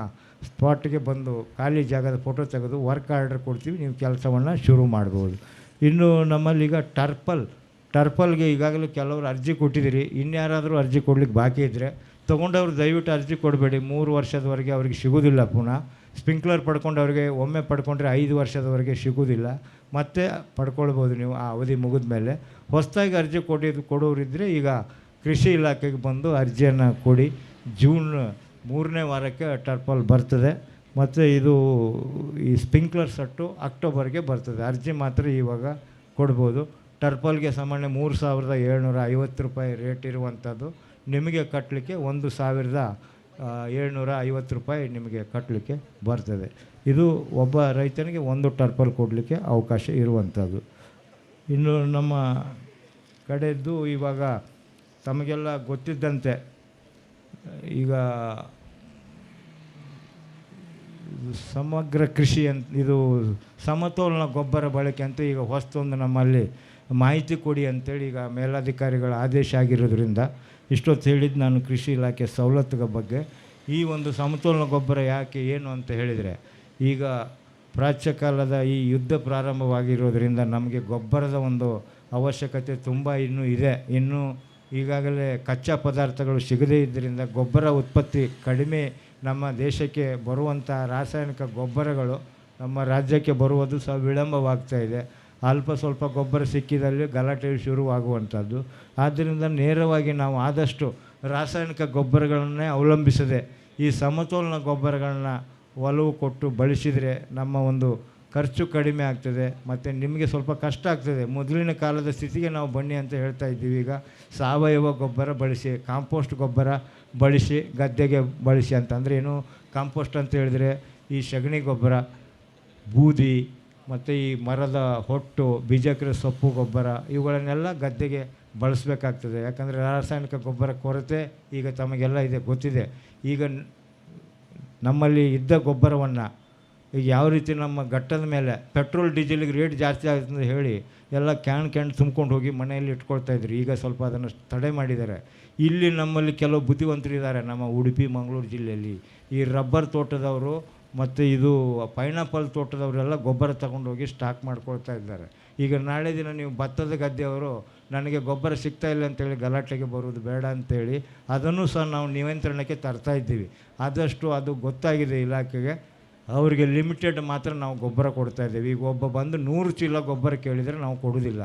ಸ್ಪಾಟ್ಗೆ ಬಂದು ಖಾಲಿ ಜಾಗದ ಫೋಟೋ ತೆಗೆದು ವರ್ಕ್ ಆರ್ಡರ್ ಕೊಡ್ತೀವಿ, ನೀವು ಕೆಲಸವನ್ನು ಶುರು ಮಾಡ್ಬೋದು. ಇನ್ನು ನಮ್ಮಲ್ಲೀಗ ಟರ್ಪಲ್ಗೆ ಈಗಾಗಲೇ ಕೆಲವರು ಅರ್ಜಿ ಕೊಟ್ಟಿದ್ದೀರಿ. ಇನ್ಯಾರಾದರೂ ಅರ್ಜಿ ಕೊಡ್ಲಿಕ್ಕೆ ಬಾಕಿ ಇದ್ದರೆ ತೊಗೊಂಡವರು ದಯವಿಟ್ಟು ಅರ್ಜಿ ಕೊಡಬೇಡಿ, 3 ವರ್ಷದವರೆಗೆ ಅವ್ರಿಗೆ ಸಿಗೋದಿಲ್ಲ. ಪುನಃ ಸ್ಪ್ರಿಂಕ್ಲರ್ ಪಡ್ಕೊಂಡವ್ರಿಗೆ ಒಮ್ಮೆ ಪಡ್ಕೊಂಡ್ರೆ 5 ವರ್ಷದವರೆಗೆ ಸಿಗೋದಿಲ್ಲ, ಮತ್ತೆ ಪಡ್ಕೊಳ್ಬೋದು ನೀವು ಆ ಅವಧಿ ಮುಗಿದ ಮೇಲೆ. ಹೊಸದಾಗಿ ಅರ್ಜಿ ಕೊಡೋರಿದ್ದರೆ ಈಗ ಕೃಷಿ ಇಲಾಖೆಗೆ ಬಂದು ಅರ್ಜಿಯನ್ನು ಕೊಡಿ. ಜೂನ್ 3ನೇ ವಾರಕ್ಕೆ ಟರ್ಪಲ್ ಬರ್ತದೆ, ಮತ್ತು ಇದು ಈ ಸ್ಪ್ರಿಂಕ್ಲರ್ ಸೆಟ್ಟು ಅಕ್ಟೋಬರ್ಗೆ ಬರ್ತದೆ. ಅರ್ಜಿ ಮಾತ್ರ ಇವಾಗ ಕೊಡ್ಬೋದು. ಟರ್ಪಲ್ಗೆ ಸಾಮಾನ್ಯ 3,750 ರೂಪಾಯಿ ರೇಟ್ ಇರುವಂಥದ್ದು, ನಿಮಗೆ ಕಟ್ಟಲಿಕ್ಕೆ 1,750 ರೂಪಾಯಿ ನಿಮಗೆ ಕಟ್ಟಲಿಕ್ಕೆ ಬರ್ತದೆ. ಇದು ಒಬ್ಬ ರೈತನಿಗೆ 1 ಟರ್ಪಲ್ ಕೊಡಲಿಕ್ಕೆ ಅವಕಾಶ ಇರುವಂಥದ್ದು. ಇನ್ನು ನಮ್ಮ ಕಡೆಯದ್ದು ಇವಾಗ ತಮಗೆಲ್ಲ ಗೊತ್ತಿದ್ದಂತೆ ಈಗ ಸಮಗ್ರ ಕೃಷಿ ಅಂತ, ಇದು ಸಮತೋಲನ ಗೊಬ್ಬರ ಬಳಕೆ ಅಂತ ಈಗ ಹೊಸದೊಂದು ನಮ್ಮಲ್ಲಿ ಮಾಹಿತಿ ಕೊಡಿ ಅಂತೇಳಿ ಈಗ ಮೇಲಾಧಿಕಾರಿಗಳ ಆದೇಶ ಆಗಿರೋದ್ರಿಂದ ಇಷ್ಟೊತ್ತು ಹೇಳಿದ್ದು ನಾನು ಕೃಷಿ ಇಲಾಖೆ ಸವಲತ್ತುಗಳ ಬಗ್ಗೆ. ಈ ಒಂದು ಸಮತೋಲನ ಗೊಬ್ಬರ ಯಾಕೆ ಏನು ಅಂತ ಹೇಳಿದರೆ, ಈಗ ಪ್ರಾಚ್ಯಕಾಲದ ಈ ಯುದ್ಧ ಪ್ರಾರಂಭವಾಗಿರೋದ್ರಿಂದ ನಮಗೆ ಗೊಬ್ಬರದ ಒಂದು ಅವಶ್ಯಕತೆ ತುಂಬ ಇನ್ನೂ ಇದೆ. ಇನ್ನೂ ಈಗಾಗಲೇ ಕಚ್ಚಾ ಪದಾರ್ಥಗಳು ಸಿಗದೇ ಇದ್ದರಿಂದ ಗೊಬ್ಬರ ಉತ್ಪತ್ತಿ ಕಡಿಮೆ. ನಮ್ಮ ದೇಶಕ್ಕೆ ಬರುವಂಥ ರಾಸಾಯನಿಕ ಗೊಬ್ಬರಗಳು ನಮ್ಮ ರಾಜ್ಯಕ್ಕೆ ಬರುವುದು ಸಹ ವಿಳಂಬವಾಗ್ತಾ ಇದೆ. ಅಲ್ಪ ಸ್ವಲ್ಪ ಗೊಬ್ಬರ ಸಿಕ್ಕಿದಲ್ಲಿ ಗಲಾಟೆ ಶುರುವಾಗುವಂಥದ್ದು. ಆದ್ದರಿಂದ ನೇರವಾಗಿ ನಾವು ಆದಷ್ಟು ರಾಸಾಯನಿಕ ಗೊಬ್ಬರಗಳನ್ನೇ ಅವಲಂಬಿಸದೆ ಈ ಸಮತೋಲನ ಗೊಬ್ಬರಗಳನ್ನ ಒಲವು ಕೊಟ್ಟು ಬಳಸಿದರೆ ನಮ್ಮ ಒಂದು ಖರ್ಚು ಕಡಿಮೆ ಆಗ್ತದೆ, ಮತ್ತು ನಿಮಗೆ ಸ್ವಲ್ಪ ಕಷ್ಟ ಆಗ್ತದೆ. ಮೊದಲಿನ ಕಾಲದ ಸ್ಥಿತಿಗೆ ನಾವು ಬನ್ನಿ ಅಂತ ಹೇಳ್ತಾ ಇದ್ದೀವಿ. ಈಗ ಸಾವಯವ ಗೊಬ್ಬರ ಬಳಸಿ, ಕಾಂಪೋಸ್ಟ್ ಗೊಬ್ಬರ ಬಳಸಿ, ಗದ್ದೆಗೆ ಬಳಸಿ ಅಂತಂದರೆ ಏನು ಕಾಂಪೋಸ್ಟ್ ಅಂತ ಹೇಳಿದರೆ ಈ ಸಗಣಿ ಗೊಬ್ಬರ, ಬೂದಿ, ಮತ್ತು ಈ ಮರದ ಹೊಟ್ಟು, ಬೀಜಕರ ಸೊಪ್ಪು ಗೊಬ್ಬರ, ಇವುಗಳನ್ನೆಲ್ಲ ಗದ್ದೆಗೆ ಬಳಸಬೇಕಾಗ್ತದೆ. ಯಾಕಂದರೆ ರಾಸಾಯನಿಕ ಗೊಬ್ಬರ ಕೊರತೆ ಈಗ ತಮಗೆಲ್ಲ ಇದೆ, ಗೊತ್ತಿದೆ. ಈಗ ನಮ್ಮಲ್ಲಿ ಇದ್ದ ಗೊಬ್ಬರವನ್ನು ಈಗ ಯಾವ ರೀತಿ ನಮ್ಮ ಘಟ್ಟದ ಮೇಲೆ ಪೆಟ್ರೋಲ್ ಡೀಸೆಲ್ಗೆ ರೇಟ್ ಜಾಸ್ತಿ ಆಗುತ್ತೆ ಅಂತ ಹೇಳಿ ಎಲ್ಲ can can ತುಂಬ್ಕೊಂಡು ಹೋಗಿ ಮನೆಯಲ್ಲಿ ಇಟ್ಕೊಳ್ತಾಯಿದ್ರು. ಈಗ ಸ್ವಲ್ಪ ಅದನ್ನು ತಡೆ ಮಾಡಿದ್ದಾರೆ. ಇಲ್ಲಿ ನಮ್ಮಲ್ಲಿ ಕೆಲವು ಬುದ್ಧಿವಂತರು ಇದ್ದಾರೆ, ನಮ್ಮ ಉಡುಪಿ ಮಂಗಳೂರು ಜಿಲ್ಲೆಯಲ್ಲಿ ಈ ರಬ್ಬರ್ ತೋಟದವರು ಮತ್ತು ಇದು ಪೈನಾಪಲ್ ತೋಟದವರೆಲ್ಲ ಗೊಬ್ಬರ ತಗೊಂಡೋಗಿ ಸ್ಟಾಕ್ ಮಾಡ್ಕೊಳ್ತಾ ಇದ್ದಾರೆ. ಈಗ ನಾಳೆ ದಿನ ನೀವು ಭತ್ತದ ಗದ್ದೆಯವರು ನನಗೆ ಗೊಬ್ಬರ ಸಿಗ್ತಾ ಇಲ್ಲ ಅಂತೇಳಿ ಗಲಾಟೆಗೆ ಬರೋದು ಬೇಡ ಅಂತೇಳಿ ಅದನ್ನು ಸಹ ನಾವು ನಿಯಂತ್ರಣಕ್ಕೆ ತರ್ತಾ ಇದ್ದೀವಿ. ಆದಷ್ಟು ಅದು ಗೊತ್ತಾಗಿದೆ ಇಲಾಖೆಗೆ, ಅವರಿಗೆ ಲಿಮಿಟೆಡ್ ಮಾತ್ರ ನಾವು ಗೊಬ್ಬರ ಕೊಡ್ತಾ ಇದ್ದೀವಿ. ಈಗ ಒಬ್ಬ ಬಂದು 100 ಚೀಲ ಗೊಬ್ಬರ ಕೇಳಿದರೆ ನಾವು ಕೊಡೋದಿಲ್ಲ.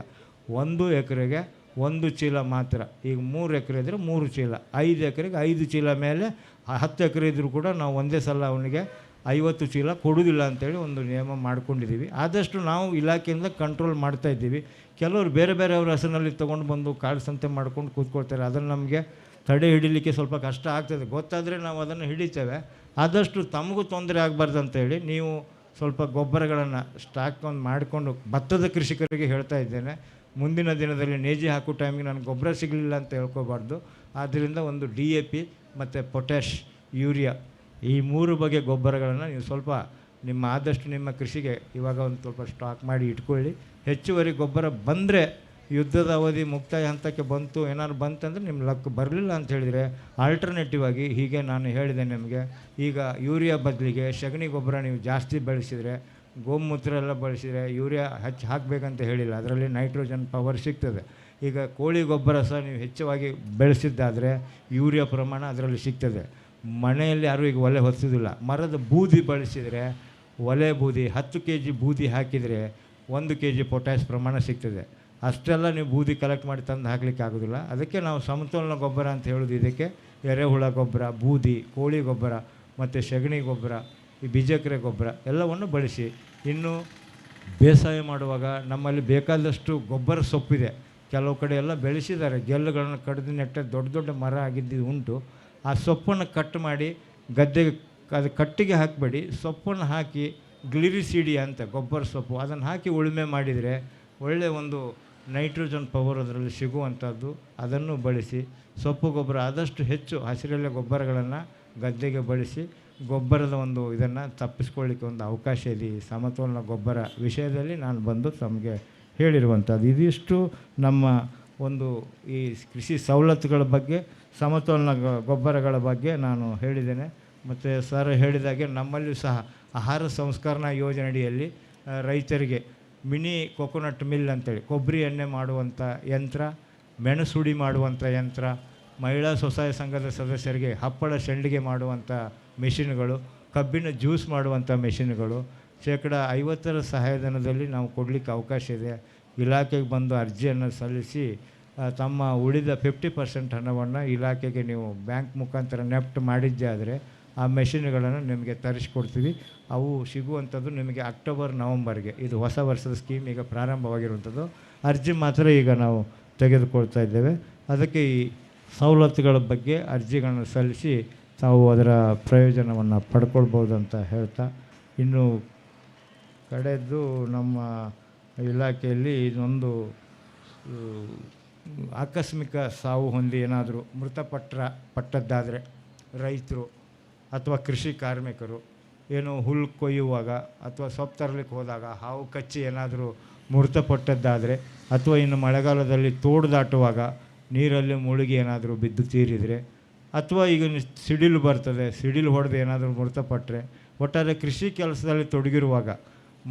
1 ಎಕರೆಗೆ 1 ಚೀಲ ಮಾತ್ರ. ಈಗ 3 ಎಕರೆ ಇದ್ದರೆ 3 ಚೀಲ, 5 ಎಕರೆಗೆ 5 ಚೀಲ ಮೇಲೆ 10 ಎಕರೆ ಇದ್ದರೂ ಕೂಡ ನಾವು ಒಂದೇ ಸಲ ಅವನಿಗೆ 50 ಚೀಲ ಕೊಡೋದಿಲ್ಲ ಅಂತೇಳಿ ಒಂದು ನಿಯಮ ಮಾಡ್ಕೊಂಡಿದ್ದೀವಿ. ಆದಷ್ಟು ನಾವು ಇಲಾಖೆಯಿಂದ ಕಂಟ್ರೋಲ್ ಮಾಡ್ತಾಯಿದ್ದೀವಿ. ಕೆಲವರು ಬೇರೆ ಬೇರೆಯವ್ರ ಹೆಸರಿನಲ್ಲಿ ತೊಗೊಂಡು ಬಂದು ಕಾಳು ಸಂತೆ ಮಾಡ್ಕೊಂಡು ಕೂತ್ಕೊಳ್ತಾರೆ. ಅದನ್ನು ನಮಗೆ ತಡೆ ಹಿಡಿಲಿಕ್ಕೆ ಸ್ವಲ್ಪ ಕಷ್ಟ ಆಗ್ತದೆ. ಗೊತ್ತಾದರೆ ನಾವು ಅದನ್ನು ಹಿಡಿತೇವೆ. ಆದಷ್ಟು ತಮಗೂ ತೊಂದರೆ ಆಗಬಾರ್ದು ಅಂತೇಳಿ ನೀವು ಸ್ವಲ್ಪ ಗೊಬ್ಬರಗಳನ್ನು ಸ್ಟಾಕ್ ಒಂದು ಮಾಡಿಕೊಂಡು ಭತ್ತದ ಕೃಷಿಕರಿಗೆ ಹೇಳ್ತಾ ಇದ್ದೇನೆ, ಮುಂದಿನ ದಿನದಲ್ಲಿ ನೇಜಿ ಹಾಕೋ ಟೈಮಿಗೆ ನನಗೆ ಗೊಬ್ಬರ ಸಿಗಲಿಲ್ಲ ಅಂತ ಹೇಳ್ಕೋಬಾರ್ದು. ಆದ್ದರಿಂದ ಒಂದು DAP ಮತ್ತು ಪೊಟ್ಯಾಷ್, ಯೂರಿಯಾ ಈ 3 ಬಗೆಯ ಗೊಬ್ಬರಗಳನ್ನು ನೀವು ಸ್ವಲ್ಪ ನಿಮ್ಮ ಆದಷ್ಟು ನಿಮ್ಮ ಕೃಷಿಗೆ ಇವಾಗ ಒಂದು ಸ್ವಲ್ಪ ಸ್ಟಾಕ್ ಮಾಡಿ ಇಟ್ಕೊಳ್ಳಿ. ಹೆಚ್ಚುವರಿ ಗೊಬ್ಬರ ಬಂದರೆ ಯುದ್ಧದ ಅವಧಿ ಮುಕ್ತಾಯ ಹಂತಕ್ಕೆ ಬಂತು, ಏನಾದ್ರು ಬಂತಂದರೆ ನಿಮ್ಮ ಲಕ್ ಬರಲಿಲ್ಲ ಅಂತ ಹೇಳಿದರೆ ಆಲ್ಟರ್ನೇಟಿವ್ ಆಗಿ ಹೀಗೆ ನಾನು ಹೇಳಿದೆ ನಿಮಗೆ, ಈಗ ಯೂರಿಯಾ ಬದಲಿಗೆ ಸಗಣಿ ಗೊಬ್ಬರ ನೀವು ಜಾಸ್ತಿ ಬಳಸಿದರೆ, ಗೋಮೂತ್ರ ಎಲ್ಲ ಬಳಸಿದರೆ ಯೂರಿಯಾ ಹೆಚ್ಚು ಹಾಕಬೇಕಂತ ಹೇಳಿಲ್ಲ, ಅದರಲ್ಲಿ ನೈಟ್ರೋಜನ್ ಪವರ್ ಸಿಗ್ತದೆ. ಈಗ ಕೋಳಿ ಗೊಬ್ಬರ ಸಹ ನೀವು ಹೆಚ್ಚವಾಗಿ ಬೆಳೆಸಿದ್ದಾದರೆ ಯೂರಿಯಾ ಪ್ರಮಾಣ ಅದರಲ್ಲಿ ಸಿಗ್ತದೆ. ಮನೆಯಲ್ಲಿ ಯಾರೂ ಈಗ ಒಲೆ ಹೊತ್ತಿಸೋದಿಲ್ಲ. ಮರದ ಬೂದಿ ಬಳಸಿದರೆ, ಒಲೆ ಬೂದಿ 10 ಕೆ ಜಿ ಬೂದಿ ಹಾಕಿದರೆ 1 ಕೆ ಜಿ ಪೊಟ್ಯಾಷ್ ಪ್ರಮಾಣ ಸಿಗ್ತದೆ. ಅಷ್ಟೆಲ್ಲ ನೀವು ಬೂದಿ ಕಲೆಕ್ಟ್ ಮಾಡಿ ತಂದು ಹಾಕಲಿಕ್ಕೆ ಆಗೋದಿಲ್ಲ. ಅದಕ್ಕೆ ನಾವು ಸಮತೋಲನ ಗೊಬ್ಬರ ಅಂತ ಹೇಳೋದು ಇದಕ್ಕೆ. ಎರೆಹುಳ ಗೊಬ್ಬರ, ಬೂದಿ, ಕೋಳಿ ಗೊಬ್ಬರ ಮತ್ತು ಸಗಣಿ ಗೊಬ್ಬರ, ಈ ಬೀಜಕ್ರೆ ಗೊಬ್ಬರ ಎಲ್ಲವನ್ನು ಬಳಸಿ. ಇನ್ನು ಬೇಸಾಯ ಮಾಡುವಾಗ ನಮ್ಮಲ್ಲಿ ಬೇಕಾದಷ್ಟು ಗೊಬ್ಬರ ಸೊಪ್ಪಿದೆ. ಕೆಲವು ಕಡೆ ಎಲ್ಲ ಬೆಳೆಸಿದ್ದಾರೆ, ಗೆಲ್ಲುಗಳನ್ನು ಕಡಿದು ನೆಟ್ಟ ದೊಡ್ಡ ದೊಡ್ಡ ಮರ ಆಗಿದ್ದು ಉಂಟು. ಆ ಸೊಪ್ಪನ್ನು ಕಟ್ ಮಾಡಿ ಗದ್ದೆಗೆ ಅದು ಕಟ್ಟಿಗೆ ಹಾಕಬೇಡಿ, ಸೊಪ್ಪನ್ನು ಹಾಕಿ ಗ್ಲಿರಿಸಿಡಿ ಅಂತ ಗೊಬ್ಬರ ಸೊಪ್ಪು ಅದನ್ನು ಹಾಕಿ ಉಳುಮೆ ಮಾಡಿದರೆ ಒಳ್ಳೆಯ ಒಂದು ನೈಟ್ರೋಜನ್ ಪವರ್ ಅದರಲ್ಲಿ ಸಿಗುವಂಥದ್ದು. ಅದನ್ನು ಬಳಸಿ ಸೊಪ್ಪು ಗೊಬ್ಬರ ಆದಷ್ಟು ಹೆಚ್ಚು ಹಸಿರೆಲೆ ಗೊಬ್ಬರಗಳನ್ನು ಗದ್ದೆಗೆ ಬಳಸಿ ಗೊಬ್ಬರದ ಒಂದು ಇದನ್ನು ತಪ್ಪಿಸ್ಕೊಳ್ಳಿಕ್ಕೆ ಒಂದು ಅವಕಾಶ ಇದೆ. ಈ ಸಮತೋಲನ ಗೊಬ್ಬರ ವಿಷಯದಲ್ಲಿ ನಾನು ಬಂದು ತಮಗೆ ಹೇಳಿರುವಂಥದ್ದು ಇದಿಷ್ಟು. ನಮ್ಮ ಒಂದು ಈ ಕೃಷಿ ಸವಲತ್ತುಗಳ ಬಗ್ಗೆ, ಸಮತೋಲನ ಗೊಬ್ಬರಗಳ ಬಗ್ಗೆ ನಾನು ಹೇಳಿದ್ದೇನೆ. ಮತ್ತು ಸರ್ ಹೇಳಿದಾಗೆ ನಮ್ಮಲ್ಲಿಯೂ ಸಹ ಆಹಾರ ಸಂಸ್ಕರಣಾ ಯೋಜನೆಯಡಿಯಲ್ಲಿ ರೈತರಿಗೆ ಮಿನಿ ಕೊಕೊನಟ್ ಮಿಲ್ ಅಂತೇಳಿ ಕೊಬ್ಬರಿ ಎಣ್ಣೆ ಮಾಡುವಂಥ ಯಂತ್ರ, ಮೆಣಸುಡಿ ಮಾಡುವಂಥ ಯಂತ್ರ, ಮಹಿಳಾ ಸ್ವಸಹಾಯ ಸಂಘದ ಸದಸ್ಯರಿಗೆ ಹಪ್ಪಳ ಸಂಡಿಗೆ ಮಾಡುವಂಥ ಮೆಷಿನ್ಗಳು, ಕಬ್ಬಿನ ಜ್ಯೂಸ್ ಮಾಡುವಂಥ ಮೆಷಿನ್ಗಳು 50% ಸಹಾಯಧನದಲ್ಲಿ ನಾವು ಕೊಡಲಿಕ್ಕೆ ಅವಕಾಶ ಇದೆ. ಇಲಾಖೆಗೆ ಬಂದು ಅರ್ಜಿಯನ್ನು ಸಲ್ಲಿಸಿ ತಮ್ಮ ಉಳಿದ 50% ಹಣವನ್ನು ಇಲಾಖೆಗೆ ನೀವು ಬ್ಯಾಂಕ್ ಮುಖಾಂತರ ನೆಫ್ಟ್ ಮಾಡಿದ್ದೇ ಆದರೆ ಆ ಮೆಷಿನ್ಗಳನ್ನು ನಿಮಗೆ ತರಿಸಿಕೊಡ್ತೀವಿ. ಅವು ಸಿಗುವಂಥದ್ದು ನಿಮಗೆ ಅಕ್ಟೋಬರ್ ನವಂಬರ್ಗೆ. ಇದು ಹೊಸ ವರ್ಷದ ಸ್ಕೀಮ್ ಈಗ ಪ್ರಾರಂಭವಾಗಿರುವಂಥದ್ದು. ಅರ್ಜಿ ಮಾತ್ರ ಈಗ ನಾವು ತೆಗೆದುಕೊಳ್ತಾ ಇದ್ದೇವೆ. ಅದಕ್ಕೆ ಈ ಸವಲತ್ತುಗಳ ಬಗ್ಗೆ ಅರ್ಜಿಗಳನ್ನು ಸಲ್ಲಿಸಿ ತಾವು ಅದರ ಪ್ರಯೋಜನವನ್ನು ಪಡ್ಕೊಳ್ಬೋದು ಅಂತ ಹೇಳ್ತಾ, ಇನ್ನು ಕಡೆಯದ್ದು ನಮ್ಮ ಇಲಾಖೆಯಲ್ಲಿ ಇದೊಂದು ಆಕಸ್ಮಿಕ ಸಾವು ಹೊಂದಿ ಏನಾದರೂ ಮೃತಪಟ್ಟದ್ದಾದರೆ ರೈತರು ಅಥವಾ ಕೃಷಿ ಕಾರ್ಮಿಕರು ಏನು ಹುಲ್ಲು ಕೊಯ್ಯುವಾಗ ಅಥವಾ ಸೊಪ್ಪು ತರಲಿಕ್ಕೆ ಹೋದಾಗ ಹಾವು ಕಚ್ಚಿ ಏನಾದರೂ ಮೃತಪಟ್ಟದ್ದಾದರೆ, ಅಥವಾ ಇನ್ನು ಮಳೆಗಾಲದಲ್ಲಿ ತೋಡು ದಾಟುವಾಗ ನೀರಲ್ಲಿ ಮುಳುಗಿ ಏನಾದರೂ ಬಿದ್ದು ತೀರಿದರೆ, ಅಥವಾ ಈಗ ಸಿಡಿಲು ಬರ್ತದೆ, ಸಿಡಿಲು ಹೊಡೆದು ಏನಾದರೂ ಮೃತಪಟ್ಟರೆ, ಒಟ್ಟಾರೆ ಕೃಷಿ ಕೆಲಸದಲ್ಲಿ ತೊಡಗಿರುವಾಗ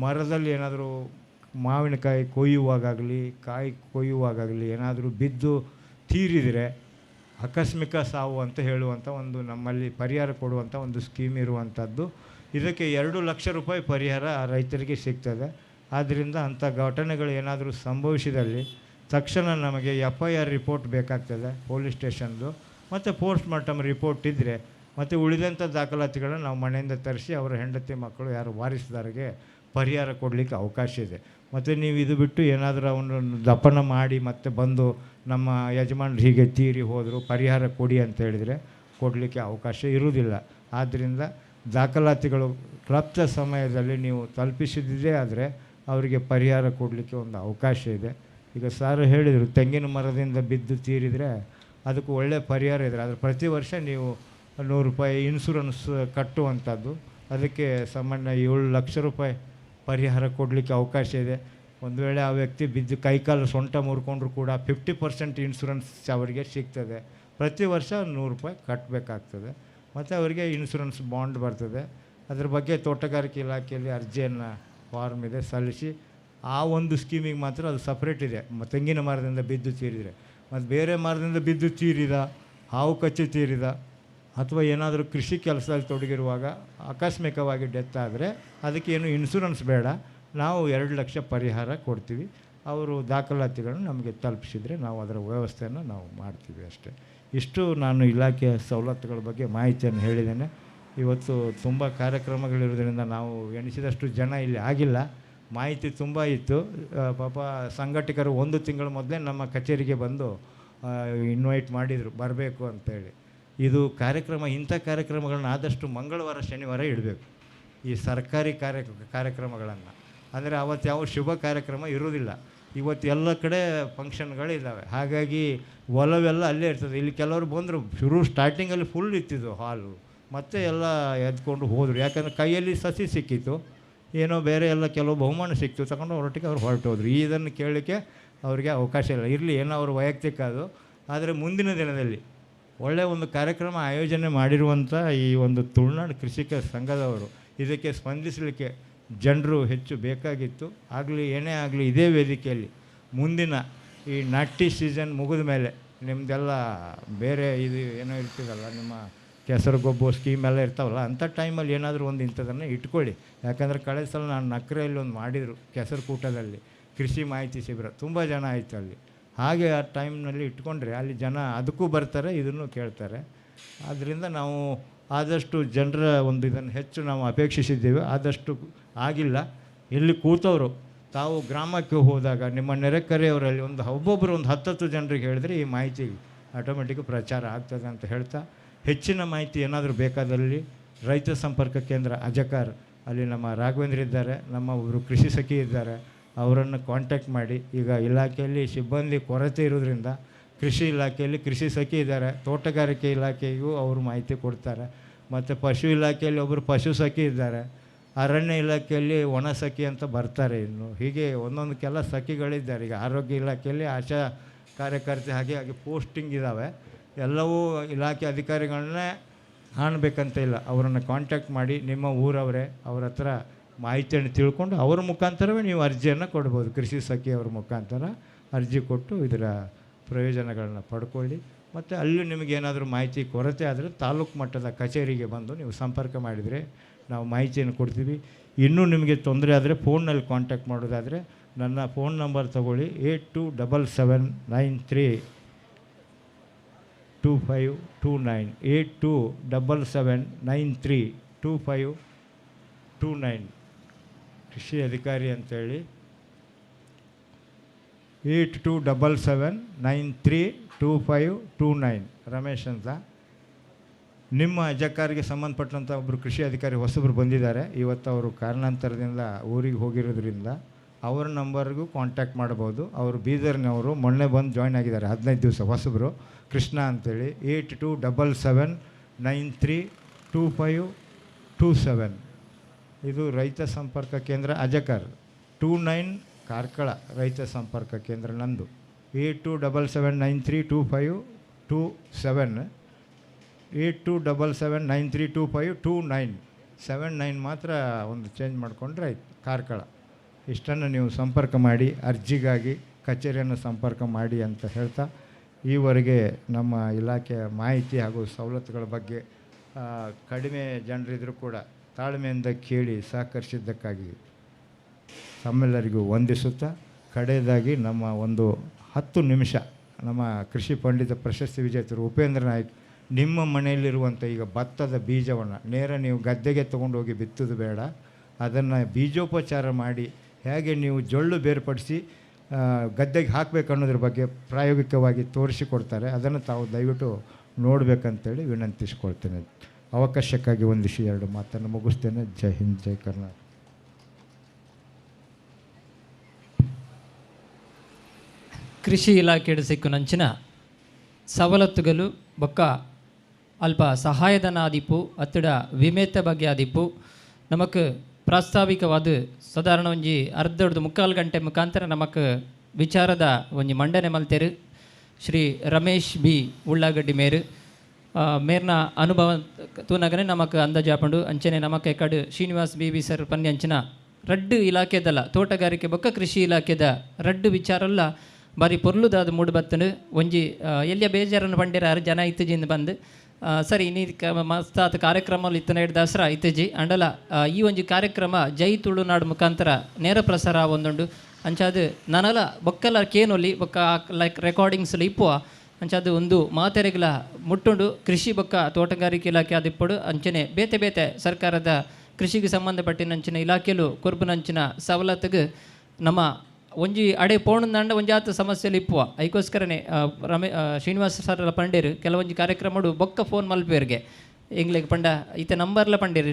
ಮರದಲ್ಲಿ ಏನಾದರೂ ಮಾವಿನಕಾಯಿ ಕೊಯ್ಯುವಾಗಲಿ ಕಾಯಿ ಕೊಯ್ಯುವಾಗಲಿ ಏನಾದರೂ ಬಿದ್ದು ತೀರಿದರೆ ಆಕಸ್ಮಿಕ ಸಾವು ಅಂತ ಹೇಳುವಂಥ ಒಂದು ನಮ್ಮಲ್ಲಿ ಪರಿಹಾರ ಕೊಡುವಂಥ ಒಂದು ಸ್ಕೀಮ್ ಇರುವಂಥದ್ದು. ಇದಕ್ಕೆ 2 ಲಕ್ಷ ರೂಪಾಯಿ ಪರಿಹಾರ ರೈತರಿಗೆ ಸಿಗ್ತದೆ. ಆದ್ದರಿಂದ ಅಂಥ ಘಟನೆಗಳು ಏನಾದರೂ ಸಂಭವಿಸಿದಲ್ಲಿ ತಕ್ಷಣ ನಮಗೆ FIR report ಬೇಕಾಗ್ತದೆ ಪೊಲೀಸ್ ಸ್ಟೇಷನ್ದು, ಮತ್ತು ಪೋಸ್ಟ್ ಮಾರ್ಟಮ್ ರಿಪೋರ್ಟ್ ಇದ್ದರೆ ಮತ್ತು ಉಳಿದಂಥ ದಾಖಲಾತಿಗಳನ್ನು ನಾವು ಮನೆಯಿಂದ ತರಿಸಿ ಅವರ ಹೆಂಡತಿ ಮಕ್ಕಳು ಯಾರು ವಾರಿಸುದಾರಿಗೆ ಪರಿಹಾರ ಕೊಡಲಿಕ್ಕೆ ಅವಕಾಶ ಇದೆ. ಮತ್ತು ನೀವು ಇದು ಬಿಟ್ಟು ಏನಾದರೂ ಅವನನ್ನು ದಫನ ಮಾಡಿ ಮತ್ತೆ ಬಂದು ನಮ್ಮ ಯಜಮಾನರು ಹೀಗೆ ತೀರಿ ಹೋದರು ಪರಿಹಾರ ಕೊಡಿ ಅಂತ ಹೇಳಿದರೆ ಕೊಡಲಿಕ್ಕೆ ಅವಕಾಶ ಇರುವುದಿಲ್ಲ. ಆದ್ದರಿಂದ ದಾಖಲಾತಿಗಳು ಕ್ಲಪ್ತ ಸಮಯದಲ್ಲಿ ನೀವು ತಲುಪಿಸಿದ್ದೇ ಆದರೆ ಅವರಿಗೆ ಪರಿಹಾರ ಕೊಡಲಿಕ್ಕೆ ಒಂದು ಅವಕಾಶ ಇದೆ. ಈಗ ಸಾರು ಹೇಳಿದರು ತೆಂಗಿನ ಮರದಿಂದ ಬಿದ್ದು ತೀರಿದರೆ ಅದಕ್ಕೂ ಒಳ್ಳೆಯ ಪರಿಹಾರ ಇದ್ದರೆ, ಆದರೆ ಪ್ರತಿ ವರ್ಷ ನೀವು 100 ರೂಪಾಯಿ ಇನ್ಶೂರೆನ್ಸ್ ಕಟ್ಟುವಂಥದ್ದು, ಅದಕ್ಕೆ ಸಾಮಾನ್ಯ 7 ಲಕ್ಷ ರೂಪಾಯಿ ಪರಿಹಾರ ಕೊಡಲಿಕ್ಕೆ ಅವಕಾಶ ಇದೆ. ಒಂದು ವೇಳೆ ಆ ವ್ಯಕ್ತಿ ಬಿದ್ದು ಕೈಕಾಲು ಸೊಂಟ ಮುರ್ಕೊಂಡ್ರೂ ಕೂಡ 50% ಇನ್ಶೂರೆನ್ಸ್ ಅವರಿಗೆ ಸಿಗ್ತದೆ. ಪ್ರತಿ ವರ್ಷ 100 ರೂಪಾಯಿ ಕಟ್ಟಬೇಕಾಗ್ತದೆ. ಮತ್ತು ಅವರಿಗೆ ಇನ್ಶೂರೆನ್ಸ್ ಬಾಂಡ್ ಬರ್ತದೆ. ಅದ್ರ ಬಗ್ಗೆ ತೋಟಗಾರಿಕೆ ಇಲಾಖೆಯಲ್ಲಿ ಅರ್ಜಿಯನ್ನು ಫಾರ್ಮ್ ಇದೆ, ಸಲ್ಲಿಸಿ. ಆ ಒಂದು ಸ್ಕೀಮಿಗೆ ಮಾತ್ರ ಅದು ಸಪ್ರೇಟ್ ಇದೆ. ತೆಂಗಿನ ಮರದಿಂದ ಬಿದ್ದು ತೀರಿದರೆ, ಮತ್ತು ಬೇರೆ ಮರದಿಂದ ಬಿದ್ದು ತೀರಿದ, ಹಾವು ಕಚ್ಚಿ ತೀರಿದ, ಅಥವಾ ಏನಾದರೂ ಕೃಷಿ ಕೆಲಸದಲ್ಲಿ ತೊಡಗಿರುವಾಗ ಆಕಸ್ಮಿಕವಾಗಿ ಡೆತ್ ಆದರೆ ಅದಕ್ಕೇನು ಇನ್ಶೂರೆನ್ಸ್ ಬೇಡ, ನಾವು 2 ಲಕ್ಷ ಪರಿಹಾರ ಕೊಡ್ತೀವಿ. ಅವರು ದಾಖಲಾತಿಗಳನ್ನು ನಮಗೆ ತಲುಪಿಸಿದರೆ ನಾವು ಅದರ ವ್ಯವಸ್ಥೆಯನ್ನು ನಾವು ಮಾಡ್ತೀವಿ ಅಷ್ಟೇ. ಇಷ್ಟು ನಾನು ಇಲಾಖೆಯ ಸವಲತ್ತುಗಳ ಬಗ್ಗೆ ಮಾಹಿತಿಯನ್ನು ಹೇಳಿದ್ದೇನೆ. ಇವತ್ತು ತುಂಬ ಕಾರ್ಯಕ್ರಮಗಳಿರೋದ್ರಿಂದ ನಾವು ಎಣಿಸಿದಷ್ಟು ಜನ ಇಲ್ಲಿ ಆಗಿಲ್ಲ, ಮಾಹಿತಿ ತುಂಬ ಇತ್ತು. ಪಾಪ ಸಂಘಟಕರು 1 ತಿಂಗಳ ಮೊದಲೇ ನಮ್ಮ ಕಚೇರಿಗೆ ಬಂದು ಇನ್ವೈಟ್ ಮಾಡಿದರು ಬರಬೇಕು ಅಂತೇಳಿ. ಇದು ಕಾರ್ಯಕ್ರಮ, ಇಂಥ ಕಾರ್ಯಕ್ರಮಗಳನ್ನ ಆದಷ್ಟು ಮಂಗಳವಾರ ಶನಿವಾರ ಇಡಬೇಕು ಈ ಸರ್ಕಾರಿ ಕಾರ್ಯಕ್ರಮಗಳನ್ನು. ಅಂದರೆ ಅವತ್ತು ಯಾವ ಶುಭ ಕಾರ್ಯಕ್ರಮ ಇರೋದಿಲ್ಲ. ಇವತ್ತು ಎಲ್ಲ ಕಡೆ ಫಂಕ್ಷನ್ಗಳಿದ್ದಾವೆ, ಹಾಗಾಗಿ ಒಲವೆಲ್ಲ ಅಲ್ಲೇ ಇರ್ತದೆ. ಇಲ್ಲಿ ಕೆಲವರು ಬಂದರು, ಶುರು ಸ್ಟಾರ್ಟಿಂಗಲ್ಲಿ ಫುಲ್ ಇತ್ತಿದ್ದು ಹಾಲು, ಮತ್ತೆ ಎಲ್ಲ ಎದ್ಕೊಂಡು ಹೋದರು. ಯಾಕಂದರೆ ಕೈಯಲ್ಲಿ ಸಸಿ ಸಿಕ್ಕಿತ್ತು, ಏನೋ ಬೇರೆ ಎಲ್ಲ ಕೆಲವು ಬಹುಮಾನ ಸಿಕ್ತು, ತಗೊಂಡು ಅವರೊಟ್ಟಿಗೆ ಅವ್ರು ಹೊರಟೋದ್ರು. ಇದನ್ನು ಕೇಳಲಿಕ್ಕೆ ಅವರಿಗೆ ಅವಕಾಶ ಇಲ್ಲ. ಇರಲಿ, ಏನೋ ಅವ್ರ ವೈಯಕ್ತಿಕ ಅದು. ಆದರೆ ಮುಂದಿನ ದಿನದಲ್ಲಿ ಒಳ್ಳೆಯ ಒಂದು ಕಾರ್ಯಕ್ರಮ ಆಯೋಜನೆ ಮಾಡಿರುವಂಥ ಈ ಒಂದು ತುಳುನಾಡು ಕೃಷಿಕ ಸಂಘದವರು ಇದಕ್ಕೆ ಸ್ಪಂದಿಸಲಿಕ್ಕೆ ಜನರು ಹೆಚ್ಚು ಬೇಕಾಗಿತ್ತು. ಆಗಲಿ ಏನೇ ಆಗಲಿ, ಇದೇ ವೇದಿಕೆಯಲ್ಲಿ ಮುಂದಿನ ಈ ನಾಟಿ ಸೀಸನ್ ಮುಗಿದ ಮೇಲೆ ನಿಮ್ಮದೆಲ್ಲ ಬೇರೆ ಇದು ಏನೋ ಇರ್ತೀರಲ್ಲ, ನಿಮ್ಮ ಕೆಸರು ಗೊಬ್ಬು ಸ್ಕೀಮ್ ಎಲ್ಲ ಇರ್ತಾವಲ್ಲ, ಅಂಥ ಟೈಮಲ್ಲಿ ಏನಾದರೂ ಒಂದು ಇಂಥದನ್ನು ಇಟ್ಕೊಳ್ಳಿ. ಯಾಕಂದರೆ ಕಳೆದ ಸಲ ನಾನು ನಕ್ರೆಯಲ್ಲಿ ಒಂದು ಮಾಡಿದರು ಕೆಸರು ಕೂಟದಲ್ಲಿ ಕೃಷಿ ಮಾಹಿತಿ ಶಿಬಿರ, ತುಂಬ ಜನ ಆಯಿತು ಅಲ್ಲಿ. ಹಾಗೆ ಆ ಟೈಮ್ನಲ್ಲಿ ಇಟ್ಕೊಂಡ್ರೆ ಅಲ್ಲಿ ಜನ ಅದಕ್ಕೂ ಬರ್ತಾರೆ, ಇದನ್ನು ಕೇಳ್ತಾರೆ. ಆದ್ದರಿಂದ ನಾವು ಆದಷ್ಟು ಜನರ ಒಂದು ಇದನ್ನು ಹೆಚ್ಚು ನಾವು ಅಪೇಕ್ಷಿಸಿದ್ದೇವೆ, ಆದಷ್ಟು ಆಗಿಲ್ಲ. ಇಲ್ಲಿ ಕೂತವರು ತಾವು ಗ್ರಾಮಕ್ಕೆ ಹೋದಾಗ ನಿಮ್ಮ ನೆರೆಕರೆಯವರಲ್ಲಿ ಒಂದು ಒಬ್ಬೊಬ್ಬರು ಒಂದು 10 ಜನರಿಗೆ ಹೇಳಿದ್ರೆ ಈ ಮಾಹಿತಿ ಆಟೋಮೆಟಿಕ್ ಪ್ರಚಾರ ಆಗ್ತದೆ ಅಂತ ಹೇಳ್ತಾ, ಹೆಚ್ಚಿನ ಮಾಹಿತಿ ಏನಾದರೂ ಬೇಕಾದಲ್ಲಿ ರೈತ ಸಂಪರ್ಕ ಕೇಂದ್ರ ಅಜಕಾರ್, ಅಲ್ಲಿ ನಮ್ಮ ರಾಘವೇಂದ್ರ ಇದ್ದಾರೆ, ನಮ್ಮ ಒಬ್ಬರು ಕೃಷಿ ಸಖಿ ಇದ್ದಾರೆ, ಅವರನ್ನು ಕಾಂಟ್ಯಾಕ್ಟ್ ಮಾಡಿ. ಈಗ ಇಲಾಖೆಯಲ್ಲಿ ಸಿಬ್ಬಂದಿ ಕೊರತೆ ಇರೋದ್ರಿಂದ ಕೃಷಿ ಇಲಾಖೆಯಲ್ಲಿ ಕೃಷಿ ಸಖಿ ಇದ್ದಾರೆ, ತೋಟಗಾರಿಕೆ ಇಲಾಖೆಗೂ ಅವರು ಮಾಹಿತಿ ಕೊಡ್ತಾರೆ, ಮತ್ತು ಪಶು ಇಲಾಖೆಯಲ್ಲಿ ಒಬ್ಬರು ಪಶು ಸಖಿ ಇದ್ದಾರೆ, ಅರಣ್ಯ ಇಲಾಖೆಯಲ್ಲಿ ಒಣ ಸಖಿ ಅಂತ ಬರ್ತಾರೆ. ಇನ್ನು ಹೀಗೆ ಒಂದೊಂದಕ್ಕೆಲ್ಲ ಸಖಿಗಳಿದ್ದಾರೆ. ಈಗ ಆರೋಗ್ಯ ಇಲಾಖೆಯಲ್ಲಿ ಆಶಾ ಕಾರ್ಯಕರ್ತೆ ಹಾಗೆ ಹಾಗೆ ಪೋಸ್ಟಿಂಗ್ ಇದ್ದಾವೆ. ಎಲ್ಲವೂ ಇಲಾಖೆ ಅಧಿಕಾರಿಗಳನ್ನೇ ಕಾಣಬೇಕಂತ ಇಲ್ಲ, ಅವರನ್ನು ಕಾಂಟ್ಯಾಕ್ಟ್ ಮಾಡಿ ನಿಮ್ಮ ಊರವರೇ ಅವ್ರ ಹತ್ರ ಮಾಹಿತಿಯನ್ನು ತಿಳ್ಕೊಂಡು ಅವರ ಮುಖಾಂತರವೇ ನೀವು ಅರ್ಜಿಯನ್ನು ಕೊಡ್ಬೋದು. ಕೃಷಿ ಸಖಿಯವರ ಮುಖಾಂತರ ಅರ್ಜಿ ಕೊಟ್ಟು ಇದರ ಪ್ರಯೋಜನಗಳನ್ನು ಪಡ್ಕೊಳ್ಳಿ. ಮತ್ತು ಅಲ್ಲೂ ನಿಮಗೇನಾದರೂ ಮಾಹಿತಿ ಕೊರತೆ ಆದರೆ ತಾಲೂಕು ಮಟ್ಟದ ಕಚೇರಿಗೆ ಬಂದು ನೀವು ಸಂಪರ್ಕ ಮಾಡಿದರೆ ನಾವು ಮಾಹಿತಿಯನ್ನು ಕೊಡ್ತೀವಿ. ಇನ್ನೂ ನಿಮಗೆ ತೊಂದರೆ ಆದರೆ ಫೋನಲ್ಲಿ ಕಾಂಟ್ಯಾಕ್ಟ್ ಮಾಡೋದಾದರೆ ನನ್ನ ಫೋನ್ ನಂಬರ್ ತಗೊಳ್ಳಿ, 8277932529, 8277932529. ಕೃಷಿ ಅಧಿಕಾರಿ ಅಂಥೇಳಿ 8277932529 ರಮೇಶ್ ಅಂತ. ನಿಮ್ಮ ಅಜಕಾರಿಗೆ ಸಂಬಂಧಪಟ್ಟಂಥ ಒಬ್ಬರು ಕೃಷಿ ಅಧಿಕಾರಿ ಹೊಸಬರು ಬಂದಿದ್ದಾರೆ. ಇವತ್ತು ಅವರು ಕಾರಣಾಂತರದಿಂದ ಊರಿಗೆ ಹೋಗಿರೋದ್ರಿಂದ ಅವರ ನಂಬರ್ಗೂ ಕಾಂಟ್ಯಾಕ್ಟ್ ಮಾಡ್ಬೋದು. ಅವರು ಬೀದರ್ನವರು, ಮೊನ್ನೆ ಬಂದು ಜಾಯ್ನ್ ಆಗಿದ್ದಾರೆ, 15 ದಿವಸ ಹೊಸಬರು, ಕೃಷ್ಣ ಅಂಥೇಳಿ. 8277932527. ಇದು ರೈತ ಸಂಪರ್ಕ ಕೇಂದ್ರ ಅಜಕರ್. 29 ಕಾರ್ಕಳ ರೈತ ಸಂಪರ್ಕ ಕೇಂದ್ರ ನಂದು. 8277932527, 8277932529, 79 ಮಾತ್ರ ಒಂದು ಚೇಂಜ್ ಮಾಡಿಕೊಂಡ್ರೆ ಆಯ್ತು. ಕಾರ್ಕಳ. ಇಷ್ಟನ್ನು ನೀವು ಸಂಪರ್ಕ ಮಾಡಿ, ಅರ್ಜಿಗಾಗಿ ಕಚೇರಿಯನ್ನು ಸಂಪರ್ಕ ಮಾಡಿ ಅಂತ ಹೇಳ್ತಾ ಈವರೆಗೆ ನಮ್ಮ ಇಲಾಖೆಯ ಮಾಹಿತಿ ಹಾಗೂ ಸವಲತ್ತುಗಳ ಬಗ್ಗೆ ಕಡಿಮೆ ಜನರಿದ್ದರೂ ಕೂಡ ತಾಳ್ಮೆಯಿಂದ ಕೇಳಿ ಸಹಕರಿಸಿದ್ದಕ್ಕಾಗಿ ತಮ್ಮೆಲ್ಲರಿಗೂ ವಂದಿಸುತ್ತಾ, ಕಡೆಯದಾಗಿ ನಮ್ಮ ಒಂದು 10 ನಿಮಿಷ ನಮ್ಮ ಕೃಷಿ ಪಂಡಿತ ಪ್ರಶಸ್ತಿ ವಿಜೇತರು ಉಪೇಂದ್ರ ನಾಯ್ಕ್, ನಿಮ್ಮ ಮನೆಯಲ್ಲಿರುವಂಥ ಈಗ ಭತ್ತದ ಬೀಜವನ್ನು ನೇರ ನೀವು ಗದ್ದೆಗೆ ತೊಗೊಂಡೋಗಿ ಬಿತ್ತೋದು ಬೇಡ, ಅದನ್ನು ಬೀಜೋಪಚಾರ ಮಾಡಿ ಹೇಗೆ ನೀವು ಜೊಳ್ಳು ಬೇರ್ಪಡಿಸಿ ಗದ್ದೆಗೆ ಹಾಕಬೇಕು ಅನ್ನೋದ್ರ ಬಗ್ಗೆ ಪ್ರಾಯೋಗಿಕವಾಗಿ ತೋರಿಸಿಕೊಡ್ತಾರೆ. ಅದನ್ನು ತಾವು ದಯವಿಟ್ಟು ನೋಡಬೇಕಂತೇಳಿ ವಿನಂತಿಸಿಕೊಳ್ತೇನೆ. ಅವಕಾಶಕ್ಕಾಗಿ ಒಂದಿಷ್ಟು 2 ಮಾತನ್ನು ಮುಗಿಸ್ತೇನೆ. ಜೈ ಹಿಂದ್, ಜೈ ಕರ್ನಾಟಕ. ಕೃಷಿ ಇಲಾಖೆಡು ಸಿಕ್ಕು ನಂಚಿನ ಸವಲತ್ತುಗಳು ಬೊಕ್ಕ ಅಲ್ಪ ಸಹಾಯಧನ ಆದಿಪ್ಪು ಅತ್ತಡ ವಿಮೇತ ಬಗ್ಗೆ ಆದಿಪ್ಪು ನಮಕ್ ಪ್ರಾಸ್ತಾವಿಕವಾದ ಸಾಧಾರಣ ಒಂಜಿ ಅರ್ಧಡ್ದು ಮುಕ್ಕಾಲು ಗಂಟೆ ಮುಖಾಂತರ ನಮಕ್ ವಿಚಾರದ ಒಂಜಿ ಮಂಡನೆ ಮಲ್ತೇರು ಶ್ರೀ ರಮೇಶ್ ಬಿ ಉಳ್ಳಾಗಡ್ಡಿ ಮೇರು. ಮೇರ್ನ ಅನುಭವ ತೂನಗನೆ ನಮಕ್ ಅಂದಾಜಾಪಂಡು ಅಂಚನೆ ನಮಕ್ ಎಕಡು ಶ್ರೀನಿವಾಸ್ ಬಿ ಬಿ ಸರ್ ಪನ್ನಿ ಅಂಚಿನ ರಡ್ಡು ಇಲಾಖೆದಲ್ಲ ತೋಟಗಾರಿಕೆ ಬೊಕ್ಕ ಕೃಷಿ ಇಲಾಖೆದ ರಡ್ಡು ವಿಚಾರಲ್ಲ ಬಾರಿ ಪೊರ್ಲುದಾದ ಮೂಡು ಬತ್ತನು ಒಂಜಿ ಎಲ್ಲಿಯ ಬೇಜಾರನ್ನು ಪಂಡೇರ ಆರು ಜನ ಇತ್ತಜಿಂದ ಬಂದು ಸರಿ ಇನ್ನಿ ಮಸ್ತಾದ ಕಾರ್ಯಕ್ರಮ ಇತ್ತನ ದಸರಾ ಇತ್ತಜಿ ಅಂಡಲ ಈ ಒಂಜಿ ಕಾರ್ಯಕ್ರಮ ಜೈ ತುಳುನಾಡು ಮುಖಾಂತರ ನೇರ ಪ್ರಸಾರ ಒಂದುಂಡು ಅಂಚಾದ ನನಲ ಬೊಕ್ಕಲ ಕೇನೊಲಿ ಬೊಕ್ಕ ಲೈಕ್ ರೆಕಾರ್ಡಿಂಗ್ಸ್ ಇಪ್ಪುವ ಅಂಚಾದ ಒಂದು ಮಾತೆರೆಗ್ಲ ಮುಟ್ಟುಂಡು ಕೃಷಿ ಬೊಕ್ಕ ತೋಟಗಾರಿಕೆ ಇಲಾಖೆ ಆದಿಪ್ಪಡು ಅಂಚನೆ ಬೇತೆ ಬೇತೆ ಸರ್ಕಾರದ ಕೃಷಿಗೆ ಸಂಬಂಧಪಟ್ಟಿನಂಚಿನ ಇಲಾಖೆಲು ಕೊರ್ಬುನಂಚಿನ ಸವಲತ್ತಿಗೆ ನಮ್ಮ ಒಂಜಿ ಅಡೆ ಪೋಣಂದಾಂಡ ಒಂಜಾತ ಸಮಸ್ಯೆಲು ಇಪ್ಪುವ ಐಕೋಸ್ಕರನೇ ಶ್ರೀನಿವಾಸ ಸರ್ ಪಂಡೇರು ಕೆಲವೊಂಜಿ ಕಾರ್ಯಕ್ರಮಡು ಬೊಕ್ಕ ಫೋನ್ ಮಲ್ಪೇರ್ಗೆ ಎಂಗ್ಲೆಗ್ ಪಂಡ ಈತ ನಂಬರ್ಲ ಪಂಡೇರು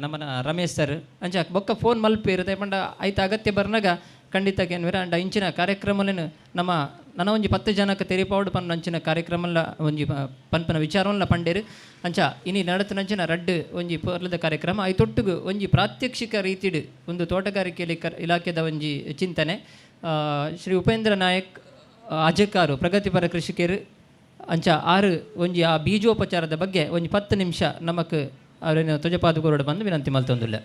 ನಮ್ಮನ ರಮೇಶ್ ಸರ್ ಅಂಚ ಬೊಕ್ಕ ಫೋನ್ ಮಲ್ಪೇರು ಪಂಡ ಐತ ಅಗತ್ಯ ಬರ್ನಾಗ ಖಂಡಿತ ಕೇನ್ವೇರ ಅಂಡ ಇಂಚಿನ ಕಾರ್ಯಕ್ರಮಲೇನು ನಮ್ಮ ನನ್ನ ಒಂಜಿ 10 ಜನಕ್ಕೆ ತೆರಿಪಾವಡು ಪನ್ನ ಅಂಚಿನ ಕಾರ್ಯಕ್ರಮಲ ಒಂಜಿ ಪನ್ಪನ ವಿಚಾರವಲ್ಲ ಪಂಡೇರು ಅಂಚ ಇನಿ ನಡತನಂಚಿನ ರಡ್ಡು ಒಂಜಿ ಪೊರ್ಲದ ಕಾರ್ಯಕ್ರಮ ಐತೊಟ್ಟುಗು ಒಂಜಿ ಪ್ರಾತ್ಯಕ್ಷಿಕ ರೀತಿಡು ಒಂದು ತೋಟಗಾರಿಕೆ ಇಲಾಖೆದ ಒಂಜಿ ಚಿಂತನೆ ಶ್ರೀ ಉಪೇಂದ್ರ ನಾಯಕ್ ಅಜಕಾರು ಪ್ರಗತಿಪರ ಕೃಷಿಕರು ಅಂಚ ಆರು ಒಂಜಿ ಆ ಬೀಜೋಪಚಾರದ ಬಗ್ಗೆ ಒಂಜಿ 10 ನಿಮಿಷ ನಮಕ್ ಅವರೇನು ತುಜಪಾದುಕೋರೋಡು ಬಂದು ವಿನಂತಿ ಮಲ್ತೊಂದುಲ್ಲ.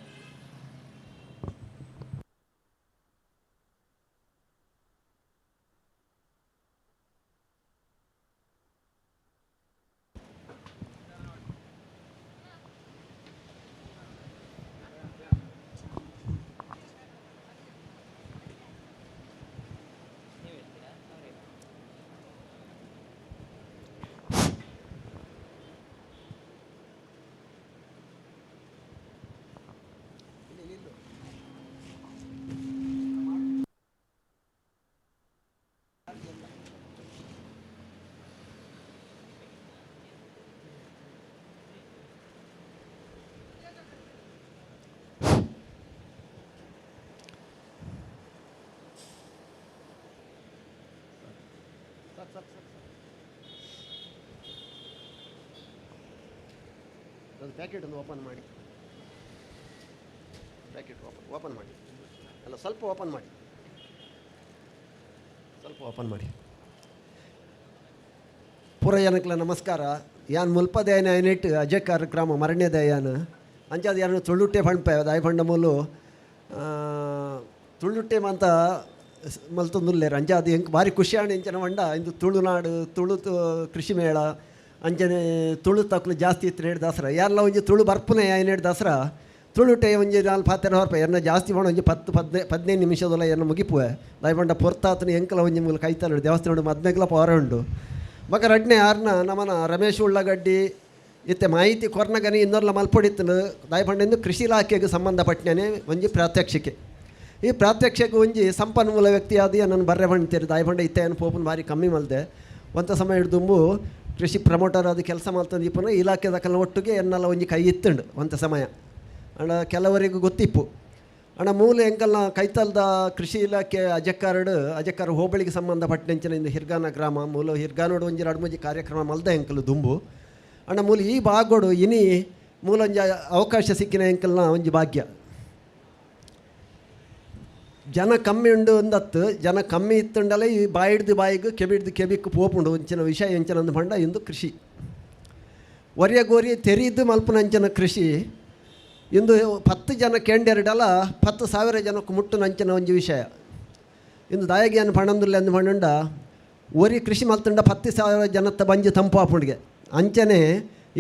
ಒಂದು ಪ್ಯಾಕೆಟ್ ಒಂದು ಓಪನ್ ಮಾಡಿ, ಪ್ಯಾಕೆಟ್ ಓಪನ್ ಮಾಡಿ, ಅಲ್ಲ ಸ್ವಲ್ಪ ಓಪನ್ ಮಾಡಿ, ಸ್ವಲ್ಪ ಓಪನ್ ಮಾಡಿ. ಪೂರ ಜನಕ್ಲ ನಮಸ್ಕಾರ. ಯಾನ್ ಮುಲ್ಪದಯನ ಐನೆಟ್ ಅಜಯ್ ಕಾರ್ಯಕ್ರಮ ಮರಣ್ಯದಯಾನ ಅಂಚಾದ ಯಾನು ತುಳುಟ್ಟೆ ಫಂಡ್ಪೆ ದಾಯ ಫಂಡ ಮೂಲು ತುಳುಟ್ಟೆ ಮಂತ ಮಲ್ತೊಂದುಲ್ಲೇರು ಅಂಚಾದ ಎಂಕ್ ಭಾರಿ ಖುಷಿಯಾಣ ಎಂಚನ ಮಂಡ ಇಂದು ತುಳುನಾಡು ತುಳು ಕೃಷಿ ಮೇಳ ಅಂಚನೆ ತುಳು ತಕ್ಲು ಜಾಸ್ತಿ ಇತ್ತು ನೇಡ್ ದಸರಾ ಯಾರೆಲ್ಲ ಒಂಜಿ ತುಳು ಬರ್ಪುನೆ ಐನೇಡ್ ದಸರಾ ತುಳುಟೆ ಒಂಜಿ 4 ಪಾತ್ರೆ ಹೊರಪ ಎನ್ನ ಜಾಸ್ತಿ ಮಾಡ ಒಂಜಿ 10 15 ನಿಮಿಷದಲ್ಲ ಎನ್ನ ಮುಗಿಪುವೆ ದಾಯಪಂಡ ಪೊರ್ತಾತನ ಎಂಕಲ ಒಂಜಿ ಮೂಲ ಕೈತಲ್ಲ ದೇವಸ್ಥಾನ ಮದ್ಮೆಗ್ಲ ಪೋರ ಉಂಡು ಬಕ ರಡ್ನೆ ಆರ್ನ ನಮನ ರಮೇಶ್ ಉಳ್ಳಗಡ್ಡಿ ಇತ್ತೆ ಮಾಹಿತಿ ಕೊರ್ನಗನಿ ಇನ್ನೊರ್ಲ ಮಲ್ಪೊಡಿತ್ತನು ದಾಯಪಂಡ ಕೃಷಿ ಇಲಾಖೆಗೆ ಸಂಬಂಧಪಟ್ಟನೆ ಒಂಜಿ ಪ್ರಾತ್ಯಕ್ಷಿಕೆ. ಈ ಪ್ರಾತ್ಯಕ್ಷಿಕೆ ಒಂಜಿ ಸಂಪನ್ಮೂಲ ವ್ಯಕ್ತಿ ಆದಿ ನನ್ನ ಬರ್ರೆ ಬಂಡ್ತೀರಿ ದಾಯಪಂಡ ಇತ್ತೆ ಏನು ಪೋಪನ್ ಭಾರಿ ಕಮ್ಮಿ ಮಲ್ದೆ ಒಂತ ಸಮಯ ಹಿಡ್ದುಂಬು ಕೃಷಿ ಪ್ರಮೋಟರ್ ಅದು ಕೆಲಸ ಮಾಡ್ತಂದು ಇಪ್ಪನ ಇಲಾಖೆ ದಕ್ಕಲ್ನ ಒಟ್ಟಿಗೆ ಎನ್ನೆಲ್ಲ ಒಂಜಿ ಕೈ ಇತ್ತುಂಡು ಒಂತ ಸಮಯ ಅಣ್ಣ ಕೆಲವರಿಗೂ ಗೊತ್ತಿಪ್ಪು ಅಣ್ಣ ಮೂಲ ಎಂಕಲ್ನ ಕೈತಲ್ದ ಕೃಷಿ ಇಲಾಖೆ ಅಜಕ್ಕಾರಡು ಅಜಕ್ಕಾರ ಹೋಬಳಿಗೆ ಸಂಬಂಧಪಟ್ಟಂಚಿನ ಇಂದು ಹಿರ್ಗಾನ ಗ್ರಾಮ ಮೂಲ ಹಿರ್ಗಾನೋಡು ಒಂಜಿ ರಡ್ಮುಂಜಿ ಕಾರ್ಯಕ್ರಮ ಮಲ್ದ ಎಂಕಲು ದುಂಬು ಅಣ್ಣ ಮೂಲ ಈ ಭಾಗೋಡು ಇನಿ ಮೂಲೊಂಜಿ ಅವಕಾಶ ಸಿಕ್ಕಿನ ಎಂಕಲ್ನ ಒಂಜಿ ಭಾಗ್ಯ. ಜನ ಕಮ್ಮಿ ಉಂಡು ಒಂದತ್ತು ಜನ ಕಮ್ಮಿ ಇತ್ತುಂಡಲೇ ಈ ಬಾಯಿಡ್ದು ಬಾಯಿಗೆ ಕೆಬಿಡ್ದು ಕೆಬಿಕ್ಕು ಪೋಪುಂಡು ಒಂಚಿನ ವಿಷಯ ಎಂಚಿನ ಅಂದು ಪಂಡ ಇಂದು ಕೃಷಿ ಒರಿಯ ಗೋರಿ ತೆರೀದು ಮಲ್ಪುನಂಚಿನ ಕೃಷಿ ಇಂದು 10 ಜನ ಕೇಂಡೆರಡಲ 10,000 ಜನಕ್ಕೆ ಮುಟ್ಟುನಂಚಿನ ಒಂಜಿ ವಿಷಯ ಇಂದು ದಾಯಗಿಯನ್ನು ಪಣಂದುಲ್ಲ ಅಂದು ಪಂಡುಂಡ ಒರಿ ಕೃಷಿ ಮಲ್ತುಂಡ 10,000 ಜನತ್ತ ಬಂಜಿ ತಂಪು ಆಪುಂಡಿಗೆ ಅಂಚನೆ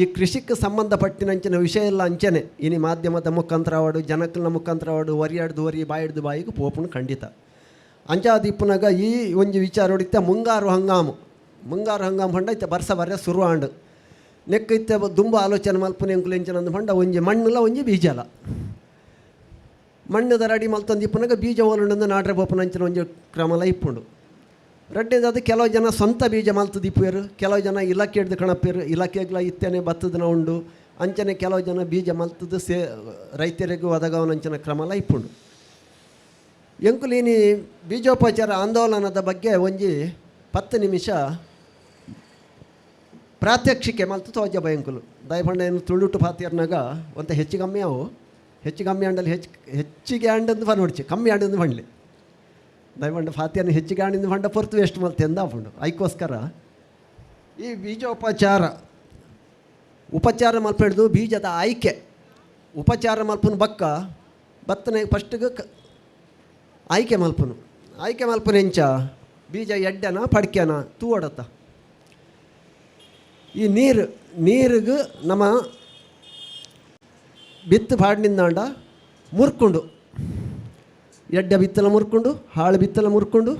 ಈ ಕೃಷಿಗೆ ಸಂಬಂಧಪಟ್ಟಿನಂಚಿನ ವಿಷಯ ಎಲ್ಲ ಅಂಚನೆ ಇನಿ ಮಾಧ್ಯಮದ ಮುಖಾಂತರ ಆವಡು ಜನಕ್ಕನ ಮುಖಾಂತರ ಆವಡು ಒರಿಯಾಡ್ದು ಒರಿ ಬಾಯಿಡ್ದು ಬಾಯಿಗೆ ಪೋಪುನು ಖಂಡಿತ ಅಂಚಾದ ಇಪ್ಪುನಾಗ ಈ ಒಂಜಿ ವಿಚಾರ ಹೊಡಿತ ಮುಂಗಾರು ಹಂಗಾಮು ಮುಂಗಾರು ಹಂಗಾಮು ಪಂಡ ಇತ್ತೆ ಬರ್ಸ ಬರ್ಯ ಸುರು ಆಂಡು ನೆಕ್ ಇತ್ತೆ ದುಂಬು ಆಲೋಚನೆ ಮಲ್ಪುನ ಎಂಕುಲು ಎಂಚಿನ ಅಂದು ಪಂಡ ಒಂಜಿ ಮಣ್ಣುಲ ಒಂಜಿ ಬೀಜಲ ಮಣ್ಣುದ ರೆಡಿ ಮಲ್ತೊಂದು ಇಪ್ಪುನಾಗ ಬೀಜ ಓಲುಂಡು ನಾಡ್ರೆ ಪೋಪುನ ಅಂಚಿನ ಒಂಜಿ ಕ್ರಮಲ ಇಪ್ಪುಂಡು. ರಡ್ಡೇದಾದ ಕೆಲವು ಜನ ಸ್ವಂತ ಬೀಜ ಮಲ್ತದ ಇಪ್ಪೇರು ಕೆಲವು ಜನ ಇಲಾಖೆ ಹಿಡ್ದು ಕಣಪ್ಪೇರು ಇಲಾಖೆಗ್ಲ ಇತ್ತೇನೆ ಬತ್ತದನ ಉಂಡು ಅಂಚನೆ ಕೆಲವು ಜನ ಬೀಜ ಮಲ್ತದ್ದು ಸೇ ರೈತರಿಗೂ ಒದಗವನಂಚಿನ ಕ್ರಮಲ ಇಪ್ಪುಂಡು. ಎಂಕುಲೀನಿ ಬೀಜೋಪಚಾರ ಆಂದೋಲನದ ಬಗ್ಗೆ ಒಂಜಿ 10 ನಿಮಿಷ ಪ್ರಾತ್ಯಕ್ಷಿಕೆ ಮಲ್ತು ತೋಜ ಎಂಕುಲು ದಯಪಂಡ ಏನು ತುಳುಟು ಪಾತಿಯರ್ನಾಗ ಒಂತ ಹೆಚ್ಚು ಕಮ್ಮಿ ಅವು ಹೆಚ್ಚು ಕಮ್ಮಿ ಅಂಡಲ್ಲಿ ಹೆಚ್ಚಿಗೆ ಅಂಡಂದು ಪನ್ನುಡ್ಚಿ ಕಮ್ಮಿ ಅಂಡಂದು ಪಂಡ್ಲಿ ದಯಪಂಡ ಫಾತಿಯನ್ನು ಹೆಚ್ಚಿಗೆ ಅಂಡಿಂದ ಪಂಡ ಪೊರ್ತು ವೇಸ್ಟ್ ಮಲ್ತೆ ಅಂದ ಆಪುಂಡು. ಐಕೋಸ್ಕರ ಈ ಬೀಜೋಪಚಾರ ಉಪಚಾರ ಮಲ್ಪೆಡ್ದು ಬೀಜದ ಆಯ್ಕೆ ಉಪಚಾರ ಮಲ್ಪುನ ಬಕ್ಕ ಬತ್ತನೆ ಫಸ್ಟ್ಗೆ ಆಯ್ಕೆ ಮಲ್ಪುನು ಆಯ್ಕೆ ಮಲ್ಪುನ ಎಂಚ ಬೀಜ ಎಡ್ಡೆನ ಪಡ್ಕೆನ ತೂವಡತ್ತ ಈ ನೀರು ನೀರಿಗೆ ನಮ್ಮ ಬಿತ್ತು ಪಾಡ್ನಿಂದಾಂಡ ಮುರ್ಕೊಂಡು ಎಡ್ಡೆ ಬಿತ್ತಲ ಮುರ್ಕೊಂಡು ಹಾಳು ಬಿತ್ತಲ ಮುರ್ಕೊಂಡು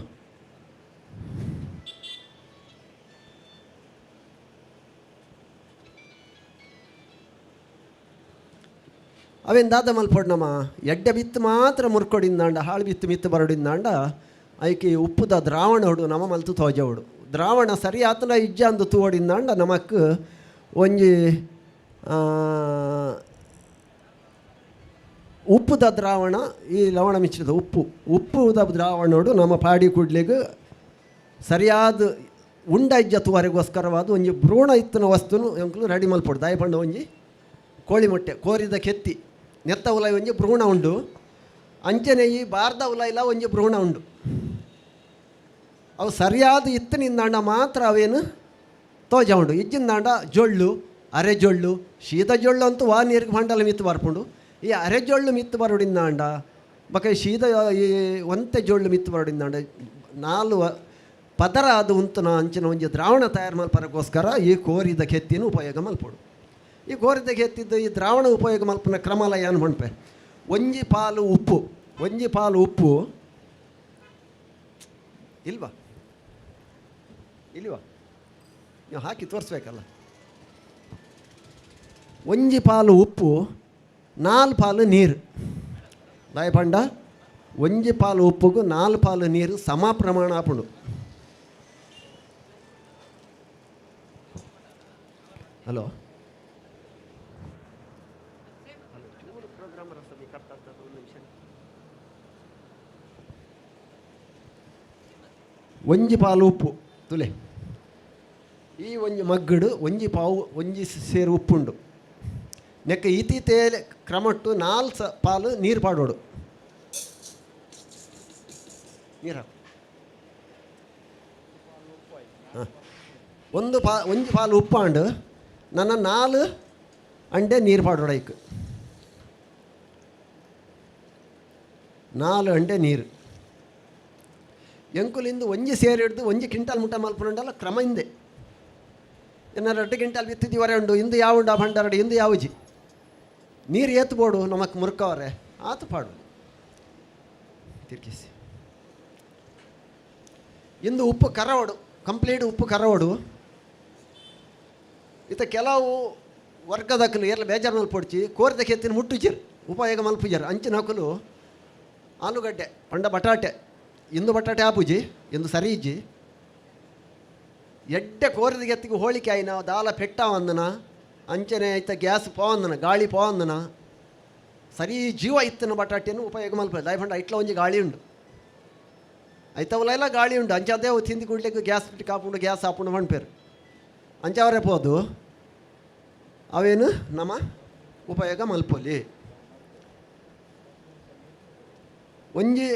ಅವೇನು ದಾದ ಮಲ್ಪೊಡು ನಮ್ಮ ಎಡ್ಡೆ ಬಿತ್ತು ಮಾತ್ರ ಮುರ್ಕೊಡಿಂದಾಂಡ ಹಾಳು ಬಿತ್ತು ಮಿತ್ತು ಬರೋಡಿಂದಾಂಡ ಐಕೆ ಉಪ್ಪುದ ದ್ರಾವಣ ಹೊಡು ನಮ್ಮ ಮಲ್ತು ತೋಜವಡು ದ್ರಾವಣ ಸರಿ ಆತನ ಇಜ್ಜ ಅಂದು ತೂವಡಿಂದಾಂಡ ನಮಕ್ ಒಂಜಿ ಉಪ್ಪುದ ದ್ರಾವಣ ಈ ಲವಣ ಮಿಶ್ರಿತ ಉಪ್ಪು ಉಪ್ಪುದ ದ್ರಾವಣೋಡು ನಮ್ಮ ಪಾಡಿ ಕೂಡ್ಲಿಗೆ ಸರಿಯಾದ ಉಂಡ ಇಜ್ಜ ತೂವರೆಗೋಸ್ಕರವಾದ ಒಂಜಿ ಭ್ರೂಣ ಇತ್ತಿನ ವಸ್ತುನು ಎಂಕ್ಲು ರೆಡಿ ಮಲ್ಪೊಡು ದಾಯಪಂಡ ಒಂಜಿ ಕೋಳಿ ಮೊಟ್ಟೆ ಕೋರಿದ ಕೆತ್ತಿ ನೆತ್ತ ಉಲಾಯಿ ಒಂಜಿ ಭ್ರೂಣ ಉಂಡು ಅಂಚನೆ ಈ ಬಾರ್ದ ಉಲಾಯಿಲ ಒಂಜಿ ಭ್ರೂಣ ಉಂಡು ಅವು ಸರಿಯಾದ ಇತ್ತಿನಿಂದಾಂಡ ಮಾತ್ರ ಅವೇನು ತೋಜ ಉಂಡು ಇಜ್ಜಿಂದಾಂಡ ಜೊಳ್ಳು ಅರೆ ಜೊಳ್ಳು ಶೀತ ಜೊಳ್ಳು ಅಂತೂ ವಾ ನೀರಿಗೆ ಮಂಡಲ ಮಿತ್ತು ಬರ್ಪುಂಡು ಈ ಅರೆ ಜೊಳ್ಳು ಮಿತ್ತು ಬರೋಡಿಂದಾಂಡ ಬಕ ಶೀತ ಈ ಒಂತೆ ಜೊಳ್ಳು ಮಿತ್ತು ಬರೋಡಿಂದಾಂಡ ನಾಲ್ಕು ಪದರ ಅದು ಉಂತುನ ಅಂಚಿನ ಒಂಜಿ ದ್ರಾವಣ ತಯಾರು ಮಲ್ಪರಕ್ಕೋಸ್ಕರ ಈ ಕೋರಿದ ಕೆತ್ತಿನ ಉಪಯೋಗ ಮಲ್ಪೊಡು. ಈ ಕೋರಿದ ಕೆತ್ತಿದ್ದು ಈ ದ್ರಾವಣ ಉಪಯೋಗ ಮಲ್ಪನ ಕ್ರಮಲ ಏನು ಮಣ್ಪೆ ಒಂಜಿ ಪಾಲು ಉಪ್ಪು ಒಂಜಿ ಪಾಲು ಉಪ್ಪು ಇಲ್ವಾ ಇಲ್ವಾ ನೀವು ಹಾಕಿ ತೋರಿಸ್ಬೇಕಲ್ಲ. ಒಂಜಿ ಪಾಲು ಉಪ್ಪು ನಾಲ್ಕು ಪಾಲು ನೀರು ದಾಯಪಂಡ ಒಂಜಿ ಪಾಲು ಉಪ್ಪುಗು ನಾಲ್ಕು ಪಾಲು ನೀರು ಸಮ ಪ್ರಮಾಣ ಆಪುಂಡು. ಹಲೋ ಒಂಜಿ ಪಾಲು ಉಪ್ಪು ತುಲೆ ಈ ಒಂಜಿ ಮಗ್ಗಡು ಒಂಜಿ ಪಾವು ಒಂಜಿ ಸೇರು ಉಪ್ಪುಂಡು ನೆಕ್ಕ ಇತೀತೇಲೆ ಕ್ರಮಟ್ಟು ನಾಲ್ಕು ಪಾಲು ನೀರು ಪಾಡೋಡು ನೀರು ಹಾಕು ಹಾಂ ಒಂದು ಪಾ ಒಂಜಿ ಪಾಲು ಉಪ್ಪಾಂಡು ನನ್ನ ನಾಲು ಅಂಡೆ ನೀರು ಪಾಡೋಡು ಐಕ್ ನಾಲು ಅಂಡೆ ನೀರು ಎಂಕುಲಿಂದು ಒಂಜಿ ಸೇರು ಹಿಡ್ದು ಒಂಜಿ ಕ್ವಿಂಟಲ್ ಮುಟ್ಟ ಮಲ್ಪುಂಡಲ್ಲ ಕ್ರಮ ಹಿಂದೆ ಇನ್ನು ಎರಡು ಕ್ವಿಂಟಲ್ ಬಿತ್ತಿದ್ದೀವರೆ ಉಂಡು ಇಂದು ಯಾವ ಉಂಡು ಆ ಭಂಡಾರಡು ಇಂದು ಯಾವುಜಿ ನೀರು ಏತು ಬೋಡು ನಮಕ್ ಮುರ್ಕವರೆ ಆತು ಪಾಡು ತಿರ್ಗಿಸಿ ಇಂದು ಉಪ್ಪು ಕರವಡು ಕಂಪ್ಲೀಟ್ ಉಪ್ಪು ಕರವಡು ಇತ್ತ ಕೆಲವು ವರ್ಗದಕ್ಕಲು ಏರ್ಲ ಬೇಜಾರು ಮಲ್ಪೊಡ್ಚಿ ಕೋರಿದ ಕೆತ್ತಿನ ಮುಟ್ಟುಜಿರ್ ಉಪಯೋಗ ಮಲ್ಪುಜರ್ ಅಂಚಿನ ಹಕಲು ಆಲೂಗಡ್ಡೆ ಪಂಡ ಬಟಾಟೆ ಇಂದು ಬಟಾಟೆ ಆಪುಜಿ ಇಂದು ಸರಿ ಇಜ್ಜಿ ಎಡ್ಡೆ ಕೋರಿದ ಗೆತ್ತಿಗೆ ಹೋಳಿಕೆ ಆಯ್ನ ದಾಲ ಪೆಟ್ಟ ಒಂದನ ಅಂಚನೆ ಐತ ಗ್ಯಾಸ್ ಪೋವಂದನ ಗಾಳಿ ಪೋವಂದನ ಸರಿ ಜೀವ ಇತ್ತಿನ ಬಟಾಟೆಯನ್ನು ಉಪಯೋಗ ಮಲ್ಪ ದಯಪಂಡ ಐಟ್ಲ ಒಂಜಿ ಗಾಳಿ ಉಂಡು ಐತವಲ್ಲ ಗಾಳಿ ಉಂಡು ಅಂಚ ಅದೇ ತಿಂದು ಕೂಡ್ಲಿಕ್ಕೆ ಗ್ಯಾಸ್ ಬಿಟ್ಟು ಕಾಪುಂಡು ಗ್ಯಾಸ್ ಆಪುಂಡು ಮಣ್ಪೇರು ಅಂಚವರೇ ಪೋದು ಅವೇನು ನಮ್ಮ ಉಪಯೋಗ ಮಲ್ಪೊಲಿ ಒಂಜಿ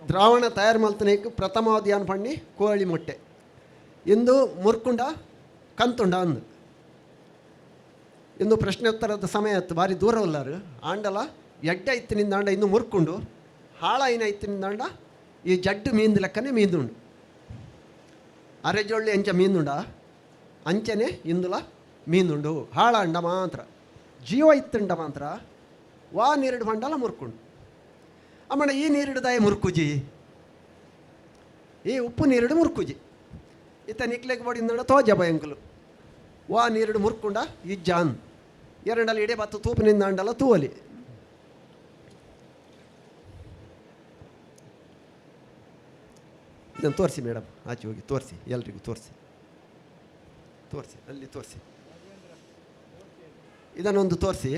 ದ್ರಾವಣ ತಯಾರು ಮಲ್ತನೇಕ್ ಪ್ರಥಮವಾದ ಏನು ಪಣ್ಣಿ ಕೋಳಿ ಮೊಟ್ಟೆ ಇಂದು ಮುರ್ಕುಂಡ ಕಂತುಂಡ ಅಂದು ಇಂದು ಪ್ರಶ್ನೋತ್ತರದ ಸಮಯ ಆಯ್ತು ಭಾರಿ ದೂರವಲ್ಲಾರು ಆಂಡಲ ಎಡ್ಡೆ ಇತ್ತಿನಿಂದ ಆಂಡ ಇನ್ನು ಮುರ್ಕುಂಡು ಹಾಳ ಐನ ಇತ್ತಿನಿಂದ ಆಂಡ ಈ ಜಡ್ಡು ಮೀಂದು ಲೆಕ್ಕನೆ ಮೀಂದುಂಡು ಅರೆಜೊಳ್ಳಿ ಅಂಚ ಮೀಂದುಂಡ ಅಂಚನೆ ಇಂದುಲ ಮೀಂದುಂಡು ಹಾಳ ಅಂಡ ಮಾತ್ರ ಜೀವ ಇತ್ತುಂಡ ಮಾತ್ರ ವಾ ನೀರಿಡು ಮಂಡಲ ಮುರ್ಕುಂಡು ಅಮ್ಮಣ್ಣ ಈ ನೀರಿಡುದಾಯ ಮುರ್ಕುಜಿ ಈ ಉಪ್ಪು ನೀರಿಡು ಮುರ್ಕುಜಿ ಇತ್ತ ನಿಕ್ಲೆಗ್ ಬಡಿಂದ ತೋಜ ಬಯಂಕಲು ವಾ ನೀರಿಡು ಮುರ್ಕುಂಡ ಇಜ್ಜಾನ್ ಎರಡಲ್ಲಿ ಇಡೇ ಬತ್ತು ತೂಪಿನಿಂದ ಅಂಡಲ ತೂವಲಿ ಇದನ್ನು ತೋರಿಸಿ ಮೇಡಮ್ ಆಚೆ ಹೋಗಿ ತೋರಿಸಿ ಎಲ್ರಿಗೂ ತೋರಿಸಿ ತೋರಿಸಿ ಅಲ್ಲಿ ತೋರಿಸಿ ಇದನ್ನೊಂದು ತೋರಿಸಿ.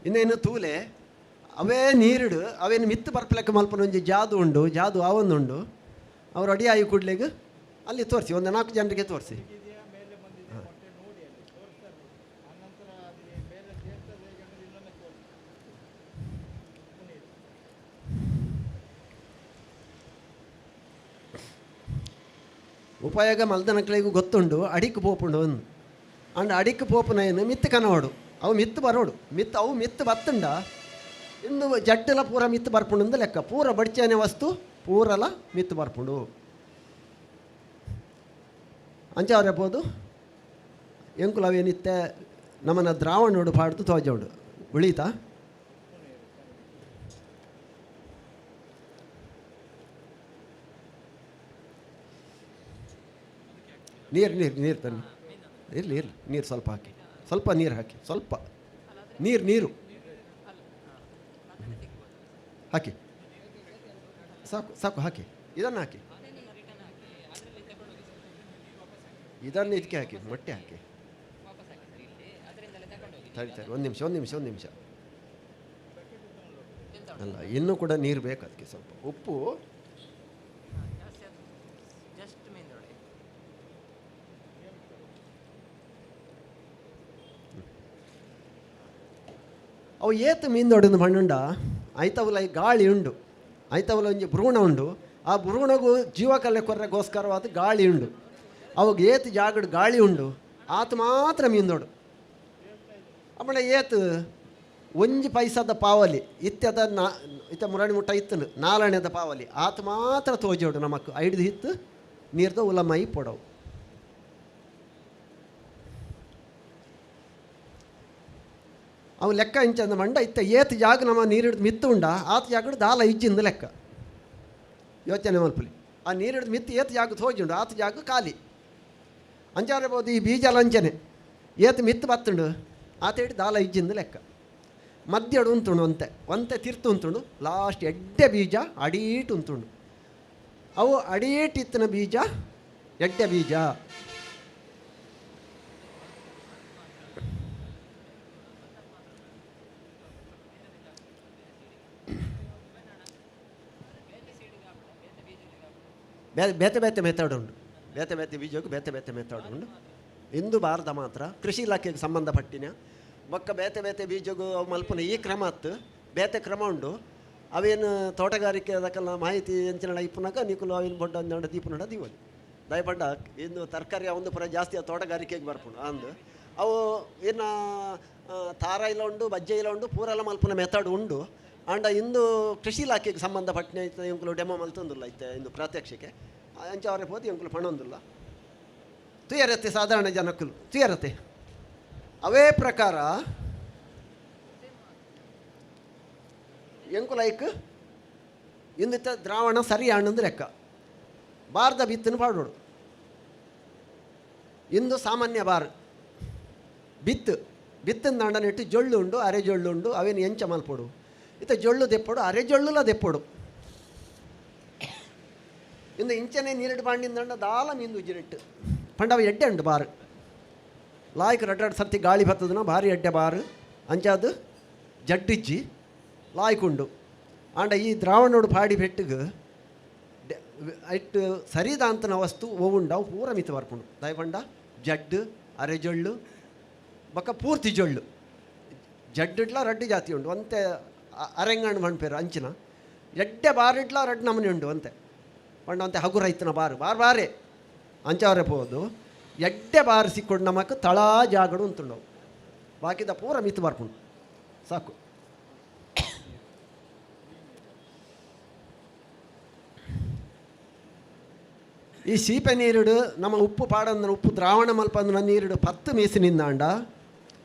ಇನ್ನೇನು ತೂಲೆ ಅವೇ ನೀರಿಡು ಅವೇನು ಮಿತ್ತು ಬರ್ಪಲೆಕ್ಕ ಮಲ್ಪನ ಒಂಜಿ ಜಾದು ಉಂಡು ಜಾದು ಆವೊಂದುಂಡು ಅವರು ಅಡಿ ಆಯಿ ಕೂಡ್ಲೆಗ್ ಅಲ್ಲಿ ತೋರಿಸಿ ಒಂದು 4 ಜನರಿಗೆ ತೋರಿಸಿ. ಉಪಯೋಗ ಮಲ್ದನಕ್ಲೆಗೂ ಗೊತ್ತುಂಡು ಅಡಿಕ್ ಪೋಪುಂಡು ಅಂದು. ಅಂಡ ಅಡಿಕ್ ಪೋಪುನ ಏನು ಮಿತ್ತು ಕನವಡು, ಅವು ಮಿತ್ತು ಬರೋಡು, ಮಿತ್ತು ಅವು ಮಿತ್ತು ಬತ್ತುಂಡ ಇಂದು ಜಡ್ಡಲ ಪೂರ ಮಿತ್ತು ಬರ್ಪುಂಡು ಅಂದು ಲೆಕ್ಕ. ಪೂರ ಬಡ್ಚೇನೆ ವಸ್ತು ಪೂರಲ ಮಿತ್ತು ಬರ್ಪುಂಡು. ಅಂಚ ಪೋದು ಎಂಕುಲು ಅವೇನಿತ್ತೆ ನಮ್ಮನ್ನ ದ್ರಾವಣೋಡು ಪಾಡ್ದು ತೋಜೋಡು ಉಳಿತಾ. ನೀರು ನೀರು ನೀರು ತನ್ನಿ, ಇರಲಿ ಇರಲಿ, ನೀರು ಸ್ವಲ್ಪ ಹಾಕಿ, ಸ್ವಲ್ಪ ನೀರು ಹಾಕಿ, ಸ್ವಲ್ಪ ನೀರು ನೀರು ಹಾಕಿ, ಸಾಕು ಸಾಕು ಹಾಕಿ, ಇದನ್ನು ಹಾಕಿ, ಇದನ್ನು ಇದಕ್ಕೆ ಹಾಕಿ, ಮೊಟ್ಟೆ ಹಾಕಿ. ಸರಿ ಸರಿ, ಒಂದು ನಿಮಿಷ ಒಂದು ನಿಮಿಷ ಒಂದು ನಿಮಿಷ. ಅಲ್ಲ, ಇನ್ನೂ ಕೂಡ ನೀರು ಬೇಕು ಅದಕ್ಕೆ, ಸ್ವಲ್ಪ ಉಪ್ಪು. ಅವು ಏತು ಮೀಂದೊಡೆದು ಮಣ್ಣುಂಡ ಐತವಲ ಈ ಗಾಳಿ ಉಂಡು, ಐತವಲ ಒಂಜಿ ಭ್ರೂಣ ಉಂಡು, ಆ ಭ್ರೂಣಗೂ ಜೀವಕಲೆ ಕೊರ್ರೆಗೋಸ್ಕರವಾದ ಗಾಳಿ ಉಂಡು. ಅವಾಗ ಏತು ಜಾಗಡು ಗಾಳಿ ಉಂಡು ಆತ ಮಾತ್ರ ಮೀಂದೊಡು. ಆಮೇಲೆ ಏತು ಒಂಜಿ ಪೈಸಾದ ಪಾವಲಿ ಇತ್ಯದ ನಾ ಇತ್ತ ಮುರಣಿ ಮುಟ್ಟ ಇತ್ತನು ನಾಲಣೆದ ಪಾವಲಿ ಆತ ಮಾತ್ರ ತೋಜೋಡು ನಮಕ್ ಐಡ್ದು ಹಿತ್ತು ನೀರ್ದ ಉಲಮೈ ಪೊಡವು. ಅವು ಲೆಕ್ಕ ಇಂಚಂದ ಮಂಡ ಇತ್ತ ಏತು ಜಾಗ ನಮ್ಮ ನೀರಿಡ್ದು ಮಿತ್ತು ಉಂಡ ಆತ ಜಾಗಡು ದಾಲ ಇಜ್ಜಿಂದ ಲೆಕ್ಕ. ಯೋಚನೆ ಮಲ್ಪುಲಿ, ಆ ನೀರಿಡ್ದು ಮಿತ್ತು ಏತು ಜಾಗ ತೋಜುಂಡು ಆತ ಜಾಗ ಖಾಲಿ. ಅಂಚಾರೆ ಬೋದು ಈ ಬೀಜ ಲಂಚನೆ ಏತು ಮಿತ್ತು ಬತ್ತುಂಡು ಆತ ಇಟ್ಟು ದಾಲ ಇಜ್ಜಿಂದ ಲೆಕ್ಕ. ಮಧ್ಯಡು ಉಂತುಂಡು ಒಂತೆ ಒಂತೆ ತಿರ್ತು ಉಂತುಂಡು, ಲಾಸ್ಟ್ ಎಡ್ಡೆ ಬೀಜ ಅಡೀಟು ಉಂತುಂಡು. ಅವು ಅಡೀಟಿತ್ತಿನ ಬೀಜ ಎಡ್ಡೆ ಬೀಜ. ಬೇತೆ ಬೇತೆ ಮೆಥಡ್ ಉಂಟು, ಬೇತೆ ಬೇತೆ ಬೀಜಕ್ಕೂ ಬೇತೆ ಬೇತೆ ಮೆಥಡ್ ಉಂಟು. ಇಂದು ಭಾರತ ಮಾತ್ರ ಕೃಷಿ ಇಲಾಖೆಗೆ ಸಂಬಂಧಪಟ್ಟಿನ ಬೊಕ್ಕ ಬೇತೆ ಬೇತೆ ಬೀಜಗೂ ಅವು ಮಲ್ಪುನ ಈ ಕ್ರಮ ಅತ್ತು ಬೇತೆ ಕ್ರಮ ಉಂಡು. ಅವೇನು ತೋಟಗಾರಿಕೆ ಅದಕ್ಕೆಲ್ಲ ಮಾಹಿತಿ ಎಂಚಿನ ಇಪ್ಪುನಾಗ ನಿಕುಲು ಅವೇನು ಬೊಡ್ಡ ಒಂದು ದೀಪುನಡ ದೀವಲಿ ದಯಪಂಡ. ಇಂದು ತರಕಾರಿ ಒಂದು ಪುರ ಜಾಸ್ತಿ ತೋಟಗಾರಿಕೆಗೆ ಬರ್ಪುಂಡು ಅಂದು. ಅವು ಏನು ತಾರ ಇಲ್ಲ ಉಂಡು, ಬಜ್ಜೆ ಇಲ್ಲ ಉಂಡು, ಪೂರೆಲ್ಲ ಮಲ್ಪುನ ಮೆಥಡ್ ಉಂಡು. ಆಂಡ ಇಂದು ಕೃಷಿ ಇಲಾಖೆಗೆ ಸಂಬಂಧಪಟ್ಟಿನ ಇಂಕುಲು ಡೆಮೋ ಮಲ್ತೊಂದುಲ್ಲ ಇತ್ತೆ ಇಂದು ಪ್ರಾತ್ಯಕ್ಷಿಕೆ ಅಂಚ ಅವರೇ ಪೋದು ಇಂಕುಲು ಪಣೊಂದುಲ್ಲ. ತುಯರತೆ ಸಾಧಾರಣ ಜನಕ್ಕಲು ತುಯರತೆ ಅವೇ ಪ್ರಕಾರ ಎಂಕುಲೈಕ್ ಇಂದಿತ್ತ ದ್ರಾವಣ ಸರಿ ಹಣ್ಣಂದು ಲೆಕ್ಕ ಬಾರ್ದ ಬಿತ್ತನ್ನು ಪಾಡೋಡು. ಇಂದು ಸಾಮಾನ್ಯ ಬಾರ್ ಬಿತ್ತು ಬಿತ್ತಿನ ದಂಡನಿಟ್ಟು ಜೊಳ್ಳು ಉಂಡು, ಅರೆ ಜೊಳ್ಳು ಉಂಡು, ಅವೇನು ಎಂಚ ಮಲ್ಪೊಡು ಇತ್ತ ಜೊಳ್ಳು ದೆಪ್ಪೊಡು, ಅರೆ ಜೊಳ್ಳುಲ ದೆಪ್ಪೊಡು. ಇಂದು ಇಂಚನೆ ನೀರಿಡು ಬಾಂಡಿನ ದಂಡ ದಾಲ ಮೀಂದು ಉಜ್ಜಿನಿಟ್ಟು ಪಂಡವ ಎಡ್ಡೆ ಉಂಡು ಬಾರು ಲಾಯ್ಕ್ ರಡ್ಡ ರಡ್ಡು ಸರ್ತಿ ಗಾಳಿ ಬತ್ತದನ ಭಾರಿ ಎಡ್ಡೆ ಬಾರು ಅಂಚಾದು ಜಡ್ಡಿಜ್ಜಿ ಲಾಯ್ಕ್ ಉಂಡು. ಆಂಡ ಈ ದ್ರಾವಣೋಡು ಪಾಡಿ ಬೆಟ್ಟಿಗೆ ಇಟ್ಟು ಸರಿದಾಂತನ ವಸ್ತು ಓವುಂಡವು ಪೂರ ಮಿತ ಬರ್ಪುಂಡು. ದಯಪಂಡ ಜಡ್ಡು ಅರೆ ಜೊಳ್ಳು ಬೊಕ್ಕ ಪೂರ್ತಿ ಜೊಳ್ಳು ಜಡ್ಡಿಡ್ಲ ರಡ್ಡು ಜಾತಿ ಉಂಡು ಒಂತೆ ಅರೆಂಗಣ್ಣು ಮಣ್ಪೇರು ಅಂಚಿನ ಎಡ್ಡೆ ಬಾರಿಡ್ಲ ರಡ್ಡು ನಮೂನೆ ಉಂಡು ಅಂತೆ ಪಂಡ ಅಂತೆ ಹಗುರ ಐತನ ಬಾರು ಬಾರು ಬಾರೆ ಅಂಚವರೆ ಪೋದು ಎಡ್ಡೆ ಬಾರು ಸಿಕ್ಕೊಂಡು ನಮಕ್ ತಳಾ ಜಾಗಡು ಅಂತುಂಡವು ಬಾಕಿದ ಪೂರ ಮಿತ್ತು ಬರ್ಪುಂಡು ಸಾಕು. ಈ ಸೀಪೆ ನೀರುಡು ನಮ್ಮ ಉಪ್ಪು ಪಾಡಂದ್ರೆ ಉಪ್ಪು ದ್ರಾವಣ ಮಲ್ಪಂದ್ರೆ ನೀರುಡು 10 ಮೀಸು ನಿಂದಾಂಡ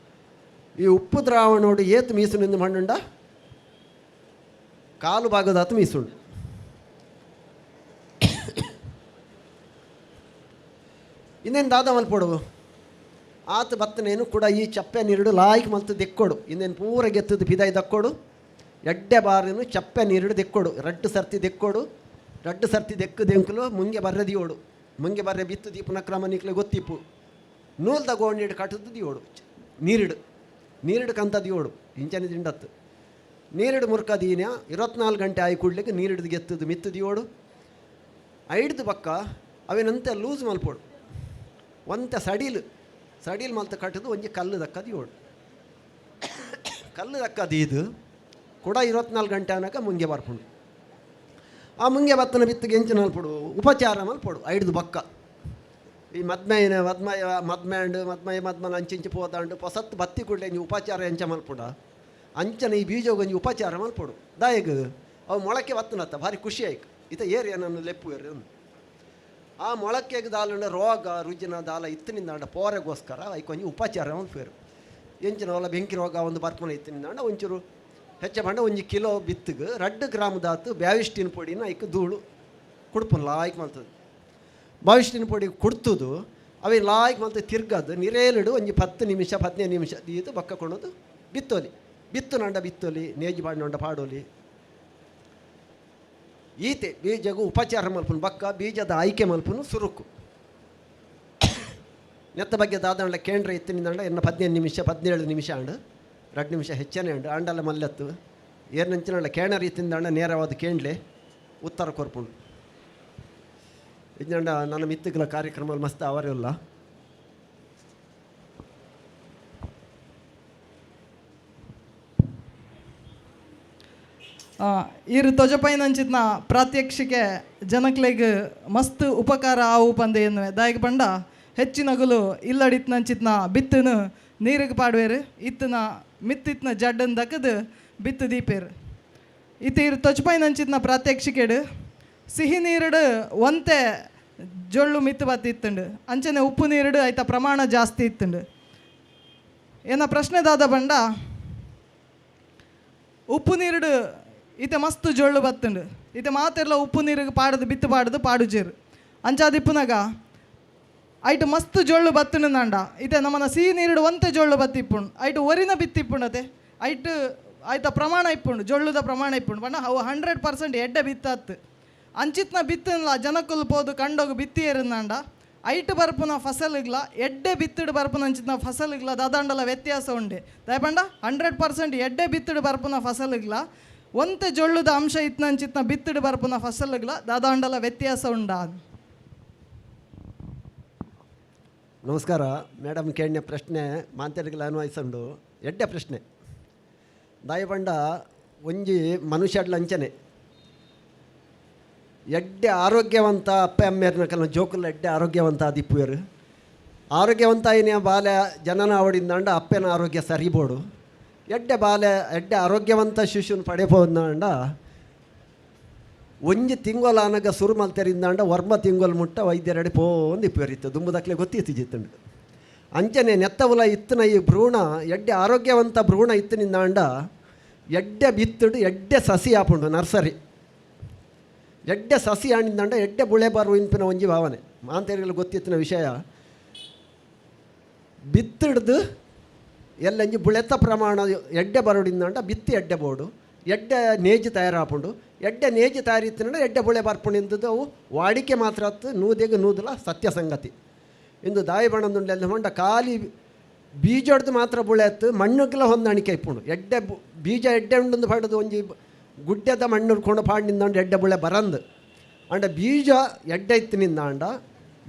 ಈ ಉಪ್ಪು ದ್ರಾವಣೋಡು ಏತು ಮೀಸು ನಿಂದ ಮಣ್ಣುಂಡ ಕಾಲು ಭಾಗದ 10 ಮೀಸುಂಡು. ಇನ್ನೇನು ದಾದ ಮಲ್ಪೊಡು ಆತ ಬತ್ತನೇನು ಕೂಡ ಈ ಚಪ್ಪೆ ನೀರುಡು ಲಾಯ್ಕ್ ಮಲ್ತು ದೆಕ್ಕೊಡು ಇನ್ನೇನು ಪೂರ ಗೆತ್ತದು ಪಿದಾಯಿ ದಕ್ಕೊಡು ಎಡ್ಡೆ ಬಾರಿನು ಚಪ್ಪೆ ನೀರುಡು ದೆಕ್ಕೊಡು ರಡ್ಡು ಸರ್ತಿ ದೆಕ್ಕೊಡು ರಡ್ಡು ಸರ್ತಿ ದೆಕ್ಕು ದೆಂಕುಲು ಮುಂಗೆ ಬರ್ರೆ ದಿಯೋಡು ಮುಂಗೆ ಬರ್ರೆ ಬಿತ್ತು ದೀಪನ ಕ್ರಮ ನಿಕ್ಲೆ ಗೊತ್ತಿಪ್ಪು ನೂಲು ತಗೊಂಡಿಡು ಕಟ್ಟದು ದಿಯೋಡು ನೀರಿಡು ನೀರಿಡು ಕಂತ ದಿಯೋಡು ಇಂಚನೆ ದಿಂಡತ್ತು ನೀರಿಡು ಮುರ್ಕ ದೀನ 24 ಗಂಟೆ ಆಯಿ ಕೂಡ್ಲಿಕ್ಕೆ ನೀರಿಡ್ದು ಗೆತ್ತದು ಮಿತ್ತು ದಿಯೋಡು ಐಡ್ದು ಪಕ್ಕ ಅವೇನಂತೆ ಲೂಸ್ ಮಲ್ಪೋಡು ಒಂತೆ ಸಡಿಲು ಸಡಿಲು ಮಲ್ತ ಕಟ್ಟದು ಒಂಜಿ ಕಲ್ಲು ದಕ್ಕ ದಿಯೋಡು ಕಲ್ಲು ದಕ್ಕ ದೀದು ಕೂಡ 24 ಗಂಟೆ ಅನ್ನಕ ಮುಂಗೆ ಬರ್ಪುಂಡು. ಆ ಮುಂಗೆ ಬತ್ತನ ಬಿತ್ತಿಗೆ ಎಂಚಿನ ಮಲ್ಪೊಡು ಉಪಚಾರ ಮಲ್ಪೊಡು ಐಡ್ದು ಬಕ್ಕ ಈ ಮದ್ಮೈನ ಮದ್ಮಯ ಮದ್ಮ್ಯಾಂಡ್ ಮದ್ಮಯ ಮದ್ಮನ ಅಂಚಿಂಚಿ ಪೋದಾಂಡು ಪೊಸತ್ತು ಬತ್ತಿ ಕೂಡಲೇ ಒಂಜಿ ಉಪಚಾರ ಎಂಚ ಮಲ್ಪುಡ ಅಂಚನೆ ಈ ಬೀಜಗ್ ಒಂಜಿ ಉಪಚಾರ ಮಲ್ಪೊಡು. ದಾಯೆಗ್ ಅವು ಮೊಳಕೆ ಬತ್ತನತ್ತ ಭಾರಿ ಖುಷಿ ಆಯ್ತು. ಇತ ಏರಿ ನನ್ನ ಲೆಪ್ಪು ಏರಿ ಆ ಮೊಳಕೆಗೆ ದಾಲಂಡ ರೋಗ ರುಜಿನ ದಾಲ ಇತ್ತಿನಿಂದಾಂಡ ಪೋರೆಗೋಸ್ಕರ ಐಕ್ ಒಂಜಿ ಉಪಚಾರ ಮಲ್ಪುವೆರು. ಎಂಚಿನ ಅವಲ ಬೆಂಕಿ ರೋಗ ಒಂದು ಬರ್ಪುನ ಇತ್ತಿನಿಂದಾಂಡ ಒಂಚೂರು ಹೆಚ್ಚ ಪಂಡ 1 ಕಿಲೋ ಬಿತ್ತಿಗೆ 2 ಗ್ರಾಮ್ ದಾತು ಬ್ಯಾವಿಸ್ಟಿನ ಪೊಡಿನ ಐಕ್ ಧೂಳು ಕುಡ್ಪುನ ಲಾಯ್ಕ್ ಮಲ್ತದೆ. ಬಾವಿಸ್ಟಿನ ಪೊಡಿ ಕುಡ್ತುದು ಅವೆ ಲಾಯ್ಕ್ ಮಲ್ತ ತಿರ್ಗದು ನಿರೇಲಿಡು ಒಂಜಿ 10 ನಿಮಿಷ 15 ನಿಮಿಷ ದೀದು ಬಕ್ಕ ಕೊಣದು ಬಿತ್ತೋಲಿ. ಬಿತ್ತು ನಂಡ ಬಿತ್ತೋಲಿ, ನೇಜಿ ಪಾಡಿನೊಂಡ ಪಾಡೋಲಿ. ಈತೆ ಬೀಜಗೂ ಉಪಚಾರ ಮಲ್ಪುನು ಬಕ್ಕ ಬೀಜದ ಆಯ್ಕೆ ಮಲ್ಪುನು ಸುರುಕು. ನೆತ್ತ ಬಗ್ಗೆ ದಾದಂಡ ಕೇಂದ್ರ ಇತ್ತಿನಿಂದಂಡ ಎನ್ನ 15 ನಿಮಿಷ 17 ನಿಮಿಷ ಅಂಡು 2 ನಿಮಿಷ ಹೆಚ್ಚನೆ ಅಂಡು ಅಂಡಲ್ಲ ಮಲ್ಲೆತ್ತು ಏರ್ನಂಚಿನಂಡ ಕೇಣರ್ ಇತ್ತಿಂದಂಡ ನೇರವಾದ ಕೇಂಡ್ಲೆ ಉತ್ತರ ಕೊರ್ಪುಂಡು. ಇಜ್ಜಂಡ ನನ್ನ ಮಿತ್ತುಗಳ ಕಾರ್ಯಕ್ರಮ ಮಸ್ತ್ ಅವರೇ ಇಲ್ಲ. ಈರು ತೊಜಪೈನಂಚಿತ್ನ ಪ್ರಾತ್ಯಕ್ಷಿಕೆ ಜನಕ್ಲೆಗ್ ಮಸ್ತ್ ಉಪಕಾರ ಆವು ಪಂದೆ ಎನ್ನುವೆ. ದಾಯಕ ಪಂಡ ಹೆಚ್ಚಿನಗುಲು ಇಲ್ಲಡಿತ್ನಂಚಿತ್ನ ಬಿತ್ತನು ನೀರಿಗೆ ಪಾಡುವೇರು, ಇತ್ತನ ಮಿತ್ತಿತ್ನ ಜಡ್ಡನ್ ದಕ್ಕದು ಬಿತ್ತು ದೀಪೇರು. ಇತ್ತು ಇರು ತೊಜಪೈನಂಚಿತ್ನ ಪ್ರಾತ್ಯಕ್ಷಿಕೆಡು ಸಿಹಿ ನೀರುಡು ಒಂತೆ ಜೊಳ್ಳು ಮಿತ್ತು ಬತ್ತಿ ಇತ್ತುಂಡು, ಅಂಚನೆ ಉಪ್ಪು ನೀರುಡು ಐತ ಪ್ರಮಾಣ ಜಾಸ್ತಿ ಇತ್ತುಂಡು. ಏನ ಪ್ರಶ್ನೆ ದಾದ ಬಂಡ ಉಪ್ಪು ನೀರುಡು ಈತ ಮಸ್ತ್ ಜೊಳ್ಳು ಬತ್ತುಂಡು, ಈತ ಮಾತೆಲ್ಲ ಉಪ್ಪು ನೀರಿಗೆ ಪಾಡದು ಬಿತ್ತು ಪಾಡದು ಪಾಡುಜೇರು. ಅಂಚಾದಿಪ್ಪುನಾಗ ಐಟು ಮಸ್ತ್ ಜೊಳ್ಳು ಬತ್ತುಂಡು ನಾಂಡ ಈತ ನಮ್ಮನ ಸಿಹಿ ನೀರುಡು ಒಂತೆ ಜೊಳ್ಳು ಬತ್ತಿಪ್ಪುಂಡು, ಐಟು ಒರಿನ ಬಿತ್ತಿಪ್ಪುಂಡತೆ ಐಟು ಆಯ್ತ ಪ್ರಮಾಣ ಇಪ್ಪುಂಡು, ಜೊಳ್ಳುದ ಪ್ರಮಾಣ ಇಪ್ಪುಂಡು. ಬಣ್ಣ ಅವು 100% ಎಡ್ಡೆ ಬಿತ್ತತ್ತು. ಅಂಚಿತ್ನ ಬಿತ್ತನ್ಲ ಜನಕ್ಕುಲ್ ಪೋದು ಕಂಡೋಗು ಬಿತ್ತಿ ಏರುಂದಾಂಡ ಐಟು ಬರ್ಪುನ ಫಸಲಿಗ್ಲ ಎಡ್ಡೆ ಬಿತ್ತುಡು ಬರ್ಪುನ ಅಂಚಿತ್ನ ಫಸಲಿಗ್ಲ ದಾದಾಂಡಲ ವ್ಯತ್ಯಾಸ ಉಂಡೆ. ದಯಪಂಡ 100% ಎಡ್ಡೆ ಬಿತ್ತುಡು ಬರ್ಪುನ ಫಸಲಿಗ್ಲ ಒಂತೆ ಜೊಳ್ಳುದ ಅಂಶ ಇತ್ನ ಅಂಚಿತ್ನ ಬಿತ್ತುಡು ಬರ್ಪುನ ಫಸಲಿಗ್ಲ ದಾದಾಂಡಲ ವ್ಯತ್ಯಾಸ ಉಂಡ. ನಮಸ್ಕಾರ ಮೇಡಮ್, ಕೇಳಿನ ಪ್ರಶ್ನೆ ಮಾಂತರಿಗಳ ಅನ್ವಯಿಸಂಡು ಎಡ್ಡೆ ಪ್ರಶ್ನೆ. ದಾಯಪಂಡ ಒಂಜಿ ಮನುಷ್ಯಡ್ಲ ಅಂಚನೆ ಎಡ್ಡೆ ಆರೋಗ್ಯವಂತ ಅಪ್ಪ ಅಮ್ಮೇರ್ನ ಕಲ ಜೋಕುಲ ಎಡ್ಡೆ ಆರೋಗ್ಯವಂತ ಆದಿಪ್ಪುವೆರು. ಆರೋಗ್ಯವಂತ ಏನೇ ಬಾಲೆ ಜನನ ಅವಡಿಂದಾಂಡ ಅಪ್ಪನ ಆರೋಗ್ಯ ಸರಿಬೋಡು. ಎಡ್ಡೆ ಬಾಲೆ ಎಡ್ಡೆ ಆರೋಗ್ಯವಂತ ಶಿಶುನ ಪಡೆಬೋದಂಡ ಒಂಜಿ ತಿಂಗೊಲ ಅನಗ ಸುರು ಮಲ್ತೆರಿಂದಾಂಡ ವರ್ಮ ತಿಂಗೊಲ್ ಮುಟ್ಟ ವೈದ್ಯರಡೆ ಪೋಂದು ಇಪ್ಪುವೆರಿತ್ತು ದುಂಬುದಕ್ಲೆ ಗೊತ್ತಿತ್ತು ಜಿತ್ತುಂಡು. ಅಂಚನೆ ನೆತ್ತವುಲ ಇತ್ತನ ಈ ಭ್ರೂಣ ಎಡ್ಡೆ ಆರೋಗ್ಯವಂತ ಭ್ರೂಣ ಇತ್ತನಿಂದಾಂಡ ಎಡ್ಡೆ ಬಿತ್ತುಡು ಎಡ್ಡೆ ಸಸಿ ಆಪುಂಡು ನರ್ಸರಿ. ಎಡ್ಡೆ ಸಸಿ ಆಣಿಂದಂಡ ಎಡ್ಡೆ ಬುಳೆ ಬಾರು ಇನ್ಪಿನ ಒಂಜಿ ಭಾವನೆ ಮಾಂತೇರಿಗಳು ಗೊತ್ತಿತ್ತಿನ ವಿಷಯ. ಬಿತ್ತಿಡ್ದು ಎಲ್ಲಂಜಿ ಬುಳೆತ ಪ್ರಮಾಣ ಎಡ್ಡೆ ಬರೋಡಿಂದಂಡ ಬಿತ್ತಿ ಎಡ್ಡೆ ಬೋಡು ಎಡ್ಡೆ ನೇಜಿ ತಯಾರಾಪುಂಡು. ಎಡ್ಡೆ ನೇಜಿ ತಯಾರಿತ್ತಿನಂಡ ಎಡ್ಡೆ ಬುಳೆ ಬರ್ಪುಂಡು ಅವು ವಾಡಿಕೆ ಮಾತ್ರ ಅತ್ತು ನೂದೆಗೆ ನೂದಲ ಸತ್ಯ ಸಂಗತಿ. ಇಂದು ದಾಯಿ ಬಣ್ಣದುಂಡೆ ಹೊಂಡ ಖಾಲಿ ಬೀಜೊಡ್ದು ಮಾತ್ರ ಬುಳೆ ಅತ್ತು ಮಣ್ಣುಗ್ಲ ಹೊಂದಾಣಿಕೆ ಇಪ್ಪುಂಡು. ಎಡ್ಡೆ ಬೀಜ ಎಡ್ಡೆ ಉಂಡು ಪಾಡೋದು ಒಂಜಿ ಗುಡ್ಡೆದ ಮಣ್ಣು ಕೊಂಡು ಪಾಡಿನಿಂದಾಂಡ ಎಡ್ಡೆ ಬುಳೆ ಬರಂದು. ಅಂಡ ಬೀಜ ಎಡ್ಡೆ ಇತ್ತಿನಿಂದಾಂಡ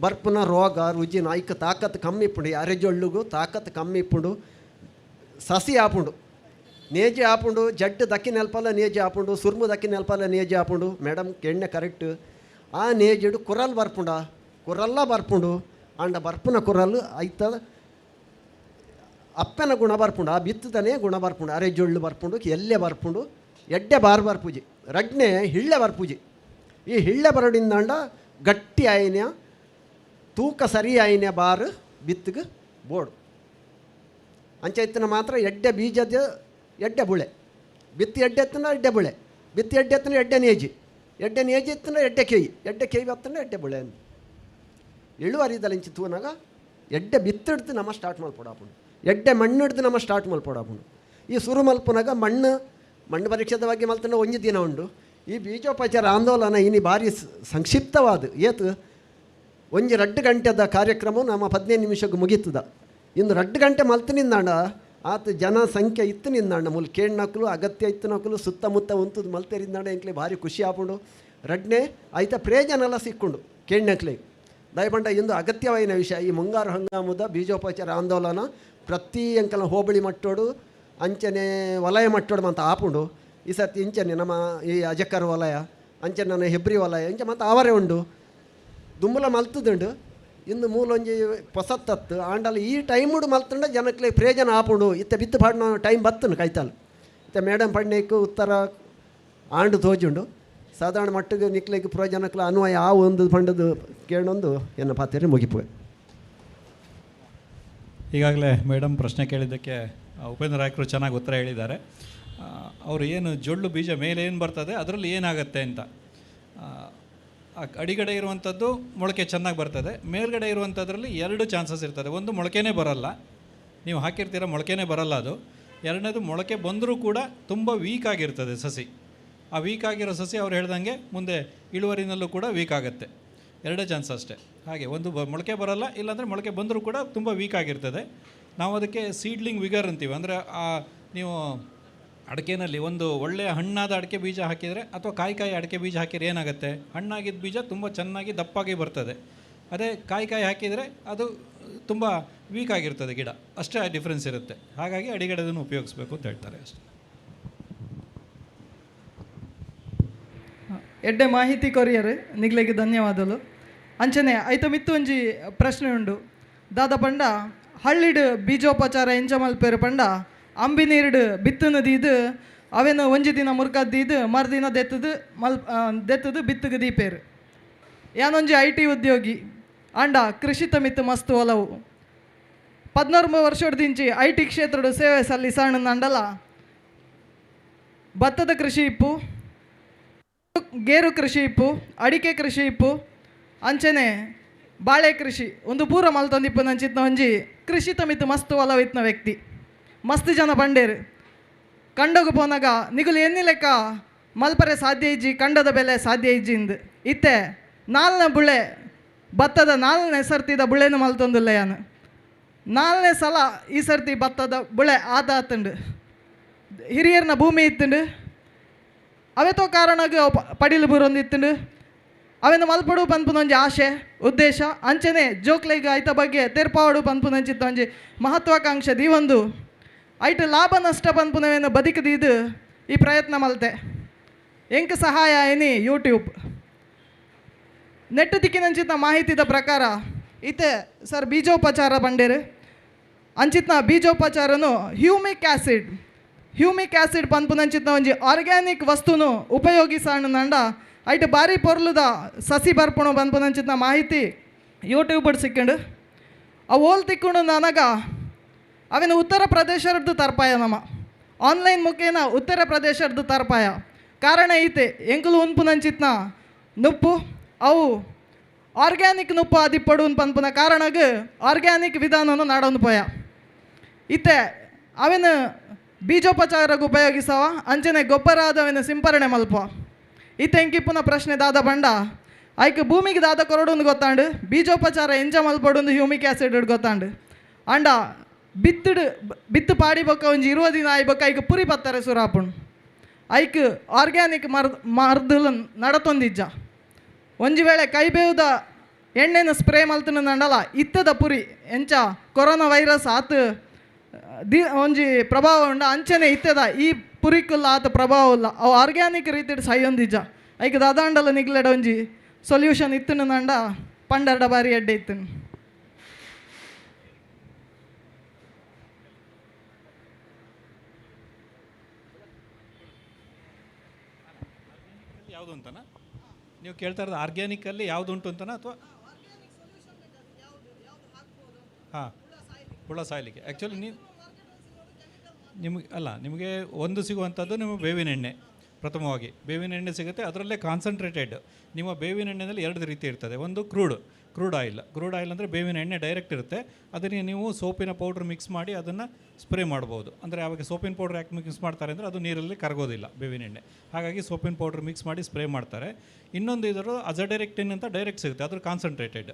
ಬರ್ಪುನ ರೋಗ ರುಜಿನ ಐಕ್ ತಾಕತ್ತು ಕಮ್ಮಿ ಇಪ್ಪುಂಡು, ಅರೆಜೊಳ್ಳುಗು ತಾಕತ್ತು ಕಮ್ಮಿ ಇಪ್ಪುಂಡು, ಸಸಿ ಆಪುಂಡು, ನೇಜಿ ಆಪುಂಡು, ಜಡ್ಡು ದಕ್ಕಿ ನೆಲ್ಪಲ್ಲ ನೇಜಿ ಆಪುಂಡು, ಸುರ್ಮು ದಕ್ಕಿ ನೆಲ್ಪಲ್ಲ ನೇಜಿ ಆಪುಂಡು. ಮೇಡಮ್ ಕೆಣ್ಣೆ ಕರೆಕ್ಟ್. ಆ ನೇಜಿಡು ಕುರಲ್ ಬರ್ಪುಂಡ, ಕುರಲ್ಲ ಬರ್ಪುಂಡು. ಅಂಡ ಬರ್ಪುನ ಕುರಲ್ ಐತ ಅಪ್ಪನ ಗುಣ ಬರ್ಪುಂಡು, ಆ ಬಿತ್ತದನೇ ಗುಣ ಬರ್ಪುಂಡು, ಅರೆ ಜೊಳ್ಳು ಬರ್ಪುಂಡು, ಎಲ್ಲೆ ಬರ್ಪುಂಡು, ಎಡ್ಡೆ ಬಾರ್ ಬರ್ಪೂಜಿ, ರಡ್ನೆ ಹಿಳ್ಳೆ ಬರ್ಪೂಜಿ. ಈ ಹಿಳ್ಳೆ ಬರೋಡಿಂದಾಂಡ ಗಟ್ಟಿ ಆಯ್ನ ತೂಕ ಸರಿ ಆಯ್ನ ಬಾರು ಬಿತ್ತಿಗೆ ಬೋಡು. ಅಂಚ ಇತ್ತನ ಮಾತ್ರ ಎಡ್ಡೆ ಬೀಜದ ಎಡ್ಡೆ ಬುಳೆ ಬಿತ್ತಿ ಎಡ್ಡೆ ಎತ್ತನ ಎಡ್ಡೆ ಬುಳೆ ಬಿತ್ತಿ ಎಡ್ಡೆ ಎತ್ತನ ಎಡ್ಡೆ ನೇಜಿ ಎಡ್ಡೆ ನೇಜಿ ಎತ್ತನ ಎಡ್ಡೆ ಕೇಯಿ ಎಡ್ಡೆ ಕೇಯಿ ಬತ್ತನ ಎಡ್ಡೆ ಬುಳೆ ಅಂದು ಇಳುವರಿದಲ್ಲಿಂಚಿ ತೂನಾಗ ಎಡ್ಡೆ ಬಿತ್ತಿಡ್ದು ನಮ್ಮ ಸ್ಟಾರ್ಟ್ ಮಲ್ಪೊಡಾಪುಂಡು, ಎಡ್ಡೆ ಮಣ್ಣು ಹಿಡ್ದು ನಮ್ಮ ಸ್ಟಾರ್ಟ್ ಮಲ್ಪೊಡಾಪುಂಡು. ಈ ಸುರು ಮಲ್ಪುನಾಗ ಮಣ್ಣು ಮಣ್ಣು ಪರೀಕ್ಷೆದ ಬಗ್ಗೆ ಮಲ್ತಂಡ ಒಂಜಿ ದಿನ ಉಂಡು. ಈ ಬೀಜೋಪಚಾರ ಆಂದೋಲನ ಇನಿ ಭಾರಿ ಸಂಕ್ಷಿಪ್ತವಾದ ಏತು ಒಂಜಿ 2 ಗಂಟೆದ ಕಾರ್ಯಕ್ರಮ ನಮ್ಮ 15 ನಿಮಿಷಕ್ಕೆ ಮುಗೀತದ. ಇಂದು 2 ಗಂಟೆ ಮಲ್ತನಿಂದಾಂಡ ಆತ ಜನಸಂಖ್ಯೆ ಇತ್ತು ನಿಂದಾಂಡ ಮುಲ್ ಕೇಳ್ನಕ್ಲು ಅಗತ್ಯ ಇತ್ತು ನಕಲು ಸುತ್ತಮುತ್ತ ಉಂತದ್ದು ಮಲ್ತೆರಿಂದಾಂಡ ಎಂಕ್ಲೆ ಭಾರಿ ಖುಷಿ ಆಪುಂಡು. ರಡ್ನೆ ಐತ ಪ್ರಯೋಜನ ಎಲ್ಲ ಸಿಕ್ಕೊಂಡು ಕೇಳ್ನಕ್ಲೆ ದಯಪಂಡ ಇಂದು ಅಗತ್ಯವಾಯಿನ ವಿಷಯ ಈ ಮುಂಗಾರು ಹಂಗಾಮದ ಬೀಜೋಪಚಾರ ಆಂದೋಲನ ಪ್ರತಿ ಅಂಕಲ ಹೋಬಳಿ ಮಟ್ಟೋಡು ಅಂಚನೆ ವಲಯ ಮಟ್ಟೋಡು ಅಂತ ಆಪುಂಡು. ಈ ಸರ್ತಿ ಇಂಚನೆ ನಮ್ಮ ಈ ಅಜಕ್ಕರ್ ವಲಯ ಅಂಚನೆ ನನ್ನ ಹೆಬ್ರಿ ವಲಯ ಇಂಚೆ ಮತ್ತು ಅವರೇ ಉಂಡು ದುಂಬುಲ ಮಲ್ತದುಂಡು. ಇಂದು ಮೂಲೊಂಜಿ ಪೊಸತ್ತತ್ತು ಆಂಡಲ ಈ ಟೈಮುಡು ಮಲ್ತಂಡ ಜನಕ್ಲೆ ಪ್ರಯೋಜನ ಆಪುಂಡು ಇತ್ತೆ ಬಿತ್ತು ಪಾಡಿನ ಟೈಮ್ ಬತ್ತನು ಕೈತಾಲ್ ಇತ್ತೆ ಮೇಡಮ್ ಪಣ್ಣೇಕ್ ಉತ್ತರ ಆಂಡು ತೋಜುಂಡು ಸಾಧಾರಣ ಮಟ್ಟಿಗೆ ನಿಕ್ಲೆಗ್ ಪ್ರಯೋಜನಕ್ಲ ಅನ್ವಯ ಆ ಒಂದು ಪಂಡದು ಕೇಳೊಂದು ಎನ್ನ ಪಾತ್ರೆ ಮುಗಿಪುವೆ. ಈಗಾಗಲೇ ಮೇಡಮ್ ಪ್ರಶ್ನೆ ಕೇಳಿದ್ದಕ್ಕೆ ಉಪೇಂದ್ರ ನಾಯಕರು ಚೆನ್ನಾಗಿ ಉತ್ತರ ಹೇಳಿದ್ದಾರೆ. ಅವರು ಏನು ಜೊಳ್ಳು ಬೀಜ ಮೇಲೆ ಏನು ಬರ್ತದೆ ಅದರಲ್ಲಿ ಏನಾಗುತ್ತೆ ಅಂತ, ಅಡಿಗಡೆ ಇರುವಂಥದ್ದು ಮೊಳಕೆ ಚೆನ್ನಾಗಿ ಬರ್ತದೆ, ಮೇಲ್ಗಡೆ ಇರುವಂಥದ್ರಲ್ಲಿ ಎರಡು ಚಾನ್ಸಸ್ ಇರ್ತದೆ. ಒಂದು, ಮೊಳಕೆನೇ ಬರಲ್ಲ, ನೀವು ಹಾಕಿರ್ತೀರ ಮೊಳಕೆನೇ ಬರಲ್ಲ ಅದು. ಎರಡನೇದು, ಮೊಳಕೆ ಬಂದರೂ ಕೂಡ ತುಂಬ ವೀಕ್ ಆಗಿರ್ತದೆ ಸಸಿ. ಆ ವೀಕ್ ಆಗಿರೋ ಸಸಿ ಅವ್ರು ಹೇಳ್ದಂಗೆ ಮುಂದೆ ಇಳುವರಿನಲ್ಲೂ ಕೂಡ ವೀಕ್ ಆಗುತ್ತೆ. ಎರಡೇ ಚಾನ್ಸ್ ಅಷ್ಟೇ. ಹಾಗೆ ಒಂದು ಮೊಳಕೆ ಬರಲ್ಲ, ಇಲ್ಲಾಂದರೆ ಮೊಳಕೆ ಬಂದರೂ ಕೂಡ ತುಂಬ ವೀಕ್ ಆಗಿರ್ತದೆ. ನಾವು ಅದಕ್ಕೆ ಸೀಡ್ಲಿಂಗ್ ವಿಗರ್ ಅಂತೀವಿ. ಅಂದರೆ ಆ ನೀವು ಅಡಿಕೆನಲ್ಲಿ ಒಂದು ಒಳ್ಳೆಯ ಹಣ್ಣಾದ ಅಡಿಕೆ ಬೀಜ ಹಾಕಿದರೆ ಅಥವಾ ಕಾಯಿ ಕಾಯಿ ಅಡಿಕೆ ಬೀಜ ಹಾಕಿದರೆ ಏನಾಗುತ್ತೆ, ಹಣ್ಣಾಗಿದ್ದ ಬೀಜ ತುಂಬ ಚೆನ್ನಾಗಿ ದಪ್ಪಾಗಿ ಬರ್ತದೆ. ಅದೇ ಕಾಯಿ ಕಾಯಿ ಹಾಕಿದರೆ ಅದು ತುಂಬ ವೀಕ್ ಆಗಿರ್ತದೆ ಗಿಡ, ಅಷ್ಟೇ ಡಿಫ್ರೆನ್ಸ್ ಇರುತ್ತೆ. ಹಾಗಾಗಿ ಅಡಿಗಡೆದನ್ನು ಉಪಯೋಗಿಸ್ಬೇಕು ಅಂತ ಹೇಳ್ತಾರೆ ಅಷ್ಟೇ. ಎಡ್ಡೆ ಮಾಹಿತಿ ಕೊರಿಯರ್ ನಿಗ್ಲೆಗೆ ಧನ್ಯವಾದಗಳು. ಅಂಚನೆ ಐತ ಮಿತ್ತು ಒಂಜಿ ಪ್ರಶ್ನೆ ಉಂಡು. ದಾದ ಪಂಡ ಹಳ್ಳಿಡು ಬೀಜೋಪಚಾರ ಎಂಚ ಮಲ್ಪೇರು ಪಂಡ ಅಂಬಿ ನೀರುಡು ಬಿತ್ತುನ ದೀದು ಅವೇನು ಒಂಜಿ ದಿನ ಮುರ್ಕದ್ದೀದು ಮರುದಿನ ದೆತ್ತದು ದೆತ್ತದು ಬಿತ್ತುಗೆ ದೀಪೇರು. ಯಾನೊಂಜಿ I T ಉದ್ಯೋಗಿ ಅಂಡ ಕೃಷಿತ ಮಿತ್ತು ಮಸ್ತ್ ಒಲವು 14 ವರ್ಷದಿಂಚಿ I T ಕ್ಷೇತ್ರದ ಸೇವೆ ಸಲ್ಲಿಸಣ್ಣ ಅಂಡಲ ಭತ್ತದ ಕೃಷಿ ಇಪ್ಪು, ಗೇರು ಕೃಷಿ ಇಪ್ಪು, ಅಡಿಕೆ ಕೃಷಿ ಇಪ್ಪು, ಅಂಚನೆ ಬಾಳೆ ಕೃಷಿ ಒಂದು ಪೂರ ಮಲ್ತೊಂದಿಪ್ಪು ನಂಚಿತ್ನ ಒಂಜಿ ಕೃಷಿ ತಮಿತ್ತು ಮಸ್ತ್ ಒಲವಿತ್ನ ವ್ಯಕ್ತಿ. ಮಸ್ತ್ ಜನ ಪಂಡೇರು ಕಂಡೋಗು ಪೋನಾಗ ನಿಗುಲು ಎನ್ನಿ ಲೆಕ್ಕ ಮಲ್ಪರೆ ಸಾಧ್ಯ ಇಜ್ಜಿ, ಕಂಡದ ಬೆಲೆ ಸಾಧ್ಯ ಇಜ್ಜಿ ಇಂದು ಇತ್ತೆ ನಾಲ್ನ ಬುಳೆ ಭತ್ತದ ನಾಲ್ನೇ ಸರ್ತಿದ ಬುಳೆನು ಮಲ್ತೊಂದಿಲ್ಲ ಯಾನು. ನಾಲ್ನೇ ಸಲ ಈ ಸರ್ತಿ ಭತ್ತದ ಬುಳೆ ಆತ ಆತಂಡು ಹಿರಿಯರ್ನ ಭೂಮಿ ಇತ್ತಂಡು ಅವೆತೋ ಕಾರಣಗ್ ಪಡಿಲು ಬುರೊಂದಿತ್ತಂಡು ಅವೆನ ಮಲ್ಪಡು ಪನ್ಪುನೊಂಜಿ ಆಶೆ ಉದ್ದೇಶ ಅಂಚನೆ ಜೋಕ್ಲೆಗ್ ಐತ ಬಗ್ಗೆ ತೆರ್ಪಾವಡು ಪನ್ಪುನಂಚಿತ್ತ ಒಂಜಿ ಮಹತ್ವಾಕಾಂಕ್ಷೆ ದೀವೊಂದು ಐಟ್ ಲಾಭ ನಷ್ಟ ಪನ್ಪುನವೇನು ಬದುಕದೀದು ಈ ಪ್ರಯತ್ನ ಮಲ್ತೆ. ಎಂಕ್ ಸಹಾಯ ಏನಿ ಯೂಟ್ಯೂಬ್ ನೆಟ್ ತಿಕ್ಕಿನಂಚಿತ್ನ ಮಾಹಿತಿದ ಪ್ರಕಾರ ಇತ್ತೆ ಸರ್ ಬೀಜೋಪಚಾರ ಪಂಡೇರು ಅಂಚಿತ್ನ ಬೀಜೋಪಚಾರನು ಹ್ಯೂಮಿಕ್ ಆ್ಯಸಿಡ್ ಪನ್ಪುನಂಚಿತ್ನ ಒಂಜಿ ಆರ್ಗ್ಯಾನಿಕ್ ವಸ್ತುನು ಉಪಯೋಗಿಸಣ್ಣ ಐಟ್ ಬಾರಿ ಪೊರ್ಲುದ ಸಸಿ ಬರ್ಪುಣು ಪನ್ಪುನಂಚಿತ್ನ ಮಾಹಿತಿ ಯೂಟ್ಯೂಬ್ ಸಿಕ್ಕಂಡು ಅವು ಓಲ್ ತಿಕ್ಕೊಂಡು ನನಗ ಅವೇನು ಉತ್ತರ ಪ್ರದೇಶದ್ದು ತರ್ಪಾಯ ನಮ್ಮ ಆನ್ಲೈನ್ ಮುಖೇನ ಉತ್ತರ ಪ್ರದೇಶದ್ದು ತರ್ಪಾಯ. ಕಾರಣ ಐತೆ ಎಂಕುಲು ಉನ್ಪುನಂಚಿತ್ನ ನುಪ್ಪು ಅವು ಆರ್ಗ್ಯಾನಿಕ್ ನುಪ್ಪು ಆದಿಪ್ಪಡು ಪನ್ಪುನ ಕಾರಣಗ್ ಆರ್ಗ್ಯಾನಿಕ್ ವಿಧಾನನು ನಾಡೊಂದು ಪೋಯ. ಇತ್ತೆ ಅವೇನು ಬೀಜೋಪಚಾರಕ್ಕೆ ಉಪಯೋಗಿಸವ ಅಂಚನೆ ಗೊಬ್ಬರ ಆದವೇನು ಸಿಂಪರಣೆ ಮಲ್ಪ. ಇತ್ತೆ ಎಂಕಿಪ್ಪುನ ಪ್ರಶ್ನೆ ದಾದ ಬಂಡ ಐಕ್ ಭೂಮಿಗೆ ದಾದ ಕೊರಡುಂದು ಗೊತ್ತಾಂಡು, ಬೀಜೋಪಚಾರ ಎಂಜ ಮಲ್ಪಡುಂದು ಹ್ಯೂಮಿಕ್ ಆ್ಯಸಿಡ್ ಗೊತ್ತಾಂಡು. ಅಂಡ ಬಿತ್ತುಡು ಬಿತ್ತು ಪಾಡಿ ಬೊಕ್ಕ ಒಂಜಿ 20 ದಿನ ಆಯ್ಬೊಕ್ಕ ಐಕ್ ಪುರಿ ಪತ್ತಾರೆ ಸುರಾಪುಂಡು. ಐಕ್ ಆರ್ಗ್ಯಾನಿಕ್ ಮರ್ದುಲು ನಡತೊಂದಿಜ್ಜ. ಒಂಜಿ ವೇಳೆ ಕೈಬೇವುದ ಎಣ್ಣೆನ ಸ್ಪ್ರೇ ಮಲ್ತನಂಡಲ ಇತ್ತದ ಪುರಿ ಎಂಚ ಕೊರೋನಾ ವೈರಸ್ ಆತ ಒಂಜಿ ಪ್ರಭಾವ ಉಂಡ ಅಂಚನೆ ಇತ್ತದ ಈ ಪುರಿಕುಲ್ಲ ಆತ ಪ್ರಭಾವ ಇಲ್ಲ ಅವು ಆರ್ಗ್ಯಾನಿಕ್ ರೀತಿಡ್ ಸೈಯೊಂದಿಜ್ಜ. ಐಕ್ ದಾದಾಂಡಲ ನಿಗ್ಲೆಡ ಒಂಜಿ ಸೊಲ್ಯೂಷನ್ ಇತ್ತನಂಡ ಪಂಡರ್ಡ ಬಾರಿ ಎಡ್ಡೆ ಇತ್ತನು. ಯಾವುದು ಅಂತನಾ ನೀವು ಕೇಳ್ತಾ ಇರೋದು? ಆರ್ಗ್ಯಾನಿಕಲ್ಲಿ ಯಾವುದು ಉಂಟು ಅಂತನಾ ಅಥವಾ ಹಾಂ ಹುಳ ಸಾಯಲಿಕ್ಕೆ? ಆ್ಯಕ್ಚುಲಿ ನೀವು ನಿಮಗೆ ಅಲ್ಲ, ನಿಮಗೆ ಒಂದು ಸಿಗುವಂಥದ್ದು ನಿಮ್ಮ ಬೇವಿನ ಎಣ್ಣೆ. ಪ್ರಥಮವಾಗಿ ಬೇವಿನ ಎಣ್ಣೆ ಸಿಗುತ್ತೆ, ಅದರಲ್ಲೇ ಕಾನ್ಸಂಟ್ರೇಟೆಡ್. ನಿಮ್ಮ ಬೇವಿನ ಎಣ್ಣೆಯಲ್ಲಿ ಎರಡು ರೀತಿ ಇರ್ತದೆ. ಒಂದು ಕ್ರೂಡ್ ಆಯಿಲ್. ಕ್ರೂಡ್ ಆಯಿಲ್ ಅಂದರೆ ಬೇವಿನ ಎಣ್ಣೆ ಡೈರೆಕ್ಟ್ ಇರುತ್ತೆ, ಅದನ್ನೇ ನೀವು ಸೋಪಿನ ಪೌಡ್ರ್ ಮಿಕ್ಸ್ ಮಾಡಿ ಅದನ್ನು ಸ್ಪ್ರೇ ಮಾಡ್ಬೋದು. ಅಂದರೆ ಆವಾಗ ಸೋಪಿನ ಪೌಡ್ರ್ ಯಾಕೆ ಮಿಕ್ಸ್ ಮಾಡ್ತಾರೆ ಅಂದರೆ ಅದು ನೀರಲ್ಲಿ ಕರಗೋದಿಲ್ಲ ಬೇವಿನ ಎಣ್ಣೆ, ಹಾಗಾಗಿ ಸೋಪಿನ ಪೌಡ್ರ್ ಮಿಕ್ಸ್ ಮಾಡಿ ಸ್ಪ್ರೇ ಮಾಡ್ತಾರೆ. ಇನ್ನೊಂದು ಇದರ ಅಜಡೈರೆಕ್ಟಿನ್ ಅಂತ ಡೈರೆಕ್ಟ್ ಸಿಗುತ್ತೆ, ಅದ್ರ ಕಾನ್ಸಂಟ್ರೇಟೆಡ್.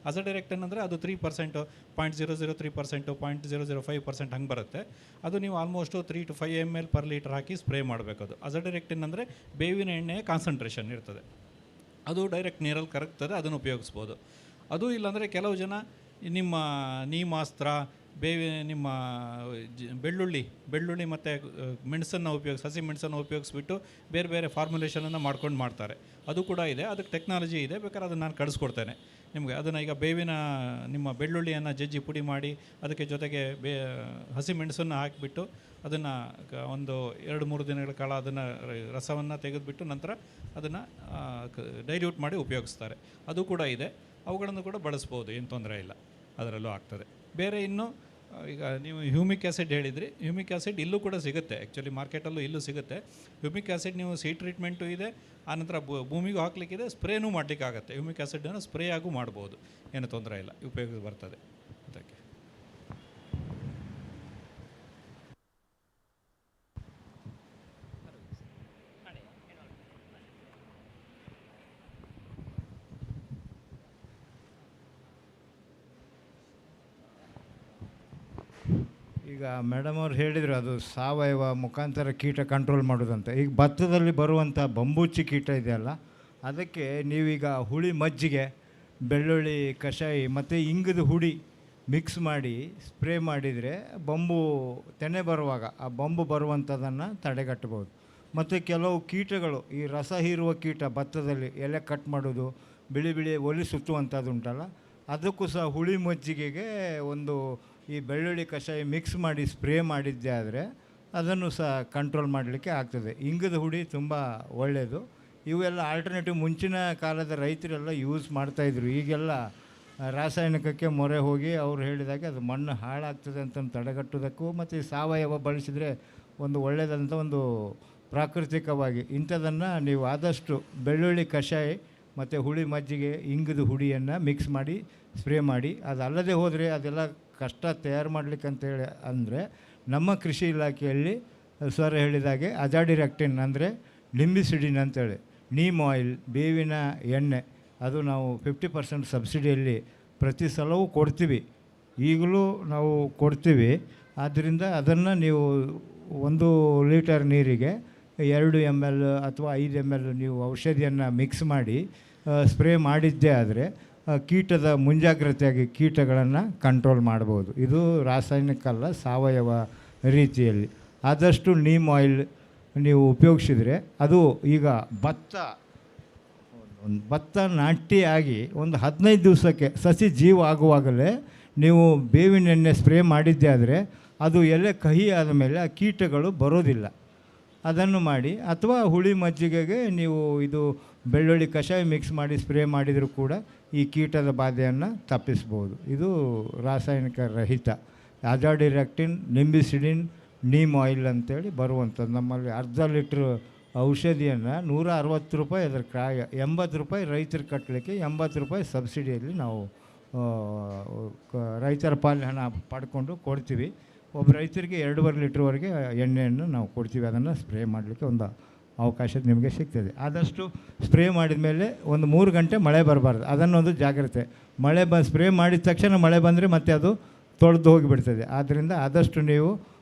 ಅಜಡೈರೆಕ್ಟಿನ್ ಅಂದರೆ ಅದು 3%, 0.003%, 0.005% ಹಂಗೆ ಬರುತ್ತೆ. ಅದು ನೀವು almost 3 to 5 ml per litre hockey spray ಮಾಡಬೇಕು. ಅದು ಅಜಡೈರೆಕ್ಟಿನ್ ಅಂದರೆ ಬೇವಿನ ಎಣ್ಣೆಯ ಕಾನ್ಸಂಟ್ರೇಷನ್ ಇರ್ತದೆ, ಅದು ಡೈರೆಕ್ಟ್ ನೀರಲ್ಲಿ ಕರಗ್ತದೆ, ಅದನ್ನು ಉಪಯೋಗಿಸ್ಬೋದು. ಅದು ಇಲ್ಲಾಂದರೆ ಕೆಲವು ಜನ ನಿಮ್ಮ ನೀಮಾಸ್ತ್ರ ಬೇವಿನ ನಿಮ್ಮ ಬೆಳ್ಳುಳ್ಳಿ ಬೆಳ್ಳುಳ್ಳಿ ಮತ್ತು ಮೆಣಸನ್ನು ಉಪಯೋಗಿಸಿ, ಹಸಿ ಮೆಣಸನ್ನು ಉಪಯೋಗಿಸ್ಬಿಟ್ಟು ಬೇರೆ ಬೇರೆ ಫಾರ್ಮುಲೇಷನನ್ನು ಮಾಡ್ಕೊಂಡು ಮಾಡ್ತಾರೆ. ಅದು ಕೂಡ ಇದೆ, ಅದಕ್ಕೆ ಟೆಕ್ನಾಲಜಿ ಇದೆ. ಬೇಕಾದ್ರೆ ಅದನ್ನು ನಾನು ಕಳಿಸ್ಕೊಡ್ತೇನೆ ನಿಮಗೆ. ಅದನ್ನು ಈಗ ಬೇವಿನ ನಿಮ್ಮ ಬೆಳ್ಳುಳ್ಳಿಯನ್ನು ಜಜ್ಜಿ ಪುಡಿ ಮಾಡಿ ಅದಕ್ಕೆ ಜೊತೆಗೆ ಹಸಿ ಮೆಣಸನ್ನು ಹಾಕಿಬಿಟ್ಟು ಅದನ್ನು ಒಂದು 2-3 ದಿನಗಳ ಕಾಲ ಅದನ್ನು ರಸವನ್ನು ತೆಗೆದುಬಿಟ್ಟು ನಂತರ ಅದನ್ನು ಡೈಲ್ಯೂಟ್ ಮಾಡಿ ಉಪಯೋಗಿಸ್ತಾರೆ. ಅದು ಕೂಡ ಇದೆ, ಅವುಗಳನ್ನು ಕೂಡ ಬಳಸ್ಬೋದು, ಏನು ತೊಂದರೆ ಇಲ್ಲ, ಅದರಲ್ಲೂ ಆಗ್ತದೆ. ಬೇರೆ ಇನ್ನು ಈಗ ನೀವು ಹ್ಯೂಮಿಕ್ ಆ್ಯಸಿಡ್ ಹೇಳಿದ್ರಿ, ಹ್ಯೂಮಿಕ್ ಆ್ಯಸಿಡ್ ಇಲ್ಲೂ ಕೂಡ ಸಿಗುತ್ತೆ, ಆ್ಯಕ್ಚುಲಿ ಮಾರ್ಕೆಟಲ್ಲೂ ಇಲ್ಲೂ ಸಿಗುತ್ತೆ. ಹ್ಯೂಮಿಕ್ ಆ್ಯಸಿಡ್ ನೀವು ಸೀಡ್ ಟ್ರೀಟ್ಮೆಂಟು ಇದೆ, ಆನಂತರ ಭೂಮಿಗೂ ಹಾಕ್ಲಿಕ್ಕಿದೆ, ಸ್ಪ್ರೇನೂ ಮಾಡಲಿಕ್ಕಾಗತ್ತೆ. ಹ್ಯೂಮಿಕ್ ಆ್ಯಸಿಡನ್ನು ಸ್ಪ್ರೇ ಆಗು ಮಾಡ್ಬೋದು, ಏನು ತೊಂದರೆ ಇಲ್ಲ, ಉಪಯೋಗ ಬರ್ತದೆ ಅದಕ್ಕೆ. ಈಗ ಮೇಡಮ್ ಅವ್ರು ಹೇಳಿದರು ಅದು ಸಾವಯವ ಮುಖಾಂತರ ಕೀಟ ಕಂಟ್ರೋಲ್ ಮಾಡೋದಂತ. ಈಗ ಭತ್ತದಲ್ಲಿ ಬರುವಂಥ ಬಂಬೂಚಿ ಕೀಟ ಇದೆಯಲ್ಲ, ಅದಕ್ಕೆ ನೀವೀಗ ಹುಳಿ ಮಜ್ಜಿಗೆ, ಬೆಳ್ಳುಳ್ಳಿ ಕಷಾಯಿ ಮತ್ತು ಇಂಗದ ಹುಡಿ ಮಿಕ್ಸ್ ಮಾಡಿ ಸ್ಪ್ರೇ ಮಾಡಿದರೆ ಬೊಂಬು ತೆನೆ ಬರುವಾಗ ಆ ಬೊಂಬು ಬರುವಂಥದ್ದನ್ನು ತಡೆಗಟ್ಟಬಹುದು. ಮತ್ತು ಕೆಲವು ಕೀಟಗಳು, ಈ ರಸ ಹೀರುವ ಕೀಟ ಭತ್ತದಲ್ಲಿ ಎಲೆ ಕಟ್ ಮಾಡೋದು, ಬಿಳಿ ಬಿಳಿ ಒಲಿ ಸುತ್ತುವಂಥದ್ದು ಉಂಟಲ್ಲ, ಅದಕ್ಕೂ ಸಹ ಹುಳಿ ಮಜ್ಜಿಗೆಗೆ ಒಂದು ಈ ಬೆಳ್ಳುಳ್ಳಿ ಕಷಾಯ ಮಿಕ್ಸ್ ಮಾಡಿ ಸ್ಪ್ರೇ ಮಾಡಿದ್ದೆ ಆದರೆ ಅದನ್ನು ಸಹ ಕಂಟ್ರೋಲ್ ಮಾಡಲಿಕ್ಕೆ ಆಗ್ತದೆ. ಇಂಗದ ಹುಡಿ ತುಂಬ ಒಳ್ಳೆಯದು. ಇವೆಲ್ಲ ಆಲ್ಟರ್ನೇಟಿವ್ ಮುಂಚಿನ ಕಾಲದ ರೈತರೆಲ್ಲ ಯೂಸ್ ಮಾಡ್ತಾಯಿದ್ರು. ಈಗೆಲ್ಲ ರಾಸಾಯನಿಕಕ್ಕೆ ಮೊರೆ ಹೋಗಿ ಅವ್ರು ಹೇಳಿದಾಗೆ ಅದು ಮಣ್ಣು ಹಾಳಾಗ್ತದೆ ಅಂತ ತಡೆಗಟ್ಟೋದಕ್ಕೂ ಮತ್ತು ಸಾವಯವ ಬಳಸಿದರೆ ಒಂದು ಒಳ್ಳೆಯದಂಥ ಒಂದು ಪ್ರಾಕೃತಿಕವಾಗಿ ಇಂಥದನ್ನು ನೀವು ಆದಷ್ಟು ಬೆಳ್ಳುಳ್ಳಿ ಕಷಾಯ ಮತ್ತು ಹುಳಿ ಮಜ್ಜಿಗೆ, ಇಂಗದ ಹುಡಿಯನ್ನು ಮಿಕ್ಸ್ ಮಾಡಿ ಸ್ಪ್ರೇ ಮಾಡಿ. ಅದಲ್ಲದೆ ಹೋದರೆ ಅದೆಲ್ಲ ಕಷ್ಟ ತಯಾರು ಮಾಡಲಿಕ್ಕೆ ಅಂತೇಳಿ ಅಂದರೆ ನಮ್ಮ ಕೃಷಿ ಇಲಾಖೆಯಲ್ಲಿ ಸರ್ ಹೇಳಿದಾಗೆ ಅಜಾಡಿರೆಕ್ಟಿನ್ ಅಂದರೆ ಲಿಂಬಿಸಿಡಿನ್ ಅಂತೇಳಿ, ನೀಮ್ ಆಯಿಲ್, ಬೇವಿನ ಎಣ್ಣೆ, ಅದು ನಾವು 50% ಸಬ್ಸಿಡಿಯಲ್ಲಿ ಪ್ರತಿ ಸಲವೂ ಕೊಡ್ತೀವಿ, ಈಗಲೂ ನಾವು ಕೊಡ್ತೀವಿ. ಆದ್ದರಿಂದ ಅದನ್ನು ನೀವು 1 ಲೀಟರ್ ನೀರಿಗೆ 2 ml ಅಥವಾ 5 ml ನೀವು ಔಷಧಿಯನ್ನು ಮಿಕ್ಸ್ ಮಾಡಿ ಸ್ಪ್ರೇ ಮಾಡಿದ್ದೇ ಆದರೆ ಕೀಟದ ಮುಂಜಾಗ್ರತೆಯಾಗಿ ಕೀಟಗಳನ್ನು ಕಂಟ್ರೋಲ್ ಮಾಡ್ಬೋದು. ಇದು ರಾಸಾಯನಿಕ ಅಲ್ಲ, ಸಾವಯವ ರೀತಿಯಲ್ಲಿ. ಆದಷ್ಟು ನೀಮ್ ಆಯಿಲ್ ನೀವು ಉಪಯೋಗಿಸಿದರೆ ಅದು ಈಗ ಭತ್ತ ನಾಟಿಯಾಗಿ ಒಂದು 15 ದಿವಸಕ್ಕೆ ಸಸಿ ಜೀವ ಆಗುವಾಗಲೇ ನೀವು ಬೇವಿನ ಎಣ್ಣೆ ಸ್ಪ್ರೇ ಮಾಡಿದ್ದೇ ಆದರೆ ಅದು ಎಲೆ ಕಹಿ ಆದಮೇಲೆ ಆ ಕೀಟಗಳು ಬರೋದಿಲ್ಲ. ಅದನ್ನು ಮಾಡಿ, ಅಥವಾ ಹುಳಿ ಮಜ್ಜಿಗೆಗೆ ನೀವು ಇದು ಬೆಳ್ಳುಳ್ಳಿ ಕಷಾಯ ಮಿಕ್ಸ್ ಮಾಡಿ ಸ್ಪ್ರೇ ಮಾಡಿದರೂ ಕೂಡ ಈ ಕೀಟದ ಬಾಧೆಯನ್ನು ತಪ್ಪಿಸ್ಬೋದು. ಇದು ರಾಸಾಯನಿಕ ರಹಿತ ಅಜಾಡಿರೆಕ್ಟಿನ್, ನಿಂಬಿಸಿಡಿನ್, ನೀಮ್ ಆಯಿಲ್ ಅಂತೇಳಿ ಬರುವಂಥದ್ದು. ನಮ್ಮಲ್ಲಿ ಅರ್ಧ ಲೀಟ್ರ್ ಔಷಧಿಯನ್ನು 160 ರೂಪಾಯಿ ಅದರ ಕ್ರಾಯ, 80 ರೂಪಾಯಿ ರೈತರು ಕಟ್ಟಲಿಕ್ಕೆ, 80 ರೂಪಾಯಿ ಸಬ್ಸಿಡಿಯಲ್ಲಿ ನಾವು ರೈತರ ಪಾಲಿನ ಹಣ ಪಡ್ಕೊಂಡು ಕೊಡ್ತೀವಿ. ಒಬ್ಬ ರೈತರಿಗೆ 2.5 ಲೀಟ್ರ್ವರೆಗೆ ಎಣ್ಣೆಯನ್ನು ನಾವು ಕೊಡ್ತೀವಿ. ಅದನ್ನು ಸ್ಪ್ರೇ ಮಾಡಲಿಕ್ಕೆ ಒಂದು ಅವಕಾಶ ನಿಮಗೆ ಸಿಗ್ತದೆ. ಆದಷ್ಟು ಸ್ಪ್ರೇ ಮಾಡಿದ ಮೇಲೆ ಒಂದು 3 ಗಂಟೆ ಮಳೆ ಬರಬಾರ್ದು, ಅದನ್ನೊಂದು ಜಾಗ್ರತೆ. ಮಳೆ ಸ್ಪ್ರೇ ಮಾಡಿದ ತಕ್ಷಣ ಮಳೆ ಬಂದರೆ ಮತ್ತೆ ಅದು ತೊಳೆದು ಹೋಗಿಬಿಡ್ತದೆ. ಆದ್ದರಿಂದ ಆದಷ್ಟು ನೀವು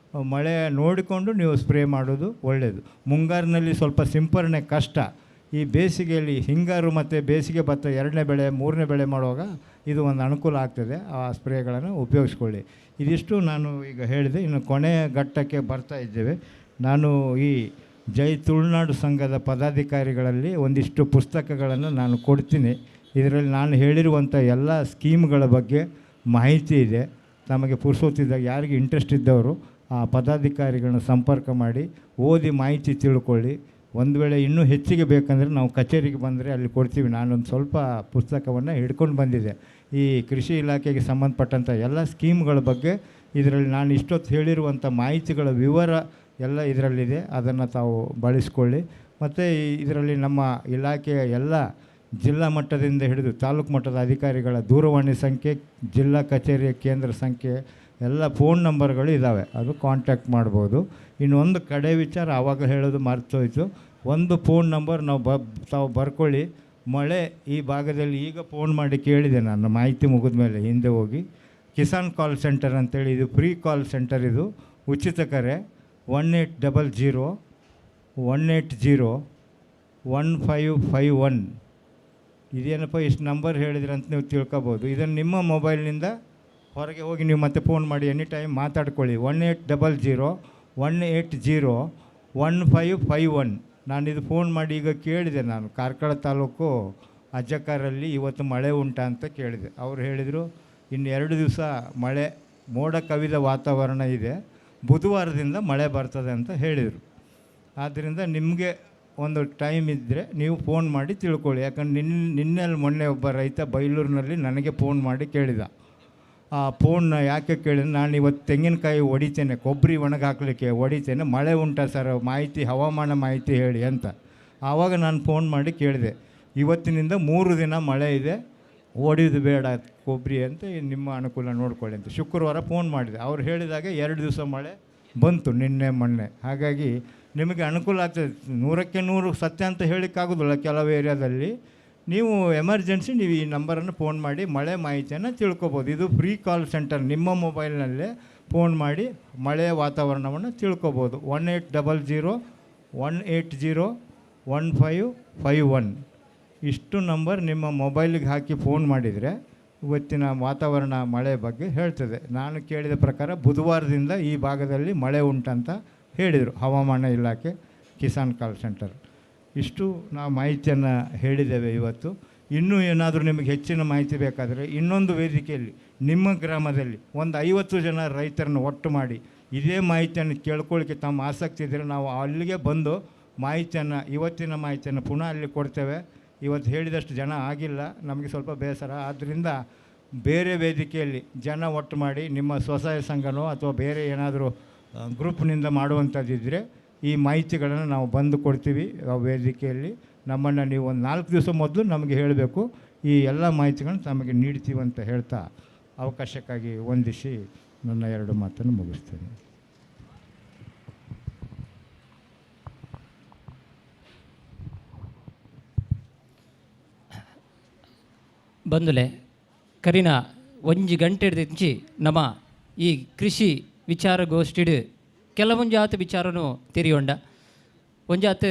ಮಳೆ ನೋಡಿಕೊಂಡು ನೀವು ಸ್ಪ್ರೇ ಮಾಡೋದು ಒಳ್ಳೆಯದು. ಮುಂಗಾರಿನಲ್ಲಿ ಸ್ವಲ್ಪ ಸಿಂಪರಣೆ ಕಷ್ಟ. ಈ ಬೇಸಿಗೆಯಲ್ಲಿ ಹಿಂಗಾರು ಮತ್ತು ಬೇಸಿಗೆ ಭತ್ತ 2ನೇ ಬೆಳೆ 3ನೇ ಬೆಳೆ ಮಾಡುವಾಗ ಇದು ಒಂದು ಅನುಕೂಲ ಆಗ್ತದೆ. ಆ ಸ್ಪ್ರೇಗಳನ್ನು ಉಪಯೋಗಿಸ್ಕೊಳ್ಳಿ. ಇದಿಷ್ಟು ನಾನು ಈಗ ಹೇಳಿದೆ. ಇನ್ನು ಕೊನೆಯ ಘಟ್ಟಕ್ಕೆ ಬರ್ತಾ ಇದ್ದೇವೆ. ನಾನು ಈ ಜೈ ತುಳುನಾಡು ಸಂಘದ ಪದಾಧಿಕಾರಿಗಳಲ್ಲಿ ಒಂದಿಷ್ಟು ಪುಸ್ತಕಗಳನ್ನು ನಾನು ಕೊಡ್ತೀನಿ. ಇದರಲ್ಲಿ ನಾನು ಹೇಳಿರುವಂಥ ಎಲ್ಲ ಸ್ಕೀಮ್ಗಳ ಬಗ್ಗೆ ಮಾಹಿತಿ ಇದೆ. ತಮಗೆ ಪುರ್ಸೊತ್ತಿದ್ದಾಗ ಯಾರಿಗೆ ಇಂಟ್ರೆಸ್ಟ್ ಇದ್ದವರು ಆ ಪದಾಧಿಕಾರಿಗಳನ್ನ ಸಂಪರ್ಕ ಮಾಡಿ ಓದಿ ಮಾಹಿತಿ ತಿಳ್ಕೊಳ್ಳಿ. ಒಂದು ವೇಳೆ ಇನ್ನೂ ಹೆಚ್ಚಿಗೆ ಬೇಕಂದರೆ ನಾವು ಕಚೇರಿಗೆ ಬಂದರೆ ಅಲ್ಲಿ ಕೊಡ್ತೀವಿ. ನಾನೊಂದು ಸ್ವಲ್ಪ ಪುಸ್ತಕವನ್ನು ಹಿಡ್ಕೊಂಡು ಬಂದಿದ್ದೆ. ಈ ಕೃಷಿ ಇಲಾಖೆಗೆ ಸಂಬಂಧಪಟ್ಟಂಥ ಎಲ್ಲ ಸ್ಕೀಮ್ಗಳ ಬಗ್ಗೆ ಇದರಲ್ಲಿ ನಾನು ಇಷ್ಟೊತ್ತು ಹೇಳಿರುವಂಥ ಮಾಹಿತಿಗಳ ವಿವರ ಎಲ್ಲ ಇದರಲ್ಲಿದೆ. ಅದನ್ನು ತಾವು ಬಳಸ್ಕೊಳ್ಳಿ. ಮತ್ತು ಇದರಲ್ಲಿ ನಮ್ಮ ಇಲಾಖೆಯ ಎಲ್ಲ ಜಿಲ್ಲಾ ಮಟ್ಟದಿಂದ ಹಿಡಿದು ತಾಲೂಕು ಮಟ್ಟದ ಅಧಿಕಾರಿಗಳ ದೂರವಾಣಿ ಸಂಖ್ಯೆ, ಜಿಲ್ಲಾ ಕಚೇರಿಯ ಕೇಂದ್ರ ಸಂಖ್ಯೆ, ಎಲ್ಲ ಫೋನ್ ನಂಬರ್ಗಳು ಇದ್ದಾವೆ, ಅದು ಕಾಂಟ್ಯಾಕ್ಟ್ ಮಾಡ್ಬೋದು. ಇನ್ನೊಂದು ಕಡೆ ವಿಚಾರ ಆವಾಗ ಹೇಳೋದು ಮರ್ತೋಯ್ತು. ಒಂದು ಫೋನ್ ನಂಬರ್ ನಾವು ತಾವು ಬರ್ಕೊಳ್ಳಿ. ಮಳೆ ಈ ಭಾಗದಲ್ಲಿ ಈಗ ಫೋನ್ ಮಾಡಿ ಕೇಳಿದೆ ನಾನು ಮಾಹಿತಿ ಮುಗಿದ ಮೇಲೆ ಹಿಂದೆ ಹೋಗಿ. ಕಿಸಾನ್ ಕಾಲ್ ಸೆಂಟರ್ ಅಂತೇಳಿ, ಇದು ಫ್ರೀ ಕಾಲ್ ಸೆಂಟರ್, ಇದು ಉಚಿತ ಕರೆ. 1800 180 1551. ಇದೇನಪ್ಪ ಇಷ್ಟು ನಂಬರ್ ಹೇಳಿದ್ರೆ ಅಂತ ನೀವು ತಿಳ್ಕೊಬೋದು. ಇದನ್ನು ನಿಮ್ಮ ಮೊಬೈಲ್ನಿಂದ ಹೊರಗೆ ಹೋಗಿ ನೀವು ಮತ್ತೆ ಫೋನ್ ಮಾಡಿ ಎನಿ ಟೈಮ್ ಮಾತಾಡ್ಕೊಳ್ಳಿ. 1800 180 1551. ನಾನಿದು ಫೋನ್ ಮಾಡಿ ಈಗ ಕೇಳಿದೆ. ನಾನು ಕಾರ್ಕಳ ತಾಲೂಕು ಅಜ್ಜಕಾರಲ್ಲಿ ಇವತ್ತು ಮಳೆ ಉಂಟಾ ಅಂತ ಕೇಳಿದೆ. ಅವರು ಹೇಳಿದರು ಇನ್ನು 2 ದಿವಸ ಮಳೆ, ಮೋಡ ಕವಿದ ವಾತಾವರಣ ಇದೆ, ಬುಧವಾರದಿಂದ ಮಳೆ ಬರ್ತದೆ ಅಂತ ಹೇಳಿದರು. ಆದ್ದರಿಂದ ನಿಮಗೆ ಒಂದು ಟೈಮ್ ಇದ್ದರೆ ನೀವು ಫೋನ್ ಮಾಡಿ ತಿಳ್ಕೊಳ್ಳಿ. ಯಾಕಂದ್ರೆ ನಿನ್ನೆಲ್ಲಿ ಮೊನ್ನೆ ಒಬ್ಬ ರೈತ ಬೈಲೂರಿನಲ್ಲಿ ನನಗೆ ಫೋನ್ ಮಾಡಿ ಕೇಳಿದ. ಆ ಫೋನ್ನ ಯಾಕೆ ಕೇಳಿದ, ನಾನು ಇವತ್ತು ತೆಂಗಿನಕಾಯಿ ಹೊಡಿತೇನೆ, ಕೊಬ್ಬರಿ ಒಣಗಾಕಲಿಕ್ಕೆ ಹೊಡಿತೇನೆ, ಮಳೆ ಉಂಟಾ ಸರ್, ಮಾಹಿತಿ ಹವಾಮಾನ ಮಾಹಿತಿ ಹೇಳಿ ಅಂತ. ಆವಾಗ ನಾನು ಫೋನ್ ಮಾಡಿ ಕೇಳಿದೆ, ಇವತ್ತಿನಿಂದ 3 ದಿನ ಮಳೆ ಇದೆ, ಹೊಡೆಯೋದು ಬೇಡ ಕೊಬ್ಬರಿ ಅಂತ, ನಿಮ್ಮ ಅನುಕೂಲ ನೋಡ್ಕೊಳ್ಳಿ ಅಂತ ಶುಕ್ರವಾರ ಫೋನ್ ಮಾಡಿದೆ. ಅವ್ರು ಹೇಳಿದಾಗ 2 ದಿವಸ ಮಳೆ ಬಂತು ನಿನ್ನೆ ಮೊನ್ನೆ. ಹಾಗಾಗಿ ನಿಮಗೆ ಅನುಕೂಲ ಆಗ್ತದೆ. 100ಕ್ಕೆ 100 ಸತ್ಯ ಅಂತ ಹೇಳಲಿಕ್ಕಾಗೋದಿಲ್ಲ. ಕೆಲವು ಏರಿಯಾದಲ್ಲಿ ನೀವು ಎಮರ್ಜೆನ್ಸಿ ನೀವು ಈ ನಂಬರನ್ನು ಫೋನ್ ಮಾಡಿ ಮಳೆ ಮಾಹಿತಿಯನ್ನು ತಿಳ್ಕೊಬೋದು. ಇದು ಫ್ರೀ ಕಾಲ್ ಸೆಂಟರ್, ನಿಮ್ಮ ಮೊಬೈಲ್ನಲ್ಲೇ ಫೋನ್ ಮಾಡಿ ಮಳೆಯ ವಾತಾವರಣವನ್ನು ತಿಳ್ಕೊಬೋದು. 1800 180 1551 ಇಷ್ಟು ನಂಬರ್ ನಿಮ್ಮ ಮೊಬೈಲಿಗೆ ಹಾಕಿ ಫೋನ್ ಮಾಡಿದರೆ ಇವತ್ತಿನ ವಾತಾವರಣ ಮಳೆ ಬಗ್ಗೆ ಹೇಳ್ತದೆ. ನಾನು ಕೇಳಿದ ಪ್ರಕಾರ ಬುಧವಾರದಿಂದ ಈ ಭಾಗದಲ್ಲಿ ಮಳೆ ಉಂಟಂತ ಹೇಳಿದರು ಹವಾಮಾನ ಇಲಾಖೆ ಕಿಸಾನ್ ಕಾಲ್ ಸೆಂಟರ್. ಇಷ್ಟು ನಾವು ಮಾಹಿತಿಯನ್ನು ಹೇಳಿದ್ದೇವೆ ಇವತ್ತು. ಇನ್ನೂ ಏನಾದರೂ ನಿಮಗೆ ಹೆಚ್ಚಿನ ಮಾಹಿತಿ ಬೇಕಾದರೆ ಇನ್ನೊಂದು ವೇದಿಕೆಯಲ್ಲಿ ನಿಮ್ಮ ಗ್ರಾಮದಲ್ಲಿ ಒಂದು 50 ಜನ ರೈತರನ್ನು ಒಟ್ಟು ಮಾಡಿ ಇದೇ ಮಾಹಿತಿಯನ್ನು ಕೇಳ್ಕೊಳ್ಳಿಕ್ಕೆ ತಮ್ಮ ಆಸಕ್ತಿ ಇದ್ದರೆ ನಾವು ಅಲ್ಲಿಗೆ ಬಂದು ಮಾಹಿತಿಯನ್ನು, ಇವತ್ತಿನ ಮಾಹಿತಿಯನ್ನು ಪುನಃ ಅಲ್ಲಿ ಕೊಡ್ತೇವೆ. ಇವತ್ತು ಹೇಳಿದಷ್ಟು ಜನ ಆಗಿಲ್ಲ, ನಮಗೆ ಸ್ವಲ್ಪ ಬೇಸರ. ಆದ್ದರಿಂದ ಬೇರೆ ವೇದಿಕೆಯಲ್ಲಿ ಜನ ಒಟ್ಟು ಮಾಡಿ ನಿಮ್ಮ ಸ್ವಸಹಾಯ ಸಂಘನೋ ಅಥವಾ ಬೇರೆ ಏನಾದರೂ ಗ್ರೂಪ್ನಿಂದ ಮಾಡುವಂಥದ್ದಿದ್ದರೆ ಈ ಮಾಹಿತಿಗಳನ್ನು ನಾವು ಬಂದು ಕೊಡ್ತೀವಿ ಆ ವೇದಿಕೆಯಲ್ಲಿ. ನಮ್ಮನ್ನು ನೀವು ಒಂದು 4 ದಿವಸ ಮೊದಲು ನಮಗೆ ಹೇಳಬೇಕು, ಈ ಎಲ್ಲ ಮಾಹಿತಿಗಳನ್ನು ತಮಗೆ ನೀಡ್ತೀವಿ ಅಂತ ಹೇಳ್ತಾ ಅವಕಾಶಕ್ಕಾಗಿ ವಂದಿಸಿ ನನ್ನ 2 ಮಾತನ್ನು ಮುಗಿಸ್ತೇನೆ. ಬಂದುಲೆ ಕರಿನ 1 ಗಂಟೆ ಹಿಡ್ದಿಂಚಿ ನಮ್ಮ ಈ ಕೃಷಿ ವಿಚಾರಗೋಷ್ಠಿಡು ಕೆಲವೊಂಜಾತ ವಿಚಾರನೂ ತೆರಿಯೊಂಡ ಒಂಜಾತ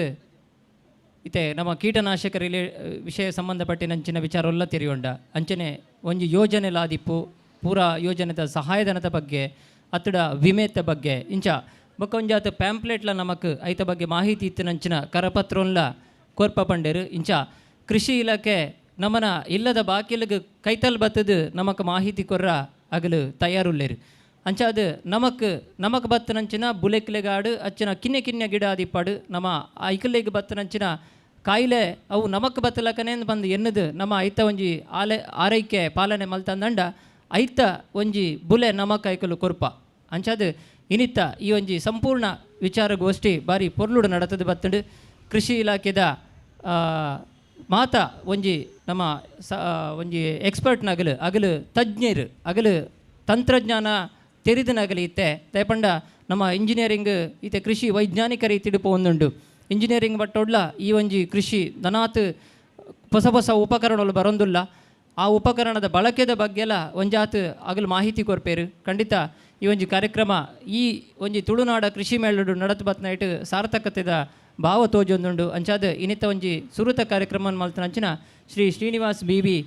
ಇತ್ತೆ ನಮ್ಮ ಕೀಟನಾಶಕ ರಿಲೇ ವಿಷಯ ಸಂಬಂಧಪಟ್ಟಿನಂಚಿನ ವಿಚಾರವೆಲ್ಲ ತೆರಿಯೊಂಡ. ಅಂಚನೆ ಒಂಜಿ ಯೋಜನೆ ಲಾದಿಪ್ಪು ಪೂರಾ ಯೋಜನೆದ ಸಹಾಯಧನದ ಬಗ್ಗೆ ಅತ್ತಡ ವಿಮೆತ ಬಗ್ಗೆ ಇಂಚ ಬೊಕ್ಕ ಒಂಜಾತ ಪ್ಯಾಂಪ್ಲೆಟ್ಲ ನಮಕ್ ಐತ ಬಗ್ಗೆ ಮಾಹಿತಿ ಇತ್ತಿನಂಚಿನ ಕರಪತ್ರೊನ್ಲ ಕೋರ್ಪ ಪಂಡೇರು. ಇಂಚ ಕೃಷಿ ಇಲಾಖೆ ನಮ್ಮನ ಇಲ್ಲದ ಬಾಕಿಲಿಗೆ ಕೈತಲ್ ಬತ್ತದು ನಮಕ್ ಮಾಹಿತಿ ಕೊರ್ರ ಅಗಲು ತಯಾರುಲ್ಲೇರು. ಅಂಚಾದ ನಮಕ್ ನಮಕ್ ಬತ್ತನಂಚಿನ ಬುಲೆಕ್ಲೆಗಾಡು ಅಚ್ಚಿನ ಕಿನ್ನೆ ಕಿನ್ನೆ ಗಿಡ ಆದಿಪ್ಪಾಡು ನಮ್ಮ ಐಕಲೆಗೆ ಬತ್ತನಂಚಿನ ಕಾಯಿಲೆ ಅವು ನಮಕ್ ಬತ್ತಲಕನೇ ಬಂದು ಎನ್ನದು ನಮ್ಮ ಐತ ಒಂಜಿ ಆಲೆ ಆರೈಕೆ ಪಾಲನೆ ಮಲ್ತಂದಂಡ ಐತ ಒಂಜಿ ಬುಲೆ ನಮಕ್ ಐಕಲು ಕೊರ್ಪ. ಅಂಚಾದ ಇನಿತ್ತ ಈ ಒಂಜಿ ಸಂಪೂರ್ಣ ವಿಚಾರಗೋಷ್ಠಿ ಬಾರಿ ಪೊರ್ಲುಡು ನಡತದ ಬತ್ತಂಡು. ಕೃಷಿ ಇಲಾಖೆದ ಮಾತ ಒಂಜಿ ನಮ್ಮ ಸ ಒಂಜಿ ಎಕ್ಸ್ಪರ್ಟ್ನಗಲು ಅಗಲು ತಜ್ಞರು ಅಗಲು ತಂತ್ರಜ್ಞಾನ ತೆರಿದನಗಲಿ ಇತ್ತೆ ದಯಪಂಡ ನಮ್ಮ ಇಂಜಿನಿಯರಿಂಗ್ ಇತ್ತೆ ಕೃಷಿ ವೈಜ್ಞಾನಿಕ ರೀತಿಡು ಪೋಂದುಂಡು. ಇಂಜಿನಿಯರಿಂಗ್ ಬಟ್ಟೊಡ್ಲ ಈ ಒಂಜಿ ಕೃಷಿ ದನಾತ್ ಹೊಸ ಹೊಸ ಉಪಕರಣಗಳು ಬರೋಂದುಲ್ಲ, ಆ ಉಪಕರಣದ ಬಳಕೆದ ಬಗ್ಗೆಲ್ಲ ಒಂಜಾತ್ ಅಗಲು ಮಾಹಿತಿ ಕೊರ್ಪೇರು. ಖಂಡಿತ ಈ ಒಂಜಿ ಕಾರ್ಯಕ್ರಮ ಈ ಒಂಜಿ ತುಳುನಾಡ ಕೃಷಿ ಮೇಳಡು ನಡತು ಬತ್ನೈಟ್ ಸಾರ್ಥಕತೆದ ಭಾವ ತೋಜೊಂದುಂಡು. ಅಂಚಾದ ಇನ್ನಿತ ಒಂಜಿ ಸುರುತ ಕಾರ್ಯಕ್ರಮ ಮಲ್ತನಂಚಿನ ಶ್ರೀ ಶ್ರೀನಿವಾಸ್ ಬಿ ಬಿ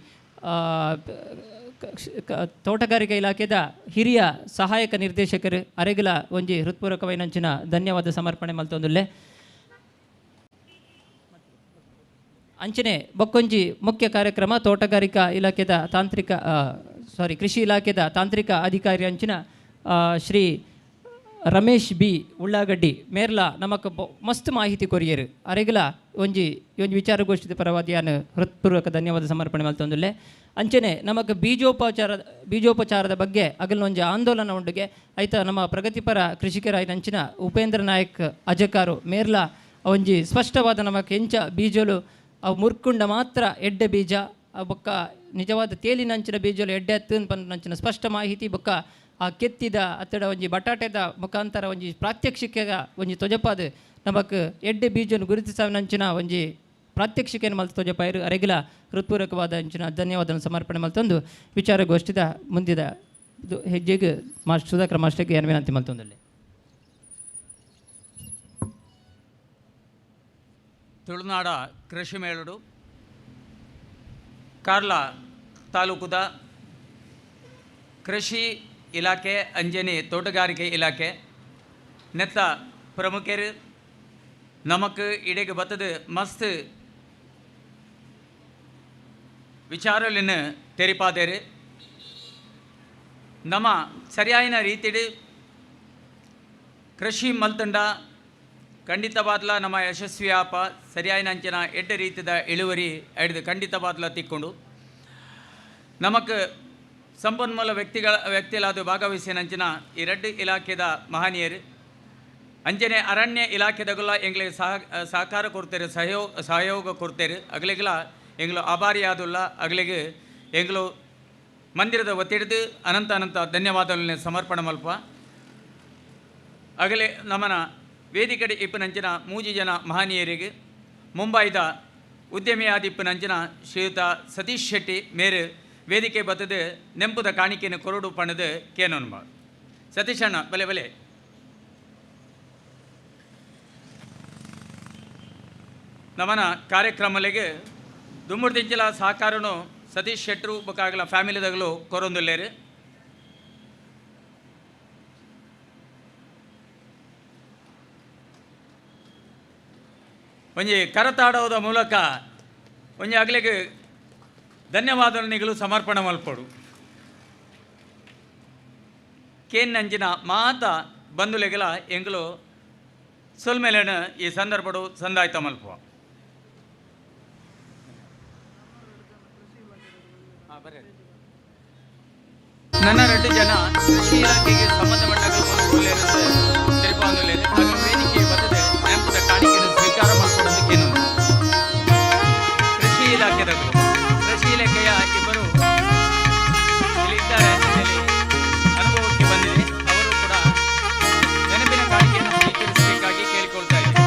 ತೋಟಗಾರಿಕಾ ಇಲಾಖೆದ ಹಿರಿಯ ಸಹಾಯಕ ನಿರ್ದೇಶಕರು ಅರೆಗಲ ಒಂಜಿ ಹೃತ್ಪೂರ್ವಕವೈನಂಚಿನ ಧನ್ಯವಾದ ಸಮರ್ಪಣೆ ಮಲ್ತೊಂದುಲ್ಲೆ. ಅಂಚನೆ ಬೊಕ್ಕೊಂಜಿ ಮುಖ್ಯ ಕಾರ್ಯಕ್ರಮ ತೋಟಗಾರಿಕಾ ಇಲಾಖೆದ ತಾಂತ್ರಿಕ ಸಾರಿ ಕೃಷಿ ಇಲಾಖೆದ ತಾಂತ್ರಿಕ ಅಧಿಕಾರಿ ಅಂಚಿನ ಶ್ರೀ ರಮೇಶ್ ಬಿ ಉಳ್ಳಾಗಡ್ಡಿ ಮೇರ್ಲ ನಮಕ್ ಮಸ್ತ್ ಮಾಹಿತಿ ಕೊರಿಯರು. ಅರೆಗಲ ಒಂಜಿ ಒಂಜಿ ವಿಚಾರಗೋಷ್ಠಿದ ಪರವಾದಿಯಾನ ಹೃತ್ಪೂರ್ವಕ ಧನ್ಯವಾದ ಸಮರ್ಪಣೆ ಮಲ್ತೊಂದುಲ್ಲೆ. ಅಂಚನೆ ನಮಕ್ ಬೀಜೋಪಚಾರದ ಬಗ್ಗೆ ಅಗಲ ಒಂಜಿ ಆಂದೋಲನ ಉಂಡುಗೆ ಐತ ನಮ್ಮ ಪ್ರಗತಿಪರ ಕೃಷಿಕರಾಯಿನಂಚಿನ ಉಪೇಂದ್ರ ನಾಯಕ್ ಅಜಕಾರು ಮೇರ್ಲ ಒಂಜಿ ಸ್ಪಷ್ಟವಾದ ನಮಕ್ ಎಂಚ ಬೀಜಲು ಅವು ಮುರ್ಕುಂಡ ಮಾತ್ರ ಎಡ್ಡೆ ಬೀಜ ಬೊಕ್ಕ ನಿಜವಾದ ತೇಲಿನಂಚಿನ ಬೀಜಲು ಎಡ್ಡೆ ಹತ್ತು ಪಂಚಿನ ಸ್ಪಷ್ಟ ಮಾಹಿತಿ ಬೊಕ್ಕ ಆ ಕೆತ್ತಿದ ಅತ್ತಡ ಒಂಜಿ ಬಟಾಟೆದ ಮುಖಾಂತರ ಒಂಜಿ ಪ್ರಾತ್ಯಕ್ಷಿಕೆಗ ಒಂಜಿ ತೊಜಪಾದ ನಮಕ್ ಎಡ್ಡೆ ಬೀಜನು ಗುರುತಿಸವನಂಚಿನ ಒಂಜಿ ಪ್ರಾತ್ಯಕ್ಷಿಕೆಯನ್ನು ಮಲ್ತು ತೊಜಪಾಯರು. ಅರೆಗಿಲ ಹೃತ್ಪೂರ್ವಕವಾದ ಅಂಚಿನ ಧನ್ಯವಾದ ಸಮರ್ಪಣೆ ಮಲ್ತೊಂದು ವಿಚಾರಗೋಷ್ಠಿದ ಮುಂದಿದ ಹೆಜ್ಜೆಗೆ ಮಾಸ್ಟರ್ ಸುಧಾಕರ್ ಮಾಸ್ಟರ್ಗೆ ಏನು ವಿನಂತಿ ಮಲ್ತೊಂದಲ್ಲಿ. ತುಳುನಾಡ ಕೃಷಿ ಮೇಳಡು ಕಾರ್ಲ ತಾಲೂಕುದ ಕೃಷಿ ಇಲಾಖೆ ಅಂಜನೆ ತೋಟಗಾರಿಕೆ ಇಲಾಖೆ ನೆತ್ತ ಪ್ರಮುಖರು ನಮಕ್ ಇಡೆಗೆ ಬತ್ತದ ಮಸ್ತ್ ವಿಚಾರಲಿನ ತೆರಿಪಾದೇರು. ನಮ್ಮ ಸರಿಯಾಯಿನ ರೀತಿಡು ಕೃಷಿ ಮಲ್ತಂಡ ಖಂಡಿತವಾದ್ಲ ನಮ್ಮ ಯಶಸ್ವಿ ಆಪ ಸರಿಯಾಯಿನ ಅಂಚಿನ ಎಡ್ಡ ರೀತಿದ ಇಳುವರಿ ಹಿಡಿದು ಖಂಡಿತವಾದ್ಲ ತಿಕ್ಕೊಂಡು ನಮಕ್ ಸಂಪನ್ಮೂಲ ವ್ಯಕ್ತಿಗಳಾದ ಭಾಗವಹಿಸಿನಂಚಿನ ಈ ರಡ್ಡು ಇಲಾಖೆದ ಮಹನೀಯರು ಅಂಚನೆ ಅರಣ್ಯ ಇಲಾಖೆದಗುಲ ಎಂಗ್ಲಿಗೆ ಸಹಕಾರ ಕೊಡ್ತೇವೆ, ಸಹಯೋಗ ಕೊಡ್ತೇವೆ. ಅಗಲಿಗೆಲ್ಲ ಎಂಗ್ಲು ಆಭಾರಿಯಾದುಲ್ಲ. ಅಗಲಿಗೆ ಎಂಗ್ಲು ಮಂದಿರದ ಒತ್ತಿಡಿದು ಅನಂತ ಅನಂತ ಧನ್ಯವಾದಗಳನ್ನ ಸಮರ್ಪಣೆ ಮಲ್ಪ. ಅಗಲೆ ನಮ್ಮನ ವೇದಿಕೆಡೆ ಇಪ್ಪನಂಚಿನ ಮೂಜಿ ಜನ ಮಹನೀಯರಿಗೆ ಮುಂಬೈದ ಉದ್ಯಮಿಯಾದ ಇಪ್ಪನಂಚಿನ ಶ್ರೀಯುತ ಸತೀಶ್ ಶೆಟ್ಟಿ ಮೇರು ವೇದಿಕೆ ಬತ್ತದು ನೆಂಪುದ ಕಾಣಿಕೆಯನ್ನು ಕೊರಡು ಪಣದು ಕೇನೋನ್ಬ. ಸತೀಶ್ ಅಣ್ಣ ಬಲೆ ಬಲೆ. ನಮನ ಕಾರ್ಯಕ್ರಮಲೆಗೆ ದುಮ್ಮುಡ್ದಿಂಚಿಲ ಸಹಕಾರನು ಸತೀಶ್ ಶೆಟ್ಟರು ಬೊಕ್ಕಾಗಲ ಫ್ಯಾಮಿಲಿದಾಗಲೂ ಕೊರೊಂದುಲ್ಲೇರು. ಒಂಜಿ ಕರತಾಡೋದ ಮೂಲಕ ಒಂಜಿ ಅಗಲಿಗೆ ಧನ್ಯವಾದಗಳು ಸಮರ್ಪಣೆ ಮಲ್ಪಡು. ಕೇನ್ನಂಜಿನ ಮಾತ ಬಂಧುಲೆಗಲ ಎಂಗ್ಲು ಸೊಲ್ಮೇಲೆನ ಈ ಸಂದರ್ಭಡು ಸಂದಾಯ್ತ ಮಲ್ಪುವ. ನನ್ನ ಎರಡು ಜನ ಕೃಷಿ ಇಲಾಖೆಗೆ ಸಂಬಂಧಪಟ್ಟ ವೇದಿಕೆ ಬರ್ತದೆ ನೆನಪದ ಕಾಣಿಕೆಯನ್ನು ಸ್ವೀಕಾರ ಮಾಡಿಕೊಳ್ಳೋದಕ್ಕೇನು ಕೃಷಿ ಇಲಾಖೆದವರು ಕೃಷಿ ಇಲಾಖೆಯ ಇಬ್ಬರು ಇಲ್ಲಿದ್ದಾರೆ ಅಂತೇಳಿ ಅನುಭವಕ್ಕೆ ಬಂದಿದೆ. ಅವರು ಕೂಡ ನೆನಪಿನ ಕಾಣಿಕೆಯನ್ನು ಸ್ವೀಕರಿಸಬೇಕಾಗಿ ಕೇಳಿಕೊಳ್ತಾ ಇದ್ದಾರೆ.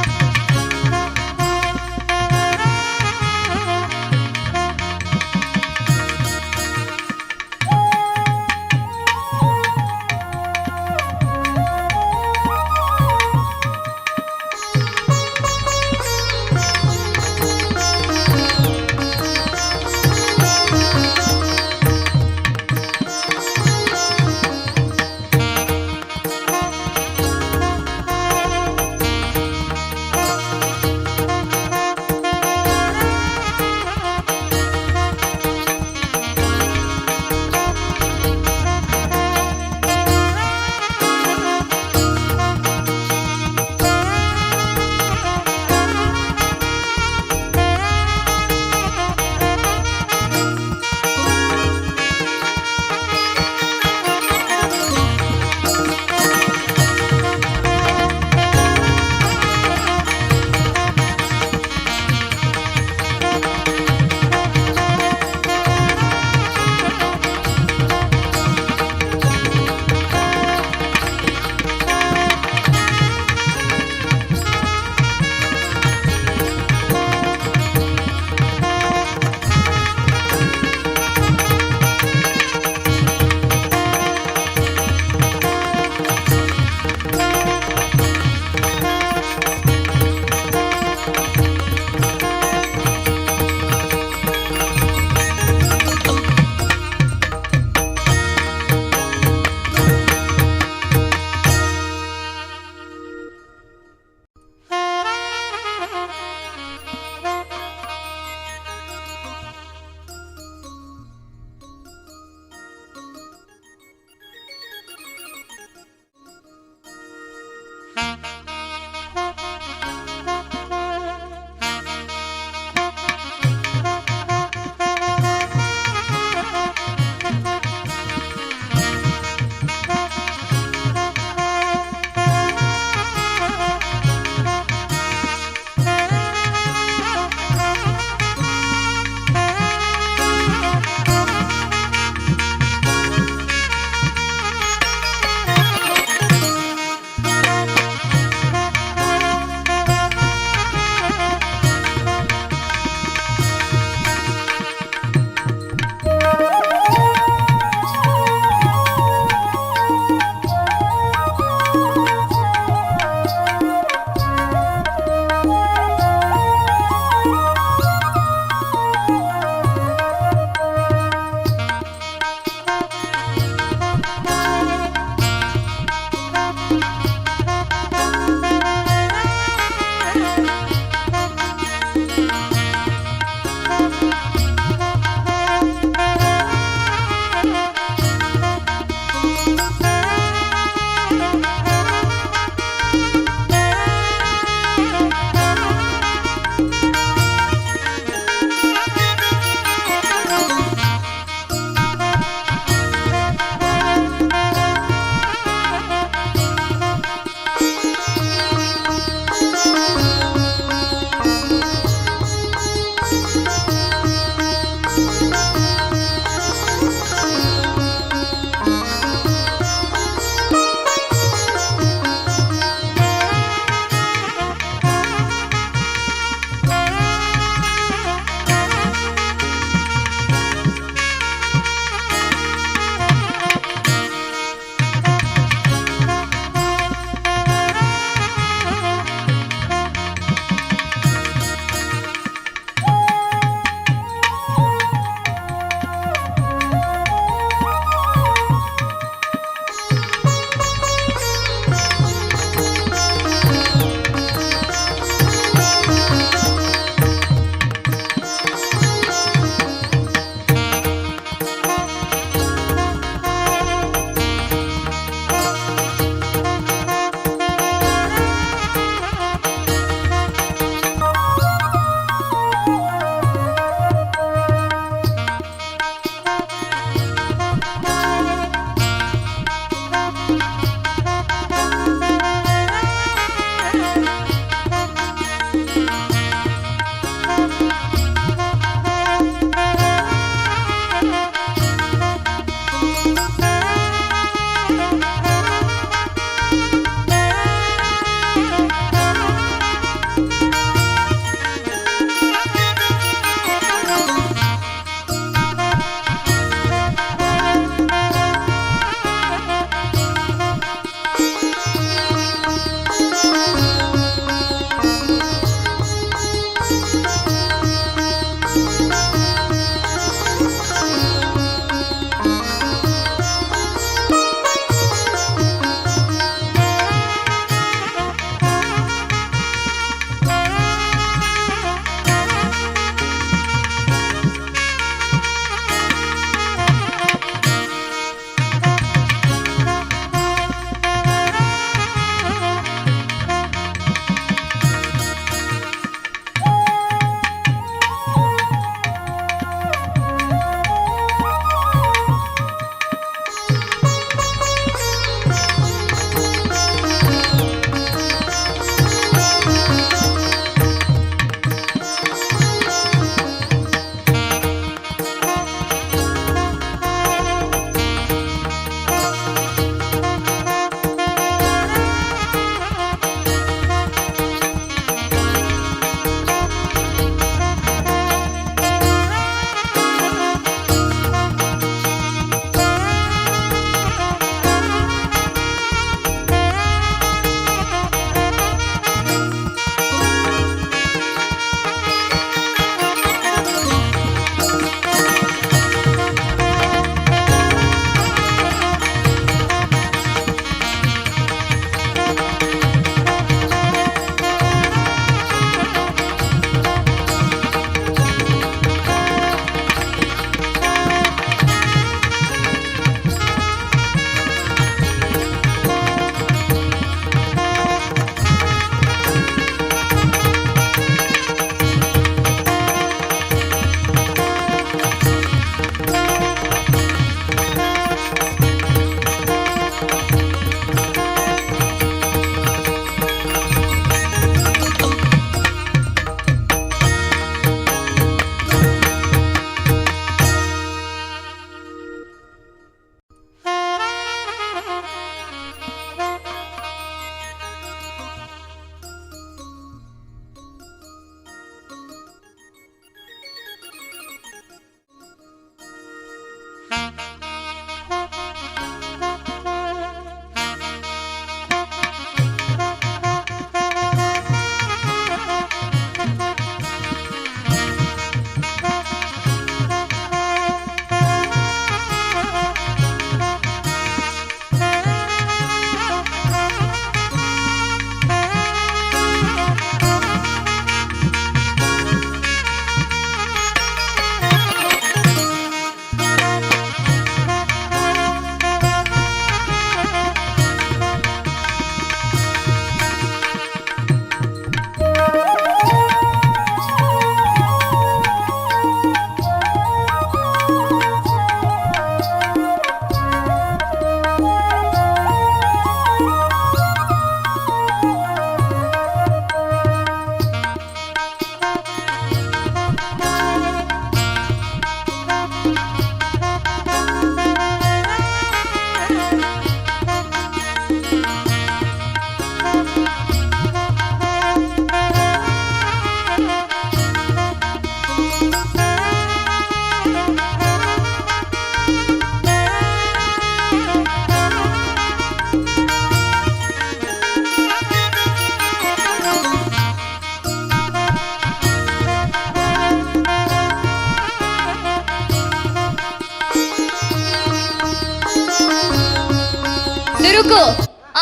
ಶೋಕು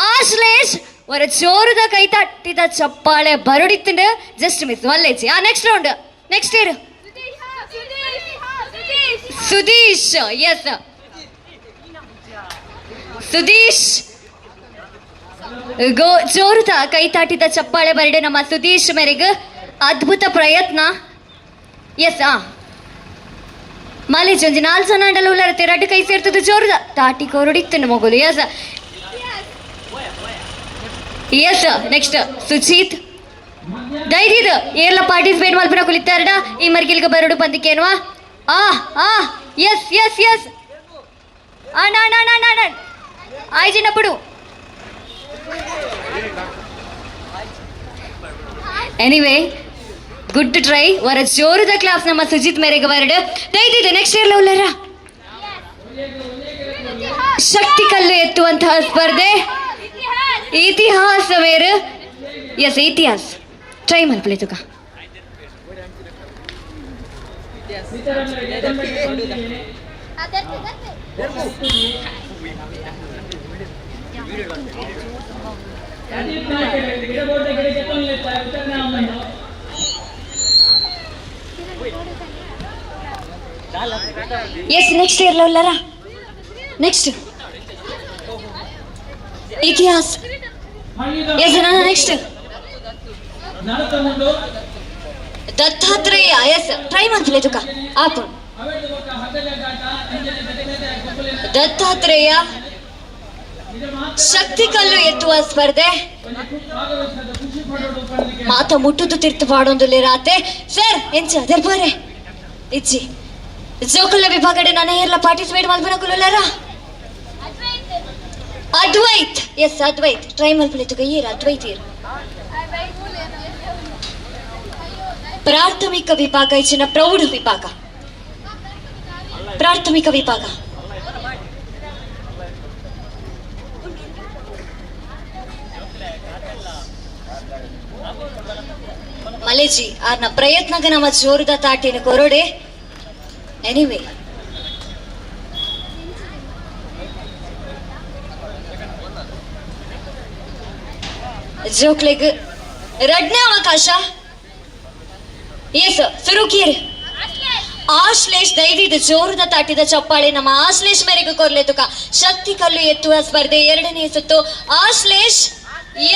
ಆಶ್ಲೇಷ್ ವರ ಜೋರದ ಕೈ ತಟ್ಟಿದ ಚಪ್ಪಾಳೆ ಬರುಡಿತ್ತಂಡು ಜಸ್ಟ್ ಮಿಸ್ ಮಲ್ಲೇಜಿ. ಆ next round next year Sudheesh. Yes Sudheesh go ಜೋರದ ಕೈ ತಾಟಿದ ಚಪ್ಪಾಳೆ ಬರಡೆ ನಮ್ಮ ಸುಧೀಶ್ ಮೇರೆಗೆ. ಅದ್ಭುತ ಪ್ರಯತ್ನ. ಎಸ್ ಆ ಮಾಲೇಜ್ ಒಂಜಿ ನಾಲ್ ಜನ ಅಂಡಲ ಉಲ್ಲರತೆ ರಡ್ಡು ಕೈ ಸೇರ್ತದೆ ಜೋರದ ತಾಟಿ ಕೊರಡಿತ್ತನು ಮಗುಲು. ಎಸ್ ಎಸ್ ನೆಕ್ಸ್ಟ್ ಸುಜೀತ್ ದೈದಿದ್ ಏರ್ಲ ಪಾರ್ಟಿಸಿಪೇಟ್ ಮಲ್ಪನ ಕುಲಿತಾರಡ ಈ ಮರ್ಗಿಲ್ಗ ಬರಡು ಪಂದಿಕೇನ್ವಾ. ಆ ಆ ಎಸ್ ಎಸ್ ಎಸ್ ಅಣ್ಣ ಅಣ್ಣ ಅಣ್ಣ ಅಣ್ಣ ಅಣ್ಣ ಆಯ್ಜಿನప్పుడు. ಎನಿವೇ ಗುಡ್ ಟ್ರೈ ವರ ಜೋರದ ಕ್ಲಾಸ್ ನಮ್ಮ ಸುಜಿತ್ ಮೇರೆಗೆ ಬರಡು ದೈದಿದೆ. ನೆಕ್ಸ್ಟ್ ಇಯರ್ ಉಲ್ಲರ ಶಕ್ತಿ ಕಲ್ಲು ಎತ್ತುವಂತಹ ಸ್ಪರ್ಧೆ ಇತಿಹಾಸ ಮೇರು. ಎಸ್ ಇತಿಹಾಸ ಟ್ರೈ ಮಲ್ಪಲೆ ತುಕ. ಎಸ್ ನೆಕ್ಸ್ಟ್ ಇಯರ್ ಉಲ್ಲರ ನೆಕ್ಸ್ಟ್ ಇತಿಹಾಸ. ಎಸ್ ನಾನು ನೆಕ್ಸ್ಟ್ ದತ್ತಾತ್ರೇಯ. ಎಸ್ ಟ್ರೈ ಮಾಡ್ತಿಲ್ಲ ತುಕ ಆಪು ದತ್ತಾತ್ರೇಯ ಶಕ್ತಿ ಕಲ್ಲು ಎತ್ತುವ ಸ್ಪರ್ಧೆ ಮಾತ ಮುಟ್ಟುದು ತಿರ್ತು ಪಾಡೊಂದು ರಾತೆ ಸರ್ ಎಂಚ ದರ್ಬಾರೆ ಇಚ್ಚಿ ಜೋಕುಲ್ಲ ವಿಭಾಗಡೆ ನಾನು ಎಲ್ಲ ಪಾರ್ಟಿಸಿಪೇಟ್ ಮಲ್ಪನ ಕುಲ್ಲರ. ಅದ್ವೈತ್ ಎಸ್ ಅದ್ವೈತ್ ಟ್ರೈ ಮಲ್ಪಲೆ ತುಕ ಏರ್ ಅದ್ವೈತ್ ಏರ್. ಪ್ರಾಥಮಿಕ ವಿಭಾಗ ಇಚ್ಚಿನ ಪ್ರೌಢ ವಿಭಾಗ ಪ್ರಾಥಮಿಕ ವಿಭಾಗ ಮಲೇಜಿ ಆರ್ನ ಪ್ರಯತ್ನಗ ನಮ್ಮ ಜೋರದ ತಾಟಿನ ಕೊರಡೆ. ಎನಿವೇ ಜೋಕ್ಲೆಗ್ ರಡ್ನೇ ಅವಕಾಶ. ಎಸ್ ಸುರುಕೀರ್ ಆಶ್ಲೇಷ್ ದೈದಿದ ಜೋರದ ತಾಟಿದ ಚಪ್ಪಾಳೆ ನಮ್ಮ ಆಶ್ಲೇಷ್ ಮೇರೆಗೆ ಕೊರ್ಲೆ ತುಕ. ಶಕ್ತಿ ಕಲ್ಲು ಎತ್ತುವ ಸ್ಪರ್ಧೆ ಎರಡನೇ ಸುತ್ತು. ಆಶ್ಲೇಷ್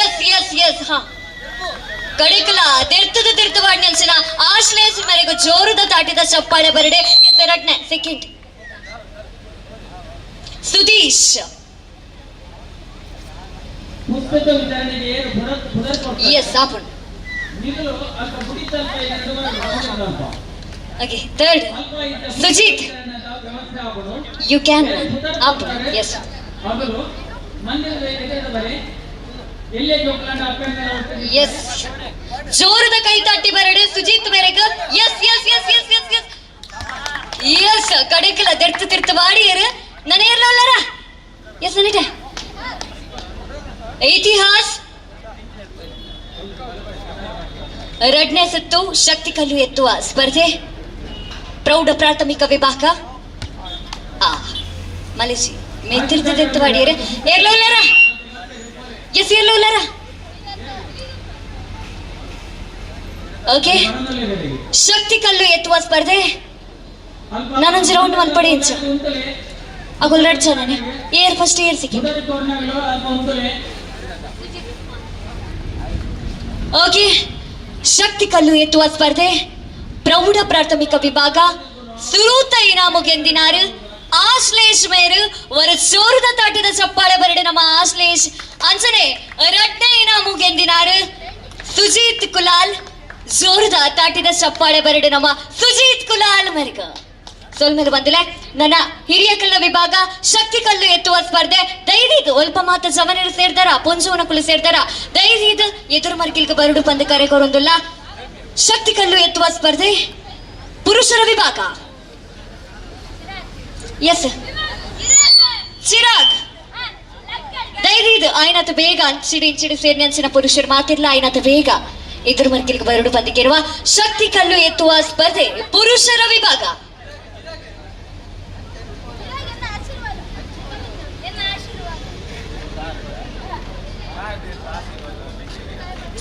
ಎಸ್ ಎಸ್ ಎಸ್ ಹಾ ಕಡಿಕಲ ತಿರ್ತದ ತಿರ್ತು ವಾಣ್ಯಂಚಿನ ಆಶ್ಲೇಷ್ ಮೇರೆಗೆ ಜೋರದ ತಾಟಿದ ಚಪ್ಪಾಳೆ ಬರಡೆ. ಎಸ್ ಎರಡನೇ ಸೆಕೆಂಡ್ ಸುಧೀಶ್. ಎಸ್ ಆಪುಣ್. Okay third Sujith you can up. Yes yes ಜೋರದ ಕೈ ತಟ್ಟಿ ಬರಡೆ ಸುಜಿತ್ ಮೇರೆಗೆ. Yes yes yes yes yes yes yes ಕಡೆಕಲ ದೆರ್ತು ತಿರ್ತು ಬಾಡಿಯರು ನನೇರ್ಲ ಉಲ್ಲರ. ಎಸ್ ನನಿಟೆ ಇತಿಹಾಸ್ ಎರಡನೇ ಸುತ್ತು ಶಕ್ತಿ ಕಲ್ಲು ಎತ್ತುವ ಸ್ಪರ್ಧೆ ಪ್ರೌಢ ಪ್ರಾಥಮಿಕ ವಿಭಾಗ. ಆ ಮಲೇಶಿ ಮೆತ್ತಿರ್ತದೆ ಬಾಡಿಯರೆ ಏರ್ಲ ಉಲ್ಲರ. ಎಸ್ ಏರ್ಲ ಉಲ್ಲರ. ಓಕೆ ಶಕ್ತಿ ಕಲ್ಲು ಎತ್ತುವ ಸ್ಪರ್ಧೆ ನಾನೊಂದು ರೌಂಡ್ ಮಲ್ಪಡೆ ಇಂಚ ಅಗುಲ್ ರಡ್ ಜನನೆ ಏರ್ ಫಸ್ಟ್ ಏರ್ ಸೆಕೆಂಡ್. ಓಕೆ ಶಕ್ತಿ ಕಲ್ಲು ಎತ್ತುವ ಸ್ಪರ್ಧೆ ಪ್ರೌಢ ಪ್ರಾಥಮಿಕ ವಿಭಾಗ ಸುರೂತ ಇನಾಮು ಗೆಂದಿನಾರು ಆಶ್ಲೇಷ್ ಮೇರು ವರ ಜೋರದ ತಾಟಿದ ಚಪ್ಪಾಳೆ ಬರಡೆ ನಮ್ಮ ಆಶ್ಲೇಷ್. ಅಂಚನೆ ರಡ್ನೇ ಇನಾಮು ಗೆಂದಿನಾರು ಸುಜೀತ್ ಕುಲಾಲ್ ಜೋರದ ತಾಟಿದ ಚಪ್ಪಾಳೆ ಬರಡೆ ನಮ್ಮ ಸುಜೀತ್ ಕುಲಾಲ್ ಮೆರ್ಗ. ಸೊಲ್ಮೇಲೆ ಬಂದಿಲ್ಲ ನನ್ನ ಹಿರಿಯ ಕಲ್ಲ ವಿಭಾಗ ಶಕ್ತಿ ಕಲ್ಲು ಎತ್ತುವ ಸ್ಪರ್ಧೆ ದೈದಿದು ಒಲ್ಪ ಮಾತ ಜವನರು ಸೇರ್ದಾರ ಪೊಂಜೋನ ಕುಲು ಸೇರ್ದಾರ ದೈದಿದು ಎದುರು ಮರ್ಕಿಲ್ಕ ಬರಡು ಪಂದ ಕರೆ ಕೊರೊಂದುಲ್ಲ. ಶಕ್ತಿ ಕಲ್ಲು ಎತ್ತುವ ಸ್ಪರ್ಧೆ ಪುರುಷರ ವಿಭಾಗ. ಎಸ್ ಚಿರಾಗ್ ದೈದಿದು ಆಯ್ನಾತ ಬೇಗ ಅಂಚಿಡಿ ಇಂಚಿಡಿ ಸೇರ್ನಿ ಅಂಚಿನ ಪುರುಷರು ಮಾತಿರ್ಲ ಆಯ್ನಾತ ಬೇಗ ಎದುರು ಮರ್ಕಿಲ್ಕ ಬರಡು ಪಂದಕ್ಕಿರುವ ಶಕ್ತಿ ಕಲ್ಲು ಎತ್ತುವ ಸ್ಪರ್ಧೆ ಪುರುಷರ ವಿಭಾಗ.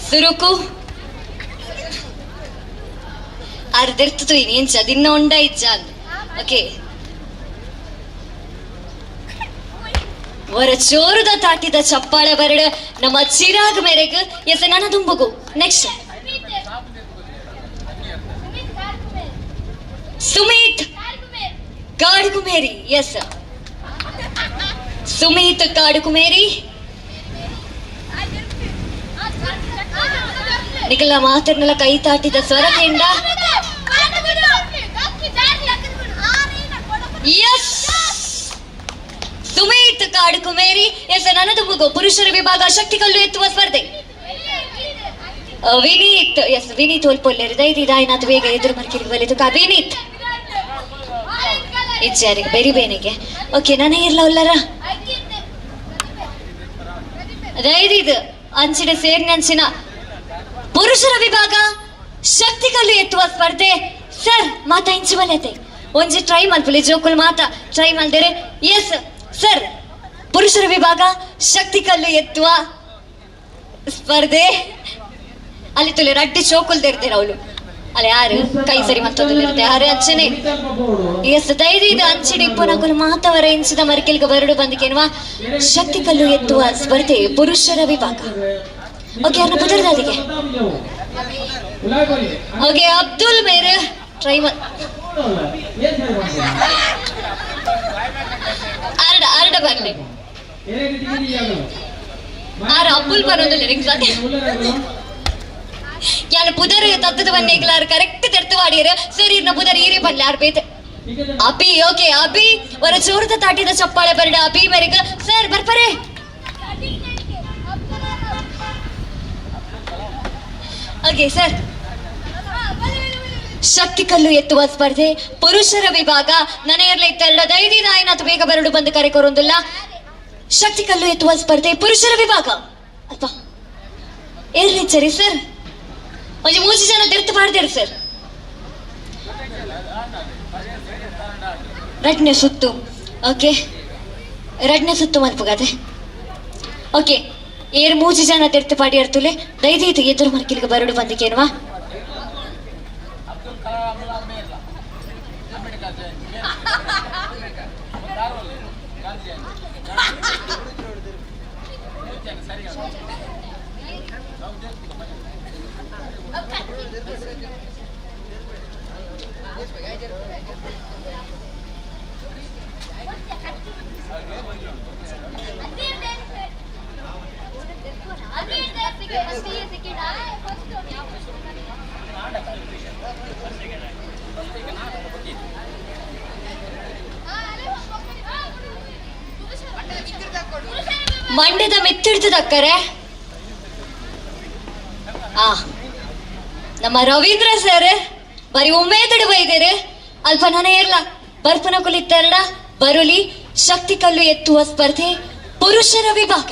ಸುರುಕು ಅರ್ಧೆರ್ತು ಇಂಚ ದಿನ್ನ ಉಂಡ ಇಜ್ಜ ಓಕೆ ವರ ಚೋರುದ ತಾಟಿದ ಚಪ್ಪಾಳೆ ಬರಡು ನಮ್ಮ ಚಿರಾಗ್ ಮೇರೆಗ್ ಎಸ್ ನನ್ನ ದುಂಬುಗು. ನೆಕ್ಸ್ಟ್ ಸುಮಿತ್ ಕಾಡುಕುಮೇರಿ. ಎಸ್ ಸುಮಿತ್ ಕಾಡುಕುಮೇರಿ. ನಿಖಲ ಮಾತರ್ನೆಲ್ಲ ಕೈ ತಾಟಿದ ಸ್ವರ ಕೆಂಡ. ಎಸ್ ಸುಮಿತ್ ಕಾಡುಕುಮೇರಿ. ಎಸ್ ನನ್ನದು ಮಗು. ಪುರುಷರ ವಿಭಾಗ ಶಕ್ತಿ ಕಲ್ಲು ಎತ್ತುವ ಸ್ಪರ್ಧೆ. ವಿನೀತ್. ಎಸ್ ವಿನೀತ್ ಒಲ್ಪೊಲ್ಲೇರು ದೈದಿ ದಾಯಿನಾಥ್ ಬೇಗ ಎದುರು ಮರ್ಕಿರಿಗೆ ಬಲಿತು ಕಾ ವಿನೀತ್ ಇಜ್ಜಾರಿಗೆ ಬೆರಿ ಬೇನಿಗೆ. ಓಕೆ ನಾನೇ ಇರ್ಲ ಉಲ್ಲರ ದೈದಿದು ಅಂಚಿನ ಸೇರಿನ ಅಂಚಿನ ಪುರುಷರ ವಿಭಾಗ ಶಕ್ತಿ ಕಲ್ಲು ಎತ್ತುವ ಸ್ಪರ್ಧೆ. ಸರ್ ಮಾತಾ ಇಂಚು ಬಲತೆ ಒಂಜಿ ಟ್ರೈ ಮಲ್ಪುಲಿ ಜೋಕುಲ್ ಮಾತಾ ಟ್ರೈ ಮಲ್ದೇರೆ. ಎಸ್ ಸರ್ ಪುರುಷರ ವಿಭಾಗ ಶಕ್ತಿ ಕಲ್ಲು ಎತ್ತುವ ಸ್ಪರ್ಧೆ. ಅಲ್ಲಿ ತುಲೆ ರಡ್ಡಿ ಚೋಕುಲ್ ದೇರ್ದೇರ ಅವಳು ಅಲ್ಲಿ ಯಾರು ಕೈ ಸರಿ ಮತ್ತೊಂದು ಯಾರು ಅಂಚನೆ. ಎಸ್ ದೈದಿದ ಅಂಚಿನ ಇಪ್ಪನಕುಲು ಮಾತವರ ಇಂಚಿದ ಮರ್ಕೆಲ್ಗ ಬರಡು ಬಂದಿಕೇನ್ವಾ ಶಕ್ತಿ ಕಲ್ಲು ಎತ್ತುವ ಸ್ಪರ್ಧೆ ಪುರುಷರ ವಿಭಾಗ. ಓಕೆ ಯಾರನ್ನ ಪುದರ್ದಾದಿಗೆ. ಓಕೆ ಅಬ್ದುಲ್ ಮೇರೆ ಟ್ರೈ ಅರಡ ಅರಡ ಬರ್ಲಿ ಆರ ಅಬ್ಬುಲ್ ಬರೋದಿಲ್ಲ ರಿಂಗ್ ಯಾರು ಪುದರ್ ತತ್ತದ ಬನ್ನಿಗ್ಲಾರು ಕರೆಕ್ಟ್ ತೆರ್ತು ವಾಡಿಯರು ಸರಿ ಇರ್ನ ಪುದರ್ ಈರೇ ಬನ್ನಿ ಯಾರು ಬೇತೆ ಅಭಿ. ಓಕೆ ಅಭಿ ವರ ಚೋರದ ತಾಟಿದ ಚಪ್ಪಾಳೆ ಬರಡ ಅಭಿ ಮೇರೆಗ. ಸರ್ ಬರ್ಪರೆ. ಓಕೆ ಸರ್ ಶಕ್ತಿ ಕಲ್ಲು ಎತ್ತುವ ಸ್ಪರ್ಧೆ ಪುರುಷರ ವಿಭಾಗ. ನನಯರ್ಲ ಇತ್ತೆರಡ ದೈದಿ ನಾಯನಾಥ ಬೇಗ ಬರಡು ಬಂದು ಕರೆ ಕೊರೊಂದಿಲ್ಲ. ಶಕ್ತಿ ಕಲ್ಲು ಎತ್ತುವ ಸ್ಪರ್ಧೆ ಪುರುಷರ ವಿಭಾಗ ಅಲ್ಪ ಏರ್ಲಿ ಸರಿ ಸರ್ ಒಂಜಿ ಮೂಜಿ ಜನ ದಿರ್ತು ಮಾಡ್ದೇರು ಸರ್. ರಡ್ನೆ ಸುತ್ತು. ಓಕೆ ರಡ್ನೆ ಸುತ್ತು ಮಲ್ಪುಗಾದೆ. ಓಕೆ ಏರ್ ಮೂಜಿ ಜನ ತಿರ್ತು ಪಾಡಿ ಅರ್ತುಲೆ ದೈದೀತು ಎದುರು ಮರ್ಕಿಲ್ಗೆ ಬರಡು ಬಂದಿಕೇನುವಾ. ಮಂಡ್ಯದ ಮಿತ್ತಿಡ್ತದಕ್ಕರೆ ಆ ನಮ್ಮ ರವೀಂದ್ರ ಸರ್ ಬರೀ ಉಮೇದಡು ಬೈದೇರು ಅಲ್ಪ ನಾನೇ ಇರ್ಲ ಬರ್ಪನ ಕುಲಿತ್ತಾರಡ ಬರುಲಿ ಶಕ್ತಿ ಕಲ್ಲು ಎತ್ತುವ ಸ್ಪರ್ಧೆ ಪುರುಷರ ವಿಭಾಗ.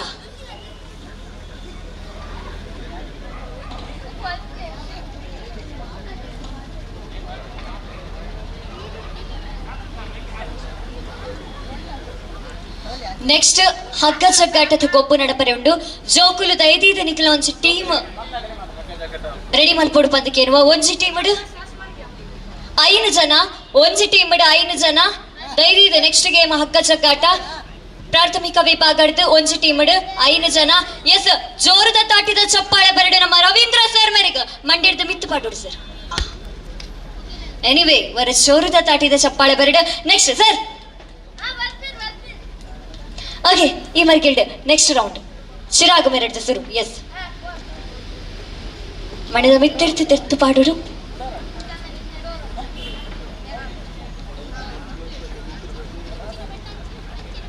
ನೆಕ್ಸ್ಟ್ ಹಗ್ಗ ಜಗ್ಗಾಟದ ಗೊಬ್ಬು ನಡಪರೆ ಉಂಡು. ಜೋಕುಲು ದಯದೀದ ನಿಖಲ ಒಂಜಿ ಟೀಮ್ ರೆಡಿ ಮಲ್ಪೊಡು ಪಂದಕೇನುವ ಒಂಜಿ ಟೀಮ್ ಐನು ಜನ, ಒಂಜಿ ಟೀಮ್ ಐನು ಜನ ದಯದೀದ ನೆಕ್ಸ್ಟ್ ಗೇಮ್ ಹಗ್ಗ ಜಗ್ಗಾಟ ಪ್ರಾಥಮಿಕ ವಿಭಾಗದ ಒಂಜಿ ಟೀಮ್ ಐನು ಜನ. ಎಸ್ ಜೋರದ ತಾಟಿದ ಚಪ್ಪಾಳೆ ಬರಡು ನಮ್ಮ ರವೀಂದ್ರ ಸರ್ ಮೇರೆಗೆ ಮಂಡ್ಯದ ಮಿತ್ತು ಪಾಟೋಡು ಸರ್. ಎನಿವೇ ವರ ಜೋರದ ತಾಟಿದ ಚಪ್ಪಾಳೆ ಬರಡು. ನೆಕ್ಸ್ಟ್ ಸರ್ ಓಕೆ ಈ ಮರ್ಗಿಲ್ಡ್ ನೆಕ್ಸ್ಟ್ ರೌಂಡ್ ಚಿರಾಗ್ ಮೆರಡ್ದ ಸುರು. ಎಸ್ ಮಣದ ಮಿತ್ತೆಡ್ತು ತೆತ್ತು ಪಾಡೋಡು.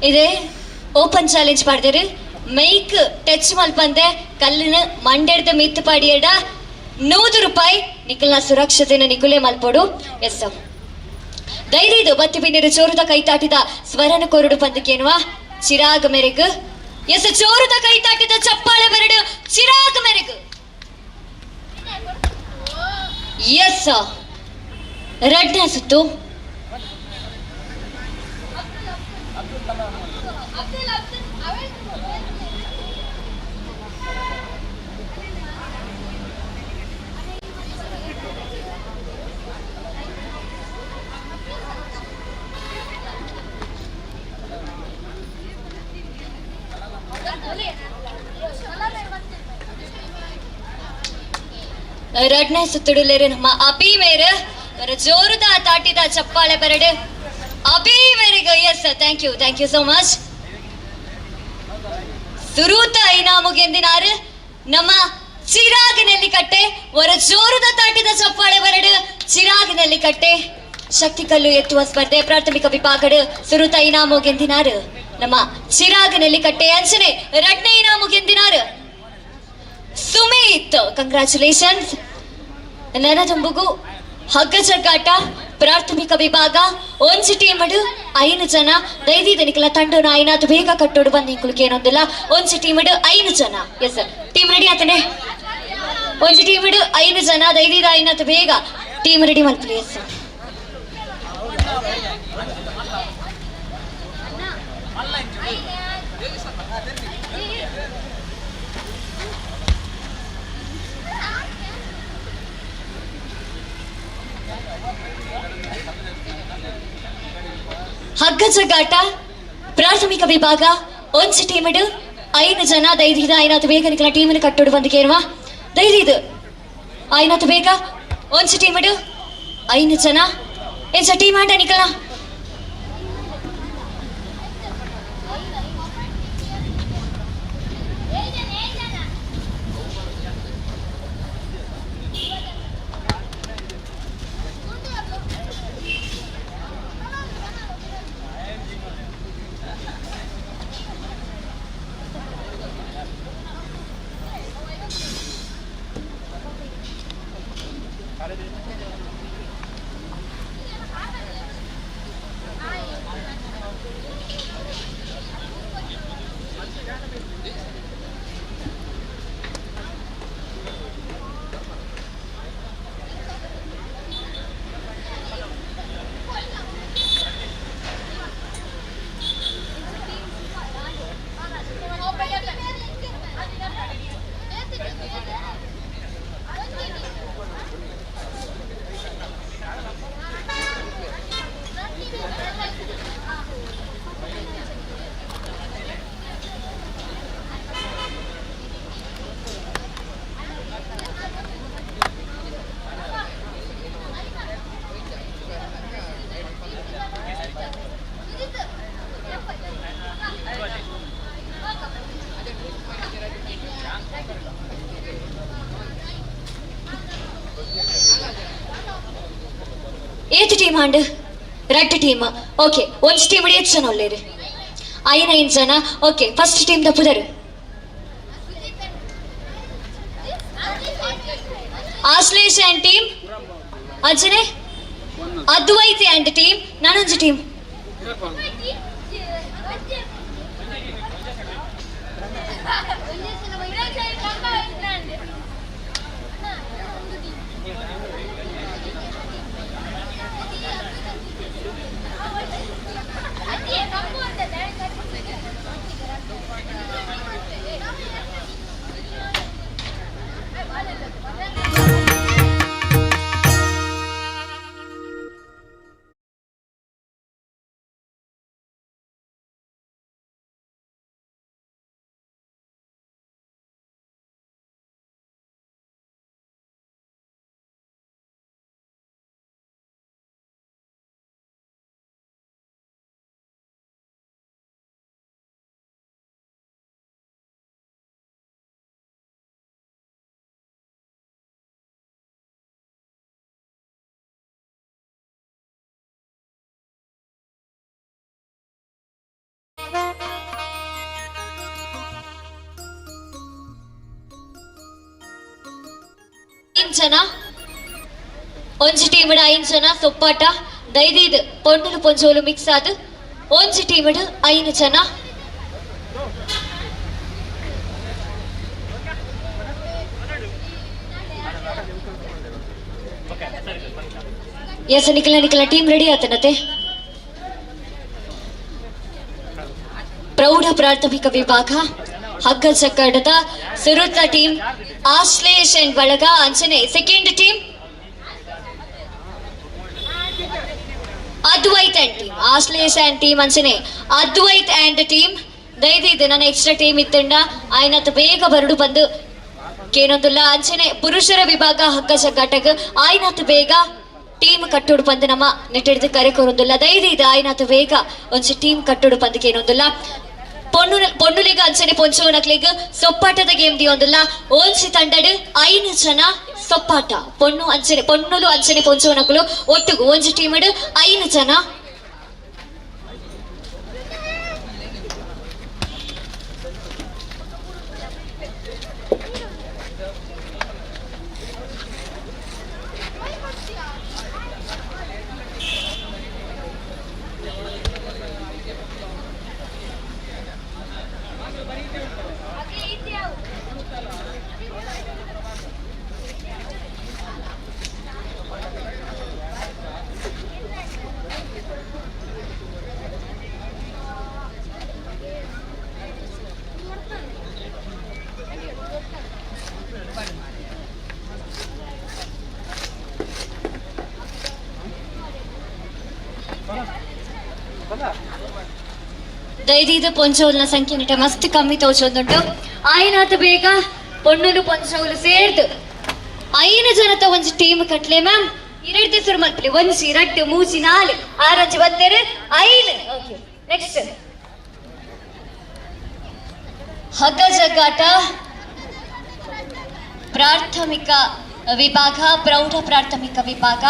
ಇದೆ ಓಪನ್ ಚಾಲೆಂಜ್ ಪಾಡ್ದೇರು ಮೈಕ್ ಟಚ್ ಮಲ್ಪಂದೆ ಕಲ್ಲಿನ ಮಂಡೆಡ್ದ ಮಿತ್ತು ಪಾಡಿಯಡ 100 ರೂಪಾಯಿ ನಿಖಲ್ನ ಸುರಕ್ಷತೆನ ನಿಕುಲೆ ಮಲ್ಪೋಡು. ಎಸ್ ದೈದಿದು ಬತ್ತಿ ಬಿನ್ನಿರು ಚೋರುದ ಕೈ ತಾಟಿದ ಸ್ವರನ ಕೊರಡು ಪಂದಕೇನುವ ಚಿರಾಗ್ ಮೆರೆಗ್. ಎಸ್ ಚೋರುದ ಕೈ ತಾಟಿದ ಚಪ್ಪಾಳೆ ಬರಡು ಚಿರಾಗ್ ಮೆರೆಗ್. ಎಸ್ ರಡ್ನ ಸುತ್ತು. ರಡ್ನೆ ಸುತ್ತುಡುಲೇರು ನಮ್ಮ ಅಭಿ ಮೇರು ಬರ ಜೋರುದ ತಾಟಿದ ಚಪ್ಪಾಳೆ ಬರಡು Abhi ಮೇರಿಗೆ. Yes, thank you, thank you so much. ಸುರೂತ ಇನಾಮು ಗೆಂದಿನಾರು ನಮ್ಮ ಚಿರಾಗ್ ನೆಲ್ಲಿಕಟ್ಟೆ. ವರ ಜೋರುದ ತಾಟಿದ ಚಪ್ಪಾಳೆ ಬರಡು ಚಿರಾಗ್ ನೆಲ್ಲಿಕಟ್ಟೆ. ಶಕ್ತಿ ಕಲ್ಲು ಎತ್ತುವ ಸ್ಪರ್ಧೆ ಪ್ರಾಥಮಿಕ ವಿಭಾಗಡು ಸುರುತ ಇನಾಮು ಗೆಂದಿನಾರು ನಮ್ಮ ಚಿರಾಗ್ ನೆಲ್ಲಿಕಟ್ಟೆ. ಅಂಚನೆ ರಡ್ನೆ ಇನಾಮು ಗೆಂದಿನಾರು ಸುಮಿತ್, ಕಂಗ್ರಾಚುಲೇಷನ್ಸ್. ನನದುಂಬುಗು ಹಗ್ಗ ಜಗ್ಗಾಟ ಪ್ರಾಥಮಿಕ ವಿಭಾಗ ಒಂಜಿ ಟೀಮಡು 5 ಜನ. ದೈದಿದ ನಿಕಲ ತಂಡೋನ ಐನಾತು ಬೇಗ ಕಟ್ಟೋಡು ಬಂದು ಇಂಕುಲು ಏನೊಂದಿಲ್ಲ. ಒಂಜಿ ಟೀಮಡು 5 ಜನ. ಎಸ್, ಟೀಮ್ ರೆಡಿ ಆತನೆ? ಒಂಜಿ ಟೀಮಡು 5 ಜನ. ದೈದಿದ ಐನಾತು ಬೇಗ ಟೀಮ್ ರೆಡಿ ಮಲ್ಪಲಿ. ಎಸ್, ಹಗ್ಗ ಜಗ್ಗಾಟ ಪ್ರಾಥಮಿಕ ವಿಭಾಗ ಒಂಜಿ ಟೀಮಡು 5 ಜನ. ದೈದಿದ ಐನಾತು ಬೇಗ ನಿಕಲ ಟೀಮನ್ನು ಕಟ್ಟೋಡು ಬಂದು ಕೇಳುವ. ದೈದಿದು ಐನಾತು ಬೇಗ ಒಂಜಿ ಟೀಮಡು 5 ಜನ. ಎಂಚ ಟೀಮ್ ಆಂಡ ನಿಕಲ? ಏತ್ ಟೀಮ್ ಆಂಡ್? ರಡ್ಡ್ ಟೀಮ್. ಓಕೆ, ಒಂಜಿ ಟೀಮ್ ಏತ್ ಜನ ಉಲ್ಲೇರು? 5 5 ಜನ. ಓಕೆ, ಫಸ್ಟ್ ಟೀಮ್ ದ ಪುದರು ಆಶ್ಲೇಷ್ ಅಂಡ್ ಟೀಮ್, ಅಜ್ಜನೆ ಅದ್ವೈತಿ ಅಂಡ್ ಟೀಮ್, ನಾನೊಂಜಿ ಟೀಮ್. ಜನ ಒಂಜಿ ಟೀಮ್ 5 ಜನ ಸೊಪ್ಪಾಟ ದೈದೀದ್ ಪೊಣ್ಣುಲು ಪೊಂಜೋಲು ಮಿಕ್ಸ್ ಆದ್ ಒಂಜಿ ಟೀಮ್ 5 ಜನ. ಎಸ್, ನಿಖಲ ನಿಖಲ ಟೀಮ್ ರೆಡಿ ಆತನತೆ. ಪ್ರೌಢ ಪ್ರಾಥಮಿಕ ವಿಭಾಗ ಹಗ್ಗ ಚಕ್ಕಡದ ಸುರುತ ಟೀಮ್ ಆಶ್ಲೇಷ್ ಅಂಡ್ ಬಳಗ, ಅಂಚನೆ second team Advaith and team. Ashlesh and team ಅಂಚನೆ ಅದ್ವೈತ್ ಅಂಡ್ ಟೀಮ್. ದಯದಿದ್ದು ನನ್ನ ಎಕ್ಸ್ಟ್ರಾ ಟೀಮ್ ಇತ್ತಂಡ ಆಯ್ನತ್ ಬೇಗ ಬರಡು ಬಂದು. ಕೇನೊಂದುಲ್ಲ. ಅಂಚನೆ ಪುರುಷರ ವಿಭಾಗ ಹಗ್ಗ ಜಗ್ಗಾಟಗ್ ಆಯ್ನಾತ್ ಬೇಗ ಟೀಮ್ ಕಟ್ಟೋಡು ಪಂದ್ ನಮ್ಮ ನೆಟ್ಟೆಡ್ದು ಕರೆ ಕೊರೊಂದುಲ್ಲ. ದಯದೀದ್ ಆಯ್ನಾತ್ ಬೇಗ ಒಂಜಿ ಟೀಮ್ ಕಟ್ಟೋಡು ಪಂದ್ ಕೇನೊಂದುಲ್ಲ. ಪೊಣ್ಣುಲಿಗ ಅಂಚನೆ ಪೊಂಚೋನಕ್ಲೆಗ್ ಸೊಪ್ಪಾಟದ ಗೇಮ್ ದಿಯೊಂದುಲ್ಲ. ಒಂಜಿ ತಂಡಡ್ 5 ಜನ ಸೊಪ್ಪಾಟ, ಪೊಣ್ಣು ಅಂಚನೆ ಪೊಣ್ಣುಲು ಅಂಚನೆ ಪೊಂಚೋನಕ್ಲು ಒಟ್ಟುಗು ಒಂಜಿ ಟೀಮ್ 5 ಜನ. ದೈದೀದ ಪೊಂಚೋಲ್ನ ಸಂಖ್ಯೆ ನಿಟ ಮಸ್ತ್ ಕಮ್ಮಿ ತೋಚೊಂದುಂಟು. ಆಯ್ನಾತ್ ಬೇಗ ಪೊಣ್ಣುಲು ಪೊಂಚೋಲು ಸೇರ್ದು 5 ಜನತ ಒಂಜಿ ಟೀಮ್ ಕಟ್ಲೆ ಮ್ಯಾಮ್. 2 ಸುರು ಮಲ್ಪಲಿ, 1 2 3 4 6 5 5. ಓಕೆ, ನೆಕ್ಸ್ಟ್ ಹಗ್ಗ ಜಗ್ಗಾಟ ಪ್ರಾಥಮಿಕ ವಿಭಾಗ, ಪ್ರೌಢ ಪ್ರಾಥಮಿಕ ವಿಭಾಗ.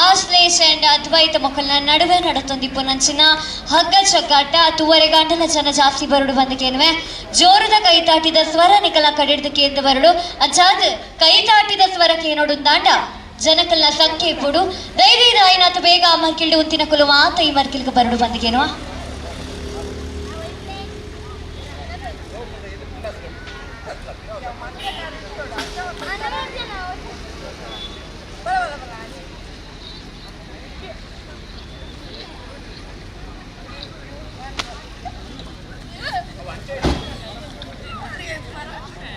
ಆಶ್ಲೇಷ ಅಂಡ್ ಅದ್ವೈತ ಮೊಕಲ್ನ ನಡುವೆ ನಡತೊಂದಿಪ್ಪು ನಂಚಿನ ಹಗ್ಗ ಜಗ್ಗಾಟ. ತೂವರೆ ಗಂಡಲ ಜನ ಜಾಸ್ತಿ ಬರಡು ಬಂದಕೇನುವೆ ಜೋರದ ಕೈತಾಟಿದ ಸ್ವರ ನಿಕಲ ಕಡೆಡ್ದು ಕೇಂದ್ರ ಬರಡು. ಅಂಚಾದ್ ಕೈತಾಟಿದ ಸ್ವರಕ್ಕೆ ನೋಡುಂದಾಂಡ ಜನಕಲ್ನ ಸಂಖ್ಯೆ ಇಪ್ಪುಡು. ದೈವೀರ ಆಯ್ನಾತು ಬೇಗ ಆ ಮರ್ಕಿಲ್ಡು ಉಂತಿನ ಕುಲು ಮಾತ ಈ ಮರ್ಕಿಲ್ಗೆ ಬರಡು ಬಂದಕೇನುವ.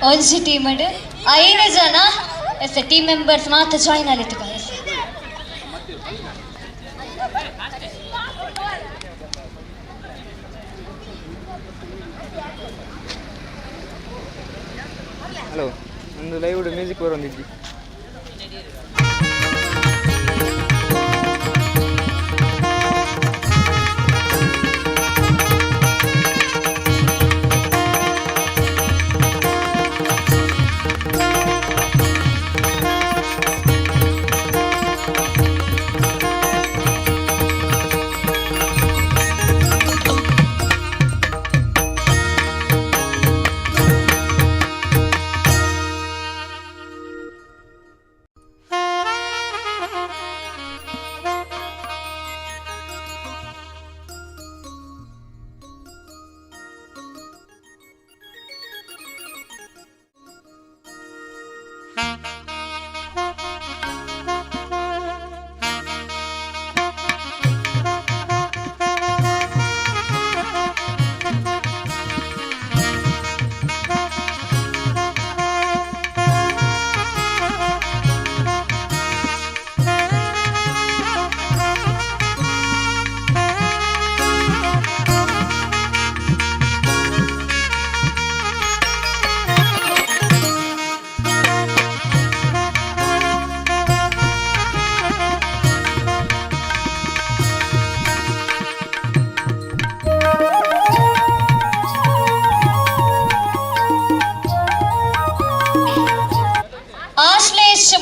ಒಂಜಿ ಟೀಮ್ 5 ಜನ ಎಸ್ ಟೀಮ್ ಮೆಂಬರ್ಸ್ ಮಾತ್ರ ಜಾಯಿನ್ ಆಲಿತ್ತು. ಹಲೋ, ಒಂದು ಲೈವ್ ಮ್ಯೂಸಿಕ್ ಬರೋಂದಿದ್ದಿ.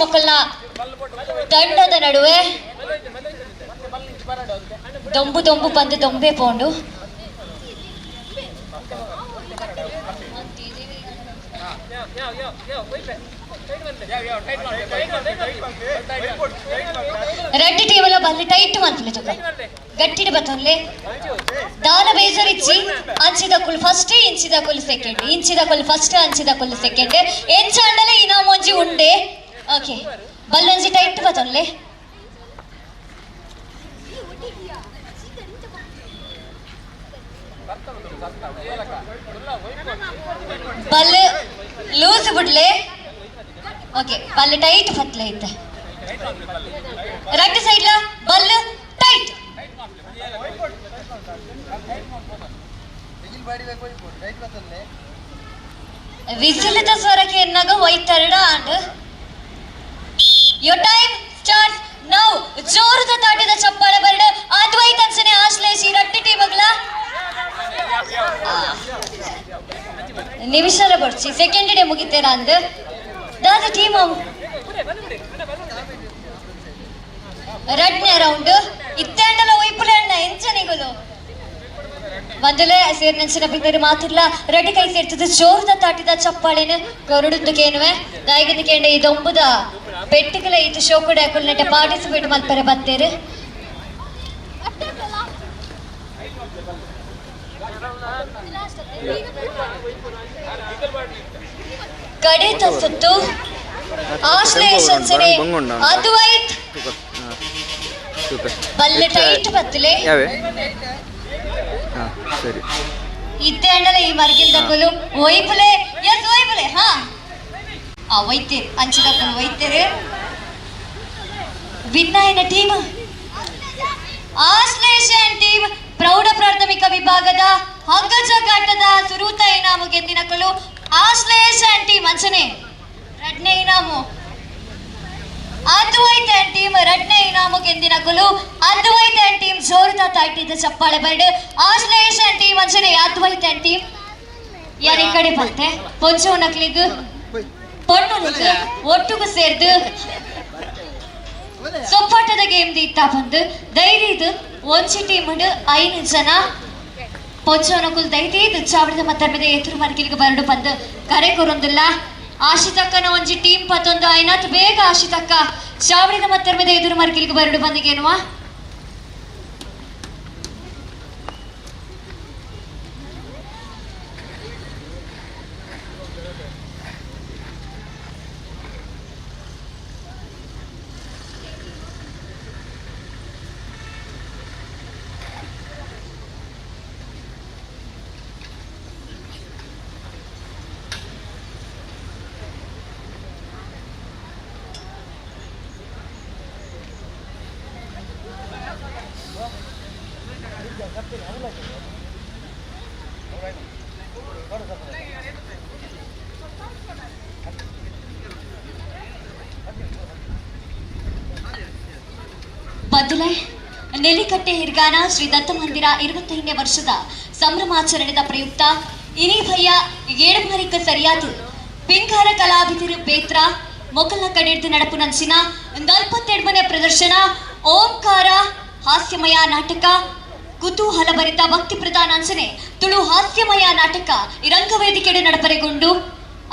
ಮೊಕಲ್ನ ತಂಡದ ನಡುವೆ ದೊಂಬು ದೊಂಬು ಬಂದು ದೊಂಬೆ ಪೋಂಡು. ರೆಡ್ ಟೀಮ್ ಎಲ್ಲ ಬಂದು ಟೈಟ್ ಮಂತ್ಲಿ ತುಕ ಗಟ್ಟಿಡು ಬತ್ತೊನ್ಲೆ ದಾನ ಬೇಜರಿಚ್ಚಿ ಅಂಚಿದ ಕುಲ್ ಫಸ್ಟ್, ಇಂಚಿದ ಕುಲ್ ಸೆಕೆಂಡ್, ಇಂಚಿದ ಕುಲ್ ಫಸ್ಟ್, ಅಂಚಿದ ಕುಲ್ ಸೆಕೆಂಡ್. ಎಂಚಾಂಡಲೆ ಇನಾಮೊಂಜಿ ಉಂಡೆ. ಓಕೆ, ಬಲ್ಲೊಂಜಿ ಟೈಟ್ ಬತ್ತೊನ್ಲೆ. ಬಲ್ಲೆ ಲೂಸ್ ಬಿಡ್ಲೆ. ಓಕೆ, ಬಲ್ಲೆ ಟೈಟ್ ಫತ್ಲೆ ಇತ್ತೆ. ರೈಟ್ ಸೈಡ್ಲ ಬಲ್ಲು ಟೈಟ್. ವಿಸಿಲಿತ ಸ್ವರಕ್ಕೆ ಎನ್ನಾಗ ಒಯ್ತರಡ and your time starts now. ಜೋರದ ತಾಟದ ಚಪ್ಪಾಳೆ ಬರಡು ಅದ್ವೈತ್ ಅನ್ಸನೆ ಆಶ್ಲೇಷಿ ರಟ್ಟಿ ಟೀಮಗ್ಲ. ನಿಮಿಷಲ ಬರ್ಚಿ ಸೆಕೆಂಡ್ ಡೇ ಮುಗಿತೇರ ಅಂದ್ ದಾದ ಟೀಮ್ ರಡ್ನೇ ರೌಂಡ್ ಇತ್ತೆಂಡಲ ಒಯ್ಪುಲೆ ಅಣ್ಣ ಎಂಚನಿಗುಲು ಮೊದಲೇ ಸೇರ್ನಂಚಿನ ಬಿದ್ದರೆ ಮಾತಿಲ್ಲ ರೆಡ್ಡಿ ಕೈ ಸೇರ್ತದೆ ಜೋರದ ತಾಟಿದ ಚಪ್ಪಾಳೆನು ಕೊರಡುಂದು ಕೇನುವೆ ದಾಯಗನ ಕೇಂಡ ಇದೊಂಬುದ ಪೆಟ್ಟಿಗೆಲ ಇದು ಶೋಕುಡ ನೆಟ್ಟ ಪಾರ್ಟಿಸಿಪೇಟ್ ಮಲ್ಪರೆ ಬತ್ತೇರು. ಕಡೆತ ಸುತ್ತು ಆಶ್ಲೇಷನ್ಸನೆ ಅದ್ವೈತ್ ಬಲ್ಲೆ ಟೈಟ್ ಬತ್ತಲೆ ಯಾವೆ ಸರಿ ಇತ್ತೆ ಅಂಡಲ ಈ ಮರ್ಗಿಲ್ದಕುಲು ಒಯ್ಪುಲೆ ಎಸ್ ಒಯ್ಪುಲೆ ಹಾ ಆ ಒಯ್ತೇರು ಅಂಚಿದಕುಲು ಒಯ್ತೇರು. ವಿನ್ನಾಯನ ಟೀಮ್ ಆಶ್ಲೇಷನ್ ಟೀಮ್ ಪ್ರೌಢ ಪ್ರಾಥಮಿಕ ವಿಭಾಗದ ಹಗ್ಗಜಗಾಟದ ಸುರೂತ ಇನಾಮು ಗೆದ್ದಿನಕಲು ಆಶ್ಲೇಷನ್ ಟೀಮ್ ಅಂಚನೆ ರಡ್ನೇ ಇನಾಮು ಅದ್ವೈತ್ ಅಂಡ್ ಟೀಮ್ ರಡ್ನೇ ಇನಾಮು ಗೆದ್ದಿನಕಲು ಅದ್ವೈತ್ ಅಂಡ್ ಟೀಮ್ ಜೋರದ ತಾಟಿದ ಚಪ್ಪಾಳೆ ಬರ್ಡ್ ಆಶ್ಲೇಷ್ ಅಂಡ್ ಟೀಮ್ ಅಂಚನೆ ಅದ್ವೈತ್ ಅಂಡ್ ಟೀಮ್. ಯಾರ ಈ ಕಡೆ ಬಂತೆ ಪೊಂಚೋ ನಕ್ಲಿಗ್ ಪೊಣ್ಣುಲಿಗ್ ಒಟ್ಟುಗು ಸೇರ್ದು ಸೊಪ್ಪಾಟದ ಗೇಮ್ ದೀತಾ ಬಂದು ಧೈರ್ಯದು ಒಂಜಿ ಟೀಮ್ 5 ಜನ ಪೊಂಚೋನಕುಲ್ ದೈದೀದ್ ಚಾವಡಿದ ಮತ್ತರ್ಮೆದ ಎದುರು ಮರ್ಗಿಲಿಗೆ ಬರಡು ಬಂದು ಕರೆ ಕೊರೊಂದಿಲ್ಲ. ಆಶಿತಕ್ಕನ ಒಂಜಿ ಟೀಮ್ ಪತ್ತೊಂದು ಐನಾತ್ ಬೇಗ ಆಶಿತಕ್ಕ ಚಾವಡಿದ ಮತ್ತರ್ಮೆದ ಎದುರು ಮರ್ಗಿಲಿಗೆ ಬರಡು ಬಂದಿಗೇನುವ ಬದಲೆ ನೆಲಿಕಟ್ಟೆ ಹಿರ್ಗಾನ ಶ್ರೀ ದತ್ತ ಮಂದಿರ 25ನೇ ವರ್ಷದ ಸಂಭ್ರಮಾಚರಣೆದ ಪ್ರಯುಕ್ತ ಇನಿ ಭಯ್ಯ ಏಳುಮರಿಕ ಸರಿಯಾದ ಪಿಂಗಾರ ಕಲಾವಿದರು ಬೇತ್ರ ಮೊಕಲ ಕಡೆಡ್ದು ನಡಪು ನಂಚಿನ 42ನೇ ಪ್ರದರ್ಶನ ಓಂಕಾರ ಹಾಸ್ಯಮಯ ನಾಟಕ ಕುತೂಹಲ ಭರಿತ ಭಕ್ತಿ ಪ್ರಧಾನ ಅಂಚನೆ ತುಳು ಹಾಸ್ಯಮಯ ನಾಟಕ ಈ ರಂಗವೇದಿಕೆಡು ನಡಪರೆಗೊಂಡು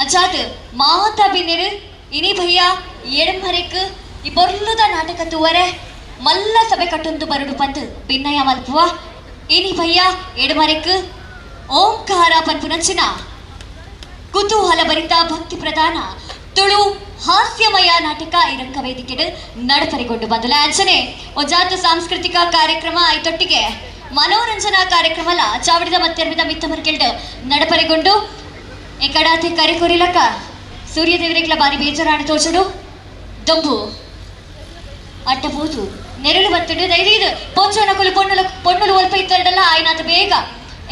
ಅಜಾದ್ ಮಾತಾ ಬಿನ್ನೆರು ಇನಿ ಭಯ್ಯ ಏಳುಮರೆಕ್ ಈ ಬೊರ್ಲುದ ನಾಟಕ ತೂವರೆ ಮಲ್ಲ ಸಭೆ ಕಟ್ಟೊಂದು ಬರಡು ಪಂದು ಭಿನ್ನಯ ಮಲ್ಪುವ ಇನಿ ಭಯ್ಯ ಎಡಮರೆಕ್ ಓಂಕಾರ ಪನ್ಪುನಂಚಿನ ಕುತೂಹಲ ಭರಿತ ಭಕ್ತಿ ಪ್ರಧಾನ ತುಳು ಹಾಸ್ಯಮಯ ನಾಟಕ ಈ ರಂಗವೇದಿಕೆಡು ನಡಪರೆಗೊಂಡು ಬಂದಲ ಅಂಚನೆ ಒಂಜಾತ ಸಾಂಸ್ಕೃತಿಕ ಕಾರ್ಯಕ್ರಮ ಐತೊಟ್ಟಿಗೆ ಮನೋರಂಜನಾ ಕಾರ್ಯಕ್ರಮಲ ಚಾವಡಿದ ಮತ್ತೆರ್ಮಿದ ಮಿತ್ತಮರ್ಕೆಲ್ಡ್ ನಡಪರೆಗೊಂಡು ಈ ಕಡಾತಿ ಕರೆ ಕೊರಿಲಕ್ಕ ಸೂರ್ಯದೇವರಿಗ್ಲ ಬಾರಿ ಬೇಜಾರಾಣ ತೋಚಡು ದೊಂಬು ಅಟ್ಟಬಹುದು ನೆರಳು ಬತ್ತಡು ದೈದೀದು ಪೊಂಚೋನಕುಲು ಪೊಣ್ಣುಲು ಪೊಣ್ಣುಲು ಒಲ್ಪ ಇತ್ತರಡಲ್ಲ ಆಯ್ನಾತ ಬೇಗ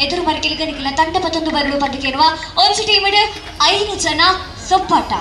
ಎದುರು ಮರಕಿಲ್ಗನಿಕ್ಕಿಲ್ಲ ತಂಡ ಪತ್ತೊಂದು ಬರಲು ಪಂದಕೇನುವ ಒಂಜಿ ಟೀಮಿಡ್ 5 ಜನ ಸೊಪ್ಪಾಟ.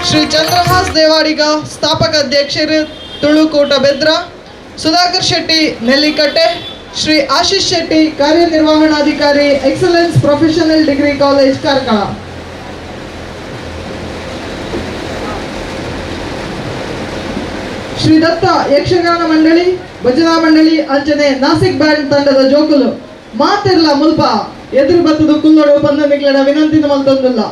ಶ್ರೀ ಚಂದ್ರಹಾಸ್ ದೇವಾಡಿಗ, ಸ್ಥಾಪಕ ಅಧ್ಯಕ್ಷರು, ತುಳುಕೂಟ ಬೆದ್ರ. ಸುಧಾಕರ್ ಶೆಟ್ಟಿ ನೆಲ್ಲಿಕಟ್ಟೆ, ಶ್ರೀ ಆಶೀಶ್ ಶೆಟ್ಟಿ, ಕಾರ್ಯನಿರ್ವಹಣಾಧಿಕಾರಿ, Excellence Professional Degree College, Karkala. Shri Datta Yakshagana ಮಂಡಳಿ, ಭಜನಾ ಮಂಡಳಿ ಅಂಚನೆ ನಾಸಿಕ್ ಬ್ಯಾಂಡ್ ತಂಡದ ಜೋಕುಲು ಮಾತೆರ್ಲ ಮುಲ್ಪ ಎದುರು ಬತ್ತದು ಕುಲ್ಲೋಡು ಪಂದನಿಗ್ಲಡ ವಿನಂತಿನ ಮಲ್ತೊಂದುಲ್ಲ.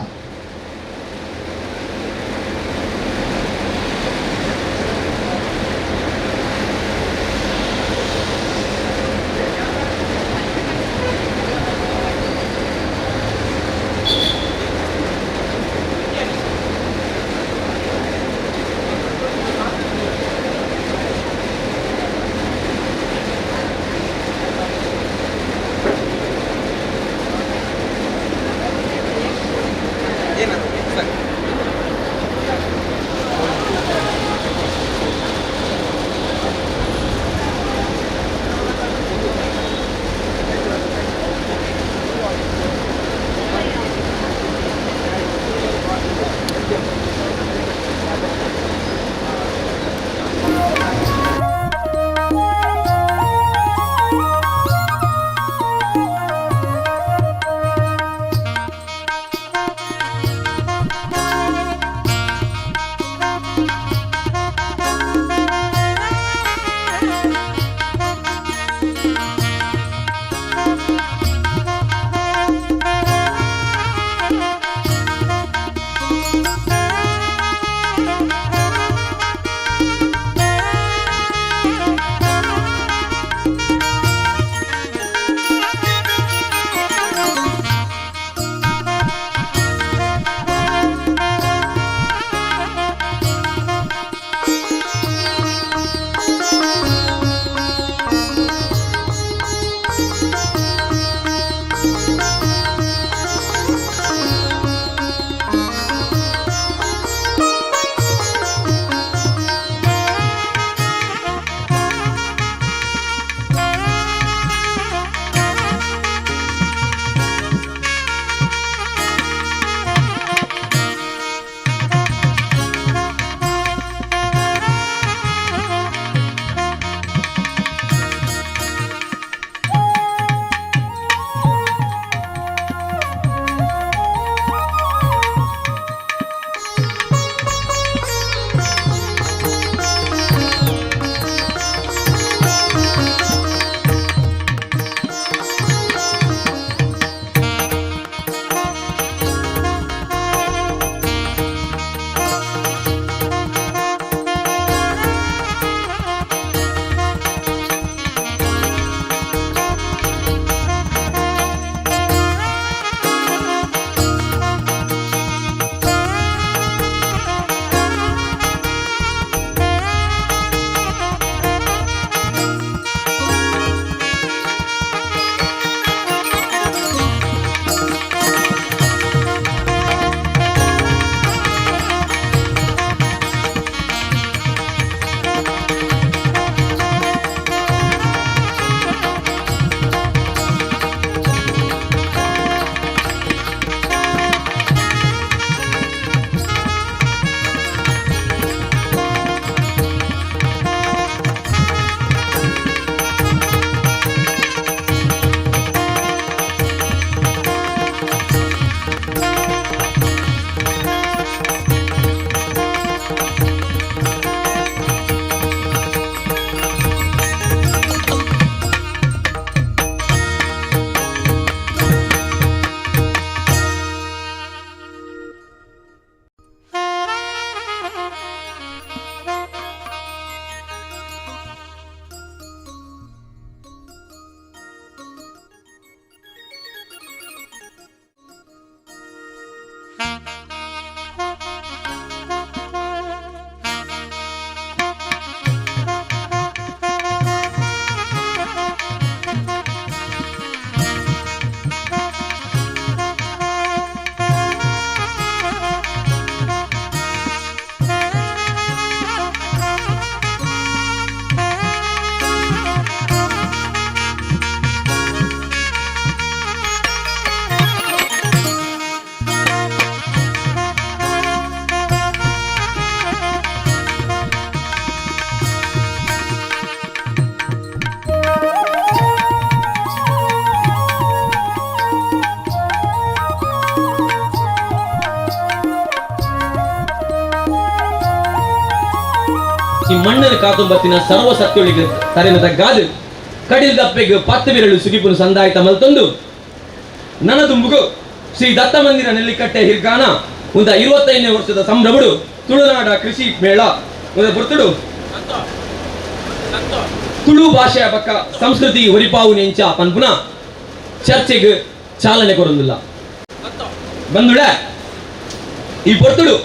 ಈ ಮಣ್ಣನ ಕಾತುಂಬತ್ತಿನ ಸರ್ವ ಸತ್ಯೊಳಿಗೆ ತರೆನ ತಗ್ಗಾದು ಕಡಿಲ್ ದಪ್ಪೆಗೆ ಪತ್ತು ವಿರಳು ಸುಗಿಪುನು ಸಂದಾಯಿತ ಮಲ್ತೊಂದು ನನದುಂಬುಗು ಶ್ರೀ ದತ್ತ ಮಂದಿರ ನೆಲ್ಲಿಕಟ್ಟೆ ಹಿರ್ಗಾನ ಉಂದ 25ನೇ ವರ್ಷದ ಸಂಭ್ರಮಡು ತುಳುನಾಡ ಕೃಷಿ ಮೇಳ ಉಂದ ಬರ್ತುಡು ತುಳು ಭಾಷೆಯ ಪಕ್ಕ ಸಂಸ್ಕೃತಿ ಒರಿಪಾವು ನೆಂಚ ಪನ್ಪುನ ಚರ್ಚೆಗೆ ಚಾಲನೆ ಕೊರೊಂದಿಲ್ಲ ಬಂದುಳೆ. ಈ ಪೊರ್ತುಡು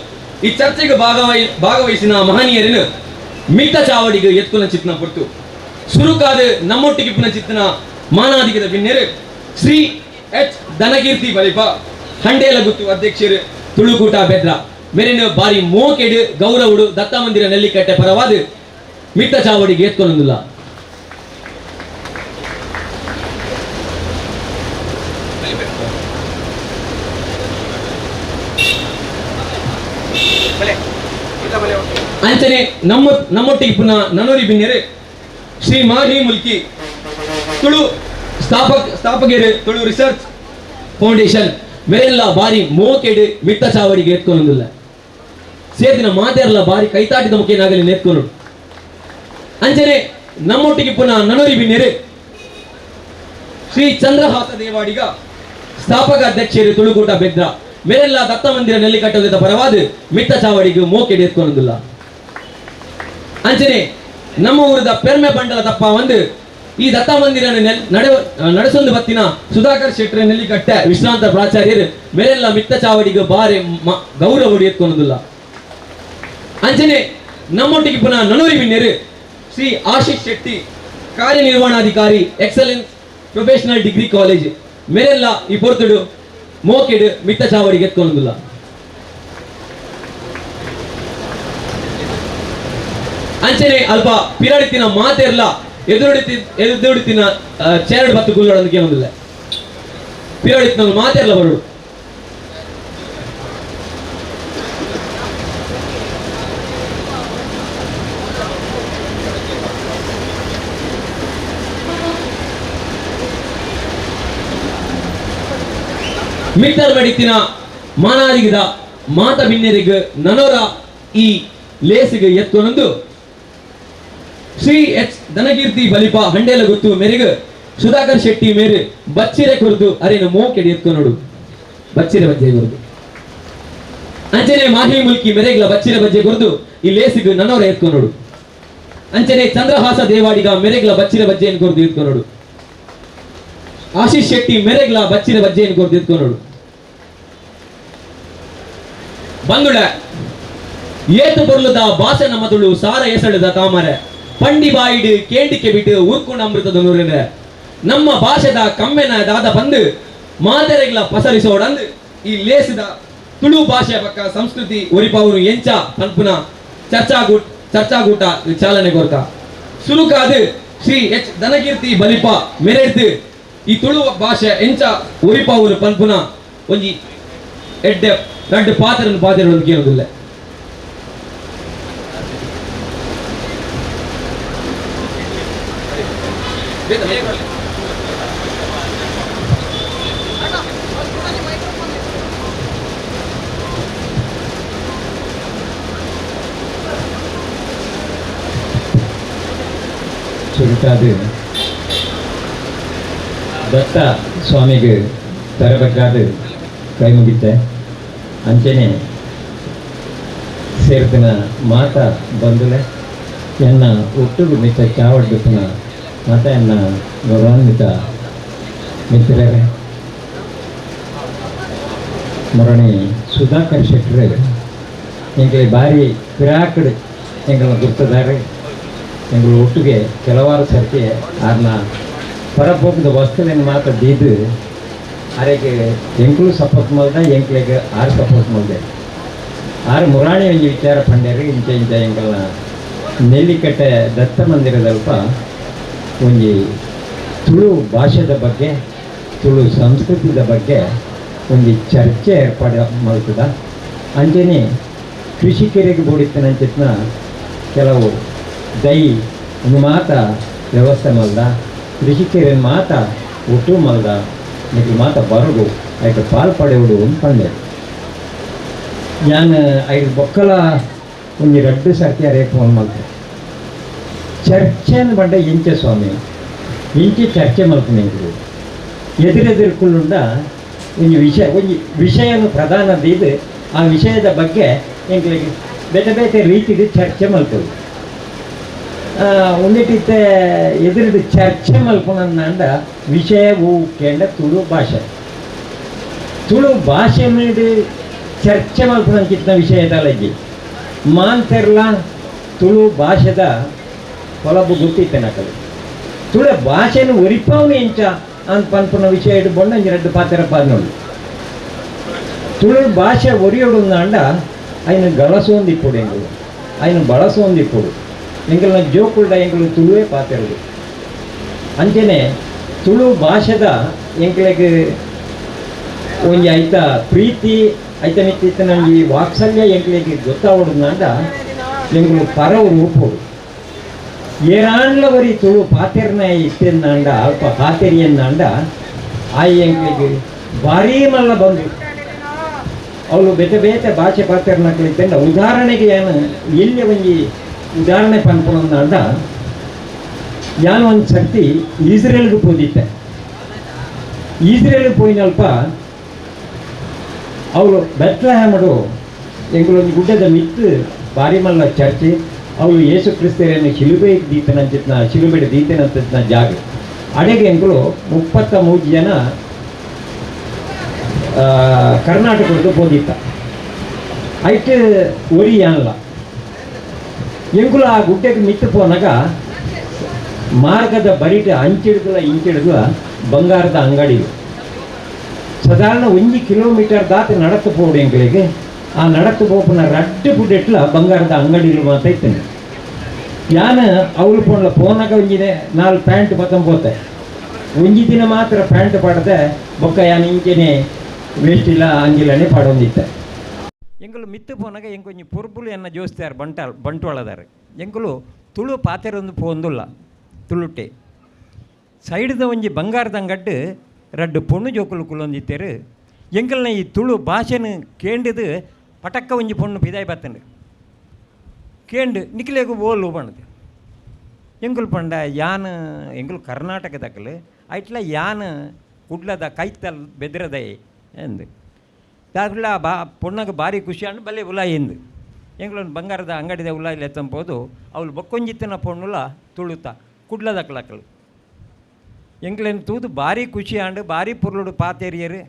ಈ ಚರ್ಚೆಗೆ ಭಾಗವಹಿಸಿನ ಮಹನೀಯರಿನ ಮಿತ್ತ ಚಾವಡಿಗೆ ಎತ್ಕುನ ಚಿತ್ನ ಪೊರ್ತು ಸುರುಕಾದ ನಮ್ಮೊಟ್ಟಿಗೆ ಪುನ ಚಿತ್ನ ಮಾನಾಧಿಕದ ಬಿನ್ನೆರು ಶ್ರೀ ಎಚ್ ಧನಕೀರ್ತಿ ಬಲಿಪ ಹಂಡೇಲಗುತ್ತು ಅಧ್ಯಕ್ಷರು ತುಳುಕೂಟ ಬೆದ್ರ ಮೆರಿನ ಬಾರಿ ಮೋಕೆಡು ಗೌರವುಡು ದತ್ತ ಮಂದಿರ ನೆಲ್ಲಿಕಟ್ಟೆ ಪರವಾದ ಮಿತ್ತ ಚಾವಡಿಗೆ ಎತ್ಕೊನೊಂದಿಲ್ಲ. ಅಂಚನೆ ನಮ್ಮೊಟ್ಟಿಗೆ ಪುನಃ ನನೋರಿ ಬಿನ್ನೆರು ಶ್ರೀ ಮಾಹಿ ಮುಲ್ಕಿ ತುಳು ಸ್ಥಾಪಕರು ತುಳು ರಿಸರ್ಚ್ ಫೌಂಡೇಶನ್ ಮೇರೆಲ್ಲ ಬಾರಿ ಮೋಕೆಡು ಮಿತ್ತ ಚಾವಡಿಗೆ ಎತ್ಕೊನೊಂದಿಲ್ಲ. ಸೇದಿನ ಮಾತೆರಲ್ಲ ಬಾರಿ ಕೈತಾಟಿದ ಮುಖೇನಾಗಲಿ ನೇತ್ಕೊನು. ಅಂಚನೆ ನಮ್ಮೊಟ್ಟಿಗೆ ಪುನಃ ನನೋರಿ ಬಿನ್ನೆರು ಶ್ರೀ ಚಂದ್ರಹಾಸ ದೇವಾಡಿಗ ಸ್ಥಾಪಕ ಅಧ್ಯಕ್ಷರು ತುಳುಕೂಟ ಬೆದ್ರ ಮೇರೆಲ್ಲ ದತ್ತ ಮಂದಿರ ನೆಲ್ಲಿಕಟ್ಟದ ಪರವಾದ ಮಿತ್ತ ಚಾವಡಿಗೆ ಮೋಕೆಡು ಎತ್ಕೊನೊಂದಿಲ್ಲ. ಅಂಚನೆ ನಮ್ಮ ಊರದ ಪೆರ್ಮೆ ಬಂಡಲ ತಪ್ಪ ಒಂದು ಈ ದತ್ತ ಮಂದಿರ ನಡೆಸೊಂದು ಬತ್ತಿನ ಸುಧಾಕರ್ ಶೆಟ್ಟರ್ ನೆಲ್ಲಿಕಟ್ಟೆ ವಿಶ್ರಾಂತ ಪ್ರಾಚಾರ್ಯರು ಮೇರೆಲ್ಲ ಮಿತ್ತ ಚಾವಡಿಗೆ ಬಾರಿ ಗೌರವ ಎತ್ಕೊನೊಂದಿಲ್ಲ. ಅಂಚನೆ ನಮ್ಮೊಟ್ಟಿಗೆ ಪುನಃ ನನೂರಿ ಬಿನ್ನೆರು ಶ್ರೀ ಆಶೀಶ್ ಶೆಟ್ಟಿ ಕಾರ್ಯನಿರ್ವಹಣಾಧಿಕಾರಿ excellence professional degree college ಮೇರೆಲ್ಲ ಈ ಪೊರ್ತುಡು ಮೋಕೆಡು ಮಿತ್ತ ಚಾವಡಿಗೆ ಎತ್ಕೊನೊಂದಿಲ್ಲ. ಅಂಚನೆ ಅಲ್ಪ ಪಿರಾಡಿತಿನ ಮಾತೆರ್ಲ ಎದುರುಡಿತಿನ ಚೇರಡು ಬತ್ತು ಗುಲ್ಲೊಡೊಂದು ಕೇಳೊಂದಿಲ್ಲ. ಪಿರಾಡಿತಿನ ಮಾತೆರ್ಲ ಬರುಡು. ಮಿತ್ತರ್ ಮಡಿತಿನ ಮಾನಾದಿಗದ ಮಾತ ಬಿನ್ನೆರಿಗ ನನೋರ ಈ ಲೇಸಿಗೆ ಎತ್ಕೊನೊಂದು ಶ್ರೀ ಎಚ್ ಧನಕೀರ್ತಿ ಬಲಿಪ ಹಂಡೇಲ ಗುತ್ತು ಮೇರೆಗೆ ಸುಧಾಕರ್ ಶೆಟ್ಟಿ ಮೇರೆ ಬಚ್ಚಿರೆ ಕೊರದು ಅರೇನು ಮೋಕೆಡಿ ಎತ್ಕೊನೋಡು ಬಚ್ಚಿರೆ ಬಜ್ಜೆ ಕೊರದು. ಅಂಚನೆ ಮಾಹಿ ಮುಲ್ಕಿ ಮೆರೆಗ್ಲ ಬಚ್ಚಿರೆ ಬಜ್ಜೆ ಕೊರದು ಈ ಲೇಸಿಗೆ ನನೋರ ಎತ್ಕೊನೋಡು. ಅಂಚನೆ ಚಂದ್ರಹಾಸ ದೇವಾಡಿಗ ಮೆರೆಗ್ಲ ಬಚ್ಚಿರೆ ಬಜ್ಜೆಯನ್ನು ಕೊರದು ಎತ್ಕೊನೋಡು. ಆಶೀಶ್ ಶೆಟ್ಟಿ ಮೆರೆಗ್ಲ ಬಚ್ಚಿರೆ ಬಜ್ಜೆಯನ್ನು ಕೊರದು ಎತ್ಕೊನೋಡು. ಬಂದುಳ ಏತು ಪೊರ್ಲುದ ಭಾಷಣ ಮದುಳು ಸಾರ ಎಸಳುದ ತಾಮರೆ ಪಂಡಿ ಬಾಯಿಡು ಕೇಂಡಿಕೆ ಬಿಟ್ಟು ಉರ್ಕೊಂಡು ಅಮೃತದ ನೂರಿನ ನಮ್ಮ ಭಾಷೆದ ಕಮ್ಮೆನ ದಾದ ಬಂದು ಮಾದರೆಗಳ ಪಸರಿಸೋಡಂದು ಈ ಲೇಸಿದ ತುಳು ಭಾಷೆಯ ಪಕ್ಕ ಸಂಸ್ಕೃತಿ ಒರಿಪಾವನು ಎಂಚ ಪನ್ಪುನ ಚರ್ಚಾಗೂಟ ಚಾಲನೆ ಕೊರ್ತ ಸುರುಕಾದು ಶ್ರೀ ಎಚ್ ಧನಕೀರ್ತಿ ಬಲಿಪ ಮೆರೆಡ್ದು ಈ ತುಳು ಭಾಷೆ ಎಂಚ ಒರಿಪಾವನು ಪನ್ಪುನ ಒಂಜಿ ಎಡ್ಡೆ ರಡ್ಡು ಪಾತ್ರನ ಪಾತ್ರ ಕೇಳೋದಿಲ್ಲ. ಸುರುಕಾದು ದತ್ತ ಸ್ವಾಮಿಗೆ ತರಬೇಕಾದ ಕೈ ಮುಗಿತೆ. ಅಂಚನೆ ಸೇರ್ತಿನ ಮಾತ ಬಂದುಲೆ ಎನ್ನ ಒಟ್ಟುಗು ಮಿತ್ತ ಚಾವಡ್ಡುಪುನ ಮಾತ ಎನ್ನ ಗೌರವಾನ್ವಿತ ಮಿತ್ರರೇ ಮೊರಣಿ ಸುಧಾಕರ್ ಶೆಟ್ಟರು ಎಂಗೆ ಭಾರಿ ಪಿರಾಕಡು ಎಂಗಳ ಗುರ್ತದಾರೆ. ಎಂಗಳು ಒಟ್ಟಿಗೆ ಕೆಲವಾರು ಸರ್ತಿ ಆರ್ನ ಪರಪೋಕದ ವಸ್ತುವಿನ ಮಾತ್ರ ದೀದು ಆರೆಗೆ ಎಂಕ್ಲು ಸಪೋರ್ಟ್ ಮಲ್ದ ಎಂಕ್ಲೆಗೆ ಆರು ಸಪೋರ್ಟ್ ಮಲ್ದೆ ಆರು ಮುರಾಣಿ ಒಂಜಿ ವಿಚಾರ ಪಂಡ್ಯರು ಇಂಚ ಇಂಚ ಎಂಕಲ್ನ ನೆಲ್ಲಿಕಟ್ಟೆ ದತ್ತ ಮಂದಿರದಲ್ಪ ಒಂಜಿ ತುಳು ಭಾಷೆದ ಬಗ್ಗೆ ತುಳು ಸಂಸ್ಕೃತಿದ ಬಗ್ಗೆ ಒಂಜಿ ಚರ್ಚೆ ಏರ್ಪಾಡು ಮಲ್ತದ. ಅಂಚನೆ ಕೃಷಿಕರಿಗೆ ಬೋಡಿತ್ತನಂಚಿತ್ನ ಕೆಲವು ದೈ ಒಂದು ಮಾತ ವ್ಯವಸ್ಥೆ ಮಲ್ದ ಕೃಷಿಕರಿನ ಮಾತ ಒಟ್ಟು ಮಲ್ದ ನಿಕ್ಲು ಮಾತ ಬರಡು ಐಕ್ ಪಾಲ್ ಪಡೆಯುಡು ಪಂಡೆ. ಯಾನ್ ಐದು ಬೊಕ್ಕಲ ಒಂಜಿ ರಡ್ಡು ಸರ್ತಿ ಅರೇ ಫೋನ್ ಮಲ್ತೆ. ಚರ್ಚೆನ್ ಪಂಡ ಎಂಚ ಸ್ವಾಮಿ ಇಂಚೆ ಚರ್ಚೆ ಮಲ್ಪುನೆಂಕುಲು ಎದುರೆದುರುಕುಲುಂಡ ಒಂಜಿ ವಿಷಯ ಒಂಜಿ ವಿಷಯನು ಪ್ರಧಾನ ದೀದ್ ಆ ವಿಷಯದ ಬಗ್ಗೆ ಎಂಕ್ಲೆಗ್ ಬೇತೆ ಬೇತೆ ರೀತಿಡ್ ಚರ್ಚೆ ಮಲ್ಪೊಡು. ಒಂದಿಟ್ಟಿತ್ತೆ ಎದುರುಡು ಚರ್ಚೆ ಮಲ್ಪುನಂದ ವಿಷಯ ಕೇಂಡ ತುಳು ಭಾಷೆ ತುಳು ಭಾಷೆ ಚರ್ಚೆ ಮಲ್ಪುನಂಚಿತ್ತಿನ ವಿಷಯ ತಲಜಿ ಮಾಂತೆರ್ಲ ತುಳು ಭಾಷೆದ ಹೊಲಬು ಗೊತ್ತಿತ್ತನಕಲು ತುಳು ಭಾಷೆನು ಒರಿಪಾವನೆ ಎಂಚ ಅಂತ ಪನ್ಪುನ ವಿಷಯ ಇಡು ಬೊಂಡಂಜಿ ರಡ್ಡು ಪಾತೆರ ಪಾದನೋಡು ತುಳು ಭಾಷೆ ಒರಿಯೊಡುಂದಾಂಡ ಅಯ್ನ ಗಳಸೊಂದಿಪ್ಪೊಡು ಎಂಕುಲು ಅಯ್ನ ಬಳಸೊಂದಿಪ್ಪೊಡು ಎಂಕಲ್ನ ಜೋಕುಲ್ಡ ಎಂಕುಲು ತುಳುವೇ ಪಾತೆರಡು. ಅಂಚನೆ ತುಳು ಭಾಷೆದ ಎಂಕ್ಲೆಗ್ ಒಂಜಿ ಐತ ಪ್ರೀತಿ ಐತ ಮಿತ್ತಿತ್ತಿನ ಒಂಜಿ ವಾತ್ಸಲ್ಯ ಎಂಕ್ಲೆಗ್ ಗೊತ್ತಾವೊಡುಂದಾಂಡ ಎಂಕುಲು ಪರವು ರೂಪೊಡು. ಏರಾಂಡ್ಲ ಒರಿ ತುಳು ಪಾತೆರ್ನ ಇತ್ತೆಂದಾಂಡ ಅಲ್ಪ ಪಾತೆರಿಯಂದಾಂಡ ಆಯಿ ಎಂಕ್ಲೆಗ್ ಭಾರೀ ಮಲ್ಲ ಬಂದು ಅವಳು ಬೇತೆ ಬೇತೆ ಭಾಷೆ ಪಾತೆರ್ನಕ್ಲು ಉದಾಹರಣೆಗೆ ಏನು ಎಲ್ಲಿ ಒಂಜಿ ಉದಾಹರಣೆ ಪನ್ಪುನಂದಾಂಡ ಯಾನ್ ಒಂದು ಸರ್ತಿ ಇಸ್ರೇಲ್ಗೆ ಪೋದಿತ್ತೆ. ಇಸ್ರೇಲ್ಗೆ ಪೋಯಿನಲ್ಪ ಅವಳು ಬೆತ್ಲೆಹೇಮಡು ಎಂಕುಲೊಂದು ಗುಡ್ಡದ ಮಿತ್ತು ಭಾರಿ ಮಲ್ಲ ಚರ್ಚೆ ಅವಳು ಯೇಸು ಕ್ರಿಸ್ತರನ್ನು ಶಿಲುಬೆ ದೀತನಂಚಿತ್ನ ಶಿಲುಬೆಡೆ ದೀತನಂತಿತ್ನ ಜಾಗ ಅಡೆಗೆ ಎಂಕುಲು 33 ಜನ ಕರ್ನಾಟಕದ್ದು ಪೋದಿತ್ತ. ಐಟ್ ಒರಿ ಅನ್ಲ ಎಂಕುಲು ಆ ಗುಡ್ಡಕ್ಕೆ ಮಿತ್ತು ಪೋನಾಗ ಮಾರ್ಗದ ಬರಿಟ ಅಂಚಿಡ್ದಲ ಇಂಚಿಡ್ದಲ ಬಂಗಾರದ ಅಂಗಡಿಲು ಸಾಧಾರಣ 1 ಕಿಲೋಮೀಟರ್ ದಾತ ನಡತು ಪೋಡು ಎಂಕಲಿಗೆ ಆ ನಡತು ಪೋಪುನ ರಡ್ಡು ಪುಡೆಟ್ಲ ಬಂಗಾರದ ಅಂಗಡಿಲು ಮಾತ ಇತ್ತೇನೆ. ಯಾನ ಅವಳು ಪೋನ್ಲ ಪೋನಾಗ ಒಂಜಿದೆ 4 ಪ್ಯಾಂಟ್ ಪತ್ತಂಬೋತೆ ಒಂಜಿ ದಿನ ಮಾತ್ರ ಪ್ಯಾಂಟ್ ಪಾಡದೆ ಬೊಕ್ಕ ಯಾನ್ ಇಂಚೆನೆ ವೇಸ್ಟಿಲ್ಲ ಅಂಗಿಲನೆ ಪಾಡೊಂದಿತ್ತೆ. ಎಂಕುಲು ಮಿತ್ತು ಪೋನಾಗ ಎಂಕೊಂಜಿ ಪೊರ್ಬುಲು ಎನ್ನ ಜೋಸ್ತಾರು ಬಂಟ್ವಾಳದಾರು ಎಂಕುಲು ತುಳು ಪಾತೆರೊಂದು ಪೋಂದುಲ್ಲ ತುಳುಟೆ ಸೈಡ್ದ ಒಂಜಿ ಬಂಗಾರದ ಅಂಗಡ್ಡು ರಡ್ಡು ಪೊಣ್ಣು ಜೋಕುಲು ಕುಲೊಂದಿತ್ತೇರು ಎಂಕಲ್ನ ಈ ತುಳು ಭಾಷೆನು ಕೇಂಡಿದು ಪಟಕ್ಕ ಒಂಜಿ ಪೊಣ್ಣು ಪಿದಾಯಿ ಬತ್ತಂಡು ಕೇಂಡು ನಿಕ್ಲೇಗು ಓಲು ಪಂಡದು ಎಂಕುಲು ಪಂಡ ಯಾನ್ ಎಂಕುಲು ಕರ್ನಾಟಕದಕಲು ಐಟ್ಲ ಯಾನ್ ಕುಡ್ಲದ ಕೈತಲ್ ಬೆದ್ರದೈ ಎಂದು ದಾಖಲ ಬಾ ಪೊಣ್ಣಗೆ ಭಾರಿ ಖುಷಿ ಅಂಡು ಬಲ್ಲೆ ಉಲಾಯಿ ಎಂದು ಎಂಕುಲೊಂದು ಬಂಗಾರದ ಅಂಗಡಿದ ಉಲಾಯಿಲೆ ಎತ್ತಂಬೋದು ಅವಳು ಬೊಕ್ಕೊಂಜಿತ್ತಿನ ಪೊಣ್ಣುಲ ತುಳುತ ಕುಡ್ಲದಕ್ಲಕಲು ಎಂಕ್ಲೆನ್ ತೂದು ಭಾರಿ ಖುಷಿ ಆಂಡು ಭಾರಿ ಪೊರ್ಲುಡು ಪಾತೆರಿಯರು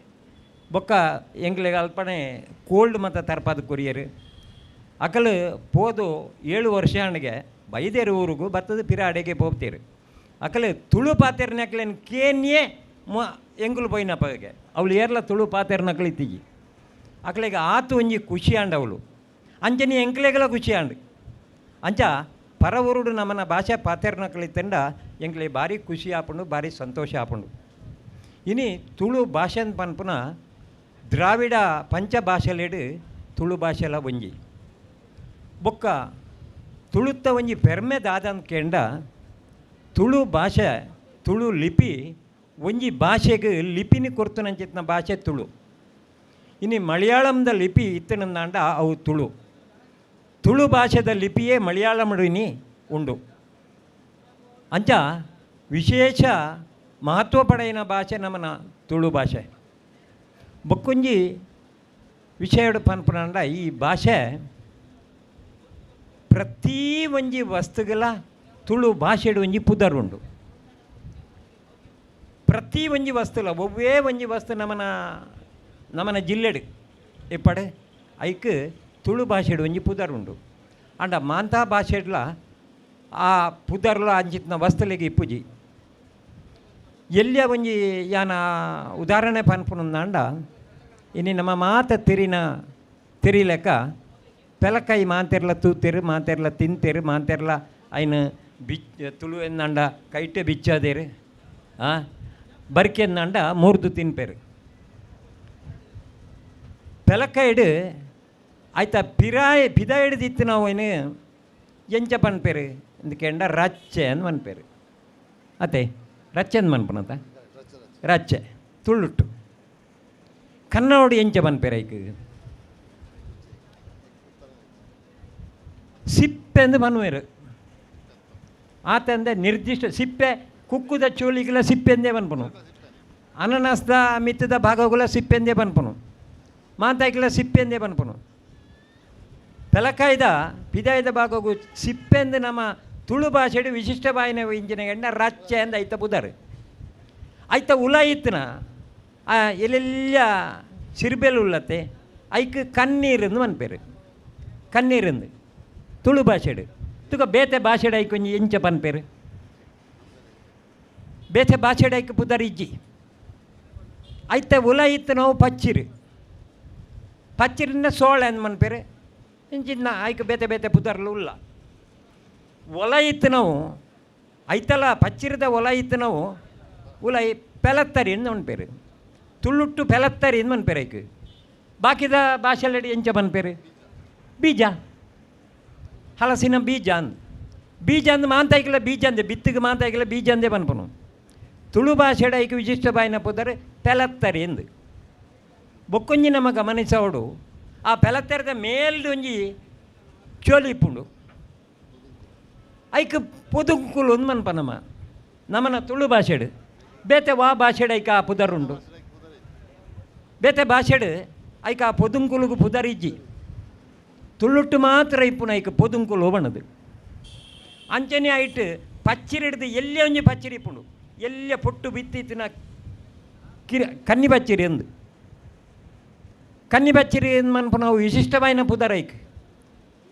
ಬೊಕ್ಕ ಎಂಕ್ಲೆಗ್ ಅಲ್ಪನೆ ಕೋಲ್ಡ್ ಮತ್ತು ತರ್ಪಾದ ಕೊರಿಯರು ಅಕಲು ಪೋದು 7 ವರ್ಷ ಆಂಡ್ಗೆ ಬೈದೇರು ಊರುಗು ಬತ್ತದ ಪಿರ ಅಡೆಗೆ ಪೋಗ್ತೀರು ಅಕಲು ತುಳು ಪಾತೆರ್ನಕ್ಲೆನ್ ಕೇನ್ಯೇ ಮ ಎಂಕುಲು ಪೋಯಿನಪ್ಪಗೆ ಅವಳು ಏರ್ಲ ತುಳು ಪಾತೆರ್ನಕ್ಲು ಇತ್ತೀಗಿ ಅಕ್ಲೆಗ್ ಆತು ಒಂಜಿ ಖುಷಿ ಆಂಡ್ ಅವಳು ಅಂಚನೆ ಎಂಕ್ಲೆಗಲ ಖುಷಿ ಆಂಡ್ ಅಂಚ ಪರ ಊರುಡು ನಮ್ಮನ ಭಾಷೆ ಪಾತೆರ್ನಕ್ಲು ಇತ್ತಂಡ ಎಂಕ್ಲೆ ಭಾರಿ ಖುಷಿ ಆಪುಂಡು ಭಾರಿ ಸಂತೋಷ ಆಪುಂಡು. ಇನಿ ತುಳು ಭಾಷೆನ್ ಪನ್ಪುನ ದ್ರಾವಿಡ ಪಂಚಭಾಷೆಲೆಡು ತುಳು ಭಾಷೆಲ ಒಂಜಿ ಬೊಕ್ಕ ತುಳುತ್ತ ಒಂಜಿ ಪೆರ್ಮೆ ದಾದನ್ ಕೇಂಡ ತುಳು ಭಾಷೆ ತುಳು ಲಿಪಿ ಒಂಜಿ ಭಾಷೆಗೆ ಲಿಪಿನಿ ಕೊರ್ತುನಂಚಿತ್ತಿನ ಭಾಷೆ ತುಳು. ಇನ್ನು ಮಲಯಾಳಂದ ಲಿಪಿ ಇತ್ತನಂದಾಂಡ ಅವು ತುಳು ತುಳು ಭಾಷೆದ ಲಿಪಿಯೇ ಮಲಯಾಳಮಡಿನಿ ಉಂಡು. ಅಂಚ ವಿಶೇಷ ಮಹತ್ವ ಪಡೆಯಿನ ಭಾಷೆ ನಮ್ಮನ ತುಳು ಭಾಷೆ. ಬೊಕ್ಕೊಂಜಿ ವಿಷಯಡು ಪನ್ಪುನಂಡ ಈ ಭಾಷೆ ಪ್ರತಿ ಒಂಜಿ ವಸ್ತುಗಳ ತುಳು ಭಾಷೆಡು ಒಂಜಿ ಪುದರ್ ಉಂಡು. ಪ್ರತಿ ಒಂಜಿ ವಸ್ತುಲ ಒವ್ವೇ ಒಂಜಿ ವಸ್ತು ನಮನ ನಮನ ಜಿಲ್ಲೆಡು ಇಪ್ಪಡೆ ಐಕ್ ತುಳು ಭಾಷೆಡು ಒಂಜಿ ಪುದರ್ ಉಂಡು. ಅಂಡ ಮಾಂತಾ ಭಾಷೆಡ್ಲ ಆ ಪುದರ್ಲ ಅಂಚಿತ್ತಿನ ವಸ್ತುಲಿಗೆ ಇಪ್ಪುಜಿ. ಎಲ್ಲಿಯ ಒಂಜಿ ಯಾನ ಉದಾಹರಣೆ ಪನ್ಪುನಂದಾಂಡ ಇನಿ ನಮ್ಮ ಮಾತ ತೆರಿನ ತೆರಿಲೆಕ್ಕ ಪೆಲಕಾಯಿ ಮಾಂತೆರ್ಲ ತೂತೆರು ಮಾಂತೆರ್ಲ ತಿಂತೇರು ಮಾಂತೆರ್ಲ ಐನು ಬಿಚ್ ತುಳು ಎಂದಾಂಡ ಕೈಟೆ ಬಿಚ್ಚಾದೇರು ಬರ್ಕೆಂದಾಂಡ ಮೂರ್ದು ತಿನ್ಪೇರು ಪೆಲಕಾಯಿಡು ಆಯ್ತಾ ಪಿರಾಯ್ ಪಿದಾಯಿಡ್ದಿತ್ತು ನಾವು ಏನು ಎಂಚ ಪನ್ಪೇರು ಇಂದಕೆಂಡ ರಚ್ಚೆ ಅಂದ್ ಮನ್ಪೇರು ಅತ್ತೆ ರಚ್ಚೆ ಅಂದ್ ಮನ್ಪನತ ರಚ್ಚೆ ತುಳುಟ್ಟು ಕನ್ನಡ ಎಂಚ ಪನ್ಪೇರು ಐಕ್ ಸಿಪ್ಪೆ ಅಂದ್ ಪನ್ವೇರು. ಆತಂದೆ ನಿರ್ದಿಷ್ಟ ಸಿಪ್ಪೆ ಕುಕ್ಕುದ ಚೋಲಿಗೆಲ್ಲ ಸಿಪ್ಪೆಂದೇ ಪನ್ಪುನು, ಅನನಸ್ದ ಮಿತ್ತದ ಭಾಗಗುಲ ಸಿಪ್ಪೆಂದೇ ಪನ್ಪುನು, ಮಾತಾಯ್ಕಲ ಸಿಪ್ಪೆಂದೇ ಪನ್ಪುನು. ಪೆಲಕಾಯ್ದ ಪಿದಾಯ್ದ ಭಾಗಗು ಸಿಪ್ಪೆಂದು ನಮ್ಮ ತುಳು ಭಾಷೆಡು ವಿಶಿಷ್ಟ ಬಾಯಿನ ಇಂಚಿನ ಗಂಡ ರಚ್ಚೆ ಅಂದ ಐತ ಬುದಾರು. ಐತ ಉಲ ಇತ್ತನ ಆ ಎಲ್ಲೆಲ್ಲ ಸಿರ್ಬೆಲ್ ಉಳ್ಳತ್ತೆ ಐಕ್ ಕಣ್ಣೀರಂದು ಮನ್ಪೇರು, ಕಣ್ಣೀರಂದು ತುಳು ಭಾಷೆಡು. ತುಕ ಬೇತೆ ಭಾಷೆಡು ಐಕ್ ಒಂಜಿ ಎಂಚ ಪನ್ಪೇರು, ಬೇತೆ ಭಾಷೆಡು ಐಕ್ ಪುದರ್ ಇಜ್ಜಿ. ಐತ ಉಲ ಇತ್ತು ನಾವು ಪಚ್ಚಿರು, ಪಚ್ಚಿರಿಂದ ಸೋಳೆ ಅಂದ್ ಮನ್ಪೇರು, ಇಂಚಿನ ಐಕ್ ಬೇತೆ ಬೇತೆ ಪುದರ್ಲು ಉಲ್ಲ. ಒಲ ಇತ್ತು ನಾವು ಐತಲ ಪಚ್ಚಿರದ ಒಲ ಇತ್ತು ನಾವು ಉಲ ಪೆಲತ್ತರಿ ಅಂದ್ ಮನ್ಪೇರು, ತುಳುಟ್ಟು ಪೆಲತ್ತರಿ ಅಂದ್ ಮನ್ಪೇರು ಐಕ್. ಬಾಕಿದ ಭಾಷೆಲಡಿ ಎಂಚ ಪನ್ಪೇರು ಬೀಜ, ಹಲಸಿನ ಬೀಜ ಅಂದ್, ಬೀಜ ಅಂದ್ ಮಾಂತಾಯ್ಕಲ ಬೀಜ ಅಂದೆ, ಬಿತ್ತಿಗೆ ಮಾಂತಾಯ್ಕಲ ಬೀಜ ಅಂದೇ ಪನ್ಪನು. ತುಳು ಭಾಷೆಡ ಐಕ್ ವಿಶಿಷ್ಟ ಬಾಯಿನ ಪುದರ್ ಪೆಲತ್ತರಿ ಅಂದ್. ಬೊಕ್ಕೊಂಜಿ ನಮ್ಮ ಗಮನಿಸೋಡು ಆ ಪೆಲತ್ತರದ ಮೇಲ್ದು ಒಂಜಿ ಚೋಲಿ ಇಪ್ಪುಂಡು, ಐಕ್ ಪೊದುಂಕುಲು ಅಂದ್ ಮನ್ಪ ನಮ್ಮ ನಮ್ಮನ ತುಳು ಭಾಷೆಡು. ಬೇತೆ ವಾ ಭಾಷೆಡು ಐಕ ಆ ಪುದರುಂಡು, ಬೇತೆ ಭಾಷೆಡು ಐಕ ಆ ಪೊದುಂಕುಲುಗು ಪುದರ್ ಇಜ್ಜಿ. ತುಳುಟ್ಟು ಮಾತ್ರ ಇಪ್ಪುನ ಐಕ್ ಪೊದುಂಕುಲು ಬಣ್ಣದು. ಅಂಚನೆ ಐಟ್ ಪಚ್ಚಿರಿಡ್ದು ಎಲ್ಲೇ ಒಂಜಿ ಪಚ್ಚಿರಿ ಇಪ್ಪುಂಡು, ಎಲ್ಲೇ ಪೊಟ್ಟು ಬಿತ್ತಿತ್ತಿನ ಕಿರಿ ಕನ್ನಿ ಪಚ್ಚಿರಿ ಅಂದು. ಕನ್ನಿ ಪಚ್ಚಿರಿ ಅಂದ್ ಮನ್ಪು ನಾವು ವಿಶಿಷ್ಟವಾಯಿನ ಪುದರ್ ಐಕ್.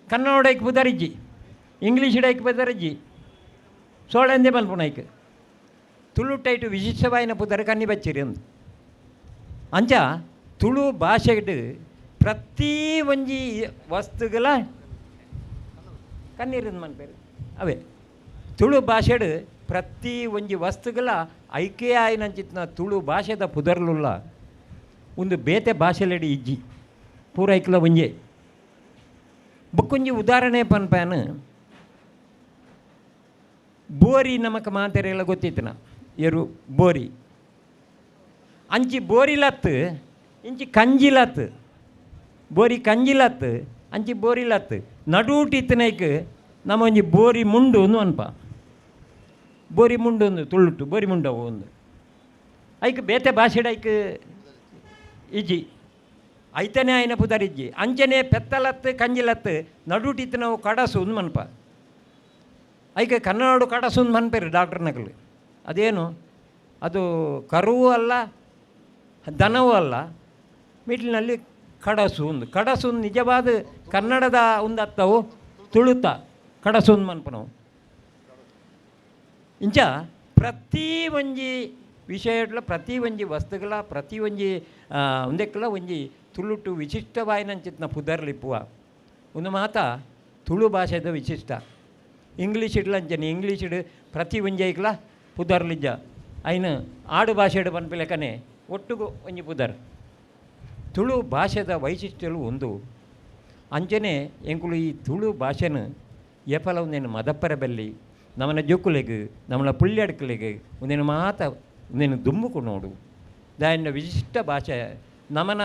ಕನ್ನಡ ಐಕ್ ಪುದರ್ ಇಜ್ಜಿ, ಇಂಗ್ಲೀಷ್ ಐಕ್ ಪುದರ್ ಇಜ್ಜಿ, ಸೋಳಂದೇ ಮನ್ಪುನ ಐಕ್. ತುಳುಟೈಟು ವಿಶಿಷ್ಟವಾಯಿನ ಪುದರ್ ಕನ್ನಿ ಬಚ್ಚಿರಿ ಅಂದು. ಅಂಚ ತುಳು ಭಾಷೆಡ್ ಪ್ರತಿ ಒಂಜಿ ವಸ್ತುಗಳ ಕಣ್ಣೀರಿಂದ ಮನ್ಪೇರು ಅವೇ. ತುಳು ಭಾಷೆಡ್ ಪ್ರತಿ ಒಂಜಿ ವಸ್ತುಗಳ ಐಕೆ ಆಯಿನಂಚಿತ್ನ ತುಳು ಭಾಷೆದ ಪುದರ್ಲುಲ್ಲ ಒಂದು ಬೇತೆ ಭಾಷೆಲೆಡಿ ಇಜ್ಜಿ, ಪೂರ ಐಕ್ಲ ಒಂಜೆ. ಬೊಕ್ಕೊಂಜಿ ಉದಾಹರಣೆ ಪನ್ಪಾನ ಬೋರಿ ನಮಕ್ ಮಾತೆರೆಲ್ಲ ಗೊತ್ತಿತ್ತನ ಎರು ಬೋರಿ. ಅಂಚಿ ಬೋರಿಲತ್ತು ಇಂಚಿ ಕಂಜಿಲತ್ತು, ಬೋರಿ ಕಂಜಿಲತ್ತು ಅಂಚಿ ಬೋರಿಲತ್ತು ನಡುಟಿತ್ತನೈಕ್ ನಮ್ಮ ಒಂಜಿ ಬೋರಿ ಮುಂಡು ಒಂದು ಅನ್ಪ, ಬೋರಿ ಮುಂಡು ಒಂದು ತುಳುಟು ಬೋರಿ ಮುಂಡವು ಒಂದು. ಐಕ್ ಬೇತೆ ಭಾಷೆಡ್ ಐಕ್ ಇಜ್ಜಿ, ಐತನೇ ಆಯ್ನ ಪುದರ್ ಇಜ್ಜಿ. ಅಂಚನೆ ಪೆತ್ತಲತ್ತು ಕಂಜಿಲತ್ತು ನಡುಟಿತ್ತು ನಾವು ಕಡಸು ಒಂದು ಮನ್ಪ. ಐಕೆ ಕನ್ನಡ ಕಡಸು ಒಂದು ಮನ್ಪೇರು ಡಾಕ್ಟರ್ ನಕಲು. ಅದೇನು ಅದು ಕರುವೂ ಅಲ್ಲ ದನವೂ ಅಲ್ಲ, ಮಿಡ್ಲಿನಲ್ಲಿ ಕಡಸು ಒಂದು. ಕಡಸು ಒಂದು ನಿಜವಾದ ಕನ್ನಡದ ಒಂದು ಅರ್ಥವು ತುಳುತ ಕಡಸು ಒಂದು ಮನ್ಪ ನಾವು. ಇಂಚ ಪ್ರತಿ ಒಂಜಿ ವಿಷಯಡ್ಲ ಪ್ರತಿ ಒಂಜಿ ವಸ್ತುಗಳ ಪ್ರತಿ ಒಂಜಿ ಒಂದೆಕ್ಕಲ ಒಂಜಿ ತುಳುಟು ವಿಶಿಷ್ಟವಾಯಿನಂಚಿತ್ನ ಪುದರ್ಲಿಪ್ಪುವ ಒಂದು ಮಾತ ತುಳು ಭಾಷೆದ ವಿಶಿಷ್ಟ. ಇಂಗ್ಲೀಷ್ ಇಡ್ಲಂಚನೆ ಇಂಗ್ಲೀಷ್ ಇಡು ಪ್ರತಿ ಒಂಜಿ ಐಕ್ಲ ಪುದರ್ಲಿಜ್ಜ, ಐನ ಆಡು ಭಾಷೆಡು ಪನ್ಪಿಲೆಕನೆ ಒಟ್ಟುಗು ಒಂಜಿ ಪುದರ್. ತುಳು ಭಾಷೆದ ವೈಶಿಷ್ಟ್ಯಲು ಒಂದು. ಅಂಚನೆ ಎಂಕುಲು ಈ ತುಳು ಭಾಷೆನ ಏಪಲ ಒಂದೇನು ಮದಪ್ಪರ ಬೆಲ್ಲಿ ನಮ್ಮನ ಜೋಕುಲೆಗ್ ನಮ್ಮನ ಪುಳ್ಯಡ್ಕಲೆಗ್ ಒಂದೇನು ಮಾತ ಒಂದೇನು ದುಮ್ಮುಕು ನೋಡು ದಾಯನ ವಿಶಿಷ್ಟ ಭಾಷೆ. ನಮ್ಮನ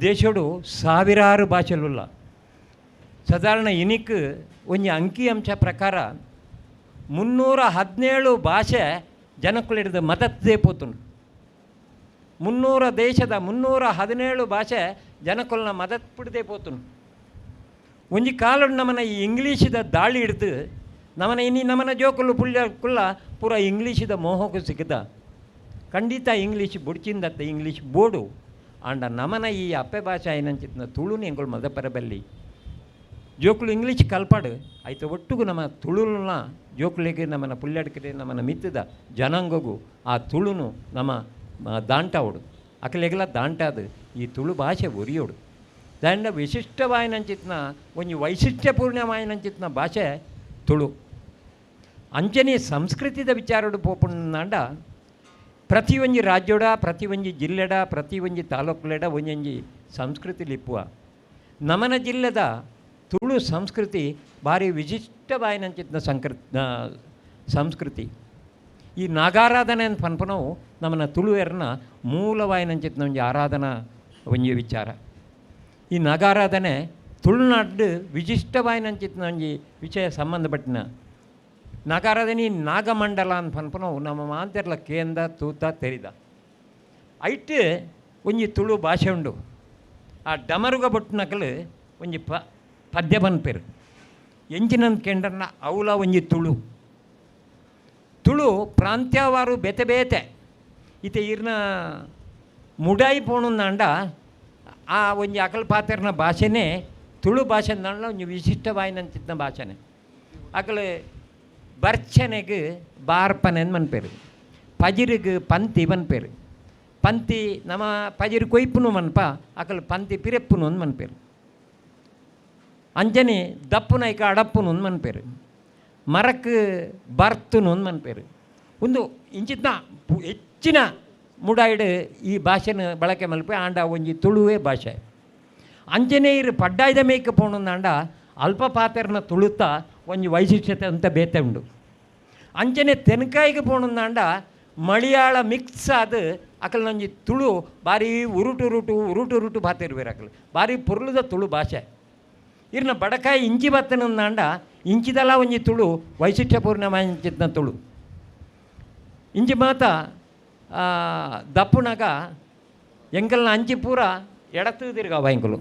ದೇಶಡು ಸಾವಿರಾರು ಭಾಷೆಲುಲ್ಲ. ಸಾಧಾರಣ ಇನಿಕ್ ಒಂಜಿ ಅಂಕಿಅಂಶ ಪ್ರಕಾರ 317 ಭಾಷೆ ಜನಕ್ಕುಲಿಡ್ದು ಮದತ್ತೇ ಪೋತುಂಡು. 300 ದೇಶದ 317 ಭಾಷೆ ಜನಕ್ಕುಲ್ನ ಮದತ್ ಪಿಡ್ದೇ ಪೋತುಂಡು. ಒಂಜಿ ಕಾಲಡು ನಮ್ಮನ ಈ ಇಂಗ್ಲೀಷಿದ ದಾಳಿ ಹಿಡ್ದು ನಮ್ಮನ ಇನಿ ನಮ್ಮನ ಜೋಕುಲು ಪುಳ್ಯ ಕುಲ್ಲ ಪೂರ ಇಂಗ್ಲೀಷಿದ ಮೋಹಕ್ಕೂ ಸಿಕ್ಕದ. ಖಂಡಿತ ಇಂಗ್ಲೀಷ್ ಬುಡ್ಚಿಂದತ್ತ ಇಂಗ್ಲೀಷ್ ಬೋಡು. ಆಂಡ ನಮನ ಈ ಅಪ್ಪೆ ಭಾಷೆ ಏನಂಚಿತ್ನ ತುಳುನ ಎಂಕುಲು ಮದಪರ ಬಲ್ಲಿ ಜೋಕುಲು ಇಂಗ್ಲೀಷ್ ಕಲ್ಪಾಡು ಆಯ್ತು ಒಟ್ಟುಗು ನಮ್ಮ ತುಳುನ ಜೋಕುಲಿಗೆ ನಮ್ಮನ ಪುಲ್ಯಾಡ್ಕರೆ ನಮ್ಮನ ಮಿತ್ತದ ಜನಾಂಗಗೂ ಆ ತುಳುನು ನಮ್ಮ ದಾಂಟಾವಡು ಅಕಲೆಗೆಲ್ಲ ದಾಂಟಾದು ಈ ತುಳು ಭಾಷೆ ಒರಿಯೋಡು. ದಾಂಡ ವಿಶಿಷ್ಟವಾಯಿನಂಚಿತ್ನ ಒಂಜಿ ವೈಶಿಷ್ಟ್ಯಪೂರ್ಣವಾಯಿನಂಚಿತ್ನ ಭಾಷೆ ತುಳು. ಅಂಚನೆ ಸಂಸ್ಕೃತಿದ ವಿಚಾರಡು ಪೋಪುಂಡ ಪ್ರತಿಯೊಂಜಿ ರಾಜ್ಯೋಡ ಪ್ರತಿಯೊಂಜಿ ಜಿಲ್ಲೆಡ ಪ್ರತಿಯೊಂಜಿ ತಾಲೂಕುಲೆಡ ಒಂಜೊಂಜಿ ಸಂಸ್ಕೃತಿ ಲಿಪ್ಪುವ. ನಮನ ಜಿಲ್ಲೆದ ತುಳು ಸಂಸ್ಕೃತಿ ಭಾರಿ ವಿಶಿಷ್ಟವಾಯಿನಂಚಿತ್ನ ಸಂಸ್ಕೃತಿ. ಈ ನಾಗಾರಾಧನೆ ಅಂತ ಪನ್ಪುನವು ನಮ್ಮನ ತುಳುವೆರ್ನ ಮೂಲವಾಯಿನಂಚಿತ್ನ ಒಂಜಿ ಆರಾಧನಾ ಒಂಜಿ ವಿಚಾರ. ಈ ನಾಗಾರಾಧನೆ ತುಳುನಾಡು ವಿಶಿಷ್ಟವಾಯಿನಂಚಿತ್ನ ಒಂಜಿ ವಿಷಯ ಸಂಬಂಧಪಟ್ಟಿನ ನಾಗಾರಾಧನೆ ನಾಗಮಂಡಲ ಅಂತ ಪನ್ಪುನವು ನಮ್ಮ ಮಾಂತೆರ್ಲ ಕೇಂದ ತೂತ ತೆರಿದ ಐಟ್ ಒಂಜಿ ತುಳು ಭಾಷೆ ಉಂಡು. ಆ ಡಮರುಗ ಬೊಟ್ಟುನಕಲು ಒಂಜಿ ಪದ್ಯ ಪನ್ಪೆರು ಎಂಚಿನಂತ ಕೇಂದ್ರನ ಅವಲ ಒಂಜಿ ತುಳು ತುಳು ಪ್ರಾಂತ್ಯವಾರು ಬೇತೆ ಬೇತೆ ಇತ್ತೆ ಈರ್ನ ಮುಡಾಯಿ ಪೋಣುಂದಾಂಡ ಆ ಒಂಜಿ ಅಕಲ್ ಪಾತೆರ್ನ ಭಾಷೆನೇ ತುಳು ಭಾಷೆ ಅಂದಾಂಡ ಒಂಜಿ ವಿಶಿಷ್ಟವಾಯಿನಂಚಿತ್ತಿನ ಭಾಷೆನೆ. ಅಕಲ್ ಬರ್ಚನೆಗೆ ಬಾರ್ಪನೆ ಮನ್ಪೇರು, ಪಜಿರಿಗೆ ಪಂತಿ ಮನ್ಪೇರು, ಪಂತಿ ನಮ್ಮ ಪಜಿರು ಕೊಯ್ಪುನು ಮನ್ಪ ಅಕಲ್ ಪಂತಿ ಪಿರೆಪ್ಪುನು ಅಂದ್ ಮನ್ಪೇರು, ಅಂಜನೆ ದಪ್ಪುನೈಕ ಅಡಪ್ಪುನು ಅಂದ್ ಮನ್ಪೇರು, ಮರಕ್ಕೆ ಬರ್ತುನು ಅಂದ್ ಮನ್ಪೇರು. ಒಂದು ಇಂಚಿತ್ನ ಹೆಚ್ಚಿನ ಮುಡಾಯಿಡು ಈ ಭಾಷೆನ ಬಳಕೆ ಮಲ್ಪೆ ಆಂಡ ಒಂಜಿ ತುಳುವೇ ಭಾಷೆ. ಅಂಜನೇ ಇರು ಪಡ್ಡಾಯ್ದ ಮೇಯ್ಕ ಪೋಣಂದಾಂಡ ಅಲ್ಪ ಪಾತೆರ್ನ ತುಳುತ ಒಂಜಿ ವೈಶಿಷ್ಟ್ಯತೆ ಅಂತ ಬೇತೆ ಉಂಡು. ಅಂಚನೆ ತೆನ್ಕಾಯಿಗೆ ಪೋಣಂದಾಂಡ ಮಲಯಾಳ ಮಿಕ್ಸ್ ಆದ ಅಕಲ್ನೊಂಜಿ ತುಳು ಭಾರಿ ಉರುಟು ಉರುಟು ಉರುಟು ಉರುಟು ಪಾತೆರ್ವೇರು ಅಕಲ್ ಭಾರಿ ಪೊರ್ಲುದ ತುಳು ಭಾಷೆ. ಇರ್ನ ಬಡಕಾಯಿ ಇಂಚಿ ಬತ್ತನಂದಾಂಡ ಇಂಚಿದಲ ಒಂಜಿ ತುಳು ವೈಶಿಷ್ಟ್ಯಪೂರ್ಣಮಾಂಚಿತ್ನ ತುಳು. ಇಂಚಿ ಮಾತ ದಪ್ಪುನಗ ಎಂಕಲ್ನ ಅಂಚಿ ಪೂರ ಎಡತ್ತು ತಿರ್ಗಾವ ಎಂಕಲು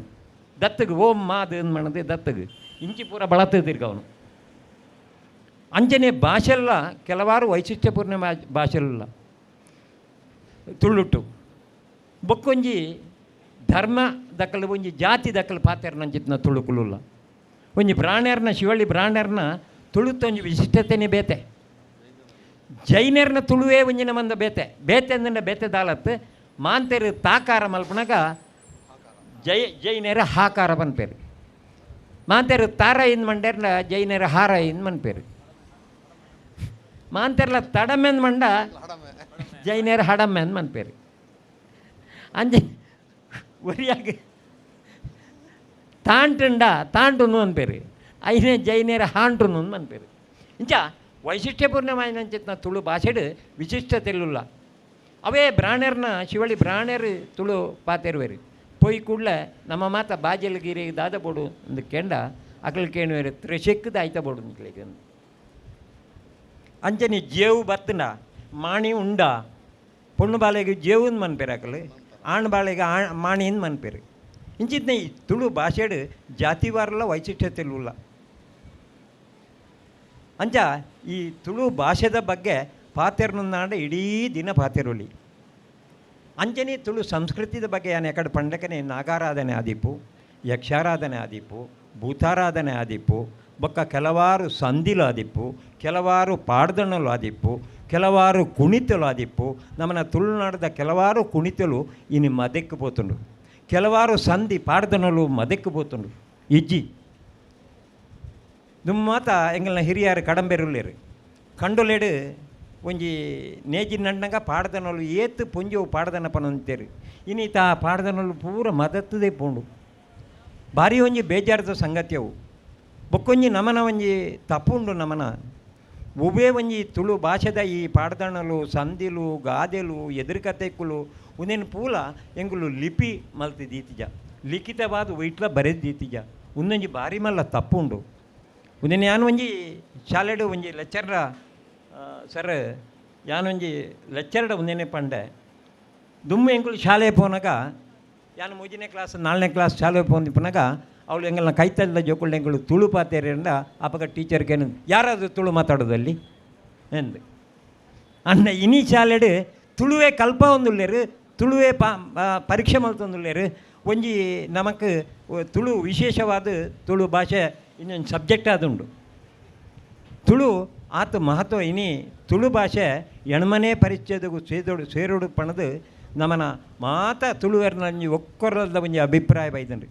ದತ್ತಗೆ ಓಂ ಮಾದು ಮಣದು ದತ್ತಗೆ ಇಂಚಿ ಪೂರ ಬಳತ್ತು ತಿರ್ಗವನು. ಅಂಚನೆ ಭಾಷೆಲ್ಲ ಕೆಲವಾರು ವೈಶಿಷ್ಟ್ಯಪೂರ್ಣ ಭಾಷೆಲ್ಲ ತುಳುಟು ಬೊಕ್ಕೊಂಜಿ ಧರ್ಮ ದಕ್ಕಲು ಒಂಜಿ ಜಾತಿ ದಕ್ಕಲು ಪಾತೆರ್ನಂಚಿತ್ನ ತುಳುಕುಲುಲ್ಲ ಒಂಜಿ ಬ್ರಾಣರ್ನ ಶಿವಳ್ಳಿ ಬ್ರಾಣರ್ನ ತುಳುತ್ತೊಂಜಿ ವಿಶಿಷ್ಟತೆನೇ ಬೇತೆ. ಜೈನರ್ನ ತುಳುವೇ ಒಂಜಿನ ಮಂದ ಬೇತೆ ಬೇತೆ ಅಂದ್ರೆ ಬೇತೆ ದಾಲತ್ತು ಮಾಂತೆರು ತಾಕಾರ ಮಲ್ಪನಾಗ ಜೈನರ ಹಾಕಾರ ಪನ್ಪೇರು, ಮಾಂತೆರು ತಾರ ಇನ್ ಮಂಡೇರ್ನ ಜೈನರ ಹಾರ ಇನ್ ಮನ್ಪೇರು, ಮಾಂತೆರ್ಲ ತಡಮೆನ್ ಮಂಡ ಜೈನರ ಹಡಮೆ ಅಂದ್ ಮನ್ಪೇರು. ಅಂಜೆ ಒರಿಯಾಗ ತಾಂಟುಂಡ ತಾಂಟುನು ಅನ್ಪೇರು, ಐನೇ ಜೈನರ ಹಾಂಟುನು ಅಂದ್ ಮನ್ಪೇರು. ಇಂಚ ವೈಶಿಷ್ಟ್ಯಪೂರ್ಣಮಾಯಿನಂಚಿತ್ನ ತುಳು ಭಾಷೆಡು ವಿಶಿಷ್ಟತೆಲ್ಲುಲ್ಲ. ಅವೇ ಬ್ರಾಣರ್ನ ಶಿವಳಿ ಬ್ರಾಣರು ತುಳು ಪಾತೆರುವೆರು ಪೊಯ್ ಕೂಡಲೇ ನಮ್ಮ ಮಾತ ಬಾಜಲ್ಗಿರಿ ದಾದ ಬೋಡು ಅಂದು ಕೆಂಡ ಅಕಲ್ ಕೇಣುವೆರು ತ್ರಿಶೆಕ್ಕದ ಆಯ್ತ ಬೋಡು ನಿಕ್ಲೆಗ್. ಅಂಚನೆ ಜೇವು ಬತ್ತನ ಮಾಣಿ ಉಂಡ ಪೊಣ್ಣು ಬಾಲೆಗೆ ಜೇವುನ್ ಮನ್ಪೇರು ಅಕಲು ಆಣ್ ಬಾಳೆಗೆ ಮಾಣಿನ್ ಮನ್ಪೇರು. ಇಂಚಿತ್ನ ಈ ತುಳು ಭಾಷೆಡು ಜಾತಿವಾರಲ್ಲ ವೈಶಿಷ್ಟ್ಯತೆಲ್ಲುಲ್ಲ. ಅಂಚ ಈ ತುಳು ಭಾಷೆದ ಬಗ್ಗೆ ಪಾತೆರ್ನುಂದಾಂಡ ಇಡೀ ದಿನ ಪಾತೆರುಲಿ. ಅಂಚನೆ ತುಳು ಸಂಸ್ಕೃತಿದ ಬಗ್ಗೆ ಯಾನ್ ಎಕಡೆ ಪಂಡಕನೆ ನಾಗಾರಾಧನೆ ಆದಿಪ್ಪು, ಯಕ್ಷಾರಾಧನೆ ಆದಿಪ್ಪು, ಭೂತಾರಾಧನೆ ಆದಿಪ್ಪು, ಬೊಕ್ಕ ಕೆಲವಾರು ಸಂದಿಲು ಆದಿಪ್ಪು, ಕೆಲವಾರು ಪಾಡ್ದಣಲು ಆದಿಪ್ಪು, ಕೆಲವಾರು ಕುಣಿತಲು ಆದಿಪ್ಪು. ನಮ್ಮನ ತುಳುನಾಡದ ಕೆಲವಾರು ಕುಣಿತಲು ಇನಿ ಮದೆಕ್ಕು ಪೋತುಂಡು, ಕೆಲವಾರು ಸಂಧಿ ಪಾಡ್ದಣಲು ಮದೆಕ್ಕು ಪೋತುಂಡು. ಇಜ್ಜಿ ದುಮ್ಮಾತ ಎಂಗಲ್ನ ಹಿರಿಯರು ಕಡಂಬೆರುಲ್ಲೇರು ಕಂಡೊಲೆಡು ಒಂಜಿ ನೇಜಿ ನಣ್ಣಗ ಪಾಡ್ದನಲು ಏತು ಪೊಂಜವು ಪಾಡ್ದನ ಪನಂತೇರು. ಇನ್ನೀತ ಆ ಪಾಡ್ದನಲು ಪೂರ ಮದತ್ತದೇ ಪೋಂಡು. ಭಾರಿ ಒಂಜಿ ಬೇಜಾರದ ಸಂಗತಿಯವು. ಬೊಕ್ಕೊಂಜಿ ನಮನ ಒಂಜಿ ತಪ್ಪುಂಡು ನಮನ ಒವ್ವೇ ಒಂಜಿ ತುಳು ಭಾಷೆದ ಈ ಪಾಡ್ದಣಲು ಸಂದಿಲು ಗಾದೆಲು ಎದುರುಕತೆಕ್ಕುಲು ಉಂದೇನು ಪೂಲ ಎಂಗುಲು ಲಿಪಿ ಮಲ್ತಿದ್ದೀತಿಜ, ಲಿಖಿತವಾದ ವೈಟ್ಲ ಬರೆದಿದ್ದೀತಿಜ. ಉಂದೊಂಜಿ ಭಾರಿ ಮಲ್ಲ ತಪ್ಪುಂಡು. ಉಂದೇನು ಯಾನು ಒಂಜಿ ಶಾಲೆಡು ಒಂಜಿ ಲೆಕ್ಚರ್ರ ಸರ್ ಯಾನೊಂಜಿ ಲೆಕ್ಚರ್ಡ ಒಂದೇನೆ ಪಂಡೆ ದುಮ್ಮು ಎಂಕುಲು ಶಾಲೆ ಪೋನಾಗ ಯಾನು 3ನೇ ಕ್ಲಾಸ್ 4ನೇ ಕ್ಲಾಸ್ ಶಾಲೆ ಪೋಂದಿಪ್ಪನಾಗ ಅವಳು ಎಂಗಲ್ನ ಕೈತಲ್ಲ ಜೋಕುಳು ಎಂಗಳು ತುಳು ಪಾತೇರಿಂದ ಅಪಗ ಟೀಚರ್ಗೇನು ಯಾರಾದರೂ ತುಳು ಮಾತಾಡೋದಲ್ಲಿ ಎಂದು ಅಣ್ಣ ಇನಿ ಶಾಲೆಡು ತುಳುವೇ ಕಲ್ಪ ಒಂದುಲ್ಲೇರು ತುಳುವೇ ಪರೀಕ್ಷೆ ಮಲ್ತೊಂದುಲ್ಲೇರು. ಒಂಜಿ ನಮಕ್ ತುಳು ವಿಶೇಷವಾದ ತುಳು ಭಾಷೆ ಇನ್ನೊಂದು ಸಬ್ಜೆಕ್ಟ್ ಆದುಂಡು. ತುಳು ಆತ ಮಹತ್ವ ಇನಿ ತುಳು ಭಾಷೆ ಎಣ್ಮನೆ ಪರಿಚಯದಗೂ ಸೇದೋಡು ಸೇರೋಡು ಪಣದು ನಮನ ಮಾತ ತುಳುವೆರ್ನ ಒಕ್ಕೊರದ ಒಂಜಿ ಅಭಿಪ್ರಾಯ ಬೈದನ್ರಿ.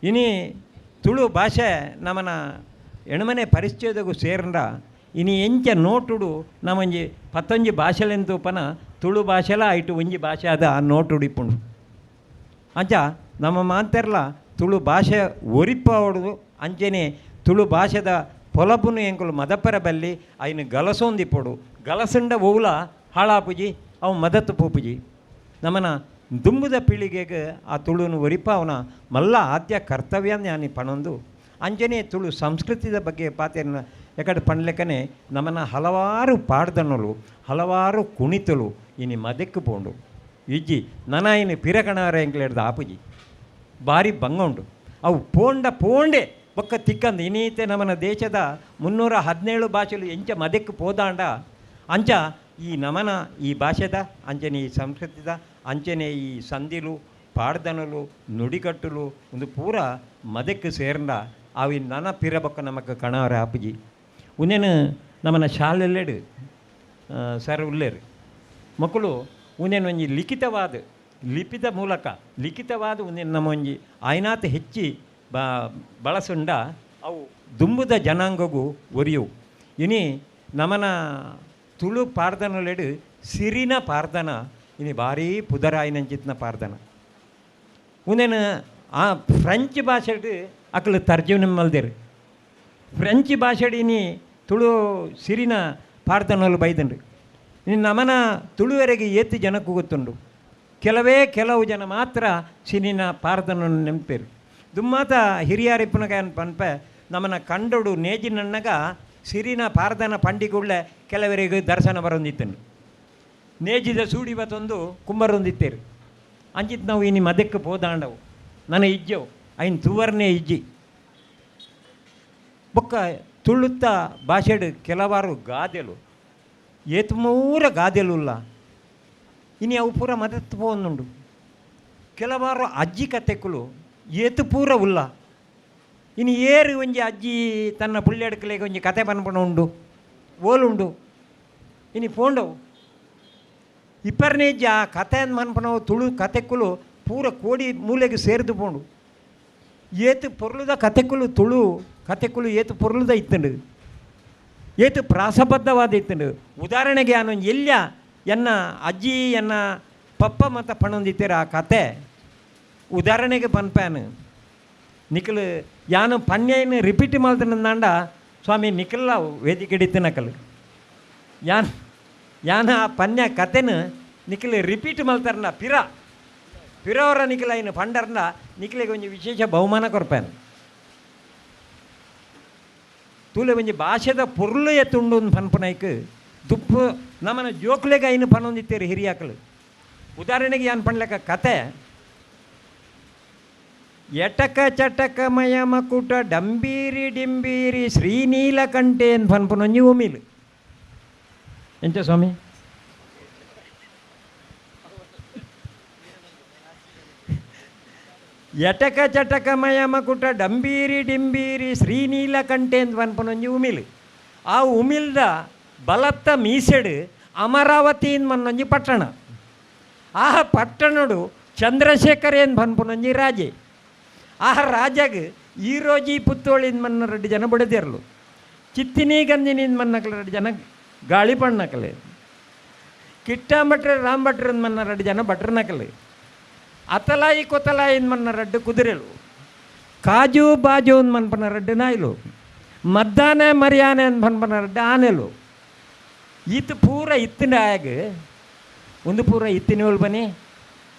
ಇನಿ ತುಳು ಭಾಷೆ ನಮನ ಎಣ್ಮನೆ ಪರಿಚಯದಗೂ ಸೇರಂಡ ಇನಿ ಎಂಚ ನೋಟುಡು ನಮ್ಮೊಂಜಿ ಪತ್ತೊಂಜಿ ಭಾಷೆಲೆಂತೂಪನ ತುಳು ಭಾಷೆಲ ಆಯ್ಟು ಒಂಜಿ ಭಾಷೆ ಅದ ಆ ನೋಟುಡು ಇಪ್ಪುಂಡು. ಅಂಚ ನಮ್ಮ ಮಾತೆರ್ಲ ತುಳು ಭಾಷೆ ಒರಿಪಾವಡುದು ಅಂಚನೆ ತುಳು ಭಾಷೆದ ಪೊಲಬುನು ಎಂಕುಲು ಮದಪರ ಬಲ್ಲಿ ಐನು ಗಲಸೊಂದಿಪ್ಪೊಡು. ಗಲಸುಂಡ ಓವುಲ ಹಾಳಾಪುಜಿ ಅವು ಮದತ್ತು ಪೋಪುಜಿ. ನಮನ ದುಂಬುದ ಪೀಳಿಗೆಗೆ ಆ ತುಳುನು ಒರಿಪಾವನ ಮಲ್ಲ ಆದ್ಯ ಕರ್ತವ್ಯ ಜ್ಞಾನಿ ಪಣೊಂದು ಅಂಚನೆ ತುಳು ಸಂಸ್ಕೃತಿದ ಬಗ್ಗೆ ಪಾತೆರ್ನ ಯಾಕಂದ್ರೆ ಪಂಡ್ಲೆಕ್ಕನೆ ನಮ್ಮನ ಹಲವಾರು ಪಾಡ್ದನಲು ಹಲವಾರು ಕುಣಿತಲು ಇನಿ ಮದೆಕ್ಕು ಪೋಂಡು ಇಜ್ಜಿ ನನ ಇನ್ನು ಪಿರಕಣಾರ ಎಂಕ್ಲೇಡ್ದ ಆಪುಜಿ ಭಾರಿ ಭಂಗ ಉಂಡು ಅವು ಪೋಂಡ ಪೋಂಡೆ ಬೊಕ್ಕ ತಿಕ್ಕಂದು ಇನೀತೆ ನಮ್ಮನ ದೇಶದ 317 ಭಾಷೆಲು ಎಂಚ ಮದೆಕ್ಕು ಪೋದಾಂಡ ಅಂಚ ಈ ನಮನ ಈ ಭಾಷೆದ ಅಂಚನೆ ಈ ಸಂಸ್ಕೃತಿದ ಅಂಚನೆ ಈ ಸಂದಿಲು ಪಾಡ್ದನಲು ನುಡಿಕಟ್ಟುಲು ಒಂದು ಪೂರ ಮದೆಕ್ಕು ಸೇರ್ಂಡ ಅವಿ ನನ ಪಿರಬೊಕ್ಕ ನಮಕ್ ಕಣವರ ಆಪುಜಿ ಉಂದೆನು ನಮ್ಮನ ಶಾಲೆಲ್ಲೆಡು ಸರ್ ಉಲ್ಲೇರು ಮಕ್ಕಳು ಉಂದೆನು ಒಂಜಿ ಲಿಖಿತವಾದ ಲಿಪಿದ ಮೂಲಕ ಲಿಖಿತವಾದ ಉಂದೆನು ನಮ್ಮ ಒಂಜಿ ಆಯ್ನಾತ್ ಹೆಚ್ಚಿ ಬಳಸುಂಡ ಅವು ದುಂಬುದ ಜನಾಂಗಗೂ ಒರಿಯವು. ಇನಿ ನಮನ ತುಳು ಪಾಡ್ದನಲೆಡು ಸಿರಿನ ಪಾರ್ದನ ಇನಿ ಭಾರೀ ಪುದರಾಯಿನಂಚಿತ್ನ ಪಾರ್ದನ ಉಂದೆನು ಆ ಫ್ರೆಂಚ್ ಭಾಷೆಡ್ ಅಕಲು ತರ್ಜುಮೆ ಮಲ್ದೆರು. ಫ್ರೆಂಚ್ ಭಾಷೆಡ್ ಇನಿ ತುಳು ಸಿರಿನ ಪಾಡ್ದನಲು ಬೈದಂಡು. ಇನ್ನು ನಮನ ತುಳುವರೆಗೆ ಏತು ಜನಕ್ಕೂ ಗೊತ್ತುಂಡು, ಕೆಲವೇ ಕೆಲವು ಜನ ಮಾತ್ರ ಸಿರಿನ ಪಾರ್ದನನ್ನು ನೆನಪೇರು. ದುಮ್ಮಾತ ಹಿರಿಯಾರಿಪ್ಪನಗ ಪನ್ಪೆ ನಮ್ಮನ ಕಂಡೋಡು ನೇಜಿನಣ್ಣಗ ಸಿರಿನ ಪಾರ್ದನ ಪಂಡಿಗುಳ್ಳೆ ಕೆಲವರಿಗೆ ದರ್ಶನ ಬರೊಂದಿತ್ತನು. ನೇಜಿದ ಸೂಡಿ ಬತ್ತೊಂದು ಕುಂಬರೊಂದಿತ್ತೇರು. ಅಂಚಿತ್ ನಾವು ಇನಿ ಮದಕ್ಕೆ ಪೋದಾಂಡವು ನನ್ನ ಇಜ್ಜವು ಐನ್ ತುವರ್ನೇ ಇಜ್ಜಿ. ಬೊಕ್ಕ ತುಳುತ್ತ ಭಾಷೆಡು ಕೆಲವಾರು ಗಾದೆಲು ಏತು ಮೂರ ಗಾದೆಲುಲ್ಲ ಇನಿ ಅವು ಪೂರ ಮದತ್ತು ಪೋಂದುಂಡು. ಕೆಲವಾರು ಅಜ್ಜಿ ಕತೆಕುಲು ಏತು ಪೂರ ಉಲ್ಲ ಇನಿ ಏರು ಒಂಜಿ ಅಜ್ಜಿ ತನ್ನ ಪುಳ್ಳೆಡ್ಕಲೆಗೆ ಒಂಜಿ ಕತೆ ಪನ್ಪಣ ಉಂಡು ಓಲುಂಡು ಇನಿ ಪೋಂಡವು ಇಪ್ಪರ್ನೇ ಇಜ್ಜಿ ಆ ಕತೆ ಮನ್ಪಣವು ತುಳು ಕತೆಕುಲು ಪೂರ ಕೋಡಿ ಮೂಲೆಗೆ ಸೇರಿದು ಪೋಂಡು. ಏತು ಪೊರ್ಲುದ ಕತೆಕುಲು ತುಳು ಕತೆಕುಲು ಏತು ಪೊರ್ಲುದ ಇತ್ತಂಡು, ಏತು ಪ್ರಾಸಬದ್ಧವಾದ ಇತ್ತಂಡು. ಉದಾಹರಣೆಗೆ ನಾನು ಎಲ್ಲ ಎನ್ನ ಅಜ್ಜಿ ಎನ್ನ ಪಪ್ಪ ಮತ್ತು ಪಣೊಂದಿತ್ತೀರ ಆ ಕತೆ ಉದಾಹರಣೆಗೆ ಪನ್ಪ್ಯಾನು ನಿಖಲು ಯಾನು ಪನ್ಯನು ರಿಪೀಟ್ ಮಲ್ತನಂದಾಂಡ ಸ್ವಾಮಿ ನಿಖಲ್ಲ ವೇದಿಕೆ ಹಿಡಿತನಕಲು ಯಾನ್ ಯಾನ ಆ ಪನ್ಯ ಕತೆನು ನಿಖಲು ರಿಪೀಟ್ ಮಲ್ತಾರನ ಪಿರ ಪಿರವರ ನಿಖಲ ಇನ್ನು ಪಂಡರ್ನ ನಿಖಲಿಗೆ ಒಂಜಿ ವಿಶೇಷ ಬಹುಮಾನ ಕೊರ್ಪ್ಯಾನು. ತೂಲೆ ಒಂಜಿ ಭಾಷೆದ ಪೊರ್ಲು ಎತ್ತುಂಡು ಪನ್ಪುನೈಕ್ ದುಪ್ಪು ನಮ್ಮನ ಜೋಕ್ಲೆಗೆ ಐನು ಪನೊಂದಿತ್ತೇರು ಹಿರಿಯಾಕಲು. ಉದಾಹರಣೆಗೆ ಯಾನ್ ಪನ್ಲೆಕ್ಕ ಕತೆ ಎಟಕ ಚಟಕ ಮಯ ಮಕುಟ ಡಂಬೀರಿ ಡಿಂಬೀರಿ ಶ್ರೀನೀಲಕಂಠೇನ್ ಪನ್ಪುನೊಂಜಿ ಉಮಿಲು ಎಂಚ ಸ್ವಾಮಿ ಎಟಕ ಚಟಕ ಮಯ ಮಕುಟ ಡಂಬೀರಿ ಡಿಂಬೀರಿ ಶ್ರೀನೀಲಕಂಠೇನ್ ಪನ್ಪುನೊಂಜಿ ಉಮಿಲು. ಆ ಉಮಿಲ್ದ ಬಲತ್ತ ಮೀಸೆಡು ಅಮರಾವತಿ ಮನ್ನೊಂಜಿ ಪಟ್ಟಣ. ಆ ಪಟ್ಟಣಡು ಚಂದ್ರಶೇಖರೇನ್ ಪನ್ಪುನೊಂಜಿ ರಾಜೆ. ಆ ರಾಜಗ್ ಈ ರೋಜಿ ಪುತ್ತೋಳಿನ ಮನ್ನ ರೆಡ್ಡಿ ಜನ ಬಡದಿರಲು, ಚಿತ್ತಿನಿ ಗಂಜಿನಿಂದ ಮನ್ನಕಲ ರೆಡ್ಡಿ ಜನ ಗಾಳಿ ಪಣ್ಣಕಲೆ, ಕಿಟ್ಟ ಭಟ್ರ ರಾಮ್ ಭಟ್ರ ಮನ್ನ ರೆಡ್ಡಿ ಜನ ಭಟ್ರನಕಲೆ, ಅತಲಾಯಿ ಕೊತಲಾಯಿನ ಮನ್ನ ರಡ್ಡು ಕುದುರೆಲು, ಕಾಜು ಬಾಜು ಮನ್ಪನ ರಡ್ಡು ನಾಯ್ಲು, ಮದ್ದಾನೆ ಮರಿಯಾನೆ ಪನ್ಪನ ರಡ್ಡು ಆನೆಲು. ಈತ ಪೂರ ಇತ್ತಿನ ಆಗ ಒಂದು ಪೂರ ಇತ್ತಿನೋಳು ಬನ್ನಿ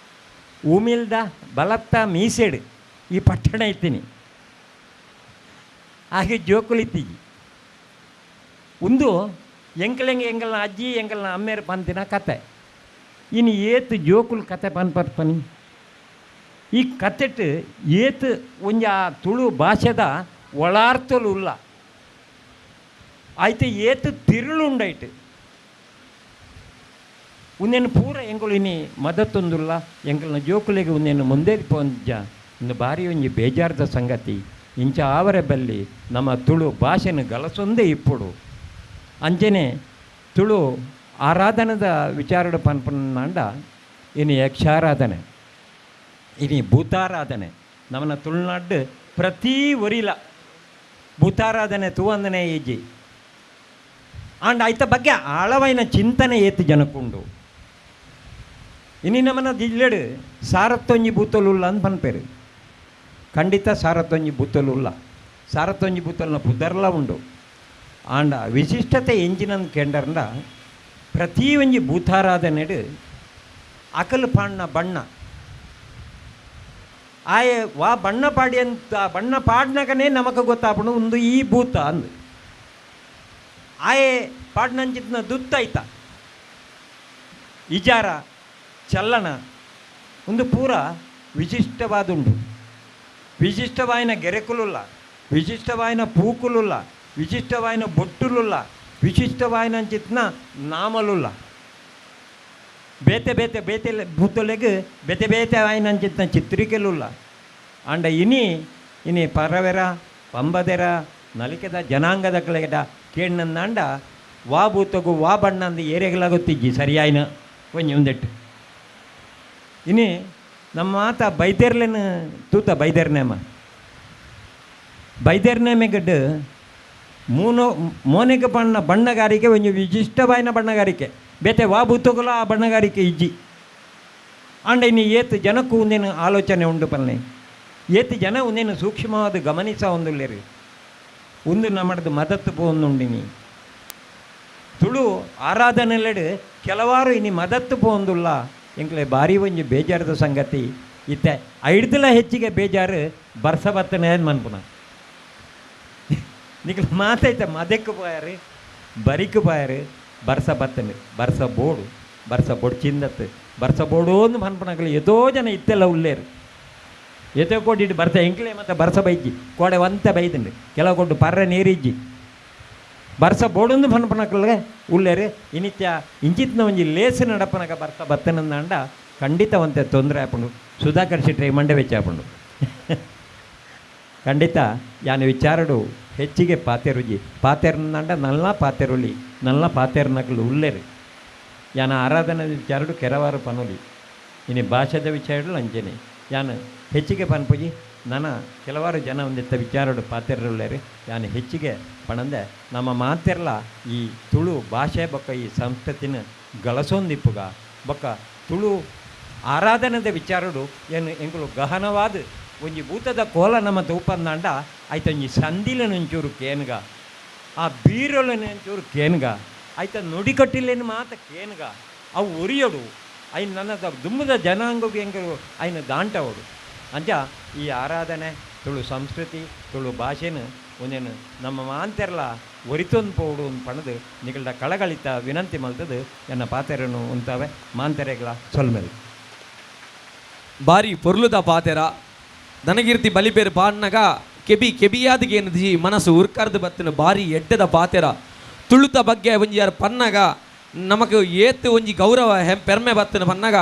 ಉಮಿಲ್ದ ಬಲತ್ತ ಮೀಸೆಡು ಈ ಪಟ್ಟಣ ಇತ್ತೀನಿ ಹಾಗೆ ಜೋಕುಲಿತ್ತೀಗಿ ಒಂದು ಎಂಕಲೆಂಗೆ ಎಂಕಲ್ನ ಅಜ್ಜಿ ಎಂಕಲ್ನ ಅಮ್ಮೇರು ಪಂತಿನ ಕತೆ. ಇನ್ನು ಏತು ಜೋಕುಲ್ ಕತೆ ಪನ್ಪರ್ಪನಿ ಈ ಕತೆಟ್ ಏತು ಒಂಜಿ ಆ ತುಳು ಭಾಷೆದ ಒಳಾರ್ಥಲು ಉಲ್ಲ ಆಯ್ತು ಏತು ತಿರುಳುಂಡೈಟ್ ಉಂದೇನು ಪೂರ ಎಂಕುಲು ಇನಿ ಮದತ್ತೊಂದುಲ್ಲ ಎಂಕಲ್ನ ಜೋಕುಲಿಗೆ ಉಂದೇನು ಮುಂದೇರಿ ಪೋಂಜ ಇನ್ನು ಭಾರಿ ಒಂಜಿ ಬೇಜಾರದ ಸಂಗತಿ. ಇಂಚ ಆವರೆ ಬಲ್ಲಿ ನಮ್ಮ ತುಳು ಭಾಷೆನ ಗಲಸೊಂದೇ ಇಪ್ಪುಡು. ಅಂಚನೆ ತುಳು ಆರಾಧನದ ವಿಚಾರಡು ಪನ್ಪನಾಂಡ ಇನಿ ಯಕ್ಷಾರಾಧನೆ ಇನಿ ಭೂತಾರಾಧನೆ. ನಮ್ಮನ ತುಳುನಾಡು ಪ್ರತಿ ಒರಿಲ ಭೂತಾರಾಧನೆ ತೂವಂದನೆ ಈಜಿ ಆಂಡ ಐತ ಬಗ್ಗೆ ಆಳವೈನ ಚಿಂತನೆ ಏತು ಜನಕ್ಕುಂಡು. ಇನಿ ನಮ್ಮನ ಜಿಲ್ಲೆಡು ಸಾರತ್ತೊಂಜಿ ಭೂತಲುಲ್ಲ ಅಂತ ಪನ್ಪೇರು. ಖಂಡಿತ ಸಾರತ್ತೊಂಜಿ ಭೂತಲುಲ್ಲ, ಸಾರತ್ತೊಂಜಿ ಭೂತಲ್ನ ಪುದರ್ಲ ಉಂಡು. ಆಂಡ ವಿಶಿಷ್ಟತೆ ಎಂಜಿನನ್ ಕೇಂದ್ರಂಡ ಪ್ರತಿ ಒಂಜಿ ಭೂತಾರಾಧನೆಡು ಅಕಲ್ ಪಾಣ್ಣ ಬಣ್ಣ ಆಯೆ ವಾ ಬಣ್ಣ ಪಾಡಿ ಅಂತ ಬಣ್ಣ ಪಾಡ್ನಕನೇ ನಮಕ್ ಗೊತ್ತಾಪುಂಡು ಒಂದು ಈ ಭೂತ ಅಂದು. ಆಯೆ ಪಾಡ್ನಂಚಿತ್ನ ದುತ್ತೈತ ಇಜಾರ ಚಲ್ಲಣ ಒಂದು ಪೂರ ವಿಶಿಷ್ಟವಾದುಂಡು. ವಿಶಿಷ್ಟವಾಯಿನ ಗೆರೆಕುಲುಲ್ಲ, ವಿಶಿಷ್ಟವಾಯಿನ ಪೂಕುಲುಲ್ಲ, ವಿಶಿಷ್ಟವಾಯಿನ ಬೊಟ್ಟುಲುಲ್ಲ, ವಿಶಿಷ್ಟವಾಯಿನಂಚಿತ್ನ ನಾಮಲುಲ್ಲ. ಬೇತೆ ಬೇತೆ ಬೇತೆ ಭೂತೊಲೆಗ್ ಬೇತೆ ಬೇತೆ ಆಯಿನಂಚಿತ್ನ ಚಿತ್ರಿಕೆಲುಲ್ಲ. ಆಂಡ ಇನಿ ಇನಿ ಪರವೆರ ಪಂಬದೆರ ನಲಿಕೆದ ಜನಾಂಗದ ಕಲೆಗಡ ಕೇಣ್ಣಂದಾಂಡ ವಾ ಭೂತಗು ವಾ ಬಣ್ಣಂದು ಏರೆಗಲ ಗೊತ್ತಿಜ್ಜಿ ಸರಿಯಾಯಿನ ಒಂಜಿ ಒಂದೆಟ್ಟು. ಇನಿ ನಮ್ಮ ಮಾತ ಬೈದೆರ್ಲೆನ ತೂತ ಬೈದೆರ್ನೇಮ ಬೈದೆರ್ನೇಮೆಗಡ್ಡು ಮೂನೋ ಮೋನೆಗೆ ಬಣ್ಣ ಬಣ್ಣಗಾರಿಕೆ ಒಂಜಿ ವಿಶಿಷ್ಟವಾಯಿನ ಬಣ್ಣಗಾರಿಕೆ ಬೇತೆ ವಾ ಭೂತಗುಲ ಆ ಬಣ್ಣಗಾರಿಕೆ ಇಜ್ಜಿ. ಆಂಡ ಇನ್ನು ಏತ್ ಜನಕ್ಕೂ ಒಂದೇನು ಆಲೋಚನೆ ಉಂಡು ಪಲ್ಲೆ, ಏತ್ ಜನ ಒಂದೇನು ಸೂಕ್ಷ್ಮವಾದ ಗಮನಿಸ ಒಂದುಲ್ಲೇರು ಒಂದು ನಮ್ಮದು ಮದತ್ತು ಪೋಂದುಂಡಿನಿ ತುಳು ಆರಾಧನೆಲೆಡು ಕೆಲವಾರು ಇನಿ ಮದತ್ತು ಪೋಂದುಲ್ಲ. ಎಂಕ್ಲೆ ಭಾರಿ ಒಂಜಿ ಬೇಜಾರದ ಸಂಗತಿ ಇತ್ತೆ ಐಡ್ದಲ ಹೆಚ್ಚಿಗೆ ಬೇಜಾರು ಬರ್ಸ ಬತ್ತನೆ ಮನ್ಪುನ ನಿಕ್ಲ ಮಾತೈತೆ ಮದಕ್ಕೆ ಪೋಯಾರು ಬರಿಕ್ ಪೋಯಾರು ಬರ್ಸ ಬತ್ತನೆ ಬರ್ಸ ಬೋಡು ಬರ್ಸ ಬೊಡ್ಚಿಂದತ್ತು ಬರ್ಸ ಬೋಡು ಅಂದು ಮನ್ಪುನಕ್ಲೆ ಏತೋ ಜನ ಇತ್ತೆಲ್ಲ ಉಲ್ಲೇರು. ಏತೋ ಕೋಟಿ ಬರ್ಸ ಎಂಕ್ಲೆ ಮತ್ತು ಬರ್ಸ ಬೈಜ್ಜಿ ಕೋಡೆ ವಂತ ಬೈದುಂಡು ಕೆಲವು ಕೊಟ್ಟು ಪರ್ರೆ ನೀರಿಜ್ಜಿ ಬರ್ಸ ಬೋಡೊಂದು ಪನ್ಪನಕ್ಲೆ ಉಲ್ಲೇರು. ಇನಿತ್ಯ ಇಂಚಿತ್ನ ಒಂಜಿ ಲೇಸು ನಡಪನಕ ಬರ್ಸ ಬತ್ತನಂದಾಂಡ ಖಂಡಿತ ಒಂತೆ ತೊಂದರೆ ಆಪುಂಡು. ಸುಧಾಕರ್ ಶೆಟ್ಟಿ ಮಂಡೆ ವೆಚ್ಚಾಪುಂಡು ಖಂಡಿತ ಯಾನ ವಿಚಾರಡು ಹೆಚ್ಚಿಗೆ ಪಾತೆರುಜಿ ಪಾತೆರ್ನಂಡ ನಲ್ಲ ಪಾತೆರುಲಿ ನಲ್ಲ ಪಾತೆರ್ನಕ್ಲು ಉಲ್ಲೇರು. ಯಾನ ಆರಾಧನೆ ವಿಚಾರಡು ಕೆರವಾರು ಪನುಲಿ ಇನಿ ಭಾಷೆದ ವಿಚಾರಡು ಅಂಚೆನೆ ಯಾನ ಹೆಚ್ಚಿಗೆ ಪನ್ಪುಜಿ. ನನ್ನ ಕೆಲವಾರು ಜನ ಒಂದಿತ್ತ ವಿಚಾರಡು ಪಾತೆರುಳ್ಳೇರು ಯಾನು ಹೆಚ್ಚಿಗೆ ಪಣಂದೆ ನಮ್ಮ ಮಾತೆರ್ಲ ಈ ತುಳು ಭಾಷೆ ಬೊಕ್ಕ ಈ ಸಂಸ್ಕೃತಿನ ಗಳಸೊಂದಿಪ್ಪುಗ ಬೊಕ್ಕ ತುಳು ಆರಾಧನೆದ ವಿಚಾರಡು ಏನು ಎಂಕುಲು ಗಹನವಾದ ಒಂಜಿ ಭೂತದ ಕೋಲ ನಮ್ಮ ತೂಪಂದಾಂಡ ಆಯ್ತ ಒಂಜಿ ಸಂದಿಲನೊಂಚೂರು ಕೇನ್ಗ, ಆ ಬೀರೊಲನೊಂಚೂರು ಕೇನ್ಗ, ಆಯ್ತ ನುಡಿಕಟ್ಟಿಲೇನು ಮಾತ ಕೇನ್ಗ, ಅವು ಒರಿಯಡು ಐನ್ ನನ್ನ ದುಮ್ಮದ ಜನಾಂಗಕ್ಕೆ ಎಂಕಲು ಐನ ದಾಂಟವಡು. ಅಂಚ ಈ ಆರಾಧನೆ ತುಳು ಸಂಸ್ಕೃತಿ ತುಳು ಭಾಷೆನ ಒಂದೇನು ನಮ್ಮ ಮಾಂತೆರ್ಲ ಒರಿತೊಂದು ಪೋಡು ಪಣದು ನಿಗಳ್ದ ಕಳಗಳಿತ ವಿನಂತಿ ಮಲ್ತದು ಎನ್ನ ಪಾತೆರನು ಉಂತಾವೆ ಮಾಂತೆರೆಗಳ ಸೊಲ್ಮೆಲ್. ಬಾರಿ ಪೊರ್ಲುದ ಪಾತೆರ ನನಗಿರ್ತಿ ಬಲಿಪೇರು ಪಾಡ್ನಗ ಕೆಬಿ ಕೆಬಿಯಾದಗೇನದಿ ಮನಸ್ಸು ಉರ್ಕರ್ದು ಬತ್ತಿನ ಬಾರಿ ಎಡ್ಡದ ಪಾತೆರ. ತುಳುತ ಬಗ್ಗೆ ಒಂಜಿ ಯಾರು ಪನ್ನಗ ನಮಕ್ ಏತ್ ಒಂಜಿ ಗೌರವ ಪೆರ್ಮೆ ಬತ್ತಿನ ಪನ್ನಗ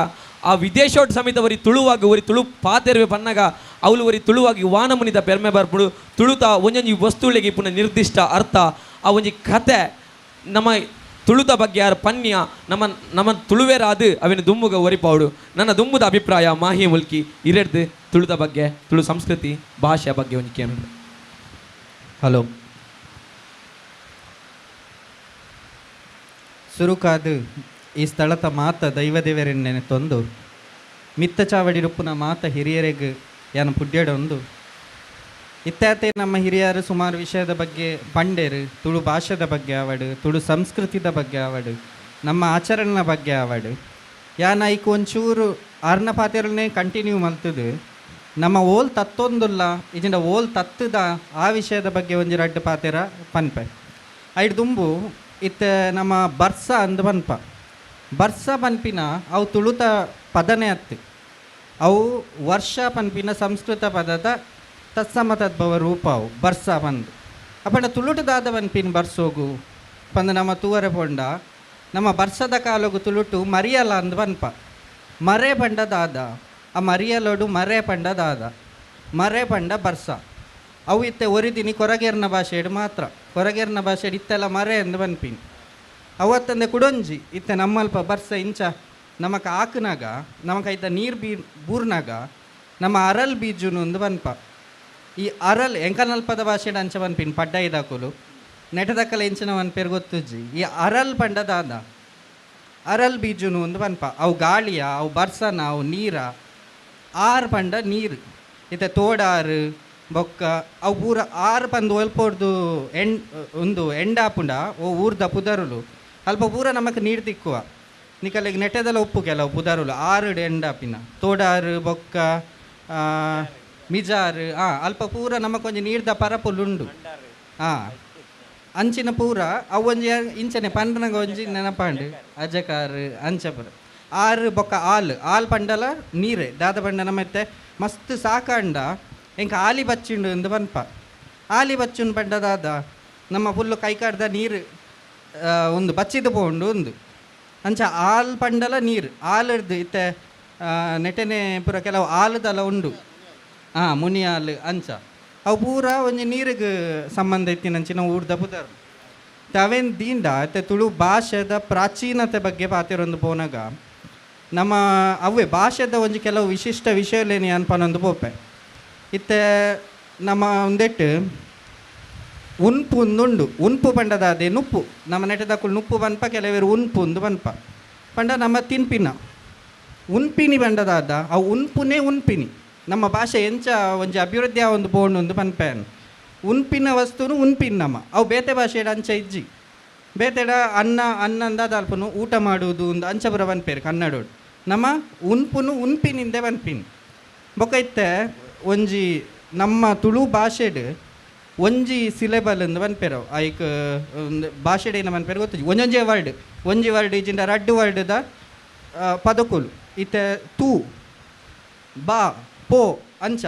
ಆ ವಿದೇಶೋಟ್ ಸಮೇತ ಒರಿ ತುಳುವಾಗ ಒರಿ ತುಳು ಪಾತೆರ್ವೆ ಪನ್ನಗ ಅವಳು ಒರಿ ತುಳುವಾಗಿ ವಾನಮುನಿದ ಪೆರ್ಮೆ ಬರ್ಪುಡು. ತುಳುತ ಒಂಜೊಂಜಿ ವಸ್ತುಗಳಿಗೆ ಇಪ್ಪುನ ನಿರ್ದಿಷ್ಟ ಅರ್ಥ ಆ ಒಂಜಿ ಕತೆ ನಮ್ಮ ತುಳುತ ಬಗ್ಗೆ ಯಾರು ಪನ್ಯ ನಮ್ಮ ನಮ್ಮ ತುಳುವೇರಾದು ಅವಿನ ದುಮ್ಮುಗ ಒರಿಪಾవుಡು. ನನ್ನ ದುಮ್ಮುದ ಅಭಿಪ್ರಾಯ ಮಾಹಿ ಮುಲ್ಕಿ ಇರೆಡ್ದು ತುಳುತ ಬಗ್ಗೆ ತುಳು ಸಂಸ್ಕೃತಿ ಭಾಷೆ ಬಗ್ಗೆ ಒಂಜಿ ಕೇನು. ಹಲೋ ಸುರುಕಾದು ಈ ಸ್ಥಳದ ಮಾತ ದೈವದೇವರನ್ನೆನೆ ತೊಂದು ಮಿತ್ತ ಚಾವಡಿ ರುಪ್ಪುನ ಮಾತ ಹಿರಿಯರಿಗೆ ಯಾನು ಪುಡ್ಯಡೊಂದು ಇತ್ಯಾತೆ ನಮ್ಮ ಹಿರಿಯರು ಸುಮಾರು ವಿಷಯದ ಬಗ್ಗೆ ಪಂಡೇರು ತುಳು ಭಾಷೆದ ಬಗ್ಗೆ ಆವಡು ತುಳು ಸಂಸ್ಕೃತಿದ ಬಗ್ಗೆ ಆವಡು ನಮ್ಮ ಆಚರಣೆ ಬಗ್ಗೆ ಆವಡು ಯಾನ ಐಕ್ ಒಂಚೂರು ಆರ್ನ ಪಾತೆರನೇ ಕಂಟಿನ್ಯೂ ಮಲ್ತದು ನಮ್ಮ ಓಲ್ ತತ್ತೊಂದುಲ್ಲ ಇಜಿಂಡ ಓಲ್ ತತ್ತದ ಆ ವಿಷಯದ ಬಗ್ಗೆ ಒಂಜಿ ರಡ್ಡು ಪಾತೆರ ಪನ್ಪೆ ಐಡ್ ದುಂಬು ಇತ್ತೆ ನಮ್ಮ ಬರ್ಸ ಅಂದ್ ಪನ್ಪ ಬರ್ಸ ಪನ್ಪಿನ ಅವು ತುಳುತ ಪದನೆ ಅತ್ತು ಅವು ವರ್ಷ ಪನ್ಪಿನ ಸಂಸ್ಕೃತ ಪದದ ತತ್ಸಮ ತದ್ಭವ ರೂಪ ಅವು ಬರ್ಸ ಪಂದು ಅಪ್ಪಂಡ ತುಳುಟುದಾದ ಪನ್ಪಿನ ಬರ್ಸೋಗು ಪಂದು ನಮ್ಮ ತೂವರೆ ಪೊಂಡ ನಮ್ಮ ಬರ್ಸದ ಕಾಲೋಗು ತುಳುಟು ಮರಿಯಲ ಅಂದ್ ಪನ್ಪ ಮರೆ ಪಂಡ ದಾದ ಆ ಮರಿಯಲೋಡು ಮರೆ ಪಂಡ ದಾದ ಮರೆ ಪಂಡ ಬರ್ಸ ಅವು ಇತ್ತೆ ಒರಿದಿನಿ ಕೊರಗೇರ್ನ ಭಾಷೆಡು ಮಾತ್ರ ಕೊರಗೇರ್ನ ಭಾಷೆಡು ಇತ್ತೆಲ್ಲ ಮರೆ ಅಂದ್ ಪನ್ಪಿನಿ ಅವತ್ತಂದೆ ಕುಡೊಂಜಿ ಇತ್ತೆ ನಮ್ಮಲ್ಪ ಬರ್ಸ ಇಂಚ ನಮಕ್ ಆಕ್ನಾಗ ನಮಕ್ ಐತ ನೀರು ಬೀ ಬೂರ್ನಾಗ ನಮ್ಮ ಅರಲ್ ಬೀಜುನು ಅಂದ್ ಪನ್ಪ ಈ ಅರಲ್ ಎಂಕನಲ್ಪದ ಭಾಷೆಡ್ ಅಂಚ ಪನ್ಪಿನಿ ಪಡ್ಡಾಯಿದಾಕುಲು ನೆಟದಕ್ಕಲ ಇಂಚಿನ ಪನ್ಪೇರು ಗೊತ್ತುಜ್ಜಿ ಈ ಅರಲ್ ಪಂಡ ದಾದ ಅರಲ್ ಬೀಜುನು ಅಂದ್ ಪನ್ಪ ಅವು ಗಾಳಿಯ ಅವು ಬರ್ಸನ ಅವು ನೀರ ಆರ್ ಪಂಡ ನೀರು ಇತ್ತೆ ತೋಡಾರು ಬೊಕ್ಕ ಅವು ಪೂರ ಆರು ಪಂದು ಒಲ್ಪೊಡ್ದು ಎಂಡ್ ಒಂದು ಎಂಡಾಪುಂಡ ಓ ಊರ್ದ ಪುದರುಲು ಅಲ್ಪ ಪೂರ ನಮಕ್ ನೀರು ತಿಕ್ಕುವ ನಿಕಲೆಗ್ ನೆಟ್ಟೆದೆಲ್ಲ ಉಪ್ಪು ಕೆಲವು ಪುದರುಲು ಆರು ಎಂಡಾಪಿನ ತೋಡಾರು ಬೊಕ್ಕ ಮಿಜಾರು ಅಲ್ಪ ಪೂರ ನಮಕ್ ಒಂಜಿ ನೀರ್ದ ಪರಪುಲುಂಡು. ಅಂಚಿನ ಪೂರ ಅವು ಒಂಜಿ ಇಂಚನೆ ಪಂಡ್ನಗ ಒಂಜಿ ನೆನಪಾಂಡು ಅಜಕಾರ್ ಅಂಚ ಪೂರ ಆರು ಬೊಕ್ಕ ಆಲ್ ಆಲ್ ಪಂಡಲ ನೀರೆ ದಾದ ಪಂಡ ನಮ್ಮತ್ತೆ ಮಸ್ತ್ ಸಾಕಾಂಡ ಎಂಕ ಆಲಿ ಬಚ್ಚಿಂಡು ಎಂದು ಪನ್ಪ ಆಲಿ ಬಚ್ಚುಂಡು ಪಂಡ ದಾದ ನಮ್ಮ ಫುಲ್ಲು ಕೈಕಾಡ್ದ ನೀರು ಒಂದು ಬಚ್ಚಿದ ಪೋಂಡು ಒಂದು ಅಂಚ ಆಲ್ ಪಂಡಲ ನೀರು ಆಲರ್ದು ಇತ್ತೆ ನೆಟನೆ ಪೂರ ಕೆಲವು ಆಲದಲ ಉಂಡು ಹಾಂ ಮುನಿ ಆಲು ಅಂಚ ಅವು ಪೂರ ಒಂಜಿ ನೀರಿಗೆ ಸಂಬಂಧ ಇತ್ತಿನಂಚಿನ ಊರ್ದ ಪುದರ್ ತವೇನ್ ದಿಂಡ ಇತ್ತೆ ತುಳು ಭಾಷೆದ ಪ್ರಾಚೀನತೆ ಬಗ್ಗೆ ಪಾತಿರೊಂದು ಪೋನಗ ನಮ್ಮ ಅವೇ ಭಾಷೆದ ಒಂಜಿ ಕೆಲವು ವಿಶಿಷ್ಟ ವಿಷಯಲೇನಿ ಅನ್ಪನೊಂದು ಪೋಪೆ ಇತ್ತೆ ನಮ್ಮ ಒಂದೆಟ್ಟು ಉನ್ಪು ಒಂದುಂಡು ಉನ್ಪು ಪಂಡದಾದೆ ನುಪ್ಪು ನಮ್ಮ ನೆಟದಕ್ಕುಲು ನುಪ್ಪು ಪನ್ಪ ಕೆಲವರು ಉನ್ಪು ಒಂದು ಪನ್ಪ ಪಂಡ ನಮ್ಮ ತಿನ್ಪಿನ ಉನ್ಪಿನಿ ಪಂಡದಾದ ಅವು ಉನ್ಪುನೇ ಉನ್ಪಿನಿ ನಮ್ಮ ಭಾಷೆ ಎಂಚ ಒಂಜಿ ಅಭಿವೃದ್ಧಿ ಒಂದು ಬೋಂಡು ಒಂದು ಪನ್ಪೇನು ಉನ್ಪಿನ ವಸ್ತುನು ಉನ್ಪಿನ ನಮ್ಮ ಅವು ಬೇತೆ ಭಾಷೆಡ ಅಂಚ ಇಜ್ಜಿ ಬೇತೆಡ ಅನ್ನ ಅನ್ನಂದ ದಾಲ್ಪನು ಊಟ ಮಾಡುವುದು ಒಂದು ಅಂಚಪುರ ಪನ್ಪೇರು ಕನ್ನಡೋಡು ನಮ್ಮ ಉನ್ಪುನು ಉನ್ಪಿನಿಂದೆ ಪನ್ಪಿನಿ ಬೊಕ ಇತ್ತೆ ಒಂಜಿ ನಮ್ಮ ತುಳು ಭಾಷೆಡ್ ಒಂಜಿ ಸಿಲೆಬಲ್ ಅಂದ್ ಪನ್ಪೇರು ಐಕ್ ಒಂದು ಭಾಷೆಡ್ ಏನ ಪನ್ಪೇರು ಗೊತ್ತಿಜ್ಜಿ ಒಂಜೊಂಜೆ ವರ್ಡ್ ಒಂಜಿ ವರ್ಡ್ ಇಜ್ಜಿಂಡ ರಡ್ಡು ವರ್ಡ್ದ ಪದಕುಲು ಇತ್ತೆ ತೂ ಬಾ ಪೋ ಅಂಚ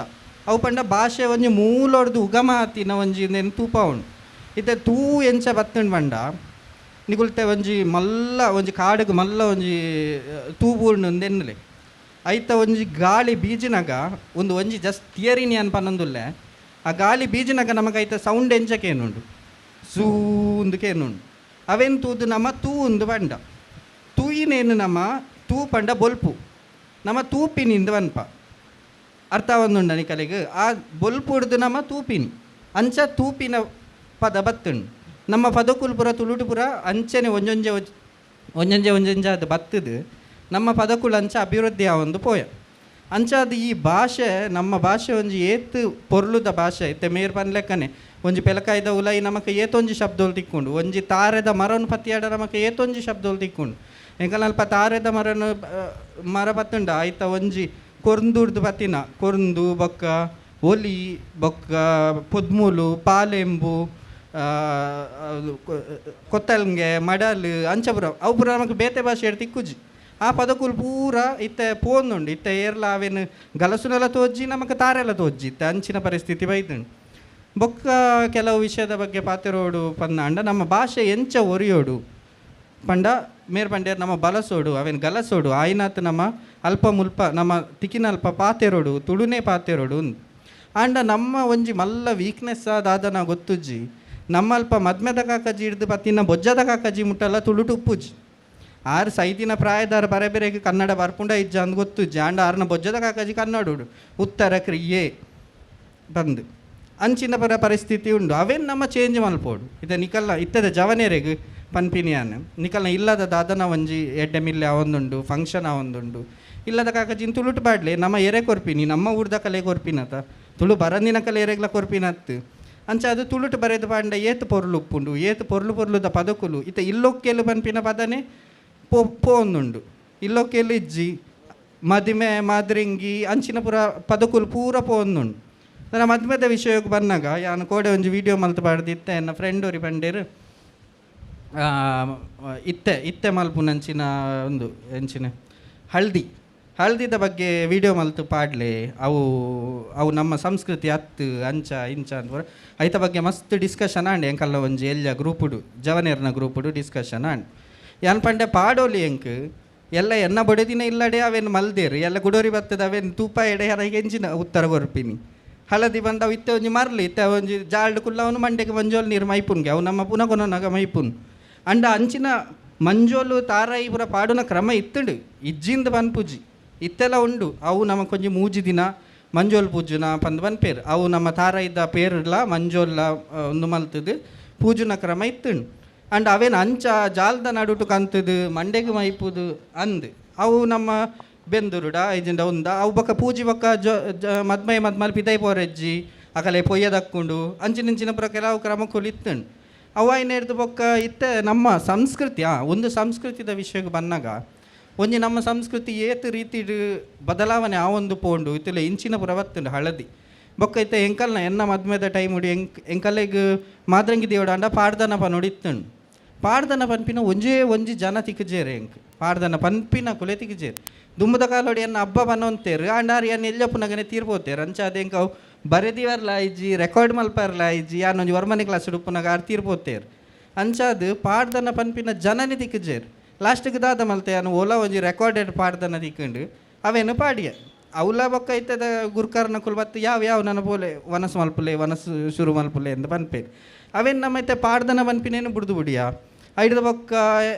ಅವು ಪಂಡ ಭಾಷೆ ಒಂಜಿ ಮೂಲೊಡ್ದು ಉಗಮ ಆತಿನ ಒಂಜಿ ತೂಪ ಉಂಡು ಇತ್ತೆ ತೂ ಎಂಚ ಬತ್ತುಂಡು ಪಂಡ ನಿಗುಲ್ತೆ ಒಂಜಿ ಮಲ್ಲ ಒಂಜಿ ಕಾಡುಗು ಮಲ್ಲ ಒಂಜಿ ತೂ ಬೂರ್ಣು ಎನ್ನಲೆ ಐತ ಒಂಜಿ ಗಾಳಿ ಬೀಜಿನಾಗ ಒಂದು ಒಂಜಿ ಜಸ್ಟ್ ಥಿಯರಿನಿ ಅನ್ಪನೊಂದುಲ್ಲೆ ಆ ಗಾಳಿ ಬೀಜಿನಾಗ ನಮಗೆ ಐತ ಸೌಂಡ್ ಎಂಚಕೇನುಂಡು ಸೂ ಉಂದುಕೇನುಂಡು ಅವೇನು ತೂದು ನಮ್ಮ ತೂ ಒಂದು ಪಂಡ ತೂಯಿನೇನು ನಮ್ಮ ತೂ ಪಂಡ ಬೊಲ್ಪು ನಮ್ಮ ತೂಪಿನಿಂದ ಪನ್ಪ ಅರ್ಥ ಒಂದುಂಡ ನಿಕಲಿಗೆ ಆ ಬೊಲ್ಪು ಹಿಡ್ದು ನಮ್ಮ ತೂಪಿನಿ ಅಂಚ ತೂಪಿನ ಪದ ಬತ್ತುಂಡು ನಮ್ಮ ಪದಕುಲು ಪೂರ ತುಳುಟು ಪೂರ ಅಂಚನೆ ಒಂಜೊಂಜೆ ಒಂಜೊಂಜೆ ಒಂಜೊಂಜೆ ಅದು ಬತ್ತದು ನಮ್ಮ ಪದಕುಲು ಅಂಚ ಅಭಿವೃದ್ಧಿ ಆವೊಂದು ಪೋಯ ಅಂಚ ಅದು ಈ ಭಾಷೆ ನಮ್ಮ ಭಾಷೆ ಒಂಜಿ ಏತ್ ಪೊರ್ಲುದ ಭಾಷೆ ಇತ್ತೆ ಮೇರ್ ಪನ್ಲೆಕ್ಕನೆ ಒಂಜಿ ಪೆಲಕಾಯ್ದ ಉಲೈ ನಮಕ್ ಏತೊಂಜಿ ಶಬ್ದೋಲು ತಿಕ್ಕೊಂಡು ಒಂಜಿ ತಾರೆದ ಮರನು ಪತ್ತಿಯಾಡ ನಮಕ್ ಏತೊಂಜಿ ಶಬ್ದೋಲು ತಿಕ್ಕೊಂಡು ಎಂಕಲ್ನಲ್ಪ ತಾರೆದ ಮರನು ಮರ ಪತ್ತುಂಡ ಆಯ್ತ ಒಂಜಿ ಕೊರ್ಂದುರ್ದು ಪತ್ತಿನ ಕೊರ್ಂದು ಬೊಕ್ಕ ಒಲಿ ಬೊಕ್ಕ ಪೊದ್ಮೂಲು ಪಾಲೆಂಬು ಕೊತ್ತಲ್ಗೆ ಮಡಲ್ ಅಂಚಪುರ ಅವು ಪೂರ ನಮಕ್ ಬೇತೆ ಭಾಷೆ ತಿಕ್ಕುಜಿ ಆ ಪದಕುಲು ಪೂರ ಇತ್ತೆ ಪೋಂದುಂಡು ಇತ್ತೆ ಏರ್ಲ ಅವೇನು ಗಲಸುನೆಲ್ಲ ತೋಜ್ಜಿ ನಮಕ್ ತಾರೆಲ್ಲ ತೋಜ್ಜಿ ಇತ್ತೆ ಅಂಚಿನ ಪರಿಸ್ಥಿತಿ ಬೈದುಂಡು ಬೊಕ್ಕ ಕೆಲವು ವಿಷಯದ ಬಗ್ಗೆ ಪಾತೆರೋಡು ಪಂದಾಂಡ ನಮ್ಮ ಭಾಷೆ ಎಂಚ ಒರಿಯೋಡು ಪಂಡ ಮೇರ್ ಪಂಡೇರ್ ನಮ್ಮ ಬಲಸೋಡು ಅವೇನು ಗಲಸೋಡು ಆಯ್ನಾತ್ ನಮ್ಮ ಅಲ್ಪ ಮುಲ್ಪ ನಮ್ಮ ತಿಕ್ಕಿನ ಅಲ್ಪ ಪಾತೆರೋಡು ತುಳುನೇ ಪಾತೆರೋಡು ಆಂಡ ನಮ್ಮ ಒಂಜಿ ಮಲ್ಲ ವೀಕ್ನೆಸ್ ದಾದನ ಗೊತ್ತುಜ್ಜಿ ನಮ್ಮ ಅಲ್ಪ ಮದ್ಮೆದ ಕಾಕಜಿ ಹಿಡ್ದು ಪತ್ತಿನ ಬೊಜ್ಜದ ಕಾಕಜಿ ಮುಟ್ಟಲ್ಲ ತುಳುಟು ಉಪ್ಪುಜ್ಜಿ ಆರು ಸೈದಿನ ಪ್ರಾಯದಾರ ಬರೆ ಬೇರೆಗೆ ಕನ್ನಡ ಬರ್ಪುಂಡ ಇಜ್ಜ ಅಂದ್ ಗೊತ್ತುಜ್ಜಿ ಆಂಡ ಆರ್ನ ಬೊಜ್ಜದ ಕಾಕಜಿ ಕನ್ನಡೋಡು ಉತ್ತರ ಕ್ರಿಯೆ ಬಂದು ಅಂಚಿನ ಪರ ಪರಿಸ್ಥಿತಿ ಉಂಡು ಅವೇನು ನಮ್ಮ ಚೇಂಜ್ ಮಲ್ಪೋಡು ಇತ್ತೆ ನಿಕಲ್ಲ ಇತ್ತದ ಜವನೇರೆಗ್ ಪನ್ಪಿನಿಯಾನ್ ನಿಕಲ್ನ ಇಲ್ಲದ ದಾದನ ಒಂಜಿ ಎಡ್ಡೆ ಮಿಲ್ಲೆ ಅವೊಂದುಂಡು ಫಂಕ್ಷನ್ ಅವೊಂದುಂಡು ಇಲ್ಲದ ಕಾಕಜಿನ್ ತುಳುಟು ಬಾಡ್ಲೆ ನಮ್ಮ ಎರೆ ಕೊರ್ಪಿನಿ ನಮ್ಮ ಊರ್ದ ಕಲೆ ಕೊರ್ಪಿನತ ತುಳು ಬರಂದಿನ ಕಲೆ ಎರೆಗ್ಲ ಕೊರ್ಪಿನತ್ತು ಅಂಚ ಅದು ತುಳುಟು ಬರೆದು ಪಾಂಡ ಏತ್ ಪೊರ್ಲು ಉಪ್ಪುಂಡು ಏತ್ ಪೊರ್ಲು ಪೊರ್ಲುದ ಪದಕುಲು ಇತ್ತ ಇಲ್ಲೊಕ್ಕೆಲು ಪನ್ಪಿನ ಪದನೆ ಪೋ ಪೋಂದುಂಡು ಇಲ್ಲೊಕ್ಕೆಲು ಇಜ್ಜಿ ಮದಿಮೆ ಮಾದ್ರಿಂಗಿ ಅಂಚಿನ ಪೂರ ಪದಕುಲು ಪೂರ ಪೋಂದುಂಡು ನನ್ನ ಮದ್ಮೆದ ವಿಷಯಕ್ಕೆ ಬಂದಾಗ ಯಾನು ಕೋಡೆ ಒಂಜಿ ವೀಡಿಯೋ ಮಲ್ತು ಪಾಡ್ದಿತ್ತೆ ಎನ್ನ ಫ್ರೆಂಡ್ ಒರಿ ಪಂಡೇರು ಇತ್ತೆ ಇತ್ತೆ ಮಲ್ಪುನಂಚಿನ ಒಂದು ಎಂಚಿನ ಹಳದಿ ಹಳದಿದ ಬಗ್ಗೆ ವೀಡಿಯೋ ಮಲ್ತು ಪಾಡ್ಲೆ ಅವು ಅವು ನಮ್ಮ ಸಂಸ್ಕೃತಿ ಅತ್ತು ಅಂಚ ಇಂಚ ಅಂತ ಐತ ಬಗ್ಗೆ ಮಸ್ತ್ ಡಿಸ್ಕಷನ್ ಆಂಡ್ ಎಂಕಲ್ಲ ಒಂಜಿ ಎಲ್ಯ ಗ್ರೂಪುಡು ಜವನೇರ್ನ ಗ್ರೂಪುಡು ಡಿಸ್ಕಷನ್ ಆಂಡ್ ಯಾನ್ ಪಂಡೆ ಪಾಡೋಲಿ ಎಂಕ್ ಎಲ್ಲ ಎನ್ನ ಬೊಡೆದಿನ ಇಲ್ಲಡೆ ಅವೇನು ಮಲ್ದೇರು ಎಲ್ಲ ಗುಡೋರಿ ಬತ್ತದ ಅವೇನು ತೂಪ ಎಡೆ ಹರಗೆ ಎಂಚಿನ ಉತ್ತರ ಕೊರ್ಪಿನಿ ಹಳದಿ ಬಂದವು ಇತ್ತೆ ಒಂಜಿ ಮರ್ಲಿ ಇತ್ತೆ ಒಂಜಿ ಜಾಲ್ಡ್ ಕುಲ್ಲ ಅವನು ಮಂಡೆಗೆ ಮಂಜೋಲ್ ನೀರು ಮೈಪುನ್ಗೆ ಅವು ನಮ್ಮ ಪುನಃ ಕೊನೊನಗ ಮೈಪುನ್ ಅಂಡ ಅಂಚಿನ ಮಂಜೋಲು ತಾರಾಯಿ ಪೂರ ಪಾಡುನ ಕ್ರಮ ಇತ್ತುಂಡು ಇಜ್ಜಿಂದ ಪನ್ಪುಜಿ ಇತ್ತೆಲ್ಲ ಉಂಡು ಅವು ನಮ್ಮ ಕೊಂಚ ಮೂಜಿ ದಿನ ಮಂಜೋಲ್ ಪೂಜುನ ಪಂದ್ ಪನ್ಪೇರು ಅವು ನಮ್ಮ ತಾರಾಯಿದ ಪೇರ್ಲ ಮಂಜೋಲ್ಲ ಒಂದು ಮಲ್ತದು ಪೂಜುನ ಕ್ರಮ ಇತ್ತುಂಡು ಅಂಡ್ ಅವೇನು ಅಂಚ ಜಾಲ್ದ ನಡುಟು ಕಂತದು ಮಂಡೆಗೆ ಮೈಪುದು ಅಂದ್ ಅವು ನಮ್ಮ ಬೆಂದುರುಡ ಇಜಿಂಡ ಉಂದ ಅವು ಬೊಕ್ಕ ಪೂಜಿ ಬೊಕ್ಕ ಜ ಮದ್ಮೈ ಮದ್ಮಲ್ ಪಿದೈ ಪೋರೆಜ್ಜಿ ಅಕಲೆ ಪೊಯ್ಯದಕ್ಕೊಂಡು ಅಂಚಿನಂಚಿನ ಪುರ ಕೆಲವು ಕ್ರಮಕ್ಕುಲು ಇತ್ತುಂಡು ಅವು ಐನ ಬೊಕ್ಕ ಇತ್ತೆ ನಮ್ಮ ಸಂಸ್ಕೃತಿ ಒಂದು ಸಂಸ್ಕೃತಿದ ವಿಷಯಕ್ಕೆ ಬಂದಾಗ ಒಂಜಿ ನಮ್ಮ ಸಂಸ್ಕೃತಿ ಏತ್ ರೀತಿಡ್ ಬದಲಾವಣೆ ಆ ಒಂದು ಪೋಂಡು ಇತ್ತಲೆ ಇಂಚಿನ ಪುರ ಬತ್ತುಂಡು ಹಳದಿ ಬೊಕ್ಕ ಇತ್ತೆ ಎಂಕಲ್ನ ಎನ್ನ ಮದ್ಮೆದ ಟೈಮ್ ಉಡಿ ಎಂಕಲೆಗ್ ಮಾದ್ರಂಗಿ ದೇವಡ ಅಂಡ ಪಾಡ್ದನ ಪನೋಡು ಇತ್ತುಂಡು. ಪಾಡ್ದನ ಪನ್ಪಿನ ಒಂಜೇ ಒಂಜಿ ಜನ ತಿಕ್ಕಜೇರು ಎಂಕ್ ಪಾಡ್ದನ ಪನ್ಪಿನ ಕುಲೆ ತಿಕ್ಕಜೇರು. ದುಂಬುದ ಕಾಲೋಡಿ ಎನ್ನ ಹಬ್ಬ ಪನೊಂತೇರು ಆಂಡಾರ್ ಎನ್ನ ಎల్లಪ್ಪನಗನೆ ತೀರ್ಪೋತೇರು. ಅಂಚ ಅದ ಎಂಕ ಅವು ಬರೆದಿವರ್ಲ ಇಜ್ಜಿ ರೆಕಾರ್ಡ್ ಮಲ್ಪರ್ಲ ಇಜ್ಜಿ ಯಾನೊಂಜಿ ವರ್ಮನೆ ಕ್ಲಾಸ್ ಉಪ್ಪುನಾಗ ಆರ್ ತೀರ್ಪೋತೇರು. ಅಂಚಾದು ಪಾಡ್ದನ ಪನ್ಪಿನ ಜನನೇ ತಿಕ್ಕಜೇರು. ಲಾಸ್ಟಿಗೆ ದಾದ ಮಲ್ತೆ ಯಾನು ಓಲಾ ಒಂಜಿ ರೆಕಾರ್ಡೆಡ್ ಪಾಡ್ದನ ತಿಕ್ಕಂಡು ಅವೇನು ಪಾಡಿಯ ಅವಲ ಬೊಕ್ಕ ಇತ್ತದ ಗುರ್ಕಾರನ ಕುಲ್ ಬತ್ತು ಯಾವ ಯಾವ ನನ್ನ ಪೋಲೆ ವನಸು ಮಲ್ಪುಲೆ ವನಸು ಶುರು ಮಲ್ಪುಲೆ ಅಂತ ಪನ್ಪೇರು. ಅವೇನು ನಮ್ಮ ಇತ್ತೆ ಪಾಡ್ದನ ಪನ್ಪಿನೇನು ಬುಡ್ದು ಬುಡಿಯ. ಐಡ್ದ ಬೊಕ್ಕ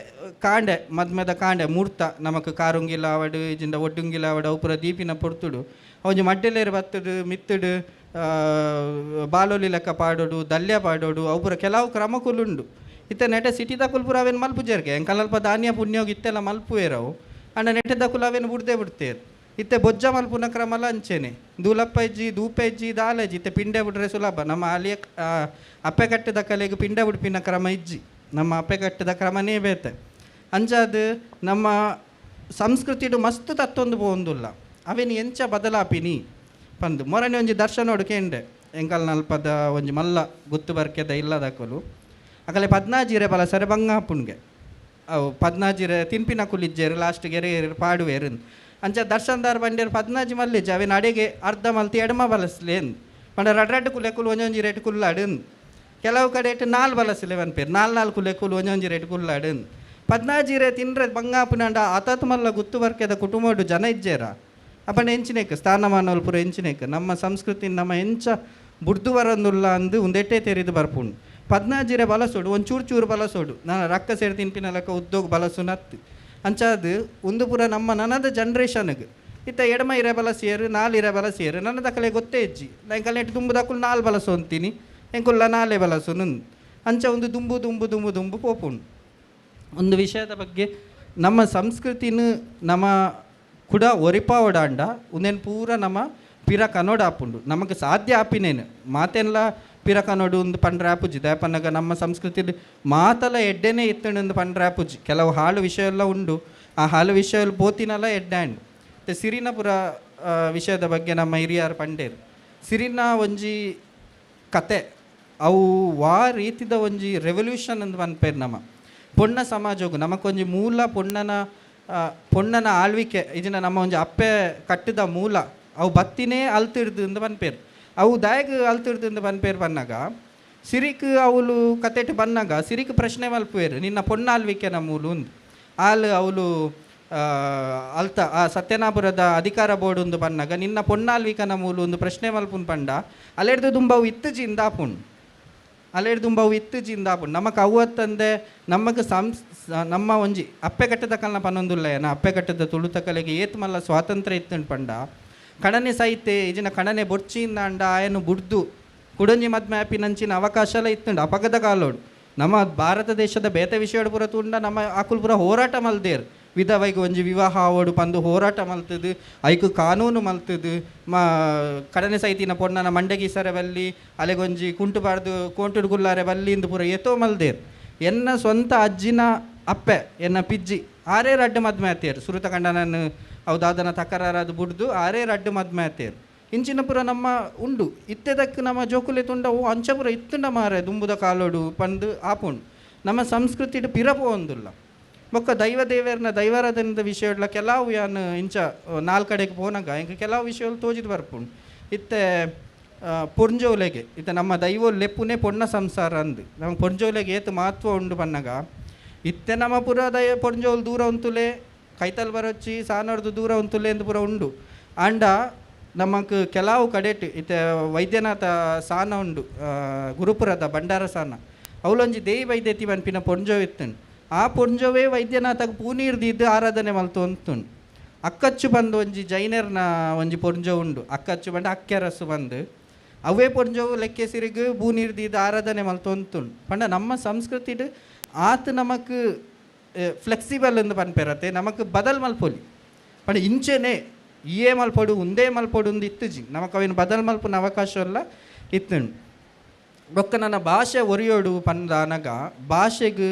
ಕಾಂಡೆ ಮದ್ಮೆದ ಕಾಂಡೆ ಮೂರ್ತ ನಮಕ್ ಕಾರುಂಗಿಲ ಆವಡು ಇಜಿಂಡ ಒಡ್ಡುಂಗಿಲ ಆವಡು ಅವು ಪೂರ ದೀಪಿನ ಪೊರ್ತುಡು ಒಂಜಿ ಮಡ್ಡೆಲೇರು ಬತ್ತುಡು ಮಿತ್ತುಡು ಬಾಲೊಲಿ ಲೆಕ್ಕ ಪಾಡೋಡು ದಲ್ಯ ಪಾಡೋಡು ಅವು ಪೂರ ಕೆಲವು ಕ್ರಮಕುಲುಂಡು. ಇತ್ತೆ ನೆಟೆ ಸಿಟಿ ದಕುಲ್ ಪೂರ ಅವೇನು ಮಲ್ಪುಜೇರ್ಗೆ ಎಂಕಲ್ಪ ಧಾನ್ಯ ಪುಣ್ಯೋಗಿ ಇತ್ತೆಲ್ಲ ಮಲ್ಪುವೇರವು ಅಂಡ ನೆಟೆ ದಕುಲ್ ಅವೇನು ಬುಡ್ದೇ ಬಿಡ್ತೇರು. ಇತ್ತೆ ಬೊಜ್ಜ ಮಲ್ಪುನ ಕ್ರಮಲ ಅಂಚೆನೆ ದೂಲಪ್ಪ ಇಜ್ಜಿ ದೂಪ ಇಜ್ಜಿ ದಾಲ ಇಜ್ಜಿ. ಇತ್ತೆ ಪಿಂಡೆ ಬಿಡ್ರೆ ಸುಲಭ. ನಮ್ಮ ಅಲಿಯ ಅಪ್ಪೆ ಕಟ್ಟದ ಕಲೆಗೆ ಪಿಂಡೆ ಬಿಡ್ಪಿನ ಕ್ರಮ ಇಜ್ಜಿ, ನಮ್ಮ ಅಪ್ಪೆ ಕಟ್ಟದ ಕ್ರಮನೇ ಬೇತೆ. ಅಂಚಾದು ನಮ್ಮ ಸಂಸ್ಕೃತಿಡು ಮಸ್ತ್ ತತ್ತೊಂದು ಪೋಂದುಲ್ಲ ಅವೇನು ಎಂಚ ಬದಲಾಪಿನಿ ಪಂದು ಮೊರನೆ ಒಂಜಿ ದರ್ಶನೋಡು ಕೇಂಡೆ ಎಂಕಲ್ ನಲ್ಪದ ಒಂಜಿ ಮಲ್ಲ ಗುತ್ತು ಬರ್ಕೆದ ಇಲ್ಲದಕಲು ಅಕಲೆ ಪದ್ನಾಜಿರೆ ಬಲ ಸರೆ ಬಂಗಾಪುಣ್ಗೆ ಅವು ಪದ್ನಾಜಿರೆ ತಿನ್ಪಿನ ಕುಲಿಜ್ಜೇರು ಲಾಸ್ಟ್ ಗೆರೆ ಪಾಡುವೇರು. ಅಂಚ ದರ್ಶನದಾರ್ ಬಂಡೇರು ಪದ್ನಾಜಿ ಮಲ್ಲಿಜ್ಜಿ ಅವೇನು ಅಡೆಗೆ ಅರ್ಧ ಮಲ್ತಿ ಎಡಮ ಬಲಸ್ಲೇನ್ ಪಂಡ ರಡ್ ರಡ್ ಕುಲೆ ಕುಲು ಒಂಜೊಂಜಿ ರೇಟ್ ಕುಲ್ಲಾಡು. ಕೆಲವು ಕಡೆ ಇಟ್ಟು ನಾಲ್ ಬಲಸಲೆ ಪನ್ಪೇರು ನಾಲ್ ನಾಲ್ ಕುಲೆ ಕುಲು ಒಂಜೊಂಜಿ ರೇಟ್ ಕುಲ್ಲಾಡು. ಪದ್ನಾಜಿರೆ ತಿನ್ರೆ ಬಂಗಾಪುನಂಡ ಆತತ್ ಮಲ್ಲ ಗುತ್ತು ಬರ್ಕೆದ ಕುಟುಂಬಡು ಜನ ಇಜ್ಜೇರ ಅಪ್ಪಂಡ ಎಂಚಿನೇಕ್ ಸ್ಥಾನಮಾನವಲ್ ಪೂರ ಎಂಚಿನೇಕ್ ನಮ್ಮ ಸಂಸ್ಕೃತಿ ನಮ್ಮ ಎಂಚ ಬುಡ್ದು ಬರಂದುಲ್ಲ ಅಂದು ಒಂದೆಟ್ಟೆ ತೆರಿದು ಬರ್ಪುಂಡು. ಪದ್ನಾಜಿರೆ ಬಲಸೋಡು ಒಂದು ಚೂರು ಚೂರು ಬಲಸೋಡು ನಾನು ರಕ್ಕ ಸೇರಿ ತಿನ್ಪಿನ ಲೆಕ್ಕ ಉದ್ಯೋಗ ಬಲಸು ನತ್ತು. ಅಂಚಾದು ಒಂದು ಪೂರ ನಮ್ಮ ನನದ ಜನ್ರೇಷನ್ಗೆ ಇತ್ತ ಎಡಮ ಇರೆ ಬಲಸಿಯರು ನಾಲ್ ಇರೆ ಬಲಸಿಯರು ನನ್ನ ದಕಲೆ ಗೊತ್ತೇ ಇಜ್ಜಿ ಎಂಕಲ್ ನೆಟ್ಟು ದುಂಬು ದಕುಲ್ ನಾಲ್ ಬಲಸು ಅಂತೀನಿ ಎಂಕುಲ್ಲ ನಾಲೆ ಬಲಸು ನಂದು ಅಂಚ ಒಂದು ದುಂಬು ದುಂಬು ದುಂಬು ದುಂಬು ಪೋಪುಂಡು. ಒಂದು ವಿಷಯದ ಬಗ್ಗೆ ನಮ್ಮ ಸಂಸ್ಕೃತಿನ ನಮ್ಮ ಕೂಡ ಒರಿಪಾವಡಾಂಡ ಒಂದೇನು ಪೂರ ನಮ್ಮ ಪಿರ ಕನ್ನಡ ಆಪುಂಡು. ನಮಗೆ ಸಾಧ್ಯ ಆಪಿನೇನು ಮಾತೆಲ್ಲ ಪಿರ ಕನ್ನಡ ಒಂದು ಪಂಡ್ರೆ ಆಪುಜಿ ದಯಪನ್ನಗ ನಮ್ಮ ಸಂಸ್ಕೃತಿಲಿ ಮಾತಲ ಎಡ್ಡೆನೇ ಇತ್ತಂಡು ಪಂಡ್ರೆ ಆಪುಜಿ. ಕೆಲವು ಹಾಳು ವಿಷಯ ಎಲ್ಲ ಉಂಡು, ಆ ಹಾಳು ವಿಷಯ ಪೋತಿನಲ್ಲ ಎಡ್ಡೆ ಮತ್ತು ಸಿರಿನಪುರ ವಿಷಯದ ಬಗ್ಗೆ ನಮ್ಮ ಹಿರಿಯರು ಪಂಡೇರು. ಸಿರಿನ ಒಂಜಿ ಕತೆ ಅವು ವಾ ರೀತಿದ ಒಂಜಿ ರೆವಲ್ಯೂಷನ್ ಅಂದ್ ಪನ್ಪೇರು. ನಮ್ಮ ಪೊಣ್ಣ ಸಮಾಜಗು ನಮಕೊಂಜಿ ಮೂಲ ಪೊಣ್ಣನ ಪೊಣ್ಣನ ಆಳ್ವಿಕೆ ಇದನ್ನ ನಮ್ಮ ಒಂಜಿ ಅಪ್ಪೆ ಕಟ್ಟಿದ ಮೂಲ ಅವು ಬತ್ತಿನೇ ಅಲ್ತಿಡ್ದು ಅಂದ್ ಪನ್ಪೇರು. ಅವು ದಾಯಗ ಅಲ್ತಿಡ್ದು ಅಂದ್ ಪನ್ಪೇರು ಬನ್ನಾಗ ಸಿರಿಕ್ ಅವಳು ಕತೆಟ್ ಬನ್ನಾಗ ಸಿರಿಕ್ ಪ್ರಶ್ನೆ ಮಲ್ಪುವೇರು ನಿನ್ನ ಪೊಣ್ಣ ಆಳ್ವಿಕೆನ ಮೂಲ ಉಂದು ಆಲ್ ಅವಳು ಅಲ್ತ ಆ ಸತ್ಯನಾಪುರದ ಅಧಿಕಾರ ಬೋರ್ಡ್ ಒಂದು ಬನ್ನಾಗ ನಿನ್ನ ಪೊಣ್ಣಾಲ್ವಿಕನ ಮೂಲ ಒಂದು ಪ್ರಶ್ನೆ ಮಲ್ಪುನ್ ಪಂಡ ಅಲೆಡ್ದು ದುಂಬವು ಇತ್ತು ಜಿಂದಾಪುಣ್ ಅಲೆಡ್ ದುಂಬವು ಇತ್ತು ಜಿಂದಾಪುಣ್ ನಮಕ್ ಅವ್ವತ್ತಂದೆ ನಮಕ್ ನಮ್ಮ ಒಂಜಿ ಅಪ್ಪೆ ಕಟ್ಟದ ಕಲ್ನ ಪನ್ನೊಂದುಲ್ಲ ಏನ ಅಪ್ಪೆ ಕಟ್ಟದ ತುಳುತ ಕಲೆಗೆ ಏತ್ ಮಲ್ಲ ಸ್ವಾತಂತ್ರ್ಯ ಇತ್ತುಂಡು ಪಂಡ ಕಣನೆ ಸೈತೆ ಇಜಿನ ಕಣನೆ ಬೊರ್ಚಿಂದ ಅಂಡ ಆಯನು ಬುಡ್ದು ಕುಡಂಜಿ ಮದ್ಮೆ ಆಪಿನಂಚಿನ ಅವಕಾಶಲ ಇತ್ತುಂಡು ಅಪಗದ ಕಾಲೋಡು. ನಮ್ಮ ಭಾರತ ದೇಶದ ಬೇತೆ ವಿಷಯಡು ಪೂರ ತುಂಡ ನಮ್ಮ ಆಕುಲ್ ಪೂರ ಹೋರಾಟ ಮಲ್ದೇರು ವಿಧವೈಗೆ ಒಂಜಿ ವಿವಾಹ ಆವಡು ಪಂದು ಹೋರಾಟ ಮಲ್ತದು ಐಕು ಕಾನೂನು ಮಲ್ತದು ಮಾ ಕಡನೆ ಸೈತಿನ ಪೊಣ್ಣನ ಮಂಡಗೀಸರೆ ಬಲ್ಲಿ ಅಲೆಗೊಂಜಿ ಕುಂಟು ಬಾರ್ದು ಕೋಂಟುಡು ಗುಲ್ಲಾರೆ ಬಲ್ಲಿ ಇಂದು ಪೂರ ಏತೋ ಮಲ್ದೇರು. ಎನ್ನ ಸ್ವಂತ ಅಜ್ಜಿನ ಅಪ್ಪೆ ಎನ್ನ ಪಿಜ್ಜಿ ಆರೇ ರಡ್ಡು ಮದ್ಮೆ ಆತೇರು ಸುರುತ ಕಂಡ ನಾನು ಅವು ತಕರಾರದು ಬುಡ್ದು ಆರೇ ರಡ್ಡು ಮದ್ಮೆ ಆತೇರು. ಇಂಚಿನ ಪೂರ ನಮ್ಮ ಉಂಡು ಇತ್ತೆದಕ್ಕೆ ನಮ್ಮ ಜೋಕುಲೆ ತುಂಡ ಓ ಅಂಚಪುರ ಇತ್ತುಂಡ ಮಾರೆ ದುಂಬುದ ಕಾಲೋಡು ಪಂದು ಆಪುಂಡು. ನಮ್ಮ ಸಂಸ್ಕೃತಿಡು ಪಿರಪು ಒಂದುಲ್ಲ ಬೊಕ್ಕ ದೈವ ದೇವರನ ದೈವಾರಾಧನದ ವಿಷಯಡ್ಲ ಕೆಲವು ಯಾನ್ ಇಂಚ ನಾಲ್ಕು ಕಡೆಗೆ ಪೋನಾಗ ಇಂಕ ಕೆಲವು ವಿಷಯಗಳು ತೋಜಿದ್ ಬರ್ಪುಂಡು. ಇತ್ತೆ ಪೊಂಜೋಲೆಗೆ ಇತ್ತೆ ನಮ್ಮ ದೈವ ಲೆಪ್ಪುನೇ ಪೊಣ್ಣ ಸಂಸಾರ ಅಂದು ನಮ್ಮ ಪೊಂಜೋಲೆಗೆ ಏತು ಮಹತ್ವ ಉಂಡು ಪನ್ನಗ ಇತ್ತೆ ನಮ್ಮ ಪುರ ದೈವ ಪೊಂಜೋಲು ದೂರ ಉಂತುಲೆ ಕೈತಲ್ ಬರೊಚ್ಚಿ ಸಾನರ್ದು ದೂರ ಉಂತುಲೆ ಎಂದು ಪೂರ ಉಂಡು. ಆಂಡ ನಮಕ್ ಕೆಲವು ಕಡೆಟ್ ಇತ್ತೆ ವೈದ್ಯನಾಥ ಸಾನ ಉಂಡು ಗುರುಪುರದ ಭಂಡಾರ ಸಾನ ಅವಲೊಂಜಿ ದೇಯಿ ವೈದ್ಯತಿ ಪನ್ಪಿನ ಪೊಂಜೋ ಇತ್ತುಂಡು. ಆ ಪೊಂಜೋವೇ ವೈದ್ಯನಾಥಗ್ ಪೂನೀರ್ ದೀದ್ ಆರಾಧನೆ ಮಲ್ತು ಅಂತುಂಡು. ಅಕ್ಕಚ್ಚು ಬಂದು ಒಂಜಿ ಜೈನರ್ನ ಒಂಜಿ ಪೊಂಜೋ ಉಂಡು ಅಕ್ಕಚ್ಚು ಬಂದು ಅಕ್ಕೆರಸು ಬಂದು ಅವೇ ಪೊಂಜೋವು ಲೆಕ್ಕೆಸಿರಿಗೆ ಪೂನೀರ್ ದೀದ್ ಆರಾಧನೆ ಮಲ್ತು ಅಂತುಂಡು. ಪಂಡ ನಮ್ಮ ಸಂಸ್ಕೃತಿಡ್ ಆತ ನಮಕ್ ಫ್ಲೆಕ್ಸಿಬಲ್ ಎಂದು ಪನ್ಪೆರತೆ ನಮಕ್ ಬದಲ್ ಮಲ್ಪೊಲಿ ಪಂಡ ಇಂಚೆನೆ ಇಯೇ ಮಲ್ಪೊಡು ಉಂದೇ ಮಲ್ಪೊಡು ಉಂದು ಇತ್ತುಜಿ ನಮಕ್ ಅವೇನು ಬದಲ್ ಮಲ್ಪುನ ಅವಕಾಶ ಎಲ್ಲ ಇತ್ತುಂಡು. ಬೊಕ್ಕ ನನ್ನ ಭಾಷೆ ಒರಿಯೋಡು ಪಂದಾನಗ ಭಾಷೆಗೆ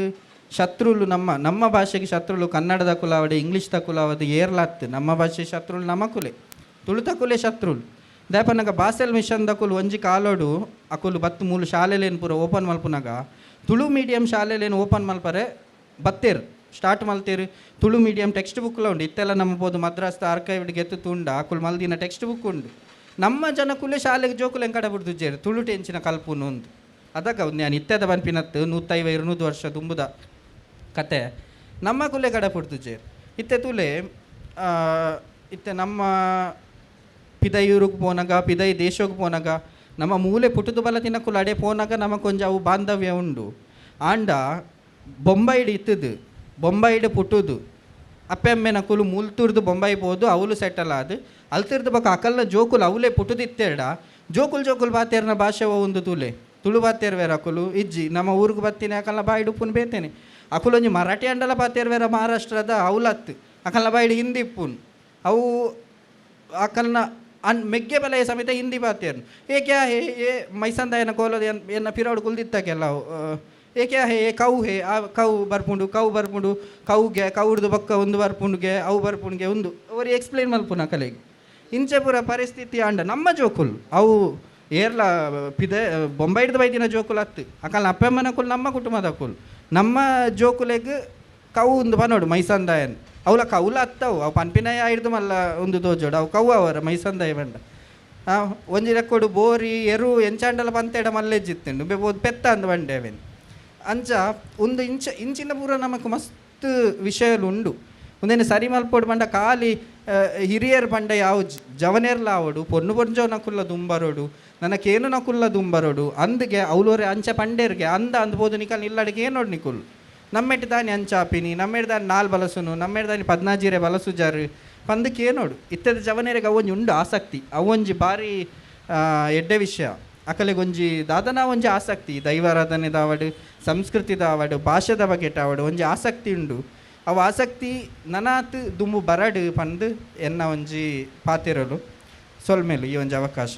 ಶತ್ರುಲು ನಮ್ಮ ನಮ್ಮ ಭಾಷೆಗೆ ಶತ್ರುಲು ಕನ್ನಡದ ಕುಲಾವಡೆ ಇಂಗ್ಲೀಷ್ ಕುಲಾವದೆ ಏರ್ಲಾತ್ತು ನಮ್ಮ ಭಾಷೆ ಶತ್ರುಲು ನಮಕುಲೆ ತುಳುತ ಕುಲೆ ಶತ್ರುಲು. ದಾಯಪನಗ ಬಾಸೆಲ್ ಮಿಷನ್ ದಕುಲು ಒಂಜಿ ಕಾಲೋಡು ಅಕುಲು ಬತ್ತು ಮೂಲು ಶಾಲೆಲೇನು ಪೂರ ಓಪನ್ ಮಲ್ಪುನಾಗ ತುಳು ಮೀಡಿಯಂ ಶಾಲೆಲೇನು ಓಪನ್ ಮಲ್ಪರೆ ಬತ್ತೇರು ಸ್ಟಾರ್ಟ್ ಮಲ್ತೇರು. ತುಳು ಮೀಡಿಯಂ ಟೆಕ್ಸ್ಟ್ ಬುಕ್ಲ ಉಂಡು, ಇತ್ತೆಲ್ಲ ನಮ್ಮ ಬೋದು ಮದ್ರಾಸ್ದ ಆರ್ಕೈವ್ಡ್ ಗೆತ್ತು ತುಂಡ ಅಕುಲು ಮಲ್ದಿನ ಟೆಕ್ಸ್ಟ್ ಬುಕ್ ಉಂಡು. ನಮ್ಮ ಜನಕುಲೇ ಶಾಲೆಗೆ ಜೋಕುಲು ಎಂಕಡ ಬಿಡ್ದುಜ್ಜೇರು ತುಳು ಟೆಂಚಿನ ಕಲ್ಪುನು ಉಂದು. ಅದಕ್ಕೆ ನಾನು ಇತ್ತೆದ ಬನ್ಪಿನತ್ತು 150 200 ವರ್ಷ ತುಂಬುದ ಕತೆ ನಮ್ಮ ಕುಲೆ ಕಡ ಪುಡ್ದುಜ್ಜೇರು. ಇತ್ತೆ ತುಲೆ ಇತ್ತೆ ನಮ್ಮ ಪಿದಯೂರಿಗೆ ಪೋನಾಗ ಪಿದೈ ದೇಶಕ್ಕೆ ಪೋನಾಗ ನಮ್ಮ ಮೂಲೆ ಪುಟ್ಟುದು ಬಲ ತಿನ್ನಕುಲು ಅಡೆ ಪೋನಾಗ ನಮ್ಮ ಕೊಂಚ ಅವು ಬಾಂಧವ್ಯ ಉಂಡು. ಆಂಡ ಬೊಂಬೈಡ್ ಇತ್ತದು ಬೊಂಬೈಡ್ ಪುಟ್ಟುದು ಅಪ್ಪೆ ಅಮ್ಮೆನಕುಲು ಮೂಲ್ತುರ್ದು ಬೊಂಬೈ ಪೋದು ಅವಳು ಸೆಟಲ್ ಆದು ಅಲ್ತಿರ್ದು ಬೊಕ ಅಕಲ್ನ ಜೋಕುಲು ಅವಲೇ ಪುಟ್ಟುದಿತ್ತೆರಡ ಜೋಕುಲು ಜೋಕುಲು ಬಾತೇರ್ನ ಭಾಷೆ ಒಂದು ತುಲೆ ತುಳು ಬಾತೇರ್ವೇರ ಅಕುಲು ಇಜ್ಜಿ ನಮ್ಮ ಊರಿಗೆ ಬತ್ತೀನಿ ಅಕಲ್ನ ಬಾಯಿಡು ಉಪ್ಪುನು ಬೇತೇನೆ ಅಕುಲು ಒಂಜಿ ಮರಾಠಿ ಅಂಡಲ ಬಾತೇರ್ವೇರ ಮಹಾರಾಷ್ಟ್ರದ ಅವಲತ್ತು ಅಕಲ್ನ ಬಾಯಿಡು ಹಿಂದಿ ಇಪ್ಪುನು ಅವು ಅಕಲ್ನ ಅನ್ ಮೆಗ್ಗೆ ಬಲಯ ಸಮೇತ ಹಿಂದಿ ಬಾತೇರ್ನು. ಏ ಕ್ಯಾ ಹೇ ಏ ಮೈಸಂದಾಯನ ಕೋಲದ ಎನ್ನ ಪಿರೋಡು ಕುಲ್ದಿತ್ತಕ್ಕೆಲ್ಲ ಏ ಕ್ಯಾ ಹೇ ಕೌ ಹೇ ಆ ಕೌ ಬರ್ಪುಂಡು ಕೌ ಬರ್ಪುಂಡು ಕೌಗೆ ಕೌಡ್ದು ಬೊಕ್ಕ ಒಂದು ಬರ್ಪುಂಡುಗೆ ಅವು ಬರ್ಪುಂಡುಗೆ ಒಂದು ಅವರು ಎಕ್ಸ್ಪ್ಲೇನ್ ಮಲ್ಪುನ ಕಲೆಗೆ ಇಂಚೆ ಪೂರ ಪರಿಸ್ಥಿತಿ ಆಂಡ ನಮ್ಮ ಜೋಕುಲು ಅವು ಏರ್ಲ ಪಿದೆ ಬೊಂಬೈಡ್ದು ಬೈದಿನ ಜೋಕುಲು ಅತ್ತು ಅಕಲ್ನ ಅಪ್ಪಮ್ಮನ ಕುಲ್ ನಮ್ಮ ಕುಟುಂಬದ ಕುಲ್ ನಮ್ಮ ಜೋಕುಲೆಗ್ ಕೌ ಒಂದು ಪನೋಡು ಮೈಸಂದಾಯನ್ ಅವಲ ಕೌಲ ಅತ್ತವು ಅವು ಪನ್ಪಿನಯ ಹಿಡ್ದು ಮಲ್ಲ ಒಂದು ತೋಜೋಡು ಅವು ಕೌ ಅವರ ಮೈಸಂದಾಯ ಬಂಡ ಒಂಜಿ ರೆಕ್ಕೊಡು ಬೋರಿ ಎರು ಎಂಚಾಂಡಲ ಪಂತೇಡ ಮಲ್ಲೆಜ್ಜಿತ್ತುಂಡು ಬೋದು ಪೆತ್ತ ಅಂದು ಬಂಡೆ ಅವೇನು ಅಂಚ ಒಂದು ಇಂಚ ಇಂಚಿನ ಪೂರ ನಮಕ್ ಮಸ್ತ್ ವಿಷಯಲು ಉಂಡು. ಒಂದೇನು ಸರಿ ಮಲ್ಪೋಡು ಪಂಡ ಖಾಲಿ ಹಿರಿಯರ್ ಪಂಡ ಯಾವ ಜವನೇರ್ಲ ಆವಡು ಪೊಣ್ಣು ಪೊಂಜೋ ನಕುಲ್ಲ ದುಂಬರೋಡು ನನಕೇನು ನಕುಲ್ಲ ದುಂಬರೋಡು ಅಂದ್ಗೆ ಅವಲೋರೆ ಅಂಚ ಪಂಡೇರ್ಗೆ ಅಂದ ಅಂದ್ಬೋದು ನಿಕಲ್ ನಿಲ್ಲಡಿಗೆ ಏನೋಡು ನಿಕುಲ್ ನಮ್ಮೆಟ್ಟು ದಾನಿ ಅಂಚಾಪಿನಿ ನಮ್ಮೆಟ್ಟು ದಾನಿ ನಾಲ್ ಬಲಸುನು ನಮ್ಮೆಟ್ಟು ದಾನಿ ಪದ್ನಾಜೀರೆ ಬಲಸುಜಾರು ಪಂದಕ್ಕೆ ಏನೋಡು ಇತ್ತದ ಜವನೇರಿಗೆ ಅವೊಂಜಿ ಉಂಡು ಆಸಕ್ತಿ ಅವೊಂಜಿ ಭಾರಿ ಎಡ್ಡೆ ವಿಷಯ ಅಕಲೆಗೊಂಜಿ ದಾದನ ಒಂಜಿ ಆಸಕ್ತಿ ದೈವಾರಾಧನೆ ದಾವಡು ಸಂಸ್ಕೃತಿ ದಾವಡು ಭಾಷೆದ ಬಗೆಟಾವಡು ಒಂಜಿ ಆಸಕ್ತಿ ಉಂಡು. ಅವು ಆಸಕ್ತಿ ನನಾತ್ ದುಂಬು ಬರಡು ಪಂದು ಎನ್ನ ಒಂಜಿ ಪಾತಿರಲು ಸೊಲ್ಮೇಲು ಈ ಒಂಜಿ ಅವಕಾಶ.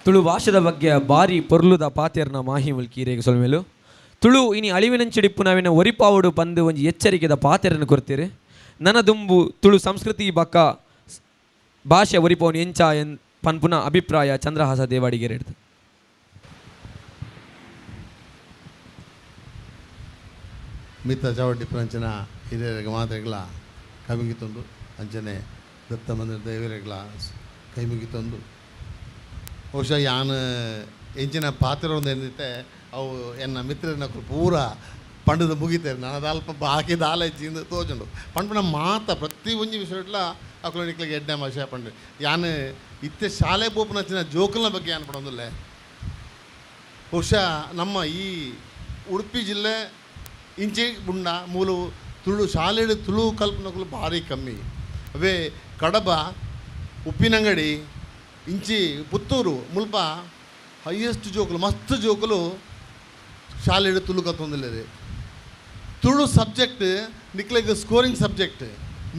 ತುಳು ಭಾಷೆದ ಬಗ್ಗೆ ಭಾರಿ ಪೊರ್ಲುದ ಪಾತೆರ್ನ ಮಾಹಿ ಮುಲ್ಕೀರೆಗೆ ಸೊಲ್ಮೇಲು ತುಳು ಇನಿ ಅಳಿವಿನಂಚಿಡಿಪ್ಪು ನಾವಿನ ಒರಿಪಾವಡು ಪಂದು ಒಂಜಿ ಎಚ್ಚರಿಕೆದ ಪಾತೆರನ್ನು ಕೊರ್ತೀರಿ. ನನ್ನ ದುಂಬು ತುಳು ಸಂಸ್ಕೃತಿ ಬಕ್ಕ ಭಾಷೆ ಒರಿಪವನು ಎಂಚ ಎನ್ ಪನ್ಪುನ ಅಭಿಪ್ರಾಯ ಚಂದ್ರಹಾಸ ದೇವಾಡಿಗೆ ಹಿಡ್ದು. ಮಿತ್ತ ಚಾವಡಿ ಪ್ರಂಚನ ಹಿರಿಯರಿಗೆ ಮಾತ್ರೆಗಳ ಕೈ ಮುಗಿತೊಂದು ಅಂಚನೆ ದತ್ತ ಮಂದಿರ ದೇವರಿಗಳ ಕೈ ಮುಗಿತೊಂದು ಬಹುಶಃ ಯಾನ್ ಎಂಚಿನ ಪಾತ್ರ ಒಂದು ಏನಿತ್ತೆ ಅವು ಎನ್ನ ಮಿತ್ರನ ಪೂರ ಪಂಡದ ಮುಗಿತಾರೆ ನಾನು ಅಲ್ಪ ಬಾಕಿ ದಾಲ ತೋಜುಂಡು ಪಂಡ್ಪುನ ಮಾತ ಪ್ರತಿ ಒಂಜಿ ವಿಷಯಟ್ಲ ಅಕುಲು ನಿಕ್ಲಿಗೆ ಎಡ್ಡೆ ಭಾಷೆ ಪಂಡ್ರೆ ಯಾನ್ ಇತ್ತೆ ಶಾಲೆ ಬೋಪುನಂಚಿನ ಜೋಕುಲ್ನ ಬಗ್ಗೆ ಯಾನ್ ಪಡೊಂದುಲ್ಲೆ. ಬಹುಶಃ ನಮ್ಮ ಈ ಉಡುಪಿ ಜಿಲ್ಲೆ ಇಂಚೆ ಬುಂಡ ಮೂಲು ತುಳು ಶಾಲೆಡು ತುಳು ಕಲ್ಪನಕುಲು ಭಾರಿ ಕಮ್ಮಿ. ಅವೇ ಕಡಬ ಉಪ್ಪಿನಂಗಡಿ ಇಂಚಿ ಪುತ್ತೂರು ಮುಲ್ಪ ಹೈಯೆಸ್ಟ್ ಜೋಕುಲು ಮಸ್ತ್ ಜೋಕುಲು ಶಾಲೆಡು ತುಳು ಕಲ್ತೊಂದುಲ್ಲೆರ್. ತುಳು ಸಬ್ಜೆಕ್ಟ್ ನಿಕ್ಲೆಗ್ ಸ್ಕೋರಿಂಗ್ ಸಬ್ಜೆಕ್ಟ್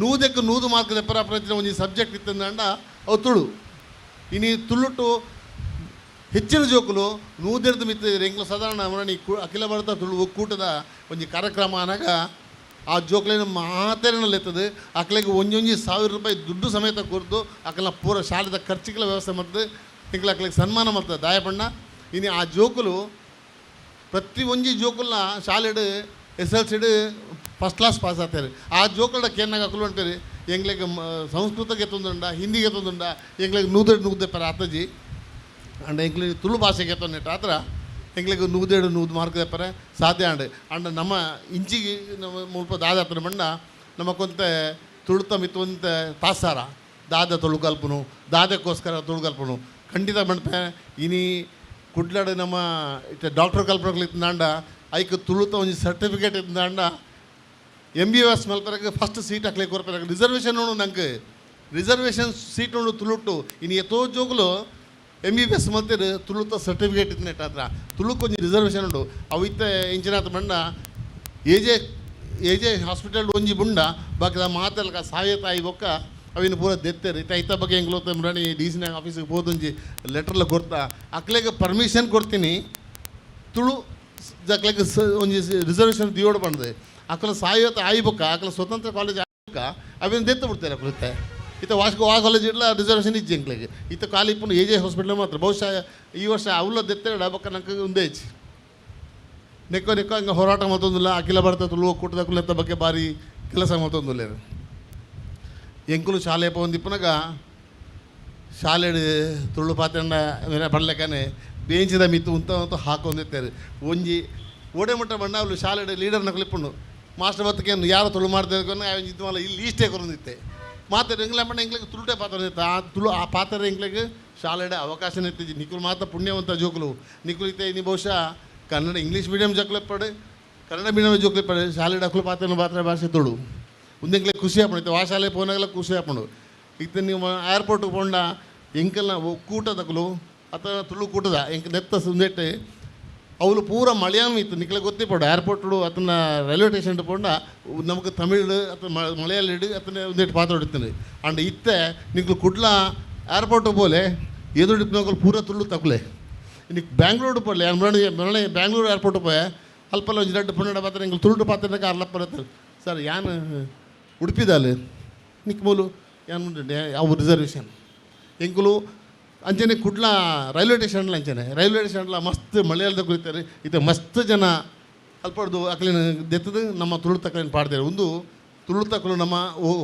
100ಕ್ಕೆ 100 ಮಾರ್ಕ್ ದೆಪ್ಪರ ಪ್ರಯತ್ನ ಒಂಜಿ ಸಬ್ಜೆಕ್ಟ್ ಇತ್ತಂದಂಡ ಅವು ತುಳು. ಇನಿ ತುಳುಟು ಹೆಚ್ಚಿನ ಜೋಕುಲು 100 ಮಿತ್ತ ಎಂಕ್ಲು ಸಾಧಾರಣ ಮರಣಿ ಅಖಿಲ ಭಾರತ ತುಳು ಒಕ್ಕೂಟದ ಒಂಜಿ ಕಾರ್ಯಕ್ರಮ ಆನಾಗ ಆ ಜೋಕುಲೇನ ಮಾತೆರನಲ್ಲಿ ಅಕ್ಲೆಗ್ ಒಂಜೊಂಜಿ 1000 ರೂಪಾಯಿ ದುಡ್ಡು ಸಮೇತ ಕೊರ್ದು ಅಕಲ್ನ ಪೂರ ಶಾಲೆದ ಖರ್ಚಿಗೆಲ್ಲ ವ್ಯವಸ್ಥೆ ಮಾಡ್ತದೆ ತಿಂಗಳ ಅಕ್ಲೆಗ್ ಸನ್ಮಾನ ಮಾಡ್ತದೆ ದಾಯಪಣ್ಣ. ಇನ್ನು ಆ ಜೋಕುಲು ಪ್ರತಿ ಒಂಜಿ ಜೋಕುಲ್ನ ಶಾಲೆಡು ಎಸ್ ಎಲ್ ಸಿಡು ಫಸ್ಟ್ ಕ್ಲಾಸ್ ಪಾಸ್ ಆಗ್ತಾರೆ. ಆ ಜೋಕುಲ್ಡ ಕೇನಾಗ ಅಕುಲು ಅಂತಾರೆ ಎಂಗ್ಲೆಗ್ ಸಂಸ್ಕೃತಕ್ಕೆ ತೊಂದುಂಡ ಹಿಂದಿಗೆ ತೊಂದುಂಡ ಎಂಗ್ಲೆಗ್ 100 ಪರ ಆತಜಿ ಅಂಡ್ ಎಂಗ್ಲಿ ತುಳು ಭಾಷೆಗೆ ತೊಂದೆಟ್ ಆತ್ರ ಎಂಗ್ಲೆಗ್ 100 ಮಾರ್ಕ್ ದೆಪ್ಪರೆ ಸಾಧ್ಯ ಅಂಡ್ ಅಂಡ್ ನಮ್ಮ ಇಂಚಿಗೆ ನಮ್ಮ ಮುಲ್ಪ ದಾದ ಬಣ್ಣ ನಮಕೊಂತೆ ತುಳುತ ಮಿತ್ತೊಂತೆ ತಾಸಾರ ದಾದ ತುಳು ಕಲ್ಪನು ದಾದಕ್ಕೋಸ್ಕರ ತುಳು ಕಲ್ಪನು ಖಂಡಿತ ಬಂಡ್ಪೆ. ಇನಿ ಕುಡ್ಲಾಡು ನಮ್ಮ ಇತ್ತೆ ಡಾಕ್ಟರ್ ಕಲ್ಪನಕ್ಲು ಐಕ್ ತುಳುತ ಒಂಜಿ ಸರ್ಟಿಫಿಕೇಟ್ ಇತ್ತಂಡ ಎಮ್ ಬಿ ಎಸ್ ಮಲ್ಪರಕ್ಕೆ ಫಸ್ಟ್ ಸೀಟ್ ಹಾಕ್ಲಿಕ್ಕೆ ಕೊರ್ಪೆರಕ್ಕೆ ರಿಸರ್ವೇಷನ್ ಉಂಡು ನಂಗೆ ರಿಸರ್ವೇಷನ್ ಸೀಟ್ ಉಂಡು ತುಳುಟು. ಇನ್ನು ಎತ್ತೋ ಜೋಗುಲು ಎಮ್ ಬಿ ಬಿ ಎಸ್ ಮಲ್ತಿರು ತುಳುತ ಸರ್ಟಿಫಿಕೇಟ್ ಇತ್ತು ಹತ್ರ ತುಳುಕ್ ಒಂಜಿ ರಿಸರ್ವೇಷನ್ ಉಂಡು. ಅವು ಇತ್ತೆ ಇಂಚಿನಾಥ ಬಂಡ ಎ ಜೆ ಹಾಸ್ಪಿಟಲ್ ಒಂಜಿ ಬುಂಡ ಬಾಕಿದ ಮಾತೆಲ್ಕ ಸಾಯ ತಾಯಿ ಬೊಕ್ಕ ಅವಿನ ಪೂರ ದೆತ್ತೇರು. ಇತ್ತ ಐತ ಬಗ್ಗೆ ಎಂಗ್ಲೋತ ಮುರಾಣಿ ಡಿ ಸಿನ ಆಫೀಸಿಗೆ ಹೋದೊಂಜಿ ಲೆಟರ್ಲ ಕೊರ್ತಾ ಅಕ್ಲೆಗ್ ಪರ್ಮಿಷನ್ ಕೊಡ್ತೀನಿ ತುಳು ಅಕ್ಲೆಗ್ ಒಂಜಿ ರಿಸರ್ವೇಷನ್ ದಿಯೋಡು ಬಂದೆ ಅಕಲ ಸಾಯೋತ ಆಯಿ ಬೊಕ್ಕ ಅಕಲ ಸ್ವತಂತ್ರ ಕಾಲೇಜ್ ಆಯ್ಬೊಕ್ಕ ಅವಿನ ದೆತ್ತು ಬಿಡ್ತಾರೆ ಅಕುಲತ್ತೆ. ಇತ್ತ ವಾಸ್ಕೋ ಆ ಕಾಲೇಜ್ ಇಡ್ಲ ರಿಸರ್ವೇಷನ್ ಇಜ್ಜಿ ಎಂಕ್ಲೆಗ್ ಇತ್ತ ಖಾಲಿ ಇಪ್ಪುಂಡು ಎ ಜೆ ಹಾಸ್ಪಿಟ್ಲ್ ಮಾತ್ರ ಬಹುಶಃ ಈ ವರ್ಷ ಅವಲ ದೆತ್ತೆರಡ ಬೊಕ್ಕ ನಂಗೆ ಉಂದೇ ಇಜ್ಜಿ ನೆಕ್ಕೋ ನೆಕ್ಕೋ ಹಂಗೆ ಹೋರಾಟ ಮಲ್ತೊಂದಿಲ್ಲ ಅಖಿಲ ಭಾರತ ತುಳು ಒಕ್ಕೂಟದ ಬಗ್ಗೆ ಭಾರಿ ಕೆಲಸ ಮಲ್ತೊಂದುಲ್ಲೆರ್ ಎಂಕುಲು ಶಾಲೆ ಪೋವೊಂದಿಪ್ಪುನಗ ಶಾಲೆಡ್ ತುಳು ಪಾತೆಂಡ ಪಡ್ಲೆಕ್ಕನೆ ಬೇಂಚಿದ ಮಿತ್ತು ಉಂತ ಉಂತ ಹಾಕೊಂದಿತ್ತಾರೆ ಒಂಜಿ ಓಡೆ ಮುಟ್ಟ ಬಣ್ಣ ಅವಳು ಶಾಲೆಡ್ ಲೀಡರ್ನ ಇಪ್ಪುಂಡು ಮಾಸ್ಟರ್ ಬತ್ತಕೇನು ಯಾರು ತುಳು ಮಾಡ್ತಾರೆ ಇದ್ದು ಮಲ್ಲ ಇಲ್ಲಿ ಈಷ್ಟೇ ಕೊರೊಂದಿತ್ತೆ ಮಾತ್ರ ಎಂಗ್ಲ ಬಣ್ಣ ಎಂಗ್ಲಿಗೆ ತುಳುಟೆ ಪಾತ್ರ ಆ ತುಳು ಆ ಪಾತ್ರ ಎಂಗ್ಲಿಗೆ ಶಾಲೆಡೆ ಅವಕಾಶನೇ ಇತ್ತಿಜಿ ನಿಕುಲು ಮಾತ್ರ ಪುಣ್ಯವಂತ ಜೋಕುಲು ನಿಕುಲು ಇತ್ತೆ ಇನಿ ಬಹುಶಃ ಕನ್ನಡ ಇಂಗ್ಲೀಷ್ ಮೀಡಿಯಂ ಜೋಕುಲು ಪಡೆ ಕನ್ನಡ ಮೀಡಿಯಂ ಜೋಕುಲು ಪಡೆ ಶಾಲೆಡ್ ಅಕುಲು ಪಾತ್ರ ಪಾತ್ರ ಭಾಷೆ ತುಳು ಉಂದೆಂಕ್ಲೆ ಖುಷಿ ಆಪುಂಡು ಇತ್ತೆ ಆ ಶಾಲೆ ಪೋನಾಗಲ ಖುಷಿ ಆಪುಂಡು ಇತ್ತೆ ನೀವು ಏರ್ಪೋರ್ಟ್ಗೆ ಪೋಂಡ ಎಂಕಲ್ನ ಕೂಟದಕುಲು ಅಥವಾ ತುಳು ಕೂಟದ ಎಂಕ್ ನೆತ್ತ ಸುಂದೆಟ್ಟೆ ಅವಳು ಪೂರ ಮಲಯಾಳಂ ಇತ್ತು ನಿಕ್ಲೆ ಗೊತ್ತಿಪೋಡು ಏರ್ಪೋರ್ಟು ಅತನ ರೈಲ್ವೆ ಸ್ಟೇಷನ್ ಪೋಂಡ ನಮಗೆ ತಮಿಳ್ ಅಥವಾ ಮಲಯಾಳಿ ಅತನ ಒಂದೆಟ್ಟು ಪಾತ್ರ ಹೊಡಿತಾನೆ ಅಂಡ್ ಇತ್ತೆ ನಿಕ್ಲು ಕುಡ್ಲ ಏರ್ಪೋರ್ಟ್ ಪೋಲೆ ಎದುರು ಪೂರ ತುಳು ತಕುಲೆ ನಿಕ್ ಬ್ಯಾಂಗ್ಳೂರು ಪೋಲೆ ಮರಳಿ ಬ್ಯಾಂಗ್ಳೂರು ಏರ್ಪೋರ್ಟ್ ಪೋಯೆ ಅಲ್ಪಲ್ಲ ಒಂಜಿ ರಡ್ಡು ಪನ್ನಡ ಪಾತ್ರ ಎಂಕ್ಲು ತುಳುಟು ಪಾತ್ರ ಅರ್ಲಪ್ಪ ಸರ್ ಯಾನ್ ಉಡುಪಿದಾಲೆ ನಿಕ್ ಮೂಲು ಯಾನ್ ಅವು ರಿಸರ್ವೇಷನ್ ಎಂಕುಲು ಅಂಚನೆ ಕುಡ್ಲ ರೈಲ್ವೆ ಸ್ಟೇಷನ್ಲ ಅಂಚನೆ ರೈಲ್ವೆ ಸ್ಟೇಷನ್ಲ ಮಸ್ತ್ ಮಲಯಾಳದ ಕುಳಿತಾರೆ ಇತ್ತೆ ಮಸ್ತ್ ಜನ ಅಲ್ಪಡ್ದು ಅಕ್ಲಿನ ದೆತ್ತದು ನಮ್ಮ ತುಳು ತಕ್ಕಲಿನ ಪಾಡ್ತಾರೆ ಒಂದು ತುಳು ತಕ್ಕಲು ನಮ್ಮ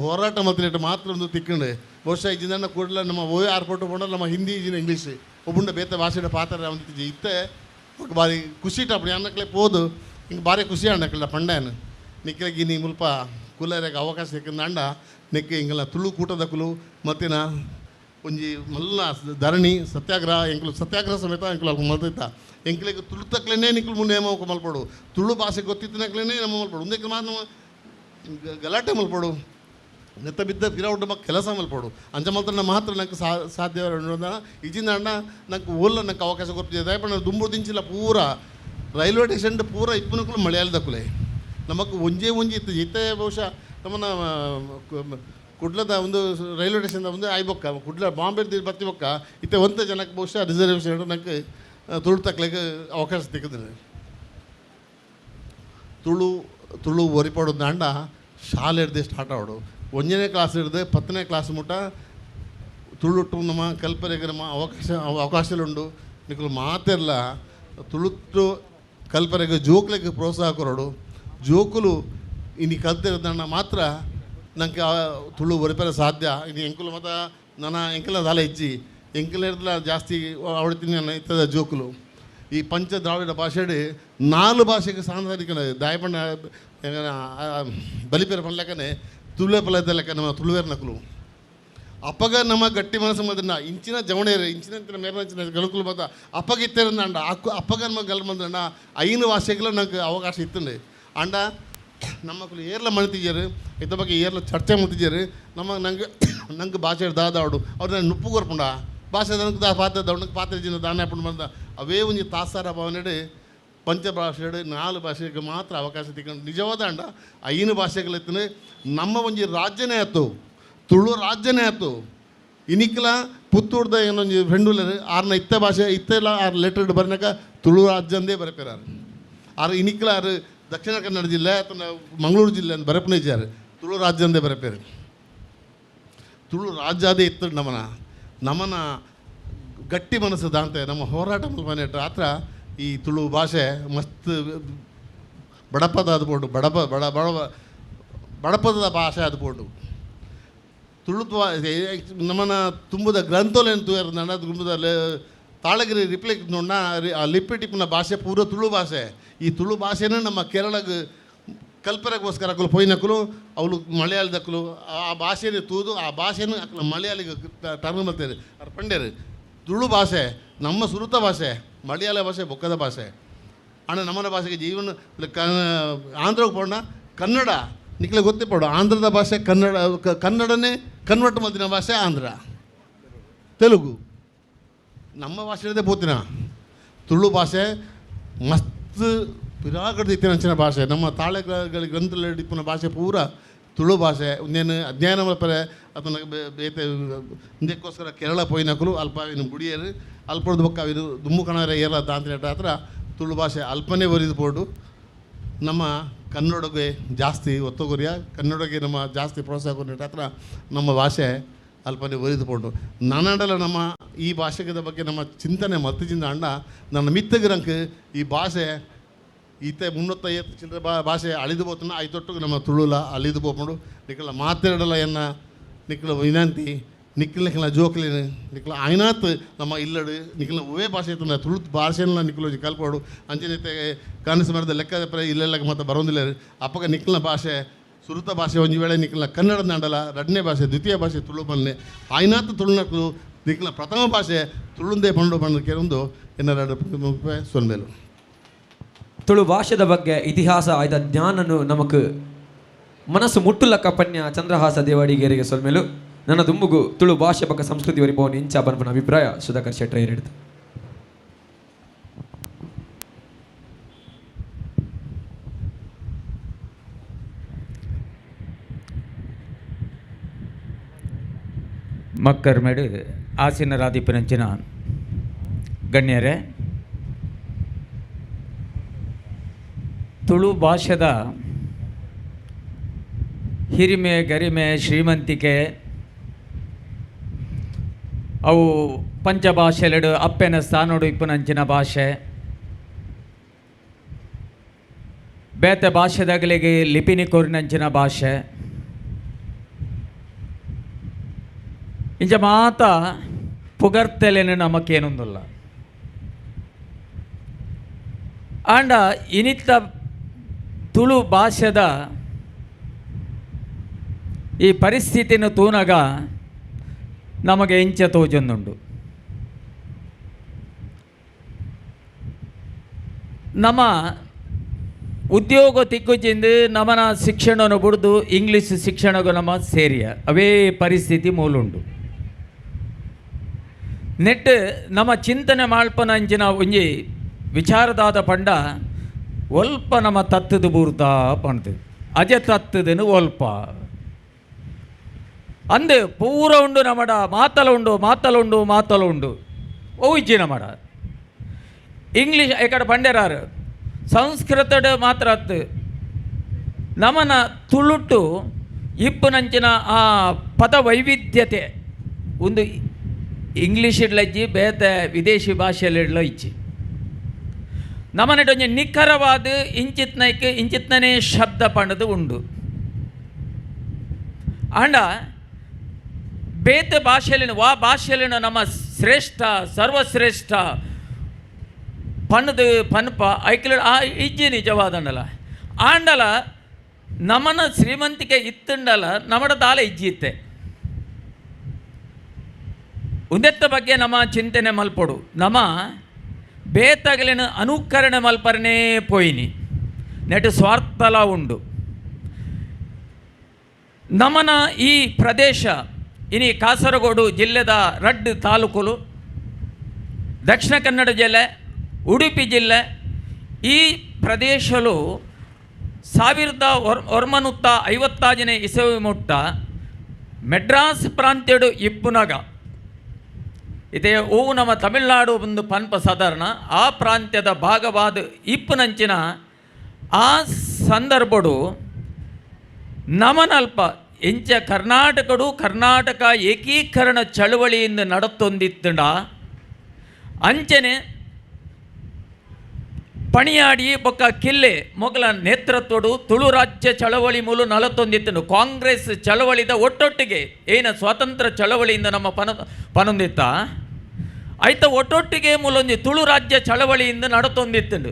ಹೋರಾಟ ಮಲ್ತಿನೇಟ ಮಾತ್ರ ಒಂದು ತಿಕ್ಕಂಡು ಬಹುಶಃ ಇಜಿನ ಕೂಡಲ ನಮ್ಮ ಓ ಏರ್ಪೋರ್ಟ್ ಪೋಂಡ ನಮ್ಮ ಹಿಂದಿ ಇಜಿನ ಇಂಗ್ಲೀಷ್ ಒಬ್ಬುಂಡ ಬೇತ ಭಾಷೆಡ ಪಾತ್ರ ಒಂದು ಇತ್ತೆ ಭಾರಿ ಖುಷಿ ಇಟ್ಟಪ್ಪಡು ಅನ್ನಕ್ಲೆ ಪೋದು ಹಿಂಗೆ ಭಾರಿ ಖುಷಿ ಅಣ್ಣಕ್ಲ ಪಂಡ್ಯಾನ ನಿಕ್ಕಿಗೆ ನೀ ಮುಲ್ಪ ಕುಲ್ಲರೆಗೆ ಅವಕಾಶ ಸಿಕ್ಕಂದ ನಿಕ್ಕೆ ಹಿಂಗೆಲ್ಲ ತುಳು ಕೂಟದಕುಲು ಮತ್ತಿನ ಒಂಜಿ ಮಲ್ಲ ಧರಣಿ ಸತ್ಯಾಗ್ರಹ ಎಂಕುಲು ಸತ್ಯಾಗ್ರಹ ಸಮೇತ ಎಂಕುಲು ಅಲ್ಪ ಮಲ್ತಿತ್ತ ಎಂಕ್ಲೆಗ್ ತುಳು ತಕ್ಲೇನೆ ನಿಕ್ಲು ಮುನ್ನೆ ಮಲ್ಪಡು ತುಳು ಭಾಷೆ ಗೊತ್ತಿತ್ತನಕ್ಲೇನೆ ನಮ್ಮ ಮಲ್ಪಡು ಒಂದಕ್ಕೆ ಮಾತ್ರ ನಮ್ಮ ಗಲಾಟೆ ಮಲ್ಪಡು ನೆತ್ತ ಬಿದ್ದ ಪಿರೌಡ್ ನಮ್ಮ ಕೆಲಸ ಮಲ್ಪಡು ಅಂಚ ಮಲ್ತನ ಮಾತ್ರ ನಂಗೆ ಸಾಧ್ಯ ಇಜಿಂದ ಅಣ್ಣ ನಂಗೆ ಓಲ್ಲ ನಂಗೆ ಅವಕಾಶ ಕೊಡ್ತಿದ್ದೆ ದಯಪಣ್ಣ ದುಂಬು ದಿಂಚಿಲ್ಲ ಪೂರ ರೈಲ್ವೆ ಸ್ಟೇಷನ್ ಪೂರ ಇಪ್ಪುನಕುಲು ಮಲಯಾಳದಕ್ಕುಲೆ ನಮಕ್ ಒಂಜೇ ಒಂಜಿ ಇತ್ತು ಇತ್ತೆ ಬಹುಶಃ ನಮ್ಮನ್ನ ಕುಡ್ಲದ ಒಂದು ರೈಲ್ವೆ ಸ್ಟೇಷನ್ ಒಂದು ಆಯ್ಬೊಕ್ಕ ಕುಡ್ಲ ಬಾಂಬೆ ಬತ್ತಿ ಬೊಕ್ಕ ಇತ್ತೆ ಒಂತ ಜನಕ್ಕೆ ಬಹುಶಃ ರಿಸರ್ವೇಷನ್ ನಂಗೆ ತುಳು ತಕ್ಲಿಕ್ಕೆ ಅವಕಾಶ ಸಿಕ್ಕಿದ್ರೆ ತುಳು ತುಳು ಒರಿಪಾಡೋದು ದಾಂಡ ಶಾಲೆ ಹಿಡ್ದು ಸ್ಟಾರ್ಟ್ ಆವಡು 1ನೇ ಕ್ಲಾಸ್ ಹಿಡ್ದು 10ನೇ ಕ್ಲಾಸ್ ಮುಟ್ಟ ತುಳುಟು ನಮ್ಮ ಕಲ್ಪನೆಗೆ ನಮ್ಮ ಅವಕಾಶಲುಂಡು ನಿಕುಲು ಮಾತೆಲ್ಲ ತುಳುಟ್ಟು ಕಲ್ಪನೆಗೆ ಜೋಕ್ಲಿಗೆ ಪ್ರೋತ್ಸಾಹ ಕೊರಡು ಜೋಕುಲು ಇನ್ನು ಕಲ್ತಿರೋದನ್ನ ಮಾತ್ರ ನಂಗೆ ತುಳು ಒರಿಪರೆ ಸಾಧ್ಯ ಇನ್ನು ಎಂಕುಲು ಮತ್ತು ನನ್ನ ಎಂಕಲ ದಾಲ ಹೆಚ್ಚಿ ಎಂಕಲ ಜಾಸ್ತಿ ಅವಡ್ತೀನಿ ನನ್ನ ಇತ್ತದ ಜೋಕುಲು ಈ ಪಂಚ ದ್ರಾವಿಡ ಭಾಷೆಡು 4 ಭಾಷೆಗೆ ಸಾಂಸಾರಿಕ ದಾಯಪಣ್ಣ ಬಲಿಪೇರ ಪನ್ಲೆಕ್ಕನೆ ತುಳುವೆ ಪಲದ ಲೆಕ್ಕ ನಮ್ಮ ತುಳುವೇರ ನಕಲು ಅಪ್ಪಗ ನಮ್ಮ ಗಟ್ಟಿ ಮನಸ್ಸು ಬಂದ ಇಂಚಿನ ಜವಣೇರು ಇಂಚಿನ ಮೇರಂಚಿನ ಗಲುಕುಲು ಬಂದ ಅಪ್ಪಗ ಇತ್ತೇರಂದ ಅಕ್ಕು ಅಪ್ಪಗ ನಮ್ಮ ಗಲ್ ಬಂದಣ್ಣ 5 ಭಾಷೆಗಳು ನಂಗೆ ಅವಕಾಶ ಇತ್ತಂಡೆ ಅಂಡ ನಮ್ಮಕ್ಕಳು ಏರ್ಲ ಮಣ್ತಿದ್ದಾರೆ ಇದ್ರ ಬಗ್ಗೆ ಏರ್ಲ ಚರ್ಚೆ ಮಾಡ್ತಿದ್ದಾರೆ ನಮ್ಮ ನಂಗೆ ನಂಗೆ ಭಾಷೆ ದಾದಾಡು ಅವ್ರು ನಾನು ನುಪ್ಪು ಕೊರ್ಪುಂಡ ಭಾಷೆ ನನಗೆ ದಾ ಪಾತ್ರ ದೌಣಕ್ಕೆ ಪಾತ್ರ ಜಿನ ದಾನ ಹಾಕೊಂಡು ಬಂದ ಅವೇ ಒಂಜಿ ತಾಸಾರ ಭಾವನೆಡೆ ಪಂಚಭಾಷೆಡು 4 ಭಾಷೆಗೆ ಮಾತ್ರ ಅವಕಾಶ ತಿಕ್ಕೊಂಡು ನಿಜವಾದ ಅಂಡ 5 ಭಾಷೆಗಳತ್ತಿನ ನಮ್ಮ ಒಂಜಿ ರಾಜ್ಯನೇ ಆಯ್ತು ತುಳು ರಾಜ್ಯನೇ ಆಯ್ತು ಇನಿಕ್ಲ ಪುತ್ತೂರ್ದ ಏನೊಂಜಿ ಫ್ರೆಂಡುಲರು ಆರ್ನ ಇತ್ತ ಭಾಷೆ ಇತ್ತೆಲ್ಲ ಆರು ಲೆಟರ್ ಬರ್ನಾಕ ತುಳು ರಾಜ್ಯ ಅಂದೇ ಬರಪೇರಾರು ಆರು ಇನಿಕ್ಲ ಆರು ದಕ್ಷಿಣ ಕನ್ನಡ ಜಿಲ್ಲೆ ಅಥವಾ ಮಂಗಳೂರು ಜಿಲ್ಲೆ ಅಂತ ಬರಪನೇ ಇದ್ದಾರೆ ತುಳು ರಾಜ್ಯ ಅಂದೇ ಬರಪೇರು ತುಳು ರಾಜ್ಯ ಅದೇ ಇತ್ತು ನಮ್ಮನ ನಮ್ಮನ ಗಟ್ಟಿ ಮನಸ್ಸು ದಾಂತೆ ನಮ್ಮ ಹೋರಾಟ ಮಲ್ಪನೆ ರಾತ್ರ ಈ ತುಳು ಭಾಷೆ ಮಸ್ತ್ ಬಡಪದ ಅದು ಬೋಡು ಬಡಪ ಬಡ ಬಡ ಬಡಪದ ಭಾಷೆ ಅದು ಬೋಡು ತುಳು ನಮ್ಮನ ತುಂಬುದ ಗ್ರಂಥೋಲೇನು ತೂಯರ್ ನನ್ನ ತುಂಬುದ ತಾಳಗಿರಿ ರಿಪ್ಲೈ ನೋಡ ಆ ಲಿಪಿ ಟಿಪ್ಪಿನ ಭಾಷೆ ಪೂರ ತುಳು ಭಾಷೆ ಈ ತುಳು ಭಾಷೆನೇ ನಮ್ಮ ಕೇರಳಗೆ ಕಲ್ಪನೆಗೋಸ್ಕರ ಅಕಲು ಪೊಯ್ನಕಲು ಅವಳು ಮಲಯಾಳದಕ್ಕಲು ಆ ಭಾಷೆನೇ ತೂದು ಆ ಭಾಷೆನೂ ಅಕಲು ಮಲಯಾಳಿಗೆ ಟರ್ನ್ ಮಾಡ್ತಾರೆ ಅವ್ರು ಪಂಡ್ಯರು ತುಳು ಭಾಷೆ ನಮ್ಮ ಸುರುತ ಭಾಷೆ ಮಲಯಾಳ ಭಾಷೆ ಬೊಕ್ಕದ ಭಾಷೆ ಅಣ್ಣ ನಮ್ಮನ ಭಾಷೆಗೆ ಜೀವನ ಆಂಧ್ರಕ್ಕೆ ಪೋಣ ಕನ್ನಡ ನಿಕ್ಲೆ ಗೊತ್ತಿಪಡು ಆಂಧ್ರದ ಭಾಷೆ ಕನ್ನಡ ಕನ್ನಡನೇ ಕನ್ವರ್ಟ್ ಮಲ್ತಿನ ಭಾಷೆ ಆಂಧ್ರ ತೆಲುಗು ನಮ್ಮ ಭಾಷೆ ಪೋತಿನ ತುಳು ಭಾಷೆ ಮಸ್ತ್ ಪಿರಾಗಡ್ದು ಅಂಚಿನ ಭಾಷೆ ನಮ್ಮ ತಾಳೆಗಳ ಗ್ರಂಥದಲ್ಲಿ ಇಪ್ಪುನ ಭಾಷೆ ಪೂರ ತುಳು ಭಾಷೆ ಒಂದೇನು ಅಧ್ಯಯನ ಮಲ್ಪರೆ ಅದನ್ನು ಬೇತೆ ಒಂದಕ್ಕೋಸ್ಕರ ಕೇರಳ ಪೋಯಿನಕುಲು ಅಲ್ಪ ಇನ್ನು ಗುಡಿಯರು ಅಲ್ಪದ ಬೊಕ್ಕ ಇದು ದುಮ್ಮು ಕಣರ ಏರ ದಾಂತಿನ ಹತ್ರ ತುಳು ಭಾಷೆ ಅಲ್ಪನೇ ಬರಿದು ಪೋಡು ನಮ್ಮ ಕನ್ನಡಗೆ ಜಾಸ್ತಿ ಒತ್ತುಗೊರಿಯ ಕನ್ನಡಗೆ ನಮ್ಮ ಜಾಸ್ತಿ ಪ್ರೋತ್ಸಾಹ ಕೊಟ್ಟ ಹತ್ರ ನಮ್ಮ ಭಾಷೆ ಅಲ್ಪನೆ ಒರಿದು ಪೋಂಡು ನಾನಾಂಡಲ ನಮ್ಮ ಈ ಭಾಷೆದ ಬಗ್ಗೆ ನಮ್ಮ ಚಿಂತನೆ ಮತ್ತಿಜಿಂದ ಅಂಡ ನನ್ನ ಮಿತ್ತಗಿರಂಕ್ ಈ ಭಾಷೆ ಈತೆ 350 ಚಿಲ್ಲರೆ ಭಾಷೆ ಅಳಿದು ಪೋತನ ಐತೊಟ್ಟು ನಮ್ಮ ತುಳುಲ ಅಳಿದು ಪೋಪುಂಡು ನಿಕ್ಕಲ ಮಾತಾಡಲ ಎನ್ನ ನಿಕ್ಕಲ ವಿನಂತಿ ನಿಕ್ಕಲ ನಿಕ್ಕಲ ಜೋಕ್ಲಿನ ನಿಕ್ಕಲ ಆಯ್ನಾತ್ ನಮ್ಮ ಇಲ್ಲಡು ನಿಕ್ಕಲ ಒವೇ ಭಾಷೆ ಇತ್ತು ತುಳು ಭಾಷೆನ ನಿಕ್ಕಲ ಕಲ್ಪೋಡು ಅಂಚನೆ ಕಾನಸ ಮರದ ಲೆಕ್ಕ ಇಲ್ಲೆಲ್ಲ ಮತ್ತೆ ಬರೋದಿಲ್ಲ ಅಪ್ಪಗ ನಿಕ್ಕಲ ಭಾಷೆ ಸುರುತ ಭಾಷೆ ಒಂದು ವೇಳೆ ನಿಕ್ಕಲ ಕನ್ನಡ ನಾಡಲ ಎರಡನೇ ಭಾಷೆ ದ್ವಿತೀಯ ಭಾಷೆ ತುಳು ಬನ್ನೆ ಆಯ್ನಾತ್ ತುಳುನಕ್ಲು ನಿಕ್ಕಲ ಪ್ರಥಮ ಭಾಷೆ ತುಳುಂದೇ ಪಂಡು ಬಂದು ಕೆಲವೊಂದು ಎನ್ನರ ಸೊನ್ಮೇಲು. ತುಳು ಭಾಷೆದ ಬಗ್ಗೆ ಇತಿಹಾಸ ಆಯ್ದ ಜ್ಞಾನನು ನಮಕ್ ಮನಸ್ಸು ಮುಟ್ಟುಲಕ್ಕ ಪನ್ಯ ಚಂದ್ರಹಾಸ ದೇವಾಡಿಗೇರಿಗೆ ಸೊಲ್ಮೇಲು ನನ್ನ ದುಂಬುಗು ತುಳು ಭಾಷೆ ಬಗ್ಗೆ ಸಂಸ್ಕೃತಿ ವರಿಪವನ್ ಇಂಚ ಪನ್ಪನ ಅಭಿಪ್ರಾಯ ಸುಧಾಕರ್ ಶೆಟ್ಟರ್ ಹಿಡಿದು. ಮಕ್ಕರ್ಮೇಡು ಆಸೀನರಾದಿಪ್ಪನಂಚಿನ ಗಣ್ಯರೇ, ತುಳು ಭಾಷೆದ ಹಿರಿಮೆ ಗರಿಮೆ ಶ್ರೀಮಂತಿಕೆ ಅವು ಪಂಚಭಾಷೆಲೆಡು ಅಪ್ಪೆನ ಸ್ಥಾನೋಡು ಇಪ್ಪನಂಚಿನ ಭಾಷೆ ಬೇತೆ ಭಾಷೆದಾಗಲಿಗೆ ಲಿಪಿನಿ ಕೋರಿನಂಚಿನ ಭಾಷೆ ಇಂಚ ಮಾತ ಪುಗರ್ತಲೇನು ನಮಕೇನೊಂದಿಲ್ಲ. ಆಂಡ ಇನಿತ್ತ ತುಳು ಭಾಷೆದ ಈ ಪರಿಸ್ಥಿತಿನ ತೂನಗ ನಮಗೆ ಇಂಚ ತೋಜೊಂದುಂಡು. ನಮ್ಮ ಉದ್ಯೋಗ ತಿಕ್ಕುಚಿಂದು ನಮನ ಶಿಕ್ಷಣವನ್ನು ಬಿಡ್ದು ಇಂಗ್ಲೀಷ್ ಶಿಕ್ಷಣಗೂ ನಮ್ಮ ಸೇರಿಯ ಅವೇ ಪರಿಸ್ಥಿತಿ ಮೂಲುಂಡು. ನೆಟ್ ನಮ್ಮ ಚಿಂತನೆ ಮಾಳ್ಪನಂಚಿನ ಒಂಜಿ ವಿಚಾರದಾದ ಪಂಡ ಒಲ್ಪ ನಮ್ಮ ತತ್ತದು ಬೂರ್ತಾ ಪಂಡ್ದು ಅಜ ತತ್ತದನು ಒಲ್ಪ ಅಂದು ಪೂರ ಉಂಡು ನಮಡ ಮಾತಲ ಉಂಡು ಮಾತಲ ಉಂಡು ಮಾತಲ ಉಂಡು ಒಯ್ಜಿ ನಮಡ ಇಂಗ್ಲೀಷ್ ಎಕಡೆ ಪಂಡೆರಾರು ಸಂಸ್ಕೃತದ ಮಾತ್ರ ಅತ್ತು ನಮನ ತುಳುಟು ಇಪ್ಪುನಂಚಿನ ಆ ಪದ ವೈವಿಧ್ಯತೆ ಒಂದು ಇಂಗ್ಲೀಷ್ ಇಡ್ಲಜ್ಜಿ ಬೇತೆ ವಿದೇಶಿ ಭಾಷೆಯಲ್ಲಿ ಇಜ್ಜಿ ನಮನೆಟ್ ಒಂಜಿ ನಿಖರವಾದ ಇಂಚಿತ್ನೈಕ್ ಇಂಚಿತ್ನೇ ಶಬ್ದ ಪಂಡದು ಉಂಡು. ಆಂಡ ಬೇತೆ ಭಾಷೆಯಲ್ಲಿನ ವಾ ಭಾಷೆಯಲ್ಲಿನ ನಮ್ಮ ಶ್ರೇಷ್ಠ ಸರ್ವಶ್ರೇಷ್ಠ ಪಣ್ಣದು ಪನ್ಪ ಐಕ್ಲ ಆ ಇಜ್ಜಿ ನಿಜವಾದಂಡಲ ಆಂಡಲ ನಮನ ಶ್ರೀಮಂತಿಕೆ ಇತ್ತುಂಡಲ ನಮಡ ದಾಲ ಇಜ್ಜಿ ಇತ್ತೆ. ಉಂದೆತ್ತ ಬಗ್ಗೆ ನಮ್ಮ ಚಿಂತನೆ ಮಲ್ಪೊಡು ನಮ್ಮ ಬೇತಗಲಿನ ಅನುಕರಣೆ ಮಲ್ಪರನೇ ಪೋಯಿನಿ ನೆಟ್ ಸ್ವಾರ್ಥಲ ಉಂಡು. ನಮನ ಈ ಪ್ರದೇಶ ಇನಿ ಕಾಸರಗೋಡು ಜಿಲ್ಲೆದ ರಡ್ಡು ತಾಲೂಕುಲು ದಕ್ಷಿಣ ಕನ್ನಡ ಜಿಲ್ಲೆ ಉಡುಪಿ ಜಿಲ್ಲೆ ಈ ಪ್ರದೇಶಲು 1950ನೇ ಇಸವಿ ಮುಟ್ಟ ಮೆಡ್ರಾಸ್ ಪ್ರಾಂತ್ಯಡು ಇಪ್ಪುನಗ ಇದೇ ಓವು ನಮ್ಮ ತಮಿಳುನಾಡು ಒಂದು ಪನ್ಪ ಸಾಧಾರಣ ಆ ಪ್ರಾಂತ್ಯದ ಭಾಗವಾದ ಇಪ್ಪುನಂಚಿನ ಆ ಸಂದರ್ಭಡು ನಮನಲ್ಪ ಇಂಚ ಕರ್ನಾಟಕಡು ಕರ್ನಾಟಕ ಏಕೀಕರಣ ಚಳವಳಿಯಿಂದ ನಡತ್ತೊಂದಿತ್ತಂಡ ಅಂಚನೆ ಪಣಿಯಾಡಿ ಬೊಕ್ಕ ಕಿಲ್ಲೆ ಮೊಗಲ ನೇತೃತ್ವಡು ತುಳು ರಾಜ್ಯ ಚಳವಳಿ ಮೂಲ ನಲತ್ತೊಂದಿತ್ತನು ಕಾಂಗ್ರೆಸ್ ಚಳವಳಿದ ಒಟ್ಟೊಟ್ಟಿಗೆ ಏನ ಸ್ವಾತಂತ್ರ್ಯ ಚಳವಳಿಯಿಂದ ನಮ್ಮ ಪನೊಂದಿತ್ತ ಆಯ್ತ ಒಟ್ಟೊಟ್ಟಿಗೆ ಮೂಲೊಂದು ತುಳು ರಾಜ್ಯ ಚಳವಳಿಯಿಂದ ನಡತೊಂದಿತ್ತಂಡು.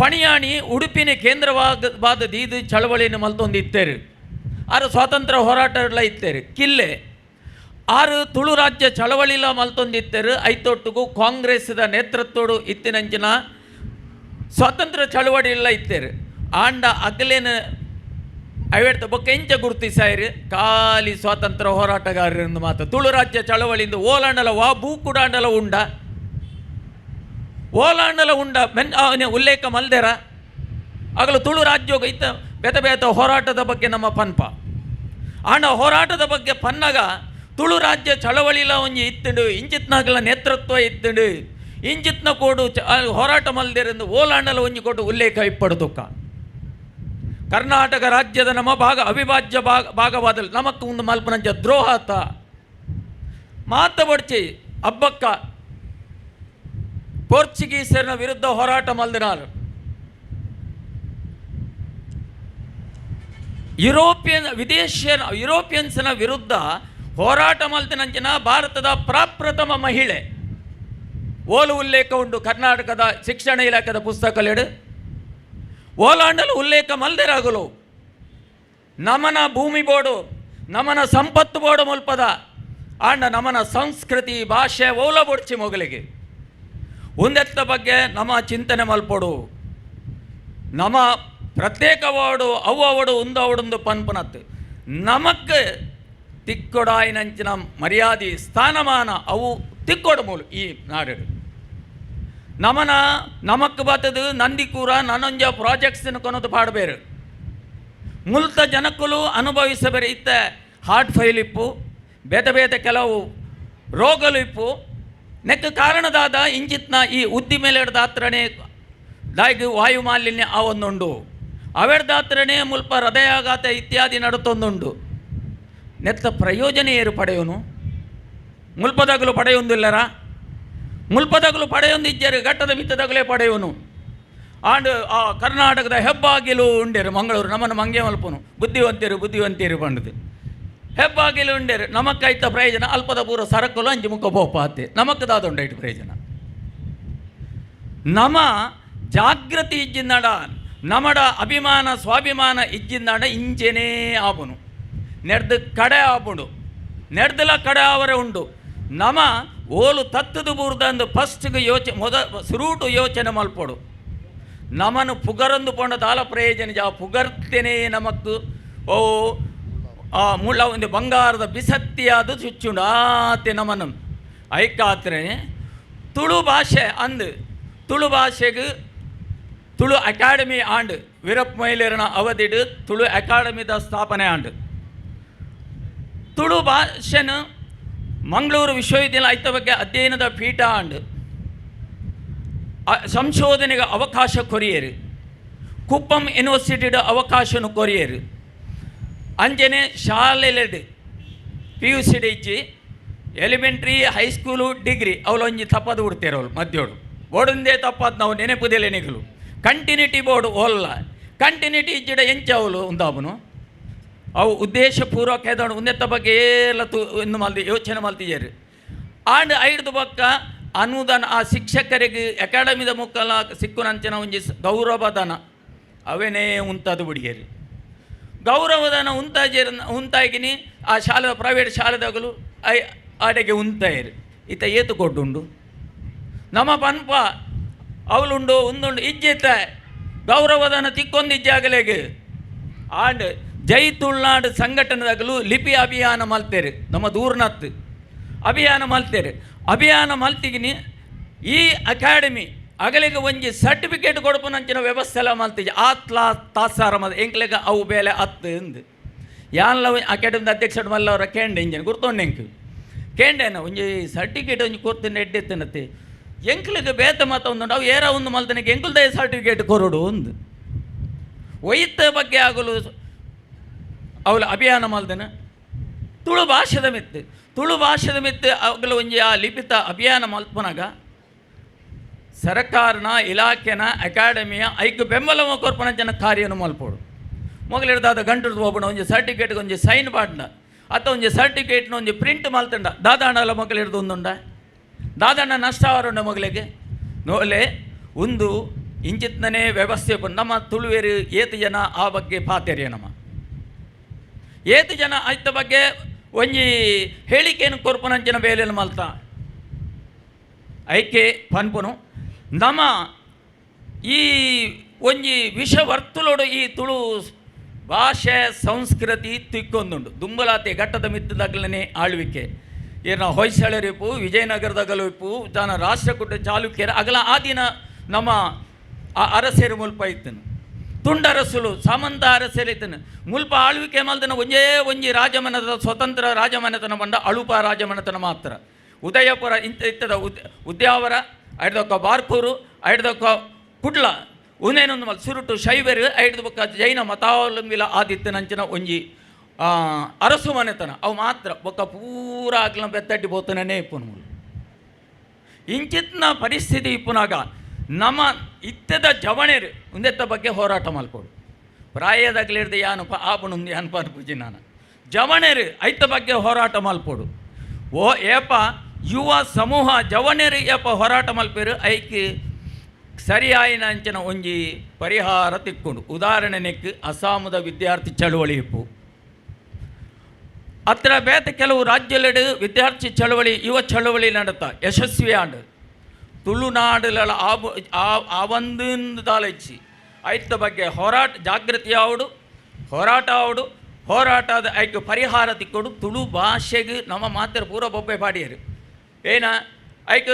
ಪಣಿಯಾಣಿ ಉಡುಪಿನ ಕೇಂದ್ರವಾದ ದೀದು ಚಳವಳಿಯನ್ನು ಮಲ್ತೊಂದಿತ್ತೇರು ಆರು ಸ್ವಾತಂತ್ರ್ಯ ಹೋರಾಟ ಎಲ್ಲ ಇತ್ತೇರು ಕಿಲ್ಲೆ ಆರು ತುಳು ರಾಜ್ಯ ಚಳವಳಿಲ ಮಲ್ತೊಂದಿತ್ತೇರು ಐತೊಟ್ಟಿಗೂ ಕಾಂಗ್ರೆಸ್ದ ನೇತೃತ್ವಡು ಇತ್ತಿನಂಚಿನ ಸ್ವಾತಂತ್ರ್ಯ ಚಳವಳಿ ಎಲ್ಲ ಇತ್ತೇರು. ಆಂಡ ಅಗಲೇನ ಐವೆಡ್ತ ಬೊಕ್ಕ ಎಂಚ ಗುರುತಿಸಾಯಿರು ಖಾಲಿ ಸ್ವಾತಂತ್ರ್ಯ ಹೋರಾಟಗಾರರಿಂದ ಮಾತ್ರ ತುಳು ರಾಜ್ಯ ಚಳವಳಿಯಿಂದ ಓಲಾಂಡಲ ವಾ ಭೂ ಕುಡಾಂಡಲ ಉಂಡ ಓಲಾಂಡಲ ಉಂಡ ಮೆನ್ ಉಲ್ಲೇಖ ಮಲ್ದೇರ ಆಗಲು ತುಳು ರಾಜ್ಯೋಗ ಇತ್ತ ಬೇತ ಬೇತ ಹೋರಾಟದ ಬಗ್ಗೆ ನಮ್ಮ ಪನ್ಪ ಆಂಡ ಹೋರಾಟದ ಬಗ್ಗೆ ಪನ್ನಗ ತುಳು ರಾಜ್ಯ ಚಳವಳಿಲ ಒಂಜಿ ಇತ್ತುಂಡು ಇಂಚಿತ್ನಾಗಲ ನೇತೃತ್ವ ಇತ್ತುಂಡು ಇಂಚಿತ್ನ ಕೋಡು ಹೋರಾಟ ಮಲ್ದೇರೆಂದು ಓಲಾಂಡಲ ಒಂಜಿ ಕೊಟ್ಟು ಉಲ್ಲೇಖ ಇಪ್ಪಡು ತುಕ್ಕ. ಕರ್ನಾಟಕ ರಾಜ್ಯದ ನಮ್ಮ ಭಾಗ ಅವಿಭಾಜ್ಯ ಭಾಗವಾದ ನಮಕ್ ಒಂದು ಮಲ್ಪನಂಚ ದ್ರೋಹ ಆತ ಮಾತ ಬಡ್ಚಿ ಅಬ್ಬಕ್ಕ ಪೋರ್ಚುಗೀಸರನ ವಿರುದ್ಧ ಹೋರಾಟ ಮಲ್ದಿನಾರು. ಯುರೋಪಿಯನ್ ವಿದೇಶಿಯರ ಯುರೋಪಿಯನ್ಸ್ನ ವಿರುದ್ಧ ಹೋರಾಟ ಮಲ್ತಿನಂಚಿನ ಭಾರತದ ಪ್ರಾಪ್ರಥಮ ಮಹಿಳೆ ಓಲು ಉಲ್ಲೇಖ ಉಂಟು ಕರ್ನಾಟಕದ ಶಿಕ್ಷಣ ಇಲಾಖೆದ ಪುಸ್ತಕಲೆಡು. ಓಲಾಂಡಲು ಉಲ್ಲೇಖ ಮಲ್ದಿರಾಗಲು ನಮನ ಭೂಮಿ ಬೋಡು ನಮನ ಸಂಪತ್ತು ಬೋಡು ಮುಲ್ಪದ ಆಂಡ ನಮನ ಸಂಸ್ಕೃತಿ ಭಾಷೆ ಓಲ ಬೊಡ್ಚಿ ಮೊಗಲಿಗೆ ಒಂದೆತ್ತ ಬಗ್ಗೆ ನಮ್ಮ ಚಿಂತನೆ ಮಲ್ಪೊಡು. ನಮ್ಮ ಪ್ರತ್ಯೇಕವಾಡು ಅವ್ವವಡು ಉಂದವಡೊಂದು ಪನ್ಪನತ್ತು ನಮಕ್ ತಿಕ್ಕೊಡಾಯಿನಂಚಿನ ಮರ್ಯಾದೆ ಸ್ಥಾನಮಾನ ಅವು ತಿಕ್ಕೊಡು ಮೂಲು ಈ ನಾಡು. ನಮನ ನಮಕ್ ಬತ್ತದು ನಂದಿಕೂರ ನನೊಂಜ ಪ್ರಾಜೆಕ್ಟ್ಸ್ ಕೊನದು ಪಾಡಬೇರು ಮುಲ್ತ ಜನಕ್ಕಲು ಅನುಭವಿಸಬೇರೆ. ಇತ್ತ ಹಾರ್ಟ್ ಫೈಲ್ ಇಪ್ಪು ಬೇತೆ ಬೇತೆ ಕೆಲವು ರೋಗಲು ಇಪ್ಪು ನೆಕ್ ಕಾರಣದಾದ ಇಂಚಿತ್ನ ಈ ಉದ್ದಿಮೆಲೆಡ್ದಾತ್ರನೇ ದಾಯಿಗೆ ವಾಯು ಮಾಲಿನ್ಯ ಆವೊಂದುಂಡು ಅವೆಡ್ದಾತ್ರನೇ ಮುಲ್ಪ ಹೃದಯಾಘಾತ ಇತ್ಯಾದಿ ನಡುತ್ತೊಂದುಂಡು. ನೆತ್ತ ಪ್ರಯೋಜನ ಏರು ಪಡೆಯೋನು ಮುಲ್ಪದಾಗಲು ಪಡೆಯೊಂದಿಲ್ಲರ ಮುಲ್ಪದಾಗಲು ಪಡೆಯೊಂದಿಜ್ಜರು ಘಟ್ಟದ ಮಿತ್ತದಾಗಲೇ ಪಡೆಯೋನು. ಆಂಡ್ ಆ ಕರ್ನಾಟಕದ ಹೆಬ್ಬಾಗಿಲು ಉಂಡೇರು ಮಂಗಳೂರು ನಮ್ಮನ್ನು ಮಂಗೆ ಮಲ್ಪನು ಬುದ್ಧಿವಂತಿರು ಬುದ್ಧಿವಂತಿರು ಬಂಡದು ಹೆಬ್ಬಾಗಿಲು ಉಂಡೇರು ನಮಕ್ಕೈತ ಪ್ರಯೋಜನ ಅಲ್ಪದ ಪೂರ ಸರಕುಲು ಅಂಜಿ ಮುಖ ಬೋಪಾತೆ ನಮಕ್ಕದಾದುಂಡೈಟ್ ಪ್ರಯೋಜನ. ನಮ ಜಾಗೃತಿ ಇಜ್ಜಿಂದಡ ನಮಡ ಅಭಿಮಾನ ಸ್ವಾಭಿಮಾನ ಇಜ್ಜಿಂದಡ ಇಂಚೆನೇ ಆಪುನು ನೆಡ್ದು ಕಡೆ ಆಪುಂಡು ನೆಡ್ದಲ ಕಡೆ ಆವರೆ ಉಂಡು. ನಮ ಓಲು ತತ್ತದು ಬೂರ್ದಂದು ಫಸ್ಟ್ಗೆ ಯೋಚನೆ ಸುರೂಟು ಯೋಚನೆ ಮಲ್ಪೊಡು. ನಮನು ಪುಗರಂದು ಪೋಂಡ ದಾಲ ಪ್ರಯೋಜನ ಜಾ ಪುಗರ್ತೇನೆ ನಮಕ್ಕು ಓ ಆ ಮುಳ್ಳ ಒಂದು ಬಂಗಾರದ ಬಿಸತ್ತಿಯಾದ ಚುಚ್ಚುಂಡು ಆತೆ ನಮನು ಐಕಾತ್ರೆ. ತುಳು ಭಾಷೆ ಅಂದು ತುಳು ಭಾಷೆಗೆ ತುಳು ಅಕಾಡೆಮಿ ಆಂಡ್ ವೀರಪ್ಪ ಮೊಯ್ಲಿಯರನ ಅವಧಿಡು ತುಳು ಅಕಾಡೆಮಿದ ಸ್ಥಾಪನೆ ಆಂಡ್. ತುಳು ಭಾಷೆನು ಮಂಗಳೂರು ವಿಶ್ವವಿದ್ಯಾಲಯ ಐತ ಬಗ್ಗೆ ಅಧ್ಯಯನದ ಪೀಠ ಆಂಡ್ ಸಂಶೋಧನೆಗೆ ಅವಕಾಶ ಕೊರಿಯರು ಕುಪ್ಪಂ ಯೂನಿವರ್ಸಿಟಿದ ಅವಕಾಶನು ಕೊರಿಯರು. ಅಂಜನೆ ಶಾಲೆಲೆಡ್ ಪಿ ಯು ಸಿ ಇಜ್ಜಿ ಎಲಿಮೆಂಟ್ರಿ ಹೈಸ್ಕೂಲು ಡಿಗ್ರಿ ಅವಳೊಂಜಿ ತಪ್ಪದು ಬಿಡ್ತೇರು ಅವಳು ಮಧ್ಯೋಡು ಬೋರ್ಡೊಂದೇ ತಪ್ಪದು ನಾವು ನೆನಪುದೆಲೆ ನಿಗಲು ಕಂಟಿನ್ಯೂಟಿ ಬೋರ್ಡ್ ಓಲ್ಲ ಕಂಟಿನ್ಯೂಟಿ ಇಜ್ಜಿಡ ಎಂಚ ಅವಳು ಉಂದಾಬನು ಅವು ಉದ್ದೇಶಪೂರ್ವಕ ಎದೋಡು ಉಂದೆತ್ತ ಬಗ್ಗೆ ಏಲ ತು ಇನ್ನು ಮಲ್ದಿ ಯೋಚನೆ ಮಲ್ತಿಜೇರು. ಆಂಡ್ ಐಡ್ದು ಬೊಕ್ಕ ಅನುದಾನ ಆ ಶಿಕ್ಷಕರಿಗೆ ಅಕಾಡೆಮಿದ ಮುಕ್ಕಲ ಸಿಕ್ಕುನಂಚಿನ ಒಂಜಿ ಗೌರವಧನ ಅವೇನೇ ಉಂತದು ಬಿಡಿಯರಿ ಗೌರವಧನ ಉಂತಾಜೇರ್ ಉಂತಾಗಿನಿ ಆ ಶಾಲೆ ಪ್ರೈವೇಟ್ ಶಾಲೆದಾಗಲು I ಆಡೆಗೆ ಉಂತಾಯಿರು ಇತ್ತ ಏತು ಕೊಡ್ಡುಂಡು ನಮ್ಮ ಪನ್ಪ ಅವಳುಂಡು ಉಂದುಂಡು ಇಜ್ಜಿತ್ತ ಗೌರವಧನ ತಿಕ್ಕೊಂದು ಇಜ್ಜಾಗಲೇಗೆ. ಆಂಡ್ ಜೈ ತುಳುನಾಡು ಸಂಘಟನೆದಾಗಲು ಲಿಪಿ ಅಭಿಯಾನ ಮಲ್ತೇರು ನಮ್ಮ ದೂರ್ನತ್ತು ಅಭಿಯಾನ ಮಲ್ತೇರು ಅಭಿಯಾನ ಮಲ್ತಿಗಿನಿ ಈ ಅಕಾಡೆಮಿ ಅಗಲಿಗೆ ಒಂಜಿ ಸರ್ಟಿಫಿಕೇಟ್ ಕೊಡ್ಪುನಂಚಿನ ವ್ಯವಸ್ಥೆ ಎಲ್ಲ ಮಲ್ತಿಜಿ ಆತ್ಲಾ ತಾಸಾರ ಮದ ಎಂಕ್ಲೆಗ ಅವು ಬೇಲೆ ಅತ್ತು ಇಂದು ಯಾನ್ಲ ಅಕಾಡೆಮಿದ ಅಧ್ಯಕ್ಷರು ಮಲ್ಲವರ ಕೇಂಡೆ ಇಂಜನ್ ಗುರ್ತೊಂಡು ಎಂಕ್ ಕೇಂಡೇನ ಒಂಜಿ ಸರ್ಟಿಫಿಕೇಟ್ ಒಂಜಿ ಕೊರ್ತಿನ ಎಡ್ಡೆತ್ತನತ್ತೆ ಎಂಕ್ಲೆಗ್ ಬೇತ ಮತ ಒಂದುಂಡು ಅವು ಏರ ಒಂದು ಮಲ್ತನಿಗೆ ಎಂಕುಲ್ದೇ ಸರ್ಟಿಫಿಕೇಟ್ ಕೊರಡು ಒಂದು ಒಯ್ತ ಬಗ್ಗೆ ಆಗಲು ಅವಳು ಅಭಿಯಾನ ಮಲ್ದನ ತುಳು ಭಾಷೆದ ಮಿತ್ತು ತುಳು ಭಾಷೆದ ಮಿತ್ತು ಅವುಗಳ ಒಂಜಿ ಆ ಲಿಪಿತ ಅಭಿಯಾನ ಮಲ್ಪನಾಗ ಸರ್ಕಾರನ ಇಲಾಖೆನ ಅಕಾಡೆಮಿಯ ಐಕ್ ಬೆಂಬಲ ಕೊರ್ಪನ ಜನ ಕಾರ್ಯನು ಮಲ್ಪೋಡು. ಮೊಗಲಿಡ್ದಾದ ಗಂಟು ಹೋಗೋಣ ಒಂಜಿ ಸರ್ಟಿಫಿಕೇಟ್ ಒಂಜಿ ಸೈನ್ ಪಾಡ್ನ ಅಥವಾ ಒಂಜಿ ಸರ್ಟಿಫಿಕೇಟ್ನ ಒಂಜಿ ಪ್ರಿಂಟ್ ಮಲ್ತಂಡ ದಾದಾಂಡಲ ಮೊಗಲಿಡ್ದು ಒಂದುಂಡ ದಾದಾಂಡ ನಷ್ಟ ಅವರುಂಡ ಮೊಗಲಿಗೆ ನೋಲೆ ಒಂದು ಇಂಚಿತ್ನೇ ವ್ಯವಸ್ಥೆ ನಮ್ಮ ತುಳುವೇರು ಏತು ಜನ ಆ ಬಗ್ಗೆ ಪಾತೆರಿಯ ನಮ್ಮ ಏತು ಜನ ಐತ ಬಗ್ಗೆ ಒಂಜಿ ಹೇಳಿಕೆಯನ್ನು ಕೊರ್ಪುನಂಚಿನ ಬೇಲೆಯನ್ನು ಮಲ್ತ ಐಕೆ ಪನ್ಪುನು ನಮ್ಮ ಈ ಒಂಜಿ ವಿಷವರ್ತುಲೋಡು ಈ ತುಳು ಭಾಷೆ ಸಂಸ್ಕೃತಿ ತಿಕ್ಕೊಂದುಂಡು ದುಂಬಲಾತಿ ಘಟ್ಟದ ಮಿತ್ತದಾಗಲೇ ಆಳ್ವಿಕೆ ಏನ ಹೊಯ್ಸಳರಿಪ್ಪು ವಿಜಯನಗರದಾಗಲೂ ಇಪ್ಪು ತಾನ ರಾಷ್ಟ್ರಕೂಟ ಚಾಲುಕ್ಯರ ಅಗಲ ಆ ದಿನ ನಮ್ಮ ಆ ಅರಸರು ಮುಲ್ಪ ಇತ್ತನು ತುಂಡರಸುಲು ಸಾಮಂತ ಅರಸರು ಇತ್ತನು ಮುಲ್ಪ ಆಳ್ವಿಕೆ ಮಲ್ದನ ಒಂಜೇ ಒಂಜಿ ರಾಜಮನದ ಸ್ವತಂತ್ರ ರಾಜಮನೆತನ ಬಂಡ ಅಳುಪ ರಾಜಮನೆತನ ಮಾತ್ರ ಉದಯಪುರ ಇಂತ ಇತ್ತದ ಉದ್ಯಾವರ ಐಡ್ದೊಕ್ಕ ಬಾರ್ಕೂರು ಐಡ್ದೊಕ್ಕ ಕುಡ್ಲ ಉಂದೇನೊಂದು ಮಲ್ ಸುರುಟು ಶೈವೆರು ಐಡ್ದು ಬೊಕ್ಕ ಜೈನ ಮತಾವಲಂಬಿಲ ಆದಿತ್ತನಂಚಿನ ಒಂಜಿ ಅರಸು ಮನೆತನ ಅವು ಮಾತ್ರ ಬೊಕ್ಕ ಪೂರ ಆಗ್ಲ ಬೆತ್ತಡ್ಡಿ ಪೋತನೇ ಇಪ್ಪುನು ಮೂಲು. ಇಂಚಿತ್ನ ಪರಿಸ್ಥಿತಿ ಇಪ್ಪುನಾಗ ನಮ್ಮ ಇತ್ತದ ಜವಣೆರು ಉಂದೆತ್ತ ಬಗ್ಗೆ ಹೋರಾಟ ಮಲ್ಪೋಡು ಪ್ರಾಯದಾಗಲಿರ್ದು ಯಾನು ಆಪುಣುಂದು ಯಾನು ಪನ್ಪುಜಿ ನಾನು ಜವಣೆರು ಐತ ಬಗ್ಗೆ ಹೋರಾಟ ಮಲ್ಪೋಡು ಓ ಏಪ ಯುವ ಸಮೂಹ ಜವಣೆರು ಏಪ ಹೋರಾಟ ಮಲ್ಪೇರು ಐಕ್ ಸರಿಯಾಯಿನ ಅಂಚಿನ ಒಂಜಿ ಪರಿಹಾರ ತಿಕ್ಕೊಂಡು. ಉದಾಹರಣೆಗೆ ಅಸ್ಸಾಮದ ವಿದ್ಯಾರ್ಥಿ ಚಳುವಳಿ ಇಪ್ಪು ಅತ್ರ ಬೇತ ಕೆಲವು ರಾಜ್ಯಲೆಡು ವಿದ್ಯಾರ್ಥಿ ಚಳವಳಿ ಯುವ ಚಳವಳಿ ನಡತ ಯಶಸ್ವಿ ಆಂಡ್ ತುಳುನಾಡುಗಳ ಆವಂದು ದಾಲಚ್ಚಿ ಐತ ಬಗ್ಗೆ ಹೋರಾಟ ಜಾಗೃತಿ ಆವಡು ಹೋರಾಟ ಆವಡು ಹೋರಾಟದ ಐಕ್ ಪರಿಹಾರ ತಿಕ್ಕೊಡು ತುಳು ಭಾಷೆಗೆ ನಮ್ಮ ಮಾತ್ರ ಪೂರ ಬೊಬ್ಬೆ ಪಾಡಿಯರು ಏನ ಐಕ್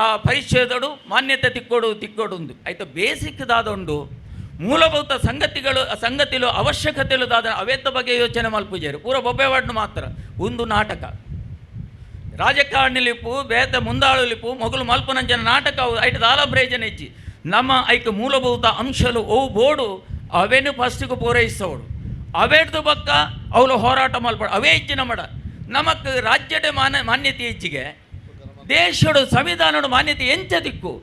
ಆ ಪರಿಚ್ಛೇದಡು ಮಾನ್ಯತೆ ತಿಕ್ಕೊಡು ತಿಕ್ಕೊಡುಂದು ಐತ ಬೇಸಿಕ್ ದಾದುಂಡು ಮೂಲಭೂತ ಸಂಗತಿಗಳು ಸಂಗತಿಲು ಅವಶ್ಯಕತೆಲು ದಾದ ಅವೇತ ಬಗ್ಗೆ ಯೋಚನೆ ಮಲ್ಪುಜೇರು ಪೂರ ಬೊಬ್ಬೆ ವಾಡ್ನು ಮಾತ್ರ ಒಂದು ನಾಟಕ ರಾಜಕಾರಣಿಲಿಪ್ಪು ಬೇತ ಮುಂದಾಳುಲಿಪ್ಪು ಮೊಗಲು ಮಲ್ಪನಂಜನ ನಾಟಕ ಐಟ ದಾಲ ಪ್ರಯೋಜನ ಇಜ್ಜಿ ನಮ್ಮ ಐಕ್ ಮೂಲಭೂತ ಅಂಶಲು ಓ ಬೋಡು ಅವೇನು ಫಸ್ಟಿಗೆ ಪೂರೈಸೋಡು ಅವೇಡ್ದು ಬಕ್ಕ ಅವಳು ಹೋರಾಟ ಮಲ್ಪಡು ಅವೇ ಇಜ್ಜಿ ನಮ್ಮಡ ನಮಕ್ ರಾಜ್ಯದ ಮಾನ್ಯತೆ ಹೆಚ್ಚಿಗೆ ದೇಶಡು ಸಂವಿಧಾನಡು ಮಾನ್ಯತೆ ಎಂಚ ದಿಕ್ಕು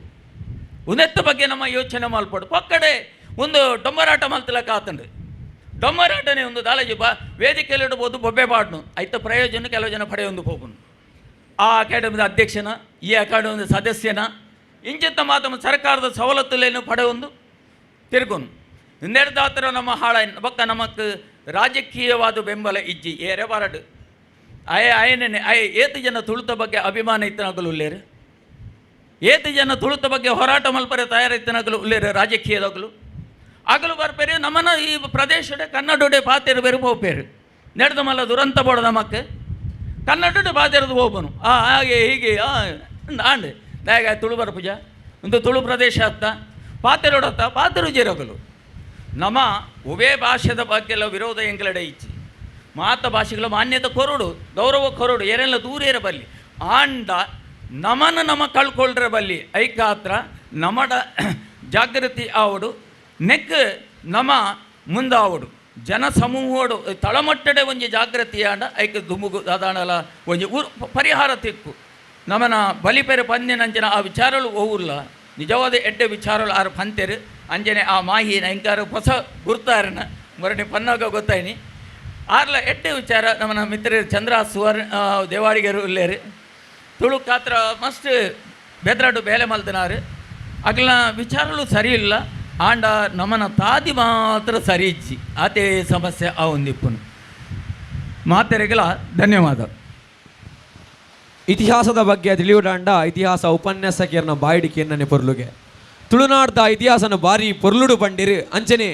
ಉನೆತ್ತ ಬಗ್ಗೆ ನಮ್ಮ ಯೋಚನೆ ಮಲ್ಪಡು ಪಕ್ಕಡೆ ಒಂದು ಡೊಂಬರಾಟ ಮಲ್ತಲಕ್ಕ ಆತಂಡು ಡೊಂಬರಾಟನೇ ಒಂದು ದಾಲಜಿ ಬಾ ವೇದಿಕೆಯಲ್ಲಿ ಇಡ್ಬೋದು ಬೊಬ್ಬೆ ಪಾಡ್ನು ಐತ ಪ್ರಯೋಜನ ಕೆಲವು ಜನ ಪಡೆಯೊಂದು ಪೋಪುನು ಆ ಅಕಾಡೆಮಿದ ಅಧ್ಯಕ್ಷನ ಈ ಅಕಾಡೆಮಿದ ಸದಸ್ಯನ ಇಂಚಿತ್ತ ಮಾತಮ್ಮ ಸರ್ಕಾರದ ಸವಲತ್ತುಲೇನು ಪಡೆಯೊಂದು ತಿರುಗುನು ಇನ್ನೆಡ್ದಾತ್ರ ನಮ್ಮ ಹಾಳ ಬಕ್ಕ ನಮಕ್ ರಾಜಕೀಯವಾದ ಬೆಂಬಲ ಇಜ್ಜಿ ಏರೆ ಬಾರಡು ಅಯ ಅಯನೇ ಅಯ ಏತು ಜನ ತುಳುತ ಬಗ್ಗೆ ಅಭಿಮಾನ ಇತ್ತನಗಲು ಉಲ್ಲೇರು ಏತು ಜನ ತುಳುತ ಬಗ್ಗೆ ಹೋರಾಟ ಮಲ್ಪರೆ ತಯಾರಿತ್ತನಗಲು ಉಲ್ಲೇರು ರಾಜಕೀಯದಾಗಲು ಆಗಲು ಬರ್ಪೇರು ನಮ್ಮನ್ನ ಈ ಪ್ರದೇಶಡೆ ಕನ್ನಡೋಡೆ ಪಾತೆರು ಬೇರು ಪೋಪೇರು ನೆಡ್ದ ಮಲ್ಲ ದುರಂತ ಬೋಡ ನಮಕ್ ಕನ್ನಡೋಡೆ ಪಾತೆರದು ಹೋಗ್ಬನು ಆ ಹಾಗೆ ಹೀಗೆ ಆಂಡ್ ದಾಯ ತುಳು ಬರ್ಪುಜ ಒಂದು ತುಳು ಪ್ರದೇಶ ಅತ್ತ ಪಾತೆರೋಡತ್ತ ಪಾತೆರು ಜೇರೋಗಲು ನಮ್ಮ ಉಭಯ ಭಾಷೆದ ಬಗ್ಗೆ ವಿರೋಧ ಎಂಕಲಡೆ ಇಚ್ಚಿ ಮಾತ ಭಾಷೆಗಳ ಮಾನ್ಯತೆ ಕೊರಡು ಗೌರವ ಕೊರಡು ಏರೆಲ್ಲ ದೂರೇರ ಬಲ್ಲಿ ಆಂಡ ನಮನ ನಮ ಕಳ್ಕೊಳ್ರೆ ಬಲ್ಲಿ ಐಕಾತ್ರ ನಮಡ ಜಾಗೃತಿ ಆವಡು ನೆಕ್ ನಮ ಮುಂದಾವಡು ಜನ ಸಮೂಹೋಡು ತಳಮಟ್ಟಡೆ ಒಂಜಿ ಜಾಗೃತಿ ಆಂಡ ಐಕ್ ದುಮುಗು ದಾದಾಣಲ ಒಂಜಿ ಊರು ಪರಿಹಾರ ತಿಕ್ಕು ನಮನ ಬಲಿಪೆರೆ ಪಂದಿನಂಚಿನ ಆ ವಿಚಾರಗಳು ಓವುಲ್ಲ ನಿಜವಾದ ಎಡ್ಡೆ ವಿಚಾರಗಳು ಆರು ಪಂತೆರು ಅಂಜನೆ ಆ ಮಾಹಿನ ಇಂಕಾರು ಹೊಸ ಗುರ್ತಾರನ ಮರಣಿ ಪನ್ನಾಗ ಗೊತ್ತಾಯ್ನಿ ಆರ್ಲ ಎಡ್ಡೆ ವಿಚಾರ ನಮ್ಮನ ಮಿತ್ರರು ಚಂದ್ರ ಸುವರ್ಣ ದೇವಾಡಿಗರು ಉಲ್ಲೇರು ತುಳು ಕಾತ್ರ ಮಸ್ತ್ ಬೆದ್ರಾಡು ಬೇಲೆ ಮಲ್ತನಾರು ಅಗಲ ವಿಚಾರಗಳು ಸರಿ ಇಲ್ಲ ಆಂಡ ನಮ್ಮನ ತಾದಿ ಮಾತ್ರ ಸರಿ ಇಚ್ಚಿ ಆತೇ ಸಮಸ್ಯೆ ಆ ಒಂದಿಪ್ಪುನು ಮಾತೆರೆಗಳ ಧನ್ಯವಾದ. ಇತಿಹಾಸದ ಬಗ್ಗೆ ತಿಳಿಯುಡಾಂಡ ಇತಿಹಾಸ ಉಪನ್ಯಾಸಕರನ ಬಾಯಿಡಿಕೆಯನ್ನೇ ಪೊರ್ಲುಗೆ ತುಳುನಾಡ್ದ ಇತಿಹಾಸನ ಬಾರಿ ಪೊರ್ಲುಡು ಪಂಡಿರು ಅಂಚನೆ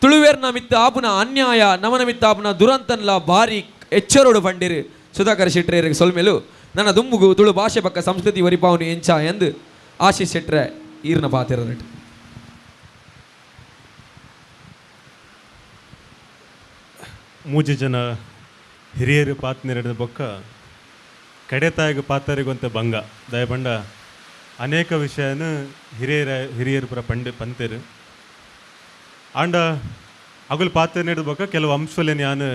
ತುಳುವೇರ್ನ ಮಿತ್ತ ಆಪುನ ಅನ್ಯಾಯ ನಮನ ಮಿತ್ತ ಆಪುನ ದುರಂತನ್ಲ ಬಾರಿ ಎಚ್ಚರೋಡು ಪಂಡಿರು ಸುಧಾಕರ್ ಶೆಟ್ರೇರಿಗೆ ಸೊಲ್ಮೆಲು ನನ್ನ ದುಂಬುಗು ತುಳು ಭಾಷೆ ಪಕ್ಕ ಸಂಸ್ಕೃತಿ ವರಿಪಾವನು ಎಂಚ ಎಂದು ಆಶೀಶ್ ಶೆಟ್ರೆ ಈರ್ನ ಪಾತಿರನಟ್ಟು. ಮೂಜಿ ಜನ ಹಿರಿಯರು ಪಾತ್ನೆರಡು ಬೊಕ್ಕ ಕಡೆತಾಯಿಗೆ ಪಾತರಿಗೊಂತ ಭಂಗ ದಯಪಂಡ ಅನೇಕ ವಿಷಯನ ಹಿರಿಯರು ಪುರ ಪಂಡೆ ಪಂತೇರು ಆಂಡ ಅಗುಲ್ ಪಾತ್ರ ನೀಡಬೇಕ ಕೆಲವು ಅಂಶಲೆ ನಾನು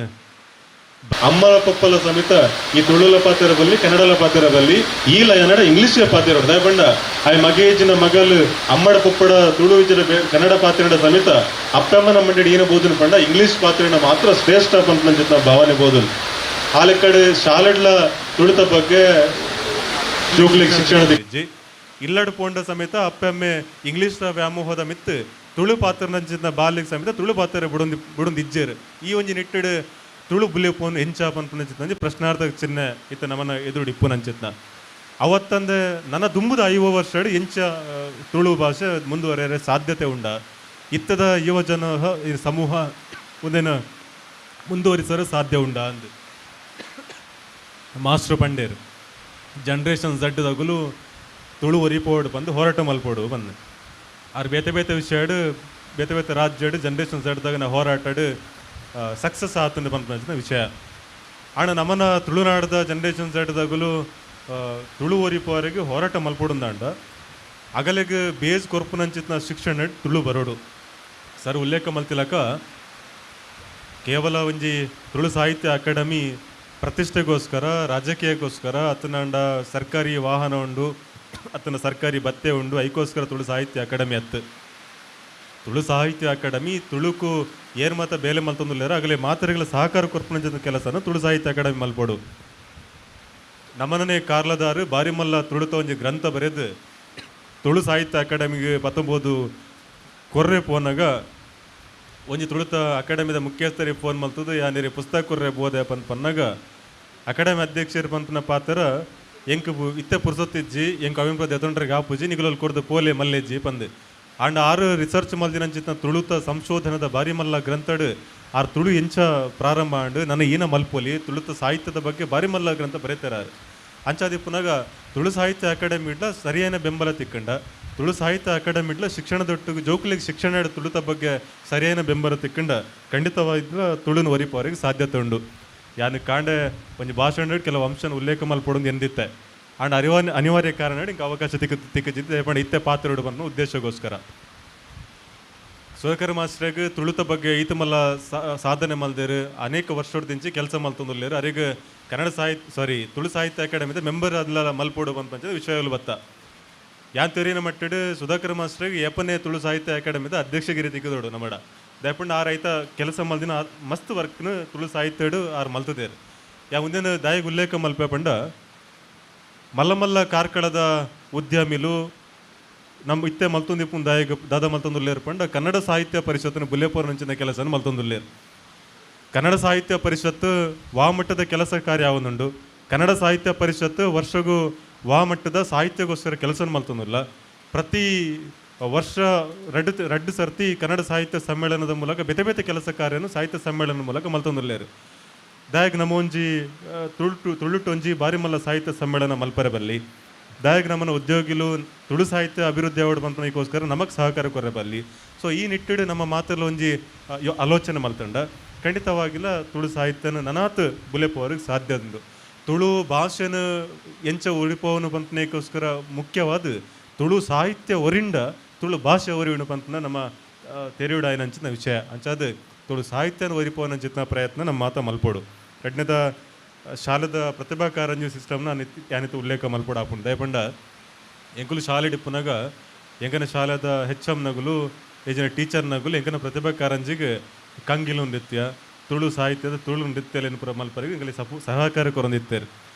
ಅಮ್ಮನ ಪಪ್ಪಲ ಸಮೇತ ಈ ತುಳುಲ ಪಾತ್ರ ಬಲ್ಲಿ ಕನ್ನಡಲ ಪಾತ್ರ ಬಲ್ಲಿ ಈ ಲಯನಡ ಇಂಗ್ಲೀಷ್ ಪಾತ್ರ ದಯಪಂಡ ಆಯ್ ಮಗೇಜಿನ ಮಗಲು ಅಮ್ಮಡ ಪಪ್ಪಡ ತುಳು ವಿಜರ ಕನ್ನಡ ಪಾತ್ರಡ ಸಮೇತ ಅಪ್ಪಮ್ಮನ ಮಂಡಿ ಏನ ಬೋಧನ ಪಂಡ ಇಂಗ್ಲೀಷ್ ಪಾತ್ರನ ಮಾತ್ರ ಶ್ರೇಷ್ಠ ಪಂಪನ ಭಾವನೆ ಬೋಧನ ಆಲೆಕಡೆ ಶಾಲೆಡ್ಲ ತುಳುತ ಬಗ್ಗೆ ಜೋಗ್ಲಿಗೆ ಶಿಕ್ಷಣ ಇಲ್ಲಡ್ ಪೋಂಡ ಸಮೇತ ಅಪ್ಪಮ್ಮೆ ಇಂಗ್ಲೀಷ್ ವ್ಯಾಮೋಹದ ಮಿತ್ತು ತುಳು ಪಾತ್ರನಂಚಿನ ಬಾಲಿಗೆ ಸಮೇತ ತುಳು ಪಾತ್ರ ಬುಡೊಂದು ಬುಡೊಂದು ಇಜ್ಜೇರು ಈ ಒಂಜಿ ನಿಟ್ಟೆಡು ತುಳು ಬುಲೆಪೋನ್ ಎಂಚ ಪನ್ಪುನಂಚಿತ್ನಂಜಿ ಪ್ರಶ್ನಾರ್ಥಕ ಚಿಹ್ನೆ ಇತ್ತ ನಮನ ಎದುರು ಇಪ್ಪುನಂಚಿತ್ನ ಅವತ್ತಂದೆ ನನ್ನ ದುಂಬುದ 50 ವರ್ಷ ಎಂಚ ತುಳು ಭಾಷೆ ಮುಂದುವರೆಯರೆ ಸಾಧ್ಯತೆ ಉಂಡ ಇತ್ತದ ಯುವಜನ ಈ ಸಮೂಹ ಒಂದೇನ ಮುಂದುವರಿಸಲು ಸಾಧ್ಯ ಉಂಡ ಅಂದು ಮಾಸ್ಟರ್ ಪಂಡೇರು ಜನ್ರೇಷನ್ ಝಡ್ದಗುಲು ತುಳು ಒರಿಪೋಡು ಬಂದು ಹೋರಾಟ ಮಲ್ಪೋಡು ಬಂದು ಆರು ಬೇತೆ ಬೇತೆ ವಿಷಯಡು ಬೇತೆ ಬೇತೆ ರಾಜ್ಯಡು ಜನ್ರೇಷನ್ ಝಡ್ದಾಗ ನಾವು ಹೋರಾಟಡು ಸಕ್ಸಸ್ ಆತಂದು ಪನ್ಪುನ ವಿಷಯ ಆಣ ನಮ್ಮನ ತುಳುನಾಡದ ಜನ್ರೇಷನ್ ಝಡ್ದಾಗಲೂ ತುಳು ಒರಿಪೋರಿಗೆ ಹೋರಾಟ ಮಲ್ಪೋಡುಂದಾಂಡ ಅಗಲೆಗ್ ಬೇಸ್ ಕೊರ್ಪುನಂಚಿತ್ನ ಶಿಕ್ಷಣ ತುಳು ಬರೋಡು. ಸರ್ ಉಲ್ಲೇಖ ಮಲ್ತಿಲಕ ಕೇವಲ ಒಂಜಿ ತುಳು ಸಾಹಿತ್ಯ ಅಕಾಡೆಮಿ ಪ್ರತಿಷ್ಠೆಗೋಸ್ಕರ, ರಾಜಕೀಯಕ್ಕೋಸ್ಕರ, ಅತ್ತನಾಂಡ ಸರ್ಕಾರಿ ವಾಹನ ಉಂಡು, ಅತ್ತನ ಸರ್ಕಾರಿ ಭತ್ತೆ ಉಂಡು, ಐಕೋಸ್ಕರ ತುಳು ಸಾಹಿತ್ಯ ಅಕಾಡೆಮಿ ಅತ್ತು. ತುಳು ಸಾಹಿತ್ಯ ಅಕಾಡೆಮಿ ತುಳುಕು ಏರ್ ಮಾತ ಬೇಲೆ ಮಲ್ತೊಂದುಲ್ಲೇರ ಅಗಲೆ ಮಾತೆರೆಗಳ ಸಹಕಾರ ಕೊರ್ಪುನಂಚಿನ ಕೆಲಸನ ತುಳು ಸಾಹಿತ್ಯ ಅಕಾಡೆಮಿ ಮಲ್ಪೊಡು. ನಮನನೆ ಕಾರ್ಲದಾರು ಬಾರಿಮಲ್ಲ ತುಳುತ ಒಂಜಿ ಗ್ರಂಥ ಬರೆದು ತುಳು ಸಾಹಿತ್ಯ ಅಕಾಡೆಮಿಗೆ 19 ಕೊರ್ರೆ ಪೋನಾಗ ಒಂಜಿ ತುಳುತ ಅಕಾಡೆಮಿದ ಮುಖ್ಯಸ್ಥರಿಗೆ ಫೋನ್ ಮಲ್ತದ್ದು ಯಾನೇರಿ ಪುಸ್ತಕ ಕೊರ್ರೆ ಬೋದೆ ಪಂದ್ ಪನ್ನಾಗ ಅಕಾಡೆಮಿ ಅಧ್ಯಕ್ಷರು ಪಂಪನ ಪಾತ್ರ ಎಂಕ್ ಇತ್ತೆ ಪುರ್ಸೊತ್ತಿಜ್ಜಿ, ಎಂಕ್ ಅವಿಂಪ್ರ ದೆತೊಂಡ್ರಿಗೆ ಆಪುಜಿ, ನಿಗುಲಲ್ಲಿ ಕೊರ್ದು ಪೋಲೆ ಮಲ್ಲೆಜ್ಜಿ ಪಂದ್. ಆಂಡ ಆರು ರಿಸರ್ಚ್ ಮಲ್ದಿನಂಚಿತ್ನ ತುಳುತ ಸಂಶೋಧನದ ಬಾರಿ ಮಲ್ಲ ಗ್ರಂಥಡು ಆರ್ ತುಳು ಎಂಚ ಪ್ರಾರಂಭ ಆಂಡ್ ನನ್ನ ಈನ ಮಲ್ಪೊಲಿ ತುಳುತ ಸಾಹಿತ್ಯದ ಬಗ್ಗೆ ಬಾರಿ ಮಲ್ಲ ಗ್ರಂಥ ಬರೆತಾರ. ಅಂಚಾದಿಪ್ಪುನಾಗ ತುಳು ಸಾಹಿತ್ಯ ಅಕಾಡೆಮಿ ಇಡ್ಲ ಸರಿಯಾದ ಬೆಂಬಲ ತಿಕ್ಕಂಡ, ತುಳು ಸಾಹಿತ್ಯ ಅಕಾಡೆಮಿ ಇಡ್ಲ ಶಿಕ್ಷಣದೊಟ್ಟಿಗೆ ಜೋಕುಲಿಗೆ ಶಿಕ್ಷಣ ತುಳುತ ಬಗ್ಗೆ ಸರಿಯಾದ ಬೆಂಬಲ ತಿಕ್ಕಂಡ ಖಂಡಿತವಾಗಿದ್ಲ ತುಳುನ ಒರಿಪವರಿಗೆ ಸಾಧ್ಯತೆ ಉಂಡು. ಯಾನು ಕಾಂಡೆ ಒಂಜಿ ಭಾಷಣ ಕೆಲವು ಅಂಶನ ಉಲ್ಲೇಖ ಮಲ್ಪೊಡೊಂದು ಎಂದಿತ್ತೆ, ಆಂಡ್ ಅನಿವಾರ್ಯ ಕಾರಣ ಇಂಕ ಅವಕಾಶ ತಿಕ್ಕಜಿದ್ದೆ ಪಂಡ ಇತ್ತೆ ಪಾತ್ರ ಬಂದ ಉದ್ದೇಶಕ್ಕೋಸ್ಕರ. ಸುಧಾಕರ್ ಮಾಸ್ಟ್ರೆಗ್ ತುಳುತ ಬಗ್ಗೆ ಈತ ಮಲ್ಲ ಸಾಧನೆ ಮಲ್ದೇರು, ಅನೇಕ ವರ್ಷದಿಂಚಿ ಕೆಲಸ ಮಲ್ತೊಂದುಲ್ಲೇರು. ಅರೆಗ್ ಕನ್ನಡ ಸಾಹಿತ್ಯ ಸಾರಿ ತುಳು ಸಾಹಿತ್ಯ ಅಕಾಡೆಮಿದ ಮೆಂಬರ್ ಅದಲ್ಲ ಮಲ್ಪೋಡು ಪಂಚದ ವಿಷಯಗಳು ಬತ್ತ. ಯಾನ್ ತೆರಿನ ಮಟ್ಟಡು ಸುಧಾಕರ್ ಮಾಸ್ಟ್ರೆಗ್ ಏಪನೇ ತುಳು ಸಾಹಿತ್ಯ ಅಕಾಡೆಮಿದ ಅಧ್ಯಕ್ಷಗಿರಿ ತಿಕ್ಕದೋಡು ನಮ್ಮಡ ದಯಪಂಡ ಆ ರೈತ ಕೆಲಸ ಮಲ್ದಿನ ಮಸ್ತ್ ವರ್ಕ್ನು ತುಳು ಸಾಹಿತ್ಯಡು ಆರು ಮಲ್ತದೇರು. ಯಾ ಮುಂದಿನ ದಾಯಿಗೆ ಉಲ್ಲೇಖ ಮಲ್ಪೆ ಪಂಡ ಮಲ್ಲ ಮಲ್ಲ ಕಾರ್ಕಳದ ಉದ್ಯಮಿಲು ನಮ್ಮ ಇತ್ತೆ ಮಲ್ತೊಂದಿಪ್ಪು ದಾಯಿಗೆ ದಾದ ಮಲ್ತೊಂದುಲ್ಲೇರು ಪಂಡ ಕನ್ನಡ ಸಾಹಿತ್ಯ ಪರಿಷತ್ತಿನ ಬುಲ್ಲೇಪುರ ನಂಚಿನ ಕೆಲಸನ ಮಲ್ತೊಂದುಲ್ಲೇರು. ಕನ್ನಡ ಸಾಹಿತ್ಯ ಪರಿಷತ್ತು ವಾಮಟ್ಟದ ಕೆಲಸ ಕಾರ್ಯ ಯಾವೊಂದುಂಡು. ಕನ್ನಡ ಸಾಹಿತ್ಯ ಪರಿಷತ್ತು ವರ್ಷಗೂ ವಾಮಟ್ಟದ ಸಾಹಿತ್ಯಕ್ಕೋಸ್ಕರ ಕೆಲಸ ಮಲ್ತೊಂದಿಲ್ಲ. ಪ್ರತಿ ವರ್ಷ ರಡ್ಡು ಸರ್ತಿ ಕನ್ನಡ ಸಾಹಿತ್ಯ ಸಮ್ಮೇಳನದ ಮೂಲಕ ಬೇತೆ ಬೇತೆ ಕೆಲಸ ಕಾರ್ಯನು ಸಾಹಿತ್ಯ ಸಮ್ಮೇಳನದ ಮೂಲಕ ಮಲ್ತೊಂದುಲ್ಲೇರು. ದಾಯಗ್ ನಮ್ಮ ಒಂಜಿ ತುಳುಟೊಂಜಿ ಬಾರಿ ಮಲ್ಲ ಸಾಹಿತ್ಯ ಸಮ್ಮೇಳನ ಮಲ್ಪರೆ ಬಲ್ಲಿ, ದಾಯಗ್ ನಮ್ಮನ ಉದ್ಯೋಗಿಲು ತುಳು ಸಾಹಿತ್ಯ ಅಭಿವೃದ್ಧಿ ಆವಡ್ ಪನ್ಪುನಕ್ಕೋಸ್ಕರ ನಮಗೆ ಸಹಕಾರ ಕೊರೆ ಬಲ್ಲಿ. ಸೊ ಈ ನಿಟ್ಟಿಡು ನಮ್ಮ ಮಾತೆಲ್ಲ ಒಂಜಿ ಆಲೋಚನೆ ಮಲ್ತಂಡ ಖಂಡಿತವಾಗಿಲ್ಲ ತುಳು ಸಾಹಿತ್ಯನ ನನಾತ್ ಬುಲೆಪೋರಿಗೆ ಸಾಧ್ಯ ಉಂಡು. ತುಳು ಭಾಷೆನ ಎಂಚ ಉಳಿಪೋವನು ಪನ್ಪುನಕ್ಕೋಸ್ಕರ ಮುಖ್ಯವಾದ ತುಳು ಸಾಹಿತ್ಯ ಒರಿಂಡ ತುಳು ಭಾಷೆ ಒರಿಯುಣ ಪಂಪನ ನಮ್ಮ ತೆರೆಯುಡಾಯನಂಚಿನ ವಿಷಯ. ಅಂಚಾದ ತುಳು ಸಾಹಿತ್ಯನ ಒರಿಪೋನಂಚಿನ ಪ್ರಯತ್ನ ನಮ್ಮ ಮಾತ ಮಲ್ಪೋಡು. ರಡ್ಡನೇದ ಶಾಲೆದ ಪ್ರತಿಭಾ ಕಾರಂಜಿ ಸಿಸ್ಟಮ್ನ ಯಾನಿತ ಉಲ್ಲೇಖ ಮಲ್ಪೋಡು ಆಪುಂಡು. ದಯಪಂಡ ಎಂಕುಲು ಶಾಲೆ ಡಿಪ್ಪುನಾಗ ಎಂಕನ ಶಾಲೆದ ಹೆಚ್ ಎಮ್ ನಗುಲು ಏಜನ ಟೀಚರ್ ನಗುಲು ಎಂಕನ ಪ್ರತಿಭಾ ಕಾರಂಜಿಗೆ ಕಂಗಿಲು ನೃತ್ಯ ತುಳು ಸಾಹಿತ್ಯದ ತುಳು ನೃತ್ಯಲೇನು ಪೂರ ಮಲ್ಪರಿಗೆ ಎಂಕಲಿ ಸಹಕಾರ ಕೊರೊಂದಿತ್ತೇರು.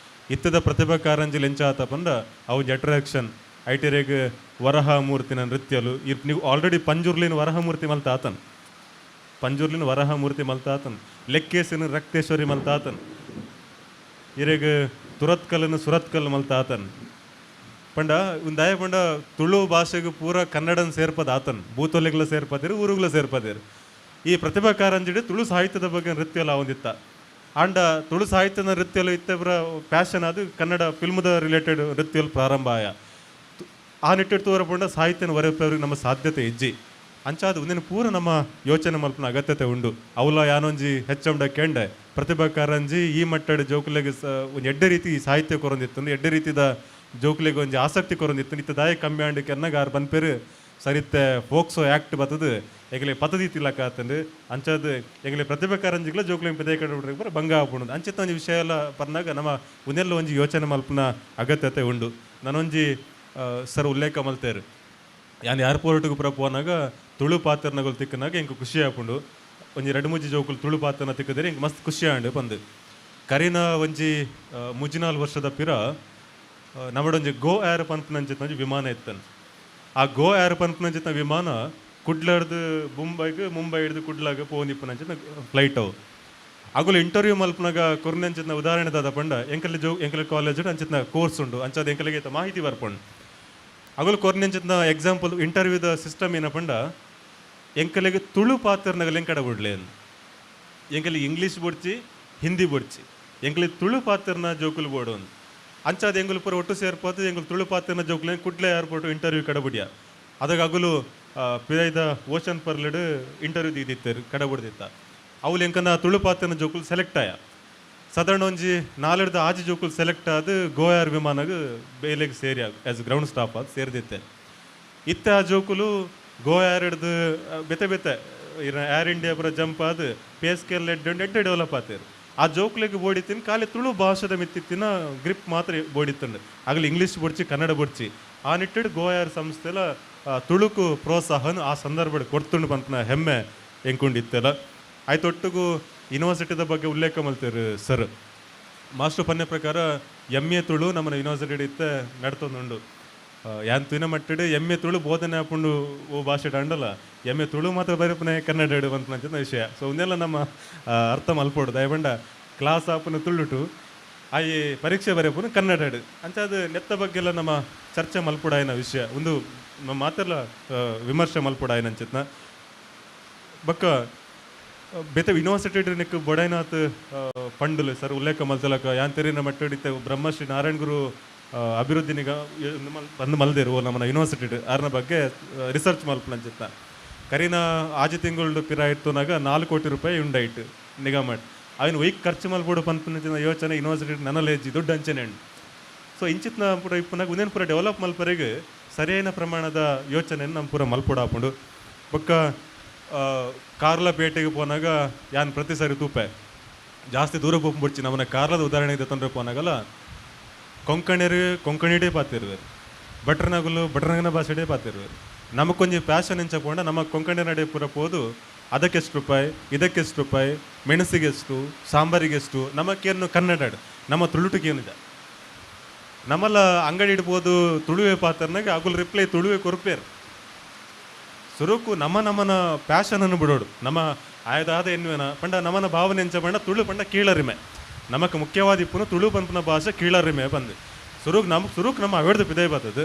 ಇತ್ತದ ಪ್ರತಿಭಾ ಕಾರಂಜಿಲಿ ಎಂಚ ಆತ ಪಂಡ ಅವು ಅಟ್ರಾಕ್ಷನ್ ಐಟೆರೆಗ್ ವರಹ ಮೂರ್ತಿನ ನೃತ್ಯಲು ನೀವು ಆಲ್ರೆಡಿ ಪಂಜುರ್ಲಿನ ವರಹ ಮೂರ್ತಿ ಮಲ್ತಾತನ್, ಪಂಜುರ್ಲಿನ ವರಹ ಮೂರ್ತಿ ಮಲ್ತಾತನ್, ಲೆಕ್ಕೇಸಿನ ರಕ್ತೇಶ್ವರಿ ಮಲ್ತಾತನ್, ಇರೆಗ್ ತುರತ್ಕಲ್ಲನ್ನು ಸುರತ್ಕಲ್ ಮಲ್ತಾತನ್. ಪಂಡ ಒಂದಾಯ ಪಂಡ ತುಳು ಭಾಷೆಗೆ ಪೂರ ಕನ್ನಡನ ಸೇರ್ಪದ ಆತನ್, ಭೂತೊಲೆಗ್ಲ ಸೇರ್ಪದಿರು, ಊರುಗಳ ಸೇರ್ಪದಿರು. ಈ ಪ್ರತಿಭಾ ಕಾರಂಜಿಡಿ ತುಳು ಸಾಹಿತ್ಯದ ಬಗ್ಗೆ ನೃತ್ಯ ಎಲ್ಲ ಒಂದಿತ್ತ. ಆಂಡ ತುಳು ಸಾಹಿತ್ಯದ ನೃತ್ಯಲು ಇತ್ತಬ್ರ ಪ್ಯಾಷನ್ ಅದು ಕನ್ನಡ ಫಿಲ್ಮ್ದ ರಿಲೇಟೆಡ್ ನೃತ್ಯಲು ಪ್ರಾರಂಭ ಆಯ. ಆ ನಿಟ್ಟಿಟ್ಟು ತೋರಪಂಡ ಸಾಹಿತ್ಯನ ಹೊರಪವ್ರಿಗೆ ನಮ್ಮ ಸಾಧ್ಯತೆ ಇಜ್ಜಿ. ಅಂಚಾದ ಒಂದಿನ ಪೂರ ನಮ್ಮ ಯೋಚನೆ ಮಲ್ಪನ ಅಗತ್ಯತೆ ಉಂಡು. ಅವಲ ಯಾನೊಂಜಿ ಹೆಚ್ಚಂಡ ಕೆಂಡೆ ಪ್ರತಿಭಾ ಕಾರಂಜಿ ಈ ಮಟ್ಟದ ಜೋಕುಲೆಗ್ ಒಂಜಿ ಎಡ್ಡೆ ರೀತಿ ಸಾಹಿತ್ಯ ಕೊರೊಂದಿತ್ತು, ಎಡ್ಡೆ ರೀತಿದ ಜೋಕುಲೆಗ್ ಒಂಜಿ ಆಸಕ್ತಿ ಕೊರೊಂದಿತ್ತು. ಇತ್ತ ದಾಯ ಕಮ್ಮಿ ಆಂಡ್ ಕೆನ್ನಾಗ ಆರು ಪನ್ಪೇರು ಸರಿತ್ತೆ ಫೋಕ್ಸೋ ಆ್ಯಕ್ಟ್ ಬತ್ತದು ಎಂಗಲೆ ಪತದೀತಿಲಕ್ಕ ಆತಂದು. ಅಂಚಾದ ಎಂಗಲೆ ಪ್ರತಿಭಾ ಕಾರಂಜಿಗ್ಲ ಜೋಕುಲೆಗ್ ಪದೇ ಕಡೆ ಬರ ಭಂಗ ಆಪುಂಡು. ಅಂಚಿತ್ತ ಒಂಜಿ ವಿಷಯ ಎಲ್ಲ ಪರ್ನಾಗ ನಮ್ಮ ಒಂದೆಲ್ಲ ಒಂಜಿ ಯೋಚನೆ ಮಲ್ಪನ ಅಗತ್ಯತೆ ಉಂಡು. ನಾನೊಂಜಿ ಸರ್ ಉಲ್ಲೇಖ ಮಲ್ತೇರು, ಯಾನ್ ಏರ್ಪೋರ್ಟ್ಗೆ ಪೂರ ಪೋನಾಗ ತುಳು ಪಾತ್ರನಗಳು ತಿಕ್ಕನಾಗ ಎಂಕ್ ಖುಷಿ ಆಪುಂಡು. ಒಂಜಿ ರಡ್ಡು ಮೂಜಿ ಜೋಕುಲು ತುಳು ಪಾತ್ರನ ತಿಕ್ಕದರೆ ಎಂಕ್ ಮಸ್ತ್ ಖುಷಿ ಆಂಡು ಪಂದು. ಕರಿನ ಒಂಜಿ 3-4 ವರ್ಷದ ಪಿರ ನಮ್ಮಡೊಂಜಿ ಗೋ ಏರ್ ಪನ್ಪುನಂಚಿತ್ತ ಒಂಜಿ ವಿಮಾನ ಇತ್ತನ್. ಆ ಗೋ ಏರ್ ಪನ್ಪುನಂಚಿತ್ತ ವಿಮಾನ ಕುಡ್ಲರ್ದು ಮುಂಬೈಗ್, ಮುಂಬೈ ಹಿಡ್ದು ಕುಡ್ಲಾಗ ಪೋಂದಿಪ್ಪುನಂಚಿತ್ತ ಫ್ಲೈಟ್ ಅವು. ಅಗುಲು ಇಂಟರ್ವ್ಯೂ ಮಲ್ಪನಾಗ ಕೊರ್ನಂಚಿತ್ನ ಉದಾಹರಣೆ ದಾದ ಪಂಡ ಎಂಕಲೆ ಎಂಕಲೆ ಕಾಲೇಜ್ ಅಂಚಿತ್ನ ಕೋರ್ಸ್ ಉಂಡು, ಅಂಚಾದ ಎಂಕಲೆಗೆ ಮಾಹಿತಿ ಬರ್ಪುಂಡು. ಅಗುಲು ಕೊರ್ನಂಚಿತ್ನ ಎಕ್ಸಾಂಪಲ್ ಇಂಟರ್ವ್ಯೂದ ಸಿಸ್ಟಮ್ ಏನ ಪಂಡ ಎಂಕಲೆಗೆ ತುಳು ಪಾತ್ರನಗಲ್ ಎಂಕಡ ಬಿಡ್ಲೇನು, ಎಂಕಲೆ ಇಂಗ್ಲೀಷ್ ಬೊಡ್ಚಿ ಹಿಂದಿ ಬೊಡ್ಚಿ, ಎಂಕಲೆ ತುಳು ಪಾತ್ರನ ಜೋಕುಲು ಬೋಡು ಅಂಚಾದ ಎಂಗುಲು ಪೂರ ಒಟ್ಟು ಸೇರ್ಪೋತು ಎಂಗುಲು ತುಳು ಪಾತ್ರನ ಜೋಕುಲು ಕುಡ್ಲೆ ಏರ್ಪೋರ್ಟ್ ಇಂಟರ್ವ್ಯೂ ಕಡಬುಡಿಯ. ಅದಾಗ ಅಗುಲು ಪಿದೈದ ಓಷನ್ ಪರ್ಲಡ್ ಇಂಟರ್ವ್ಯೂ ದೀದಿತ್ತೇರು ಕಡಬುಡ್ದಿತ್ತ. ಅವುಲು ಎಂಕನ ತುಳು ಪಾತ್ರನ ಜೋಕುಲು ಸೆಲೆಕ್ಟ್ ಆಯ. ಸಾಧಾರಣ ಒಂಜಿ 4 5 ಜೋಕುಲು ಸೆಲೆಕ್ಟ್ ಆದ ಗೋಯಾರ್ ವಿಮಾನಗ್ ಬೇಲೆಗೆ ಸೇರಿ ಆಸ್ ಗ್ರೌಂಡ್ ಸ್ಟಾಫ್ ಆದ್ ಸೇರಿದಿತ್ತೆ. ಇತ್ತೆ ಆ ಜೋಕುಲು ಗೋ ಏರ್ಡ್ದು ಬೇತೆ ಬೇತೆ ಏರ್ ಇಂಡಿಯಾ ಪೂರ ಜಂಪ್ ಆದ್ ಪೇ ಸ್ಕೇಲ್ ಎಡ್ಡೆ ಎಡ್ಡೆ ಡೆವಲಪ್ ಆತೇರು. ಆ ಜೋಕುಲೆಗ್ ಬೋಡಿತ್ತಿನ ಖಾಲಿ ತುಳು ಭಾಷೆದ ಮಿತ್ತಿತ್ತಿನ ಗ್ರಿಪ್ ಮಾತ್ರ ಬೋಡಿತ್ತಂಡು. ಆಗಲಿ ಇಂಗ್ಲೀಷ್ ಬೊಡ್ಚಿ, ಕನ್ನಡ ಬೊಡ್ಚಿ. ಆ ನಿಟ್ಟಿಡ್ ಗೋ ಏರ್ ಸಂಸ್ಥೆಲ ತುಳುಕು ಪ್ರೋತ್ಸಾಹನ ಆ ಸಂದರ್ಭಡ್ ಕೊಡ್ತುಂಡು ಪನ್ಪುನ ಹೆಮ್ಮೆ ಎಂಕುಂಡಿತ್ತೆಲ. ಆಯ್ತೊಟ್ಟುಗು ಯೂನಿವರ್ಸಿಟಿದ ಬಗ್ಗೆ ಉಲ್ಲೇಖ ಮಲ್ತೇರು ಸರ್. ಮಾಸ್ಟರ್ ಪನ್ನೆ ಪ್ರಕಾರ ಎಮ್ ಎ ತುಳು ನಮ್ಮನ ಯೂನಿವರ್ಸಿಟಿ ಇತ್ತೆ ನಡ್ತೊಂದುಂಡು. ಯಾನ್ ತೂಯಿನ ಮಟ್ಟಿಡ್ ಎಮ್ ಎ ತುಳು ಬೋಧನೆ ಆಪುಂಡು ಓ ಭಾಷೆ ಅಂಡಲ ಎಮ್ ಎ ತುಳು ಮಾತ್ರ ಬರೆಪುನೆ ಕನ್ನಡ ಪನ್ಪುನಂಚಿನ ವಿಷಯ. ಸೊ ಉಂದೆಲ್ಲ ನಮ್ಮ ಅರ್ಥ ಮಲ್ಪೊಡು. ದಯಪಂಡ ಕ್ಲಾಸ್ ಆಪುನ ತುಳುಟು, ಆಯೆ ಪರೀಕ್ಷೆ ಬರೆಪುನ ಕನ್ನಡಡ್. ಅಂಚಾದ್ ನೆತ್ತ ಬಗ್ಗೆ ಎಲ್ಲ ನಮ್ಮ ಚರ್ಚೆ ಮಲ್ಪೊಡಾಯಿನ ವಿಷಯ ಉಂದು, ನಮ್ಮ ಮಾತೆರ್ಲ ವಿಮರ್ಶೆ ಮಲ್ಪೊಡಾಯಿನಂಚಿತ್ನ. ಬೊಕ್ಕ ಬೇತೆ ಯೂನಿವರ್ಸಿಟಿ ನಿಕ್ ಬೊಡೈನಾಥ್ ಪಂಡುಲು ಸರ್ ಉಲ್ಲೇಖ ಮಲ್ತಲಕ ಯಾನ್ ತೆರಿನ ಮಟ್ಟಡ್ ಇತ್ತೆ ಬ್ರಹ್ಮಶ್ರೀ ನಾರಾಯಣ ಗುರು ಅಭಿವೃದ್ಧಿ ನಿಗ ಬಂದ್ ಮಲ್ದೇರು ಓ ನಮ್ಮನ ಯೂನಿವರ್ಸಿಟಿ ಆರ್ನ ಬಗ್ಗೆ ರಿಸರ್ಚ್ ಮಲ್ಪುನಂಚಿತ್ನ. ಕರಿನ ಆಜಿ ತಿಂಗಳು ಪಿರಾಯಿತ್ತುನಾಗ 4 ಕೋಟಿ ರೂಪಾಯಿ ಉಂಡಾಯಿಟ್ ನಿಗಮ ಅವಿನ ಒಯ್ಕ್ ಖರ್ಚು ಮಲ್ಪೊಡು ಪನ್ಪುನಂಚಿನ ಯೋಚನೆ ಯೂನಿವರ್ಸಿಟಿ ನನಲೇಜಿ ದುಡ್ಡು ಅಂಚನೆ ಉಂಡು. ಸೊ ಇಂಚಿತ್ನ ಪೂರ ಇಪ್ಪುನಾಗ ಉಂದೆನ್ ಪೂರ ಡೆವಲಪ್ ಮಲ್ಪರೆಗ್ ಸರಿಯಾದ ಪ್ರಮಾಣದ ಯೋಚನೆಯನ್ನು ನಮ್ಮ ಪೂರ ಮಲ್ಪೊಡಾಪುಂಡು. ಬೊಕ್ಕ ಕಾರ್ಲ ಪೇಟೆಗೆ ಪೋನಾಗ ಯಾನ್ ಪ್ರತಿ ಸಾರಿ ತೂಪೆ ಜಾಸ್ತಿ ದೂರ ಪೋಪುಂಬೊಡ್ಚಿ. ನಮ್ಮನ ಕಾರ್ಲದ ಉದಾಹರಣೆ ತೊಂದರೆ ಪೋನಾಗಲ ಕೊಂಕಣಿಯರು ಕೊಂಕಣಿಡೇ ಪಾತಿರುವೆರ್, ಭಟ್ರನಗುಲು ಭಟ್ರನಗನ ಭಾಷೆಡೇ ಪಾತಿರುವೆರ್. ನಮಕೊಂಜಿ ಪ್ಯಾಷನ್ ಎಂಚ ಪೋಂಡ ನಮ್ಮ ಕೊಂಕಣಿ ನಡೆ ಪೂರ ಪೋದು ಅದಕ್ಕೆಷ್ಟು ರೂಪಾಯಿ, ಇದಕ್ಕೆಷ್ಟು ರೂಪಾಯಿ, ಮೆಣಸಿಗೆಷ್ಟು, ಸಾಂಬಾರಿಗೆಷ್ಟು, ನಮಕೇನು ಕನ್ನಡ ನಮ್ಮ ತುಳುಟುಗೇನಿದೆ. ನಮ್ಮಲ್ಲ ಅಂಗಡಿ ಇಡ್ಬೋದು ತುಳುವೆ ಪಾತ್ರನಾಗ ಅಗುಲ್ ರಿಪ್ಲೈ ತುಳುವೆ ಕೊರ್ಪೇರು. ಸುರುಕು ನಮ್ಮ ನಮ್ಮನ ಪ್ಯಾಷನನ್ನು ಬಿಡೋಡು, ನಮ್ಮ ಆಯದಾದ ಎನ್ನುವೆನ ಪಂಡ ನಮ್ಮನ ಭಾವನೆ ಎಂಚ ಪಂಡ ತುಳು ಪಂಡ ಕೀಳರಿಮೆ. ನಮಕ್ ಮುಖ್ಯವಾದ ಇಪ್ಪುನು ತುಳು ಪನ್ಪುನ ಭಾಷೆ ಕೀಳರಿಮೆ ಬಂದು ಸುರುಕ್ ನಮ್ಮ ಸುರುಕ್ ನಮ್ಮ ಅವೆಡ್ದು ಪಿದೈ ಬರ್ತದೆ.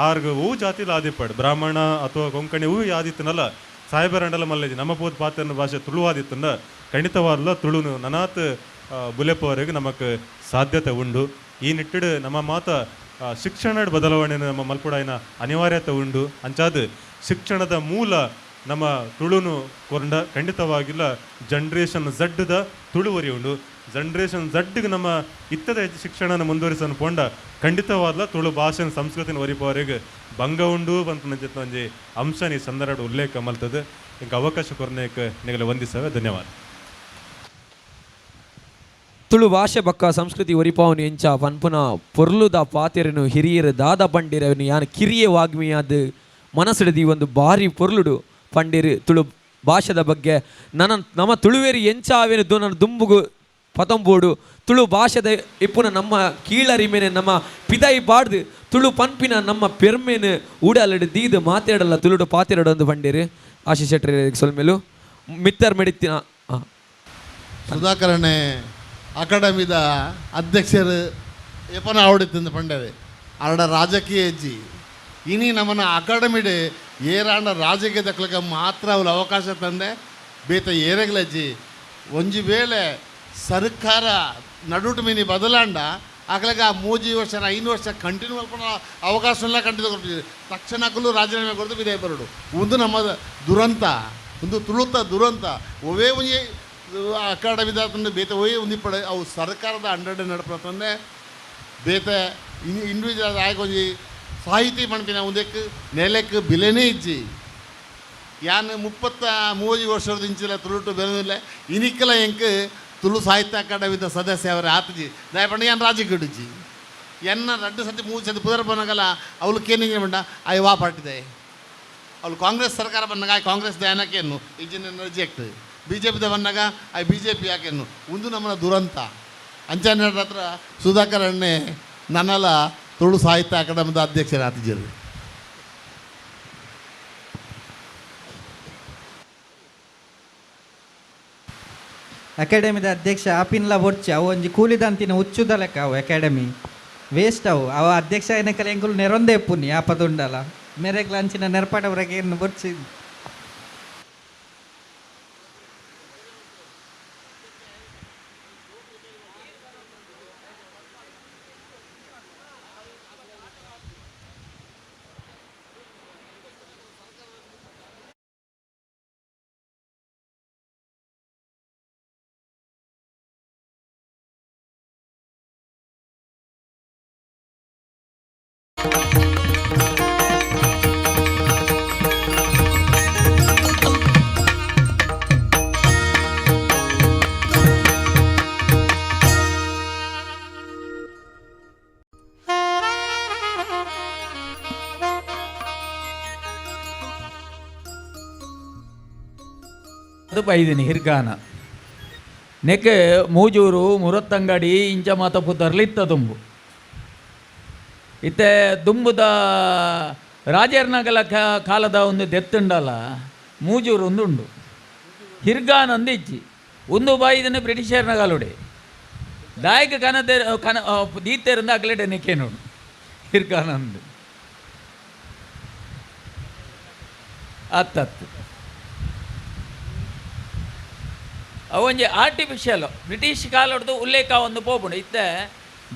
ಆರ್ಗ ಹೂ ಜಾತಿಲ ಆದಿಪ್ಪಡು ಬ್ರಾಹ್ಮಣ ಅಥವಾ ಕೊಂಕಣಿ ಹೂ ಯಾದಿತ್ತನಲ್ಲ ಸಾಹೇಬರಂಡಲ ಮಲ್ಲೇಜಿ ನಮ್ಮ ಪೋದ್ ಪಾತ್ರನ ಭಾಷೆ ತುಳುವಾದಿತ್ತಂಡ ಖಂಡಿತವಾದ್ಲ ತುಳುನು ನನಾತ್ ಬುಲೆಪವರೆಗೆ ನಮಕ್ ಸಾಧ್ಯತೆ ಉಂಡು. ಈ ನಿಟ್ಟಿಡು ನಮ್ಮ ಮಾತ ಶಿಕ್ಷಣದ ಬದಲಾವಣೆ ನಮ್ಮ ಮಲ್ಪುಡಾಯಿನ ಅನಿವಾರ್ಯತೆ ಉಂಡು. ಅಂಚಾದ ಶಿಕ್ಷಣದ ಮೂಲ ನಮ್ಮ ತುಳುನು ಕೊರಂಡ ಖಂಡಿತವಾಗಿಲ್ಲ ಜನ್ರೇಷನ್ ಝಡ್ದ ತುಳುವರಿ ಉಂಡು. ಜನ್ರೇಷನ್ ಝಡ್ಗೆ ನಮ್ಮ ಇತ್ತದ ಶಿಕ್ಷಣನ ಮುಂದುವರಿಸನ್ನು ಪೋಂಡ ಖಂಡಿತವಾದ್ಲ ತುಳು ಭಾಷೆನ ಸಂಸ್ಕೃತಿನ ಒರಿಪವರೆಗೆ ಭಂಗ ಉಂಡು ಪನ್ಪುನ ಒಂಜಿ ಅಂಶ ಈ ಸಂದರ್ಭ ಉಲ್ಲೇಖ ಮಲ್ತದೆ. ಇಂಕ ಅವಕಾಶ ಕೊರ್ನೇಕ್ ನಿಗಲ ವಂದಿಸವೆ ಧನ್ಯವಾದ. ತುಳು ಭಾಷೆ ಬಕ್ಕ ಸಂಸ್ಕೃತಿ ಒರಿಪಾವನು ಎಂಚ ಪನ್ಪುನ ಪೊರ್ಲುದ ಪಾತೆರನು ಹಿರಿಯರು ದಾದ ಪಂಡಿರವನು ಯಾನ್ ಕಿರಿಯ ವಾಗ್ಮಿಯಾದ ಮನಸ್ಸಿಡದಿ ಒಂದು ಭಾರಿ ಪೊರ್ಲುಡು ಪಂಡಿರು ತುಳು ಭಾಷೆದ ಬಗ್ಗೆ. ನನ್ನ ನಮ್ಮ ತುಳುವೇರಿ ಎಂಚ ಆವೇನು ನನ್ನ ದುಂಬುಗು ಪತಂಬೋಡು ತುಳು ಭಾಷೆದ ಇಪ್ಪುನ ನಮ್ಮ ಕೀಳರಿಮೇನೆ ನಮ್ಮ ಪಿದಾಯಿ ಬಾಡ್ದು ತುಳು ಪನ್ಪಿನ ನಮ್ಮ ಪೆರ್ಮೇನು ಊಡಲಡು ದೀದು ಮಾತಾಡಲ್ಲ ತುಳುಡು ಪಾತೆರಡು ಒಂದು ಪಂಡಿರು. ಆಶೀಶ್ ಶೆಟ್ಟರ್ ಸೊಲ್ಮೇಲು ಮಿತ್ತರ್ ಮೆಡಿತ್ತಿನ ಸುಧಾಕರಣೆ ಅಕಾಡೆಮಿದ ಅಧ್ಯಕ್ಷರು ಎಪನ ಆವಡಿತ್ತಿಂದ ಪಂಡರೆ ಅರಡ ರಾಜಕೀಯ ಹೆಜ್ಜಿ ಇನಿ ನಮ್ಮನ ಅಕಾಡೆಮಿಡೆ ಏರಾಂಡ ರಾಜಕೀಯ ದಕ್ಕಲಿಕ್ಕೆ ಮಾತ್ರ ಅವಳು ಅವಕಾಶ ತಂದೆ ಬೇತ ಏರೆಗ್ಲಜ್ಜಿ. ಒಂಜಿ ವೇಳೆ ಸರ್ಕಾರ ನಡುಟು ಮಿನಿ ಬದಲಾಂಡ ಆಗಲಾಗ ಆ 3 ವರ್ಷ 5 ವರ್ಷ ಕಂಟಿನ್ಯೂ ಮಲ್ಪನ ಅವಕಾಶವನ್ನ ಖಂಡಿತ ಕೊಡ್ತೀವಿ. ತಕ್ಷಣ ಅಕಲು ರಾಜೀನಾಮೆ ಕೊಡ್ತು ವಿದಾಯ ಬರೋಡು. ಒಂದು ನಮ್ಮ ದುರಂತ, ಒಂದು ತುಳುತ ದುರಂತ. ಒವೇ ಒಂಜಿ ಅಕಾಡೆಮಿದ ಬೇತೆ ಒಯ್ ಒಂದಿಪ್ಪಡೆ ಅವು ಸರ್ಕಾರದ ಅಂಡರ್ಡೆ ನಡಪಂದ್ರೆ ಬೇತೆ ಇಂಡಿವಿಜುವಲ್ ಆಗಿ ಒಂಜಿ ಸಾಹಿತಿ ಪನ್ಪಿನ ಒಂದಕ್ಕೆ ನೆಲೆಕ್ ಬಿಲೆನೇ ಇಜ್ಜಿ. ಯಾನ್ 33 ವರ್ಷದ ಇಂಚಿಲ ತುಳುಟು ಬೆಳೆದಿಲ್ಲ ಇನಿಕ್ಕಲ ಎಂಕ್ ತುಳು ಸಾಹಿತ್ಯ ಅಕಾಡೆಮಿದ ಸದಸ್ಯ ಅವರ ಆತಜಿ ದಯಪಂಡ ಯಾನ್ ರಾಜಕೀಯ ಎನ್ನ 2 ಸತಿ 3 ಸತಿ ಪುದರ್ ಬನ್ನಗಲ್ಲ ಅವಳು ಕೇನಿಂಗ್ ಬಂಡ ಆಯ್ ವಾ ಪಾರ್ಟಿದೆ ಅವಳು ಕಾಂಗ್ರೆಸ್ ಸರ್ಕಾರ ಬಂದಾಗ ಆಯ್ ಕಾಂಗ್ರೆಸ್ ದಯನಕೇನು ಇಂಜಿನ ರಿಜೆಕ್ಟ್ ಬಿ ಜೆ ಪಿದ ಬಂದಾಗ ಆಯ್ ಬಿ ಜೆ ಪಿ ಯಾಕೇನು ಒಂದು ನಮ್ಮನ ದುರಂತ. ಅಂಚನೆ ಹತ್ರ ಸುಧಾಕರ್ ಅಣ್ಣೆ ನನ್ನಲ್ಲ ತುಳು ಸಾಹಿತ್ಯ ಅಕಾಡೆಮಿದ ಅಧ್ಯಕ್ಷರ ಆತಿಜರು. ಅಕಾಡೆಮಿದ ಅಧ್ಯಕ್ಷ ಆಪಿನ್ಲ ಬೊಡ್ಚಿ ಅವು ಒಂಜಿ ಕೂಲಿದಂತಿನ ಹುಚ್ಚುದ ಲೆಕ್ಕ ಅವು ಅಕಾಡೆಮಿ ವೇಸ್ಟ್ ಅವು ಅವ ಅಧ್ಯಕ್ಷ ಏನಕಲೆ ಎಂಕುಲು ನೆರೊಂದೇ ಪುನಿ ಆಪದುಂಡಲ ಮೇರೆಗ್ಲ ಅಂಚಿನ ನೆರ್ಪಾಟವ್ರಿಗೆ ಏನು ಬೊಡ್ಚಿ. ಅದು ಬೈದಿನಿ ಹಿರ್ಗಾನ ನೆಕ್ಕೆ ಮೂಜೂರು ಮುರತ್ತಂಗಡಿ ಇಂಚ ಮಾತ ಪುದರ್ಲಿತ್ತ ದುಂಬು ಇತ್ತೆ ದುಂಬುದ ರಾಜರ್ನಗಲ ಕಾಲದ ಒಂದು ದೆತ್ತುಂಡಲ್ಲ ಮೂಜೂರು ಒಂದು ಉಂಡು ಹಿರ್ಗಾನ ಒಂದು ಇಜ್ಜಿ ಒಂದು ಬಾಯಿದನ್ನು ಬ್ರಿಟಿಷರ್ನಗಲುಡೆ ದಾಯಕ ಕನತೆ ಕನ ದೀತೆರಿಂದ ಅಗಲೆಡೆ ನೆಕ್ಕೇನುಂಡು ಹಿರ್ಗಾನಂದು ಅತ್ತತ್ತು ಅವೊಂಜಿ ಆರ್ಟಿಫಿಷಿಯಲ್ ಬ್ರಿಟಿಷ್ ಕಾಲಡ್ದು ಉಲ್ಲೇಖ ಒಂದು ಪೋಪುಂಡು ಇತ್ತೆ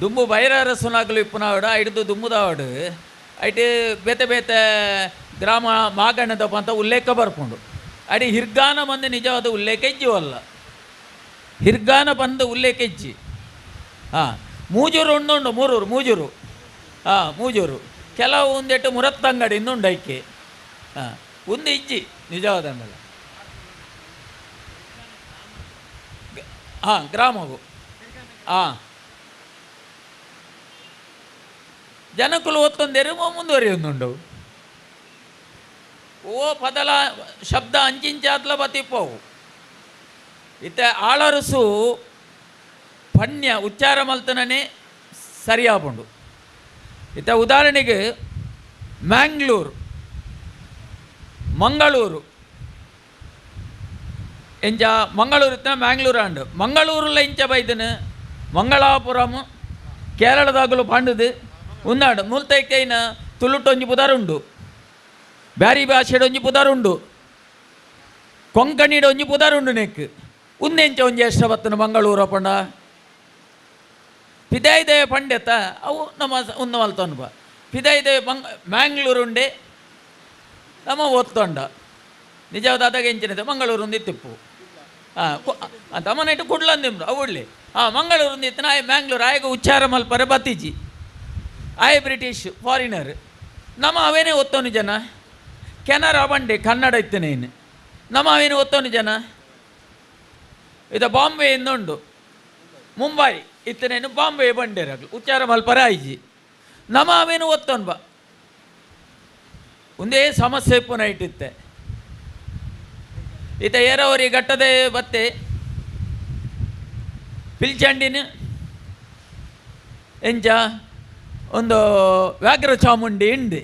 ದುಂಬು ಬೈರರಸುನಾಗಲು ಇಪ್ಪುನಾವಡು ಐಡ್ದು ದುಂಬುದಾವಡು ಐಟ್ ಬೇತೆ ಬೇತೆ ಗ್ರಾಮ ಮಾಗಣದಪ್ಪ ಅಂತ ಉಲ್ಲೇಖ ಬರ್ಪುಂಡು ಅಡಿ ಹಿರ್ಗಾನ ಬಂದು ನಿಜವಾದ ಉಲ್ಲೇಖ ಇಜ್ಜಿವಲ್ಲ ಹಿರ್ಗಾನ ಬಂದು ಉಲ್ಲೇಖ ಇಜ್ಜಿ ಹಾಂ ಮೂಜೂರು ಉಂಡುಂಡು ಮೂರೂರು ಮೂಜೂರು ಹಾಂ ಮೂಜೂರು ಕೆಲವು ಒಂದೆಟ್ಟು ಮುರತ್ತಂಗಡಿ ಇನ್ನುಂಡು ಐಕೆ ಹಾಂ ಒಂದು ಇಜ್ಜಿ ನಿಜವಾದ ಹಾಂ ಗ್ರಾಮವು ಹಾಂ ಜನಕುಲು ಒತ್ತೊಂದೇರು ಮುಂದುವರಿಯೊಂದುಂಡು ಓ ಪದಲ ಶಬ್ದ ಅಂಚಿಂಚಾತ್ಲ ಬತಿಪ್ಪವು ಇತ್ತೆ ಆಳರಸು ಪಣ್ಯ ಉಚ್ಚಾರ ಮಲ್ತನೇ ಸರಿಯಾಪುಂಡು ಇತ್ತ ಉದಾಹರಣೆಗೆ ಮ್ಯಾಂಗ್ಳೂರು ಮಂಗಳೂರು ಎಂಚ ಮಂಗಳೂರು ಇತ್ತ ಮ್ಯಾಂಗ್ಳೂರು ಅಂಡು ಮಂಗಳೂರುಲ್ಲ ಇಂಚ ಬೈದನು ಮಂಗಳಾಪುರಂ ಕೇರಳದಾಗಲು ಪಂಡದು ಉಂದಾಂಡು ಮುಲ್ತೈಕೈನ ತುಳುಟೊಂಜಿ ಪುದರುಂಡು ಬ್ಯಾರಿ ಭಾಷೆಡೊಂಜಿ ಪುದರುಂಡು ಕೊಂಕಣಿಡೊಂಜಿ ಪುದರುಂಡು ನೆಕ್ ಉಂದೆಂಚ ಒಂಜಿ ಎಷ್ಟ ಬತ್ತನ ಮಂಗಳೂರು ಪಂಡ ಪಿದಾಯ್ದೆ ಪಂಡೆತ ಅವು ನಮ್ಮ ಉಂದು ಮಲ್ತೊನ್ಪ ಪಿದಾಯ್ದೆ ಮಂಗ್ ಮ್ಯಾಂಗ್ಳೂರುಂಡೆ ನಮ್ಮ ಒತ್ತೊಂಡ ನಿಜವಾದ ಎಂಚಿನತೆ ಮಂಗಳೂರು ತಿಪ್ಪು ಹಾಂ ತಮ್ಮನೈಟು ಕುಡ್ಲಂದಿಮ್ರು ಅವು ಉಳ್ಳಿ ಹಾಂ ಮಂಗಳೂರು ಇತ್ತು ಆಯ್ ಮ್ಯಾಂಗ್ಳೂರು ಆಯಗ ಉಚ್ಚಾರ ಮಲ್ಪರೆ ಬತ್ತಿಜಿ ಆಯ್ ಬ್ರಿಟಿಷ್ ಫಾರಿನರ್ ನಮ್ಮ ಅವೇನೇ ಒತ್ತೋನು ಜನ ಕೆನರಾ ಬಂಡೆ ಕನ್ನಡ ಇತ್ತನೇನು ನಮ್ಮ ಅವೇನು ಒತ್ತೋನು ಜನ ಇದು ಬಾಂಬೆ ಇಂದುಂಡು ಮುಂಬೈ ಇತ್ತನೇನು ಬಾಂಬೆ ಬಂಡೇರಾಗ್ಲು ಉಚ್ಚಾರ ಮಲ್ಪರೆ ಆಯ್ಜಿ ನಮ್ಮ ಅವೇನು ಒತ್ತೋನ್ ಬಾ ಒಂದೇ ಸಮಸ್ಯೆ ಪುನಃ ಇಟ್ಟಿತ್ತೆ ಈತ ಏರವರಿ ಗಟ್ಟದೆ ಬತ್ತೆ ಪಿಲ್ಚಂಡಿನ ಎಂಚ ಒಂದು ವ್ಯಾಘ್ರ ಚಾಮುಂಡಿ ಇಂಡಿ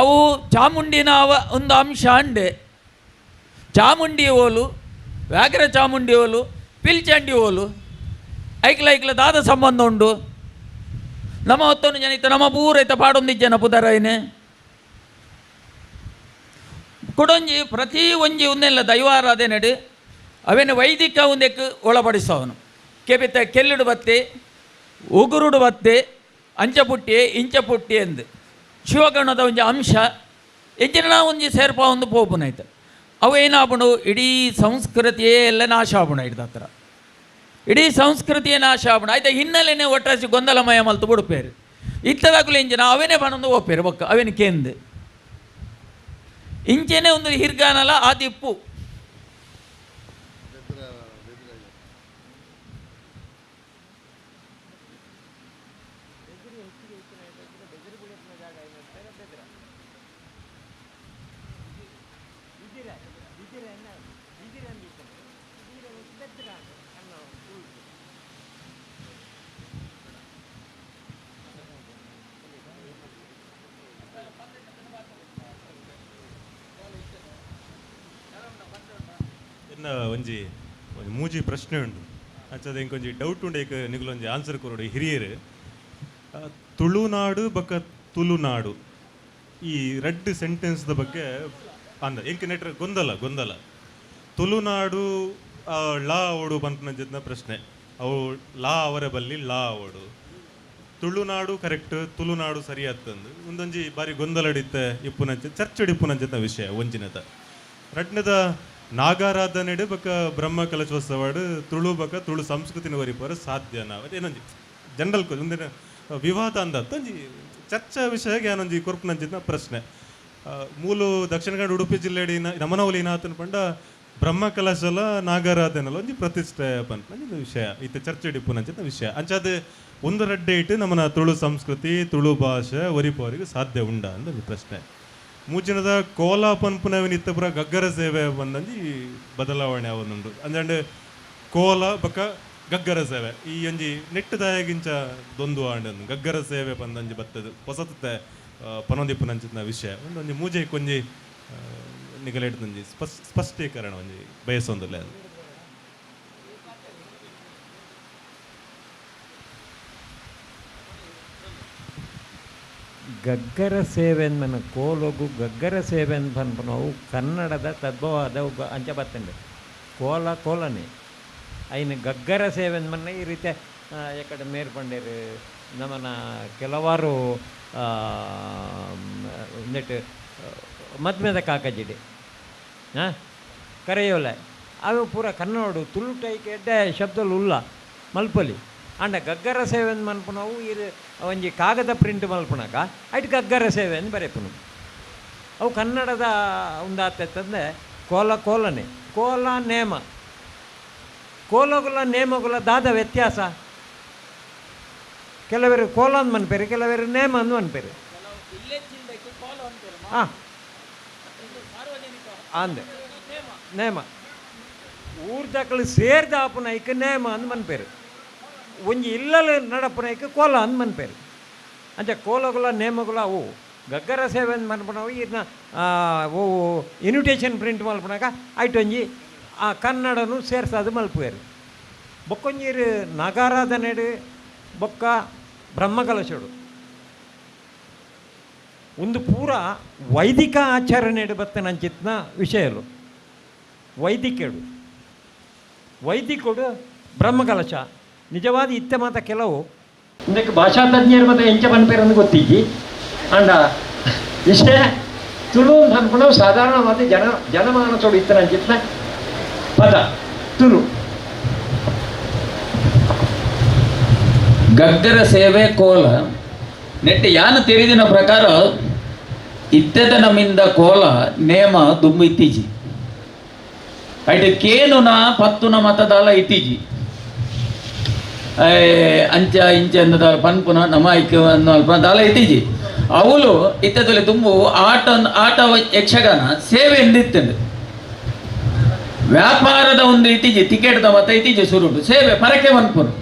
ಅವು ಚಾಮುಂಡಿನ ಅವ ಒಂದು ಅಂಶ ಅಂಡೆ ಚಾಮುಂಡಿ ಓಲು ವ್ಯಾಘ್ರ ಚಾಮುಂಡಿ ಓಲು ಪಿಲ್ಚಂಡಿ ಓಲು ಐಕ್ಲ ಐಕ್ಲ ದಾದ ಸಂಬಂಧ ಉಂಡು ನಮ್ಮ ಹೊತ್ತೊಂದು ಜನ ಇತ್ತು ನಮ್ಮ ಪೂರ ಇತ್ತ ಪಾಡೊಂದಿಜ್ಜನ ಪುದರೈನೆ ಕುಡೊಂಜಿ ಪ್ರತಿ ಒಂಜಿ ಒಂದೆಲ್ಲ ದೈವಾರಾಧನೆಡು ಅವೇನು ವೈದಿಕ ಒಂದಕ್ಕೆ ಒಳಪಡಿಸವನು ಕೆಬಿತ ಕೆಲ್ಲಿಡು ಬತ್ತಿ ಉಗುರುಡು ಬತ್ತಿ ಅಂಚಪುಟ್ಟಿ ಇಂಚಪುಟ್ಟಿ ಎಂದು ಶಿವಗಣದ ಒಂಜಿ ಅಂಶ ಎಂಚಿನ ಒಂಜಿ ಸೇರ್ಪ ಒಂದು ಪೋಪುನೈತೆ ಅವು ಏನಾಪುಂಡು ಇಡೀ ಸಂಸ್ಕೃತಿಯೇ ಎಲ್ಲ ನಾಶ ಆಪುಂಡು ಹಿಡ್ದ ಹತ್ರ ಇಡೀ ಸಂಸ್ಕೃತಿಯೇ ನಾಶ ಆಪುಂಡು ಆಯ್ತಾ ಹಿನ್ನೆಲೆನೇ ಒಟ್ಟಾಸಿ ಗೊಂದಲಮಯ ಮಲ್ತು ಬಿಡುಪೇರು ಇತ್ತದಾಗಲೂ ಇಂಜಿನ ಅವೇನೇ ಪಣೊಂದು ಓಪೇರು ಬೊಕ್ಕ ಅವೇನು ಕೇಂದ್ ಇಂಚೆನೆ ಒಂದು ಹಿರ್ಗಾನಲ ಆದಿಪ್ಪು ಎನ್ನ ಒಂಜಿ ಒಂಜಿ ಮೂಜಿ ಪ್ರಶ್ನೆ ಉಂಡು ಅಂಚದ ಇಂಕೊಂಜಿ ಡೌಟ್ ಉಂಡು ಏಕ ನಿಗುಲೊಂಜಿ ಆನ್ಸರ್ ಕೊರಡು ಹಿರಿಯರು ತುಳುನಾಡು ಬೊಕ್ಕ ತುಳುನಾಡು ಈ ರೆಡ್ ಸೆಂಟೆನ್ಸ್ದ ಬಗ್ಗೆ ಅಂದ ಎಂಕ್ ನೆಟ್ರ ಗೊಂದಲ ಗೊಂದಲ ತುಳುನಾಡು ಲಾ ಓಡು ಪನ್ಪುನಂಚಿನ ಪ್ರಶ್ನೆ ಅವು ಲಾ ಅವರ ಬಲ್ಲಿ ಲಾ ಓಡು ತುಳುನಾಡು ಕರೆಕ್ಟ್ ತುಳುನಾಡು ಸರಿಯಾತ್ತಂದು ಒಂದೊಂಜಿ ಬಾರಿ ಗೊಂದಲಡಿತ್ತ ಇಪ್ಪುನಂಚ ಚರ್ಚೆಡಿಪ್ಪುನಂಚಿನ ವಿಷಯ ಒಂಜಿನದ ರಡ್ನದ ನಾಗಾರಾಧನೆಡು ಬೊಕ್ಕ ಬ್ರಹ್ಮ ಕಲಶೋತ್ಸವಡು ತುಳು ಬೊಕ್ಕ ತುಳು ಸಂಸ್ಕೃತಿನ ಒರಿಪರ ಸಾಧ್ಯ ನಾವು ಏನೊಂಜಿ ಜನರಲ್ ಒಂದಿನ ವಿವಾದ ಅಂದತ್ತ ಒಂಜಿ ಚರ್ಚಾ ವಿಷಯಗೆ ಏನೊಂಜಿ ಕೊರ್ಪುನಂಚಿನ ಪ್ರಶ್ನೆ. ಮೂಲು ದಕ್ಷಿಣ ಕನ್ನಡ ಉಡುಪಿ ಜಿಲ್ಲೆಡಿ ನಮನವಲಿ ಏನಾತನ ಪಂಡ ಬ್ರಹ್ಮ ಕಲಶಲ ನಾಗಾರಾಧನೆಲ ಒಂಜಿ ಪ್ರತಿಷ್ಠೆ ಪನ್ಪುನ ವಿಷಯ ಇತ್ತ ಚರ್ಚೆ ಡಿಪ್ಪುನಂಚಿನ ವಿಷಯ. ಅಂಚಾದ ಒಂದು ರಡ್ಡೆ ಇಟ್ಟು ನಮ್ಮನ ತುಳು ಸಂಸ್ಕೃತಿ ತುಳು ಭಾಷೆ ಒರಿಪವರಿಗೆ ಸಾಧ್ಯ ಉಂಡ ಅಂತ ಒಂದು ಪ್ರಶ್ನೆ. ಮೂಜಿನದ ಕೋಲ ಪನ್ಪುನವಿನ ಇತ್ತ ಪೂರ ಗಗ್ಗರ ಸೇವೆ ಬಂದಂಜಿ ಬದಲಾವಣೆ ಆವೊಂದುಂಡು. ಅಂದಂಡ್ ಕೋಲ ಬೊಕ ಗಗ್ಗರ ಸೇವೆ ಈ ಒಂಜಿ ನೆಟ್ಟುದಾಯಗಿಂಚ ದೊಂದು ಆಂಡ್ ಗಗ್ಗರ ಸೇವೆ ಪಂದಂಜಿ ಬತ್ತದು ಪೊಸತತೆ ಪನೊಂದಿಪ್ಪುನಂಚಿನ ವಿಷಯ ಒಂದೊಂಜಿ ಮೂಜೆಕೊಂಜಿ ನಿಗಲೆಡ್ದೊಂಜಿ ಸ್ಪಷ್ಟೀಕರಣ ಒಂಜಿ ಬಯಸೊಂದುಲ್ಲೆ. ಗಗ್ಗರ ಸೇವೆ ಮನ ಕೋಲಗು ಗಗ್ಗರ ಸೇವೆ ಪನ್ಪುನವು ಕನ್ನಡದ ತದ್ಭವದ ಅಂಚ ಬತ್ತಂಡೆ ಕೋಲ ಕೋಲನೆ ಐನ ಗಗ್ಗರ ಸೇವೆ ಮನ್ನ ಈ ರೀತಿ ಎಕಡೆ ಮೇರ್ಪಂಡೇರು ನಮನ ಕೆಲವಾರು ನೆಟ್ ಮದ್ಮೆದ ಕಾಕಜಿಡೆ ಹಾಂ ಕರೆಯೋಲೆ ಅವು ಪೂರ ಕನ್ನಡ ತುಳು ಟೈಕ್ ಎಡ್ಡೆ ಶಬ್ದಲು ಉಲ್ಲ ಮಲ್ಪಲಿ ಅಂಡ ಗಗ್ಗರ ಸೇವೆ ಮನ್ಪುನವು ಇದು ಒಂಜಿ ಕಾಗದ ಪ್ರಿಂಟ್ ಮಲ್ಪುನಕ ಐಟ್ ಗಗ್ಗರ ಸೇವೆ ಅಂದ್ ಬರೆಪುನು ಅವು ಕನ್ನಡದ ಒಂದಾತಂದ್ರೆ ಕೋಲ ಕೋಲನೆ ಕೋಲ ನೇಮ ಕೋಲಗುಲ ನೇಮಗುಲ ದಾದ ವ್ಯತ್ಯಾಸ. ಕೆಲವರು ಕೋಲ ಅಂದ್ ಮನ್ಪೇರು, ಕೆಲವರು ನೇಮ ಅಂದ್ ಮನ್ಪೇರು. ಹಾಂ ಅಂದೆ ನೇಮ ಊರ್ದಕ್ಲು ಸೇರ್ದ ಆಪುನೈಕ್ ನೇಮ ಅಂದ್ ಮನ್ಪೇರು, ಒಂಜಿ ಇಲ್ಲಲು ನಡಪುನೈಕ್ ಕೋಲ ಅಂದ್ ಮನ್ಪೇರು. ಅಂಚ ಕೋಲಗುಲ ನೇಮಗುಲ ಅವು ಗಗ್ಗರ ಸೇವೆ ಅಂದ್ ಮನ್ಪುನವು ಇರ್ನ ಓ ಇನ್ವಿಟೇಷನ್ ಪ್ರಿಂಟ್ ಮಲ್ಪುನಾಗ ಐಟ್ ಒಂಜಿ ಆ ಕನ್ನಡನು ಸೇರ್ಸದು ಮಲ್ಪುವೆರು. ಬೊಕ್ಕೊಂಜಿರು ನಾಗಾರಾಧನೆಡು ಬೊಕ್ಕ ಬ್ರಹ್ಮಕಲಶಡು ಒಂದು ಪೂರ ವೈದಿಕ ಆಚರಣೆಡು ಬತ್ತನಂಚಿತ್ನ ವಿಷಯಲು. ವೈದಿಕಡು ವೈದಿಕಡು ಬ್ರಹ್ಮಕಲಶ ನಿಜವಾದ ಇತ್ತ ಮಾತ ಕೆಲವು ಇಂದಕ್ಕೆ ಭಾಷಾ ತಜ್ಞರು ಮತ್ತು ಎಂಚ ಪನ್ಪೇರನ್ನು ಗೊತ್ತಿಜ್ಜಿ. ಅಂಡ ವಿಷಯ ತುಳು ಅನ್ಕೊಂಡು ಸಾಧಾರಣವಾದ ಜನಮಾನಸೋಡು ಇತ್ತನಂಚಿತ್ನ ಪದ ತುಳು. ಗಗ್ಗರ ಸೇವೆ ಕೋಲ ನೆಟ್ಟ ಯಾನು ತೆರಿದಿನ ಪ್ರಕಾರ ಇತ್ತೆದ ನಮ್ಮಿಂದ ಕೋಲ ನೇಮ ದುಂಬು ಇತ್ತೀಜಿ ಐಟ್ ಕೇನುನ ಪತ್ತುನ ಮತದಾಲ ಇತ್ತೀಜಿ ಅಂಚ ಇಂಚ ಎಂದ ಪನ್ಪುನ ನಮ ಐಕ್ಯ ದಾಲ ಇತ್ತೀಜಿ ಅವಳು ಇತ್ತದಲ್ಲಿ ತುಂಬು ಆಟ ಆಟ ಯಕ್ಷಗಾನ ಸೇವೆ ಎಂದಿತ್ತಂಡು ವ್ಯಾಪಾರದ ಒಂದು ಇತ್ತೀಜಿ ಟಿಕೆಟ್ದ ಮತ ಇತ್ತೀಜಿ ಸುರುಟು ಸೇವೆ ಪರಕೆ ಮನ್ಪುನು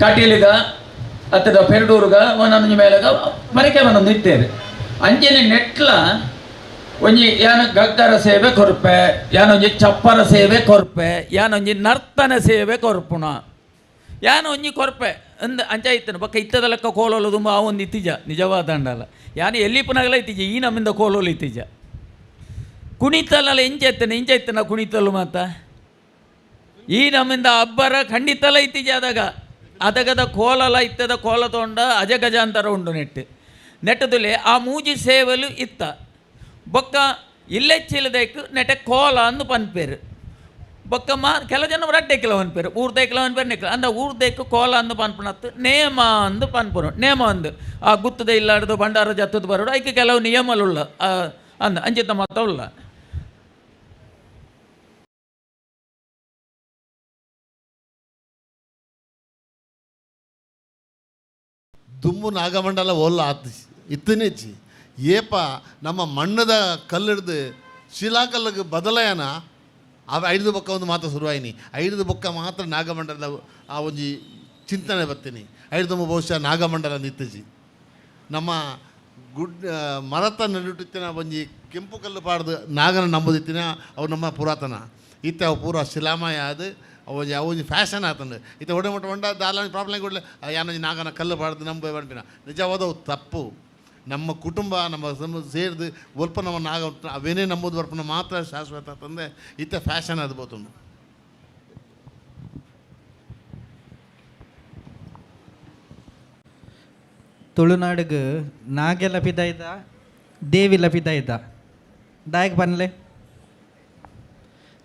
ಕಟೀಲಿಗ ಅತ್ತದ ಪೆರಡೂರುಗ ಒಂದೊಂದು ಮೇಲಗ ಪರಕೆ ಒಂದೊಂದು ಇತ್ತೇವೆ ಅಂಚನೆ ನೆಟ್ಲ ಒಂಜಿ ಯಾನ ಗಗ್ಗರ ಸೇವೆ ಕೊರ್ಪೆ, ಯಾನೊಂಜಿ ಚಪ್ಪರ ಸೇವೆ ಕೊರ್ಪೆ, ಯಾನೊಂಜಿ ನರ್ತನ ಸೇವೆ ಕೊರ್ಪುಣ, ಯಾನ ಒಂಜಿ ಕೊರ್ಪೆ ಅಂದ್ ಅಂಚ ಇತ್ತನು ಬೊಕ್ಕ ಇತ್ತದ ಲೆಕ್ಕ ಕೋಲೋಲು ತುಂಬ ಆ ಒಂದು ಇತ್ತೀಜ ನಿಜವಾದ ಅಂಡಲ್ಲ ಯಾನು ಎಲ್ಲಿ ಪುನಗಲ ಇತ್ತೀಜ ಈ ನಮ್ಮಿಂದ ಕೋಲೋಲು ಇತ್ತೀಜ ಕುಣಿತಲ್ಲ ಇಂಚ ಎತ್ತನ ಇಂಚ ಇತ್ತನ ಕುಣಿತಲು ಮಾತ ಈ ನಮ್ಮಿಂದ ಅಬ್ಬರ ಖಂಡಿತಲ ಇತ್ತೀಜ ಆದಾಗ ಅದಗದ ಕೋಲಲ ಇತ್ತದ ಕೋಲ ತೊಂಡ ಅಜಗಜ ಅಂತರ ಉಂಡು ನೆಟ್ಟು ನೆಟ್ಟದಲ್ಲಿ ಆ ಮೂಜಿ ಸೇವಲು ಇತ್ತ ಬೊಕ್ಕ ಇಲ್ಲೆಚ್ಚಿಲ್ಲದಕ್ಕೆ ನೆಟ ಕೋಲ ಅಂದು ಪನ್ಪೇರು ಬೊಕ್ಕ ಮಾ ಕೆಲ ಜನ ರಡ್ಡೆ ಕಿಲೋ ಅನ್ಪೇರು ಊರ್ದೆ ಕಿಲೋ ಅನ್ಪೇರು ನೆಕ್ಲ ಅಂದ ಊರ್ದೇಕು ಕೋಲ ಅಂದು ಪನ್ಪುನತ್ತು ನೇಮ ಅಂದು ಪನ್ಪುನು ನೇಮ ಅಂದು ಆ ಗುತ್ತದ ಇಲ್ಲಾಡ್ದು ಭಂಡಾರ ಜತ್ತದ ಬರೋಡು ಐಕೆ ಕೆಲವು ನಿಯಮಲುಳ್ಳ ಅಂದ ಅಂಚಿತ ಮತ ಉಲ್ಲ. ದುಮ್ಮು ನಾಗಮಂಡಲ ಓಲ್ಲ ಆತ್ ಇತ್ತನೇಚಿ ಏಪ ನಮ್ಮ ಮಣ್ಣದ ಕಲ್ಲಿಡ್ದು ಶಿಲಾಕಲ್ಲಿಗೆ ಬದಲಾಯನ ಅವ ಐದು ಬೊಕ್ಕ ಒಂದು ಮಾತ್ರ ಶುರುವಾಯಿನಿ ಐದು ಬೊಕ್ಕ ಮಾತ್ರ ನಾಗಮಂಡಲದ ಆ ಒಂಜಿ ಚಿಂತನೆ ಬರ್ತೀನಿ ಐದು ಬಹುಶಃ ನಾಗಮಂಡಲ ನಿತ್ತೀಜಿ ನಮ್ಮ ಗುಡ್ ಮರತ ನಡುಟಿತ್ತಿನ ಒಂಜಿ ಕೆಂಪು ಕಲ್ಲು ಪಾಡ್ದು ನಾಗನ ನಂಬುದಿತ್ತಿನ ಅವು ನಮ್ಮ ಪುರಾತನ ಇತ್ತ ಅವು ಪೂರ ಶಿಲಾಮಯ ಅದು ಅವು ಒಂಜಿ ಫ್ಯಾಷನ್ ಆತಂಡು ಇತ್ತ ಒಡೆ ಮಟ್ಟ ಹೊಂಡ ದಾಲ ಪ್ರಾಬ್ಲಮ್ ಕೊಡಲೆ ಯಾನೊಂಜಿ ನಾಗನ ಕಲ್ಲು ಪಾಡ್ದು ನಂಬ ಪನ್ಪಿನ ನಿಜವಾದವು ತಪ್ಪು. ನಮ್ಮ ಕುಟುಂಬ ನಮ್ಮ ಸೇರಿದು ಒಲ್ಪ ನಮ್ಮ ನಾಗ ಅವೇನೇ ನಂಬುದು ಬರ್ಪನ ಮಾತ್ರ ಶಾಶ್ವತ ತಂದೆ ಇತ್ತ ಫ್ಯಾಷನ್ ಅದು ಬೋತುಂಡು. ತುಳುನಾಡಿಗೆ ನಾಗೆಲ್ಲ ಪಿದಾಯ್ದ ದೇವಿಲ ಪಿದಾಯ್ದ ದಾಯಕ್ ಬನ್ಲೆ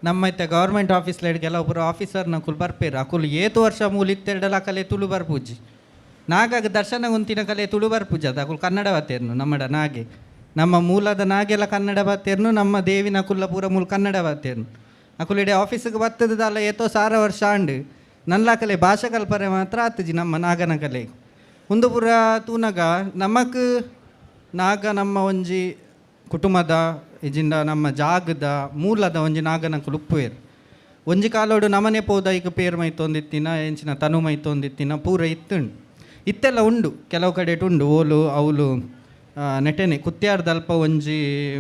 ನಮ್ಮ ಇತ್ತೆ ಗೌರ್ಮೆಂಟ್ ಆಫೀಸ್ ಕೆಲವೊಬ್ಬರು ಆಫೀಸರ್ ನಕುಲ್ ಬರ್ಪೇರು ಅಕುಲು ಏತು ವರ್ಷ ಮೂಲಿತ್ತೆರಡಲ ಕಲೆ ತುಳು ಬರ್ಪೂಜಿ ನಾಗಾಗ ದರ್ಶನ ಉಂತಿನ ಕಲೆ ತುಳು ಬರ್ಪೂಜೆ ಅದು ಅಕುಲು ಕನ್ನಡ ಬಾತೇರ್ನು ನಮ್ಮಡ ನಾಗೆ ನಮ್ಮ ಮೂಲದ ನಾಗೆಲ್ಲ ಕನ್ನಡ ಬಾತೇರ್ನು ನಮ್ಮ ದೇವಿನ ಕುಲ್ಲ ಪೂರ ಮೂಲ ಕನ್ನಡ ಬಾತೇರ್ನು ಅಕುಲು ಇಡೀ ಆಫೀಸಿಗೆ ಬತ್ತದಲ್ಲ ಏತೋ ಸಾರ ವರ್ಷ ಆಂಡು ನಲ್ಲ ಕಲೆ ಭಾಷೆ ಕಲ್ಪರೆ ಮಾತ್ರ ಆತಜಿ ನಮ್ಮ ನಾಗನ ಕಲೆ ಒಂದು ಪೂರ ತೂನಗ ನಮಕ್ ನಾಗ ನಮ್ಮ ಒಂಜಿ ಕುಟುಂಬದ ಇಜಿಂದ ನಮ್ಮ ಜಾಗದ ಮೂಲದ ಒಂಜಿ ನಾಗನಕುಲು ಉಪ್ಪುವೇರು. ಒಂಜಿ ಕಾಲೋಡು ನಮನೆ ಪೋದ ಈಗ ಪೇರ್ ಮೈತೊಂದಿತ್ತಿನ ಎಂಚಿನ ತನು ಮೈತೊಂದಿತ್ತಿನ ಪೂರ ಇತ್ತುಂಡು. ಇತ್ತೆಲ್ಲ ಉಂಡು, ಕೆಲವು ಕಡೆ ಉಂಡು. ಓಲು ಅವಲು ನೆಟೆನೆ ಕುತ್ಯಾರ್ದಲ್ಪ ಒಂಜಿ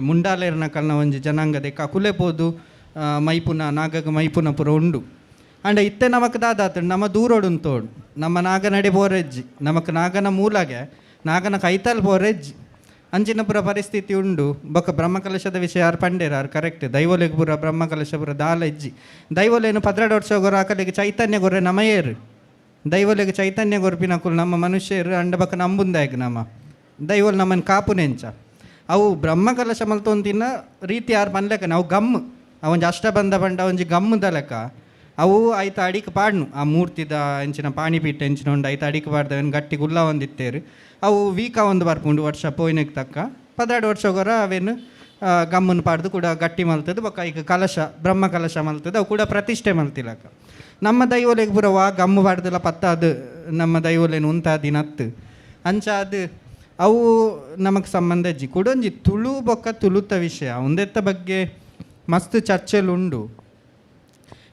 ಮುಂಡಾಲೇರ್ನ ಕಲ್ನ ಒಂಜಿ ಜನಾಂಗದ ಕಕುಲೆ ಪೋದು ಮೈಪುನ ನಾಗಗ ಮೈಪುನ ಪೂರ ಉಂಡು. ಆಂಡ ಇತ್ತೆ ನಮಕ್ ದಾದಾತು ನಮ್ಮ ದೂರೋಡುಂತೋಡು ನಮ್ಮ ನಾಗನಡೆ ಬೋರೆಜ್ಜಿ, ನಮಕ್ ನಾಗನ ಮೂಲಗೆ ನಾಗನ ಕೈತಲ್ ಬೋರೆಜ್ಜಿ ಅಂಚಿನ ಪೂರ ಪರಿಸ್ಥಿತಿ ಉಂಡು. ಬೊಕ್ಕ ಬ್ರಹ್ಮಕಲಶದ ವಿಷಯ ಯಾರು ಪಂಡೇರು ಆರು ಕರೆಕ್ಟ್. ದೈವೊಲೆಗ್ ಪೂರ ಬ್ರಹ್ಮಕಲಶ ಪೂರ ದಾಲ ಇಜ್ಜಿ. ದೈವೊಲೇನು 12 ವರ್ಷ ಗೊರ ಆಕಲೆಗ್ ಚೈತನ್ಯ ಗೊರೆ ನಮಯೇರು, ದೈವೊಲೆಗ್ ಚೈತನ್ಯ ಗೊರ್ಪಿನಕುಲು ನಮ್ಮ ಮನುಷ್ಯರು. ಅಂಡ ಬೊಕ್ಕ ನಂಬುಂದಾಯಗ್ ನಮ್ಮ ದೈವೊಲು ನಮ್ಮನ್ನು ಕಾಪುನೆಂಚ ಅವು ಬ್ರಹ್ಮಕಲಶ ಮಲ್ತೊಂದಿನ ರೀತಿ ಯಾರು ಪನ್ಲೆಕನೆ ಅವು ಗಮ್, ಅವೊಂಜಿ ಅಷ್ಟಬಂಧ ಪಂಡ ಒಂಜಿ ಗಮ್ಮದ ಲೆಕ್ಕ ಅವು ಐತ ಅಡಿಕ್ ಪಾಡ್ನು. ಆ ಮೂರ್ತಿದ ಎಂಚಿನ ಪಾಣಿಪೀಠ ಎಂಚಿನ ಉಂಡು ಐತ ಅಡಿಕ್ ಪಾಡ್ದವನ್ ಗಟ್ಟಿ ಗುಲ್ಲ ಒಂದಿತ್ತೇರು. ಅವು ವೀಕ ಒಂದು ಬರ್ಪುಂಡು ವರ್ಷ ಪೋಯಿನಕ್ಕೆ ತಕ್ಕ 12 ವರ್ಷ ಗೊರ ಅವೇನು ಗಮ್ಮನ್ನು ಪಾಡ್ದು ಕೂಡ ಗಟ್ಟಿ ಮಲ್ತದ್ದು. ಬೊಕ್ಕ ಈಗ ಕಲಶ ಬ್ರಹ್ಮ ಕಲಶ ಮಲ್ತದ್ದು ಅವು ಕೂಡ ಪ್ರತಿಷ್ಠೆ ಮಲ್ತಿಲಕ್ಕ. ನಮ್ಮ ದೈವೊಲೆಗ್ ಪೂರ ವಾ ಗಮ್ಮು ಪಾಡ್ದಲ ಪತ್ತಾದು ನಮ್ಮ ದೈವೊಲೆನ್ ಉಂತಾದಿನತ್ತು ಅಂಚಾದ ಅವು ನಮಗೆ ಸಂಬಂಧ ಇಜ್ಜಿ. ಕುಡೊಂಜಿ ತುಳು ಬೊಕ್ಕ ತುಳುತ ವಿಷಯ ಒಂದೆತ್ತ ಬಗ್ಗೆ ಮಸ್ತ್ ಚರ್ಚೆಲು ಉಂಡು.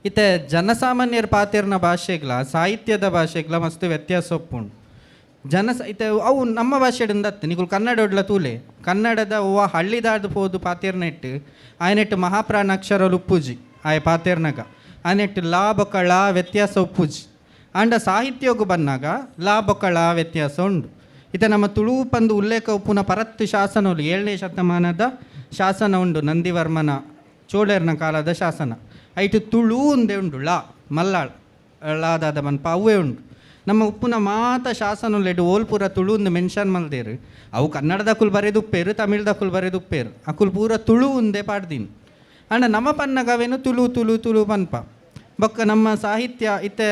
ಇತ್ತೆ ಜನಸಾಮಾನ್ಯರ ಪಾತೆರ್ನ ಭಾಷೆಗ್ಲ ಸಾಹಿತ್ಯದ ಭಾಷೆಗ್ಲ ಮಸ್ತ್ ವ್ಯತ್ಯಾಸ ಒಪ್ಪುಂಡು. ಇತ್ತೆ ಅವು ನಮ್ಮ ಭಾಷೆಡಿಂದ ಅತ್ತು ನಿಕುಲು ಕನ್ನಡ ಒಡ್ಲ ತೂಲೆ ಕನ್ನಡದ ಓ ಹಳ್ಳಿದಾರ್ದು ಪೋದು ಪಾತೆರ್ನೆಟ್ಟು ಆಯನೆಟ್ಟು ಮಹಾಪ್ರಾಣ ಅಕ್ಷರಲು ಉಪ್ಪುಜಿ ಆಯ ಪಾತೆರ್ನಾಗ ಆಯನೆಟ್ಟು ಲಾ ಬೊಕ್ಕ ಳ ವ್ಯತ್ಯಾಸ ಉಪ್ಪುಜಿ. ಆಂಡ ಸಾಹಿತ್ಯಗೂ ಬಂದಾಗ ಲಾ ಬೊಕ್ಕ ಳ ವ್ಯತ್ಯಾಸ ಉಂಡು. ಇತ್ತೆ ನಮ್ಮ ತುಳು ಪಂದು ಉಲ್ಲೇಖ ಉಪ್ಪುನ ಪರತ್ತು ಶಾಸನಗಳು 7ನೇ ಶತಮಾನದ ಶಾಸನ ಉಂಡು, ನಂದಿವರ್ಮನ ಚೋಳರ್ನ ಕಾಲದ ಶಾಸನ. ಐಟು ತುಳು ಒಂದೇ ಉಂಡು, ಲಾ ಮಲ್ಲಾಳ್ ಲಾದಾದ ಮನ್ಪ ಅವೇ ಉಂಡು. ನಮ್ಮ ಉಪ್ಪುನ ಮಾತ ಶಾಸನಲೆಡು ಓಲ್ಪುರ ತುಳು ಒಂದು ಮೆನ್ಷನ್ ಮಲ್ದೇರು. ಅವು ಕನ್ನಡದಕುಲು ಬರೆದುಪ್ಪೇರು, ತಮಿಳ್ದಕುಲು ಬರೆದುಪ್ಪೇರು, ಅಕುಲು ಪೂರ ತುಳು ಒಂದೇ ಪಾಡ್ದೀನಿ. ಆಂಡ ನಮ್ಮ ಪನ್ನಗವೇನು ತುಳು ತುಳು ತುಳು ಪನ್ಪ. ಬೊಕ್ಕ ನಮ್ಮ ಸಾಹಿತ್ಯ ಇತ್ತೆ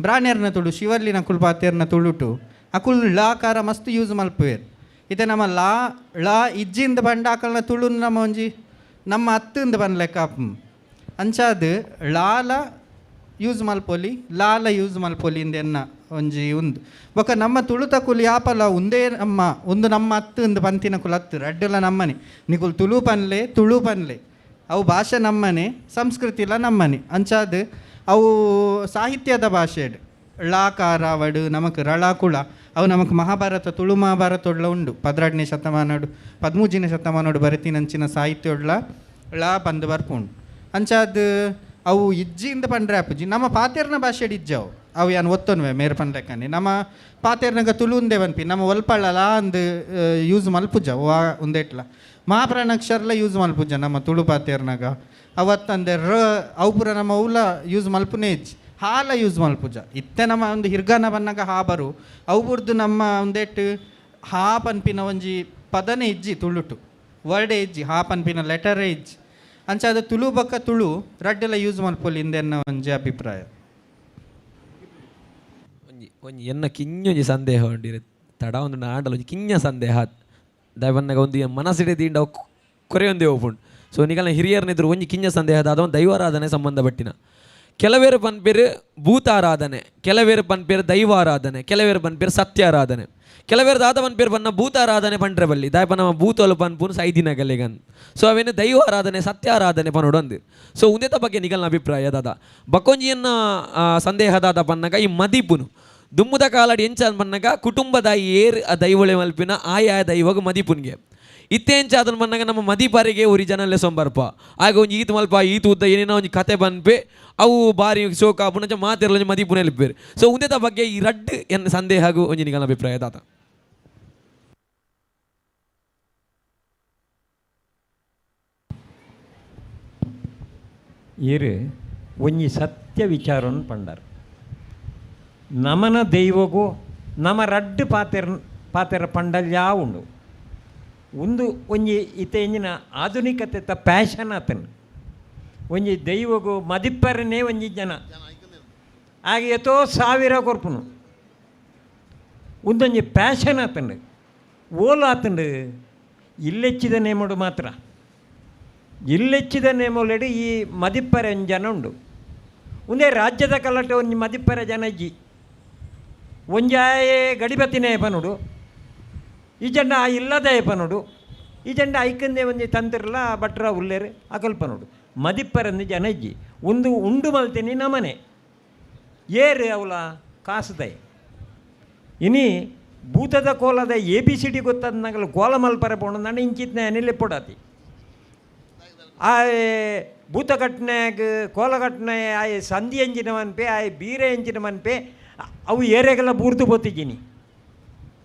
ಬ್ರಾಣ್ಯರ್ನ ತುಳು ಶಿವರ್ಲಿನ ಅಕುಲು ಪಾತೇರ್ನ ತುಳುಟು ಅಕುಲು ಳಾಕಾರ ಮಸ್ತ್ ಯೂಸ್ ಮಲ್ಪುವೇರು. ಇತ್ತೆ ನಮ್ಮ ಲಾ ಳ ಇಜ್ಜಿಂದ ಬಂಡ ಅಕಲ್ನ ತುಳು ನಮ್ಮ ಒಂಜಿ ನಮ್ಮ ಅತ್ತಿಂದ ಬನ್ ಲೆಕ್ಕ. ಅಂಚಾದ ಳಾಲ ಯೂಸ್ ಮಲ್ಪೊಲಿ ಲಾಲ ಯೂಸ್ ಮಲ್ಪೊಲಿ ಇಂದೆನ್ನ ಒಂಜಿ ಉಂದು. ಬೊಕ್ಕ ನಮ್ಮ ತುಳುತ ಕುಲು ಯಾಪಲ ಒಂದೇ ನಮ್ಮ ಒಂದು ನಮ್ಮ ಅತ್ತು ಇಂದು ಪಂತಿನ ಕುಲ ಅತ್ತು ರಡ್ಡುಲ ನಮ್ಮನೆ. ನಿಕುಲು ತುಳು ಪನ್ಲೆ ತುಳು ಪನ್ಲೆ ಅವು ಭಾಷೆ ನಮ್ಮನೆ, ಸಂಸ್ಕೃತಿಲ ನಮ್ಮನೆ. ಅಂಚಾದ ಅವು ಸಾಹಿತ್ಯದ ಭಾಷೆಡ್ ಳಾಕಾರಾವಡು ನಮಕ್ ರಳಾಕುಳ ಅವು ನಮಕ್ ಮಹಾಭಾರತ ತುಳು ಮಹಾಭಾರತೊಡ್ಲ ಉಂಡು. 12ನೇ ಶತಮಾನಡು 13ನೇ ಶತಮಾನಡು ಬರೆತಿನಂಚಿನ ಸಾಹಿತ್ಯೊಡ್ಲ ಳ ಬಂದು ಬರ್ಪುಂಡು. ಅಂಚಾದ ಅವು ಇಜ್ಜಿಂದ ಪಂಡ್ರೆ ಅಪ್ಪುಜಿ ನಮ್ಮ ಪಾತೆರ್ನ ಭಾಷೆಡ್ ಇಜ್ಜವು ಅವು ಯಾನ್ ಒತ್ತೊನ್ವೆ ಮೇರ್ ಪನ್ಲೆಕ್ಕನೆ ನಮ್ಮ ಪಾತೆರ್ನಾಗ ತುಳುಂದೆ ಪನ್ಪಿ ನಮ್ಮ ಒಲ್ಪಳ್ಳಲ ಅಂದು ಯೂಸ್ ಮಲ್ಪುಜ ವಾ ಉಂದೆಟ್ಲ ಮಹಾಪ್ರಾಣಾಕ್ಷರಲ ಯೂಸ್ ಮಲ್ಪುಜ ನಮ್ಮ ತುಳು ಪಾತೆರ್ನಾಗ. ಅವತ್ತಂದೆ ರ ಅವು ಪೂರ ನಮ್ಮ ಅವ್ಲ ಯೂಸ್ ಮಲ್ಪುನೇ ಇಜ್ಜಿ, ಹಾಲ ಯೂಸ್ ಮಲ್ಪುಜ. ಇತ್ತೆ ನಮ್ಮ ಒಂದು ಹಿರ್ಗಾನ ಬನ್ನಾಗ ಹಾ ಬರು ಅವು ಬುರ್ದು ನಮ್ಮ ಒಂದೆಟ್ಟು ಹಾ ಪನ್ಪಿನ ಒಂಜಿ ಪದನೇ ಇಜ್ಜಿ, ತುಳುಟು ವರ್ಡೇ ಇಜ್ಜಿ, ಹಾ ಪನ್ಪಿನ ಲೆಟರೇ ಇಜ್ಜಿ. ಅಂಚಾದ ತುಳು ಬೊಕ್ಕ ತುಳು ರಡ್ಡೆಲ್ಲ ಯೂಸ್ ಮಲ್ಪೊಲಿ ಇಂದೆನ್ನ ಒಂಜಿ ಅಭಿಪ್ರಾಯ. ಒಂಜಿ ಒಂಜಿ ಎನ್ನ ಕಿಂಜೊಂಜಿ ಸಂದೇಹ ಉಂಡಿರೆ ತಡ ಒಂದು ಆಂಡಲ ಒಂಜಿ ಕಿಂಜ ಸಂದೇಹ ದಯಬನ್ನಾಗ ಒಂದು ಮನಸ್ಸಿಡೆ ದಿಂಡ ಕೊರೆಯೊಂದೇ ಓಪುಂಡು. ಸೊ ನಿಗಲ್ನ ಹಿರಿಯರ್ನಿದ್ರು ಒಂಜಿ ಕಿಂಜ ಸಂದೇಹ ದಾದ ದೈವಾರಾಧನೆ ಸಂಬಂಧಪಟ್ಟಿನ. ಕೆಲವೇರು ಪನ್ಪೇರು ಭೂತಾರಾಧನೆ, ಕೆಲವೇರು ಪನ್ಪೇರು ದೈವಾರಾಧನೆ, ಕೆಲವೇರು ಪನ್ಪೇರು ಸತ್ಯಾರಾಧನೆ, ಕೆಲವೇರು ದಾದ ಪನ್ಪೇರು ಪನ್ನ ಭೂತಾರಾಧನೆ ಪಂಡ್ರೆ ಬಲ್ಲಿ ದಾಯ ಪನ್ನ ಭೂತೋಲು ಪನ್ಪುನು ಸೈದಿನ ಗಲ್ಲಿಗನ್. ಸೊ ಅವೇನು ದೈವಾರಾಧನೆ ಸತ್ಯಾರಾಧನೆ ಪನ್ನೋಡು ಅಂದು. ಸೊ ಉಂದೆತ ಬಗ್ಗೆ ನಿಗಲ್ನ ಅಭಿಪ್ರಾಯ ದಾದ ಬಕೊಂಜಿಯನ್ನ ಸಂದೇಹ ದಾದ ಪನ್ನಗ ಈ ಮದಿಪುನು ದುಮ್ಮುದ ಕಾಲಡಿ ಎಂಚ ಪನ್ನಗ ಕುಟುಂಬದ ಏರ್ ಆ ದೈವಳೆ ಮಲ್ಪಿನ ಆಯಾ ದೈವಗ ಮದಿಪುನ್ಗೆ ಇತ್ತೆ ಎಂಚ ಅದನ್ನು ಬಂದಾಗ ನಮ್ಮ ಮದಿಪಾರಿಗೆ ಉರಿ ಜನಲ್ಲೇ ಸೊಂಬರ್ಪ ಆಗ ಒಂಜಿ ಈತ್ ಮಲ್ಪ ಈತ್ ಉದ್ದ ಏನೇನೋ ಒಂಜಿ ಕತೆ ಬನ್ಪೆ ಅವು ಬಾರಿ ಶೋಕ ಪುನಂಚ ಮಾತಿರಲ್ಲ ಒಂಜಿ ಮದಿಪುನ ಎಲ್ಪೇರು. ಸೊ ಉಂದೆತ ಬಗ್ಗೆ ಈ ರಡ್ಡ್ ಎನ್ನ ಸಂದೇಹ ಹಾಗೂ ಒಂಜಿ ನಿಗಲ್ನ ಅಭಿಪ್ರಾಯ ದಾದ. ಇರು ಒಂಜಿ ಸತ್ಯ ವಿಚಾರವನ್ನು ಪಂಡರ್. ನಮನ ದೈವಗೂ ನಮ ರಡ್ಡು ಪಾತೆರ ಪಾತೆರ ಪಂಡಲ್ಯಾ ಉಂಡು. ಒಂದು ಒಂಜಿ ಇತ್ತೆ ಇಂಜಿನ ಆಧುನಿಕತೆ ತ ಪ್ಯಾಷನ್ ಆತನ ಒಂಜಿ ದೈವಗೂ ಮದಿಪ್ಪರನೇ ಒಂಜಿ ಜನ ಆಗ ಎತೋ ಸಾವಿರ ಕೊರ್ಪುನು ಒಂದೊಂಜಿ ಪ್ಯಾಷನ್ ಆತಂಡು ಓಲು ಆತಂಡು ಇಲ್ಲೆಚ್ಚಿದ ನೇಮಡು ಮಾತ್ರ ಇಲ್ಲೆಚ್ಚಿದ ನೇಮೊಲೆಡು ಈ ಮದಿಪ್ಪರೆ ಒಂಜಿ ಜನ ಉಂಡು. ಒಂದೇ ರಾಜ್ಯದ ಕಲಟೆ ಒಂಜಿ ಮದಿಪ್ಪರೆ ಜನ ಇಜ್ಜಿ ಒಂಜಾಯೇ ಗಡಿಬತ್ತಿನೇ ಪನುಡು ಈ ಜನ ಇಲ್ಲದ ಪನುಡು ಈ ಜಂಡ ಐಕಂದೆ ಒಂಜಿ ತಂತಿರಲ್ಲ ಭಟ್ರ ಉಲ್ಲೇರು ಅಕಲ್ಪನೋಡು ಮದಿಪ್ಪರಂದು ಜನ ಇಜ್ಜಿ ಒಂದು ಉಂಡು ಮಲ್ತೀನಿ ನಮನೆ ಏರು ಅವಲ ಕಾಸುದೈ ಇನಿ ಭೂತದ ಕೋಲದ ಎ ಬಿ ಸಿ ಡಿ ಗೊತ್ತಾದ ನಂಗಲ ಕೋಲ ಮಲ್ಪರೆ ಪೋಣ ನಾನು ಇಂಚಿತ್ನ ಅನಿಲೆ ಪೊಡಾತಿ ಆ ಭೂತ ಕಟ್ನಾಗ ಕೋಲ ಕಟ್ನೆ ಆಯ್ ಸಂಧಿ ಎಂಜಿನ ಮನ್ಪೆ ಆಯ್ ಬೀರ ಎಂಜಿನ ಮನ್ಪೆ ಅವು ಏರೆಗೆಲ್ಲ ಬೂರ್ದು ಪೋತಿದ್ದೀನಿ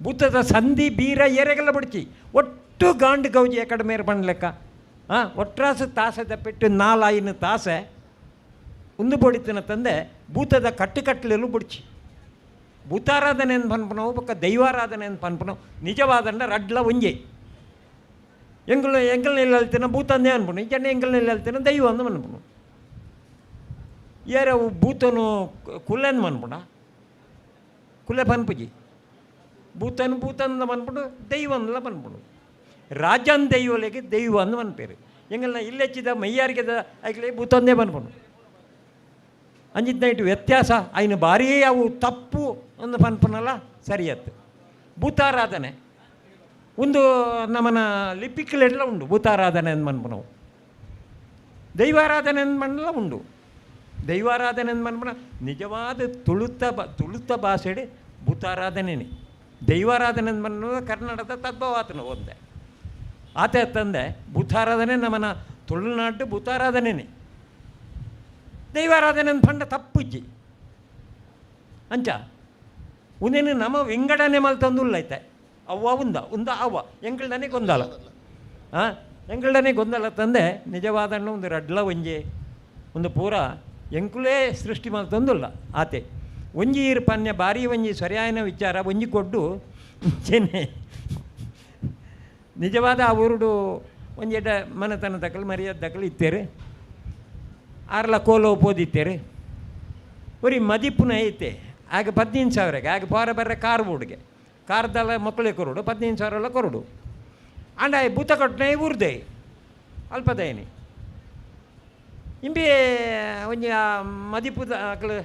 ಭೂತದ ಸಂಧಿ ಬೀರ ಏರೆಗೆಲ್ಲ ಬಿಡ್ಚಿ ಒಟ್ಟು ಗಾಂಡು ಗೌಜಿ ಎಕಡೆ ಮೇರೆ ಪಣ್ಲೆಕ್ಕ ಹಾಂ ಒಟ್ರಾಸು ತಾಸದ ಪೆಟ್ಟು ನಾಲಾಯಿನ ತಾಸೆ ಒಂದು ಬೊಡಿತನ ತಂದೆ ಭೂತದ ಕಟ್ಟುಕಟ್ಟಲೆಲ್ಲೂ ಬುಡ್ಚಿ ಭೂತಾರಾಧನೆ ಅಂತ ಪನ್ಪನವು ಬೊಕ್ಕ ದೈವಾರಾಧನೆ ಅಂತ ಪನ್ಪನವು ನಿಜವಾದಂಡ ರಡ್ಲ ಒಂಜೆ ಎಂಗುಲ ಎಂಗಲ್ನೆಲ್ಲ ಹೇಳ್ತೇನೆ ಭೂತಂದೇ ಅನ್ಪುನು ಈ ಜನ ಎಂಗಲ್ನೆಲ್ಲ ಹೇಳ್ತೇನೆ ದೈವ ಅಂದು ಮನ್ಪುನು ಏರ ಅವು ಭೂತನು ಕುಲೆನ್ ಮನ್ಪುಣ ಕುಲೆ ಪನ್ಪುಜಿ ಭೂತನು ಭೂತಂದ ಮನ್ಪುಡು ದೈವ ಅಂದಲ ಪನ್ಪುಡು ರಾಜನ್ ದೈವಲೆಗೆ ದೈವ ಅಂದು ಮನ್ಪೇರು ಎಂಗಲ್ನ ಇಲ್ಲೆಚ್ಚಿದ ಮೈಯಾರಿಗೆದ ಐಕ್ಲೆ ಭೂತಂದೇ ಪನ್ಪುನು ಅಂಜಿತ್ ನೈಟ್ ವ್ಯತ್ಯಾಸ ಐನು ಭಾರೀ ಅವು ತಪ್ಪು ಅಂದು ಪನ್ಪುನಲ್ಲ ಸರಿಯತ್ತು ಭೂತಾರಾಧನೆ ಒಂದು ನಮ್ಮನ ಲಿಪಿಕ್ಲೆಲ್ಲ ಉಂಡು ಭೂತಾರಾಧನೆ ಅಂದ್ ಮನ್ಪುನವು ದೈವಾರಾಧನೆ ಅಂದ್ ಮನ್ಲ ಉಂಡು ದೈವಾರಾಧನೆ ಅಂದ್ ಮನ್ಪುನ ನಿಜವಾದ ತುಳುತ ಭಾಷೆಡೆ ಭೂತಾರಾಧನೆನೇ ದೈವಾರಾಧನೆ ಅಂದ್ ಮನ್ನ ಕರ್ನಾಟಕದ ತದ್ಭವಾತನ ಒಂದೆ ಆತ ತಂದೆ ಭೂತಾರಾಧನೆ ನಮ್ಮನ ತುಳುನಾಡು ಭೂತಾರಾಧನೆನೇ ದೈವಾರಾಧನೆ ಅಂದ್ ಪಂಡ ತಪ್ಪುಜ್ಜಿ ಅಂಚ ಉಂದೇನು ನಮ್ಮ ವಿಂಗಡಣೆ ಮಲ್ತಂದುಲ್ಲ ಐತೆ ಅವ್ವ ಉಂದ ಉಂದ ಅವ್ವ ಎಂಗಳ್ದನೆ ಗೊಂದಲ ಹಾಂ ಎಂಗಳ್ದನೆ ಗೊಂದಲ ತಂದೆ ನಿಜವಾದ ಒಂದು ರಡ್ಲ ಒಂಜೆ ಒಂದು ಪೂರ ಎಂಕುಲೇ ಸೃಷ್ಟಿ ಮಲ್ತಂದುಲ್ಲ ಆತೆ ಒಂಜಿ ಈರ್ ಪನ್ಯ ಭಾರಿ ಒಂಜಿ ಸರಿಯಾಯನ ವಿಚಾರ ಒಂಜಿ ಕೊಡ್ಡು ಚೆನ್ನೆ ನಿಜವಾದ ಆ ಊರುಡು ಒಂಜೆಡ್ಡ ಮನೆತನ ದಕ್ಕಲು ಮರ್ಯಾದ ದಕ್ಕಲು ಇತ್ತೇರು ಆರ್ಲ ಕೋಲೋ ಪೋದಿತ್ತೇರು ಒರಿ ಮದಿಪುನ ಐತೆ ಆಗ 15,000ಕ್ಕೆ ಆಗ ಪೋರ ಬರ್ರೆ ಕಾರ್ ಬೋರ್ಡ್ಗೆ ಕಾರ್ದಲ್ಲ ಮಕ್ಕಳೇ ಕೊರಡು 15,000 ಎಲ್ಲ ಕೊರಡು ಅಂಡ ಭೂತ ಕಟ್ಟನೆ ಊರ್ದೆ ಅಲ್ಪದಯನಿ ಇಂಬಿ ಒಂಜಿ ಮದಿಪುದ ಅಕ್ಲು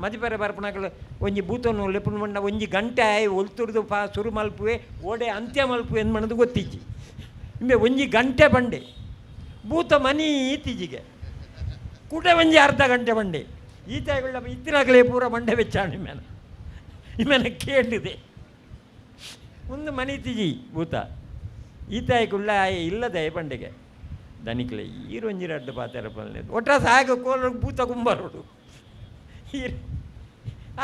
ಮದಿಪರೆ ಬರ್ಪುನಕಲು ಒಂಜಿ ಭೂತನು ಲೆಪ್ಪುನ ಮಂಡ ಒಂಜಿ ಗಂಟೆ ಆಯ್ ಒಲ್ತುರ್ದು ಪಾ ಸುರು ಮಲ್ಪುವೆ ಓಡೆ ಅಂತ್ಯ ಮಲ್ಪುವೆ ಎಂದು ಮಣದು ಗೊತ್ತಿಜ್ಜಿ ಇಂಬೆ ಒಂಜಿ ಗಂಟೆ ಬಂಡೆ ಭೂತ ಮನಿ ಈತಿಜಿಗೆ ಕೂಟ ಒಂಜಿ ಅರ್ಧ ಗಂಟೆ ಬಂಡೆ ಈತಾಗುಳ್ಳ ಇತ್ತಿನಾಗಲೇ ಪೂರ ಬಂಡೆ ಬೆಚ್ಚಾಣ ಇಮ್ಮೆನ ಇಮ್ಮೆನ ಕೇಳಿದೆ ಒಂದು ಮನಿತಿಜಿ ಭೂತ ಈತಾಯ್ಕುಳ್ಳ ಇಲ್ಲದೆ ಬಂಡೆಗೆ ದನಿಕ್ಲೆ ಈರೊಂಜಿ ರಡ್ಡು ಪಾತೆರ ಪಲ್ಲೆ ಒಟ್ರಾಸ ಆಗ ಕೋಲ ಭೂತ ಕುಂಬರೋಡು ಈರು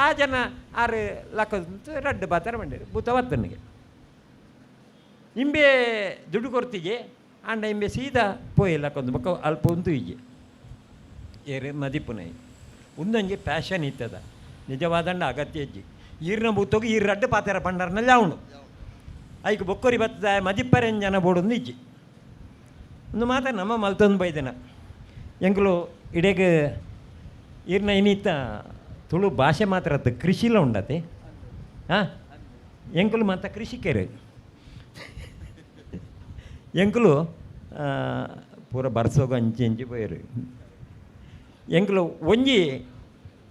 ಆ ಜನ ಆರು ಲಕ್ಕ ರಡ್ಡು ಪಾತೆರ ಬಂಡೆ ಭೂತ ಬತ್ತನಿಗೆ ಇಂಬೆ ದುಡ್ಡು ಕೊರ್ತಿಗೆ ಆಂಡ ಇಂಬೆ ಸೀದಾ ಪೋಯಿ ಲಕ್ಕೊಂದು ಬೊಕ್ಕ ಅಲ್ಪ ಉಂತು ಇಜ್ಜಿ ಏರು ಮದಿಪುನೈ ಒಂದೊಂಜಿ ಪ್ಯಾಷನ್ ಇತ್ತದ ನಿಜವಾದಂಡ ಅಗತ್ಯ ಇಜ್ಜಿ ಈರ್ನ ಬೂತೋಗಿ ಈರು ರಡ್ಡು ಪಾತೆರ ಪಂಡರ್ನಲ್ಲಿ ಅವನು ಐಕ್ ಬೊಕ್ಕೊರಿ ಬತ್ತದ ಮದಿಪ್ಪರೆನ್ ಜನ ಬೋಡೊಂದು ಇಜ್ಜಿ ಒಂದು ಮಾತ ನಮ್ಮ ಮಲ್ತೊಂದು ಬೈದನ ಎಂಕುಲು ಇಡೆಗ್ ಈರ್ನ ಇನ್ನಿತ್ತ ತುಳು ಭಾಷೆ ಮಾತ್ರ ಅತ್ತು ಕೃಷಿಲ ಉಂಡತೆ ಹಾಂ ಎಂಕುಲು ಮಾತ ಕೃಷಿಕರು ಎಂಕುಲು ಪೂರ ಬರ್ಸೋಗ ಅಂಚಿ ಅಂಚಿ ಪೋಯರು ಎಂಕುಲು ಒಂಜಿ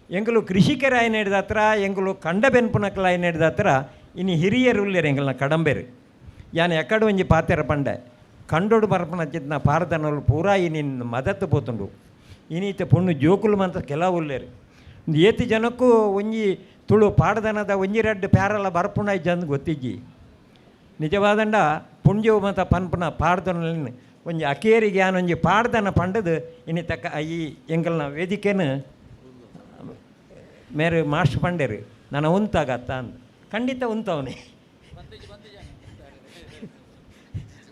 ಎಂಕುಲು ಕೃಷಿಕರ ಆಯ್ನ ಹಿಡ್ದ ಹತ್ರ ಎಂಕುಲು ಕಂಡ ಬೆನ್ಪುನಕಲ ಆಯ್ನ ಹಿಡ್ದ ಹತ್ರ ಇನ್ನು ಹಿರಿಯರು ಉಲ್ಲೇರು ಎಂಕಲ್ನ ಕಡಂಬೆರು ಯಾನ್ ಎಕ್ಕಡ ಒಂಜಿ ಪಾತೆರ ಪಂಡೆ ಕಂಡೋಡು ಬರ್ಪನ ಚಿತ್ನ ಪಾರದನೋಲು ಪೂರಾ ಇನಿ ಮದತ್ತು ಪೋತುಂಡು ಇನ್ನೀತ ಪೊಣ್ಣು ಜೋಕುಲು ಮಾತ್ರ ಕೆಲವು ಉಲ್ಲೇರು ಏತಿ ಜನಕ್ಕೂ ಒಂಜಿ ತುಳು ಪಾಡದನದ ಒಂಜಿ ರಡ್ಡು ಪ್ಯಾರಲ ಬರ್ಪುಣ ಇಜ್ಜಂದು ಗೊತ್ತಿಜ್ಜಿ ನಿಜವಾದಂಡ ಪುಂಜವು ಮತ್ತು ಪನ್ಪುನ ಪಾಡ್ದನಲ್ಲಿ ಒಂಜಿ ಅಕೇರಿಗೆ ಒಂಜಿ ಪಾಡ್ದನ ಪಂಡದು ಇನಿ ತಕ್ಕ ಈ ಎಂಕಲ್ನ ವೇದಿಕೆನು ಮೇರೆ ಮಾಸ್ಟರ್ ಪಂಡೇರು ನಾನು ಉಂತಾಗತ್ತ ಅಂದ ಖಂಡಿತ ಉಂತವನೇ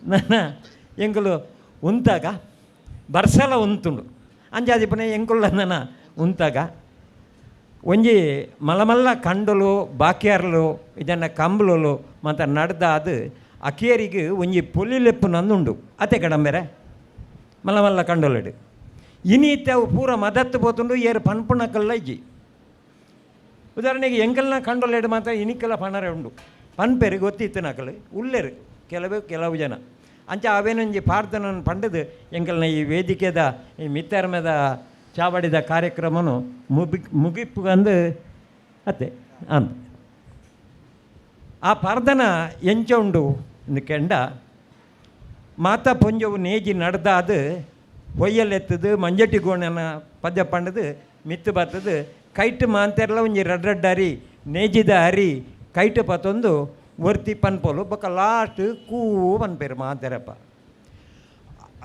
ನನ್ನ ಎಂಕುಲು ಉಂತಾಗ ಬರ್ಸಲ ಉಂತುಂಡು ಅಂಜಾದಿಪನೆ ಎಂಕುಲ್ಲ ನನ್ನ ಉಂತಾಗ ಒಂಜಿ ಮಲಮಲ್ಲ ಕಂಡಲು ಬಾಕಿಯಾರ್ಲು ಇದನ್ನು ಕಂಬ್ಲಲು ಮತ್ತು ನಡ್ದ ಅದು ಅಕೇರಿಗೆ ಒಂಜಿ ಪೊಲಿಲೆಪ್ಪು ನಂದುಂಡು ಅತೆ ಕಡಂಬೆರೆ ಮಲಮಲ್ಲ ಕಂಡೊಲೆಡು ಇನೀತೆ ಅವು ಪೂರ ಮದತ್ತು ಪೋತುಂಡು ಏರು ಪನ್ಪುಣಕಲ್ಲ ಇಜ್ಜಿ ಉದಾಹರಣೆಗೆ ಎಂಕಲ್ನ ಕಂಡೊಲೆಡು ಮಾತ್ರ ಇನಿಕೆಲ್ಲ ಪಣರೆ ಉಂಡು ಪನ್ಪೆರು ಗೊತ್ತಿತ್ತು ನಕಲು ಉಲ್ಲೇರು ಕೆಲವು ಕೆಲವು ಜನ ಅಂಚ ಅವೇನೊಂಜಿ ಪಾಡ್ದನನ್ನು ಪಂಡದು ಎಂಕಲ್ನ ಈ ವೇದಿಕೆದ ಈ ಮಿತ್ತರ್ಮೆದ ಚಾವಡಿದ ಕಾರ್ಯಕ್ರಮನು ಮುಗಿಪ್ಪು ಅಂದು ಅತ್ತೆ ಅಂದ ಆ ಪಾರ್ದನ ಎಂಚ ಉಂಡು ಕೆಂಡ ಮಾತಾ ಪೊಂಜವು ನೇಜಿ ನಡ್ದಾದು ಹೊಯ್ಯಲೆತ್ತದು ಮಂಜಟಿ ಗೋಣನ ಪದ್ಯ ಪಂಡದು ಮಿತ್ತು ಬತ್ತದು ಕೈಟ್ ಮಾಂತೆರ್ಲ ಒಂಜಿ ರಡ್ಡ ರಡ್ಡ ಅರಿ ನೇಜಿದ ಅರಿ ಕೈಟ್ ಪತ್ತೊಂದು ಒರ್ತಿ ಪನ್ಪೋಲು ಬೊಕ್ಕ ಲಾಸ್ಟ್ ಕೂ ಪನ್ಪೇರು ಮಾಂತೆರಪ್ಪ.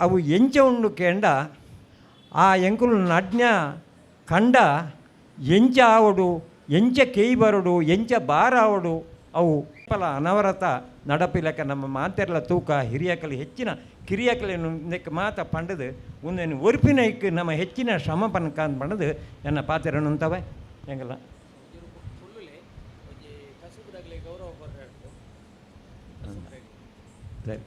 ಅವು ಎಂಚ ಉಂಡು ಕೇಂಡ ಆ ಎಂಕುಲು ನಡ್ನ ಕಂಡ ಎಂಚ ಆವಡು ಎಂಚ ಕೇಯ್ ಬರಡು ಎಂಚ ಬಾರ ಆವಡು ಅವು ಫಲ ಅನವರತ ನಡಪಿಲಕ ನಮ್ಮ ಮಾತೆರ್ಲ ತೂಕ ಹಿರಿಯಕಲಿ ಹೆಚ್ಚಿನ ಕಿರಿಯಕಲಿ ಮಾತ ಪಂಡದು ಒಂದೇನು ಒರ್ಪಿನೈಕ್ ನಮ್ಮ ಹೆಚ್ಚಿನ ಶ್ರಮ ಪನ್ಕ ಅಂತ ಪಂಡದು ನನ್ನ ಪಾತೆರನುಂತವೆ ಹೆಂಗಲ್ಲ. ಸರಿ.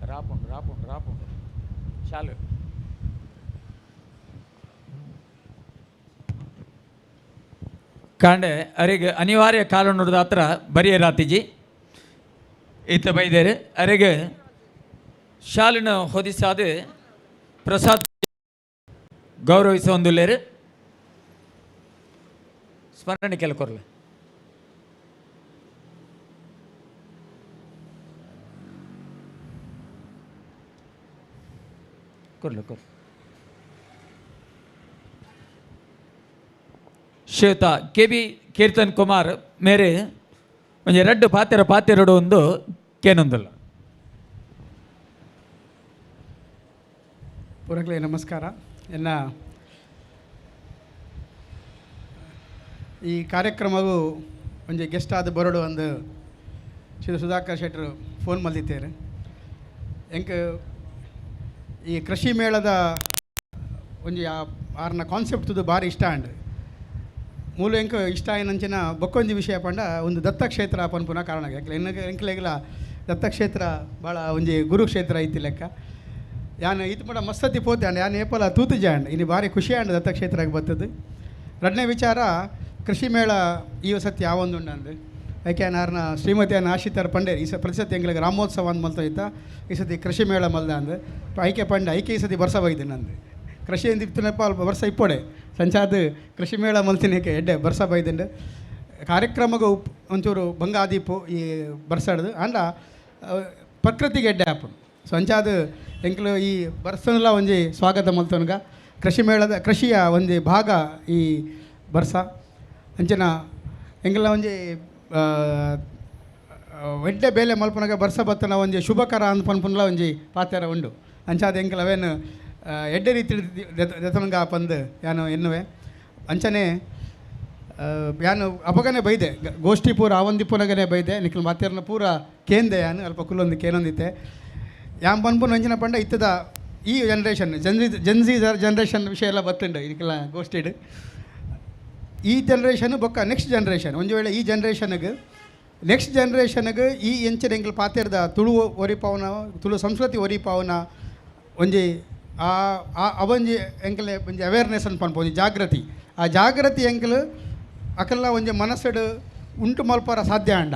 ರಾಪುಂಡು ರಾಪುಂಡು ರಾಪುಂಡು ಚಾಲು. ಕಾಂಡೆ ಅರೆಗೆ ಅನಿವಾರ್ಯ ಕಾಲ ನೋಡಿದ ಹತ್ರ ಬರಿಯ ರಾತಿಜಿ ಈತ ಬೈದೇರು ಅರೆಗೆ ಶಾಲಿನ ಹೊದಿಸಾದ ಪ್ರಸಾದ್ ಗೌರವಿಸೊಂದುಲ್ಲೇರು ಸ್ಮರಣೆ ಕೆಲ ಕೊರ್ಲೆ. ಕೊರ್ಲೆ ಕೊರ್ಲೆ. ಶ್ವೇತಾ ಕೆ ಬಿ ಕೀರ್ತನ್ ಕುಮಾರ್ ಮೇರೆ ಒಂಜಿ ರಡ್ಡು ಪಾತೆರ ಪಾತೆರಡು ಒಂದು ಕೇನೊಂದಲ್ಲ. ಪೂರಕ್ಲೆ ನಮಸ್ಕಾರ. ಎಲ್ಲ ಈ ಕಾರ್ಯಕ್ರಮವು ಒಂಜಿ ಗೆಸ್ಟ್ ಆದ ಬರೋಡು ಒಂದು ಶ್ರೀ ಸುಧಾಕರ್ ಶೆಟ್ಟರು ಫೋನ್ ಮಲ್ದಿತ್ತೇರು. ಎಂಕ್ ಈ ಕೃಷಿ ಮೇಳದ ಒಂಜಿ ಆರ್ನ ಕಾನ್ಸೆಪ್ಟ್ದು ಭಾರಿ ಇಷ್ಟ ಅಂಡ್ ಮೂಲ ಎಂಕ್ ಇಷ್ಟ ಆಯಿನಂಚಿನ ಬೊಕ್ಕೊಂಜಿ ವಿಷಯ ಪಂಡ ಒಂದು ದತ್ತಕ್ಷೇತ್ರ ಪನ್ಪುನ ಕಾರಣ. ಯಾಕೆ ಎಂಕ್ಲೆಗ್ಲ ದತ್ತಕ್ಷೇತ್ರ ಭಾಳ ಒಂಜಿ ಗುರುಕ್ಷೇತ್ರ ಐತಿ ಲೆಕ್ಕ. ಯಾನ್ ಈತ ಪಂಡ ಮಸ್ತತಿ ಪೋತೆ ಅಂಡ್ ಯಾನ್ ಏಪಲ ತೂತುಜೆ ಅಂಡ್ ಇನ್ನು ಭಾರಿ ಖುಷಿ ಅಂಡ್ ದತ್ತಕ್ಷೇತ್ರಕ್ಕೆ ಬರ್ತದೆ. ಎರಡನೇ ವಿಚಾರ ಕೃಷಿ ಮೇಳ ಈ ಸತಿ ಯಾವೊಂದು ಉಂಡು ಯಾಕೆ ನಾರ್ನ ಶ್ರೀಮತಿಯನ್ನು ಆಶಿತಾರ್ ಪಂಡೇರ್ ಈ ಪ್ರತಿ ಸತಿ ಎಂಗ್ಳಿಗೆ ರಾಮೋತ್ಸವ ಅಂದ್ ಮಲ್ತೋಯ್ತ ಈ ಸತಿ ಕೃಷಿ ಮೇಳ ಮಲ್ದ ಅಂದು ಐಕೆ ಪಂಡೆ ಐಕೆ ಈ ಸತಿ ಬರ್ಸ ಬೈದೆ ನಂದು ಕೃಷಿ ಎಂದಿತ್ತನಪ್ಪ ಅಲ್ಪ ವರ್ಷ ಇಪ್ಪೊಡೆ ಸಂಚಾದ ಕೃಷಿ ಮೇಳ ಮಲ್ತಿನಕ್ಕೆ ಎಡ್ಡೆ ಬರ್ಸ ಬೈದಂಡು ಕಾರ್ಯಕ್ರಮಗೂ ಒಂಚೂರು ಬಂಗಾದೀಪು ಈ ಬರ್ಸಾಡ್ದು ಅಂಡ ಪ್ರಕೃತಿಗೆ ಎಡ್ಡೆ ಆಪುಂಡು. ಸೊ ಅಂಚಾದ ಎಂಕ್ಲು ಈ ಬರ್ಸನ್ಲ ಒಂಜಿ ಸ್ವಾಗತ ಮಲ್ತೊನ್ಗ ಕೃಷಿ ಮೇಳದ ಕೃಷಿಯ ಒಂಜಿ ಭಾಗ ಈ ಬರ್ಸ ಅಂಚಿನ ಎಂಕ್ಲ ಒಂಜಿ ಎಡ್ಡೆ ಬೇಲೆ ಮಲ್ಪನಗ ಬರ್ಸ ಬತ್ತನ ಒಂಜಿ ಶುಭಕರ ಅಂದ್ ಪನ್ಪುನ್ಲ ಒಂಜಿ ಪಾತೆರ ಉಂಡು. ಅಂಚಾದ ಎಂಕ್ಲ ಅವೇನು ಎಡ್ಡೆ ರೀತಿ ದೆತನಗ ಪಂದು ಯಾನು ಎನ್ನುವೆ. ಅಂಚನೆ ಯಾನು ಅಪಗನೆ ಬೈದೆ ಗೋಷ್ಠಿ ಪೂರ ಆವಂದಿ ಪೂನಗನೆ ಬೈದೆ ನಿಖಲ್ ಮಾತೇರ್ನ ಪೂರ ಕೇಂದೆ ಯಾನು ಅಲ್ಪ ಕುಲ್ಲೊಂದು ಕೇನೊಂದಿತ್ತೆ ಯಾನ್ ಪನ್ಪುನ ಒಂಜಿನ ಪಂಡ ಇತ್ತದ ಈ ಜನರೇಷನ್ ಜನ್ಜಿ ಜನ್ರೇಷನ್ ವಿಷಯ ಎಲ್ಲ ಬತ್ತುಂಡು ಇದಕ್ಕೆಲ್ಲ ಗೋಷ್ಠಿಡ್ ಈ ಜನ್ರೇಷನ್ ಬೊಕ್ಕ ನೆಕ್ಸ್ಟ್ ಜನ್ರೇಷನ್ ಒಂದು ವೇಳೆ ಈ ಜನ್ರೇಷನ್ಗೆ ನೆಕ್ಸ್ಟ್ ಜನ್ರೇಷನ್ಗೆ ಈ ಎಂಚಿನ ಎಂಕ್ಲ ಪಾತೆರ್ದ ತುಳು ಒರಿಪಾವನ ತುಳು ಸಂಸ್ಕೃತಿ ಒರಿಪಾವನ ಒಂಜಿ ಆ ಅವೊಂಜಿ ಎಂಕಲೆ ಒಂಜಿ ಅವೇರ್ನೆಸ್ ಅಂತ ಪನ್ಪ ಒಂಜಿ ಜಾಗೃತಿ ಆ ಜಾಗೃತಿ ಎಂಕಲು ಅಕಲ್ನ ಒಂಜಿ ಮನಸ್ಸುಡು ಉಂಟು ಮಲ್ಪರ ಸಾಧ್ಯ ಅಂಡ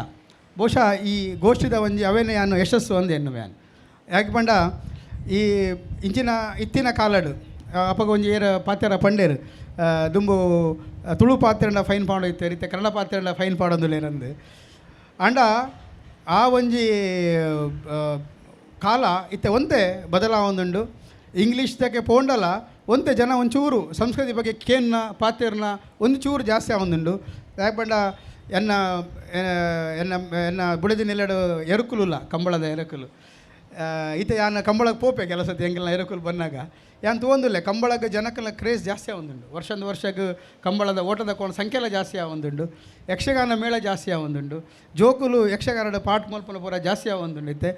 ಬಹುಶಃ ಈ ಗೋಷ್ಠಿದ ಒಂಜಿ ಅವೇನೆ ಯಾನು ಯಶಸ್ಸು ಅಂದು ಎನ್ನುವೆ ಯಾಕೆ ಪಂಡ ಈ ಇಂಚಿನ ಇತ್ತಿನ ಕಾಲಡು ಅಪಗ ಒಂಜಿ ಏರ ಪಾತೆರ ಪಂಡೇರು ದುಂಬು ತುಳು ಪಾತೆರಂಡ ಫೈನ್ ಪಾಡೋ ಇತ್ತು ರೀತಿ ಕನ್ನಡ ಪಾತೆರಂಡ ಫೈನ್ ಪಾಡೊಂದುಲೇರಂದು ಅಂಡ ಆ ಒಂಜಿ ಕಾಲ ಇತ್ತೆ ಒಂತೆ ಬದಲಾವೊಂದುಂಡು ಇಂಗ್ಲೀಷ್ದಕ್ಕೆ ಪೋಂಡಲ ಒಂತೆ ಜನ ಒಂಚೂರು ಸಂಸ್ಕೃತಿ ಬಗ್ಗೆ ಕೇನ್ನ ಪಾತೆರ್ನ ಒಂದು ಚೂರು ಜಾಸ್ತಿ ಆವೊಂದುಂಡು ಯಾಕೆ ಪಂಡ ಎನ್ನ ಎನ್ನ ಎನ್ನ ಬುಡದಿ ನೆಲೆಡು ಎರಕುಲುಲ್ಲ ಕಂಬಳದ ಎರಕುಲು ಈತ ಯಾನ್ ಕಂಬಳಕ್ಕೆ ಪೋಪೆ ಕೆಲಸದ ಎಂಕಲ್ನ ಎರಕುಲು ಬಂದಾಗ ಯಾನ್ ತೂವೊಂದುಲ್ಲೆ ಕಂಬಳಗ ಜನಕ್ಕೆಲ್ಲ ಕ್ರೇಜ್ ಜಾಸ್ತಿ ಆವೊಂದುಂಡು ವರ್ಷಂದು ವರ್ಷಗ್ ಕಂಬಳದ ಓಟದ ಕೋಣ ಸಂಖ್ಯೆಲ್ಲ ಜಾಸ್ತಿ ಆವೊಂದುಂಡು ಯಕ್ಷಗಾನ ಮೇಳ ಜಾಸ್ತಿ ಆವೊಂದುಂಡು ಜೋಕುಲು ಯಕ್ಷಗಾನದ ಪಾಠ ಮಲ್ಪನ ಪೂರ ಜಾಸ್ತಿ ಆವೊಂದುಂಡು ಇತ್ತೆ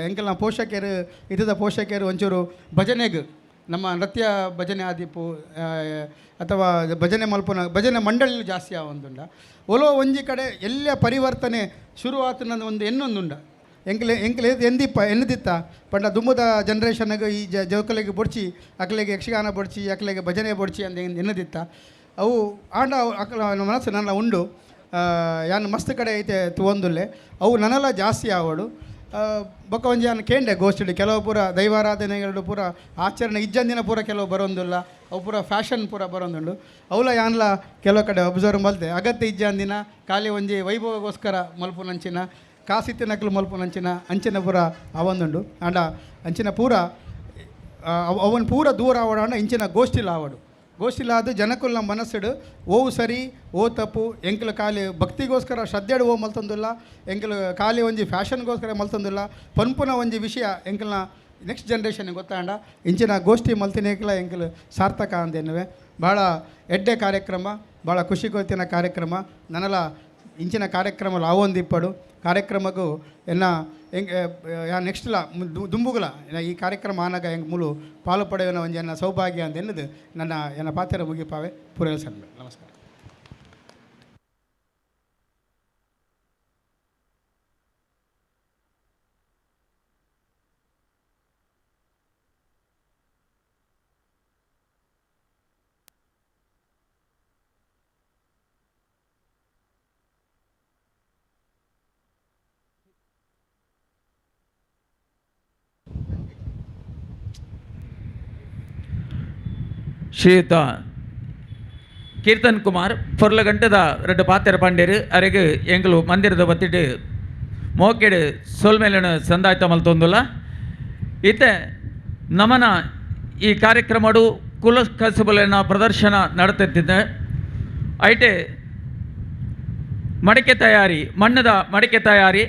ಎಂಕಲ್ನ ಪೋಷಕರು ಇತದ ಪೋಷಕರು ಒಂಚೂರು ಭಜನೆಗ್ ನಮ್ಮ ನೃತ್ಯ ಭಜನೆ ಆದಿಪ್ಪು ಅಥವಾ ಭಜನೆ ಮಲ್ಪನ ಭಜನೆ ಮಂಡಳಿ ಜಾಸ್ತಿ ಆವೊಂದುಂಡ ಒಲೋ ಒಂಜಿ ಕಡೆ ಎಲ್ಲ ಪರಿವರ್ತನೆ ಶುರುವಾತನ ಒಂದು ಎನ್ನೊಂದುಂಡ ಎಂಕ್ಲೆ ಎಂಕ್ಲೆ ಎಂದಿಪ್ಪ ಎನ್ನದಿತ್ತ ಪಂಡ ದುಮ್ಮದ ಜನ್ರೇಷನ್ಗೆ ಈ ಜೋಕುಲೆಗ್ ಬೊಡ್ಚಿ ಅಕ್ಲೆಗ್ ಯಕ್ಷಗಾನ ಬೊಡ್ಚಿ ಅಕ್ಲೆಗ್ ಭಜನೆ ಬೊಡ್ಚಿ ಅಂದ್ ಎನ್ನದಿತ್ತ ಅವು ಆಂಡ ಅಕ್ಲ ಮನಸ್ಸು ನನ್ನ ಉಂಡು ಯಾನ್ ಮಸ್ತ್ ಕಡೆ ಐತೆ ತುವೊಂದುಲ್ಲೆ ಅವು ನನಲ ಜಾಸ್ತಿ ಆವಡು ಬೊಕ್ಕ ಒಂಜಿ ಯಾನ್ ಕೇಂಡೆ ಗೋಷ್ಠಿಡ್ ಕೆಲವು ಪೂರ ದೈವಾರಾಧನೆಗಳು ಪೂರ ಆಚರಣೆ ಇಜ್ಜಂದಿನ ಪೂರ ಕೆಲವು ಬರೋಂದುಲ್ಲ ಅವು ಪೂರ ಫ್ಯಾಷನ್ ಪೂರ ಬರೋಂದುಂಡು ಅವಲ ಯಾನ್ಲ ಕೆಲವು ಕಡೆ ಅಬ್ಸರ್ವ್ ಮಲ್ತೆ ಅಗತ್ಯ ಇಜ್ಜಂದಿನ ಖಾಲಿ ಒಂಜಿ ವೈಭವಗೋಸ್ಕರ ಮಲ್ಪುನಂಚಿನ ಕಾಸಿತ್ತಿನಕ್ಲು ಮಲ್ಪುನಂಚಿನ ಅಂಚಿನ ಪೂರ ಅವೊಂದುಂಡು ಆಂಡ ಅಂಚಿನ ಪೂರ ಅವನ್ ಪೂರ ದೂರ ಆವಡಾಂಡ ಇಂಚಿನ ಗೋಷ್ಠಿಲ ಆವಡು ಗೋಷ್ಠಿಲಾದ ಜನಕುಲ್ನ ಮನಸ್ಸುಡು ಓವು ಸರಿ ಓ ತಪ್ಪು ಎಂಕ್ಲು ಖಾಲಿ ಭಕ್ತಿಗೋಸ್ಕರ ಶ್ರದ್ಧೆಡು ಓ ಮಲ್ತೊಂದುಲ್ಲ ಎಂಕ್ಲು ಖಾಲಿ ಒಂಜಿ ಫ್ಯಾಷನ್ಗೋಸ್ಕರ ಮಲ್ತೊಂದುಲ್ಲ ಪನ್ಪುನ ಒಂಜಿ ವಿಷಯ ಎಂಕ್ಲ್ನ ನೆಕ್ಸ್ಟ್ ಜನ್ರೇಷನ್ ಗೊತ್ತಾಂಡ ಇಂಚಿನ ಗೋಷ್ಠಿ ಮಲ್ತಿನೇಕ್ಲ ಎಂಕ್ಲು ಸಾರ್ಥಕ ಅಂದೆನ್ನುವೆ ಭಾಳ ಎಡ್ಡೆ ಕಾರ್ಯಕ್ರಮ ಭಾಳ ಖುಷಿ ಗೊತ್ತಿನ ಕಾರ್ಯಕ್ರಮ ನನಲ ಇಂಚಿನ ಕಾರ್ಯಕ್ರಮ ಲಾವೊಂದಿಪ್ಪಡು ಕಾರ್ಯಕ್ರಮಕ್ಕೂ ಎನ್ನ ಎಂಗ್ ನೆಕ್ಸ್ಟ್ಲ ದುಂಬುಗುಲ ಈ ಕಾರ್ಯಕ್ರಮ ಆನಾಗ ಎಂಗ್ ಮುಲು ಪಾಲು ಪಡೆಯುವ ಒಂಜಿ ಎನ್ನ ಸೌಭಾಗ್ಯ ಅಂತ ಎನ್ನದು ನನ್ನ ಎನ್ನ ಪಾತ್ರ ಮುಗಿಪಾವೆ ಪೂರೈಸಲು ನಮಸ್ಕಾರ. ಶ್ರೀಯುತ ಕೀರ್ತನ್ ಕುಮಾರ್ ಪೊರ್ಲಗಂಟದ ರೆಡ್ಡು ಪಾತೆರ ಪಾಂಡೇರು ಅರೆಗ್ ಎಂಗ್ಲು ಮಂದಿರದ ಬತ್ತಿಟ್ಟು ಮೋಕೆಡು ಸೋಲ್ಮೇಲಿನ ಸಂದಾಯ್ತ ಮಲ್ತೊಂದುಲ್ಲ ಇತ್ತೆ ನಮನ ಈ ಕಾರ್ಯಕ್ರಮಡು ಕುಲ ಕಸುಬಲಿನ ಪ್ರದರ್ಶನ ನಡತಿದ್ದೆ ಐಟೆ ಮಡಿಕೆ ತಯಾರಿ ಮಣ್ಣದ ಮಡಿಕೆ ತಯಾರಿ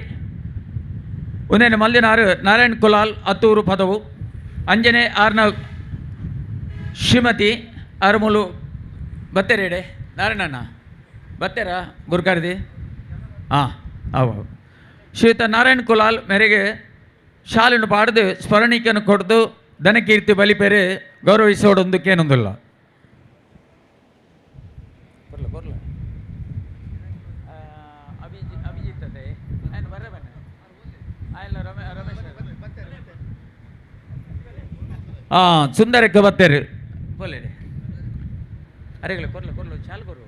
ಒಂದೇನು ಮಲ್ಲಿನಾರು ನಾರಾಯಣ್ ಕುಲಾಲ್ ಅತ್ತೂರು ಪದವು ಅಂಜನೆ ಆರ್ನ ಶ್ರೀಮತಿ ಅರಮುಲು ಬತ್ತೇರೇಡೆ ನಾರಾಯಣಣ್ಣ ಬತ್ತೇರಾ ಗುರ್ಕಾರ್ದಿ ಹಾಂ ಅವು ಶ್ರೀಯುತ ನಾರಾಯಣ್ ಕುಲಾಲ್ ಮೇರೆಗೆ ಶಾಲೆಯನ್ನು ಪಾಡ್ದು ಸ್ಮರಣಿಕೆಯನ್ನು ಕೊಡ್ದು ದನಕೀರ್ತಿ ಬಲಿಪೇರೆ ಗೌರವಿಸೋಡೊಂದಕ್ಕೇನೊಂದಿಲ್ಲ ಬರ್ಲ ಬರ್ಲ ಅಭಿಜಿತ್ ಅದೇ ಬರ್ರ ಬನ್ನಿ ರಮೇಶ್ ಹಾಂ ಸುಂದರಕ್ಕೆ ಬತ್ತೇರು ಬೋಲೇರಿ ಅರೆಗಲ ಕೊರ್ಲ ಕೊರ್ಲು ಚಾಲು ಕೊರು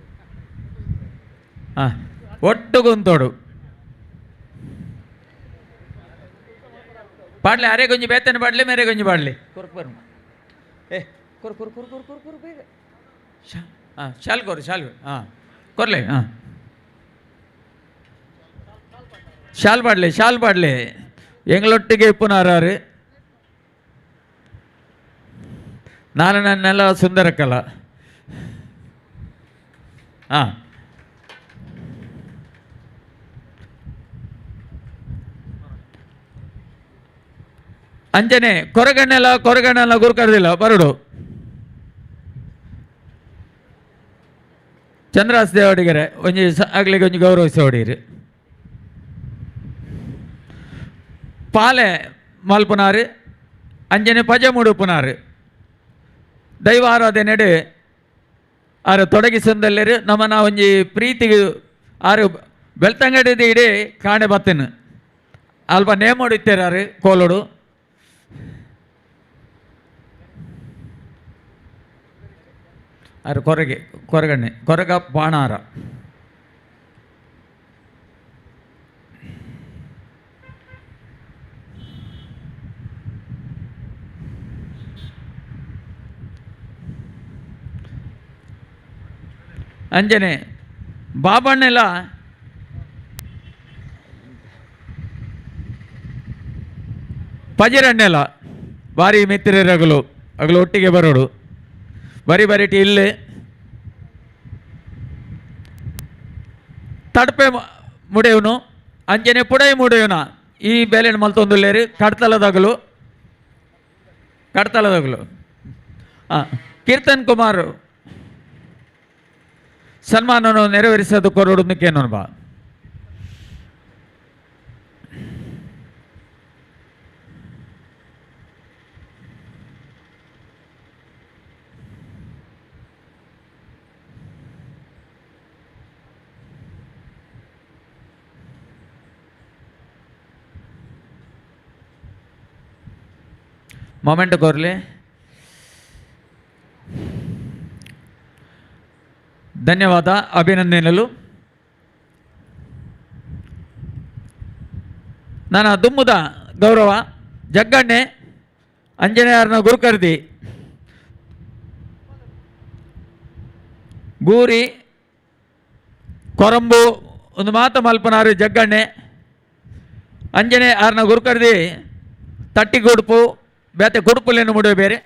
ಹಾಂ ಒಟ್ಟುಗುಂತೋಡು ಪಾಡ್ಲೆ ಅರೆ ಗೊಂಜಿ ಬೇತನೆ ಪಾಡ್ಲೆ ಮೇರೆ ಗೊಂಜಿ ಪಾಡ್ಲೆ ಕೊರ್ಕ್ ಬರು ಏ ಕೊರು ಕೊರು ಕೊರು ಕೊರು ಕೊರು ಕೊರು ಬೇಗ ಶಾ ಹಾಂ ಶಾಲ್ ಕೊರು ಶಾಲ್ ಹಾಂ ಕೊರ್ಲೆ ಹಾಂ ಶಾಲ್ ಪಾಡ್ಲೆ ಶಾಲ್ ಪಾಡ್ಲೆ ಎಂಗ್ಲೊಟ್ಟಿಗೆ ಇಪ್ಪುನಾರು ನಾನು ನನ್ನೆಲ್ಲ ಸುಂದರಕ್ಕಲ್ಲ ಹಾಂ ಅಂಜನೆ ಕೊರಗಣ್ಣೆಲ್ಲ ಕೊರಗಣ್ಣೆಲ್ಲ ಗುರುಕರ್ದಿಲ್ಲ ಬರುಡು ಚಂದ್ರಾಸ್ ದೇವಡಿಗೆರೆ ಒಂಜಿ ಆಗ್ಲಿಗೆ ಒಂಜಿ ಗೌರವಿಸ ಹೊಡೀರಿ ಪಾಲೆ ಮಲ್ಪುನಾರು ಅಂಜನೆ ಪಜೆ ಮುಡುಪುನಾರು ದೈವಾರಾಧನೆಡು ಆರು ತೊಡಗಿಸಂದಲ್ಲೇರು ನಮ್ಮನ ಒಂಜಿ ಪ್ರೀತಿಗೆ ಆರು ಬೆಳ್ತಂಗಡಿದ ಇಡೀ ಕಾಣೆ ಬತ್ತನು ಅಲ್ಪ ನೇಮೋಡು ಕೋಲೋಡು ಆರು ಕೊರಗೆ ಕೊರಗಣ್ಣೆ ಕೊರಗ ಬಾಣಾರ ಅಂಜನೆ ಬಾಬಣ್ಣೆಲ್ಲ ಪಜಿರಣ್ಣೆಲ್ಲ ಭಾರಿ ಮಿತ್ರರಗಲು ಅಗಲು ಒಟ್ಟಿಗೆ ಬರೋಡು ಬರಿ ಬರಿಟಿ ಇಲ್ಲಿ ತಡಪೆ ಮುಡೆಯವನು ಅಂಜನೆ ಪುಡೈ ಮುಡೆಯವನ ಈ ಬೇಲೆನ ಮಲ್ತೊಂದುಲ್ಲೇರು ಕಡ್ತಲದಗಲು ಕಡ್ತಲದಗಲು ಹಾಂ ಕೀರ್ತನ್ ಕುಮಾರ್ ಸನ್ಮಾನವನ್ನು ನೆರವೇರಿಸೋದು ಕೊರಡುದಕ್ಕೇನು ಬಾ ಮೊಮೆಂಟ್ ಕೊರ್ಲೆ. ಧನ್ಯವಾದ, ಅಭಿನಂದನೆಗಳು. ನನ್ನ ದುಮ್ಮುದ ಗೌರವ ಜಗ್ಗಣ್ಣೆ ಅಂಜನೇಯರ್ನ ಗುರುಕರ್ದಿ ಗೂರಿ ಕೊರಂಬು ಒಂದು ಮಾತು ಮಲ್ಪನಾರು ಜಗ್ಗಣ್ಣೆ ಅಂಜನೆ ಆರ್ನ ಗುರುಕರ್ದಿ ತಟ್ಟಿ ಗುಡುಪು ಬೇತೆ ಗುಡುಪುಲೇನು ಮುಡುವೆ ಬೇರೆ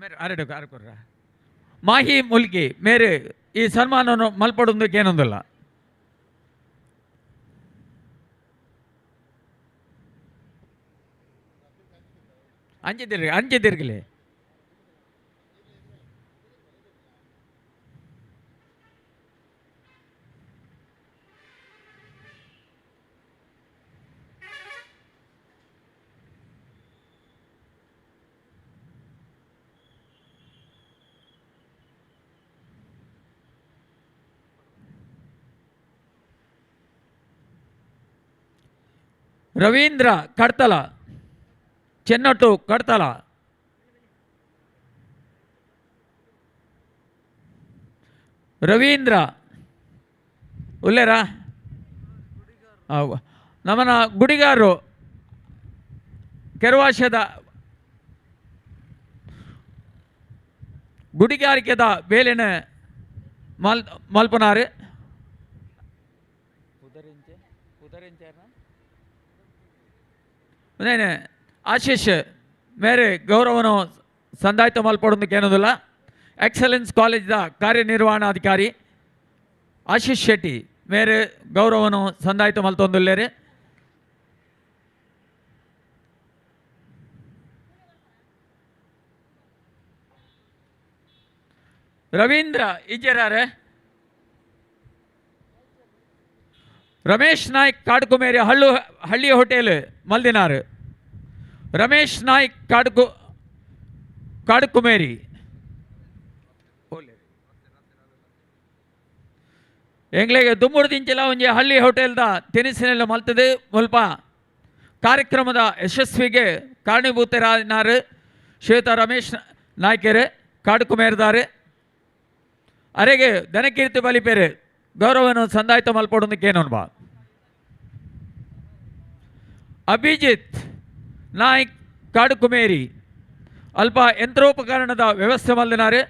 ಮೇರೆ ಆರೆಡು ಆರು ಮಾಹಿ ಮುಲ್ಕಿ ಮೇರೆ ಈ ಸನ್ಮಾನವನ್ನು ಮಲ್ಪಡೊಂದಕ್ಕೆ ಏನೊಂದಿಲ್ಲ. ಅಂಚಿದಿರ್ಗಿ ಅಂಚಿದಿರ್ಗಲಿ ರವೀಂದ್ರ ಕಡ್ತಲ ಚೆನ್ನೊಟ್ಟು ಕಡ್ತಲ ರವೀಂದ್ರ ಉಲ್ಲೇರಾ ನಮ್ಮನ ಗುಡಿಗಾರರು ಕೆರವಾಶದ ಗುಡಿಗಾರಿಕೆದ ಬೇಲಿನ ಮಲ್ಪನಾರು ಆಶೀಶ್ ಮೇರೆ ಗೌರವನು ಸಂದಾಯ್ತ ಮಲ್ಪಡೋದಕ್ಕೆ ಏನೋದಿಲ್ಲ. ಎಕ್ಸಲೆನ್ಸ್ ಕಾಲೇಜ್ದ ಕಾರ್ಯನಿರ್ವಹಣಾಧಿಕಾರಿ ಆಶೀಶ್ ಶೆಟ್ಟಿ ಮೇರೆ ಗೌರವನು ಸಂದಾಯ್ತ ಮಲ್ತೊಂದುಲ್ಲೇರೆ. ರವೀಂದ್ರ ಇಜ್ಜೆರಾರೆ ರಮೇಶ್ ನಾಯ್ಕ್ ಕಾಡ್ಕುಮೇರಿ ಹಳ್ಳಿ ಹೋಟೆಲ್ ಮಲ್ದಿನಾರು ರಮೇಶ್ ನಾಯ್ಕ್ ಕಾಡುಕುಮೇರಿ ಎಂಗ್ಲೆಗೆ ದುಮ್ಮುಡು ದಿಂಚಿಲ ಒಂಜಿ ಹಳ್ಳಿ ಹೋಟೆಲ್ದ ತಿನಿಸಿನೆಲ್ಲ ಮಲ್ತದೆ ಮುಲ್ಪ ಕಾರ್ಯಕ್ರಮದ ಯಶಸ್ವಿಗೆ ಕಾರಣೀಭೂತರಾದರು ಶ್ವೇತ ರಮೇಶ್ ನಾಯ್ಕರು ಕಾಡುಕುಮೇರ್ದಾರು ಅರೆಗೆ ದನಕೀರ್ತಿ ಬಲಿಪೇರು ಗೌರವನು ಸಂದಾಯ್ತ ಮಲ್ಪಡೋದಕ್ಕೇನೋನ್ಬಾ. ಅಭಿಜಿತ್ ನಾಯ್ಕ್ ಕಾಡುಕುಮೇರಿ ಅಲ್ಪ ಯಂತ್ರೋಪಕರಣದ ವ್ಯವಸ್ಥೆ ಮಲ್ದಿನಾರು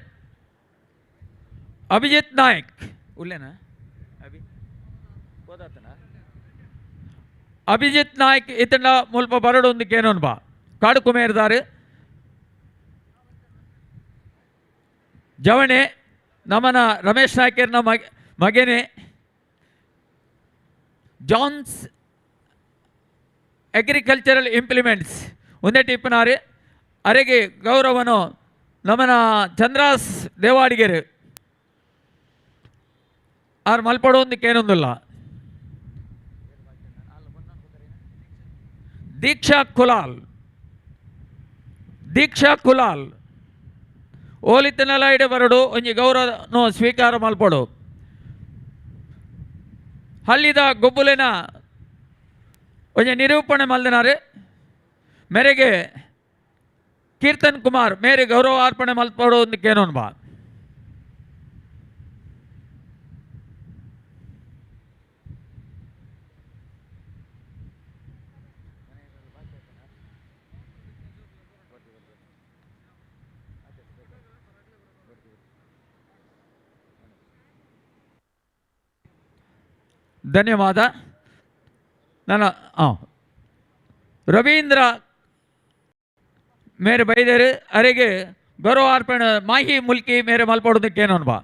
ಅಭಿಜಿತ್ ನಾಯ್ಕ್ ಉಲ್ಲೇನಾ ಅಭಿಜಿತ್ ನಾಯ್ಕ್ ಇತಂಡ ಮುಲ್ಪ ಬರಡೊಂದಕ್ಕೇನೋನ್ಬಾ ಕಾಡುಕುಮೇರ್ದಾರು ಜವಣೆ ನಮನ ರಮೇಶ್ ನಾಯ್ಕರ್ನ ಮಗನೇ ಜಾನ್ಸ್ ಅಗ್ರಿಕಲ್ಚರಲ್ ಇಂಪ್ಲಿಮೆಂಟ್ಸ್ ಒಂದೇ ಟಿಪ್ಪನಾರು ಅರೆಗೆ ಗೌರವನು ನಮನ ಚಂದ್ರಾಸ್ ದೇವಾಡಿಗೆರು ಆರು ಮಲ್ಪಡೋದಕ್ಕೇನೊಂದಿಲ್ಲ. ದೀಕ್ಷಾ ಕುಲಾಲ್ ದೀಕ್ಷಾ ಕುಲಾಲ್ ಓಲಿತನೆಲ್ಲ ಇಡೆ ಬರಡು ಒಂಜಿ ಗೌರವನು ಸ್ವೀಕಾರ ಮಲ್ಪಡು. ಹಳ್ಳಿದ ಗೊಬ್ಬುಲಿನ ಒಂಜಿ ನಿರೂಪಣೆ ಮಲ್ದಿನಾರು ಮೇರೆಗೆ ಕೀರ್ತನ್ ಕುಮಾರ್ ಮೇರೆ ಗೌರವ ಅರ್ಪಣೆ ಮಲ್ಪಡೋದಕ್ಕೇನೋನ್ ಬಾ. ಧನ್ಯವಾದ. ನನ್ನ ರವೀಂದ್ರ ಮೇರೆ ಬೈದೇರು ಅರೆಗೆ ಗೌರವ ಅರ್ಪಣೆ ಮಾಹಿ ಮುಲ್ಕಿ ಮೇರೆ ಮಲ್ಪಡೋದಕ್ಕೇನೋನ್ ಬಾ.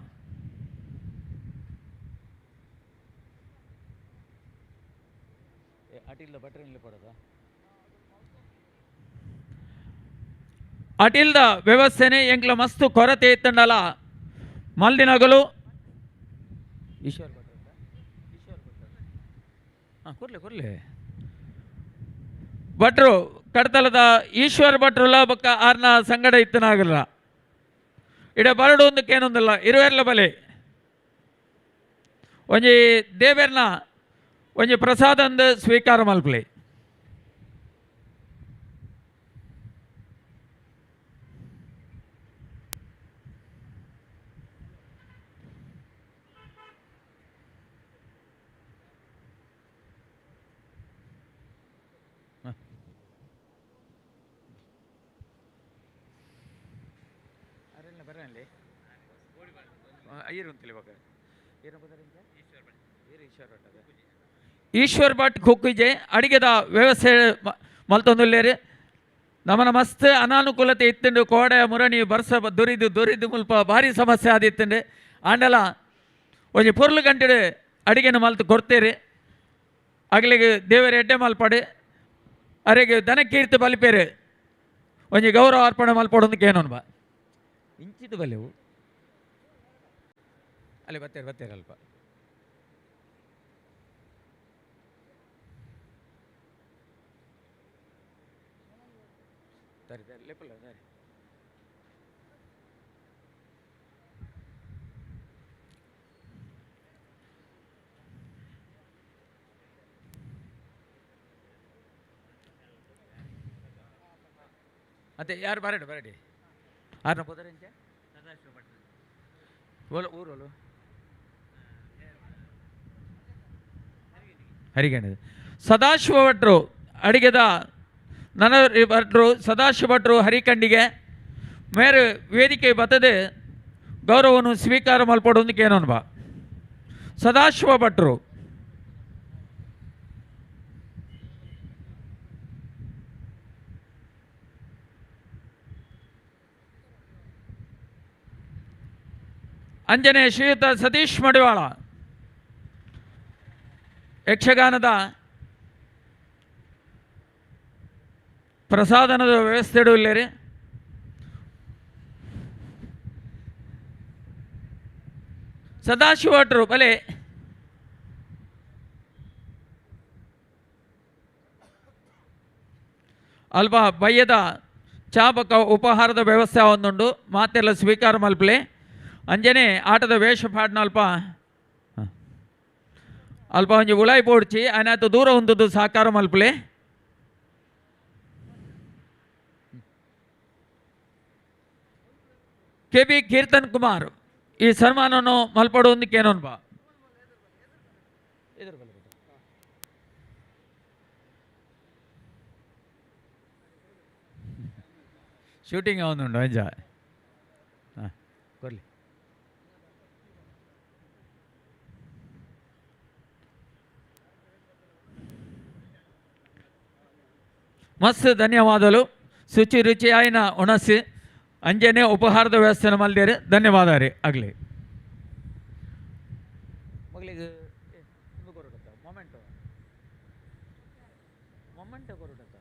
ಅಟಿಲ್ದ ವ್ಯವಸ್ಥೆನೆ ಎಂಕ್ಲ ಮಸ್ತು ಕೊರತೆ ಇತ್ತಂಡಲ ಮಲ್ದಿನಗಲು ಈಶ್ವರ್ ಕೊರ್ಲೆ ಕೊರ್ಲೆ ಭಟ್ರು ಕಡ್ತಲದ ಈಶ್ವರ್ ಭಟ್ರುಲ ಬೊಕ್ಕ ಆರ್ನ ಸಂಗಡ ಇತ್ತನಾಗಲ್ಲ ಇಡ ಬರಡು ಒಂದಕ್ಕೇನೊಂದಿಲ್ಲ ಇರುವೆರ್ಲ ಬಲೆ ಒಂಜಿ ದೇವೆರ್ನ ಒಂಜಿ ಪ್ರಸಾದ ಅಂದು ಸ್ವೀಕಾರ ಮಲ್ಪಲೆ. ಬರಲಿ ಐರು ಅಂತೇಳಿ ಇವಾಗ. ಈಶ್ವರ್ ಭಟ್ ಕುಕ್ಕಿಜೆ ಅಡಿಗೆದ ವ್ಯವಸ್ಥೆ ಮಲ್ತೊಂದುಲ್ಲೇರು. ನಮನ ಮಸ್ತ್ ಅನಾನುಕೂಲತೆ ಇತ್ತುಂಡು. ಕೋಡೆ ಮುರಣಿ ಬರ್ಸ ದೊರಿದು ದೊರಿದು ಮುಲ್ಪ ಭಾರಿ ಸಮಸ್ಯೆ ಆದಿತ್ತುಂಡು. ಆಂಡಲ ಒಂಜಿ ಪೊರ್ಲು ಗಂಟೆಡು ಅಡಿಗೆನ ಮಲ್ತು ಕೊಡ್ತೇರಿ. ಅಗಲಿಗೆ ದೇವರ ಎಡ್ಡೆ ಮಲ್ಪಡು, ಅರೆಗೆ ದನಕೀರ್ತಿ ಬಲಿಪೇರು, ಒಂಜಿ ಗೌರವ ಅರ್ಪಣೆ ಮಲ್ಪಡೊಂದು ಕೇನೋನ್ ಬಾ ಇಂಚಿದು ಬಲೆವು ಅಲ್ಲಿ ಬತ್ತೇರು ಬತ್ತೇರು ಅಲ್ಪ. ಸರಿ ಸರಿ ಲೆಪ್ಪಲ್ಲ ಸರಿ. ಮತ್ತೆ ಯಾರು ಬರಡಿ ಬರಡಿ ಆರ್ನ ಪುದರಿಂಚೆ ಓಲ ಊರೋಲು ಹರಿಗಣದ ಸದಾಶಿವ ಭಟ್ರು ಅಡಿಗೆದ ನನ್ನ ಭಟ್ರು ಸದಾಶಿವ ಭಟ್ರು ಹರಿಕಂಡಿಗೆ ಮೇರೆ ವೇದಿಕೆ ಬತ್ತದೆ ಗೌರವವನ್ನು ಸ್ವೀಕಾರ ಮಲ್ಪಡೊಂದಕ್ಕೆ ಏನೋನ್ ಬಾ ಸದಾಶಿವ ಭಟ್ರು. ಅಂಜನೆ ಶ್ರೀಯುತ ಸತೀಶ್ ಮಡಿವಾಳ ಯಕ್ಷಗಾನದ ಪ್ರಸಾದನದ ವ್ಯವಸ್ಥೆ ಇಡುವಿಲ್ಲರಿ. ಸದಾಶಿವ ಭಟ್ರು ಬಲೆ ಅಲ್ಪ ಬಯ್ಯದ ಚಾಪಕ ಉಪಹಾರದ ವ್ಯವಸ್ಥೆ ಒಂದುಂಡು ಮಾತೆಲ್ಲ ಸ್ವೀಕಾರ ಮಲ್ಪಲೆ. ಅಂಜನೆ ಆಟದ ವೇಷ ಪಾಡ್ನ ಅಲ್ಪ ಅಲ್ಪ ಒಂಜಿ ಉಳಾಯಿ ಪೋಡ್ಚಿ ಅನಾತ ದೂರ ಹೊಂದದ್ದು ಸಹಕಾರ ಮಲ್ಪಲೆ. ಕೆ ಬಿ ಕೀರ್ತನ್ ಕುಮಾರ್ ಈ ಸನ್ಮಾನವನ್ನು ಮಲ್ಪಡುವುದಕ್ಕೇನೋನ್ ಬಾ. ಶೂಟಿಂಗ್ ಅವನುಂಡು ಅಂಜ ಹಾಂ ಕೊರ್ಲಿ. ಮಸ್ತ್ ಧನ್ಯವಾದಗಳು. ಶುಚಿ ರುಚಿಯಾಯಿನ ಉಣಸಿ ಅಂಜನೆ ಉಪಹಾರದ ವ್ಯವಸ್ಥೆ ಮಲ್ದೇರಿ ಧನ್ಯವಾದ ರೀ. ಆಗಲಿ ಮಗಳಿಗೆ ಮೊಮೆಂಟೋ ಮೊಮೆಂಟೋ ಕೊರಡತ್ತ.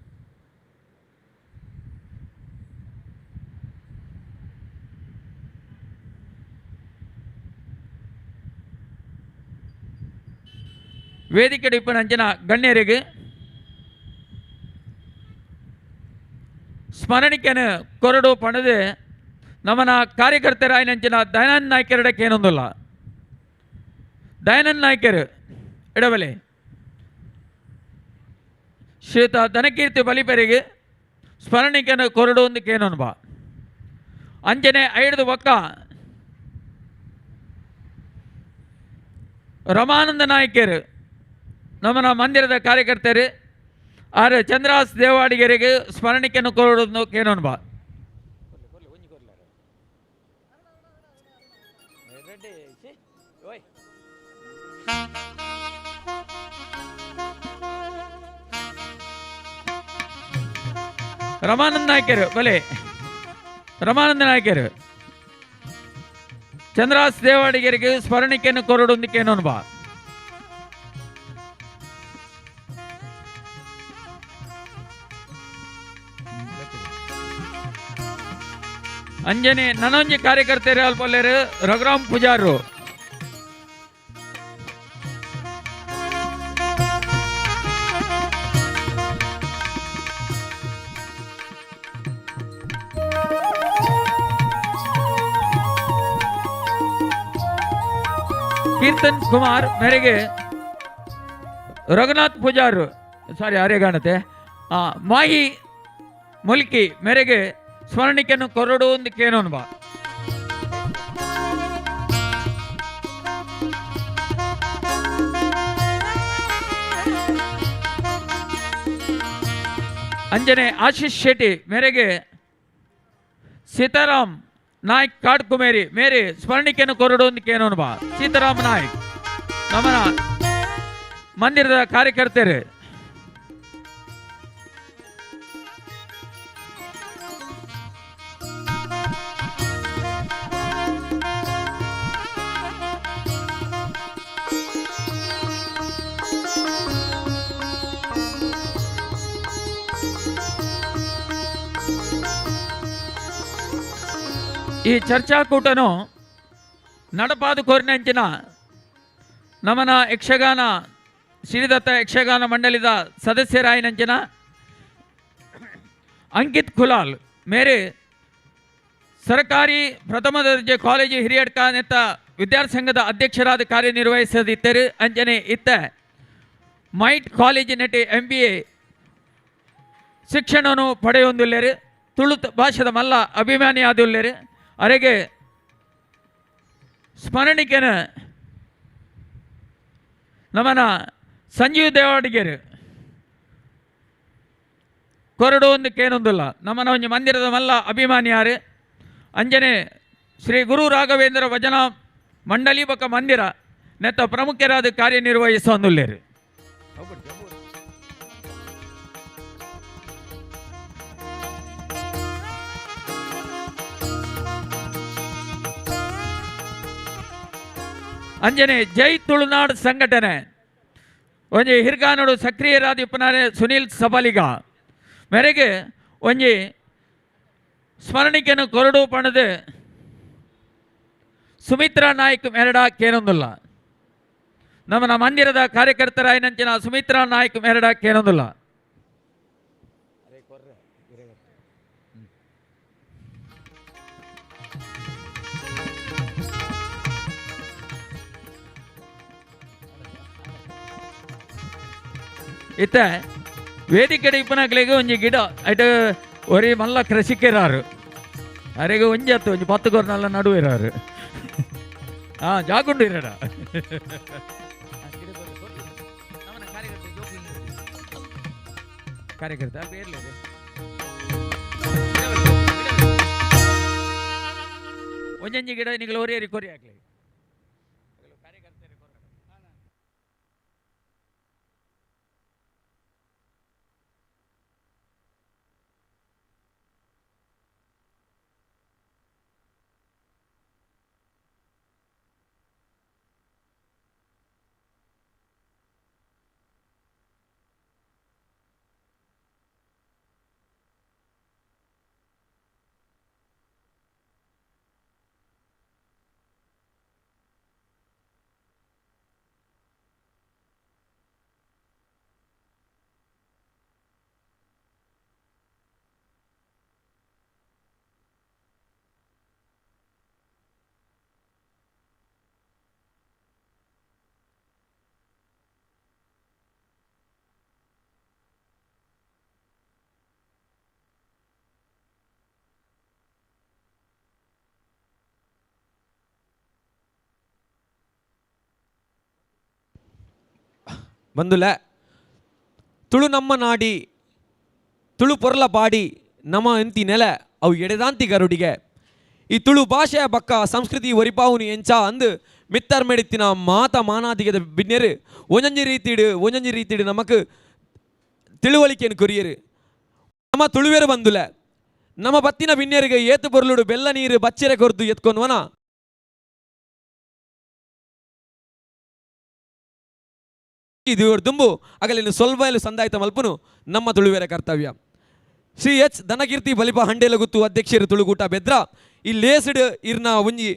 ವೇದಿಕೆ ಇಪ್ಪನ ಅಂಜನ ಗಣ್ಯರಿಗೆ ಸ್ಮರಣಿಕೆನ ಕೊರಡು ಪಣದೆ ನಮ್ಮನ ಕಾರ್ಯಕರ್ತರಾಯಿನಂಚಿನ ದಯಾನಂದ ನಾಯ್ಕರಡಕ್ಕೆ ಏನೊಂದಿಲ್ಲ. ದಯಾನಂದ ನಾಯ್ಕರು ಎಡಬಲೆ ಶ್ರೀತ ಧನಕೀರ್ತಿ ಬಲಿಪರಿಗೆ ಸ್ಮರಣಿಕೆನ ಕೊರಡು ಒಂದಕ್ಕೆ ಏನೊಂದು ಬಾ. ಅಂಜನೆ ಐದು ಒಕ್ಕ ರಮಾನಂದ ನಾಯ್ಕರು ನಮ್ಮನ ಮಂದಿರದ ಕಾರ್ಯಕರ್ತರು ಆರ್ ಚಂದ್ರಾಸ್ ದೇವಾಡಿಗರಿಗೆ ಸ್ಮರಣಿಕೆಯನ್ನು ಕೊರಡು ಕೇನೋನ್ ಬಾ. ರಮಾನಂದ ನಾಯ್ಕರು ಬಲೆ ರಮಾನಂದ ನಾಯ್ಕರು ಚಂದ್ರಾಸ್ ದೇವಾಡಿಗರಿಗೆ ಸ್ಮರಣಿಕೆಯನ್ನು ಕೊರಡೊಂದಕ್ಕೆ ಕೇನೋನ್ ಬಾ. ಅಂಜನೆ ನನೊಂಜಿ ಕಾರ್ಯಕರ್ತರು ಅಲ್ಪಲ್ಲೇರು ರಘುರಾಮ್ ಪೂಜಾರು ಕೀರ್ತನ್ ಕುಮಾರ್ ಮೇರೆಗೆ ರಘುನಾಥ್ ಪೂಜಾರು ಸಾರಿ ಆರ್ಯಗಾಣತೆ ಮಾಹಿ ಮುಲ್ಕಿ ಮೇರೆಗೆ ಸ್ಮರಣಿಕೆಯನ್ನು ಕೊರಡು ಒಂದು ಕೇನೋನ್ ಬಾ. ಅಂಜನೆ ಆಶೀಶ್ ಶೆಟ್ಟಿ ಮೇರೆಗೆ ಸೀತಾರಾಮ್ Naik ಕಾಡ್ಕುಮೇರಿ ಮೇರಿ ಸ್ಮರಣಿಕೆಯನ್ನು ಕೊರಡು ಕೇನೋನು ಬಾ. ಸೀತಾರಾಮ್ ನಾಯ್ಕ್ ನಮನ ಮಂದಿರದ ಕಾರ್ಯಕರ್ತರು. ಈ ಚರ್ಚಾಕೂಟನು ನಡಪಾದ ಕೋರಿನಂಚಿನ ನಮನ ಯಕ್ಷಗಾನ ಶ್ರೀದತ್ತ ಯಕ್ಷಗಾನ ಮಂಡಳಿದ ಸದಸ್ಯರಾಯಿನಂಚಿನ ಅಂಕಿತ್ ಖುಲಾಲ್ ಮೇರೆ ಸರ್ಕಾರಿ ಪ್ರಥಮ ದರ್ಜೆ ಕಾಲೇಜು ಹಿರಿಯಡ್ಕ ನೆತ್ತ ವಿದ್ಯಾರ್ಥಿ ಸಂಘದ ಅಧ್ಯಕ್ಷರಾದ ಕಾರ್ಯನಿರ್ವಹಿಸದಿದ್ದರು. ಅಂಜನೆ ಇತ್ತ ಮೈಟ್ ಕಾಲೇಜಿನಟಿ MBA ಶಿಕ್ಷಣವನ್ನು ಪಡೆಯೊಂದುಲ್ಲೇರು. ತುಳು ಭಾಷೆದ ಮಲ್ಲ ಅಭಿಮಾನಿ ಆದುಲ್ಲೇರು. ಅರೆಗೆ ಸ್ಮರಣಿಕೆನ ನಮನ ಸಂಜೀವ್ ದೇವಾಡಿಗೆರು ಕೊರಡು ಒಂದು ಕೇನೊಂದುಲ್ಲ ನಮ್ಮನ ಒಂಜಿ ಮಂದಿರದ ಮಲ್ಲ ಅಭಿಮಾನಿಯಾರು. ಅಂಜನೆ ಶ್ರೀ ಗುರು ರಾಘವೇಂದ್ರ ಭಜನಾ ಮಂಡಳಿ ಬಕ ಮಂದಿರ ನೆತ್ತ ಪ್ರಮುಖರಾದ ಕಾರ್ಯನಿರ್ವಹಿಸುವಂದುಲ್ಲೇರು. ಅಂಜನೆ ಜೈ ತುಳುನಾಡು ಸಂಘಟನೆ ಒಂಜಿ ಹಿರ್ಗಾನೋಡು ಸಕ್ರಿಯರಾದ ಇಪ್ಪನಾರೆ ಸುನೀಲ್ ಸಬಲಿಗ ಮೇರೆಗೆ ಒಂಜಿ ಸ್ಮರಣಿಕೆಯನ್ನು ಕೊರಡು ಪಣದು ಸುಮಿತ್ರಾ ನಾಯ್ಕ್ ಮೆರಡ ಕೇನೊಂದುಲ್ಲ. ನಮ್ಮ ಮಂದಿರದ ಕಾರ್ಯಕರ್ತರಾಯಿನಂಚಿನ ಸುಮಿತ್ರಾ ನಾಯ್ಕ್ ಮೆರಡ ಕೇನೊಂದುಲ್ಲ. ಇತ್ತ ವೇದಿಕೆ ಇಪ್ಪನಾಕ್ಲೆಗ್ ಒಂಜಿ ಗಿಡ ಐಟ್ ಒರಿ ಮಲ್ಲ ಕೃಷಿಕರಾರು ಅರೆಗೆ ಒಂಜಿ ಅತ್ತು ಒಂಜಿ 10 ಕೊರ್ನಲ್ಲ ನಡುವೆ ಇರಾರು. ಹಾಂ ಜಾಗುಂಡು ಇರಡ ಕಾರ್ಯಕರ್ತ ಒಂಜೊಂಜಿ ಗಿಡ ನಿಗಲ ಒರಿಯರಿ ಕೊರಿ ಹಾಕ್ಲಿ. ಬಂದುಲ ತುಳು ನಮ್ಮ ನಾಡಿ ತುಳು ಪೊರ್ಲ ಪಾಡಿ ನಮ ಎಂತಿ ನೆಲೆ ಅವು ಎಡೆದಾಂತಿ ಗರುಡಿಗೆ ಈ ತುಳು ಭಾಷೆಯ ಬಕ್ಕ ಸಂಸ್ಕೃತಿ ಒರಿಪಾವುನಿ ಎಂಚ ಅಂದು ಮಿತ್ತರ್ ಮೆಡಿತ್ತಿನ ಮಾತ ಮಾನಾದಿಗದ ಬಿನ್ನೆರು ಒಂಜೊಂಜಿ ರೀತಿಡು ಒಂಜೊಂಜಿ ರೀತಿಡು ನಮಕ್ ತಿಳುವಳಿಕೆಯನ್ನು ಕೊರಿಯರು. ನಮ್ಮ ತುಳುವೆರು ಬಂದುಲ ನಮ್ಮ ಬತ್ತಿನ ಬಿನ್ನೆರಿಗೆ ಏತು ಪೊರ್ಲುಡು ಬೆಲ್ಲ ನೀರು ಬಚ್ಚೆರೆ ಕೊರ್ದು ಎತ್ಕೊನ್ವನ ಇದು ದುಂಬು ಅಗಲಿನ ಸೊಲ್ಬಯಲು ಸಂದಾಯಿತ ಮಲ್ಪುನು ನಮ್ಮ ತುಳುವೆರ ಕರ್ತವ್ಯ. ಶ್ರೀ ಎಚ್ ಧನಕೀರ್ತಿ ಬಲಿಪ ಹಂಡೇಲಗುತ್ತು ಅಧ್ಯಕ್ಷರು ತುಳುಗೂಟ ಬೆದ್ರ ಈ ಲೇಸಿಡ್ ಇರ್ನ ಒಂಜಿ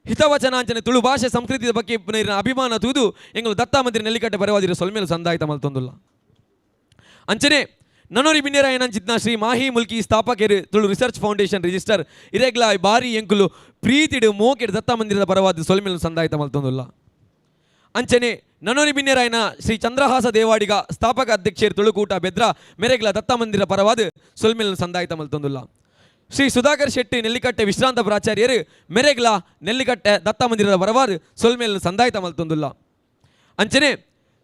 ಹಿತವಚನಾಂಚನೆ ತುಳು ಭಾಷೆ ಸಂಸ್ಕೃತಿಯ ಬಗ್ಗೆ ಇರ್ನ ಅಭಿಮಾನ ತೂದು ಎಂಗಳು ದತ್ತ ಮಂದಿರ ನೆಲ್ಲಿಕಟ್ಟೆ ಬರವಾದಿರ ಸೊಲ್ಮೇಲು ಸಂದಾಯಿತ ಮಲ್ತೊಂದುಲ್ಲ. ಅಂಚನೆ ನನೋರಿ ಬಿನ್ನೇರ ಏನಂಚಿತ್ನ ಶ್ರೀ ಮಾಹಿ ಮುಲ್ಕಿ ಸ್ಥಾಪಕರು ತುಳು research foundation register ಇರೇಗ್ಲ ಬಾರಿ ಎಂಕುಲು ಪ್ರೀತಿಡು ಮೋಕೆಡ್ ದತ್ತ ಮಂದಿರದ ಪರವಾದ ಸೊಲ್ಮೇಲು ಸಂದಾಯಿತ ಮಲ್ತೊಂದುಲ್ಲ. ಅಂಚನೆ ನನೋರಿ ಬಿನ್ನೇರಾಯನ ಶ್ರೀ ಚಂದ್ರಹಾಸ ದೇವಾಡಿಗ ಸ್ಥಾಪಕ ಅಧ್ಯಕ್ಷರು ತುಳುಕೂಟ ಬೆದ್ರ ಮೆರೆಗ್ಲ ದತ್ತ ಮಂದಿರ ಪರವಾದ ಸೊಲ್ಮೇಲು ಸಂದಾಯಿತ ಮಲ್ತೊಂದುಲ್ಲ. ಶ್ರೀ ಸುಧಾಕರ್ ಶೆಟ್ಟಿ ನೆಲ್ಲಿಕಟ್ಟೆ ವಿಶ್ರಾಂತ ಪ್ರಾಚಾರ್ಯರು ಮೆರೆಗ್ಲ ನೆಲ್ಲಿಕಟ್ಟೆ ದತ್ತ ಮಂದಿರದ ಪರವಾದ ಸೊಲ್ಮೇಲು ಸಂದಾಯಿತ ಮಲ್ತೊಂದುಲ್ಲ. ಅಂಚನೆ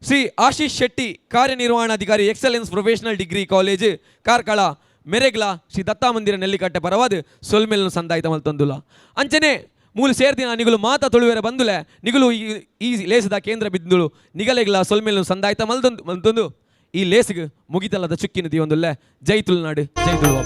ಶ್ರೀ ಆಶೀಶ್ ಶೆಟ್ಟಿ ಕಾರ್ಯನಿರ್ವಹಣಾಧಿಕಾರಿ excellence professional degree college Karkala ಮೆರೆಗ್ಲ Shri Datta ಮಂದಿರ ನೆಲ್ಲಿಕಟ್ಟೆ ಪರವಾದ ಸೊಲ್ಮೆಲ್ನು ಸಂದಾಯ್ತ ಮಲ್ತೊಂದುಲ್ಲ. ಅಂಚನೆ ಮೂಲು ಸೇರ್ದಿನ ನಿಗುಲು ಮಾತ ತುಳುವೆರ ಬಂದುಲೆ, ನಿಗುಲು ಈ ಈ ಲೇಸದ ಕೇಂದ್ರ ಬಿಂದುಲು, ನಿಗಲೆಗ್ಲ ಸೊಲ್ಮೆಲ್ನು ಸಂದಾಯ್ತ ಮಲ್ತೊಂದು ಮಲ್ತೊಂದು ಈ ಲೇಸಿಗೆ ಮುಗಿತಲದ ಚುಕ್ಕಿನ ದೀವೊಂದುಲ್ಲೆ. ಜೈ ತುಳುನಾಡು, ಜೈ ತುಳುವ.